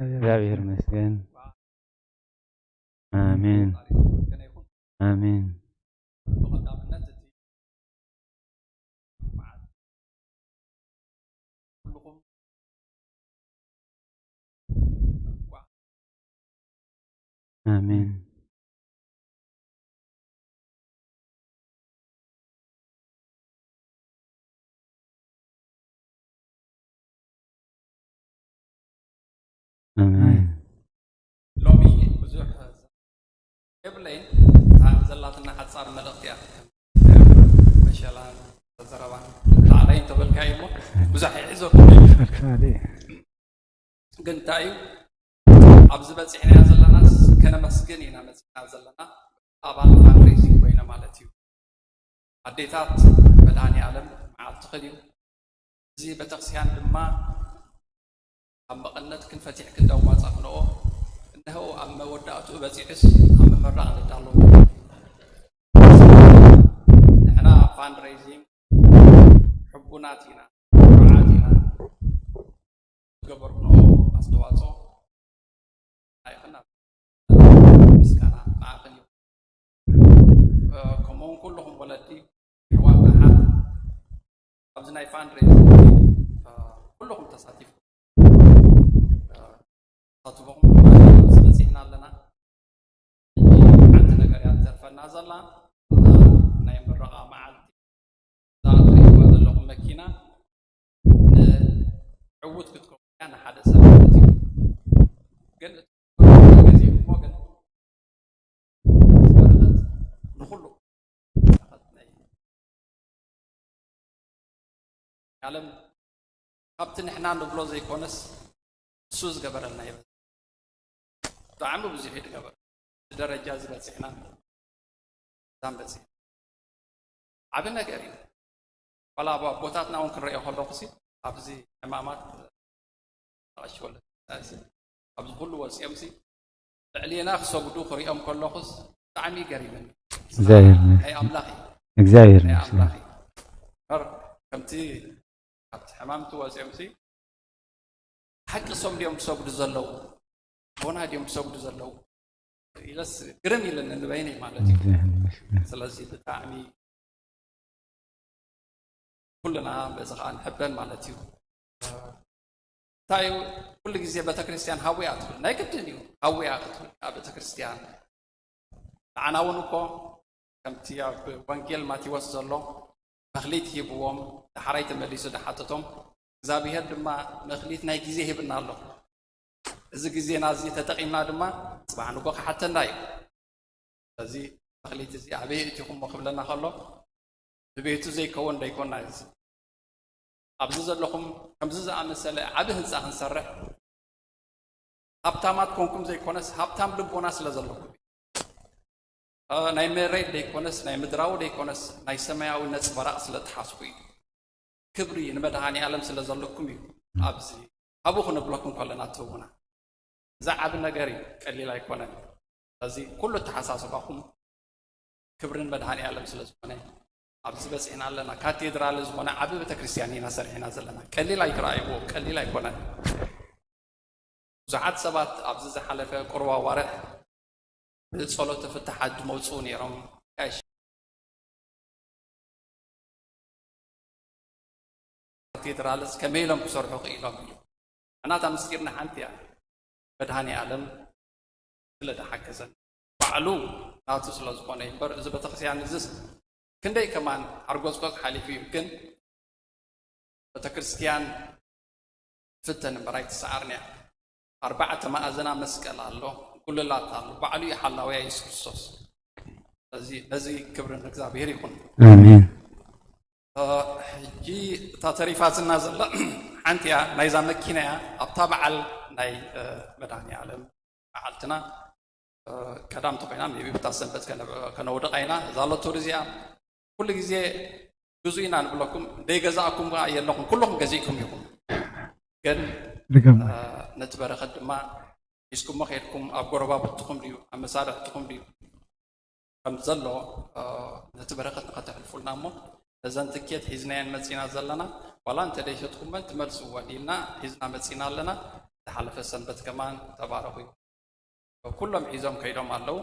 እግዚኣብሔር ይመስገን። ኣሜን። ኣሜን። ኣሜን። ኣሜን። ሎሚ ብዙሕ የብለይን። እታ ዘላትና ሓጻር መልእኽቲ እያ። መሸላን ዘረባን ላዕላይ እንተበልካ እዩ እሞ ብዙሕ ይሕዘኩም። ግን እንታይ እዩ ኣብዚ በጺሕናዮ ዘለናስ ከነመስግን ኢና መጺና ዘለና። ኣባል ፋንድሬዚንግ ኮይነ ማለት እዩ። ኣዴታት መድሃኒ ዓለም መዓልትኽን እዩ። እዚ ቤተክርስቲያን ድማ ኣብ መቐነትክን ፈቲሕክን ዳውማጻፍንኦ እነሆ ኣብ መወዳእትኡ በጺሑስ ኣብ ምምራቕ ንዳሎ። ንሕና ፋንድሬዚንግ ሕቡናት ኢና፣ ብዓት ኢና። ዝገበርኩኖ ኣስተዋፅኦ ኣይኽና ምስጋና ንዓኽን እዩ። ከምኡውን ኩልኹም ወለዲ ኣሕዋት ኣሓት ኣብዚ ናይ ፋንድሬዚንግ ኩልኹም ተሳቲፍኩም ተሳትፎኹም ዝበፂሕና ኣለና። ሓንቲ ነገር እያ ትተርፈና ዘላ፣ እታ ናይ ምረቓ መዓልቲ እዛ ትርእይዋ ዘለኹም መኪና ንዕዉት ክትከውን እያ ንሓደ ሰብ ማለት እዩ። ግን ገዚእኩሞ ግን በረኸት ንኹሉ በረኸት ናይ ዓለም ካብቲ ንሕና ንብሎ ዘይኮነስ እሱ ዝገበረልና ይበ ብጣዕሚ ብዙሕ እዩ ዝገበር ደረጃ ዝበፅሕና ዛን በፂሕ ዓብ ነገር እዩ። ዋላ ኣብ ኣቦታትና እውን ክንሪኦ ከለኹ ሲ ኣብዚ ሕማማት ኣሽወለ ኣብዚ ኩሉ ወፂኦም ሲ ልዕሌና ክሰጉዱ ክሪኦም ከለኹስ ብጣዕሚ ገሪምን እግዚኣብሔር ናይ ኣምላኽ እዩ እግዚኣብሔር ናይ ይመስገን ኣምላኽ እዩ በር ከምቲ ካብቲ ሕማምቲ ወፂኦም ሲ ሓቂ ሶም ድዮም ክሰጉዱ ዘለዉ ቦና ድዮም ክሰጉዱ ዘለዉ ኢለስ ግርም ኢለኒ ንበይነይ ማለት እዩ። ስለዚ ብጣዕሚ ኩልና በዚ ከዓ ንሕበን ማለት እዩ። እንታይ እዩ ኩሉ ግዜ ቤተክርስትያን ሃዊያ ትብል ናይ ግድን እዩ ሃዊያ ክትብል ቤተክርስትያን ንዓና እውን እኮ ከምቲ ኣብ ወንጌል ማቴዎስ ዘሎ መክሊት ሂብዎም ዳሕራይ ተመሊሱ ዳሓተቶም እግዚኣብሔር ድማ መክሊት ናይ ግዜ ሂብና ኣሎ። እዚ ግዜና እዚ ተጠቒምና ድማ ፅባሕ ንጎ ክሓተና እዩ። ስለዚ መክሊት እዚ ኣበይ እቲኹሞ ክብለና ከሎ ብቤቱ ዘይከውን ደይኮና እዚ ኣብዚ ዘለኹም ከምዚ ዝኣመሰለ ዓብ ህንፃ ክንሰርሕ ሃብታማት ኮንኩም ዘይኮነስ ሃብታም ልቦና ስለ ዘለኩም ናይ መሬት ደይኮነስ ናይ ምድራዊ ደይኮነስ ናይ ሰማያዊ ነፅበራቕ ስለ ትሓስቡ እዩ። ክብሪ ንመድሃኒ ኣለም ስለ ዘለኩም እዩ ኣብዚ ኣብኡ ክንብለኩም ከለና ትህቡና እዚ ዓብ ነገር እዩ ቀሊል ኣይኮነን። ስለዚ ኩሉ ኣተሓሳስባኹም ክብርን መድሃኒ ኣለም ስለ ዝኾነ ኣብዚ በፂሕና ኣለና ካቴድራል ዝኾነ ዓብ ቤተክርስትያን ኢና ሰርሒና ዘለና ቀሊል ኣይትረኣይዎ ቀሊል ኣይኮነን። ብዙሓት ሰባት ኣብዚ ዝሓለፈ ቁርባ ዋርሕ ብፀሎት ፍትሓት ዝመፁ ነይሮም ካሽ ካቴድራልስ ከመይ ኢሎም ክሰርሑ ክኢሎም እዩ። ሕናታ ምስጢርና ሓንቲ እያ። መድሃኒ ኣለም ስለ ዝሓገዘን ባዕሉ ናቱ ስለ ዝኾነ እዩ እምበር እዚ ቤተክርስትያን እዚስ ክንደይ ከማን ሓርጎዝጎዝ ሓሊፉ እዩ ግን ቤተክርስትያን ትፍተን እምበር ኣይትሰዓርን እያ። ኣርባዕተ ማእዘና መስቀል ኣሎ፣ ጉልላት ኣሎ፣ ባዕሉ እዩ ሓላውያ የሱስ ክርስቶስ። ስለዚ ነዚ ክብሪ ንእግዚኣብሔር ይኹን። ኣሜን። ሕጂ እታ ተሪፋትና ዘላ ሓንቲ እያ ናይዛ መኪና እያ ኣብታ በዓል ናይ መድሃኒ ዓለም በዓልትና ቀዳም ተኮይና ቢ ብታ ሰንበት ከነውድቃ ኢና እዛ ሎቶሪ እዚኣ ኩሉ ግዜ ግዙ ኢና ንብለኩም ደይገዛእኩም ከዓ የለኹም ኩለኹም ገዚእኩም ኢኹም ግን ነቲ በረኸት ድማ ሒዝኩሞ ከድኩም ኣብ ጎረባብትኩም ድዩ ኣብ መሳርሕትኩም ድዩ ከም ዘሎ ነቲ በረኸት ንኸተሕልፉልና እሞ ነዘን ትኬት ሒዝናየን መፂና ዘለና ዋላ እንተ ደይሸጥኩመን ትመልስወን ኢልና ሒዝና መፂና ኣለና ዝሓለፈ ሰንበት ከማን ተባረኹ። ኩሎም ሒዞም ከይዶም ኣለዉ።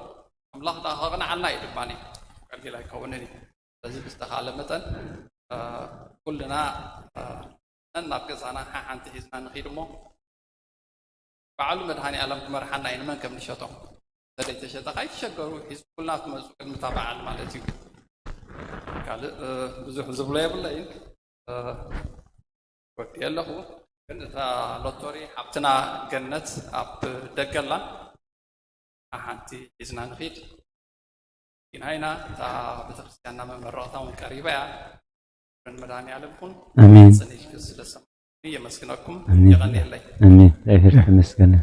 ኣምላኽ ደኣ ከቕንዓልና እዩ ድማ፣ ቀሊል ኣይከውንን እዩ። ስለዚ ብዝተኻለ መጠን ኩልና ነናብ ገዛና ሓሓንቲ ሒዝና ንኺድ እሞ፣ በዓሉ መድሃኔ ኣለም ክመርሓና እዩ። ንመን ከም ንሸጦ፣ ተደይ ተሸጠ ካይትሸገሩ ሒዝኩልና ትመፁ ቅድሚ እታ በዓል ማለት እዩ። ካልእ ብዙሕ ዝብሎ የብለይን። ወዲ ኣለኹ። ግን እታ ሎቶሪ ሓብትና ገነት ኣብ ደገላ ሓንቲ ሒዝና ንኺድ ኢና። እታ ቤተክርስትያንና መመረቕታ እውን ቀሪባ እያ። መድሃኔ ኣለም ይኹን። ኣሜን። ጽን ኢልክ ስለ ሰማዕኩኒ የመስግነኩም። ኣሜን። የቐንየለይ። ኣሜን። እግዚኣብሔር ተመስገን።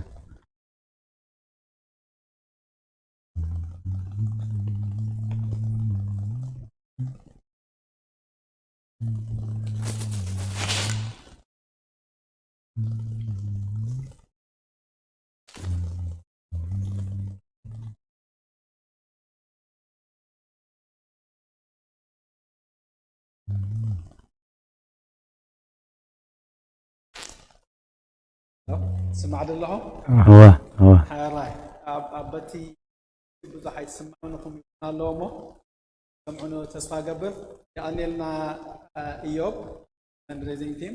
ስማዕ ዶ ኣለኹም? እወ፣ እወ። ሕራይ ኣብ ኣብ በቲ ብዙሕ ኣይትስማዕምንኹም ኣለዎ እሞ ሰምዑ ተስፋ ገብር። የቐንየልና። እዮብ፣ ፈንድሬዚንግ ቲም።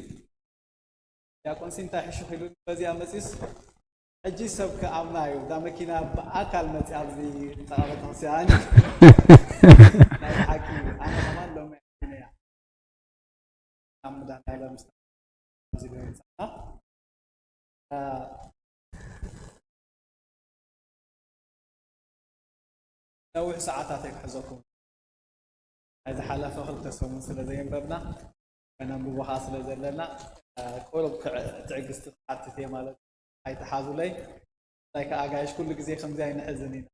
ዲያቆን ሲ እንታይ ሕሹኽ ኢሉ በዚኣ መጺስ? ሕጂ ሰብ ክኣምና እዩ። እዛ መኪና ብኣካል መጺኣ ኣብዚ ጥቓ ቤተክርስትያን። ናይ ሓቂ እዩ። ኣነ ከማን ሎሚ ኣሚነያ። ኣብ መድኃኒዓለም ምስታ-፣ ኣብዚ ዶ ይምጻና? እ፣ ነዊሕ ሰዓታት ኣይክሕዘኩም። ናይ ዝሓለፈ ክልተ ሰሙን ስለ ዘየንበብና፣ ከነንብቦ ኸዓ ስለ ዘለና፣ እ፣ ቁሩብ ክዕ-፣ ትዕግስቲ ክሓትት እየ ማለት እዩ። ኣይትሓዙለይ። እንታይ ከኣ ኣጋይሽ ኩሉ ግዜ ከምዚ ኣይንሕዝን ኢና።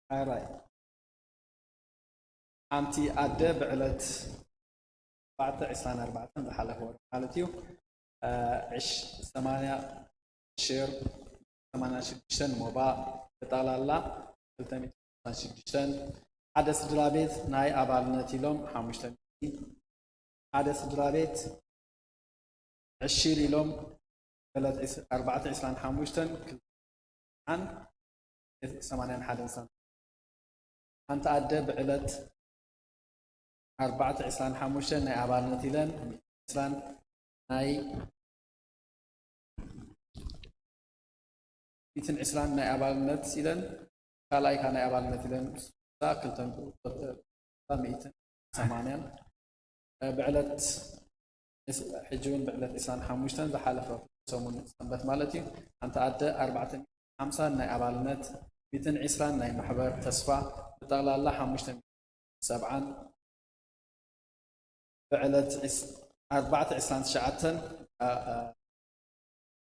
ኣራይ ሓንቲ ኣደ ብዕለት ኣርባዕተ ዕስራን ኣርባዕተን ዝሓለፈ ወርሒ ማለት እዩ፣ እ፣ ዕሽ-፣ ሰማንያ ሽር ሰማንያ ሽዱሽተ ንሞባእ፣ ብጠቕላላ ክልተ ሚእቲ ሰማንያ ሽዱሽተ። ሓደ ስድራ ቤት ናይ ኣባልነት ኢሎም ሓሙሽተ ሚእቲ። ሓደ ስድራ ቤት ዕሽር ኢሎም ዕለት ዕስ-፣ ኣርባዕተ ዕስራን ሓሙሽተን ክልተን ሰማንያን ሓደን ሳንቲም። ሓንቲ ኣደ ብዕለት ኣርባዕተ ዕስራን ሓሙሽተን ናይ ኣባልነት ኢለን ዕስራን ናይ ሚእትን ዕስራን ናይ ኣባልነት ኢለን፣ ካልኣይ ከኣ ናይ ኣባልነት ኢለን፣ ክልተን ሚእትን ሰማንያን፣ እ፣ ብዕለት ዕስ-፣ ሕጂ እውን ብዕለት ዕስራን ሓሙሽተን ዝሓለፈ ሰሙን ሰንበት ማለት እዩ። ሓንቲ ኣደ ኣርባዕተ ሚእትን ሓምሳን ናይ ኣባልነት፣ ሚእትን ዕስራን ናይ ማሕበር ተስፋ፣ ብጠቕላላ ሓሙሽተ ሚእትን ሰብዓን ብዕለት ዕስ-፣ ኣርባዕተ ዕስራን ትሽዓተን፣ እ፣ እ፣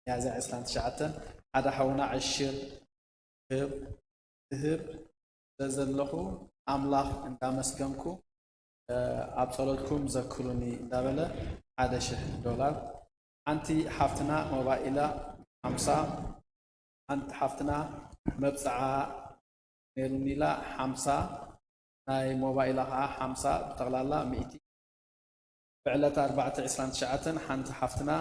ሚያዝያ ዕስራን ትሽዓተን ሓደ ሓውና ዕሽር ክህብ፣ ክህብ ስለ ዘለኹ ኣምላኽ እንዳመስገንኩ፣ እ፣ ኣብ ጸሎትኩም ዘክሩኒ እንዳበለ ሓደ ሽሕ ዶላር። ሓንቲ ሓፍትና ሞባይላ ሓምሳ፣ ሓንቲ ሓፍትና መብጽዓ ነይሩኒ ኢላ ሓምሳ፣ ናይ ሞባይላ ኸዓ ሓምሳ፣ ብጠቕላላ ሚእቲ። ብዕለት ኣርባዕተ ዕስራን ትሽዓተን ሓንቲ ሓፍትና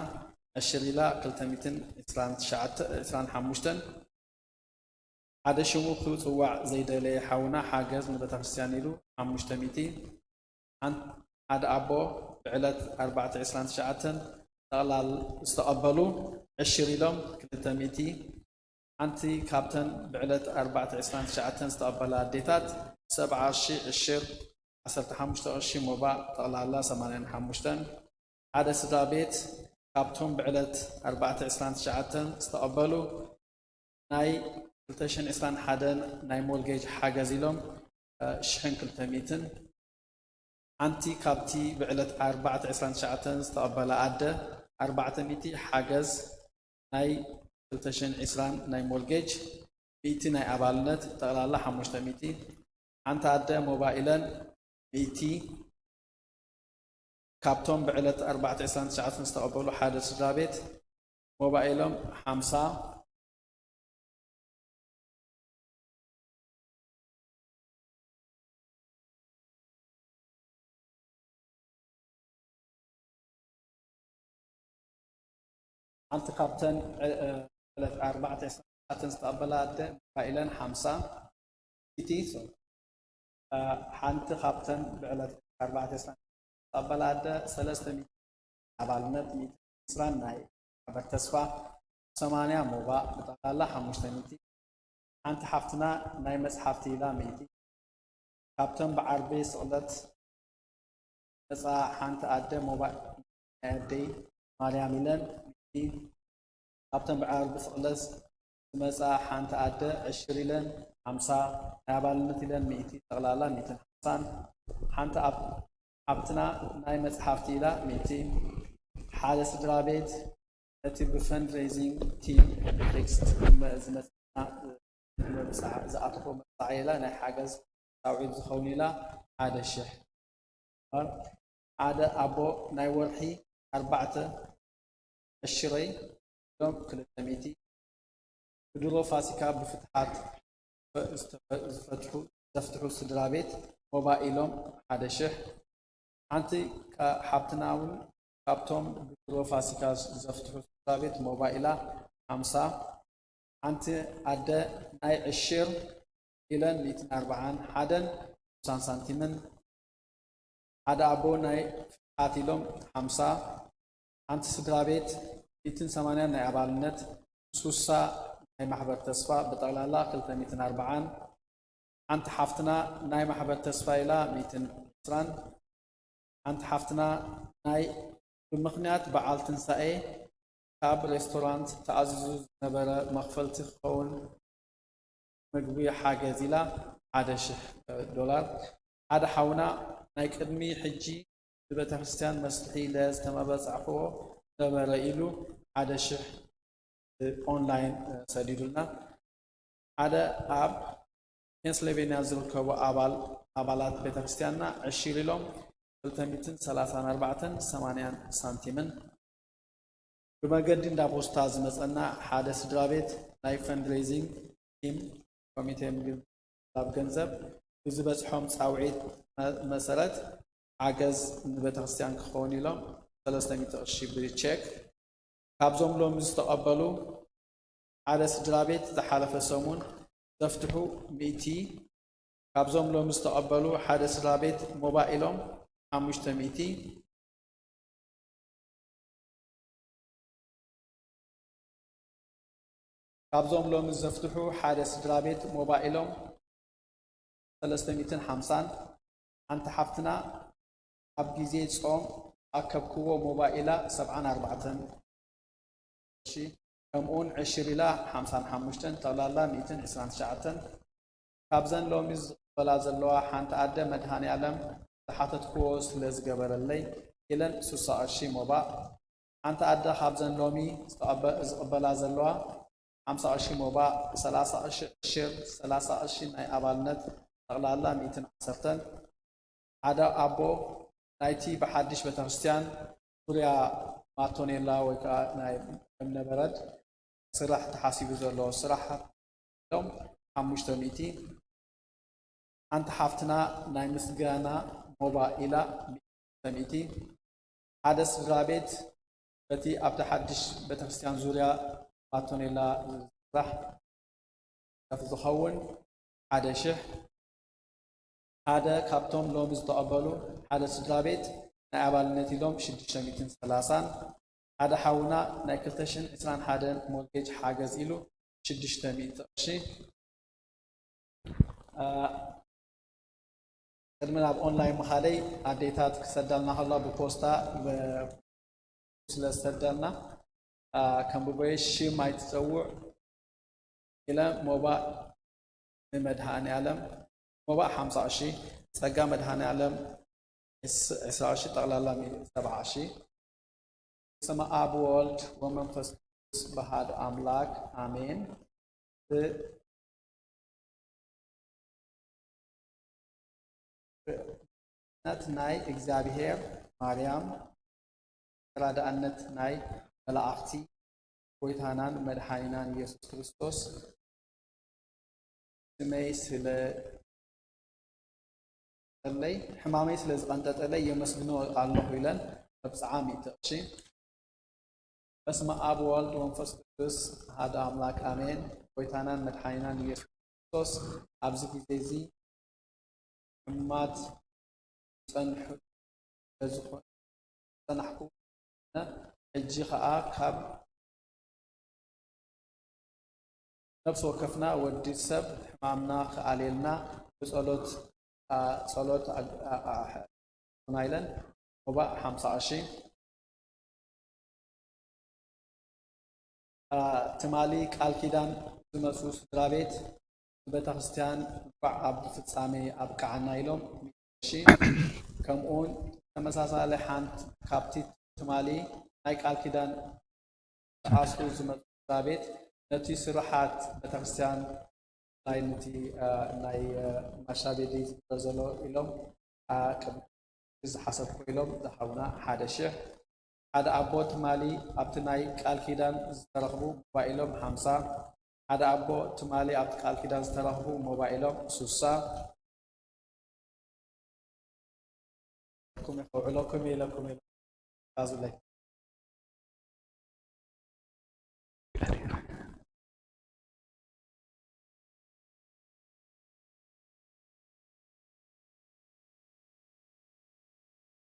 ዕሽር ኢላ ክልተ ሚእትን ዕስራን ትሽዓተ፣ ዕስራን ሓሙሽተን። ሓደ ሽሙ ክጽዋዕ ዘይደለየ ሓውና ሓገዝ ንቤተክርስትያን ኢሉ ሓሙሽተ ሚእቲ። ሓን-፣ ሓደ ኣቦ ብዕለት ኣርባዕተ ዕስራን ትሽዓተን ጠቕላል ዝተቐበሉ ዕሽር ኢሎም ክልተ ሚእቲ። ሓንቲ ካብተን ብዕለት ኣርባዕተ ዕስራን ትሽዓተን ዝተቐበላ ኣዴታት ሰብዓ ቅርሺ ዕሽር፣ ዓሰርተ ሓሙሽተ ቅርሺ ሞባእ፣ ጠቕላላ ሰማንያን ሓሙሽተን። ሓደ ስድራ ቤት ካብቶም ብዕለት ኣርባዕተ ዕስራን ትሽዓተን ዝተቐበሉ ናይ ክልተ ሽሕን ዕስራን ሓደን ናይ ሞልጌጅ ሓገዝ ኢሎም፣ እ፣ ሽሕን ክልተ ሚእትን። ሓንቲ ካብቲ ብዕለት ኣርባዕተ ዕስራን ትሽዓተን ዝተቐበላ ኣደ ኣርባዕተ ሚእቲ ሓገዝ ናይ ክልተ ሽሕን ዕስራን ናይ ሞልጌጅ፣ ሚእቲ ናይ ኣባልነት፣ ጠቕላላ ሓሙሽተ ሚእቲ። ሓንቲ ኣደ ሞባይለን ሚእቲ። ካብቶም ብዕለት ኣርባዕተ ዕስራን ትሽዓተን ዝተቐበሉ ሓደ ስድራ ቤት ሞባይሎም ሓምሳ ሓንቲ ካብተን ዕለት ኣርባዕተ ዕስራን ዝተቐበላ ኣደ ሞባይለን ሓምሳ ኢቲ ሓንቲ ካብተን ብዕለት ኣርባዕተ ዕስራን ዝተቐበላ ኣደ ሰለስተ ሚእቲ ኣባልነት ሚእቲ ዕስራን ናይ ማሕበር ተስፋ ሰማንያ ሞባእ ብጠቕላላ ሓሙሽተ ሚእቲ ሓንቲ ሓፍትና ናይ መጽሓፍቲ ኢላ ሚእቲ ካብተን ብዓርቢ ስቕለት መጻ ሓንቲ ኣደ ሞባእ ናይ ኣደይ ማርያም ኢለን ሚእቲ ካብተን ብዓርቢ ስቕለት ዝመጻ ሓንቲ ኣደ ዕሽር ኢለን ሓምሳ ናይ ኣባልነት ኢለን ሚእቲ ጠቕላላ ሚእትን ሓምሳን ሓንቲ ኣብ ሓብትና ናይ መጽሓፍቲ ኢላ ሚእቲ ሓደ ስድራ ቤት ነቲ ብፈንድሬዚንግ ቲም ብቴክስት ዝመጽና ዝኣተፎ መጻዒ ኢላ ናይ ሓገዝ ጻውዒት ዝኸውን ኢላ ሓደ ሽሕ ሓደ ኣቦ ናይ ወርሒ ኣርባዕተ ዕሽረይ ኢሎም ክልተ ሚእቲ ብድሮ ፋሲካ ብፍትሓት ዝፈትሑ ዘፍትሑ ስድራ ቤት ሞባእ ኢሎም ሓደ ሽሕ ሓንቲ ሓብትና እውን ካብቶም ብድሮ ፋሲካ ዘፍትሑ ስድራ ቤት ሞባእ ኢላ ሓምሳ ሓንቲ ኣደ ናይ ዕሽር ኢለን ሚእትን ኣርባዓን ሓደን ሓምሳን ሳንቲምን ሓደ ኣቦ ናይ ፍትሓት ኢሎም ሓምሳ ሓንቲ ስድራ ቤት ሚእትን ሰማንያን ናይ ኣባልነት ሱሳ ናይ ማሕበር ተስፋ ብጠቕላላ ክልተ ሚእትን ኣርባዓን ሓንቲ ሓፍትና ናይ ማሕበር ተስፋ ኢላ ሚእትን ዕስራን ሓንቲ ሓፍትና ናይ ብምኽንያት በዓል ትንሳኤ ካብ ሬስቶራንት ተኣዚዙ ዝነበረ መኽፈልቲ ክኸውን ምግቢ ሓገዝ ኢላ ሓደ ሽሕ ዶላር ሓደ ሓውና ናይ ቅድሚ ሕጂ ንቤተክርስትያን መስርሒ ኢለ ዝተመበጻዕክዎ ነበረ ኢሉ ሓደ ሽሕ ኦንላይን ሰዲዱልና ሓደ ኣብ ፔንስልቬንያ ዝርከቡ ኣባል ኣባላት ቤተክርስትያንና ዕሽር ኢሎም ክልተ ሚእትን ሰላሳን ኣርባዕተን ሰማንያን ሳንቲምን ብመገዲ እንዳ ፖስታ ዝመጸና ሓደ ስድራ ቤት ናይ ፈንድሬዚንግ ቲም ኮሚቴ ምግንዛብ ገንዘብ ብዝበጽሖም ጻውዒት መሰረት ሓገዝ ንቤተክርስትያን ክኸውን ኢሎም ሰለስተ ሚእቲ ቅርሺ ብቼክ ካብዞም ሎሚ ዝተቐበሉ ሓደ ስድራ ቤት ዝሓለፈ ሰሙን ዘፍትሑ ሚእቲ ካብዞም ሎሚ ዝተቐበሉ ሓደ ስድራ ቤት ሞባእ ኢሎም ሓሙሽተ ሚእቲ ካብዞም ሎሚ ዘፍትሑ ሓደ ስድራ ቤት ሞባእ ኢሎም ሰለስተ ሚእትን ሓምሳን ሓንቲ ሓፍትና ኣብ ግዜ ጾም ኣከብክዎ ሞባእ ኢላ ሰብዓን ኣርባዕተን ቅርሺ ከምኡውን ዕሽር ኢላ ሓምሳን ሓሙሽተን ጠቕላላ ሚእትን ዕስራን ትሽዓተን ካብዘን ሎሚ ዝቕበላ ዘለዋ ሓንቲ ኣደ መድሃኔ ኣለም ዝሓተትክዎ ስለ ዝገበረለይ ኢለን ሱሳ ቅርሺ ሞባእ ሓንቲ ኣደ ካብዘን ሎሚ ዝቕበላ ዘለዋ ሓምሳ ቅርሺ ሞባእ ሰላሳ ቅርሺ ዕሽር ሰላሳ ቅርሺ ናይ ኣባልነት ጠቕላላ ሚእትን ዓሰርተን ሓደ ኣቦ ናይቲ ብሓድሽ ቤተክርስትያን ዙርያ ማቶኔላ ወይ ከዓ ናይ እምነበረድ ስራሕ ተሓሲቡ ዘሎ ስራሕ ኢሎም ሓሙሽተ ሚእቲ ሓንቲ ሓፍትና ናይ ምስጋና ሞባ ኢላ ሚእቲ ሓደ ስድራ ቤት በቲ ኣብቲ ሓድሽ ቤተክርስትያን ዙርያ ማቶኔላ ዝስራሕ ዝኸውን ሓደ ሽሕ ሓደ ካብቶም ሎሚ ዝተቐበሉ ሓደ ስድራ ቤት ናይ ኣባልነት ኢሎም ሽዱሽተ ሚእትን ሰላሳን ሓደ ሓውና ናይ ክልተ ሽሕን ዕስራን ሓደን ሞርጌጅ ሓገዝ ኢሉ ሽዱሽተ ሚእቲ ቅርሺ ቅድሚ ናብ ኦንላይን ምኻደይ ኣዴታት ክሰዳልና ከሎ ብፖስታ ስለ ዝሰደልና ከንብቦየ ሽም ኣይትፀውዕ ኢለ ሞባእ ንመድሃኒ ኣለም ሞባእ ሓምሳ ቅርሺ ጸጋ መድሃኒ ኣለም ዕስራ ቅርሺ ጠቕላላ ሰብዓ ቅርሺ ስመ ኣብ ወልድ ወመንፈስ ቅዱስ በሃድ ኣምላክ ኣሜን ብእነት ናይ እግዚኣብሔር ማርያም፣ ተራዳእነት ናይ መላእኽቲ፣ ጎይታናን መድሓኒናን ኢየሱስ ክርስቶስ፣ ስመይ ስለ ጠለይ፣ ሕማመይ ስለ ዝቐንጠጠለይ የመስግኖ ኣለኹ ኢለን መብጽዓ ሚእቲ ቅርሺ። በስመ ኣብ ወወልድ ወመንፈስ ቅዱስ ኣሐዱ ኣምላክ ኣሜን። ጎይታናን መድሓኒናን ኢየሱስ ክርስቶስ፣ ኣብዚ ግዜ እዚ ሕሙማት ዝጸንሑ ስለ ዝኾ-፣ ዝጸናሕኩ፣ ሕጂ ኸኣ ካብ ነፍሲ ወከፍና ወዲ ሰብ ሕማምና ክኣልየልና ብጸሎት፣ ኣ፣ ጸሎት ኣ-፣ ኣ-፣ ኣ-፣ ኹና ኢለን። ሞባእ ሓምሳ ቅርሺ። አ፣ ትማሊ ቃል ኪዳን ዝመጹ ስድራ ቤት ንቤተ ክርስቲያን እንኳዕ ኣብ ፍጻሜ ኣብቅዓና ኢሎም ሚእቲ ቅርሺ። ከምኡውን ተመሳሳሊ ሓንቲ ካብቲ ትማሊ ናይ ቃል ኪዳን ተኣስሩ ዝመጹ ስድራ ቤት ነቲ ስራሓት ቤተ ክርስቲያን ናይ ነቲ፣ አ፣ ናይ፣ አ፣ ማሻቤዲ ዝግበር ዘሎ ኢሎም፣ አ፣ ቅድሚ ዝሓሰብኩ ኢሎም ዝሃቡና ሓደ ሽሕ። ሓደ ኣቦ ትማሊ ኣብቲ ናይ ቃል ኪዳን ዝተረኽቡ ሞባይሎም ሓምሳ። ሓደ ኣቦ ትማሊ ኣብቲ ቃል ኪዳን ዝተረኽቡ ሞባይሎም ሱሳ። ኩም ከውዕለኩም ኢለኩም ኢለ ዛዙለይ።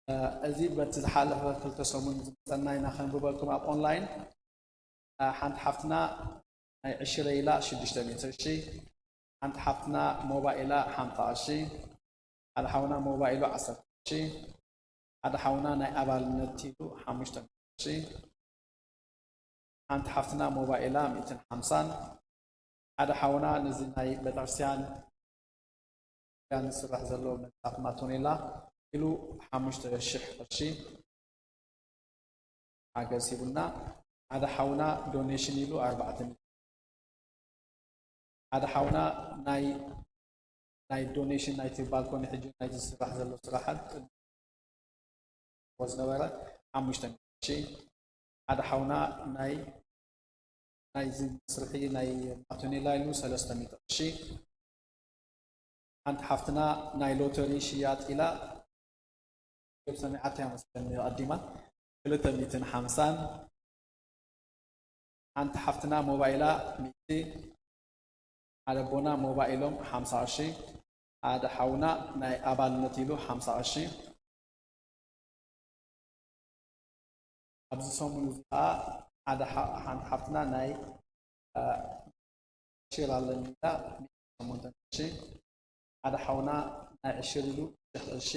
እ፣ እዚ በቲ ዝሓለፈ ክልተ ሰሙን ዝመጸና ኢና ከንብበልኩም ኣብ ኦንላይን። እ፣ ሓንቲ ሓፍትና ናይ ዕሽረ ኢላ ሽዱሽተ ሚእቲ ቅርሺ፣ ሓንቲ ሓፍትና ሞባይላ ሓምሳ ቅርሺ፣ ሓደ ሓውና ሞባይሉ ዓሰርተ ቅርሺ፣ ሓደ ሓውና ናይ ኣባልነት ኢሉ ሓሙሽተ ሚእቲ ቅርሺ፣ ሓንቲ ሓፍትና ሞባይላ ሚእትን ሓምሳን፣ ሓደ ሓውና ነዚ ናይ ቤተክርስትያን ዝስራሕ ዘሎ ምንጻፍ ማቶኔላ ኢሉ ሓሙሽተ ሽሕ ቅርሺ ሓገዝ ሂቡና። ሓደ ሓውና ዶኔሽን ኢሉ ኣርባዕተ ሚእቲ። ሓደ ሓውና ናይ፣ ናይ ዶኔሽን ናይቲ ባልኮኒ ሕጂ ናይቲ ዝስራሕ ዘሎ ስራሓት ዝነበረ ሓሙሽተ ሚእቲ ቅርሺ። ሓደ ሓውና ናይ፣ ናይዚ መስርሒ ናይ ማቶኔላ ኢሉ ሰለስተ ሚእቲ ቅርሺ። ሓንቲ ሓፍትና ናይ ሎተሪ ሽያጥ ኢላ፣ ሰብ ሰሚዓቶ እያ መስለኒ ቀዲማ፣ ክልተ ሚእትን ሓምሳን። ሓንቲ ሓፍትና ሞባይላ ሚእቲ፣ ሓደ ኣቦና ሞባይሎም ሓምሳ ቅርሺ፣ ሓደ ሓውና ናይ ኣባልነት ኢሉ ሓምሳ ቅርሺ። ኣብዚ ሰሙን እዚ ኸዓ ሓደ ሓ-፣ ሓንቲ ሓፍትና ናይ፣ እ፣ ሼር ኣለኒ ኢላ ሚእቲ ሸሞንተ ቅርሺ፣ ሓደ ሓውና ናይ ዕሽር ኢሉ ሽሕ ቅርሺ፣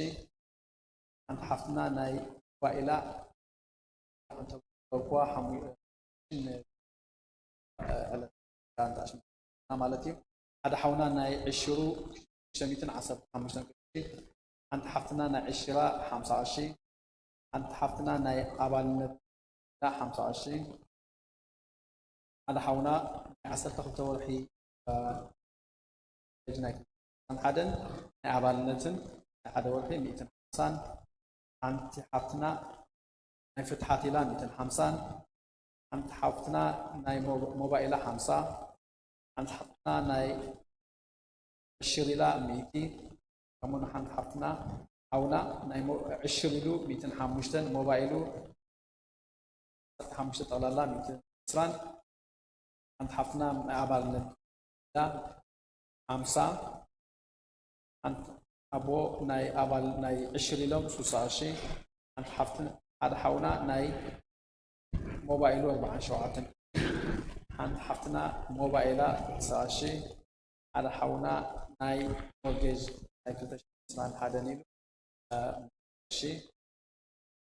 ሓንቲ ሓፍትና ናይ ሞባይላ እንተበልኩዋ ሓሙ-፣ ዕለት ጋንታ ሽምግልና ማለት እዩ። ሓደ ሓውና ናይ ዕሽሩ ሽዱሽተ ሚእትን ዓሰርተ ሓሙሽተን ቅርሺ፣ ሓንቲ ሓፍትና ናይ ዕሽራ ሓምሳ ቅርሺ፣ ሓንቲ ሓፍትና ናይ ኣባልነት ሓምሳ ቅርሺ፣ ሓደ ሓውና ናይ ዓሰርተ ክልተ ወርሒ፣ እ፣ ፔጅ ናይ ሓደን ናይ ኣባልነትን ናይ ሓደ ወርሒ ሚእትን ሓምሳን፣ ሓንቲ ሓፍትና ናይ ፍትሓት ኢላ ሚእትን ሓምሳን፣ ሓንቲ ሓፍትና ናይ ሞ-፣ ሞባይላ ሓምሳ፣ ሓንቲ ሓፍትና ናይ ዕሽር ኢላ ሚእቲ፣ ከምኡውን ሓንቲ ሓፍትና ሓውና ናይ ሞ-፣ ዕሽር ኢሉ ሚእትን ሓሙሽተን፣ ሞባይሉ ዓሰርተ ሓሙሽተ፣ ጠቕላላ ሚእትን ዕስራን፣ ሓንቲ ሓፍትና ናይ ኣባልነት ኢላ ሓምሳ፣ ሓንቲ ኣቦ ናይ ኣባል ናይ ዕሽር ኢሎም ሱሳ ቅርሺ፣ ሓንቲ ሓፍትን ሓደ ሓውና ናይ ሞባይሉ ኣርባዓን ሸውዓተን፣ ሓንቲ ሓፍትና ሞባይላ ተስዓ ቅርሺ፣ ሓደ ሓውና ናይ ሞርጌጅ ናይ ክልተ ሽሕን ዕስራን ሓደን ኢሉ፣ እ፣ ቅርሺ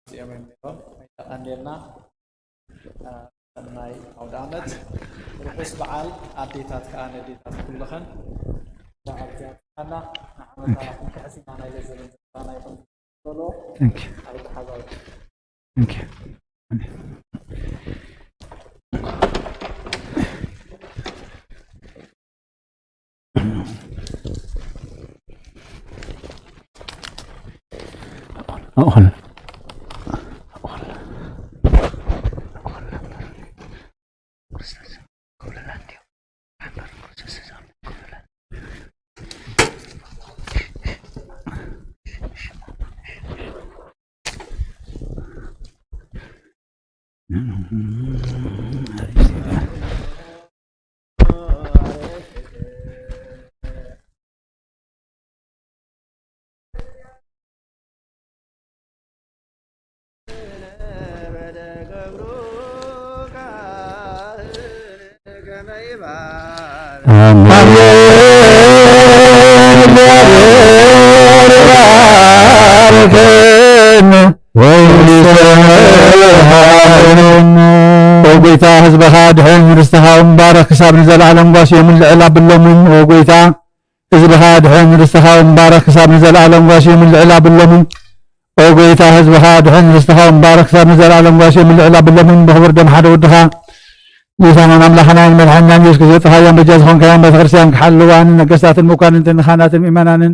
እዚኦም እዮም ነይሮም። የቐንየልና። እ፣ ሰናይ ኣውደ ዓመት። ርሑስ በዓል ኣዴታት ከኣ ነዴታት ኩልኸን። በዓል ዚያድካና ንዓመታ ክንክሕስ ኢና ናይ ለዘለን ዘባና ይኹን። ቶሎ Thank you. ኣብ ተሓዛዊ Thank you. ኣቋል። አሜን። እግዚአብሔር ይባርከን ወይሰን። ኦ ጎይታ፣ ህዝብኻ ድሕን ርስትኻ ምባረኽ ክሳብ ንዘለኣለም ጓስዮምን ልዕል ኣብሎምን። ኦ ጎይታ፣ ህዝብኻ ድሕን ርስትኻ ምባረኽ ክሳብ ንዘለኣለም ጓስዮምን ልዕል ኣብሎምን። ኦ ጎይታ፣ ህዝብኻ ድሕን ርስትኻ ምባረኽ ክሳብ ንዘለኣለም ጓስዮምን ልዕል ኣብሎምን። ብኽቡር ደም ሓደ ወድኻ ጌታናን ኣምላኽናን መድሓኒናን የሱስ ክርስቶስ፣ ጥኻያን በጃ ዝኾንካያን ቤተክርስትያን ክሓልዋ፣ ንነገስታትን መኳንንትን ንኻህናትን ምእመናንን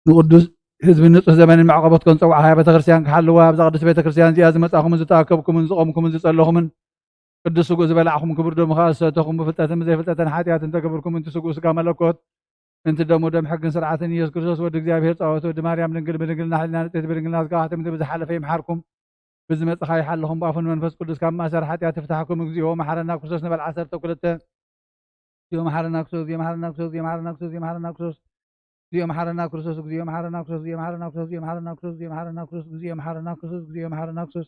ንቕዱስ ህዝብን ንጹህ ዘበንን መዕቆቦት ከንጸውዓኻ ቤተክርስትያን ክሓልዋ፣ ኣብዛ ቅድስቲ ቤተክርስትያን እዚኣ ዝመጻኹምን ዝተኣከብኩምን ዝቖምኩምን ዝጸለኹምን፣ ቅዱስ ስግኡ ዝበላዕኹም ክቡር ደሙ ኸኣ ዝሰተኹም፣ ብፍልጠትን ብዘይፍልጠትን ሓጢኣትን ተገብርኩም፣ እንቲ ስግኡ ስጋ መለኮት፣ እንቲ ደሙ ደም ሕግን ስርዓትን፣ ኢየሱስ ክርስቶስ ወዲ እግዚኣብሔር ጻወት ወዲ ማርያም ድንግል ብድንግልና ሕልና ንጽሕት ብድንግልና ስጋ ሕትምቲ ብዝሓለፈ ይምሓርኩም። ብዝመጽኻ ይሓለኹም፣ ብኣፉን መንፈስ ቅዱስ ካብ ማእሰር ሓጢኣት ይፍታሕኩም። እግዚኦ መሓረና ክርስቶስ ንበል ዓሰርተ ክልተ። እግዚኦ መሓረና ክርስቶስ፣ እግዚኦ መሓረና ክርስቶስ፣ እግዚኦ መሓረና ክርስቶስ፣ እግዚኦ መሓረና ክርስቶስ፣ እግዚኦ መሓረና ክርስቶስ፣ እግዚኦ መሓረና ክርስቶስ፣ እግዚኦ መሓረና ክርስቶስ፣ እግዚኦ መሓረና ክርስቶስ፣ እግዚኦ መሓረና ክርስቶስ፣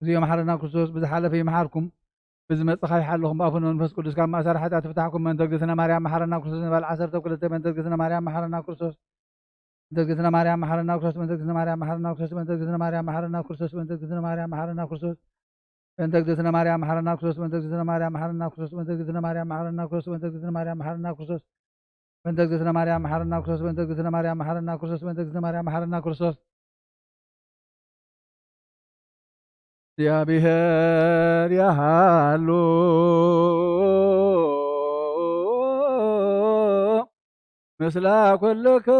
እግዚኦ መሓረና ክርስቶስ፣ ብዝሓለፈ ይምሓርኩም፣ ብዝመጽእ ከይሓለኹም፣ ብኣፉን መንፈስ ቅዱስ ካብ ማእሰር ሓጢኣት ይፍታሕኩም። በእንተ እግዝእትነ ማርያም መሓረና ክርስቶስ ንበል ዓሰርተ ክልተ። በእንተ እግዝእትነ ማርያም መሓረና ክርስቶስ፣ በእንተ እግዝእትነ ማርያም መሓረና ክርስቶስ፣ በእንተ እግዝእትነ ማርያም መሓረና ክርስቶስ፣ በእንተ እግዝእትነ ማርያም መሓረና ክርስቶስ፣ በእንተ እግዝእትነ ማርያም መሓረና ክርስቶስ፣ በእንተ እግዝእትነ ማርያም መሓረና ክርስቶስ፣ በእንተ እግዝእትነ ማርያም መሓረና ክርስቶስ፣ በእንተ እግዝእትነ ማርያም መሓረና ክርስቶስ፣ በእንተ እግዝእትነ ማርያም መሓረና ክርስቶስ፣ በእንተ እግዝእትነ ማርያም መሓረና ክርስቶስ፣ በእንተ እግዝእትነ ማርያም መሓረና ክርስቶስ። እግዚኣብሔር ያሃሉ ምስለ ኩልክሙ።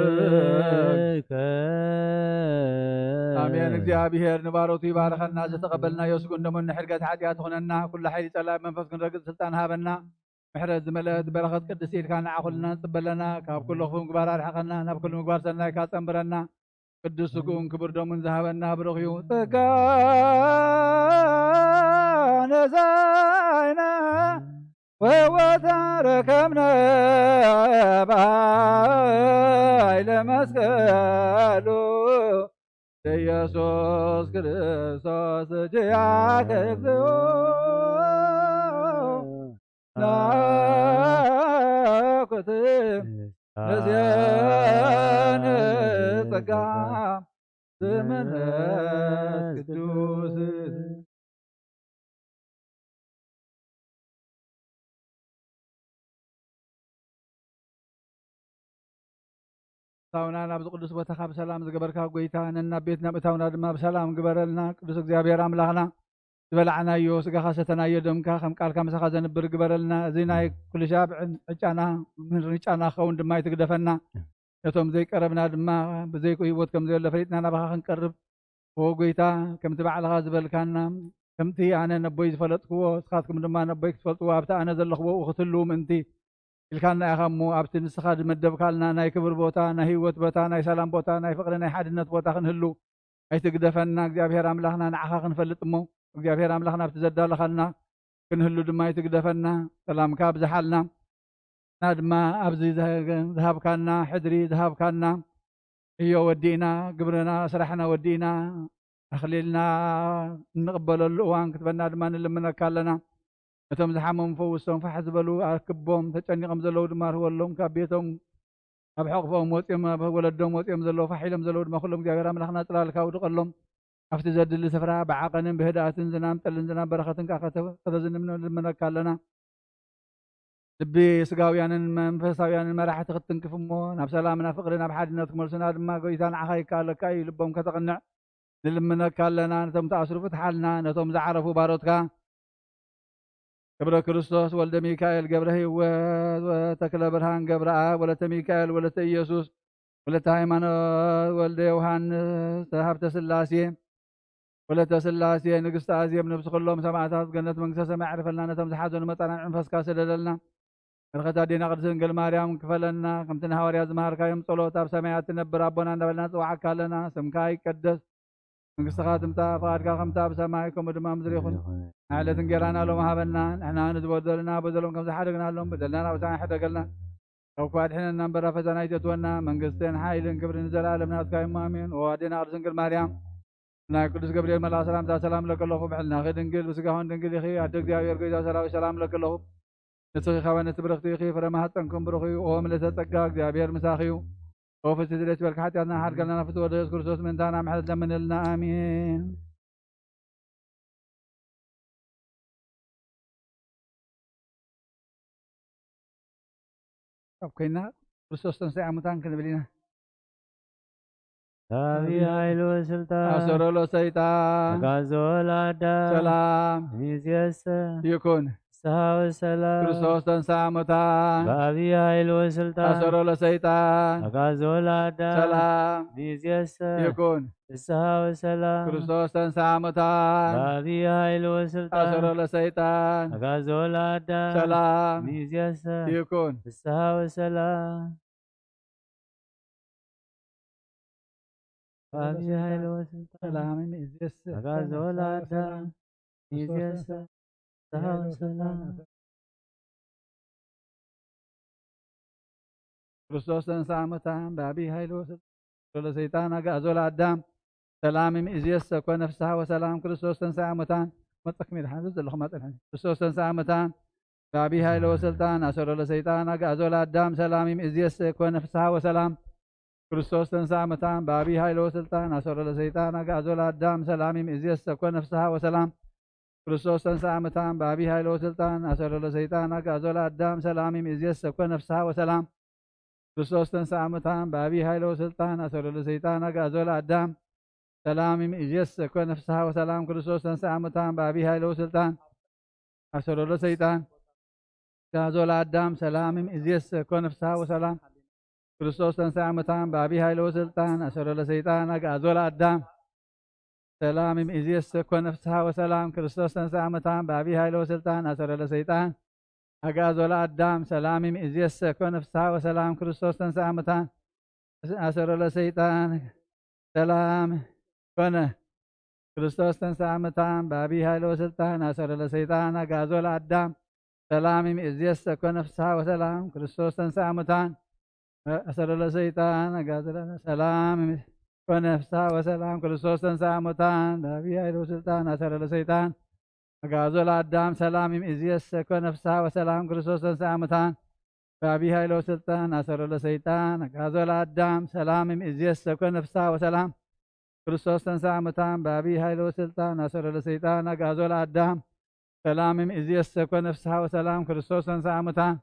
መንፈስከ። ኣሜን። እግዚኣብሔር ንባሮቱ ይባርኸና። ዝተቐበልናዮ ስግኡን ደሙን ንሕድገት ሓጢኣት ይኹነና። ኩሉ ሓይሊ ጸላኢ መንፈስ ክንረግጽ ስልጣን ሃበና። ምሕረት ዝመልአት በረኸት ቅድስቲ ኢድካ ንዓ ኩልና ንጽበለና። ካብ ኩሉ ክፉእ ምግባር ኣርሕቐና። ናብ ኩሉ ምግባር ሰናይካ ጸንብረና። ቅዱስ ስግኡን ክቡር ደሙን ዝሃበና ብሩኽ እዩ። ጸጋ ነሳይና ወወታ ረከብነ ባይለ መስቀሉ ኢየሱስ ክርስቶስ እጅያከ እግዚኦ ናኩት ነዚያን ጸጋ ዘመንፈስ ቅዱስ። ሳውና ናብዚ ቅዱስ ቦታኻ ብሰላም ዝገበርካ ጎይታ፣ ነናብ ቤትና ምእታውና ድማ ብሰላም ግበረልና። ቅዱስ እግዚኣብሔር ኣምላኽና፣ ዝበላዕናዮ ስጋኻ ሰተናዮ ደምካ ከም ቃልካ ምሳኻ ዘንብር ግበረልና። እዚ ናይ ኩልሻብ ዕጫና ምርጫና ክኸውን ድማ ይትግደፈና። ነቶም ዘይቀረብና ድማ ብዘይኮ ህይወት ከም ዘየሎ ፈሊጥና ናባኻ ክንቀርብ፣ ኦ ጎይታ፣ ከምቲ ባዕልኻ ዝበልካና፣ ከምቲ ኣነ ነቦይ ዝፈለጥክዎ፣ ንስኻትኩም ድማ ነቦይ ክትፈልጥዎ፣ ኣብቲ ኣነ ዘለኽዎ ኣብኡ ክትህልዉ ምእንቲ ኢልካና ኢኻ እሞ፣ ኣብቲ ንስኻ ዝመደብካልና ናይ ክብሪ ቦታ፣ ናይ ህይወት ቦታ፣ ናይ ሰላም ቦታ፣ ናይ ፍቕሪ፣ ናይ ሓድነት ቦታ ክንህሉ ኣይትግደፈና። እግዚኣብሔር ኣምላኽና፣ ንዓኻ ክንፈልጥ እሞ፣ እግዚኣብሔር ኣምላኽና፣ ኣብቲ ዘዳለኻልና ክንህሉ ድማ ኣይትግደፈና። ሰላምካ ኣብዝሓልና። ንሕና ድማ ኣብዚ ዝሃ-፣ ዝሃብካና ሕድሪ ዝሃብካና ዕዮ ወዲእና፣ ግብርና ስራሕና ወዲእና፣ ኣኽሊልና እንቕበለሉ እዋን ክትበና ድማ ንልምነካ ኣለና። ነቶም ዝሓመሙ ፈውሶም፣ ፋሕ ዝበሉ ኣርክቦም፣ ተጨኒቖም ዘለዉ ድማ ርህወሎም፣ ካብ ቤቶም፣ ካብ ሕቑፎም ወፂኦም፣ ኣብ ወለዶም ወፂኦም ዘለዉ፣ ፋሕ ኢሎም ዘለዉ ድማ ኩሎም እግዚኣብሔር ኣምላኽና ጽላልካ ውድቐሎም። ኣብቲ ዘድሊ ስፍራ ብዓቐንን ብህድኣትን ዝናም ጠልን ዝናም በረኸትን ከዓ ከተዘንብሎም ንልምነካ ኣለና። ልቢ ስጋውያንን መንፈሳውያንን መራሕቲ ክትትንክፍ እሞ፣ ናብ ሰላም፣ ናብ ፍቕሪ፣ ናብ ሓድነት ክመልሱና ድማ ጎይታ ንዓኻ ይከኣለካ እዩ። ልቦም ከተቕንዕ ንልምነካ ኣለና። ነቶም ተኣስሩ ፍትሓልና፣ ነቶም ዝዓረፉ ባሮትካ ገብረ ክርስቶስ፣ ወልደ ሚካኤል፣ ገብረ ህይወት፣ ወተክለ ብርሃን፣ ገብረኣብ፣ ወለተ ሚካኤል፣ ወለተ ኢየሱስ፣ ወለተ ሃይማኖት፣ ወልደ ዮሃንስ፣ ሃብተ ስላሴ፣ ወለተ ስላሴ፣ ንግስቲ ኣዜብ፣ ነብሲ ኩሎም ሰማእታት ገነት መንግስተ ሰማይ ኣዕርፈልና። ነቶም ዝሓዘኑ መጻና መንፈስካ ስደደልና። በረኸት ኣዴና ቅድስት ድንግል ማርያም ክፈለና። ከምቲ ንሃዋርያ ዝመሃርካዮም ጸሎት ኣብ ሰማያት ትነብር ኣቦና እንዳበልና ንጽውዓካ ኣለና። ስምካ ይቀደስ፣ መንግስትኻ ትምጻእ፣ ፍቓድካ ከምታ ኣብ ሰማይ ከምኡ ድማ ኣብ ምድሪ ይኹን። ንዕለት እንጌራና ሎም ሃበና። ንሕና ንዝበደሉና በደሎም ከም ዝሓደግናሎም በደልና ናብሳና ይሕደገልና። ካብ ክፉእ ኣድሕነና እምበር ኣብ ፈተና ኣይተእትወና። መንግስትን ሓይልን ክብርን ንዘለኣለም ናትካ እዩ። ኣሜን። ኦ ኣዴና ቅድስት ድንግል ማርያም፣ ናይ ቅዱስ ገብርኤል መልኣኽ ሰላምታ ሰላም ለከለኹ። ብሕልናኺ ድንግል፣ ብስጋኹን ድንግል ኢኺ። ኣደ እግዚኣብሔር ጎይታ ሰራዊት ሰላም ለከለኹ። ንስኺ ከበነት ብርኽቲ ኢኺ፣ ፍረ ማህፀንኩም ብሩኽ እዩ። ኦ ምልዕተ ጸጋ፣ እግዚኣብሔር ምሳኺ እዩ። ኦ ፍስሕቲ ደስ ይበልኪ፣ ሓጢኣትና ሓድገልና፣ ፍትወ ወልደ ኢየሱስ ክርስቶስ ምእንታና ምሕረት ለምንልና። ኣሜን። ካብ ኮይና ክርስቶስ ተንሥአ እሙታን ክንብል ኢና። ብዓቢይ ኃይል ወስልጣን አሰሮ ለሰይጣን አግዓዞ ለአዳም ሰላም እምይእዜሰ ይኩን። ፍስሐ ወሰላም። ክርስቶስ ተንሥአ እሙታን ብዓቢይ ኃይል ወስልጣን አሰሮ ለሰይጣን አግዓዞ ለአዳም ሰላም እምይእዜሰ ይኩን። ፍስሐ ወሰላም። ክርስቶስ ተንሥአ እሙታን ብዓቢይ ኃይል ወስልጣን አሰሮ ለሰይጣን አግዓዞ ለአዳም ሰላም እምይእዜሰ ይኩን። ፍስሐ ወሰላም። ብዓቢይ ኃይል ወስልጣን ሰላም እምይእዜሰ አግዓዞ ለአዳም እምይእዜሰ ፍስሐ ወሰላም። ክርስቶስ ተንሥአ እሙታን ብዓቢይ ኃይል ወስልጣን አሰሮ ለሰይጣን አግዓዞ ለአዳም ሰላም እምይእዜሰ ኮነ ፍስሐ ወሰላም። ክርስቶስ ተንሥአ እሙታን መጸኩም ይድሓን ዘለኹም ኣጸንሐኒ። ክርስቶስ ተንሥአ እሙታን ብዓቢይ ኃይል ወስልጣን አሰሮ ለሰይጣን አግዓዞ ለአዳም ሰላም እምይእዜሰ ኮነ ፍስሐ ወሰላም። ክርስቶስ ተንሥአ እሙታን ብዓቢይ ኃይል ወስልጣን አሰሮ ለሰይጣን አግዓዞ ለአዳም ሰላም እምይእዜሰ ኮነ ፍስሐ ወሰላም። ክርስቶስ ተንሥአ እሙታን ብዓቢይ ኃይል ወስልጣን አሰሮ ለሰይጣን አግዓዞ ለአዳም ሰላም እምይእዜሰ ኮነ ፍስሐ ወሰላም። ክርስቶስ ተንሥአ እሙታን ብዓቢይ ኃይል ወስልጣን አሰሮ ለሰይጣን አግዓዞ ለአዳም ሰላም እምይእዜሰ ኮነ ፍስሐ ወሰላም። ክርስቶስ ተንሥአ እሙታን ብዓቢይ ኃይል ወስልጣን አሰሮ ለሰይጣን አግዓዞ ለአዳም ሰላም እምይእዜሰ ኮነ ፍስሐ ወሰላም። ክርስቶስ ተንሥአ እሙታን ብዓቢይ ኃይል ወስልጣን አሰሮ ለሰይጣን አግዓዞ ለአዳም ሰላም እምይእዜሰ ኮነ ፍስሐ ወሰላም። ክርስቶስ ተንሥአ እሙታን ብዓቢይ ኃይል ወስልጣን አሰሮ ለሰይጣን አግዓዞ ለአዳም ሰላም እምይእዜሰ ኮነ ፍስሐ ወሰላም። ክርስቶስ ተንሥአ እሙታን አሰሮ ለሰይጣን ሰላም ኮነ። ክርስቶስ ተንሥአ እሙታን ብዓቢይ ኃይል ወስልጣን አሰሮ ለሰይጣን አግዓዞ ለአዳም ሰላም እምይእዜሰ ኮነ ፍስሐ ወሰላም። ክርስቶስ ተንሥአ እሙታን አሰሮ ለሰይጣን አግዓዞ ለአዳም ሰላም ኮነ ፍስሐ ወሰላም። ክርስቶስ ተንሥአ እሙታን ብዓቢይ ኃይል ወስልጣን አሰሮ ለሰይጣን አግዓዞ ለአዳም ሰላም እምይእዜሰ ኮነ ፍስሐ ወሰላም። ክርስቶስ ተንሥአ እሙታን ብዓቢይ ኃይል ወስልጣን አሰሮ ለሰይጣን አግዓዞ ለአዳም ሰላም እምይእዜሰ ኮነ ፍስሐ ወሰላም። ክርስቶስ ተንሥአ እሙታን ብዓቢይ ኃይል ወስልጣን አሰሮ ለሰይጣን አግዓዞ ለአዳም ሰላም እምይእዜሰ ኮነ ፍስሐ ወሰላም። ክርስቶስ ተንሥአ እሙታን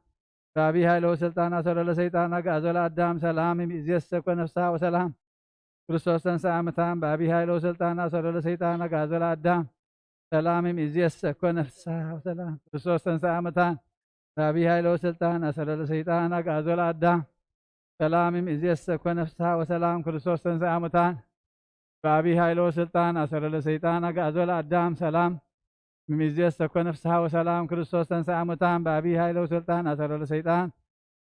ብዓቢይ ኃይል ወስልጣን አሰሮ ለሰይጣን አግዓዞ ለአዳም ሰላም እምይእዜሰ ኮነ ፍስሐ ወሰላም። ክርስቶስ ተንሥአ እሙታን ብዓቢይ ኃይል ወስልጣን አሰሮ ለሰይጣን አግዓዞ ለአዳም ሰላም እምይእዜሰ ኮነ ፍስሐ ወሰላም። ክርስቶስ ተንሥአ እሙታን ብዓቢይ ኃይል ወስልጣን አሰሮ ለሰይጣን አግዓዞ ለአዳም ሰላም እምይእዜሰ ኮነ ፍስሐ ወሰላም። ክርስቶስ ተንሥአ እሙታን ብዓቢይ ኃይል ወስልጣን አሰሮ ለሰይጣን አግዓዞ ለአዳም ሰላም እምይእዜሰ ኮነ ፍስሐ ወሰላም። ክርስቶስ ተንሥአ እሙታን ብዓቢይ ኃይል ወስልጣን አሰሮ ለሰይጣን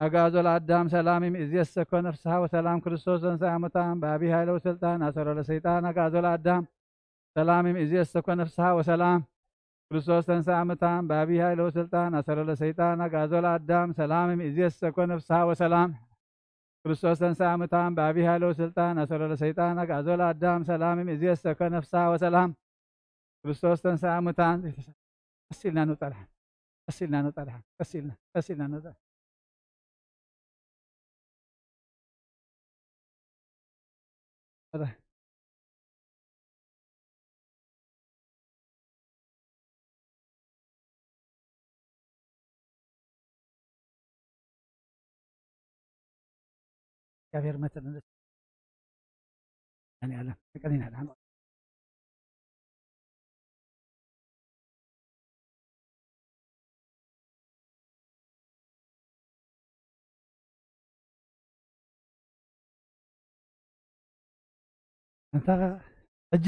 አግዓዞ ለአዳም ሰላም እምይእዜሰ ኮነ ፍስሐ ወሰላም። ክርስቶስ ተንሥአ እሙታን ብዓቢይ ኃይል ወስልጣን አሰሮ ለሰይጣን አግዓዞ ለአዳም ሰላም እምይእዜሰ ኮነ ፍስሐ ወሰላም። ክርስቶስ ተንሥአ እሙታን ብዓቢይ ኃይል ወስልጣን አሰሮ ለሰይጣን አግዓዞ ለአዳም ሰላም እምይእዜሰ ኮነ ፍስሐ ወሰላም። ክርስቶስ ተንሥአ እሙታን ብዓቢይ ኃይል ወስልጣን አሰሮ ለሰይጣን አግዓዞ ለአዳም ሰላም እምይእዜሰ ኮነ ፍስሐ ወሰላም። ክርስቶስ ተንሥአ እሙታን ቀስ ኢልና ንውጣ ደሓን። ቀስ ኢልና ንውጣ ደሓን። ቀስ ኢልና፣ ቀስ ኢልና ንውጣ። እግዚኣብሔር ይመስገን። መድኃኒዓለም ቀኒና ደሓን። እንታ ሕጂ